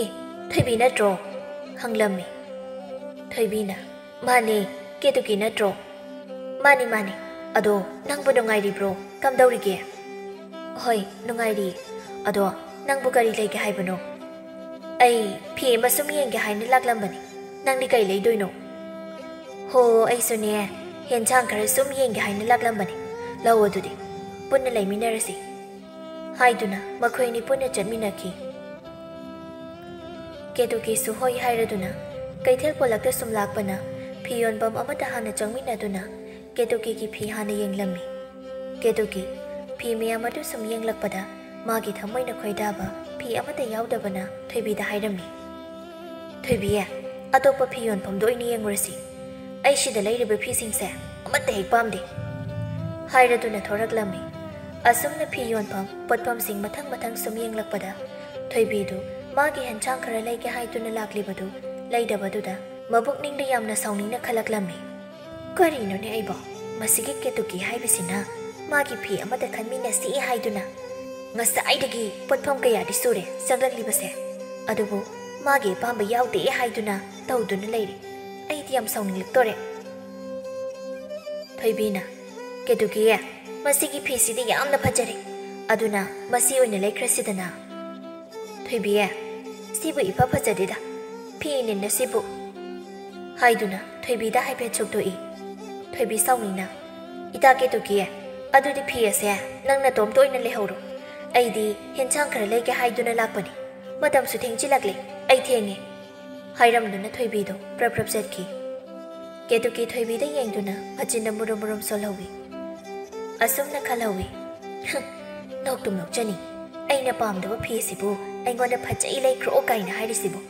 "ꯑꯦ, ꯊꯣꯏꯕꯤ ꯅꯠꯇ꯭ꯔꯣ?" ꯍꯪꯂꯝꯃꯤ꯫ ꯊꯣꯏꯕꯤꯅ, "ꯃꯥꯅꯦ, ꯀꯦꯇꯨꯀꯤ ꯅꯠꯇ꯭ꯔꯣ?" "ꯃꯥꯅꯤ, ꯃꯥꯅꯤ꯫ ꯑꯗꯣ ꯅꯪꯕꯨ ꯅꯨꯡꯉꯥꯏꯔꯤꯕ꯭ꯔꯣ? ꯀꯝꯗꯧꯔꯤꯒꯦ?" "ꯍꯣꯏ, ꯅꯨꯡꯉꯥꯏꯔꯤ꯫ ꯑꯗꯣ ꯅꯪꯕꯨ ꯀꯔꯤ ꯂꯩꯒꯦ ꯍꯥꯏꯕꯅꯣ?" "ꯑꯩ ꯐꯤ ꯑꯃ ꯁꯨꯝ ꯌꯦꯡꯒꯦ ꯍꯥꯏꯅ ꯂꯥꯛꯂꯝꯕꯅꯤ꯫ ꯅꯪꯗꯤ ꯀꯔꯤ ꯂꯩꯗꯣꯏꯅꯣ?" "ꯍꯣ, ꯑꯩꯁꯨꯅꯦ, ꯍꯦꯟꯁꯥꯡ ꯈꯔ ꯁꯨꯝ ꯌꯦꯡꯒꯦ ꯍꯥꯏꯅ ꯂꯥꯛꯂꯝꯕꯅꯤ꯫ ꯂꯧ ꯑꯗꯨꯗꯤ, ꯄꯨꯟꯅ ꯂꯩꯃꯤꯟꯅꯔꯁꯤ," ꯍꯥꯏꯗꯨꯅ ꯃꯈꯣꯏ ꯑꯅꯤ ꯄꯨꯟꯅ ꯆꯠꯃꯤꯟꯅꯈꯤ꯫ ꯀꯦꯇꯨꯀꯤꯁꯨ ꯍꯣꯏ ꯍꯥꯏꯔꯗꯨꯅ ꯀꯩꯊꯦꯜ ꯄꯣꯂꯛꯇ ꯁꯨꯝ ꯂꯥꯛꯄꯅ ꯐꯤ ꯌꯣꯟꯐꯝ ꯑꯃꯗ ꯍꯥꯟꯅ ꯆꯪꯃꯤꯟꯅꯗꯨꯅ ꯀꯦꯇꯨꯀꯤꯒꯤ ꯐꯤ ꯍꯥꯟꯅ ꯌꯦꯡꯂꯝꯃꯤ꯫ ꯀꯦꯇꯨꯀꯤ ꯐꯤ ꯃꯌꯥꯝ ꯑꯗꯨ ꯁꯨꯝ ꯌꯦꯡꯂꯛꯄꯗ ꯃꯥꯒꯤ ꯊꯃꯣꯏꯅ ꯈꯣꯏꯗꯥꯕ ꯐꯤ ꯑꯃꯠꯇ ꯌꯥꯎꯗꯕꯅ ꯊꯣꯏꯕꯤꯗ ꯍꯥꯏꯔꯝꯃꯤ꯫ "ꯊꯣꯏꯕꯤ, ꯑꯇꯣꯞꯄ ꯐꯤ ꯌꯣꯟꯐꯝꯗ ꯑꯣꯏꯅ ꯌꯦꯡꯉꯨꯔꯁꯤ꯫ ꯑꯩ ꯁꯤꯗ ꯂꯩꯔꯤꯕ ꯐꯤꯁꯤꯡꯁꯦ ꯑꯃꯠꯇ ꯍꯦꯛ ꯄꯥꯝꯗꯦ," ꯍꯥꯏꯔꯗꯨꯅ ꯊꯣꯔꯛꯂꯝꯃꯤ꯫ ꯑꯁꯨꯝꯅ ꯐꯤ ꯌꯣꯟꯐꯝ ꯄꯣꯠꯐꯝꯁꯤꯡ ꯃꯊꯪ ꯃꯊꯪ ꯁꯨꯝ ꯌꯦꯡꯂꯛꯄꯗ ꯊꯣꯏꯕꯤꯗꯨ ꯃꯥꯒꯤ ꯍꯦꯟꯁꯥꯡ ꯈꯔ ꯂꯩꯒꯦ ꯍꯥꯏꯗꯨꯅ ꯂꯥꯛꯂꯤꯕꯗꯨ ꯂꯩꯗꯕꯗꯨꯗ ꯃꯕꯨꯛꯅꯤꯡꯗ ꯌꯥꯝꯅ ꯁꯥꯎꯅꯤꯡꯅ ꯈꯜꯂꯛꯂꯝꯃꯤ꯫ "ꯀꯔꯤꯅꯣꯅꯦ ꯑꯩꯕꯣ? ꯃꯁꯤꯒꯤ ꯀꯦꯇꯨꯀꯤ ꯍꯥꯏꯕꯁꯤꯅ ꯃꯥꯒꯤ ꯐꯤ ꯑꯃꯠꯇ ꯈꯟꯃꯤꯟꯅꯁꯤ ꯍꯥꯏꯗꯨꯅ ꯉꯁꯥꯏꯗꯒꯤ ꯄꯣꯠꯐꯝ ꯀꯌꯥꯗꯤ ꯁꯨꯔꯦ ꯆꯪꯂꯛꯂꯤꯕꯁꯦ, ꯑꯗꯨꯕꯨ ꯃꯥꯒꯤ ꯑꯄꯥꯝꯕ ꯌꯥꯎꯗꯦ ꯍꯥꯏꯗꯨꯅ ꯇꯧꯗꯨꯅ ꯂꯩꯔꯦ꯫ ꯑꯩꯗꯤ ꯌꯥꯝ ꯁꯥꯎꯅꯤꯡꯂꯛꯇꯣꯔꯦ," ꯊꯣꯏꯕꯤꯅ꯫ "ꯀꯦꯇꯨꯀꯤ, ꯃꯁꯤꯒꯤ ꯐꯤꯁꯤꯗꯤ ꯌꯥꯝꯅ ꯐꯖꯔꯦ, ꯑꯗꯨꯅ ꯃꯁꯤ ꯑꯣꯏꯅ ꯂꯩꯈ꯭ꯔꯁꯤꯗꯅ꯫ ꯊꯣꯏꯕꯤ, ꯁꯤꯕꯨ ꯏꯐ ꯐꯖꯗꯦꯗ, ꯐꯤꯅꯤꯅ ꯁꯤꯕꯨ," ꯍꯥꯏꯗꯨꯅ ꯊꯣꯏꯕꯤꯗ ꯍꯥꯏꯐꯦꯠ ꯁꯣꯛꯇꯣꯛꯏ꯫ ꯊꯣꯏꯕꯤ ꯁꯥꯎꯅꯤꯡꯅ, "ꯏꯇꯥ ꯀꯦꯇꯨꯀꯤ, ꯑꯗꯨꯗꯤ ꯐꯤ ꯑꯁꯦ ꯅꯪ ꯅꯇꯣꯝꯇ ꯑꯣꯏꯅ ꯂꯩꯍꯧꯔꯣ꯫ ꯑꯩꯗꯤ ꯍꯦꯟꯁꯥꯡ ꯈꯔ ꯂꯩꯒꯦ ꯍꯥꯏꯗꯨꯅ ꯂꯥꯛꯄꯅꯤ꯫ ꯃꯇꯝꯁꯨ ꯊꯦꯡꯖꯤꯜꯂꯛꯂꯦ, ꯑꯩ ꯊꯦꯡꯉꯦ," ꯍꯥꯏꯔꯝꯗꯨꯅ ꯊꯣꯏꯕꯤꯗꯣ ꯄ꯭ꯔꯞ ꯄ꯭ꯔꯞ ꯆꯠꯈꯤ꯫ ꯀꯦꯇꯨꯀꯤ ꯊꯣꯏꯕꯤꯗ ꯌꯦꯡꯗꯨꯅ ꯃꯆꯤꯟꯗ ꯃꯨꯔꯨꯝ ꯃꯨꯔꯨꯝ ꯁꯣꯜꯍꯧꯏ꯫ ꯑꯁꯨꯝꯅ ꯈꯜꯍꯧꯏ, "ꯍꯨꯝ, ꯅꯣꯛꯇꯨꯝ ꯅꯣꯛꯆꯅꯤ꯫ ꯑꯩꯅ ꯄꯥꯝꯗꯕ ꯐꯤꯁꯤꯕꯨ ꯑꯩꯉꯣꯟꯗ ꯐꯖꯩ ꯂꯩꯈ꯭ꯔꯣ ꯀꯥꯏꯅ ꯍꯥꯏꯔꯤꯁꯤꯕꯨ꯫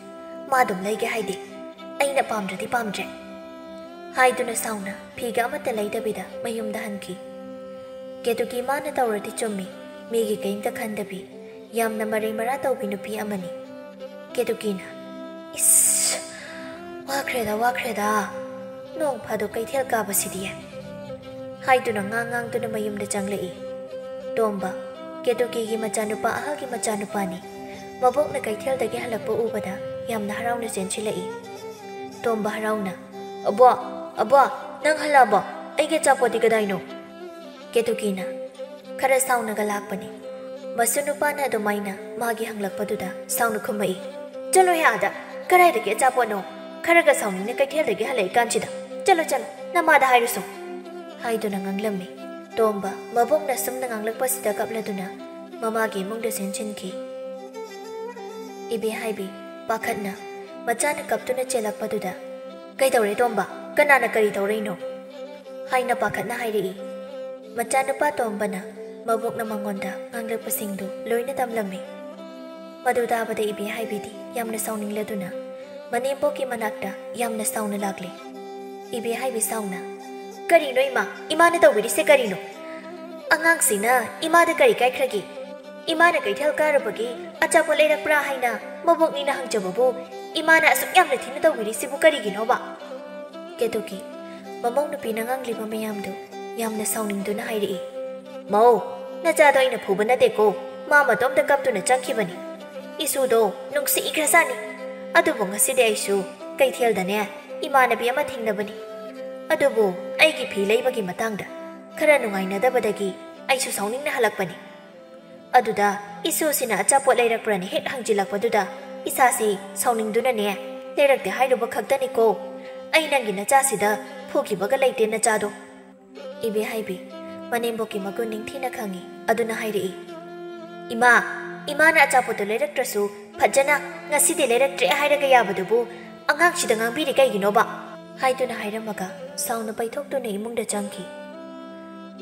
ꯃꯥ ꯑꯗꯨꯝ ꯂꯩꯒꯦ ꯍꯥꯏꯗꯦ꯫ ꯑꯩꯅ ꯄꯥꯝꯗ꯭ꯔꯗꯤ ꯄꯥꯝꯗ꯭ꯔꯦ," ꯍꯥꯏꯗꯨꯅ ꯁꯥꯎꯅ ꯐꯤꯒ ꯑꯃꯠꯇ ꯂꯩꯗꯕꯤꯗ ꯃꯌꯨꯝꯗ ꯍꯟꯈꯤ꯫ ꯀꯦꯇꯨꯀꯤ ꯃꯥꯅ ꯇꯧꯔꯗꯤ ꯆꯨꯝꯃꯤ, ꯃꯤꯒꯤ ꯀꯔꯤꯝꯇ ꯈꯟꯗꯕꯤ, ꯌꯥꯝꯅ ꯃꯔꯩ ꯃꯔꯥ ꯇꯧꯕꯤ ꯅꯨꯄꯤ ꯑꯃꯅꯤ꯫ ꯀꯦꯇꯨꯀꯤꯅ, "ꯏꯁ, ꯋꯥꯈ꯭ꯔꯦꯗ, ꯋꯥꯈ꯭ꯔꯦꯗ꯫ ꯅꯣꯡ ꯐꯥꯗꯣꯛ ꯀꯩꯊꯦꯜ ꯀꯥꯕꯁꯤꯗꯤ ꯌꯥꯏ" ꯍꯥꯏꯗꯨꯅ ꯉꯥꯡ ꯉꯥꯡꯗꯨꯅ ꯃꯌꯨꯝꯗ ꯆꯪꯂꯛꯏ꯫ ꯇꯣꯝꯕ, ꯀꯦꯇꯨꯀꯤꯒꯤ ꯃꯆꯥꯅꯨꯄꯥ ꯑꯍꯜꯒꯤ ꯃꯆꯥꯅꯨꯄꯥꯅꯤ꯫ ꯃꯕꯣꯛꯅ ꯀꯩꯊꯦꯜꯗꯒꯤ ꯍꯜꯂꯛꯄ ꯎꯕꯗ ꯌꯥꯝꯅ ꯍꯔꯥꯎꯅ ꯆꯦꯟꯁꯤꯜꯂꯛꯏ꯫ ꯇꯣꯝꯕ ꯍꯔꯥꯎꯅ, "ꯑꯕꯣ, ꯑꯕꯣ, ꯅꯪ ꯍꯜꯂꯛꯑꯕꯣ? ꯑꯩꯒꯤ ꯑꯆꯥꯄꯣꯠꯇꯤ ꯀꯗꯥꯏꯅꯣ?" ꯀꯦꯇꯨꯀꯤꯅ, ꯈꯔ ꯁꯥꯎꯅꯒ ꯂꯥꯛꯄꯅꯤ꯫ ꯃꯁꯨ ꯅꯨꯄꯥꯅ ꯑꯗꯨꯃꯥꯏꯅ ꯃꯥꯒꯤ ꯍꯪꯂꯛꯄꯗꯨꯗ ꯁꯥꯎꯅ ꯈꯨꯝꯃꯛꯏ, "ꯆꯠꯂꯣꯍꯦ ꯑꯥꯗ! ꯀꯗꯥꯏꯗꯒꯤ ꯑꯆꯥꯄꯣꯠꯅꯣ? ꯈꯔꯒ ꯁꯥꯎꯅꯤꯡꯅ ꯀꯩꯊꯦꯜꯗꯒꯤ ꯍꯜꯂꯛꯏꯀꯥꯟꯁꯤꯗ꯫ ꯆꯠꯂꯣ, ꯆꯠꯂꯣ, ꯅꯃꯥꯗ ꯍꯥꯏꯔꯨꯁꯣ!" ꯍꯥꯏꯗꯨꯅ ꯉꯥꯡꯂꯝꯃꯤ꯫ ꯇꯣꯝꯕ ꯃꯕꯣꯛꯅ ꯁꯨꯝꯅ ꯉꯥꯡꯂꯛꯄꯁꯤꯗ ꯀꯞꯂꯗꯨꯅ ꯃꯃꯥꯒꯤ ꯏꯃꯨꯡꯗ ꯆꯦꯟꯁꯤꯟꯈꯤ꯫ ꯏꯕꯦꯍꯥꯏꯕꯤ ꯄꯥꯈꯠꯅ ꯃꯆꯥꯅ ꯀꯞꯇꯨꯅ ꯆꯦꯜꯂꯛꯄꯗꯨꯗ, "ꯀꯩꯗꯧꯔꯦ ꯇꯣꯝꯕ? ꯀꯅꯥꯅ ꯀꯔꯤ ꯇꯧꯔꯛꯏꯅꯣ?" ꯍꯥꯏꯅ ꯄꯥꯈꯠꯅ ꯍꯥꯏꯔꯛꯏ꯫ ꯃꯆꯥꯅꯨꯄꯥ ꯇꯣꯝꯕꯅ ꯃꯕꯣꯛꯅ ꯃꯉꯣꯟꯗ ꯉꯥꯡꯂꯛꯄꯁꯤꯡꯗꯨ ꯂꯣꯏꯅ ꯇꯝꯂꯝꯃꯤ꯫ ꯃꯗꯨ ꯇꯥꯕꯗ ꯏꯕꯦꯍꯥꯏꯕꯤꯗꯤ ꯌꯥꯝꯅ ꯁꯥꯎꯅꯤꯡꯂꯗꯨꯅ ꯃꯅꯦꯝꯕꯣꯛꯀꯤ ꯃꯅꯥꯛꯇ ꯌꯥꯝꯅ ꯁꯥꯎꯅ ꯂꯥꯛꯂꯦ꯫ ꯏꯕꯦꯍꯥꯏꯕꯤ ꯁꯥꯎꯅ, "ꯀꯔꯤꯅꯣ ꯏꯃꯥ? ꯏꯃꯥꯅ ꯇꯧꯕꯤꯔꯤꯁꯦ ꯀꯔꯤꯅꯣ? ꯑꯉꯥꯡꯁꯤꯅ ꯏꯃꯥꯗ ꯀꯔꯤ ꯀꯥꯏꯈ꯭ꯔꯒꯦ? ꯏꯃꯥꯅ ꯀꯩꯊꯦꯜ ꯀꯥꯔꯨꯕꯒꯤ ꯑꯆꯥꯄꯣꯠ ꯂꯩꯔꯛꯄ꯭ꯔꯥ ꯍꯥꯏꯅ ꯃꯕꯣꯛꯅꯤꯅ ꯍꯪꯖꯕꯕꯨ ꯏꯃꯥꯅ ꯑꯁꯨꯛ ꯌꯥꯝꯅ ꯊꯤꯅ ꯇꯧꯕꯤꯔꯤꯁꯤꯕꯨ ꯀꯔꯤꯒꯤꯅꯣꯕ?" ꯀꯦꯇꯨꯀꯤ ꯃꯃꯧ ꯅꯨꯄꯤꯅ ꯉꯥꯡꯂꯤꯕ ꯃꯌꯥꯝꯗꯨ ꯌꯥꯝꯅ ꯁꯥꯎꯅꯤꯡꯗꯨꯅ ꯍꯥꯏꯔꯛꯏ꯫ "ꯃꯧ, ꯅꯆꯥꯗꯣ ꯑꯩꯅ ꯐꯨꯕ ꯅꯠꯇꯦꯀꯣ, ꯃꯥ ꯃꯇꯣꯝꯇ ꯀꯞꯇꯨꯅ ꯆꯪꯈꯤꯕꯅꯤ꯫ ꯏꯁꯨꯗꯣ ꯅꯨꯡꯁꯤꯈ꯭ꯔꯖꯥꯠꯅꯤ꯫ ꯑꯗꯨꯕꯨ ꯉꯁꯤꯗꯤ ꯑꯩꯁꯨ ꯀꯩꯊꯦꯜꯗꯅꯦ ꯏꯃꯥꯟꯅꯕꯤ ꯑꯃ ꯊꯦꯡꯅꯕꯅꯤ꯫ ꯑꯗꯨꯕꯨ ꯑꯩꯒꯤ ꯐꯤ ꯂꯩꯕꯒꯤ ꯃꯇꯥꯡꯗ ꯈꯔ ꯅꯨꯡꯉꯥꯏꯅꯗꯕꯗꯒꯤ ꯑꯩꯁꯨ ꯁꯥꯎꯅꯤꯡꯅ ꯍꯜꯂꯛꯄꯅꯤ꯫ ꯑꯗꯨꯗ ꯏꯁꯨꯁꯤꯅ ꯑꯆꯥꯄꯣꯠ ꯂꯩꯔꯛꯄ꯭ꯔꯅ ꯍꯦꯛ ꯍꯪꯖꯤꯜꯂꯛꯄꯗꯨꯗ ꯏꯁꯥꯁꯤ ꯁꯥꯎꯅꯤꯡꯗꯨꯅꯅꯦ, ꯂꯩꯔꯛꯇꯦ ꯍꯥꯏꯔꯨꯕ ꯈꯛꯇꯅꯤꯀꯣ꯫ ꯑꯩ ꯅꯪꯒꯤ ꯅꯆꯥꯁꯤꯗ ꯐꯨꯈꯤꯕꯒ ꯂꯩꯇꯦ ꯅꯆꯥꯗꯣ꯫" ꯏꯕꯦꯍꯥꯏꯕꯤ ꯃꯅꯦꯝꯕꯣꯛꯀꯤ ꯃꯒꯨꯟ ꯅꯤꯡꯊꯤꯅ ꯈꯪꯏ꯫ ꯑꯗꯨꯅ ꯍꯥꯏꯔꯛꯏ, "ꯏꯃꯥ, ꯏꯃꯥꯅ ꯑꯆꯥꯄꯣꯠꯇꯣ ꯂꯩꯔꯛꯇ꯭ꯔꯁꯨ ꯐꯖꯅ ꯉꯁꯤꯗꯤ ꯂꯩꯔꯛꯇ꯭ꯔꯦ ꯍꯥꯏꯔꯒ ꯌꯥꯕꯗꯨꯕꯨ ꯑꯉꯥꯡꯁꯤꯗ ꯉꯥꯡꯕꯤꯔꯤ ꯀꯩꯒꯤꯅꯣꯕ?" ꯍꯥꯏꯗꯨꯅ ꯍꯥꯏꯔꯝꯃꯒ ꯁꯥꯎꯅ ꯄꯩꯊꯣꯛꯇꯨꯅ ꯏꯃꯨꯡꯗ ꯆꯪꯈꯤ꯫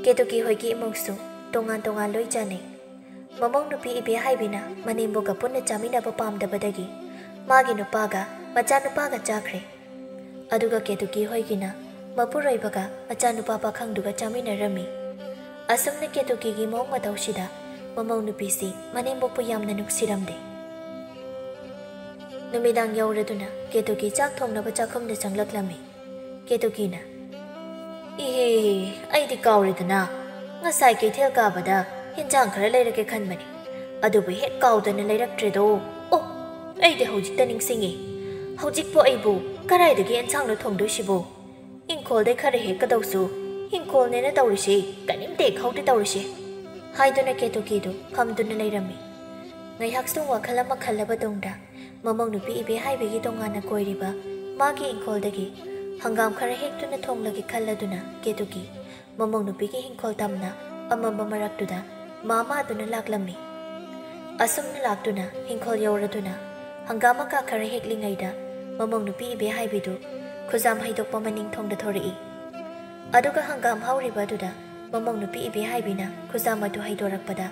ꯀꯦꯇꯨꯀꯤ ꯍꯣꯏꯒꯤ ꯏꯃꯨꯡꯁꯨ ꯇꯣꯉꯥꯟ ꯇꯣꯉꯥꯟ ꯂꯣꯏ ꯆꯥꯅꯩ꯫ ꯃꯃꯧ ꯅꯨꯄꯤ ꯏꯕꯦꯍꯥꯏꯕꯤꯅ ꯃꯅꯦꯝꯕꯣꯛꯀ ꯄꯨꯟꯅ ꯆꯥꯃꯤꯟꯅꯕ ꯄꯥꯝꯗꯕꯗꯒꯤ ꯃꯥꯒꯤ ꯅꯨꯄꯥꯒ ꯃꯆꯥꯅꯨꯄꯥꯒ ꯆꯥꯈ꯭ꯔꯦ꯫ ꯑꯗꯨꯒ ꯀꯦꯇꯨꯀꯤ ꯍꯣꯏꯒꯤꯅ ꯃꯄꯨꯔꯣꯏꯕꯒ ꯃꯆꯥꯅꯨꯄꯥ ꯄꯥꯈꯪꯗꯨꯒ ꯆꯥꯃꯤꯟꯅꯔꯝꯃꯤ꯫ ꯑꯁꯨꯝꯅ ꯀꯦꯇꯨꯀꯤꯒꯤ ꯃꯑꯣꯡ ꯃꯇꯧꯁꯤꯗ ꯃꯃꯧ ꯅꯨꯄꯤꯁꯤ ꯃꯅꯦꯝꯕꯣꯛꯄꯨ ꯌꯥꯝꯅ ꯅꯨꯡꯁꯤꯔꯝꯗꯦ꯫ ꯅꯨꯃꯤꯗꯥꯡ ꯌꯧꯔꯗꯨꯅ ꯀꯦꯇꯨꯀꯤ ꯆꯥꯛ ꯊꯣꯡꯅꯕ ꯆꯥꯛꯈꯨꯝꯗ ꯆꯪꯂꯛꯂꯝꯃꯤ꯫ ꯀꯦꯇꯨꯀꯤꯅ, "ꯏꯍꯦ, ꯑꯩꯗꯤ ꯀꯥꯎꯔꯦꯗꯅ꯫ ꯉꯁꯥꯏ ꯀꯩꯊꯦꯜ ꯀꯥꯕꯗ ꯍꯤꯟꯖꯥꯡ ꯈꯔ ꯂꯩꯔꯛꯀꯦ ꯈꯟꯕꯅꯤ, ꯑꯗꯨꯕꯨ ꯍꯦꯛ ꯀꯥꯎꯗꯅ ꯂꯩꯔꯛꯇ꯭ꯔꯦꯗꯣ꯫ ꯑꯣ, ꯑꯩꯗꯤ ꯍꯧꯖꯤꯛꯇ ꯅꯤꯡꯁꯤꯡꯉꯤ꯫ ꯍꯧꯖꯤꯛꯄꯨ ꯑꯩꯕꯨ ꯀꯗꯥꯏꯗꯒꯤ ꯑꯦꯟꯁꯥꯡꯅꯣ ꯊꯣꯡꯗꯣꯏꯁꯤꯕꯣ? ꯏꯪꯈꯣꯜꯗꯩ ꯈꯔ ꯍꯦꯛꯀꯗꯧꯁꯨ ꯏꯪꯈꯣꯜꯅꯦꯅ ꯇꯧꯔꯤꯁꯤ, ꯀꯔꯤꯝꯇ ꯍꯦꯛ ꯍꯧꯗꯦ ꯇꯧꯔꯤꯁꯤ" ꯍꯥꯏꯗꯨꯅ ꯀꯦꯇꯨꯀꯤꯗꯨ ꯐꯝꯗꯨꯅ ꯂꯩꯔꯝꯃꯤ꯫ ꯉꯥꯏꯍꯥꯛꯁꯨ ꯋꯥꯈꯜ ꯑꯃ ꯈꯜꯂꯕ ꯇꯨꯡꯗ, ꯃꯃꯧ ꯅꯨꯄꯤ ꯏꯕꯦꯍꯥꯏꯕꯤꯒꯤ ꯇꯣꯉꯥꯟꯅ ꯀꯣꯏꯔꯤꯕ ꯃꯥꯒꯤ ꯏꯪꯈꯣꯜꯗꯒꯤ ꯍꯪꯒꯥꯝ ꯈꯔ ꯍꯦꯛꯇꯨꯅ ꯊꯣꯡꯂꯒꯦ ꯈꯜꯂꯗꯨꯅ ꯀꯦꯇꯨꯀꯤ ꯃꯃꯧ ꯅꯨꯄꯤꯒꯤ ꯏꯪꯈꯣꯜ ꯇꯝꯅ ꯑꯃꯝꯕ ꯃꯔꯛꯇꯨꯗ ꯃꯥ ꯃꯥꯗꯨꯅ ꯂꯥꯛꯂꯝꯃꯤ꯫ ꯑꯁꯨꯝꯅ ꯂꯥꯛꯇꯨꯅ ꯏꯪꯈꯣꯜ ꯌꯧꯔꯗꯨꯅ ꯍꯪꯒꯥꯝ ꯃꯀꯥ ꯈꯔ ꯍꯦꯛꯂꯤꯉꯩꯗ, ꯃꯃꯧ ꯅꯨꯄꯤ ꯏꯕꯦꯍꯥꯏꯕꯤꯗꯨ ꯈꯨꯖꯥꯝ ꯍꯩꯗꯣꯛꯄ ꯃꯅꯤꯡ ꯊꯣꯡꯗ ꯊꯣꯔꯛꯏ꯫ ꯑꯗꯨꯒ ꯍꯪꯒꯥꯝ ꯍꯧꯔꯤꯕ ꯑꯗꯨꯗ ꯃꯃꯧ ꯅꯨꯄꯤ ꯏꯕꯦꯍꯥꯏꯕꯤꯅ ꯈꯨꯖꯥꯝ ꯑꯗꯨ ꯍꯩꯗꯣꯔꯛꯄꯗ,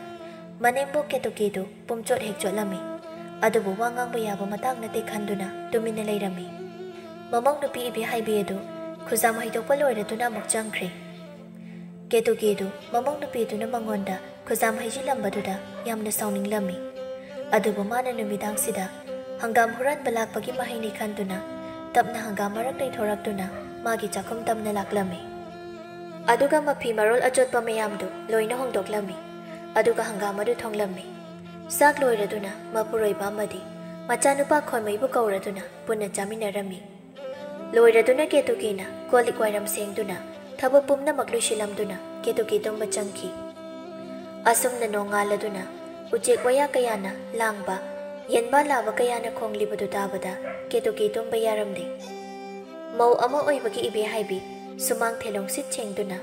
ꯃꯅꯦꯝꯕꯣꯛ ꯀꯦꯇꯨꯀꯤꯗꯨ ꯄꯨꯝꯆꯣꯠ ꯍꯦꯛ ꯆꯣꯠꯂꯝꯃꯤ꯫ ꯑꯗꯨꯕꯨ ꯋꯥ ꯉꯥꯡꯕ ꯌꯥꯕ ꯃꯇꯥꯡ ꯅꯠꯇꯦ ꯈꯟꯗꯨꯅ ꯇꯨꯃꯤꯟꯅ ꯂꯩꯔꯝꯃꯤ꯫ ꯃꯃꯧ ꯅꯨꯄꯤ ꯏꯕꯦꯍꯥꯏꯕꯤ ꯑꯗꯨ ꯈꯨꯖꯥꯝ ꯍꯩꯗꯣꯛꯄ ꯂꯣꯏꯔꯗꯨꯅ ꯑꯃꯨꯛ ꯆꯪꯈ꯭ꯔꯦ꯫ ꯀꯦꯇꯨꯀꯤꯗꯨ ꯃꯃꯧ ꯅꯨꯄꯤꯗꯨꯅ ꯃꯉꯣꯟꯗ ꯈꯨꯖꯥꯝ ꯍꯩꯖꯤꯜꯂꯝꯕꯗꯨꯗ ꯌꯥꯝꯅ ꯁꯥꯎꯅꯤꯡꯂꯝꯃꯤ꯫ ꯑꯗꯨꯕꯨ ꯃꯥꯅ ꯅꯨꯃꯤꯗꯥꯡꯁꯤꯗ ꯍꯪꯒꯥꯝ ꯍꯨꯔꯥꯟꯕ ꯂꯥꯛꯄꯒꯤ ꯃꯍꯩꯅꯤ ꯈꯟꯗꯨꯅ, ꯇꯞꯅ ꯍꯪꯒꯥꯝ ꯃꯔꯛꯇꯩ ꯊꯣꯔꯛꯇꯨꯅ ꯃꯥꯒꯤ ꯆꯥꯛꯈꯨꯝ ꯇꯝꯅ ꯂꯥꯛꯂꯝꯃꯤ꯫ ꯑꯗꯨꯒ ꯃꯐꯤ ꯃꯔꯣꯜ ꯑꯆꯣꯠꯄ ꯃꯌꯥꯝꯗꯨ ꯂꯣꯏꯅ ꯍꯣꯡꯗꯣꯛꯂꯝꯃꯤ꯫ ꯑꯗꯨꯒ ꯍꯪꯒꯥꯝ ꯑꯗꯨ ꯊꯣꯡꯂꯝꯃꯤ꯫ ꯆꯥꯛ ꯂꯣꯏꯔꯗꯨꯅ ꯃꯄꯨꯔꯣꯏꯕ ꯑꯃꯗꯤ ꯃꯆꯥꯅꯨꯄꯥ ꯈꯣꯏꯃꯩꯕꯨ ꯀꯧꯔꯗꯨꯅ ꯄꯨꯟꯅ ꯆꯥꯃꯤꯟꯅꯔꯝꯃꯤ꯫ ꯂꯣꯏꯔꯗꯨꯅ ꯀꯦꯇꯨꯀꯤꯅ ꯀꯣꯜ ꯂꯤꯛ ꯋꯥꯏꯔꯝ ꯁꯦꯡꯗꯨꯅ, ꯊꯕꯛ ꯄꯨꯝꯅꯃꯛ ꯂꯣꯏꯁꯤꯜꯂꯝꯗꯨꯅ ꯀꯦꯇꯨꯀꯤ ꯇꯨꯝꯕ ꯆꯪꯈꯤ꯫ ꯑꯁꯨꯝꯅ ꯅꯣꯡꯉꯥꯜꯂꯗꯨꯅ ꯎꯆꯦꯛ ꯋꯥꯌꯥ ꯀꯌꯥꯅ ꯂꯥꯡꯕ, ꯌꯦꯟꯕꯥ ꯂꯥꯕ ꯀꯌꯥꯅ ꯈꯣꯡꯂꯤꯕꯗꯨ ꯇꯥꯕꯗ ꯀꯦꯇꯨꯀꯤ ꯇꯨꯝꯕ ꯌꯥꯔꯝꯗꯦ꯫ ꯃꯧ ꯑꯃ ꯑꯣꯏꯕꯒꯤ ꯏꯕꯦꯍꯥꯏꯕꯤ ꯁꯨꯃꯥꯡ ꯊꯦꯂꯣꯡꯁꯤꯠ ꯁꯦꯡꯗꯨꯅ,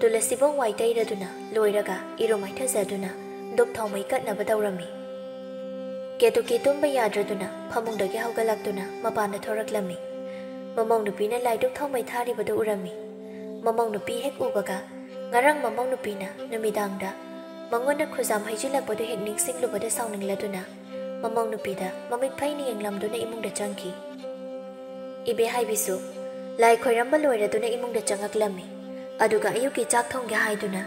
ꯇꯨꯂꯁꯤꯕꯣꯡ ꯋꯥꯏ ꯇꯩꯔꯗꯨꯅ ꯂꯣꯏꯔꯒ ꯏꯔꯨ ꯃꯥꯏꯊꯖꯗꯨꯅ ꯙꯨꯞ ꯊꯥꯎꯃꯩ ꯀꯠꯅꯕ ꯇꯧꯔꯝꯃꯤ꯫ ꯀꯦꯇꯨꯀꯤ ꯇꯨꯝꯕ ꯌꯥꯗ꯭ꯔꯗꯨꯅ ꯐꯃꯨꯡꯗꯒꯤ ꯍꯧꯒꯠꯂꯛꯇꯨꯅ ꯃꯄꯥꯟꯗ ꯊꯣꯔꯛꯂꯝꯃꯤ꯫ ꯃꯃꯧ ꯅꯨꯄꯤꯅ ꯂꯥꯏ ꯙꯨꯞ ꯊꯥꯎꯃꯩ ꯊꯥꯔꯤꯕꯗꯨ ꯎꯔꯝꯃꯤ꯫ ꯃꯃꯧ ꯅꯨꯄꯤ ꯍꯦꯛ ꯎꯕꯒ, ꯉꯔꯥꯡ ꯃꯃꯧ ꯅꯨꯄꯤꯅ ꯅꯨꯃꯤꯗꯥꯡꯗ ꯃꯉꯣꯟꯗ ꯈꯨꯖꯥꯝ ꯍꯩꯖꯤꯜꯂꯛꯄꯗꯨ ꯍꯦꯛ ꯅꯤꯡꯁꯤꯡꯂꯨꯕꯗ ꯁꯥꯎꯅꯤꯡꯂꯗꯨꯅ ꯃꯃꯧ ꯅꯨꯄꯤꯗ ꯃꯃꯤꯠ ꯐꯩꯅ ꯌꯦꯡꯂꯝꯗꯨꯅ ꯏꯃꯨꯡꯗ ꯆꯪꯈꯤ꯫ ꯏꯕꯦꯍꯥꯏꯕꯤꯁꯨ ꯂꯥꯏ ꯈꯣꯏꯔꯝꯕ ꯂꯣꯏꯔꯗꯨꯅ ꯏꯃꯨꯡꯗ ꯆꯪꯉꯛꯂꯝꯃꯤ꯫ ꯑꯗꯨꯒ ꯑꯌꯨꯛꯀꯤ ꯆꯥꯛ ꯊꯣꯡꯒꯦ ꯍꯥꯏꯗꯨꯅ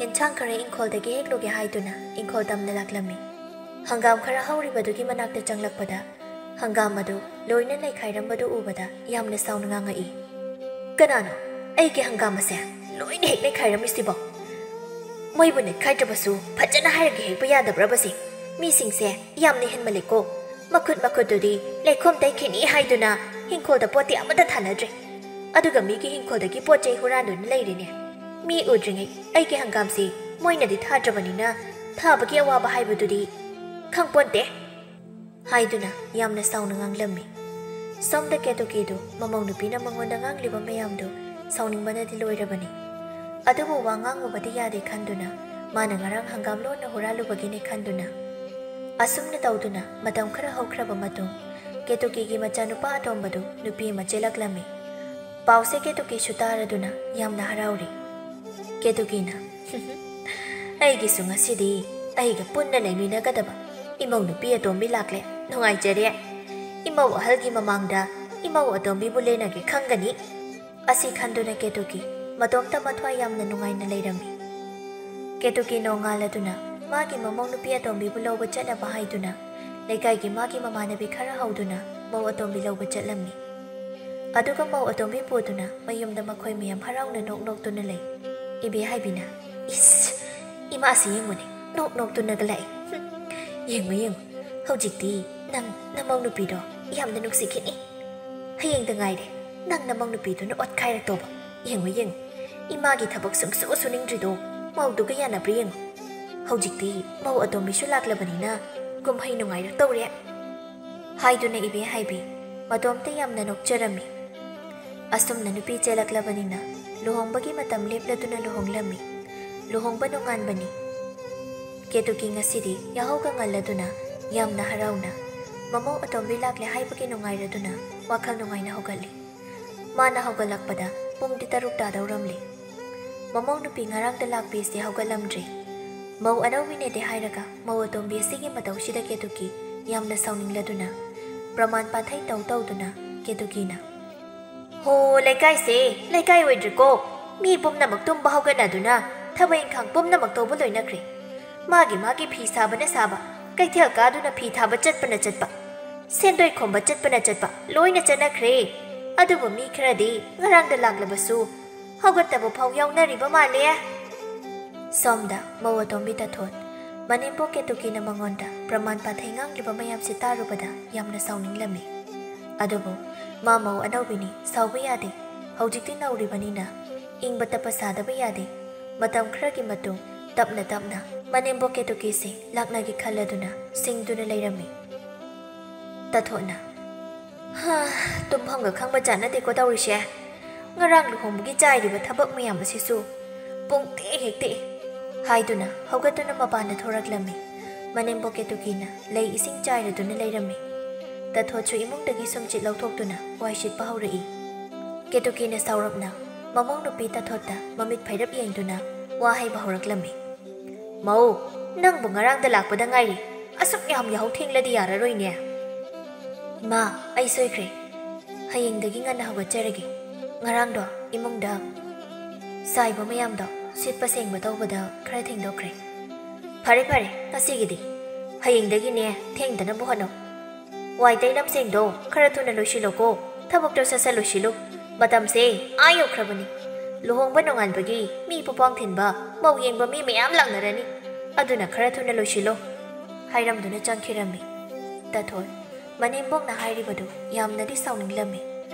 ꯌꯦꯟꯁꯥꯡ ꯈꯔ ꯏꯪꯈꯣꯜꯗꯒꯤ ꯍꯦꯛꯂꯨꯒꯦ ꯍꯥꯏꯗꯨꯅ ꯏꯪꯈꯣꯜ ꯇꯝꯅ ꯂꯥꯛꯂꯝꯃꯤ꯫ ꯍꯪꯒꯥꯝ ꯈꯔ ꯍꯧꯔꯤꯕꯗꯨꯒꯤ ꯃꯅꯥꯛꯇ ꯆꯪꯂꯛꯄꯗ ꯍꯪꯒꯥꯝ ꯑꯗꯨ ꯂꯣꯏꯅ ꯅꯩꯈꯥꯏꯔꯝꯕꯗꯨ ꯎꯕꯗ ꯌꯥꯝꯅ ꯁꯥꯎꯅ ꯉꯥꯡꯉꯛꯏ꯫ ꯀꯅꯥꯅꯣ ꯑꯩꯒꯤ ꯍꯪꯒꯥꯝ ꯑꯁꯦ ꯂꯣꯏꯅ ꯍꯦꯛ ꯅꯩꯈꯥꯏꯔꯝꯃꯤꯁꯤꯕꯣ? ꯃꯣꯏꯕꯨ ꯅꯩꯈꯥꯏꯗ꯭ꯔꯕꯁꯨ ꯐꯖꯅ ꯍꯥꯏꯔꯒ ꯍꯦꯛꯄ ꯌꯥꯗꯕ꯭ꯔꯕꯁꯦ? ꯃꯤꯁꯤꯡꯁꯦ ꯌꯥꯝꯅ ꯍꯦꯟꯃꯜꯂꯦꯀꯣ꯫ ꯃꯈꯨꯠ ꯃꯈꯨꯠꯇꯨꯗꯤ ꯂꯩꯈꯣꯝ ꯇꯩꯈꯤꯅꯤ ꯍꯥꯏꯗꯨꯅ ꯍꯤꯡꯈꯣꯜꯗ ꯄꯣꯠꯇꯤ ꯑꯃꯠꯇ ꯊꯥꯅꯗ꯭ꯔꯦ꯫ ꯑꯗꯨꯒ ꯃꯤꯒꯤ ꯍꯤꯡꯈꯣꯜꯗꯒꯤ ꯄꯣꯠ ꯆꯩ ꯍꯨꯔꯥꯟꯗꯨꯅ ꯂꯩꯔꯤꯅꯦ꯫ ꯃꯤ ꯎꯗ꯭ꯔꯤꯉꯩ ꯑꯩꯒꯤ ꯍꯪꯒꯥꯝꯁꯤ ꯃꯣꯏꯅꯗꯤ ꯊꯥꯗ꯭ꯔꯕꯅꯤꯅ ꯊꯥꯕꯒꯤ ꯑꯋꯥꯕ ꯍꯥꯏꯕꯗꯨꯗꯤ ꯈꯪꯄꯣꯟꯇꯦ꯫ ꯍꯥꯏꯗꯨꯅ ꯌꯥꯝꯅ ꯁꯥꯎꯅ ꯉꯥꯡꯂꯝꯃꯤ꯫ ꯁꯣꯝꯗ ꯀꯦꯇꯨꯀꯤꯗꯨ ꯃꯃꯧ ꯅꯨꯄꯤꯅ ꯃꯉꯣꯟꯗ ꯉꯥꯡꯂꯤꯕ ꯃꯌꯥꯝꯗꯨ ꯁꯥꯎꯅꯤꯡꯕꯅꯗꯤ ꯂꯣꯏꯔꯕꯅꯤ꯫ ꯑꯗꯨꯕꯨ ꯋꯥ ꯉꯥꯡꯉꯨꯕꯗꯤ ꯌꯥꯗꯦ ꯈꯟꯗꯨꯅ ꯃꯥꯅ ꯉꯔꯥꯡ ꯍꯪꯒꯥꯝ ꯂꯣꯟꯅ ꯍꯨꯔꯥꯜꯂꯨꯕꯒꯤꯅꯤ ꯈꯟꯗꯨꯅ꯫ ꯑꯁꯨꯝꯅ ꯇꯧꯗꯨꯅ ꯃꯇꯝ ꯈꯔ ꯍꯧꯈ꯭ꯔꯕ ꯃꯇꯨꯡ ꯀꯦꯇꯨꯀꯤꯒꯤ ꯃꯆꯥꯅꯨꯄꯥ ꯑꯇꯣꯝꯕꯗꯨ ꯅꯨꯄꯤ ꯑꯃ ꯆꯦꯜꯂꯛꯂꯝꯃꯤ꯫ ꯄꯥꯎꯁꯦ ꯀꯦꯇꯨꯀꯤꯁꯨ ꯇꯥꯔꯗꯨꯅ ꯌꯥꯝꯅ ꯍꯔꯥꯎꯔꯤ꯫ ꯀꯦꯇꯨꯀꯤꯅ, "ꯑꯩꯒꯤꯁꯨ ꯉꯁꯤꯗꯤ ꯑꯩꯒ ꯄꯨꯟꯅ ꯂꯩꯃꯤꯟꯅꯒꯗꯕ ꯏꯃꯧ ꯅꯨꯄꯤ ꯑꯇꯣꯝꯕꯤ ꯂꯥꯛꯂꯦ꯫ ꯅꯨꯡꯉꯥꯏꯖꯔꯦ꯫ ꯏꯃꯧ ꯑꯍꯜꯒꯤ ꯃꯃꯥꯡꯗ ꯏꯃꯧ ꯑꯇꯣꯝꯕꯤꯕꯨ ꯂꯦꯟꯅꯒꯦ ꯈꯪꯒꯅꯤ"꯫ ꯑꯁꯤ ꯈꯟꯗꯨꯅ ꯀꯦꯇꯨꯀꯤ ꯃꯇꯣꯝꯇ ꯃꯊ꯭ꯋꯥꯏ ꯌꯥꯝꯅ ꯅꯨꯡꯉꯥꯏꯅ ꯂꯩꯔꯝꯃꯤ꯫ ꯀꯦꯇꯨꯀꯤ ꯅꯣꯡꯉꯥꯜꯂꯗꯨꯅ ꯃꯥꯒꯤ ꯃꯃꯧ ꯅꯨꯄꯤ ꯑꯇꯣꯝꯕꯤꯕꯨ ꯂꯧꯕ ꯆꯠꯅꯕ ꯍꯥꯏꯗꯨꯅ ꯂꯩꯀꯥꯏꯒꯤ ꯃꯥꯒꯤ ꯃꯃꯥꯟꯅꯕꯤ ꯈꯔ ꯍꯧꯗꯨꯅ ꯃꯧ ꯑꯇꯣꯝꯕꯤ ꯂꯧꯕ ꯆꯠꯂꯝꯃꯤ꯫ ꯑꯗꯨꯒ ꯃꯧ ꯑꯇꯣꯝꯕꯤ ꯄꯨꯗꯨꯅ ꯃꯌꯨꯝꯗ ꯃꯈꯣꯏ ꯃꯌꯥꯝ ꯍꯔꯥꯎꯅ ꯅꯣꯛ ꯅꯣꯛꯇꯨꯅ ꯂꯩ꯫ ꯏꯕꯦꯍꯥꯏꯕꯤꯅ, "ꯏꯁ, ꯏꯃꯥꯁꯤ ꯌꯦꯡꯉꯨꯅꯦ, ꯅꯣꯛ ꯅꯣꯛꯇꯨꯅꯒ ꯂꯥꯛꯏ꯫ ꯍꯨꯝ, ꯌꯦꯡꯉꯨ, ꯌꯦꯡꯉꯨ, ꯍꯧꯖꯤꯛꯇꯤ ꯅꯪ ꯅꯃꯧ ꯅꯨꯄꯤꯗꯣ ꯌꯥꯝꯅ ꯅꯨꯡꯁꯤꯈꯤꯅꯤ꯫ ꯍꯌꯦꯡꯗ ꯉꯥꯏꯔꯦ ꯅꯪ ꯅꯃꯧ ꯅꯨꯄꯤꯗꯨꯅ ꯑꯣꯠꯈꯥꯏꯔꯛꯇꯧꯕ꯫ ꯌꯦꯡꯉꯨ, ꯌꯦꯡꯉꯨ, ꯏꯃꯥꯒꯤ ꯊꯕꯛ ꯁꯨꯡꯁꯨ ꯁꯨꯅꯤꯡꯗ꯭ꯔꯤꯗꯣ ꯃꯧꯗꯨꯒ ꯌꯥꯅꯕ꯭ꯔꯥ ꯌꯦꯡꯉꯨ꯫ ꯍꯧꯖꯤꯛꯇꯤ ꯃꯧ ꯑꯇꯣꯝꯕꯤꯁꯨ ꯂꯥꯛꯂꯕꯅꯤꯅ ꯀꯨꯝꯍꯩ ꯅꯨꯡꯉꯥꯏꯔꯛꯇꯧꯔꯦ"꯫ ꯍꯥꯏꯗꯨꯅ ꯏꯕꯦꯍꯥꯏꯕꯤ ꯃꯇꯣꯝꯇ ꯌꯥꯝꯅ ꯅꯣꯛꯆꯔꯝꯃꯤ꯫ ꯑꯁꯨꯝꯅ ꯅꯨꯄꯤ ꯆꯦꯜꯂꯛꯂꯕꯅꯤꯅ ꯂꯨꯍꯣꯡꯕꯒꯤ ꯃꯇꯝ ꯂꯦꯞꯂꯗꯨꯅ ꯂꯨꯍꯣꯡꯂꯝꯃꯤ꯫ ꯂꯨꯍꯣꯡꯕ ꯅꯣꯡꯉꯥꯟꯕꯅꯤ꯫ ꯀꯦꯇꯨꯀꯤ ꯉꯁꯤꯗꯤ ꯌꯥꯍꯧꯒ ꯉꯜꯂꯗꯨꯅ ꯌꯥꯝꯅ ꯍꯔꯥꯎꯅ ꯃꯃꯧ ꯑꯇꯣꯝꯕꯤ ꯂꯥꯛꯂꯦ ꯍꯥꯏꯕꯒꯤ ꯅꯨꯡꯉꯥꯏꯔꯗꯨꯅ ꯋꯥꯈꯜ ꯅꯨꯡꯉꯥꯏꯅ ꯍꯧꯒꯠꯂꯤ꯫ ꯃꯥꯅ ꯍꯧꯒꯠꯂꯛꯄꯗ ꯄꯨꯡꯗꯤ ꯇꯔꯨꯛ ꯇꯥꯗꯧꯔꯝꯂꯦ꯫ ꯃꯃꯧ ꯅꯨꯄꯤ ꯉꯔꯥꯡꯗ ꯂꯥꯛꯄꯤꯁꯤ ꯍꯧꯒꯠꯂꯝꯗ꯭ꯔꯦ꯫ ꯃꯧ ꯑꯅꯧꯕꯤꯅꯦꯗꯤ ꯍꯥꯏꯔꯒ ꯃꯧ ꯑꯇꯣꯝꯕꯤ ꯑꯁꯤꯒꯤ ꯃꯇꯧꯁꯤꯗ ꯀꯦꯇꯨꯀꯤ ꯌꯥꯝꯅ ꯁꯥꯎꯅꯤꯡꯂꯗꯨꯅ ꯄ꯭ꯔꯃꯥꯟ ꯄꯥꯟꯊꯩ ꯇꯧ ꯇꯧꯗꯨꯅ ꯀꯦꯇꯨꯀꯤꯅ, "ꯍꯣ, ꯂꯩꯀꯥꯏꯁꯦ ꯂꯩꯀꯥꯏ ꯑꯣꯏꯗ꯭ꯔꯦꯀꯣ꯫ ꯃꯤ ꯄꯨꯝꯅꯃꯛ ꯇꯨꯝꯕ ꯍꯧꯒꯠꯅꯗꯨꯅ ꯊꯕꯛ ꯏꯪꯈꯥꯡ ꯄꯨꯝꯅꯃꯛ ꯇꯧꯕ ꯂꯣꯏꯅꯈ꯭ꯔꯦ꯫ ꯃꯥꯒꯤ ꯃꯥꯒꯤ ꯐꯤ ꯁꯥꯕꯅ ꯁꯥꯕ, ꯀꯩꯊꯦꯜ ꯀꯥꯗꯨꯅ ꯐꯤ ꯊꯥꯕ ꯆꯠꯄꯅ ꯆꯠꯄ, ꯁꯦꯟꯗꯣꯏ ꯈꯣꯝꯕ ꯆꯠꯄꯅ ꯆꯠꯄ ꯂꯣꯏꯅ ꯆꯠꯅꯈ꯭ꯔꯦ"꯫ ꯑꯗꯨꯕꯨ ꯃꯤ ꯈꯔꯗꯤ ꯉꯔꯥꯡꯗ ꯂꯥꯛꯂꯕꯁꯨ ꯍꯧꯒꯠꯇꯕ ꯐꯥꯎ ꯌꯥꯎꯅꯔꯤꯕ ꯃꯥꯜꯂꯦ꯫ ꯁꯣꯝꯗ ꯃꯧ ꯑꯇꯣꯝꯕꯤ ꯇꯥꯊꯣꯠ ꯃꯅꯦꯝꯕꯣꯛ ꯀꯦꯇꯨꯀꯤꯅ ꯃꯉꯣꯟꯗ ꯄ꯭ꯔꯃꯥꯟ ꯄꯥꯊꯩ ꯉꯥꯡꯂꯤꯕ ꯃꯌꯥꯝꯁꯤ ꯇꯥꯔꯨꯕꯗ ꯌꯥꯝꯅ ꯁꯥꯎꯅꯤꯡꯂꯝꯃꯤ꯫ ꯑꯗꯨꯕꯨ ꯃꯥ ꯃꯧ ꯑꯅꯧꯕꯤꯅꯤ, ꯁꯥꯎꯕ ꯌꯥꯗꯦ꯫ ꯍꯧꯖꯤꯛꯇꯤ ꯅꯧꯔꯤꯕꯅꯤꯅ ꯏꯪꯕ ꯇꯞꯄ ꯁꯥꯗꯕ ꯌꯥꯗꯦ꯫ ꯃꯇꯝ ꯈꯔꯒꯤ ꯃꯇꯨꯡ ꯇꯞꯅ ꯇꯞꯅ ꯃꯅꯦꯝꯕꯣꯛ ꯀꯦꯇꯨꯀꯤꯁꯤ ꯂꯥꯛꯅꯒꯦ ꯈꯜꯂꯗꯨꯅ ꯁꯤꯡꯗꯨꯅ ꯂꯩꯔꯝꯃꯤ꯫ ꯇꯥꯊꯣꯠꯅ, "ꯍꯥ, ꯇꯨꯝꯐꯝꯒ ꯈꯪꯕ ꯖꯥꯠ ꯅꯠꯇꯦꯀꯣ ꯇꯧꯔꯤꯁꯦ꯫ ꯉꯔꯥꯡ ꯂꯨꯍꯣꯡꯕꯒꯤ ꯆꯥꯏꯔꯤꯕ ꯊꯕꯛ ꯃꯌꯥꯝ ꯑꯁꯤꯁꯨ ꯄꯨꯡ ꯇꯦꯛ ꯍꯦꯛ ꯇꯦꯛꯏ," ꯍꯥꯏꯗꯨꯅ ꯍꯧꯒꯠꯇꯨꯅ ꯃꯄꯥꯟꯗ ꯊꯣꯔꯛꯂꯝꯃꯤ꯫ ꯃꯅꯦꯝꯕꯣꯛ ꯀꯦꯇꯨꯀꯤꯅ ꯂꯩ ꯏꯁꯤꯡ ꯆꯥꯏꯔꯗꯨꯅ ꯂꯩꯔꯝꯃꯤ꯫ ꯇꯥꯊꯣꯠꯁꯨ ꯏꯃꯨꯡꯗꯒꯤ ꯁꯨꯝꯆꯤꯠ ꯂꯧꯊꯣꯛꯇꯨꯅ ꯋꯥꯏ ꯁꯤꯠꯄ ꯍꯧꯔꯛꯏ꯫ ꯀꯦꯇꯨꯀꯤꯅ ꯁꯥꯎꯔꯞꯅ ꯃꯃꯧ ꯅꯨꯄꯤ ꯇꯥꯊꯣꯠꯇ ꯃꯃꯤꯠ ꯐꯩꯔꯞ ꯌꯦꯡꯗꯨꯅ ꯋꯥ ꯍꯥꯏꯕ ꯍꯧꯔꯛꯂꯝꯃꯤ꯫ "ꯃꯧ, ꯅꯪꯕꯨ ꯉꯔꯥꯡꯗ ꯂꯥꯛꯄꯗ ꯉꯥꯏꯔꯤ꯫ ꯑꯁꯨꯛ ꯌꯥꯝ ꯌꯥꯍꯧ ꯊꯦꯡꯂꯗꯤ ꯌꯥꯔꯔꯣꯏꯅꯦ꯫" "ꯏꯃꯥ, ꯑꯩ ꯁꯣꯏꯈ꯭ꯔꯦ꯫ ꯍꯌꯦꯡꯗꯒꯤ ꯉꯟꯅ ꯍꯧꯒꯠꯆꯔꯒꯦ꯫ ꯉꯔꯥꯡꯗꯣ ꯏꯃꯨꯡꯗ ꯆꯥꯏꯕ ꯃꯌꯥꯝꯗꯣ ꯁꯤꯠꯄ ꯁꯦꯡꯕ ꯇꯧꯕꯗ ꯈꯔ ꯊꯦꯡꯗꯣꯛꯈ꯭ꯔꯦ꯫" "ꯐꯔꯦ ꯐꯔꯦ, ꯉꯁꯤꯒꯤꯗꯤ꯫ ꯍꯌꯦꯡꯗꯒꯤꯅꯦ ꯊꯦꯡꯗꯅꯕ ꯍꯣꯠꯅꯧ꯫ ꯋꯥꯏ ꯇꯩ ꯂꯝꯁꯦꯡꯗꯣ ꯈꯔ ꯊꯨꯅ ꯂꯣꯏꯁꯤꯜꯂꯣꯀꯣ꯫ ꯊꯕꯛꯇꯣ ꯁꯠ ꯁꯠ ꯂꯣꯏꯁꯤꯜꯂꯨ꯫ ꯃꯇꯝꯁꯦ ꯑꯥ ꯌꯧꯈ꯭ꯔꯕꯅꯤ꯫ ꯂꯨꯍꯣꯡꯕ ꯅꯣꯡꯉꯥꯟꯕꯒꯤ ꯃꯤ ꯄꯨꯄꯥꯡ ꯊꯤꯟꯕ, ꯃꯧ ꯌꯦꯡꯕ ꯃꯤ ꯃꯌꯥꯝ ꯂꯥꯛꯅꯔꯅꯤ꯫ ꯑꯗꯨꯅ ꯈꯔ ꯊꯨꯅ ꯂꯣꯏꯁꯤꯜꯂꯣ," ꯍꯥꯏꯔꯝꯗꯨꯅ ꯆꯪꯈꯤꯔꯝꯃꯤ꯫ ꯇꯥꯊꯣꯠ ꯃꯅꯦꯝꯕꯣꯛꯅ ꯍꯥꯏꯔꯤꯕꯗꯨ ꯌꯥꯝꯅꯗꯤ ꯁꯥꯎꯅꯤꯡꯂꯝꯃꯤ꯫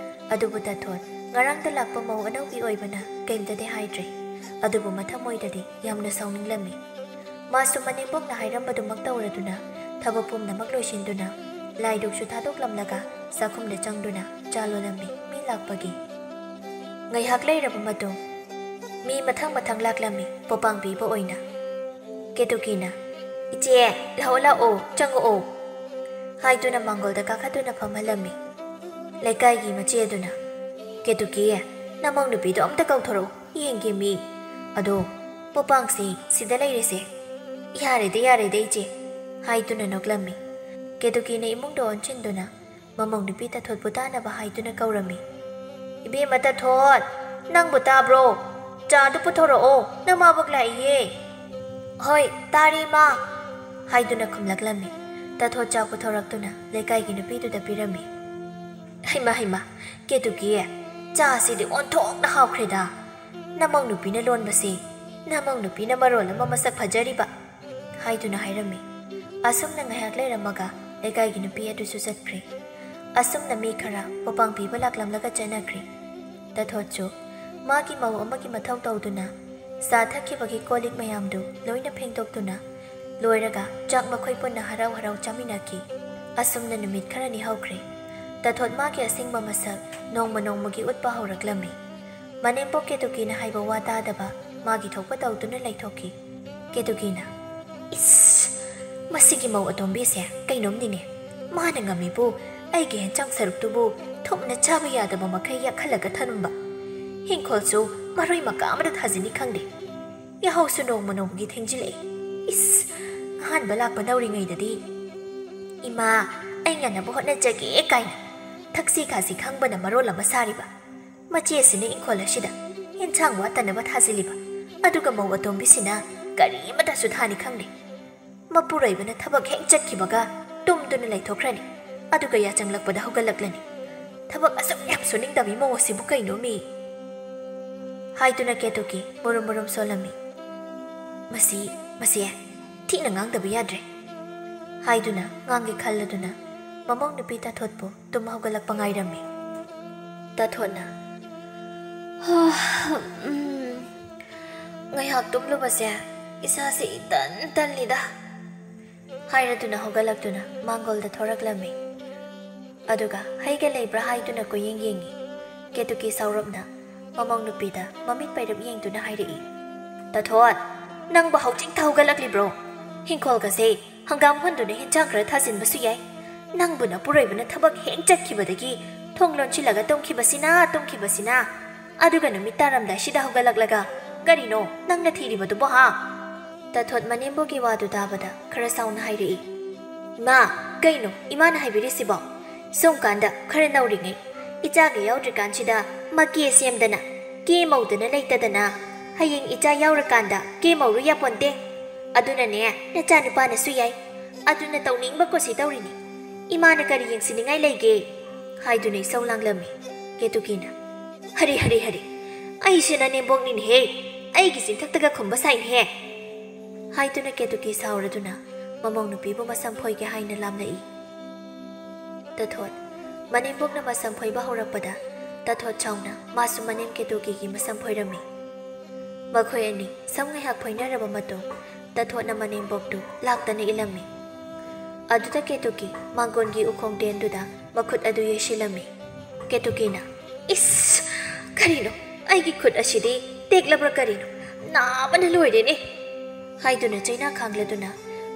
ꯑꯗꯨꯕꯨ ꯇꯥꯊꯣꯠ ꯉꯔꯥꯡꯗ ꯂꯥꯛꯄ ꯃꯧ ꯑꯅꯧꯕꯤ ꯑꯣꯏꯕꯅ ꯀꯩꯝꯇꯗꯤ ꯍꯥꯏꯗ꯭ꯔꯦ꯫ ꯑꯗꯨꯕꯨ ꯃꯊꯃꯣꯏꯗꯗꯤ ꯌꯥꯝꯅ ꯁꯥꯎꯅꯤꯡꯂꯝꯃꯤ꯫ ꯃꯥꯁꯨ ꯃꯅꯦꯝꯕꯣꯛꯅ ꯍꯥꯏꯔꯝꯕꯗꯨꯃꯛ ꯇꯧꯔꯗꯨꯅ ꯊꯕꯛ ꯄꯨꯝꯅꯃꯛ ꯂꯣꯏꯁꯤꯟꯗꯨꯅ ꯂꯥꯏꯗꯨꯛꯁꯨ ꯊꯥꯗꯣꯛꯂꯝꯂꯒ ꯆꯥꯛꯈꯨꯝꯗ ꯆꯪꯗꯨꯅ ꯆꯥ ꯂꯣꯜꯂꯝꯃꯤ ꯃꯤ ꯂꯥꯛꯄꯒꯤ꯫ ꯉꯥꯏꯍꯥꯛ ꯂꯩꯔꯕ ꯃꯇꯨꯡ ꯃꯤ ꯃꯊꯪ ꯃꯊꯪ ꯂꯥꯛꯂꯝꯃꯤ ꯄꯣꯄꯥꯡ ꯄꯤꯕ ꯑꯣꯏꯅ꯫ ꯀꯦꯇꯨꯀꯤꯅ, "ꯏꯆꯦ, ꯂꯥꯛꯑꯣ ꯂꯥꯛꯑꯣ, ꯆꯪꯉꯛꯑꯣ," ꯍꯥꯏꯗꯨꯅ ꯃꯥꯡꯒꯣꯜꯗ ꯀꯥꯈꯠꯇꯨꯅ ꯐꯝꯍꯜꯂꯝꯃꯤ꯫ ꯂꯩꯀꯥꯏꯒꯤ ꯃꯆꯦ ꯑꯗꯨꯅ, "ꯀꯦꯇꯨꯀꯤ, ꯅꯃꯧ ꯅꯨꯄꯤꯗꯣ ꯑꯝꯇ ꯀꯧꯊꯣꯔꯛꯎ, ꯌꯦꯡꯒꯦ ꯃꯤ꯫ ꯑꯗꯣ ꯄꯣꯄꯥꯡꯁꯤ ꯁꯤꯗ ꯂꯩꯔꯦꯁꯦ꯫" "ꯌꯥꯔꯦꯗ ꯌꯥꯔꯦꯗ ꯏꯆꯦ," ꯍꯥꯏꯗꯨꯅ ꯅꯣꯛꯂꯝꯃꯤ꯫ ꯀꯦꯇꯨꯀꯤꯅ ꯏꯃꯨꯡꯗ ꯑꯣꯟꯁꯤꯟꯗꯨꯅ ꯃꯃꯧ ꯅꯨꯄꯤ ꯇꯥꯊꯣꯠꯄꯨ ꯇꯥꯅꯕ ꯍꯥꯏꯗꯨꯅ ꯀꯧꯔꯝꯃꯤ꯫ "ꯏꯕꯦꯝꯃ ꯇꯥꯊꯣꯠ, ꯅꯪꯕꯨ ꯇꯥꯕ꯭ꯔꯣ? ꯆꯥꯗꯨ ꯄꯨꯊꯣꯔꯛꯑꯣ, ꯅꯃꯥꯕꯣꯛ ꯂꯥꯛꯏꯌꯦ꯫" "ꯍꯣꯏ, ꯇꯥꯔꯦ ꯏꯃꯥ," ꯍꯥꯏꯗꯨꯅ ꯈꯨꯝꯂꯛꯂꯝꯃꯤ꯫ ꯇꯥꯊꯣꯠ ꯆꯥ ꯄꯨꯊꯣꯔꯛꯇꯨꯅ ꯂꯩꯀꯥꯏꯒꯤ ꯅꯨꯄꯤꯗꯨꯗ ꯄꯤꯔꯝꯃꯤ꯫ "ꯍꯩꯃꯥ, ꯍꯩꯃꯥ, ꯀꯦꯇꯨꯀꯤ, ꯆꯥꯁꯤꯗꯤ ꯑꯣꯟꯊꯣꯛꯅ ꯍꯥꯎꯈ꯭ꯔꯦꯗ꯫ ꯅꯃꯧ ꯅꯨꯄꯤꯅ ꯂꯣꯟꯕꯁꯦ, ꯅꯃꯧ ꯅꯨꯄꯤꯅ ꯃꯔꯣꯜ ꯑꯃ ꯃꯁꯛ ꯐꯖꯔꯤꯕ", ꯍꯥꯏꯗꯨꯅ ꯍꯥꯏꯔꯝꯃꯤ꯫ ꯑꯁꯨꯝꯅ ꯉꯥꯏꯍꯥꯛ ꯂꯩꯔꯝꯃꯒ ꯂꯩꯀꯥꯏꯒꯤ ꯅꯨꯄꯤ ꯑꯗꯨꯁꯨ ꯆꯠꯈ꯭ꯔꯦ꯫ ꯑꯁꯨꯝꯅ ꯃꯤ ꯈꯔ ꯄꯣꯄꯥꯡ ꯄꯤꯕ ꯂꯥꯛꯂꯝꯂꯒ ꯆꯠꯅꯈ꯭ꯔꯦ꯫ ꯇꯥꯊꯣꯠꯁꯨ ꯃꯥꯒꯤ ꯃꯧ ꯑꯃꯒꯤ ꯃꯊꯧ ꯇꯧꯗꯨꯅ ꯆꯥ ꯊꯛꯈꯤꯕꯒꯤ ꯀꯣꯜ ꯂꯤꯛ ꯃꯌꯥꯝꯗꯨ ꯂꯣꯏꯅ ꯐꯦꯡꯗꯣꯛꯇꯨꯅ ꯂꯣꯏꯔꯒ ꯆꯥꯛ ꯃꯈꯣꯏ ꯄꯨꯟꯅ ꯍꯔꯥꯎ ꯍꯔꯥꯎ ꯆꯥꯃꯤꯟꯅꯈꯤ꯫ ꯑꯁꯨꯝꯅ ꯅꯨꯃꯤꯠ ꯈꯔꯅꯤ ꯍꯧꯈ꯭ꯔꯦ꯫ ꯇꯥꯊꯣꯠ ꯃꯥꯒꯤ ꯑꯁꯦꯡꯕ ꯃꯁꯛ ꯅꯣꯡꯃ ꯅꯣꯡꯃꯒꯤ ꯎꯠꯄ ꯍꯧꯔꯛꯂꯝꯃꯤ꯫ ꯃꯅꯦꯝꯕꯣꯛ ꯀꯦꯇꯨꯀꯤꯅ ꯍꯥꯏꯕ ꯋꯥ ꯇꯥꯗꯕ ꯃꯥꯒꯤ ꯊꯣꯛꯄ ꯇꯧꯗꯨꯅ ꯂꯩꯊꯣꯛꯈꯤ꯫ ꯀꯦꯇꯨꯀꯤꯅ, "ꯏꯁ! ꯃꯁꯤꯒꯤ ꯃꯧ ꯑꯇꯣꯝꯕꯤꯁꯦ ꯀꯩꯅꯣꯝꯅꯤꯅꯦ꯫ ꯃꯥꯅ ꯉꯝꯃꯤꯕꯨ ꯑꯩꯒꯤ ꯍꯦꯟꯖꯥꯡ ꯁꯔꯨꯛꯇꯨꯕꯨ ꯊꯨꯝꯅ ꯆꯥꯕ ꯌꯥꯗꯕ ꯃꯈꯩ ꯌꯥꯛꯍꯜꯂꯒ ꯊꯝꯕ꯫ ꯍꯤꯡꯈꯣꯜꯁꯨ ꯃꯔꯣꯏ ꯃꯀꯥ ꯑꯃꯗ ꯊꯥꯖꯤꯟꯅꯤ ꯈꯪꯗꯦ꯫ ꯌꯥꯍꯧꯁꯨ ꯅꯣꯡꯃ ꯅꯣꯡꯃꯒꯤ ꯊꯦꯡꯖꯤꯜꯂꯛꯏ꯫ ꯏꯁ! ꯑꯍꯥꯟꯕ ꯂꯥꯛꯄ ꯅꯧꯔꯤꯉꯩꯗꯗꯤ ꯏꯃꯥ, ꯑꯩ ꯉꯟꯅꯕ ꯍꯣꯠꯅꯖꯒꯦ ꯀꯥꯏꯅ ꯊꯛꯁꯤ ꯈꯥꯁꯤ ꯈꯪꯕꯅ ꯃꯔꯣꯜ ꯑꯃ ꯁꯥꯔꯤꯕ꯫ ꯃꯆꯦꯁꯤꯅ ꯏꯪꯈꯣꯜ ꯑꯁꯤꯗ ꯌꯦꯟꯁꯥꯡ ꯋꯥꯠꯇꯅꯕ ꯊꯥꯖꯤꯜꯂꯤꯕ, ꯑꯗꯨꯒ ꯃꯧ ꯑꯇꯣꯝꯕꯤꯁꯤꯅ ꯀꯔꯤꯃꯇꯁꯨ ꯊꯥꯅꯤ ꯈꯪꯗꯦ꯫ ꯃꯄꯨꯔꯣꯏꯕꯅ ꯊꯕꯛ ꯍꯦꯛ ꯆꯠꯈꯤꯕꯒ ꯇꯨꯝꯗꯨꯅ ꯂꯩꯊꯣꯛꯈ꯭ꯔꯅꯤ, ꯑꯗꯨꯒ ꯌꯥꯆꯪꯂꯛꯄꯗ ꯍꯧꯒꯠꯂꯛꯂꯅꯤ꯫ ꯊꯕꯛ ꯑꯁꯨꯛ ꯌꯥꯝ ꯁꯨꯅꯤꯡꯗꯕꯤ ꯃꯧ ꯑꯁꯤꯕꯨ ꯀꯩꯅꯣꯃꯤ?" ꯍꯥꯏꯗꯨꯅ ꯀꯦꯇꯨꯀꯤ ꯃꯨꯔꯨꯝ ꯃꯨꯔꯨꯝ ꯁꯣꯜꯂꯝꯃꯤ꯫ "ꯃꯁꯤ, ꯃꯁꯤ ꯊꯤꯅ ꯉꯥꯡꯗꯕ ꯌꯥꯗ꯭ꯔꯦ" ꯍꯥꯏꯗꯨꯅ ꯉꯥꯡꯒꯦ ꯈꯜꯂꯗꯨꯅ ꯃꯃꯧ ꯅꯨꯄꯤ ꯇꯥꯊꯣꯠꯄꯨ ꯇꯨꯝ ꯍꯧꯒꯠꯂꯛꯄ ꯉꯥꯏꯔꯝꯃꯤ꯫ ꯇꯥꯊꯣꯠꯅ, "ꯍꯥ, ꯎꯝ, ꯉꯥꯏꯍꯥꯛ ꯇꯨꯝꯂꯨꯕꯁꯦ ꯏꯁꯥꯁꯦ ꯏꯇꯟ ꯇꯜꯂꯤꯗ" ꯍꯥꯏꯔꯗꯨꯅ ꯍꯧꯒꯠꯂꯛꯇꯨꯅ ꯃꯥꯡꯒꯣꯜꯗ ꯊꯣꯔꯛꯂꯝꯃꯤ꯫ ꯑꯗꯨꯒ ꯍꯩꯒ ꯂꯩꯕ꯭ꯔꯥ ꯍꯥꯏꯗꯨꯅ ꯀꯣꯏꯌꯦꯡ ꯌꯦꯡꯉꯤ꯫ ꯀꯦꯇꯨꯀꯤ ꯁꯥꯎꯔꯞꯅ ꯃꯃꯧ ꯅꯨꯄꯤꯗ ꯃꯃꯤꯠ ꯄꯩꯔꯞ ꯌꯦꯡꯗꯨꯅ ꯍꯥꯏꯔꯛꯏ, "ꯇꯥꯊꯣꯠ, ꯅꯪꯕꯨ ꯍꯧꯖꯤꯛꯇ ꯍꯧꯒꯠꯂꯛꯂꯤꯕ꯭ꯔꯣ? ꯍꯤꯡꯈꯣꯜꯒꯁꯦ ꯍꯪꯒꯥꯝ ꯍꯨꯟꯗꯨꯅ ꯍꯦꯟꯖꯥꯡ ꯈꯔ ꯊꯥꯖꯤꯟꯕꯁꯨ ꯌꯥꯏ꯫ ꯅꯪꯕꯨ ꯅꯄꯨꯔꯣꯏꯕꯅ ꯊꯕꯛ ꯍꯦꯛ ꯆꯠꯈꯤꯕꯗꯒꯤ ꯊꯣꯡ ꯂꯣꯟꯁꯤꯜꯂꯒ ꯇꯨꯝꯈꯤꯕꯁꯤꯅ, ꯇꯨꯝꯈꯤꯕꯁꯤꯅ꯫ ꯑꯗꯨꯒ ꯅꯨꯃꯤꯠ ꯇꯥꯔꯝꯗꯥꯏꯁꯤꯗ ꯍꯧꯒꯠꯂꯛꯂꯒ ꯀꯔꯤꯅꯣ ꯅꯪꯅ ꯊꯤꯔꯤꯕꯗꯨꯕꯣ, ꯍꯥ?" ꯇꯥꯊꯣꯠ ꯃꯅꯦꯝꯕꯣꯛꯀꯤ ꯋꯥꯗꯨ ꯇꯥꯕꯗ ꯈꯔ ꯁꯥꯎꯅ ꯍꯥꯏꯔꯛꯏ, "ꯏꯃꯥ, ꯀꯩꯅꯣ ꯏꯃꯥꯅ ꯍꯥꯏꯕꯤꯔꯤꯁꯤꯕꯣ? ꯁꯨꯝ ꯀꯥꯟꯗ ꯈꯔ ꯅꯧꯔꯤꯉꯩ, ꯏꯆꯥꯒ ꯌꯥꯎꯗ꯭ꯔꯤꯀꯥꯟꯁꯤꯗ ꯃꯀꯦ ꯁꯦꯝꯗꯅ, ꯀꯦ ꯃꯧꯗꯅ ꯂꯩꯇꯗꯅ, ꯍꯌꯦꯡ ꯏꯆꯥ ꯌꯥꯎꯔꯀꯥꯟꯗ ꯀꯦ ꯃꯧꯔꯨ ꯌꯥꯄꯣꯟꯇꯦ꯫ ꯑꯗꯨꯅꯅꯦ, ꯅꯆꯥꯅꯨꯄꯥꯅꯁꯨ ꯌꯥꯏ꯫ ꯑꯗꯨꯅ ꯇꯧꯅꯤꯡꯕ ꯀꯨꯁꯤ ꯇꯧꯔꯤꯅꯤ꯫ ꯏꯃꯥꯅ ꯀꯔꯤ ꯌꯦꯡꯁꯤꯟꯅꯤꯡꯉꯥꯏ ꯂꯩꯒꯦ?" ꯍꯥꯏꯗꯨꯅ ꯏꯁꯧ ꯂꯥꯡꯂꯝꯃꯤ꯫ ꯀꯦꯇꯨꯀꯤꯅ, "ꯍꯔꯦ, ꯍꯔꯦ, ꯍꯔꯦ, ꯑꯩꯁꯦ ꯅꯅꯦꯝꯕꯣꯛꯅꯤꯅꯦꯍꯦ, ꯑꯩꯒꯤ ꯆꯤꯟꯊꯛꯇꯒ ꯈꯨꯝꯕ ꯁꯥꯏꯅꯦꯍꯦ!" ꯍꯥꯏꯗꯨꯅ ꯀꯦꯇꯨꯀꯤ ꯁꯥꯎꯔꯗꯨꯅ ꯃꯃꯧ ꯅꯨꯄꯤꯕꯨ ꯃꯁꯝ ꯐꯣꯏꯒꯦ ꯍꯥꯏꯅ ꯂꯥꯝꯂꯛꯏ꯫ ꯇꯥꯊꯣꯠ, ꯃꯅꯦꯝꯕꯣꯛꯅ ꯃꯁꯝ ꯐꯣꯏꯕ ꯍꯧꯔꯛꯄꯗ ꯇꯥꯊꯣꯠ ꯁꯥꯎꯅ ꯃꯥꯁꯨ ꯃꯅꯦꯝ ꯀꯦꯇꯨꯀꯤꯒꯤ ꯃꯁꯝ ꯐꯣꯏꯔꯝꯃꯤ꯫ ꯃꯈꯣꯏ ꯑꯅꯤ ꯁꯝ ꯉꯥꯏꯍꯥꯛ ꯐꯣꯏꯅꯔꯕ ꯃꯇꯨꯡ, ꯇꯥꯊꯣꯠꯅ ꯃꯅꯦꯝꯕꯣꯛꯇꯨ ꯂꯥꯛꯇꯅ ꯏꯜꯂꯝꯃꯤ꯫ ꯑꯗꯨꯗ ꯀꯦꯇꯨꯀꯤ ꯃꯥꯡꯒꯣꯟꯒꯤ ꯎꯈꯣꯡ ꯇꯦꯟꯗꯨꯗ ꯃꯈꯨꯠ ꯑꯗꯨ ꯌꯩꯁꯤꯜꯂꯝꯃꯤ꯫ ꯀꯦꯇꯨꯀꯤꯅ, "ꯏꯁ! ꯀꯔꯤꯅꯣ? ꯑꯩꯒꯤ ꯈꯨꯠ ꯑꯁꯤꯗꯤ ꯇꯦꯛꯂꯕ꯭ꯔꯥ ꯀꯔꯤꯅꯣ? ꯅꯥꯕꯅ ꯂꯣꯏꯔꯦꯅꯦ!" ꯍꯥꯏꯗꯨꯅ ꯆꯩꯅꯥ ꯈꯥꯡꯂꯗꯨꯅ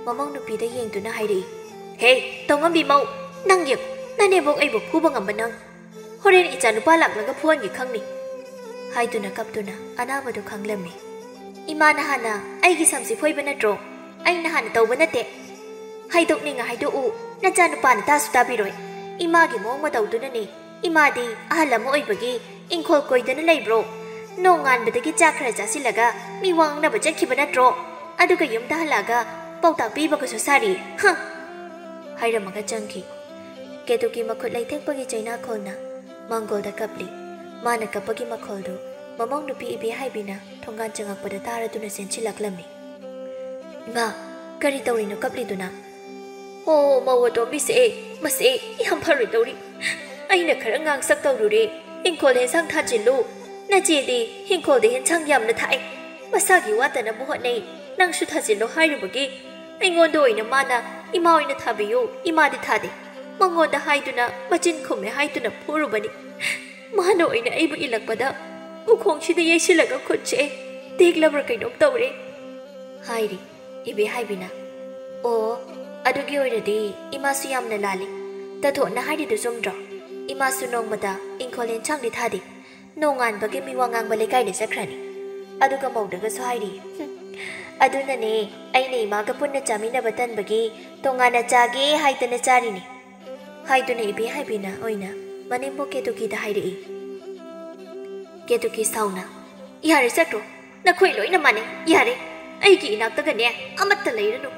ꯃꯃꯧ ꯅꯨꯄꯤꯗ ꯌꯦꯡꯗꯨꯅ ꯍꯥꯏꯔꯛꯏ꯫ "ꯍꯦ, ꯇꯧꯉꯝꯕꯤ ꯃꯧ! ꯅꯪ ꯌꯦꯡ, ꯅꯅꯦꯝꯕꯣꯛ ꯑꯩꯕꯨ ꯐꯨꯕ ꯉꯝꯕ ꯅꯪ! ꯍꯣꯔꯦꯟ ꯏꯆꯥ ꯅꯨꯄꯥ ꯂꯥꯛꯂꯒ ꯐꯨꯍꯟꯒꯦ ꯈꯪꯅꯤ!" ꯍꯥꯏꯗꯨꯅ ꯀꯞꯇꯨꯅ ꯑꯅꯥꯕꯗꯨ ꯈꯥꯡꯂꯝꯃꯤ꯫ "ꯏꯃꯥꯅ ꯍꯥꯟꯅ ꯑꯩꯒꯤ ꯁꯝꯁꯤ ꯐꯣꯏꯕ ꯅꯠꯇ꯭ꯔꯣ? ꯑꯩꯅ ꯍꯥꯟꯅ ꯇꯧꯕ ꯅꯠꯇꯦ꯫ ꯍꯥꯏꯗꯣꯛꯅꯤꯡꯉ ꯍꯥꯏꯗꯣꯛꯎ, ꯅꯆꯥꯅꯨꯄꯥꯅ ꯇꯥꯁꯨ ꯇꯥꯕꯤꯔꯣꯏ꯫ ꯏꯃꯥꯒꯤ ꯃꯑꯣꯡ ꯃꯇꯧꯗꯨꯅꯅꯦ꯫ ꯏꯃꯥꯗꯤ ꯑꯍꯜ ꯑꯃ ꯑꯣꯏꯕꯒꯤ ꯏꯪꯈꯣꯜ ꯀꯣꯏꯗꯅ ꯂꯩꯕ꯭ꯔꯣ? ꯅꯣꯡꯉꯥꯟꯕꯗꯒꯤ ꯆꯥꯛ ꯈꯔ ꯆꯥꯁꯤꯜꯂꯒ ꯃꯤ ꯋꯥ ꯉꯥꯡꯅꯕ ꯆꯠꯈꯤꯕ ꯅꯠꯇ꯭ꯔꯣ? ꯑꯗꯨꯒ ꯌꯨꯝꯗ ꯍꯜꯂꯛꯑꯒ ꯄꯥꯎꯇꯥꯛ ꯄꯤꯕꯒꯁꯨ ꯁꯥꯔꯤ꯫ ꯍ!" ꯍꯥꯏꯔꯝꯃꯒ ꯆꯪꯈꯤ꯫ ꯀꯦꯇꯨꯀꯤ ꯃꯈꯨꯠ ꯂꯩꯊꯦꯛꯄꯒꯤ ꯆꯩꯅꯥꯈꯣꯜꯅ ꯃꯥꯡꯒꯣꯜꯗ ꯀꯞꯂꯤ꯫ ꯃꯥꯅ ꯀꯞꯄꯒꯤ ꯃꯈꯣꯜꯗꯨ ꯃꯃꯧ ꯅꯨꯄꯤ ꯏꯕꯦꯍꯥꯏꯕꯤꯅ ꯊꯣꯡꯒꯥꯟ ꯆꯪꯉꯛꯄꯗ ꯇꯥꯔꯗꯨꯅ ꯆꯦꯟꯁꯤꯜꯂꯛꯂꯝꯃꯤ꯫ "ꯏꯃꯥ, ꯀꯔꯤ ꯇꯧꯔꯤꯅꯣ ꯀꯞꯂꯤꯗꯨꯅ?" "ꯑꯣ, ꯃꯧ ꯑꯇꯣꯝꯕꯤꯁꯦ, ꯃꯁꯦ ꯌꯥꯝ ꯐꯔꯣꯏꯗꯧꯔꯤ꯫ ꯑꯩꯅ ꯈꯔ ꯉꯥꯡꯁꯛ ꯇꯧꯔꯨꯔꯦ, ꯏꯪꯈꯣꯜ ꯍꯦꯟꯁꯥꯡ ꯊꯥꯖꯤꯜꯂꯨ꯫ ꯅꯆꯦꯗꯤ ꯏꯪꯈꯣꯜꯗ ꯍꯦꯟꯁꯥꯡ ꯌꯥꯝꯅ ꯊꯥꯏ, ꯃꯁꯥꯒꯤ ꯋꯥꯠꯇꯅꯕ ꯍꯣꯠꯅꯩ, ꯅꯪꯁꯨ ꯊꯥꯖꯤꯜꯂꯣ ꯍꯥꯏꯔꯨꯕꯒꯤ ꯑꯩꯉꯣꯟꯗ ꯑꯣꯏꯅ ꯃꯥꯅ ꯏꯃꯥ ꯑꯣꯏꯅ ꯊꯥꯕꯤꯌꯨ, ꯏꯃꯥꯗꯤ ꯊꯥꯗꯦ꯫ ꯃꯉꯣꯟꯗ ꯍꯥꯏꯗꯨꯅ ꯃꯆꯤꯟ ꯈꯨꯝꯃꯦ ꯍꯥꯏꯗꯨꯅ ꯐꯨꯔꯨꯕꯅꯤ꯫ ꯃꯥꯅ ꯑꯣꯏꯅ ꯑꯩꯕꯨ ꯏꯜꯂꯛꯄꯗ ꯎꯈꯣꯡꯁꯤꯗ ꯌꯩꯁꯤꯜꯂꯒ ꯈꯨꯠꯁꯦ ꯇꯦꯛꯂꯕ꯭ꯔꯥ ꯀꯩꯅꯣꯝ ꯇꯧꯔꯦ," ꯍꯥꯏꯔꯤ ꯏꯕꯦꯍꯥꯏꯕꯤꯅ꯫ "ꯑꯣ, ꯑꯗꯨꯒꯤ ꯑꯣꯏꯔꯗꯤ ꯏꯃꯥꯁꯨ ꯌꯥꯝꯅ ꯂꯥꯜꯂꯤ꯫ ꯇꯥꯊꯣꯠꯅ ꯍꯥꯏꯔꯤꯗꯨ ꯆꯨꯝꯗ꯭ꯔꯣ? ꯏꯃꯥꯁꯨ ꯅꯣꯡꯃꯇ ꯏꯪꯈꯣꯜ ꯑꯦꯟꯁꯥꯡꯗꯤ ꯊꯥꯗꯦ꯫ ꯅꯣꯡꯉꯥꯟꯕꯒꯤ ꯃꯤ ꯋꯥ ꯉꯥꯡꯕ ꯂꯩꯀꯥꯏꯗ ꯆꯠꯈ꯭ꯔꯅꯤ꯫ ꯑꯗꯨꯒ ꯃꯧꯗꯒꯁꯨ ꯍꯥꯏꯔꯤ꯫ ꯍꯨꯝ, ꯑꯗꯨꯅꯅꯦ ꯑꯩꯅ ꯏꯃꯥꯒ ꯄꯨꯟꯅ ꯆꯥꯃꯤꯟꯅꯕ ꯇꯟꯕꯒꯤ ꯇꯣꯉꯥꯟꯅ ꯆꯥꯒꯦ ꯍꯥꯏꯗꯅ ꯆꯥꯔꯤꯅꯤ," ꯍꯥꯏꯗꯨꯅ ꯏꯕꯦꯍꯥꯏꯕꯤꯅ ꯑꯣꯏꯅ ꯃꯅꯦꯝꯕꯣꯛ ꯀꯦꯇꯨꯀꯤꯗ ꯍꯥꯏꯔꯛꯏ꯫ ꯀꯦꯇꯨꯀꯤ ꯁꯥꯎꯅ, "ꯌꯥꯔꯦ ꯆꯠꯈ꯭ꯔꯣ, ꯅꯈꯣꯏ ꯂꯣꯏꯅ ꯃꯥꯟꯅꯩ, ꯌꯥꯔꯦ꯫ ꯑꯩꯒꯤ ꯏꯅꯥꯛꯇꯒꯅꯦ ꯑꯃꯠꯇ ꯂꯩꯔꯅꯨ꯫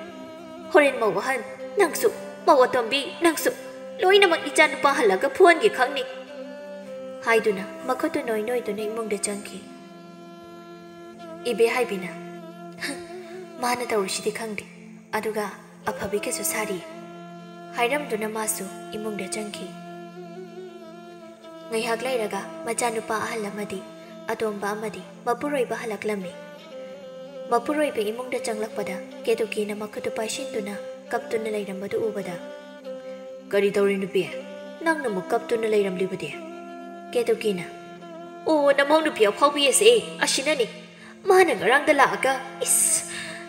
ꯍꯣꯔꯦꯟ ꯃꯧ ꯑꯍꯟ, ꯅꯪꯁꯨ, ꯃꯧ ꯑꯇꯣꯝꯕꯤ, ꯅꯪꯁꯨ꯫ ꯂꯣꯏꯅꯃꯛ ꯏꯆꯥꯅꯨꯄꯥ ꯍꯜꯂꯒ ꯐꯨꯍꯟꯒꯦ ꯈꯪꯅꯤ" ꯍꯥꯏꯗꯨꯅ ꯃꯈꯨꯠꯇꯨ ꯅꯣꯏ ꯅꯣꯏꯗꯨꯅ ꯏꯃꯨꯡꯗ ꯆꯪꯈꯤ꯫ ꯏꯕꯦꯍꯥꯏꯕꯤꯅ, "ꯃꯥꯅ ꯇꯧꯔꯤꯁꯤꯗꯤ ꯈꯪꯗꯦ, ꯑꯗꯨꯒ ꯑꯐꯕꯤꯒꯁꯨ ꯁꯥꯔꯤ" ꯍꯥꯏꯔꯝꯗꯨꯅ ꯃꯥꯁꯨ ꯏꯃꯨꯡꯗ ꯆꯪꯈꯤ꯫ ꯉꯥꯏꯍꯥꯛ ꯂꯩꯔꯒ ꯃꯆꯥꯅꯨꯄꯥ ꯑꯍꯜ ꯑꯃꯗꯤ ꯑꯇꯣꯝꯕ ꯑꯃꯗꯤ ꯃꯄꯨꯔꯣꯏꯕ ꯍꯜꯂꯛꯂꯝꯃꯤ꯫ ꯃꯄꯨꯔꯣꯏꯕ ꯏꯃꯨꯡꯗ ꯆꯪꯂꯛꯄꯗ ꯀꯦꯇꯨꯀꯤꯅ ꯃꯈꯨꯠꯇꯨ ꯄꯥꯏꯁꯤꯟꯗꯨꯅ ꯀꯞꯇꯨꯅ ꯂꯩꯔꯝꯕꯗꯨ ꯎꯕꯗ, "ꯀꯔꯤ ꯇꯧꯔꯤ ꯅꯨꯄꯤ? ꯅꯪꯅ ꯑꯃꯨꯛ ꯀꯞꯇꯨꯅ ꯂꯩꯔꯝꯂꯤꯕꯗꯤ?" ꯀꯦꯇꯨꯀꯤꯅ, "ꯑꯣ, ꯅꯃꯧ ꯅꯨꯄꯤ ꯑꯐꯥꯎꯕꯤ ꯑꯁꯦ ꯑꯁꯤꯅꯅꯤ꯫ ꯃꯥꯅ ꯉꯔꯥꯡꯗ ꯂꯥꯛꯑꯒ, ꯏꯁ,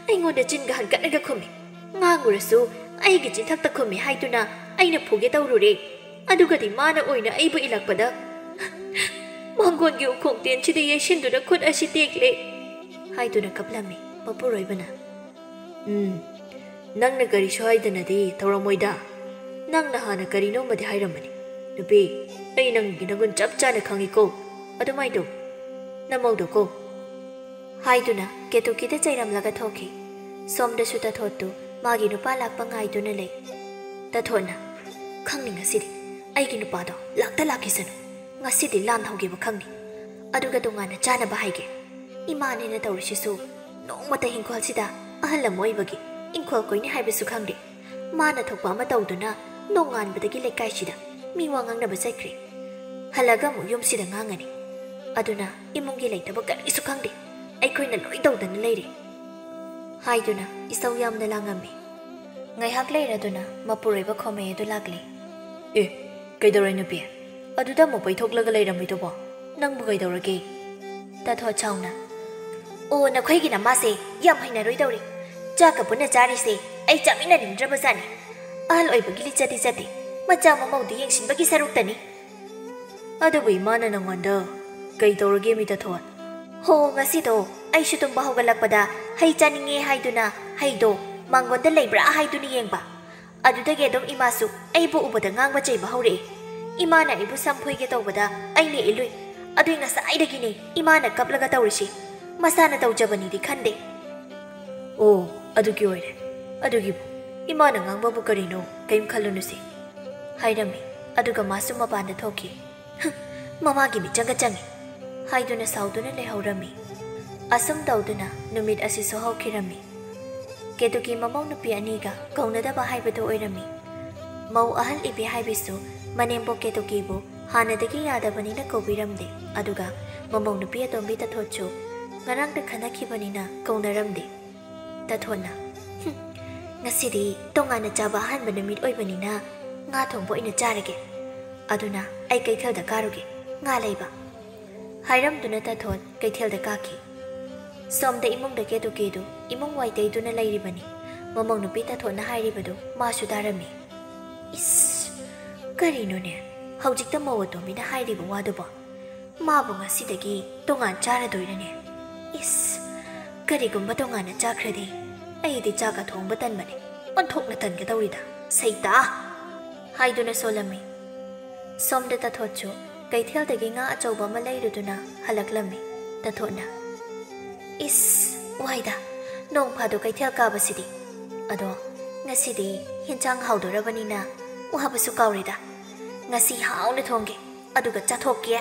ꯑꯩꯉꯣꯟꯗ ꯆꯤꯟꯒ ꯍꯟꯒꯠꯂꯒ ꯈꯨꯝꯃꯤ꯫ ꯉꯥꯡꯉꯨꯔꯁꯨ ꯑꯩꯒꯤ ꯆꯤꯟꯊꯛꯇ ꯈꯨꯝꯃꯤ ꯍꯥꯏꯗꯨꯅ ꯑꯩꯅ ꯐꯨꯒꯦ ꯇꯧꯔꯨꯔꯦ꯫ ꯑꯗꯨꯒꯗꯤ ꯃꯥꯅ ꯑꯣꯏꯅ ꯑꯩꯕꯨ ꯏꯜꯂꯛꯄꯗ ꯃꯥꯡꯒꯣꯟꯒꯤ ꯎꯈꯣꯡ ꯇꯦꯟꯁꯤꯗ ꯌꯩꯁꯤꯟꯗꯨꯅ ꯈꯨꯠ ꯑꯁꯤ ꯇꯦꯛꯂꯦ" ꯍꯥꯏꯗꯨꯅ ꯀꯞꯂꯝꯃꯤ ꯃꯄꯨꯔꯣꯏꯕꯅ꯫ "ꯎꯝ, ꯅꯪꯅ ꯀꯔꯤꯁꯨ ꯍꯥꯏꯗꯅꯗꯤ ꯇꯧꯔꯝꯃꯣꯏꯗ꯫ ꯅꯪꯅ ꯍꯥꯟꯅ ꯀꯔꯤꯅꯣꯃꯗꯤ ꯍꯥꯏꯔꯝꯕꯅꯤ꯫ ꯅꯨꯄꯤ, ꯑꯩ ꯅꯪꯒꯤ ꯅꯒꯨꯟ ꯆꯞ ꯆꯥꯅ ꯈꯪꯉꯤꯀꯣ꯫ ꯑꯗꯨꯃꯥꯏꯅ ꯇꯧ, ꯅꯃꯧꯗꯣꯀꯣ" ꯍꯥꯏꯗꯨꯅ ꯀꯦꯇꯨꯀꯤꯗ ꯆꯩꯔꯝꯂꯒ ꯊꯣꯛꯈꯤ꯫ ꯁꯣꯝꯗꯁꯨ ꯇꯥꯊꯣꯠꯇꯨ ꯃꯥꯒꯤ ꯅꯨꯄꯥ ꯂꯥꯛꯄ ꯉꯥꯏꯗꯨꯅ ꯂꯩ꯫ ꯇꯥꯊꯣꯠꯅ, "ꯈꯪꯅꯤ ꯉꯁꯤꯗꯤ꯫ ꯑꯩꯒꯤ ꯅꯨꯄꯥꯗꯣ ꯂꯥꯛꯇ ꯂꯥꯛꯈꯤꯁꯅꯨ꯫ ꯉꯁꯤꯗꯤ ꯂꯥꯟ ꯍꯧꯒꯦꯕ ꯈꯪꯅꯤ꯫ ꯑꯗꯨꯒ ꯇꯣꯉꯥꯟꯅ ꯆꯥꯅꯕ ꯍꯥꯏꯒꯦ꯫ ꯏꯃꯥꯅꯦꯅ ꯇꯧꯔꯤꯁꯤꯁꯨ ꯅꯣꯡꯃꯇ ꯏꯪꯈꯣꯜꯁꯤꯗ ꯑꯍꯜ ꯑꯃ ꯑꯣꯏꯕꯒꯤ ꯏꯪꯈꯣꯜ ꯀꯣꯏꯅꯤ ꯍꯥꯏꯕꯁꯨ ꯈꯪꯗꯦ꯫ ꯃꯥꯅ ꯊꯣꯛꯄ ꯑꯃ ꯇꯧꯗꯨꯅ ꯅꯣꯡꯉꯥꯟꯕꯗꯒꯤ ꯂꯩꯀꯥꯏꯁꯤꯗ ꯃꯤ ꯋꯥ ꯉꯥꯡꯅꯕ ꯆꯠꯈ꯭ꯔꯦ꯫ ꯍꯜꯂꯒ ꯑꯃꯨꯛ ꯌꯨꯝꯁꯤꯗ ꯉꯥꯡꯉꯅꯤ꯫ ꯑꯗꯨꯅ ꯏꯃꯨꯡꯒꯤ ꯂꯩꯇꯕ ꯀꯔꯤꯁꯨ ꯈꯪꯗꯦ꯫ ꯑꯩꯈꯣꯏꯅ ꯂꯣꯏ ꯇꯧꯗꯅ ꯂꯩꯔꯦ" ꯍꯥꯏꯗꯨꯅ ꯏꯁꯧ ꯌꯥꯝꯅ ꯂꯥꯡꯉꯝꯃꯤ꯫ ꯉꯥꯏꯍꯥꯛ ꯂꯩꯔꯗꯨꯅ ꯃꯄꯨꯔꯣꯏꯕ ꯈꯣꯃꯩ ꯑꯗꯨ ꯂꯥꯛꯂꯦ꯫ "ꯑꯦ, ꯀꯩꯗꯧꯔꯦ ꯅꯨꯄꯤ? ꯑꯗꯨꯗ ꯑꯃꯨꯛ ꯄꯩꯊꯣꯛꯂꯒ ꯂꯩꯔꯝꯃꯤꯗꯨꯕꯣ? ꯅꯪꯕꯨ ꯀꯩꯗꯧꯔꯒꯦ?" ꯇꯥꯊꯣꯠ ꯁꯥꯎꯅ, "ꯑꯣ, ꯅꯈꯣꯏꯒꯤ ꯅꯃꯥꯁꯦ ꯌꯥꯝ ꯍꯩꯅꯔꯣꯏꯗꯧꯔꯤ꯫ ꯆꯥꯛꯀ ꯄꯨꯟꯅ ꯆꯥꯔꯤꯁꯦ ꯑꯩ ꯆꯥꯃꯤꯟꯅꯅꯤꯡꯗ꯭ꯔꯕꯖꯥꯠꯅꯤ꯫ ꯑꯍꯜ ꯑꯣꯏꯕꯒꯤ ꯂꯤꯆꯠꯇꯤ ꯆꯠꯇꯦ, ꯃꯆꯥ ꯃꯃꯧꯗꯨ ꯌꯦꯡꯁꯤꯟꯕꯒꯤ ꯁꯔꯨꯛꯇꯅꯤ꯫" "ꯑꯗꯨꯕꯨ ꯏꯃꯥꯅ ꯅꯪꯉꯣꯟꯗ ꯀꯩ ꯇꯧꯔꯒꯦ, ꯃꯤ ꯇꯥꯊꯣꯠ?" "ꯍꯣ, ꯉꯁꯤꯗꯣ ꯑꯩꯁꯨ ꯇꯨꯝꯕ ꯍꯧꯒꯠꯂꯛꯄꯗ ꯍꯩ ꯆꯥꯅꯤꯡꯉꯦ ꯍꯥꯏꯗꯨꯅ ꯍꯩꯗꯣ ꯃꯥꯡꯒꯣꯟꯗ ꯂꯩꯕ꯭ꯔꯥ ꯍꯥꯏꯗꯨꯅ ꯌꯦꯡꯕ꯫ ꯑꯗꯨꯗꯒꯤ ꯑꯗꯨꯝ ꯏꯃꯥꯁꯨ ꯑꯩꯕꯨ ꯎꯕꯗ ꯉꯥꯡꯕ ꯆꯩꯕ ꯍꯧꯔꯛꯑꯦ꯫ ꯏꯃꯥꯅ ꯑꯩꯕꯨ ꯁꯝ ꯐꯣꯏꯒꯦ ꯇꯧꯕꯗ ꯑꯩꯅ ꯏꯜꯂꯨꯏ꯫ ꯑꯗꯨꯏ ꯉꯁꯥꯏꯗꯒꯤꯅꯦ ꯏꯃꯥꯅ ꯀꯞꯂꯒ ꯇꯧꯔꯤꯁꯤ꯫ ꯃꯁꯥꯅ ꯇꯧꯖꯕꯅꯤꯗꯤ ꯈꯟꯗꯦ꯫" "ꯑꯣ, ꯑꯗꯨꯒꯤ ꯑꯣꯏꯔꯦ꯫ ꯑꯗꯨꯒꯤꯕꯨ ꯏꯃꯥꯅ ꯉꯥꯡꯕꯕꯨ ꯀꯔꯤꯅꯣ, ꯀꯩꯝ ꯈꯜꯂꯨꯅꯨꯁꯦ꯫ ꯍꯥꯏꯔꯝꯃꯤ꯫ ꯑꯗꯨꯒ ꯃꯥꯁꯨ ꯃꯄꯥꯟꯗ ꯊꯣꯛꯈꯤ꯫ "ꯍꯝ, ꯃꯃꯥꯒꯤ ꯃꯤꯆꯪꯒ ꯆꯪꯉꯤ" ꯍꯥꯏꯗꯨꯅ ꯁꯥꯎꯗꯨꯅ ꯂꯩꯍꯧꯔꯝꯃꯤ꯫ ꯑꯁꯨꯝ ꯇꯧꯗꯨꯅ ꯅꯨꯃꯤꯠ ꯑꯁꯤꯁꯨ ꯍꯧꯈꯤꯔꯝꯃꯤ꯫ ꯀꯦꯇꯨꯀꯤ ꯃꯃꯧ ꯅꯨꯄꯤ ꯑꯅꯤꯒ ꯀꯧꯅꯗꯕ ꯍꯥꯏꯕꯗꯨ ꯑꯣꯏꯔꯝꯃꯤ꯫ ꯃꯧ ꯑꯍꯜ ꯏꯕꯤ ꯍꯥꯏꯕꯤꯁꯨ ꯃꯅꯦꯝꯕꯣꯛ ꯀꯦꯇꯨꯀꯤꯕꯨ ꯍꯥꯟꯅꯗꯒꯤ ꯌꯥꯗꯕꯅꯤꯅ ꯀꯧꯕꯤꯔꯝꯗꯦ꯫ ꯑꯗꯨꯒ ꯃꯃꯧ ꯅꯨꯄꯤ ꯑꯇꯣꯝꯕꯤ ꯇꯥꯊꯣꯠꯁꯨ ꯉꯔꯥꯡꯇ ꯈꯟꯅꯈꯤꯕꯅꯤꯅ ꯀꯧꯅꯔꯝꯗꯦ꯫ ꯇꯥꯊꯣꯠꯅ, "ꯍꯨꯝ, ꯉꯁꯤꯗꯤ ꯇꯣꯉꯥꯟꯅ ꯆꯥꯕ ꯑꯍꯥꯟꯕ ꯅꯨꯃꯤꯠ ꯑꯣꯏꯕꯅꯤꯅ ꯉꯥ ꯊꯣꯡꯕ ꯑꯣꯏꯅ ꯆꯥꯔꯒꯦ꯫ ꯑꯗꯨꯅ ꯑꯩ ꯀꯩꯊꯦꯜꯗ ꯀꯥꯔꯨꯒꯦ, ꯉꯥ ꯂꯩꯕ" ꯍꯥꯏꯔꯝꯗꯨꯅ ꯇꯥꯊꯣꯠ ꯀꯩꯊꯦꯜꯗ ꯀꯥꯈꯤ꯫ ꯁꯣꯝꯗ ꯏꯃꯨꯡꯗ ꯀꯦꯇꯨꯀꯤꯗꯨ ꯏꯃꯨꯡ ꯋꯥꯏ ꯇꯩꯗꯨꯅ ꯂꯩꯔꯤꯕꯅꯤ꯫ ꯃꯃꯧ ꯅꯨꯄꯤ ꯇꯥꯊꯣꯠꯅ ꯍꯥꯏꯔꯤꯕꯗꯨ ꯃꯥꯁꯨ ꯇꯥꯔꯝꯃꯤ꯫ "ꯏꯁ, ꯀꯔꯤꯅꯣꯅꯦ ꯍꯧꯖꯤꯛꯇ ꯃꯧ ꯑꯇꯣꯝꯕꯤꯅ ꯍꯥꯏꯔꯤꯕ ꯋꯥꯗꯨꯕꯣ? ꯃꯥꯕꯨ ꯉꯁꯤꯗꯒꯤ ꯇꯣꯉꯥꯟ ꯆꯥꯔꯗꯣꯏꯔꯅꯦ? ꯏꯁ, ꯀꯔꯤꯒꯨꯝꯕ ꯇꯣꯉꯥꯟꯅ ꯆꯥꯈ꯭ꯔꯗꯤ ꯑꯩꯗꯤ ꯆꯥꯛꯀ ꯊꯣꯡꯕ ꯇꯟꯕꯅꯦ꯫ ꯑꯣꯟꯊꯣꯛꯅ ꯇꯟꯒꯗꯧꯔꯤꯗ, ꯁꯩꯇꯥ!" ꯍꯥꯏꯗꯨꯅ ꯁꯣꯜꯂꯝꯃꯤ꯫ ꯁꯣꯝꯗ ꯇꯥꯊꯣꯠꯁꯨ ꯀꯩꯊꯦꯜꯗꯒꯤ ꯉꯥ ꯑꯆꯧꯕ ꯑꯃ ꯂꯩꯔꯨꯗꯨꯅ ꯍꯜꯂꯛꯂꯝꯃꯤ꯫ ꯇꯥꯊꯣꯠꯅ, "ꯏꯁ, ꯋꯥꯏꯗ, ꯅꯣꯡ ꯐꯥꯗꯣꯛ ꯀꯩꯊꯦꯜ ꯀꯥꯕꯁꯤꯗꯤ꯫ ꯑꯗꯣ ꯉꯁꯤꯗꯤ ꯍꯤꯟꯖꯥꯡ ꯍꯥꯎꯗꯣꯔꯕꯅꯤꯅ ꯋꯥꯕꯁꯨ ꯀꯥꯎꯔꯦꯗ꯫ ꯉꯁꯤ ꯍꯥꯎꯅ ꯊꯣꯡꯒꯦ, ꯑꯗꯨꯒ ꯆꯥꯊꯣꯛꯀꯦ"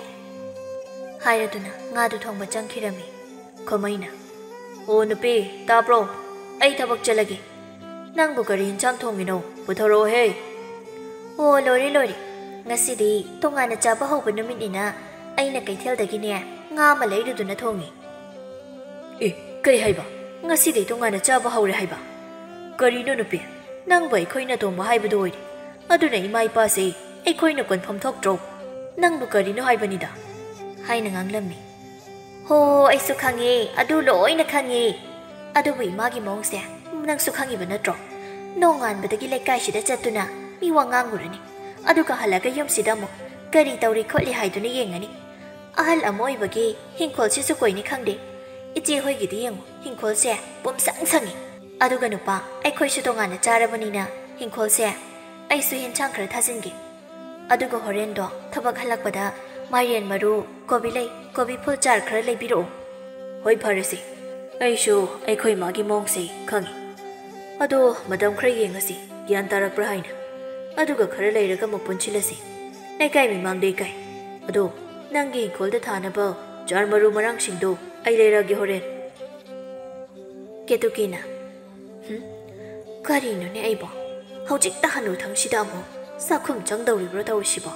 ꯍꯥꯏꯔꯗꯨꯅ ꯉꯥꯗꯨ ꯊꯣꯡꯕ ꯆꯪꯈꯤꯔꯝꯃꯤ꯫ ꯈꯣꯃꯩꯅ, "ꯑꯣ ꯅꯨꯄꯤ, ꯇꯥꯕ꯭ꯔꯣ? ꯑꯩ ꯊꯕꯛ ꯆꯠꯂꯒꯦ꯫ ꯅꯪꯕꯨ ꯀꯔꯤ ꯏꯟꯁꯥꯡ ꯊꯣꯡꯉꯤꯅꯣ? ꯄꯨꯊꯣꯔꯛꯑꯣꯍꯦ!" "ꯑꯣ, ꯂꯣꯏꯔꯦ, ꯂꯣꯏꯔꯦ꯫ ꯉꯁꯤꯗꯤ ꯇꯣꯉꯥꯟꯅ ꯆꯥꯕ ꯍꯧꯕ ꯅꯨꯃꯤꯠꯅꯤꯅ ꯑꯩꯅ ꯀꯩꯊꯦꯜꯗꯒꯤꯅꯦ ꯉꯥ ꯑꯃ ꯂꯩꯔꯨꯗꯨꯅ ꯊꯣꯡꯉꯤ꯫" "ꯑꯦ, ꯀꯩ ꯍꯥꯏꯕ? ꯉꯁꯤꯗꯤ ꯇꯣꯉꯥꯟꯅ ꯆꯥꯕ ꯍꯧꯔꯦ ꯍꯥꯏꯕ? ꯀꯔꯤꯅꯣ ꯅꯨꯄꯤ, ꯅꯪꯕꯨ ꯑꯩꯈꯣꯏꯅ ꯊꯣꯡꯕ ꯍꯥꯏꯕꯗꯨ ꯑꯣꯏꯔꯦ꯫ ꯑꯗꯨꯅ ꯏꯃꯥ ꯏꯄꯥꯁꯦ ꯑꯩꯈꯣꯏꯅ ꯀꯣꯟꯐꯝ ꯊꯣꯛꯇ꯭ꯔꯣ? ꯅꯪꯕꯨ ꯀꯔꯤꯅꯣ ꯍꯥꯏꯕꯅꯤꯗ?" ꯍꯥꯏꯅ ꯉꯥꯡꯂꯝꯃꯤ꯫ "ꯍꯣ, ꯑꯩꯁꯨ ꯈꯪꯉꯦ, ꯑꯗꯨ ꯂꯣꯏꯅ ꯈꯪꯉꯦ꯫ ꯑꯗꯨꯕꯨ ꯏꯃꯥꯒꯤ ꯃꯑꯣꯡꯁꯦ ꯅꯪꯁꯨ ꯈꯪꯉꯤꯕ ꯅꯠꯇ꯭ꯔꯣ? ꯅꯣꯡꯉꯥꯟꯕꯗꯒꯤ ꯂꯩꯀꯥꯏꯁꯤꯗ ꯆꯠꯇꯨꯅ ꯃꯤ ꯋꯥ ꯉꯥꯡꯉꯨꯔꯅꯤ, ꯑꯗꯨꯒ ꯍꯜꯂꯒ ꯌꯨꯝꯁꯤꯗ ꯑꯃꯨꯛ ꯀꯔꯤ ꯇꯧꯔꯤ ꯈꯣꯠꯂꯤ ꯍꯥꯏꯗꯨꯅ ꯌꯦꯡꯉꯅꯤ꯫ ꯑꯍꯜ ꯑꯃ ꯑꯣꯏꯕꯒꯤ ꯍꯤꯡꯈꯣꯜꯁꯤꯁꯨ ꯀꯣꯏꯅꯤ ꯈꯪꯗꯦ꯫ ꯏꯆꯦ ꯍꯣꯏꯒꯤꯗꯤ ꯌꯦꯡꯉꯨ, ꯍꯤꯡꯈꯣꯜꯁꯦ ꯄꯨꯝꯁꯪ ꯁꯪꯉꯤ꯫ ꯑꯗꯨꯒ ꯅꯨꯄꯥ, ꯑꯩꯈꯣꯏꯁꯨ ꯇꯣꯉꯥꯟꯅ ꯆꯥꯔꯕꯅꯤꯅ ꯍꯤꯡꯈꯣꯜꯁꯦ ꯑꯩꯁꯨ ꯍꯦꯟꯁꯥꯡ ꯈꯔ ꯊꯥꯖꯤꯟꯒꯦ꯫ ꯑꯗꯨꯒ ꯍꯣꯔꯦꯟꯗꯣ ꯊꯕꯛ ꯍꯜꯂꯛꯄꯗ ꯃꯥꯏꯔꯦꯟ ꯃꯔꯨ, ꯀꯣꯕꯤ ꯂꯩ, ꯀꯣꯕꯤ ꯐꯨꯜ ꯆꯥꯔ ꯈꯔ ꯂꯩꯕꯤꯔꯛꯑꯣ꯫" "ꯍꯣꯏ, ꯐꯔꯦꯁꯦ꯫ ꯑꯩꯁꯨ ꯑꯩꯈꯣꯏ ꯃꯥꯒꯤ ꯃꯑꯣꯡꯁꯦ ꯈꯪꯉꯤ꯫ ꯑꯗꯣ ꯃꯇꯝ ꯈꯔ ꯌꯦꯡꯉꯁꯤ, ꯒ꯭ꯌꯥꯟ ꯇꯥꯔꯛꯄ꯭ꯔꯥ ꯍꯥꯏꯅ꯫ ꯑꯗꯨꯒ ꯈꯔ ꯂꯩꯔꯒ ꯑꯃꯨꯛ ꯄꯨꯟꯁꯤꯜꯂꯁꯤ꯫ ꯂꯩꯀꯥꯏ ꯃꯤꯃꯥꯡꯗ ꯏꯀꯥꯏ꯫ ꯑꯗꯣ ꯅꯪꯒꯤ ꯏꯪꯈꯣꯜꯗ ꯊꯥꯅꯕ ꯆꯥꯔ ꯃꯔꯨ ꯃꯔꯥꯡꯁꯤꯡꯗꯣ ꯑꯩ ꯂꯩꯔꯛꯑꯒꯦ ꯍꯣꯔꯦꯟ꯫ ꯀꯦꯇꯨꯀꯤꯅ, "ꯍꯨꯝ, ꯀꯔꯤꯅꯣꯅꯦ ꯑꯩꯕꯣ? ꯍꯧꯖꯤꯛꯇ ꯍꯅꯨꯊꯪꯁꯤꯗ ꯑꯃꯨꯛ ꯆꯥꯛꯈꯨꯝ ꯆꯪꯗꯧꯔꯤꯕ꯭ꯔꯣ ꯇꯧꯔꯤꯁꯤꯕꯣ?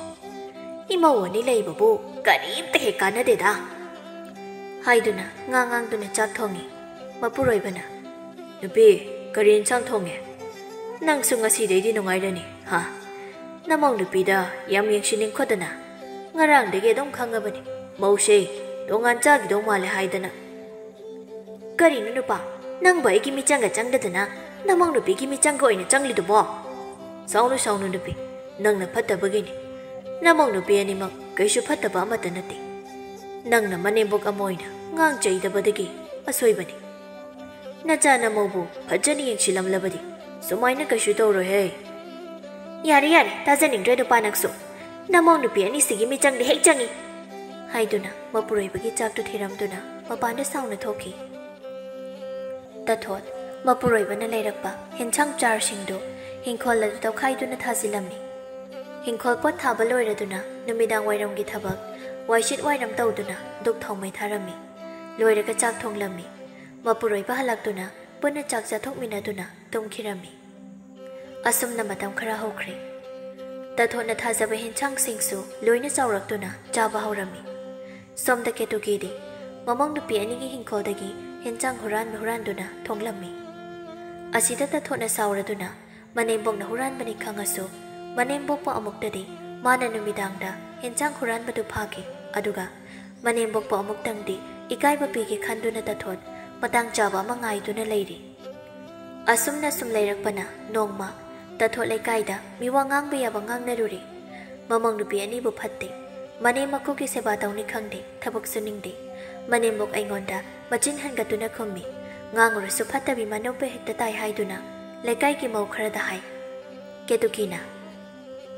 ꯏꯃꯧ ꯑꯅꯤ ꯂꯩꯕꯕꯨ ꯀꯔꯤꯝꯇ ꯍꯦꯛ ꯀꯥꯟꯅꯗꯦꯗ" ꯍꯥꯏꯗꯨꯅ ꯉꯥꯡ ꯉꯥꯡꯗꯨꯅ ꯆꯥꯛ ꯊꯣꯡꯉꯤ꯫ ꯃꯄꯨꯔꯣꯏꯕꯅ, "ꯅꯨꯄꯤ, ꯀꯔꯤ ꯏꯟꯁꯥꯡ ꯊꯣꯡꯉꯦ? ꯅꯪꯁꯨ ꯉꯁꯤꯗꯩꯗꯤ ꯅꯨꯡꯉꯥꯏꯔꯅꯤ, ꯍꯥ? ꯅꯃꯧ ꯅꯨꯄꯤꯗ ꯌꯥꯝ ꯌꯦꯡꯁꯤꯟꯅꯤꯡꯈꯣꯗꯅ꯫ ꯉꯔꯥꯡꯗꯒꯤ ꯑꯗꯨꯝ ꯈꯪꯉꯕꯅꯤ, ꯃꯧꯁꯦ ꯇꯣꯉꯥꯟ ꯆꯥꯈꯤꯗꯧ ꯃꯥꯜꯂꯦ ꯍꯥꯏꯗꯅ꯫" "ꯀꯔꯤꯅꯣ ꯅꯨꯄꯥ, ꯅꯪꯕꯨ ꯑꯩꯒꯤ ꯃꯤꯆꯪꯒ ꯆꯪꯗꯗꯅ ꯅꯃꯧ ꯅꯨꯄꯤꯒꯤ ꯃꯤꯆꯪꯒ ꯑꯣꯏꯅ ꯆꯪꯂꯤꯗꯨꯕꯣ?" "ꯁꯥꯎꯅꯨ, ꯁꯥꯎꯅꯨ ꯅꯨꯄꯤ, ꯅꯪꯅ ꯐꯠꯇꯕꯒꯤꯅꯤ꯫ ꯅꯃꯧ ꯅꯨꯄꯤ ꯑꯅꯤꯃꯛ ꯀꯩꯁꯨ ꯐꯠꯇꯕ ꯑꯃꯠꯇ ꯅꯠꯇꯦ꯫ ꯅꯪꯅ ꯃꯅꯦꯝꯕꯣꯛ ꯑꯃ ꯑꯣꯏꯅ ꯉꯥꯡ ꯆꯩꯗꯕꯗꯒꯤ ꯑꯁꯣꯏꯕꯅꯤ꯫ ꯅꯆꯥ ꯅꯃꯧꯕꯨ ꯐꯖꯅ ꯌꯦꯡꯁꯤꯜꯂꯝꯂꯕꯗꯤ ꯁꯨꯃꯥꯏꯅ ꯀꯩꯁꯨ ꯇꯧꯔꯣꯏꯍꯦ꯫" "ꯌꯥꯔꯦ, ꯌꯥꯔꯦ, ꯇꯥꯖꯅꯤꯡꯗ꯭ꯔꯦ ꯅꯨꯄꯥ ꯅꯪꯁꯨ꯫ ꯅꯃꯧ ꯅꯨꯄꯤ ꯑꯅꯤꯁꯤꯒꯤ ꯃꯤꯆꯪꯗ ꯍꯦꯛ ꯆꯪꯏ" ꯍꯥꯏꯗꯨꯅ ꯃꯄꯨꯔꯣꯏꯕꯒꯤ ꯆꯥꯛꯇꯨ ꯊꯤꯔꯝꯗꯨꯅ ꯃꯄꯥꯟꯗ ꯁꯥꯎꯅ ꯊꯣꯛꯈꯤ꯫ ꯇꯥꯊꯣꯠ, ꯃꯄꯨꯔꯣꯏꯕꯅ ꯂꯩꯔꯛꯄ ꯍꯦꯟꯁꯥꯡ ꯆꯥꯔꯁꯤꯡꯗꯨ ꯍꯤꯡꯈꯣꯜ ꯑꯗꯨ ꯇꯧꯈꯥꯏꯗꯨꯅ ꯊꯥꯖꯤꯜꯂꯝꯃꯤ꯫ ꯍꯤꯡꯈꯣꯜ ꯄꯣꯠ ꯊꯥꯕ ꯂꯣꯏꯔꯗꯨꯅ ꯅꯨꯃꯤꯗꯥꯡ ꯋꯥꯏꯔꯝꯒꯤ ꯊꯕꯛ ꯋꯥꯏꯁꯤꯠ ꯋꯥꯏꯔꯝ ꯇꯧꯗꯨꯅ ꯙꯨꯛ ꯊꯥꯎꯃꯩ ꯊꯥꯔꯝꯃꯤ꯫ ꯂꯣꯏꯔꯒ ꯆꯥꯛ ꯊꯣꯡꯂꯝꯃꯤ꯫ ꯃꯄꯨꯔꯣꯏꯕ ꯍꯜꯂꯛꯇꯨꯅ ꯄꯨꯟꯅ ꯆꯥꯛ ꯆꯥꯊꯣꯛꯃꯤꯟꯅꯗꯨꯅ ꯇꯨꯝꯈꯤꯔꯝꯃꯤ꯫ ꯑꯁꯨꯝꯅ ꯃꯇꯝ ꯈꯔ ꯍꯧꯈ꯭ꯔꯦ꯫ ꯇꯥꯊꯣꯠꯅ ꯊꯥꯖꯕ ꯍꯦꯟꯁꯥꯡꯁꯤꯡꯁꯨ ꯂꯣꯏꯅ ꯆꯥꯎꯔꯛꯇꯨꯅ ꯆꯥꯕ ꯍꯧꯔꯝꯃꯤ꯫ ꯁꯣꯝꯗ ꯀꯦꯇꯨꯀꯤꯗꯤ ꯃꯃꯧ ꯅꯨꯄꯤ ꯑꯅꯤꯒꯤ ꯍꯤꯡꯈꯣꯜꯗꯒꯤ ꯍꯦꯟꯁꯥꯡ ꯍꯨꯔꯥꯟ ꯍꯨꯔꯥꯟꯗꯨꯅ ꯊꯣꯡꯂꯝꯃꯤ꯫ ꯑꯁꯤꯗ ꯇꯥꯊꯣꯠꯅ ꯁꯥꯎꯔꯗꯨꯅ ꯃꯅꯦꯝꯕꯣꯛꯅ ꯍꯨꯔꯥꯟꯕꯅꯤ ꯈꯪꯉꯁꯨ ꯃꯅꯦꯝꯕꯣꯛꯄꯨ ꯑꯃꯨꯛꯇꯗꯤ ꯃꯥꯅ ꯅꯨꯃꯤꯗꯥꯡꯗ ꯍꯦꯟꯁꯥꯡ ꯍꯨꯔꯥꯟꯕꯗꯨ ꯐꯥꯈꯤ꯫ ꯑꯗꯨꯒ ꯃꯅꯦꯝꯕꯣꯛꯄꯨ ꯑꯃꯨꯛꯇꯪꯗꯤ ꯏꯀꯥꯏꯕ ꯄꯤꯒꯦ ꯈꯟꯗꯨꯅ ꯇꯥꯊꯣꯠ ꯃꯇꯥꯡ ꯆꯥꯕ ꯑꯃ ꯉꯥꯏꯗꯨꯅ ꯂꯩꯔꯤ꯫ ꯑꯁꯨꯝꯅ ꯁꯨꯝ ꯂꯩꯔꯛꯄꯅ ꯅꯣꯡꯃ ꯇꯥꯊꯣꯠ ꯂꯩꯀꯥꯏꯗ ꯃꯤꯋꯥ ꯉꯥꯡꯕ ꯌꯥꯕ ꯉꯥꯡꯅꯔꯨꯔꯦ꯫ ꯃꯃꯧ ꯅꯨꯄꯤ ꯑꯅꯤꯕꯨ ꯐꯠꯇꯦ꯫ ꯃꯅꯦꯝ ꯃꯀꯨꯒꯤ ꯁꯦꯕꯥ ꯇꯧꯅꯤ ꯈꯪꯗꯦ, ꯊꯕꯛ ꯁꯨꯅꯤꯡꯗꯦ꯫ ꯃꯅꯦꯝꯕꯣꯛ ꯑꯩꯉꯣꯟꯗ ꯃꯆꯤꯟ ꯍꯟꯒꯠꯇꯨꯅ ꯈꯨꯝꯃꯤ꯫ ꯉꯥꯡꯉꯨꯔꯁꯨ ꯐꯠꯇꯕꯤ ꯃꯅꯦꯝꯕꯣꯛ ꯍꯦꯛꯇ ꯇꯥꯏ ꯍꯥꯏꯗꯨꯅ ꯂꯩꯀꯥꯏꯒꯤ ꯃꯧ ꯈꯔꯗ ꯍꯥꯏ꯫ ꯀꯦꯇꯨꯀꯤꯅ,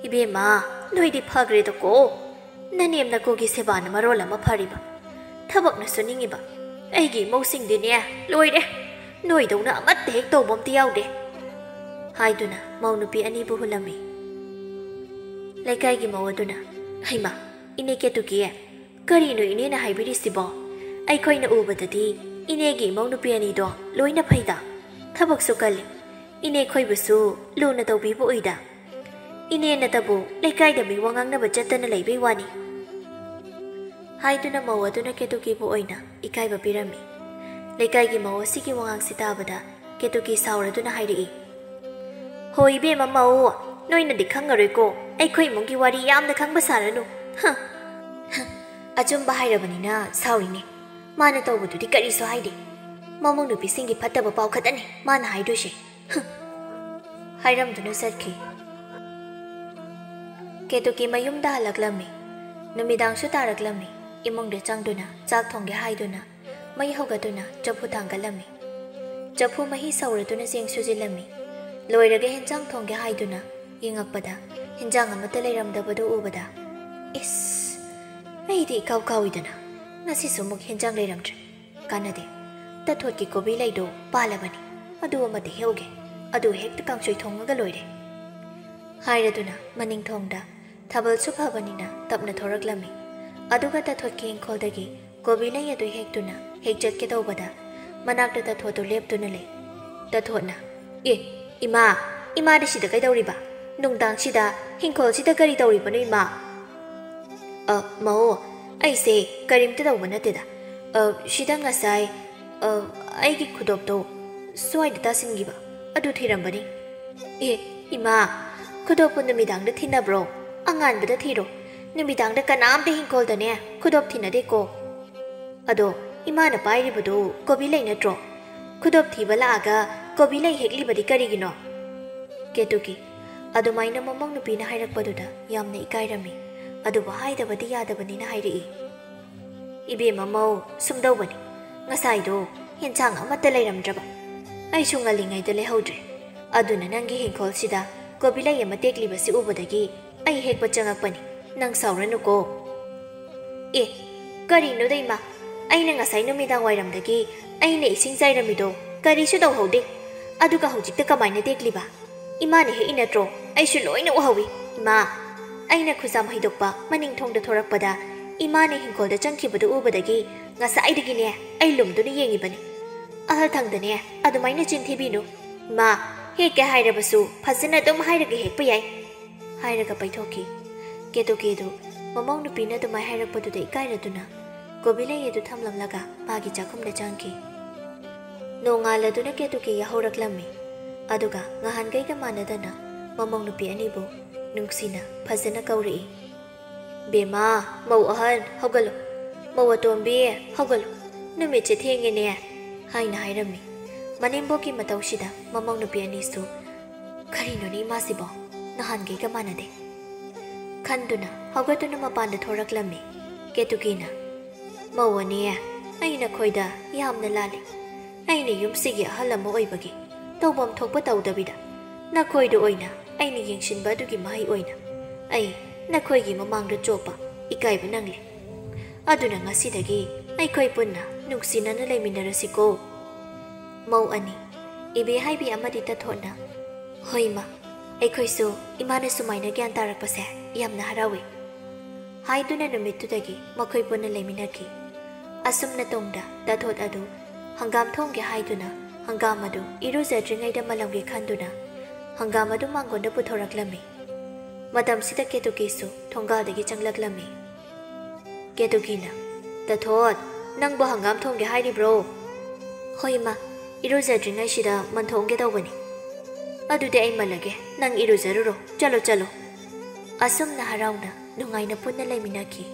"ꯏꯕꯦꯝꯃ, ꯅꯣꯏꯗꯤ ꯐꯈ꯭ꯔꯦꯗꯀꯣ꯫ ꯅꯅꯦꯝ ꯅꯀꯨꯒꯤ ꯁꯦꯕꯥꯅ ꯃꯔꯣꯜ ꯑꯃ ꯐꯔꯤꯕ꯫ ꯊꯕꯛꯅ ꯁꯨꯅꯤꯡꯉꯤꯕ꯫ ꯑꯩꯒꯤ ꯏꯃꯧꯁꯤꯡꯗꯤꯅꯦ, ꯂꯣꯏꯔꯦ꯫ ꯅꯣꯏꯗꯧꯅ ꯑꯃꯠꯇ ꯍꯦꯛ ꯇꯧꯕ ꯑꯝꯇ ꯌꯥꯎꯗꯦ" ꯍꯥꯏꯗꯨꯅ ꯃꯧ ꯅꯨꯄꯤ ꯑꯅꯤꯕꯨ ꯍꯨꯜꯂꯝꯃꯤ꯫ ꯂꯩꯀꯥꯏꯒꯤ ꯃꯧ ꯑꯗꯨꯅ, "ꯍꯩꯃꯥ, ꯏꯅꯦ ꯀꯦꯇꯨꯀꯤ, ꯀꯔꯤꯅꯣ ꯏꯅꯦꯅ ꯍꯥꯏꯕꯤꯔꯤꯁꯤꯕꯣ? ꯑꯩꯈꯣꯏꯅ ꯎꯕꯗꯗꯤ ꯏꯅꯦꯒꯤ ꯏꯃꯧ ꯅꯨꯄꯤ ꯑꯅꯤꯗꯣ ꯂꯣꯏꯅ ꯐꯩꯗ, ꯊꯕꯛꯁꯨ ꯀꯜꯂꯤ, ꯏꯅꯦ ꯈꯣꯏꯕꯨꯁꯨ ꯂꯨꯅ ꯇꯧꯕꯤꯕ ꯎꯏꯗ꯫ ꯏꯅꯦꯅꯇꯕꯨ ꯂꯩꯀꯥꯏꯗ ꯃꯤ ꯋꯥ ꯉꯥꯡꯅꯕ ꯆꯠꯇꯅ ꯂꯩꯕꯩ ꯋꯥꯅꯤ" ꯍꯥꯏꯗꯨꯅ ꯃꯧ ꯑꯗꯨꯅ ꯀꯦꯇꯨꯀꯤꯕꯨ ꯑꯣꯏꯅ ꯏꯀꯥꯏꯕ ꯄꯤꯔꯝꯃꯤ꯫ ꯂꯩꯀꯥꯏꯒꯤ ꯃꯧ ꯑꯁꯤꯒꯤ ꯋꯥꯉꯥꯡꯁꯤ ꯇꯥꯕꯗ ꯀꯦꯇꯨꯀꯤ ꯁꯥꯎꯔꯗꯨꯅ ꯍꯥꯏꯔꯛꯏ, "ꯍꯣ ꯏꯕꯦꯝꯃ ꯃꯧ, ꯅꯣꯏꯅꯗꯤ ꯈꯪꯉꯔꯣꯏꯀꯣ, ꯑꯩꯈꯣꯏ ꯏꯃꯨꯡꯒꯤ ꯋꯥꯔꯤ ꯌꯥꯝꯅ ꯈꯪꯕ ꯁꯥꯔꯅꯨ꯫ ꯍ, ꯍ, ꯑꯆꯨꯝꯕ ꯍꯥꯏꯔꯕꯅꯤꯅ ꯁꯥꯎꯔꯤꯅꯦ꯫ ꯃꯥꯅ ꯇꯧꯕꯗꯨꯗꯤ ꯀꯔꯤꯁꯨ ꯍꯥꯏꯗꯦ꯫ ꯃꯃꯧ ꯅꯨꯄꯤꯁꯤꯡꯒꯤ ꯐꯠꯇꯕ ꯄꯥꯎ ꯈꯛꯇꯅꯤ ꯃꯥꯅ ꯍꯥꯏꯗꯣꯏꯁꯦ꯫ ꯍ," ꯍꯥꯏꯔꯝꯗꯨꯅ ꯆꯠꯈꯤ꯫ ꯀꯦꯇꯨꯀꯤ ꯃꯌꯨꯝꯗ ꯍꯜꯂꯛꯂꯝꯃꯤ꯫ ꯅꯨꯃꯤꯗꯥꯡꯁꯨ ꯇꯥꯔꯛꯂꯝꯃꯤ꯫ ꯏꯃꯨꯡꯗ ꯆꯪꯗꯨꯅ ꯆꯥꯛ ꯊꯣꯡꯒꯦ ꯍꯥꯏꯗꯨꯅ ꯃꯩ ꯍꯧꯒꯠꯇꯨꯅ ꯆꯐꯨ ꯊꯥꯡꯒꯠꯂꯝꯃꯤ꯫ ꯆꯐꯨ ꯃꯍꯤ ꯁꯧꯔꯗꯨꯅ ꯆꯦꯡ ꯁꯨꯖꯤꯜꯂꯝꯃꯤ꯫ ꯂꯣꯏꯔꯒ ꯍꯦꯟꯖꯥꯡ ꯊꯣꯡꯒꯦ ꯍꯥꯏꯗꯨꯅ ꯌꯦꯡꯉꯛꯄꯗ ꯍꯦꯟꯖꯥꯡ ꯑꯃꯠꯇ ꯂꯩꯔꯝꯗꯕꯗꯨ ꯎꯕꯗ, "ꯏꯁ, ꯑꯩꯗꯤ ꯏꯀꯥꯎ ꯀꯥꯎꯏꯗꯅ, ꯉꯁꯤꯁꯨ ꯑꯃꯨꯛ ꯍꯦꯟꯖꯥꯡ ꯂꯩꯔꯝꯗ꯭ꯔꯦ꯫ ꯀꯥꯟꯅꯗꯦ, ꯇꯊꯣꯠꯀꯤ ꯀꯣꯕꯤ ꯂꯩꯗꯣ ꯄꯥꯜꯂꯕꯅꯤ, ꯑꯗꯨ ꯑꯃꯗ ꯍꯦꯛꯎꯒꯦ, ꯑꯗꯨ ꯍꯦꯛꯇ ꯀꯥꯡꯁꯣꯏ ꯊꯣꯡꯉꯒ ꯂꯣꯏꯔꯦ" ꯍꯥꯏꯔꯗꯨꯅ ꯃꯅꯤꯡꯊꯣꯡꯗ ꯊꯥꯕꯜꯁꯨ ꯐꯕꯅꯤꯅ ꯇꯞꯅ ꯊꯣꯔꯛꯂꯝꯃꯤ꯫ ꯑꯗꯨꯒ ꯇꯊꯣꯠꯀꯤ ꯏꯪꯈꯣꯜꯗꯒꯤ ꯀꯣꯕꯤ ꯂꯩ ꯑꯗꯨ ꯍꯦꯛꯇꯨꯅ ꯍꯦꯛ ꯆꯠꯀꯦ ꯇꯧꯕꯗ ꯃꯅꯥꯛꯇ ꯇꯊꯣꯠꯇꯨ ꯂꯦꯞꯇꯨꯅ ꯂꯩ꯫ ꯇꯊꯣꯠꯅ, "ꯑꯦ, ꯏꯃꯥ, ꯏꯃꯥꯗꯤ ꯁꯤꯗ ꯀꯩꯗꯧꯔꯤꯕ? ꯅꯨꯡꯗꯥꯡꯁꯤꯗ ꯍꯤꯡꯈꯣꯜꯁꯤꯗ ꯀꯔꯤ ꯇꯧꯔꯤꯕꯅꯣ ꯏꯃꯥ?" "ꯑ, ꯃꯧ, ꯑꯩꯁꯦ ꯀꯔꯤꯝꯇ ꯇꯧꯕ ꯅꯠꯇꯦꯗ꯫ ꯑ, ꯁꯤꯗ ꯉꯁꯥꯏ, ꯑ, ꯑꯩꯒꯤ ꯈꯨꯗꯣꯞꯇꯣ ꯁ꯭ꯋꯥꯏꯗ ꯇꯥꯁꯤꯟꯈꯤꯕ ꯑꯗꯨ ꯊꯤꯔꯝꯕꯅꯤ꯫" "ꯑꯦ, ꯏꯃꯥ, ꯈꯨꯗꯣꯞꯄꯨ ꯅꯨꯃꯤꯗꯥꯡꯗ ꯊꯤꯅꯕ꯭ꯔꯣ? ꯑꯉꯥꯟꯕꯗ ꯊꯤꯔꯣ꯫ ꯅꯨꯃꯤꯗꯥꯡꯗ ꯀꯅꯥꯝꯇ ꯍꯤꯡꯈꯣꯜꯗꯅꯦ ꯈꯨꯗꯣꯞ ꯊꯤꯅꯗꯦꯀꯣ꯫ ꯑꯗꯣ ꯏꯃꯥꯅ ꯄꯥꯏꯔꯤꯕꯗꯨ ꯀꯣꯕꯤ ꯂꯩ ꯅꯠꯇ꯭ꯔꯣ? ꯈꯨꯗꯣꯞ ꯊꯤꯕ ꯂꯥꯛꯑꯒ ꯀꯣꯕꯤ ꯂꯩ ꯍꯦꯛꯂꯤꯕꯗꯤ ꯀꯔꯤꯒꯤꯅꯣ?" ꯀꯦꯇꯨꯀꯤ ꯑꯗꯨꯃꯥꯏꯅ ꯃꯃꯧ ꯅꯨꯄꯤꯅ ꯍꯥꯏꯔꯛꯄꯗꯨꯗ ꯌꯥꯝꯅ ꯏꯀꯥꯏꯔꯝꯃꯤ꯫ ꯑꯗꯨꯕꯨ ꯍꯥꯏꯗꯕꯗꯤ ꯌꯥꯗꯕꯅꯤꯅ ꯍꯥꯏꯔꯛꯏ꯫ "ꯏꯕꯦꯝꯃ ꯃꯧ, ꯁꯨꯝꯗꯧꯕꯅꯤ꯫ ꯉꯁꯥꯏꯗꯣ ꯍꯦꯟꯁꯥꯡ ꯑꯃꯠꯇ ꯂꯩꯔꯝꯗ꯭ꯔꯕ꯫ ꯑꯩꯁꯨ ꯉꯜꯂꯤꯉꯩꯗ ꯂꯩꯍꯧꯗ꯭ꯔꯦ꯫ ꯑꯗꯨꯅ ꯅꯪꯒꯤ ꯍꯤꯡꯈꯣꯜꯁꯤꯗ ꯀꯣꯕꯤ ꯂꯩ ꯑꯃ ꯇꯦꯛꯂꯤꯕꯁꯤ ꯎꯕꯗꯒꯤ ꯑꯩ ꯍꯦꯛꯄ ꯆꯪꯉꯛꯄꯅꯤ꯫ ꯅꯪ ꯁꯥꯎꯔꯅꯨꯀꯣ꯫" "ꯑꯦ, ꯀꯔꯤꯅꯣꯗ ꯏꯃꯥ? ꯑꯩꯅ ꯉꯁꯥꯏ ꯅꯨꯃꯤꯗꯥꯡ ꯋꯥꯏꯔꯝꯗꯒꯤ ꯑꯩꯅ ꯏꯁꯤꯡ ꯆꯥꯏꯔꯝꯃꯤꯗꯣ ꯀꯔꯤꯁꯨ ꯇꯧꯍꯧꯗꯦ꯫ ꯑꯗꯨꯒ ꯍꯧꯖꯤꯛꯇ ꯀꯃꯥꯏꯅ ꯇꯦꯛꯂꯤꯕ? ꯏꯃꯥꯅ ꯍꯦꯛꯏ ꯅꯠꯇ꯭ꯔꯣ? ꯑꯩꯁꯨ ꯂꯣꯏꯅ ꯎꯍꯧꯏ, ꯏꯃꯥ꯫" ꯑꯩꯅ ꯈꯨꯖꯥꯝ ꯍꯩꯗꯣꯛꯄ ꯃꯅꯤꯡ ꯊꯣꯡꯗ ꯊꯣꯔꯛꯄꯗ ꯏꯃꯥꯅ ꯍꯤꯡꯈꯣꯜꯗ ꯆꯪꯈꯤꯕꯗꯨ ꯎꯕꯗꯒꯤ ꯉꯁꯥꯏꯗꯒꯤꯅꯦ ꯑꯩ ꯂꯨꯝꯗꯨꯅ ꯌꯦꯡꯉꯤꯕꯅꯤ꯫ ꯑꯍꯜ ꯊꯪꯗꯅꯦ ꯑꯗꯨꯃꯥꯏꯅ ꯆꯤꯟ ꯊꯤꯕꯤꯅꯨ꯫ ꯏꯃꯥ, ꯍꯦꯛꯀꯦ ꯍꯥꯏꯔꯕꯁꯨ ꯐꯖꯅ ꯑꯗꯨꯝ ꯍꯥꯏꯔꯒ ꯍꯦꯛꯄ ꯌꯥꯏ꯫ ꯍꯥꯏꯔꯒ ꯄꯩꯊꯣꯛꯈꯤ꯫ ꯀꯦꯇꯨꯀꯤꯗꯨ ꯃꯃꯧ ꯅꯨꯄꯤꯅ ꯑꯗꯨꯃꯥꯏ ꯍꯥꯏꯔꯛꯄꯗꯨꯗ ꯏꯀꯥꯏꯔꯗꯨꯅ ꯀꯣꯕꯤ ꯂꯩ ꯑꯗꯨ ꯊꯝꯂꯝꯂꯒ ꯃꯥꯒꯤ ꯆꯥꯛꯈꯨꯝꯗ ꯆꯪꯈꯤ꯫ ꯅꯣꯡꯉꯥꯜꯂꯗꯨꯅ ꯀꯦꯇꯨꯀꯤ ꯌꯥꯍꯧꯔꯛꯂꯝꯃꯤ꯫ ꯑꯗꯨꯒ ꯉꯍꯥꯟꯈꯩꯒ ꯃꯥꯟꯅꯗꯅ ꯃꯃꯧ ꯅꯨꯄꯤ ꯑꯅꯤꯕꯨ ꯅꯨꯡꯁꯤꯅ ꯐꯖꯅ ꯀꯧꯔꯛꯏ꯫ "ꯕꯦꯝꯃ, ꯃꯧ ꯑꯍꯟ, ꯍꯧꯒꯠꯂꯨ꯫ ꯃꯧ ꯑꯇꯣꯝꯕꯤ, ꯍꯧꯒꯠꯂꯨ꯫ ꯅꯨꯃꯤꯠꯁꯦ ꯊꯦꯡꯉꯦꯅꯦ," ꯍꯥꯏꯅ ꯍꯥꯏꯔꯝꯃꯤ꯫ ꯃꯅꯦꯝꯕꯣꯛꯀꯤ ꯃꯇꯧꯁꯤꯗ ꯃꯃꯧ ꯅꯨꯄꯤ ꯑꯅꯤꯁꯨ, "ꯀꯔꯤꯅꯣꯅꯦ ꯏꯃꯥꯁꯤꯕꯣ? ꯅꯍꯥꯟꯈꯩꯒ ꯃꯥꯟꯅꯗꯦ," ꯈꯟꯗꯨꯅ ꯍꯧꯒꯠꯇꯨꯅ ꯃꯄꯥꯟꯗ ꯊꯣꯔꯛꯂꯝꯃꯤ꯫ ꯀꯦꯇꯨꯀꯤꯅ, "ꯃꯧ ꯑꯅꯤ, ꯑꯩ ꯅꯈꯣꯏꯗ ꯌꯥꯝꯅ ꯂꯥꯜꯂꯤ꯫ ꯑꯩꯅ ꯌꯨꯝꯁꯤꯒꯤ ꯑꯍꯜ ꯑꯃ ꯑꯣꯏꯕꯒꯤ ꯇꯧꯐꯝ ꯊꯣꯛꯄ ꯇꯧꯗꯕꯤꯗ ꯅꯈꯣꯏꯗ ꯑꯣꯏꯅ ꯑꯩꯅ ꯌꯦꯡꯁꯤꯟꯕ ꯑꯗꯨꯒꯤ ꯃꯍꯩ ꯑꯣꯏꯅ ꯑꯩ ꯅꯈꯣꯏꯒꯤ ꯃꯃꯥꯡꯗ ꯆꯣꯞꯄ ꯏꯀꯥꯏꯕ ꯅꯪꯂꯤ꯫ ꯑꯗꯨꯅ ꯉꯁꯤꯗꯒꯤ ꯑꯩꯈꯣꯏ ꯄꯨꯟꯅ ꯅꯨꯡꯁꯤꯅꯅ ꯂꯩꯃꯤꯟꯅꯔꯁꯤꯀꯣ꯫" ꯃꯧ ꯑꯅꯤ, ꯏꯕꯦ ꯍꯥꯏꯕꯤ ꯑꯃꯗꯤ ꯇꯊꯣꯠꯅ, "ꯍꯣꯏ ꯏꯃꯥ, ꯑꯩꯈꯣꯏꯁꯨ ꯏꯃꯥꯅ ꯁꯨꯃꯥꯏꯅ ꯒ꯭ꯌꯥꯟ ꯇꯥꯔꯛꯄꯁꯦ ꯌꯥꯝꯅ ꯍꯔꯥꯎꯏ," ꯍꯥꯏꯗꯨꯅ ꯅꯨꯃꯤꯠꯇꯨꯗꯒꯤ ꯃꯈꯣꯏ ꯄꯨꯟꯅ ꯂꯩꯃꯤꯟꯅꯈꯤ꯫ ꯑꯁꯨꯝꯅ ꯇꯨꯡꯗ ꯇꯊꯣꯠ ꯑꯗꯨ ꯍꯪꯒꯥꯝ ꯊꯣꯡꯒꯦ ꯍꯥꯏꯗꯨꯅ ꯍꯪꯒꯥꯝ ꯑꯗꯨ ꯏꯔꯨꯖꯗ꯭ꯔꯤꯉꯩꯗ ꯃꯜꯂꯝꯒꯦ ꯈꯟꯗꯨꯅ ꯍꯪꯒꯥꯝ ꯑꯗꯨ ꯃꯥꯡꯒꯣꯟꯗ ꯄꯨꯊꯣꯔꯛꯂꯝꯃꯤ꯫ ꯃꯇꯝꯁꯤꯗ ꯀꯦꯇꯨꯀꯤꯁꯨ ꯊꯣꯡꯒꯥꯜꯗꯒꯤ ꯆꯪꯂꯛꯂꯝꯃꯤ꯫ ꯀꯦꯇꯨꯀꯤꯅ, "ꯇꯊꯣꯠ, ꯅꯪꯕꯨ ꯍꯪꯒꯥꯝ ꯊꯣꯡꯒꯦ ꯍꯥꯏꯔꯤꯕ꯭ꯔꯣ?" "ꯍꯣꯏ ꯏꯃꯥ, ꯏꯔꯨꯖꯗ꯭ꯔꯤꯉꯩꯁꯤꯗ ꯃꯟꯊꯣꯛꯑꯝꯒꯦ ꯇꯧꯕꯅꯤ꯫" "ꯑꯗꯨꯗꯤ ꯑꯩ ꯃꯜꯂꯒꯦ, ꯅꯪ ꯏꯔꯨꯖꯔꯨꯔꯣ, ꯆꯠꯂꯣ ꯆꯠꯂꯣ꯫" ꯑꯁꯨꯝꯅ ꯍꯔꯥꯎꯅ ꯅꯨꯡꯉꯥꯏꯅ ꯄꯨꯟꯅ ꯂꯩꯃꯤꯟꯅꯈꯤ꯫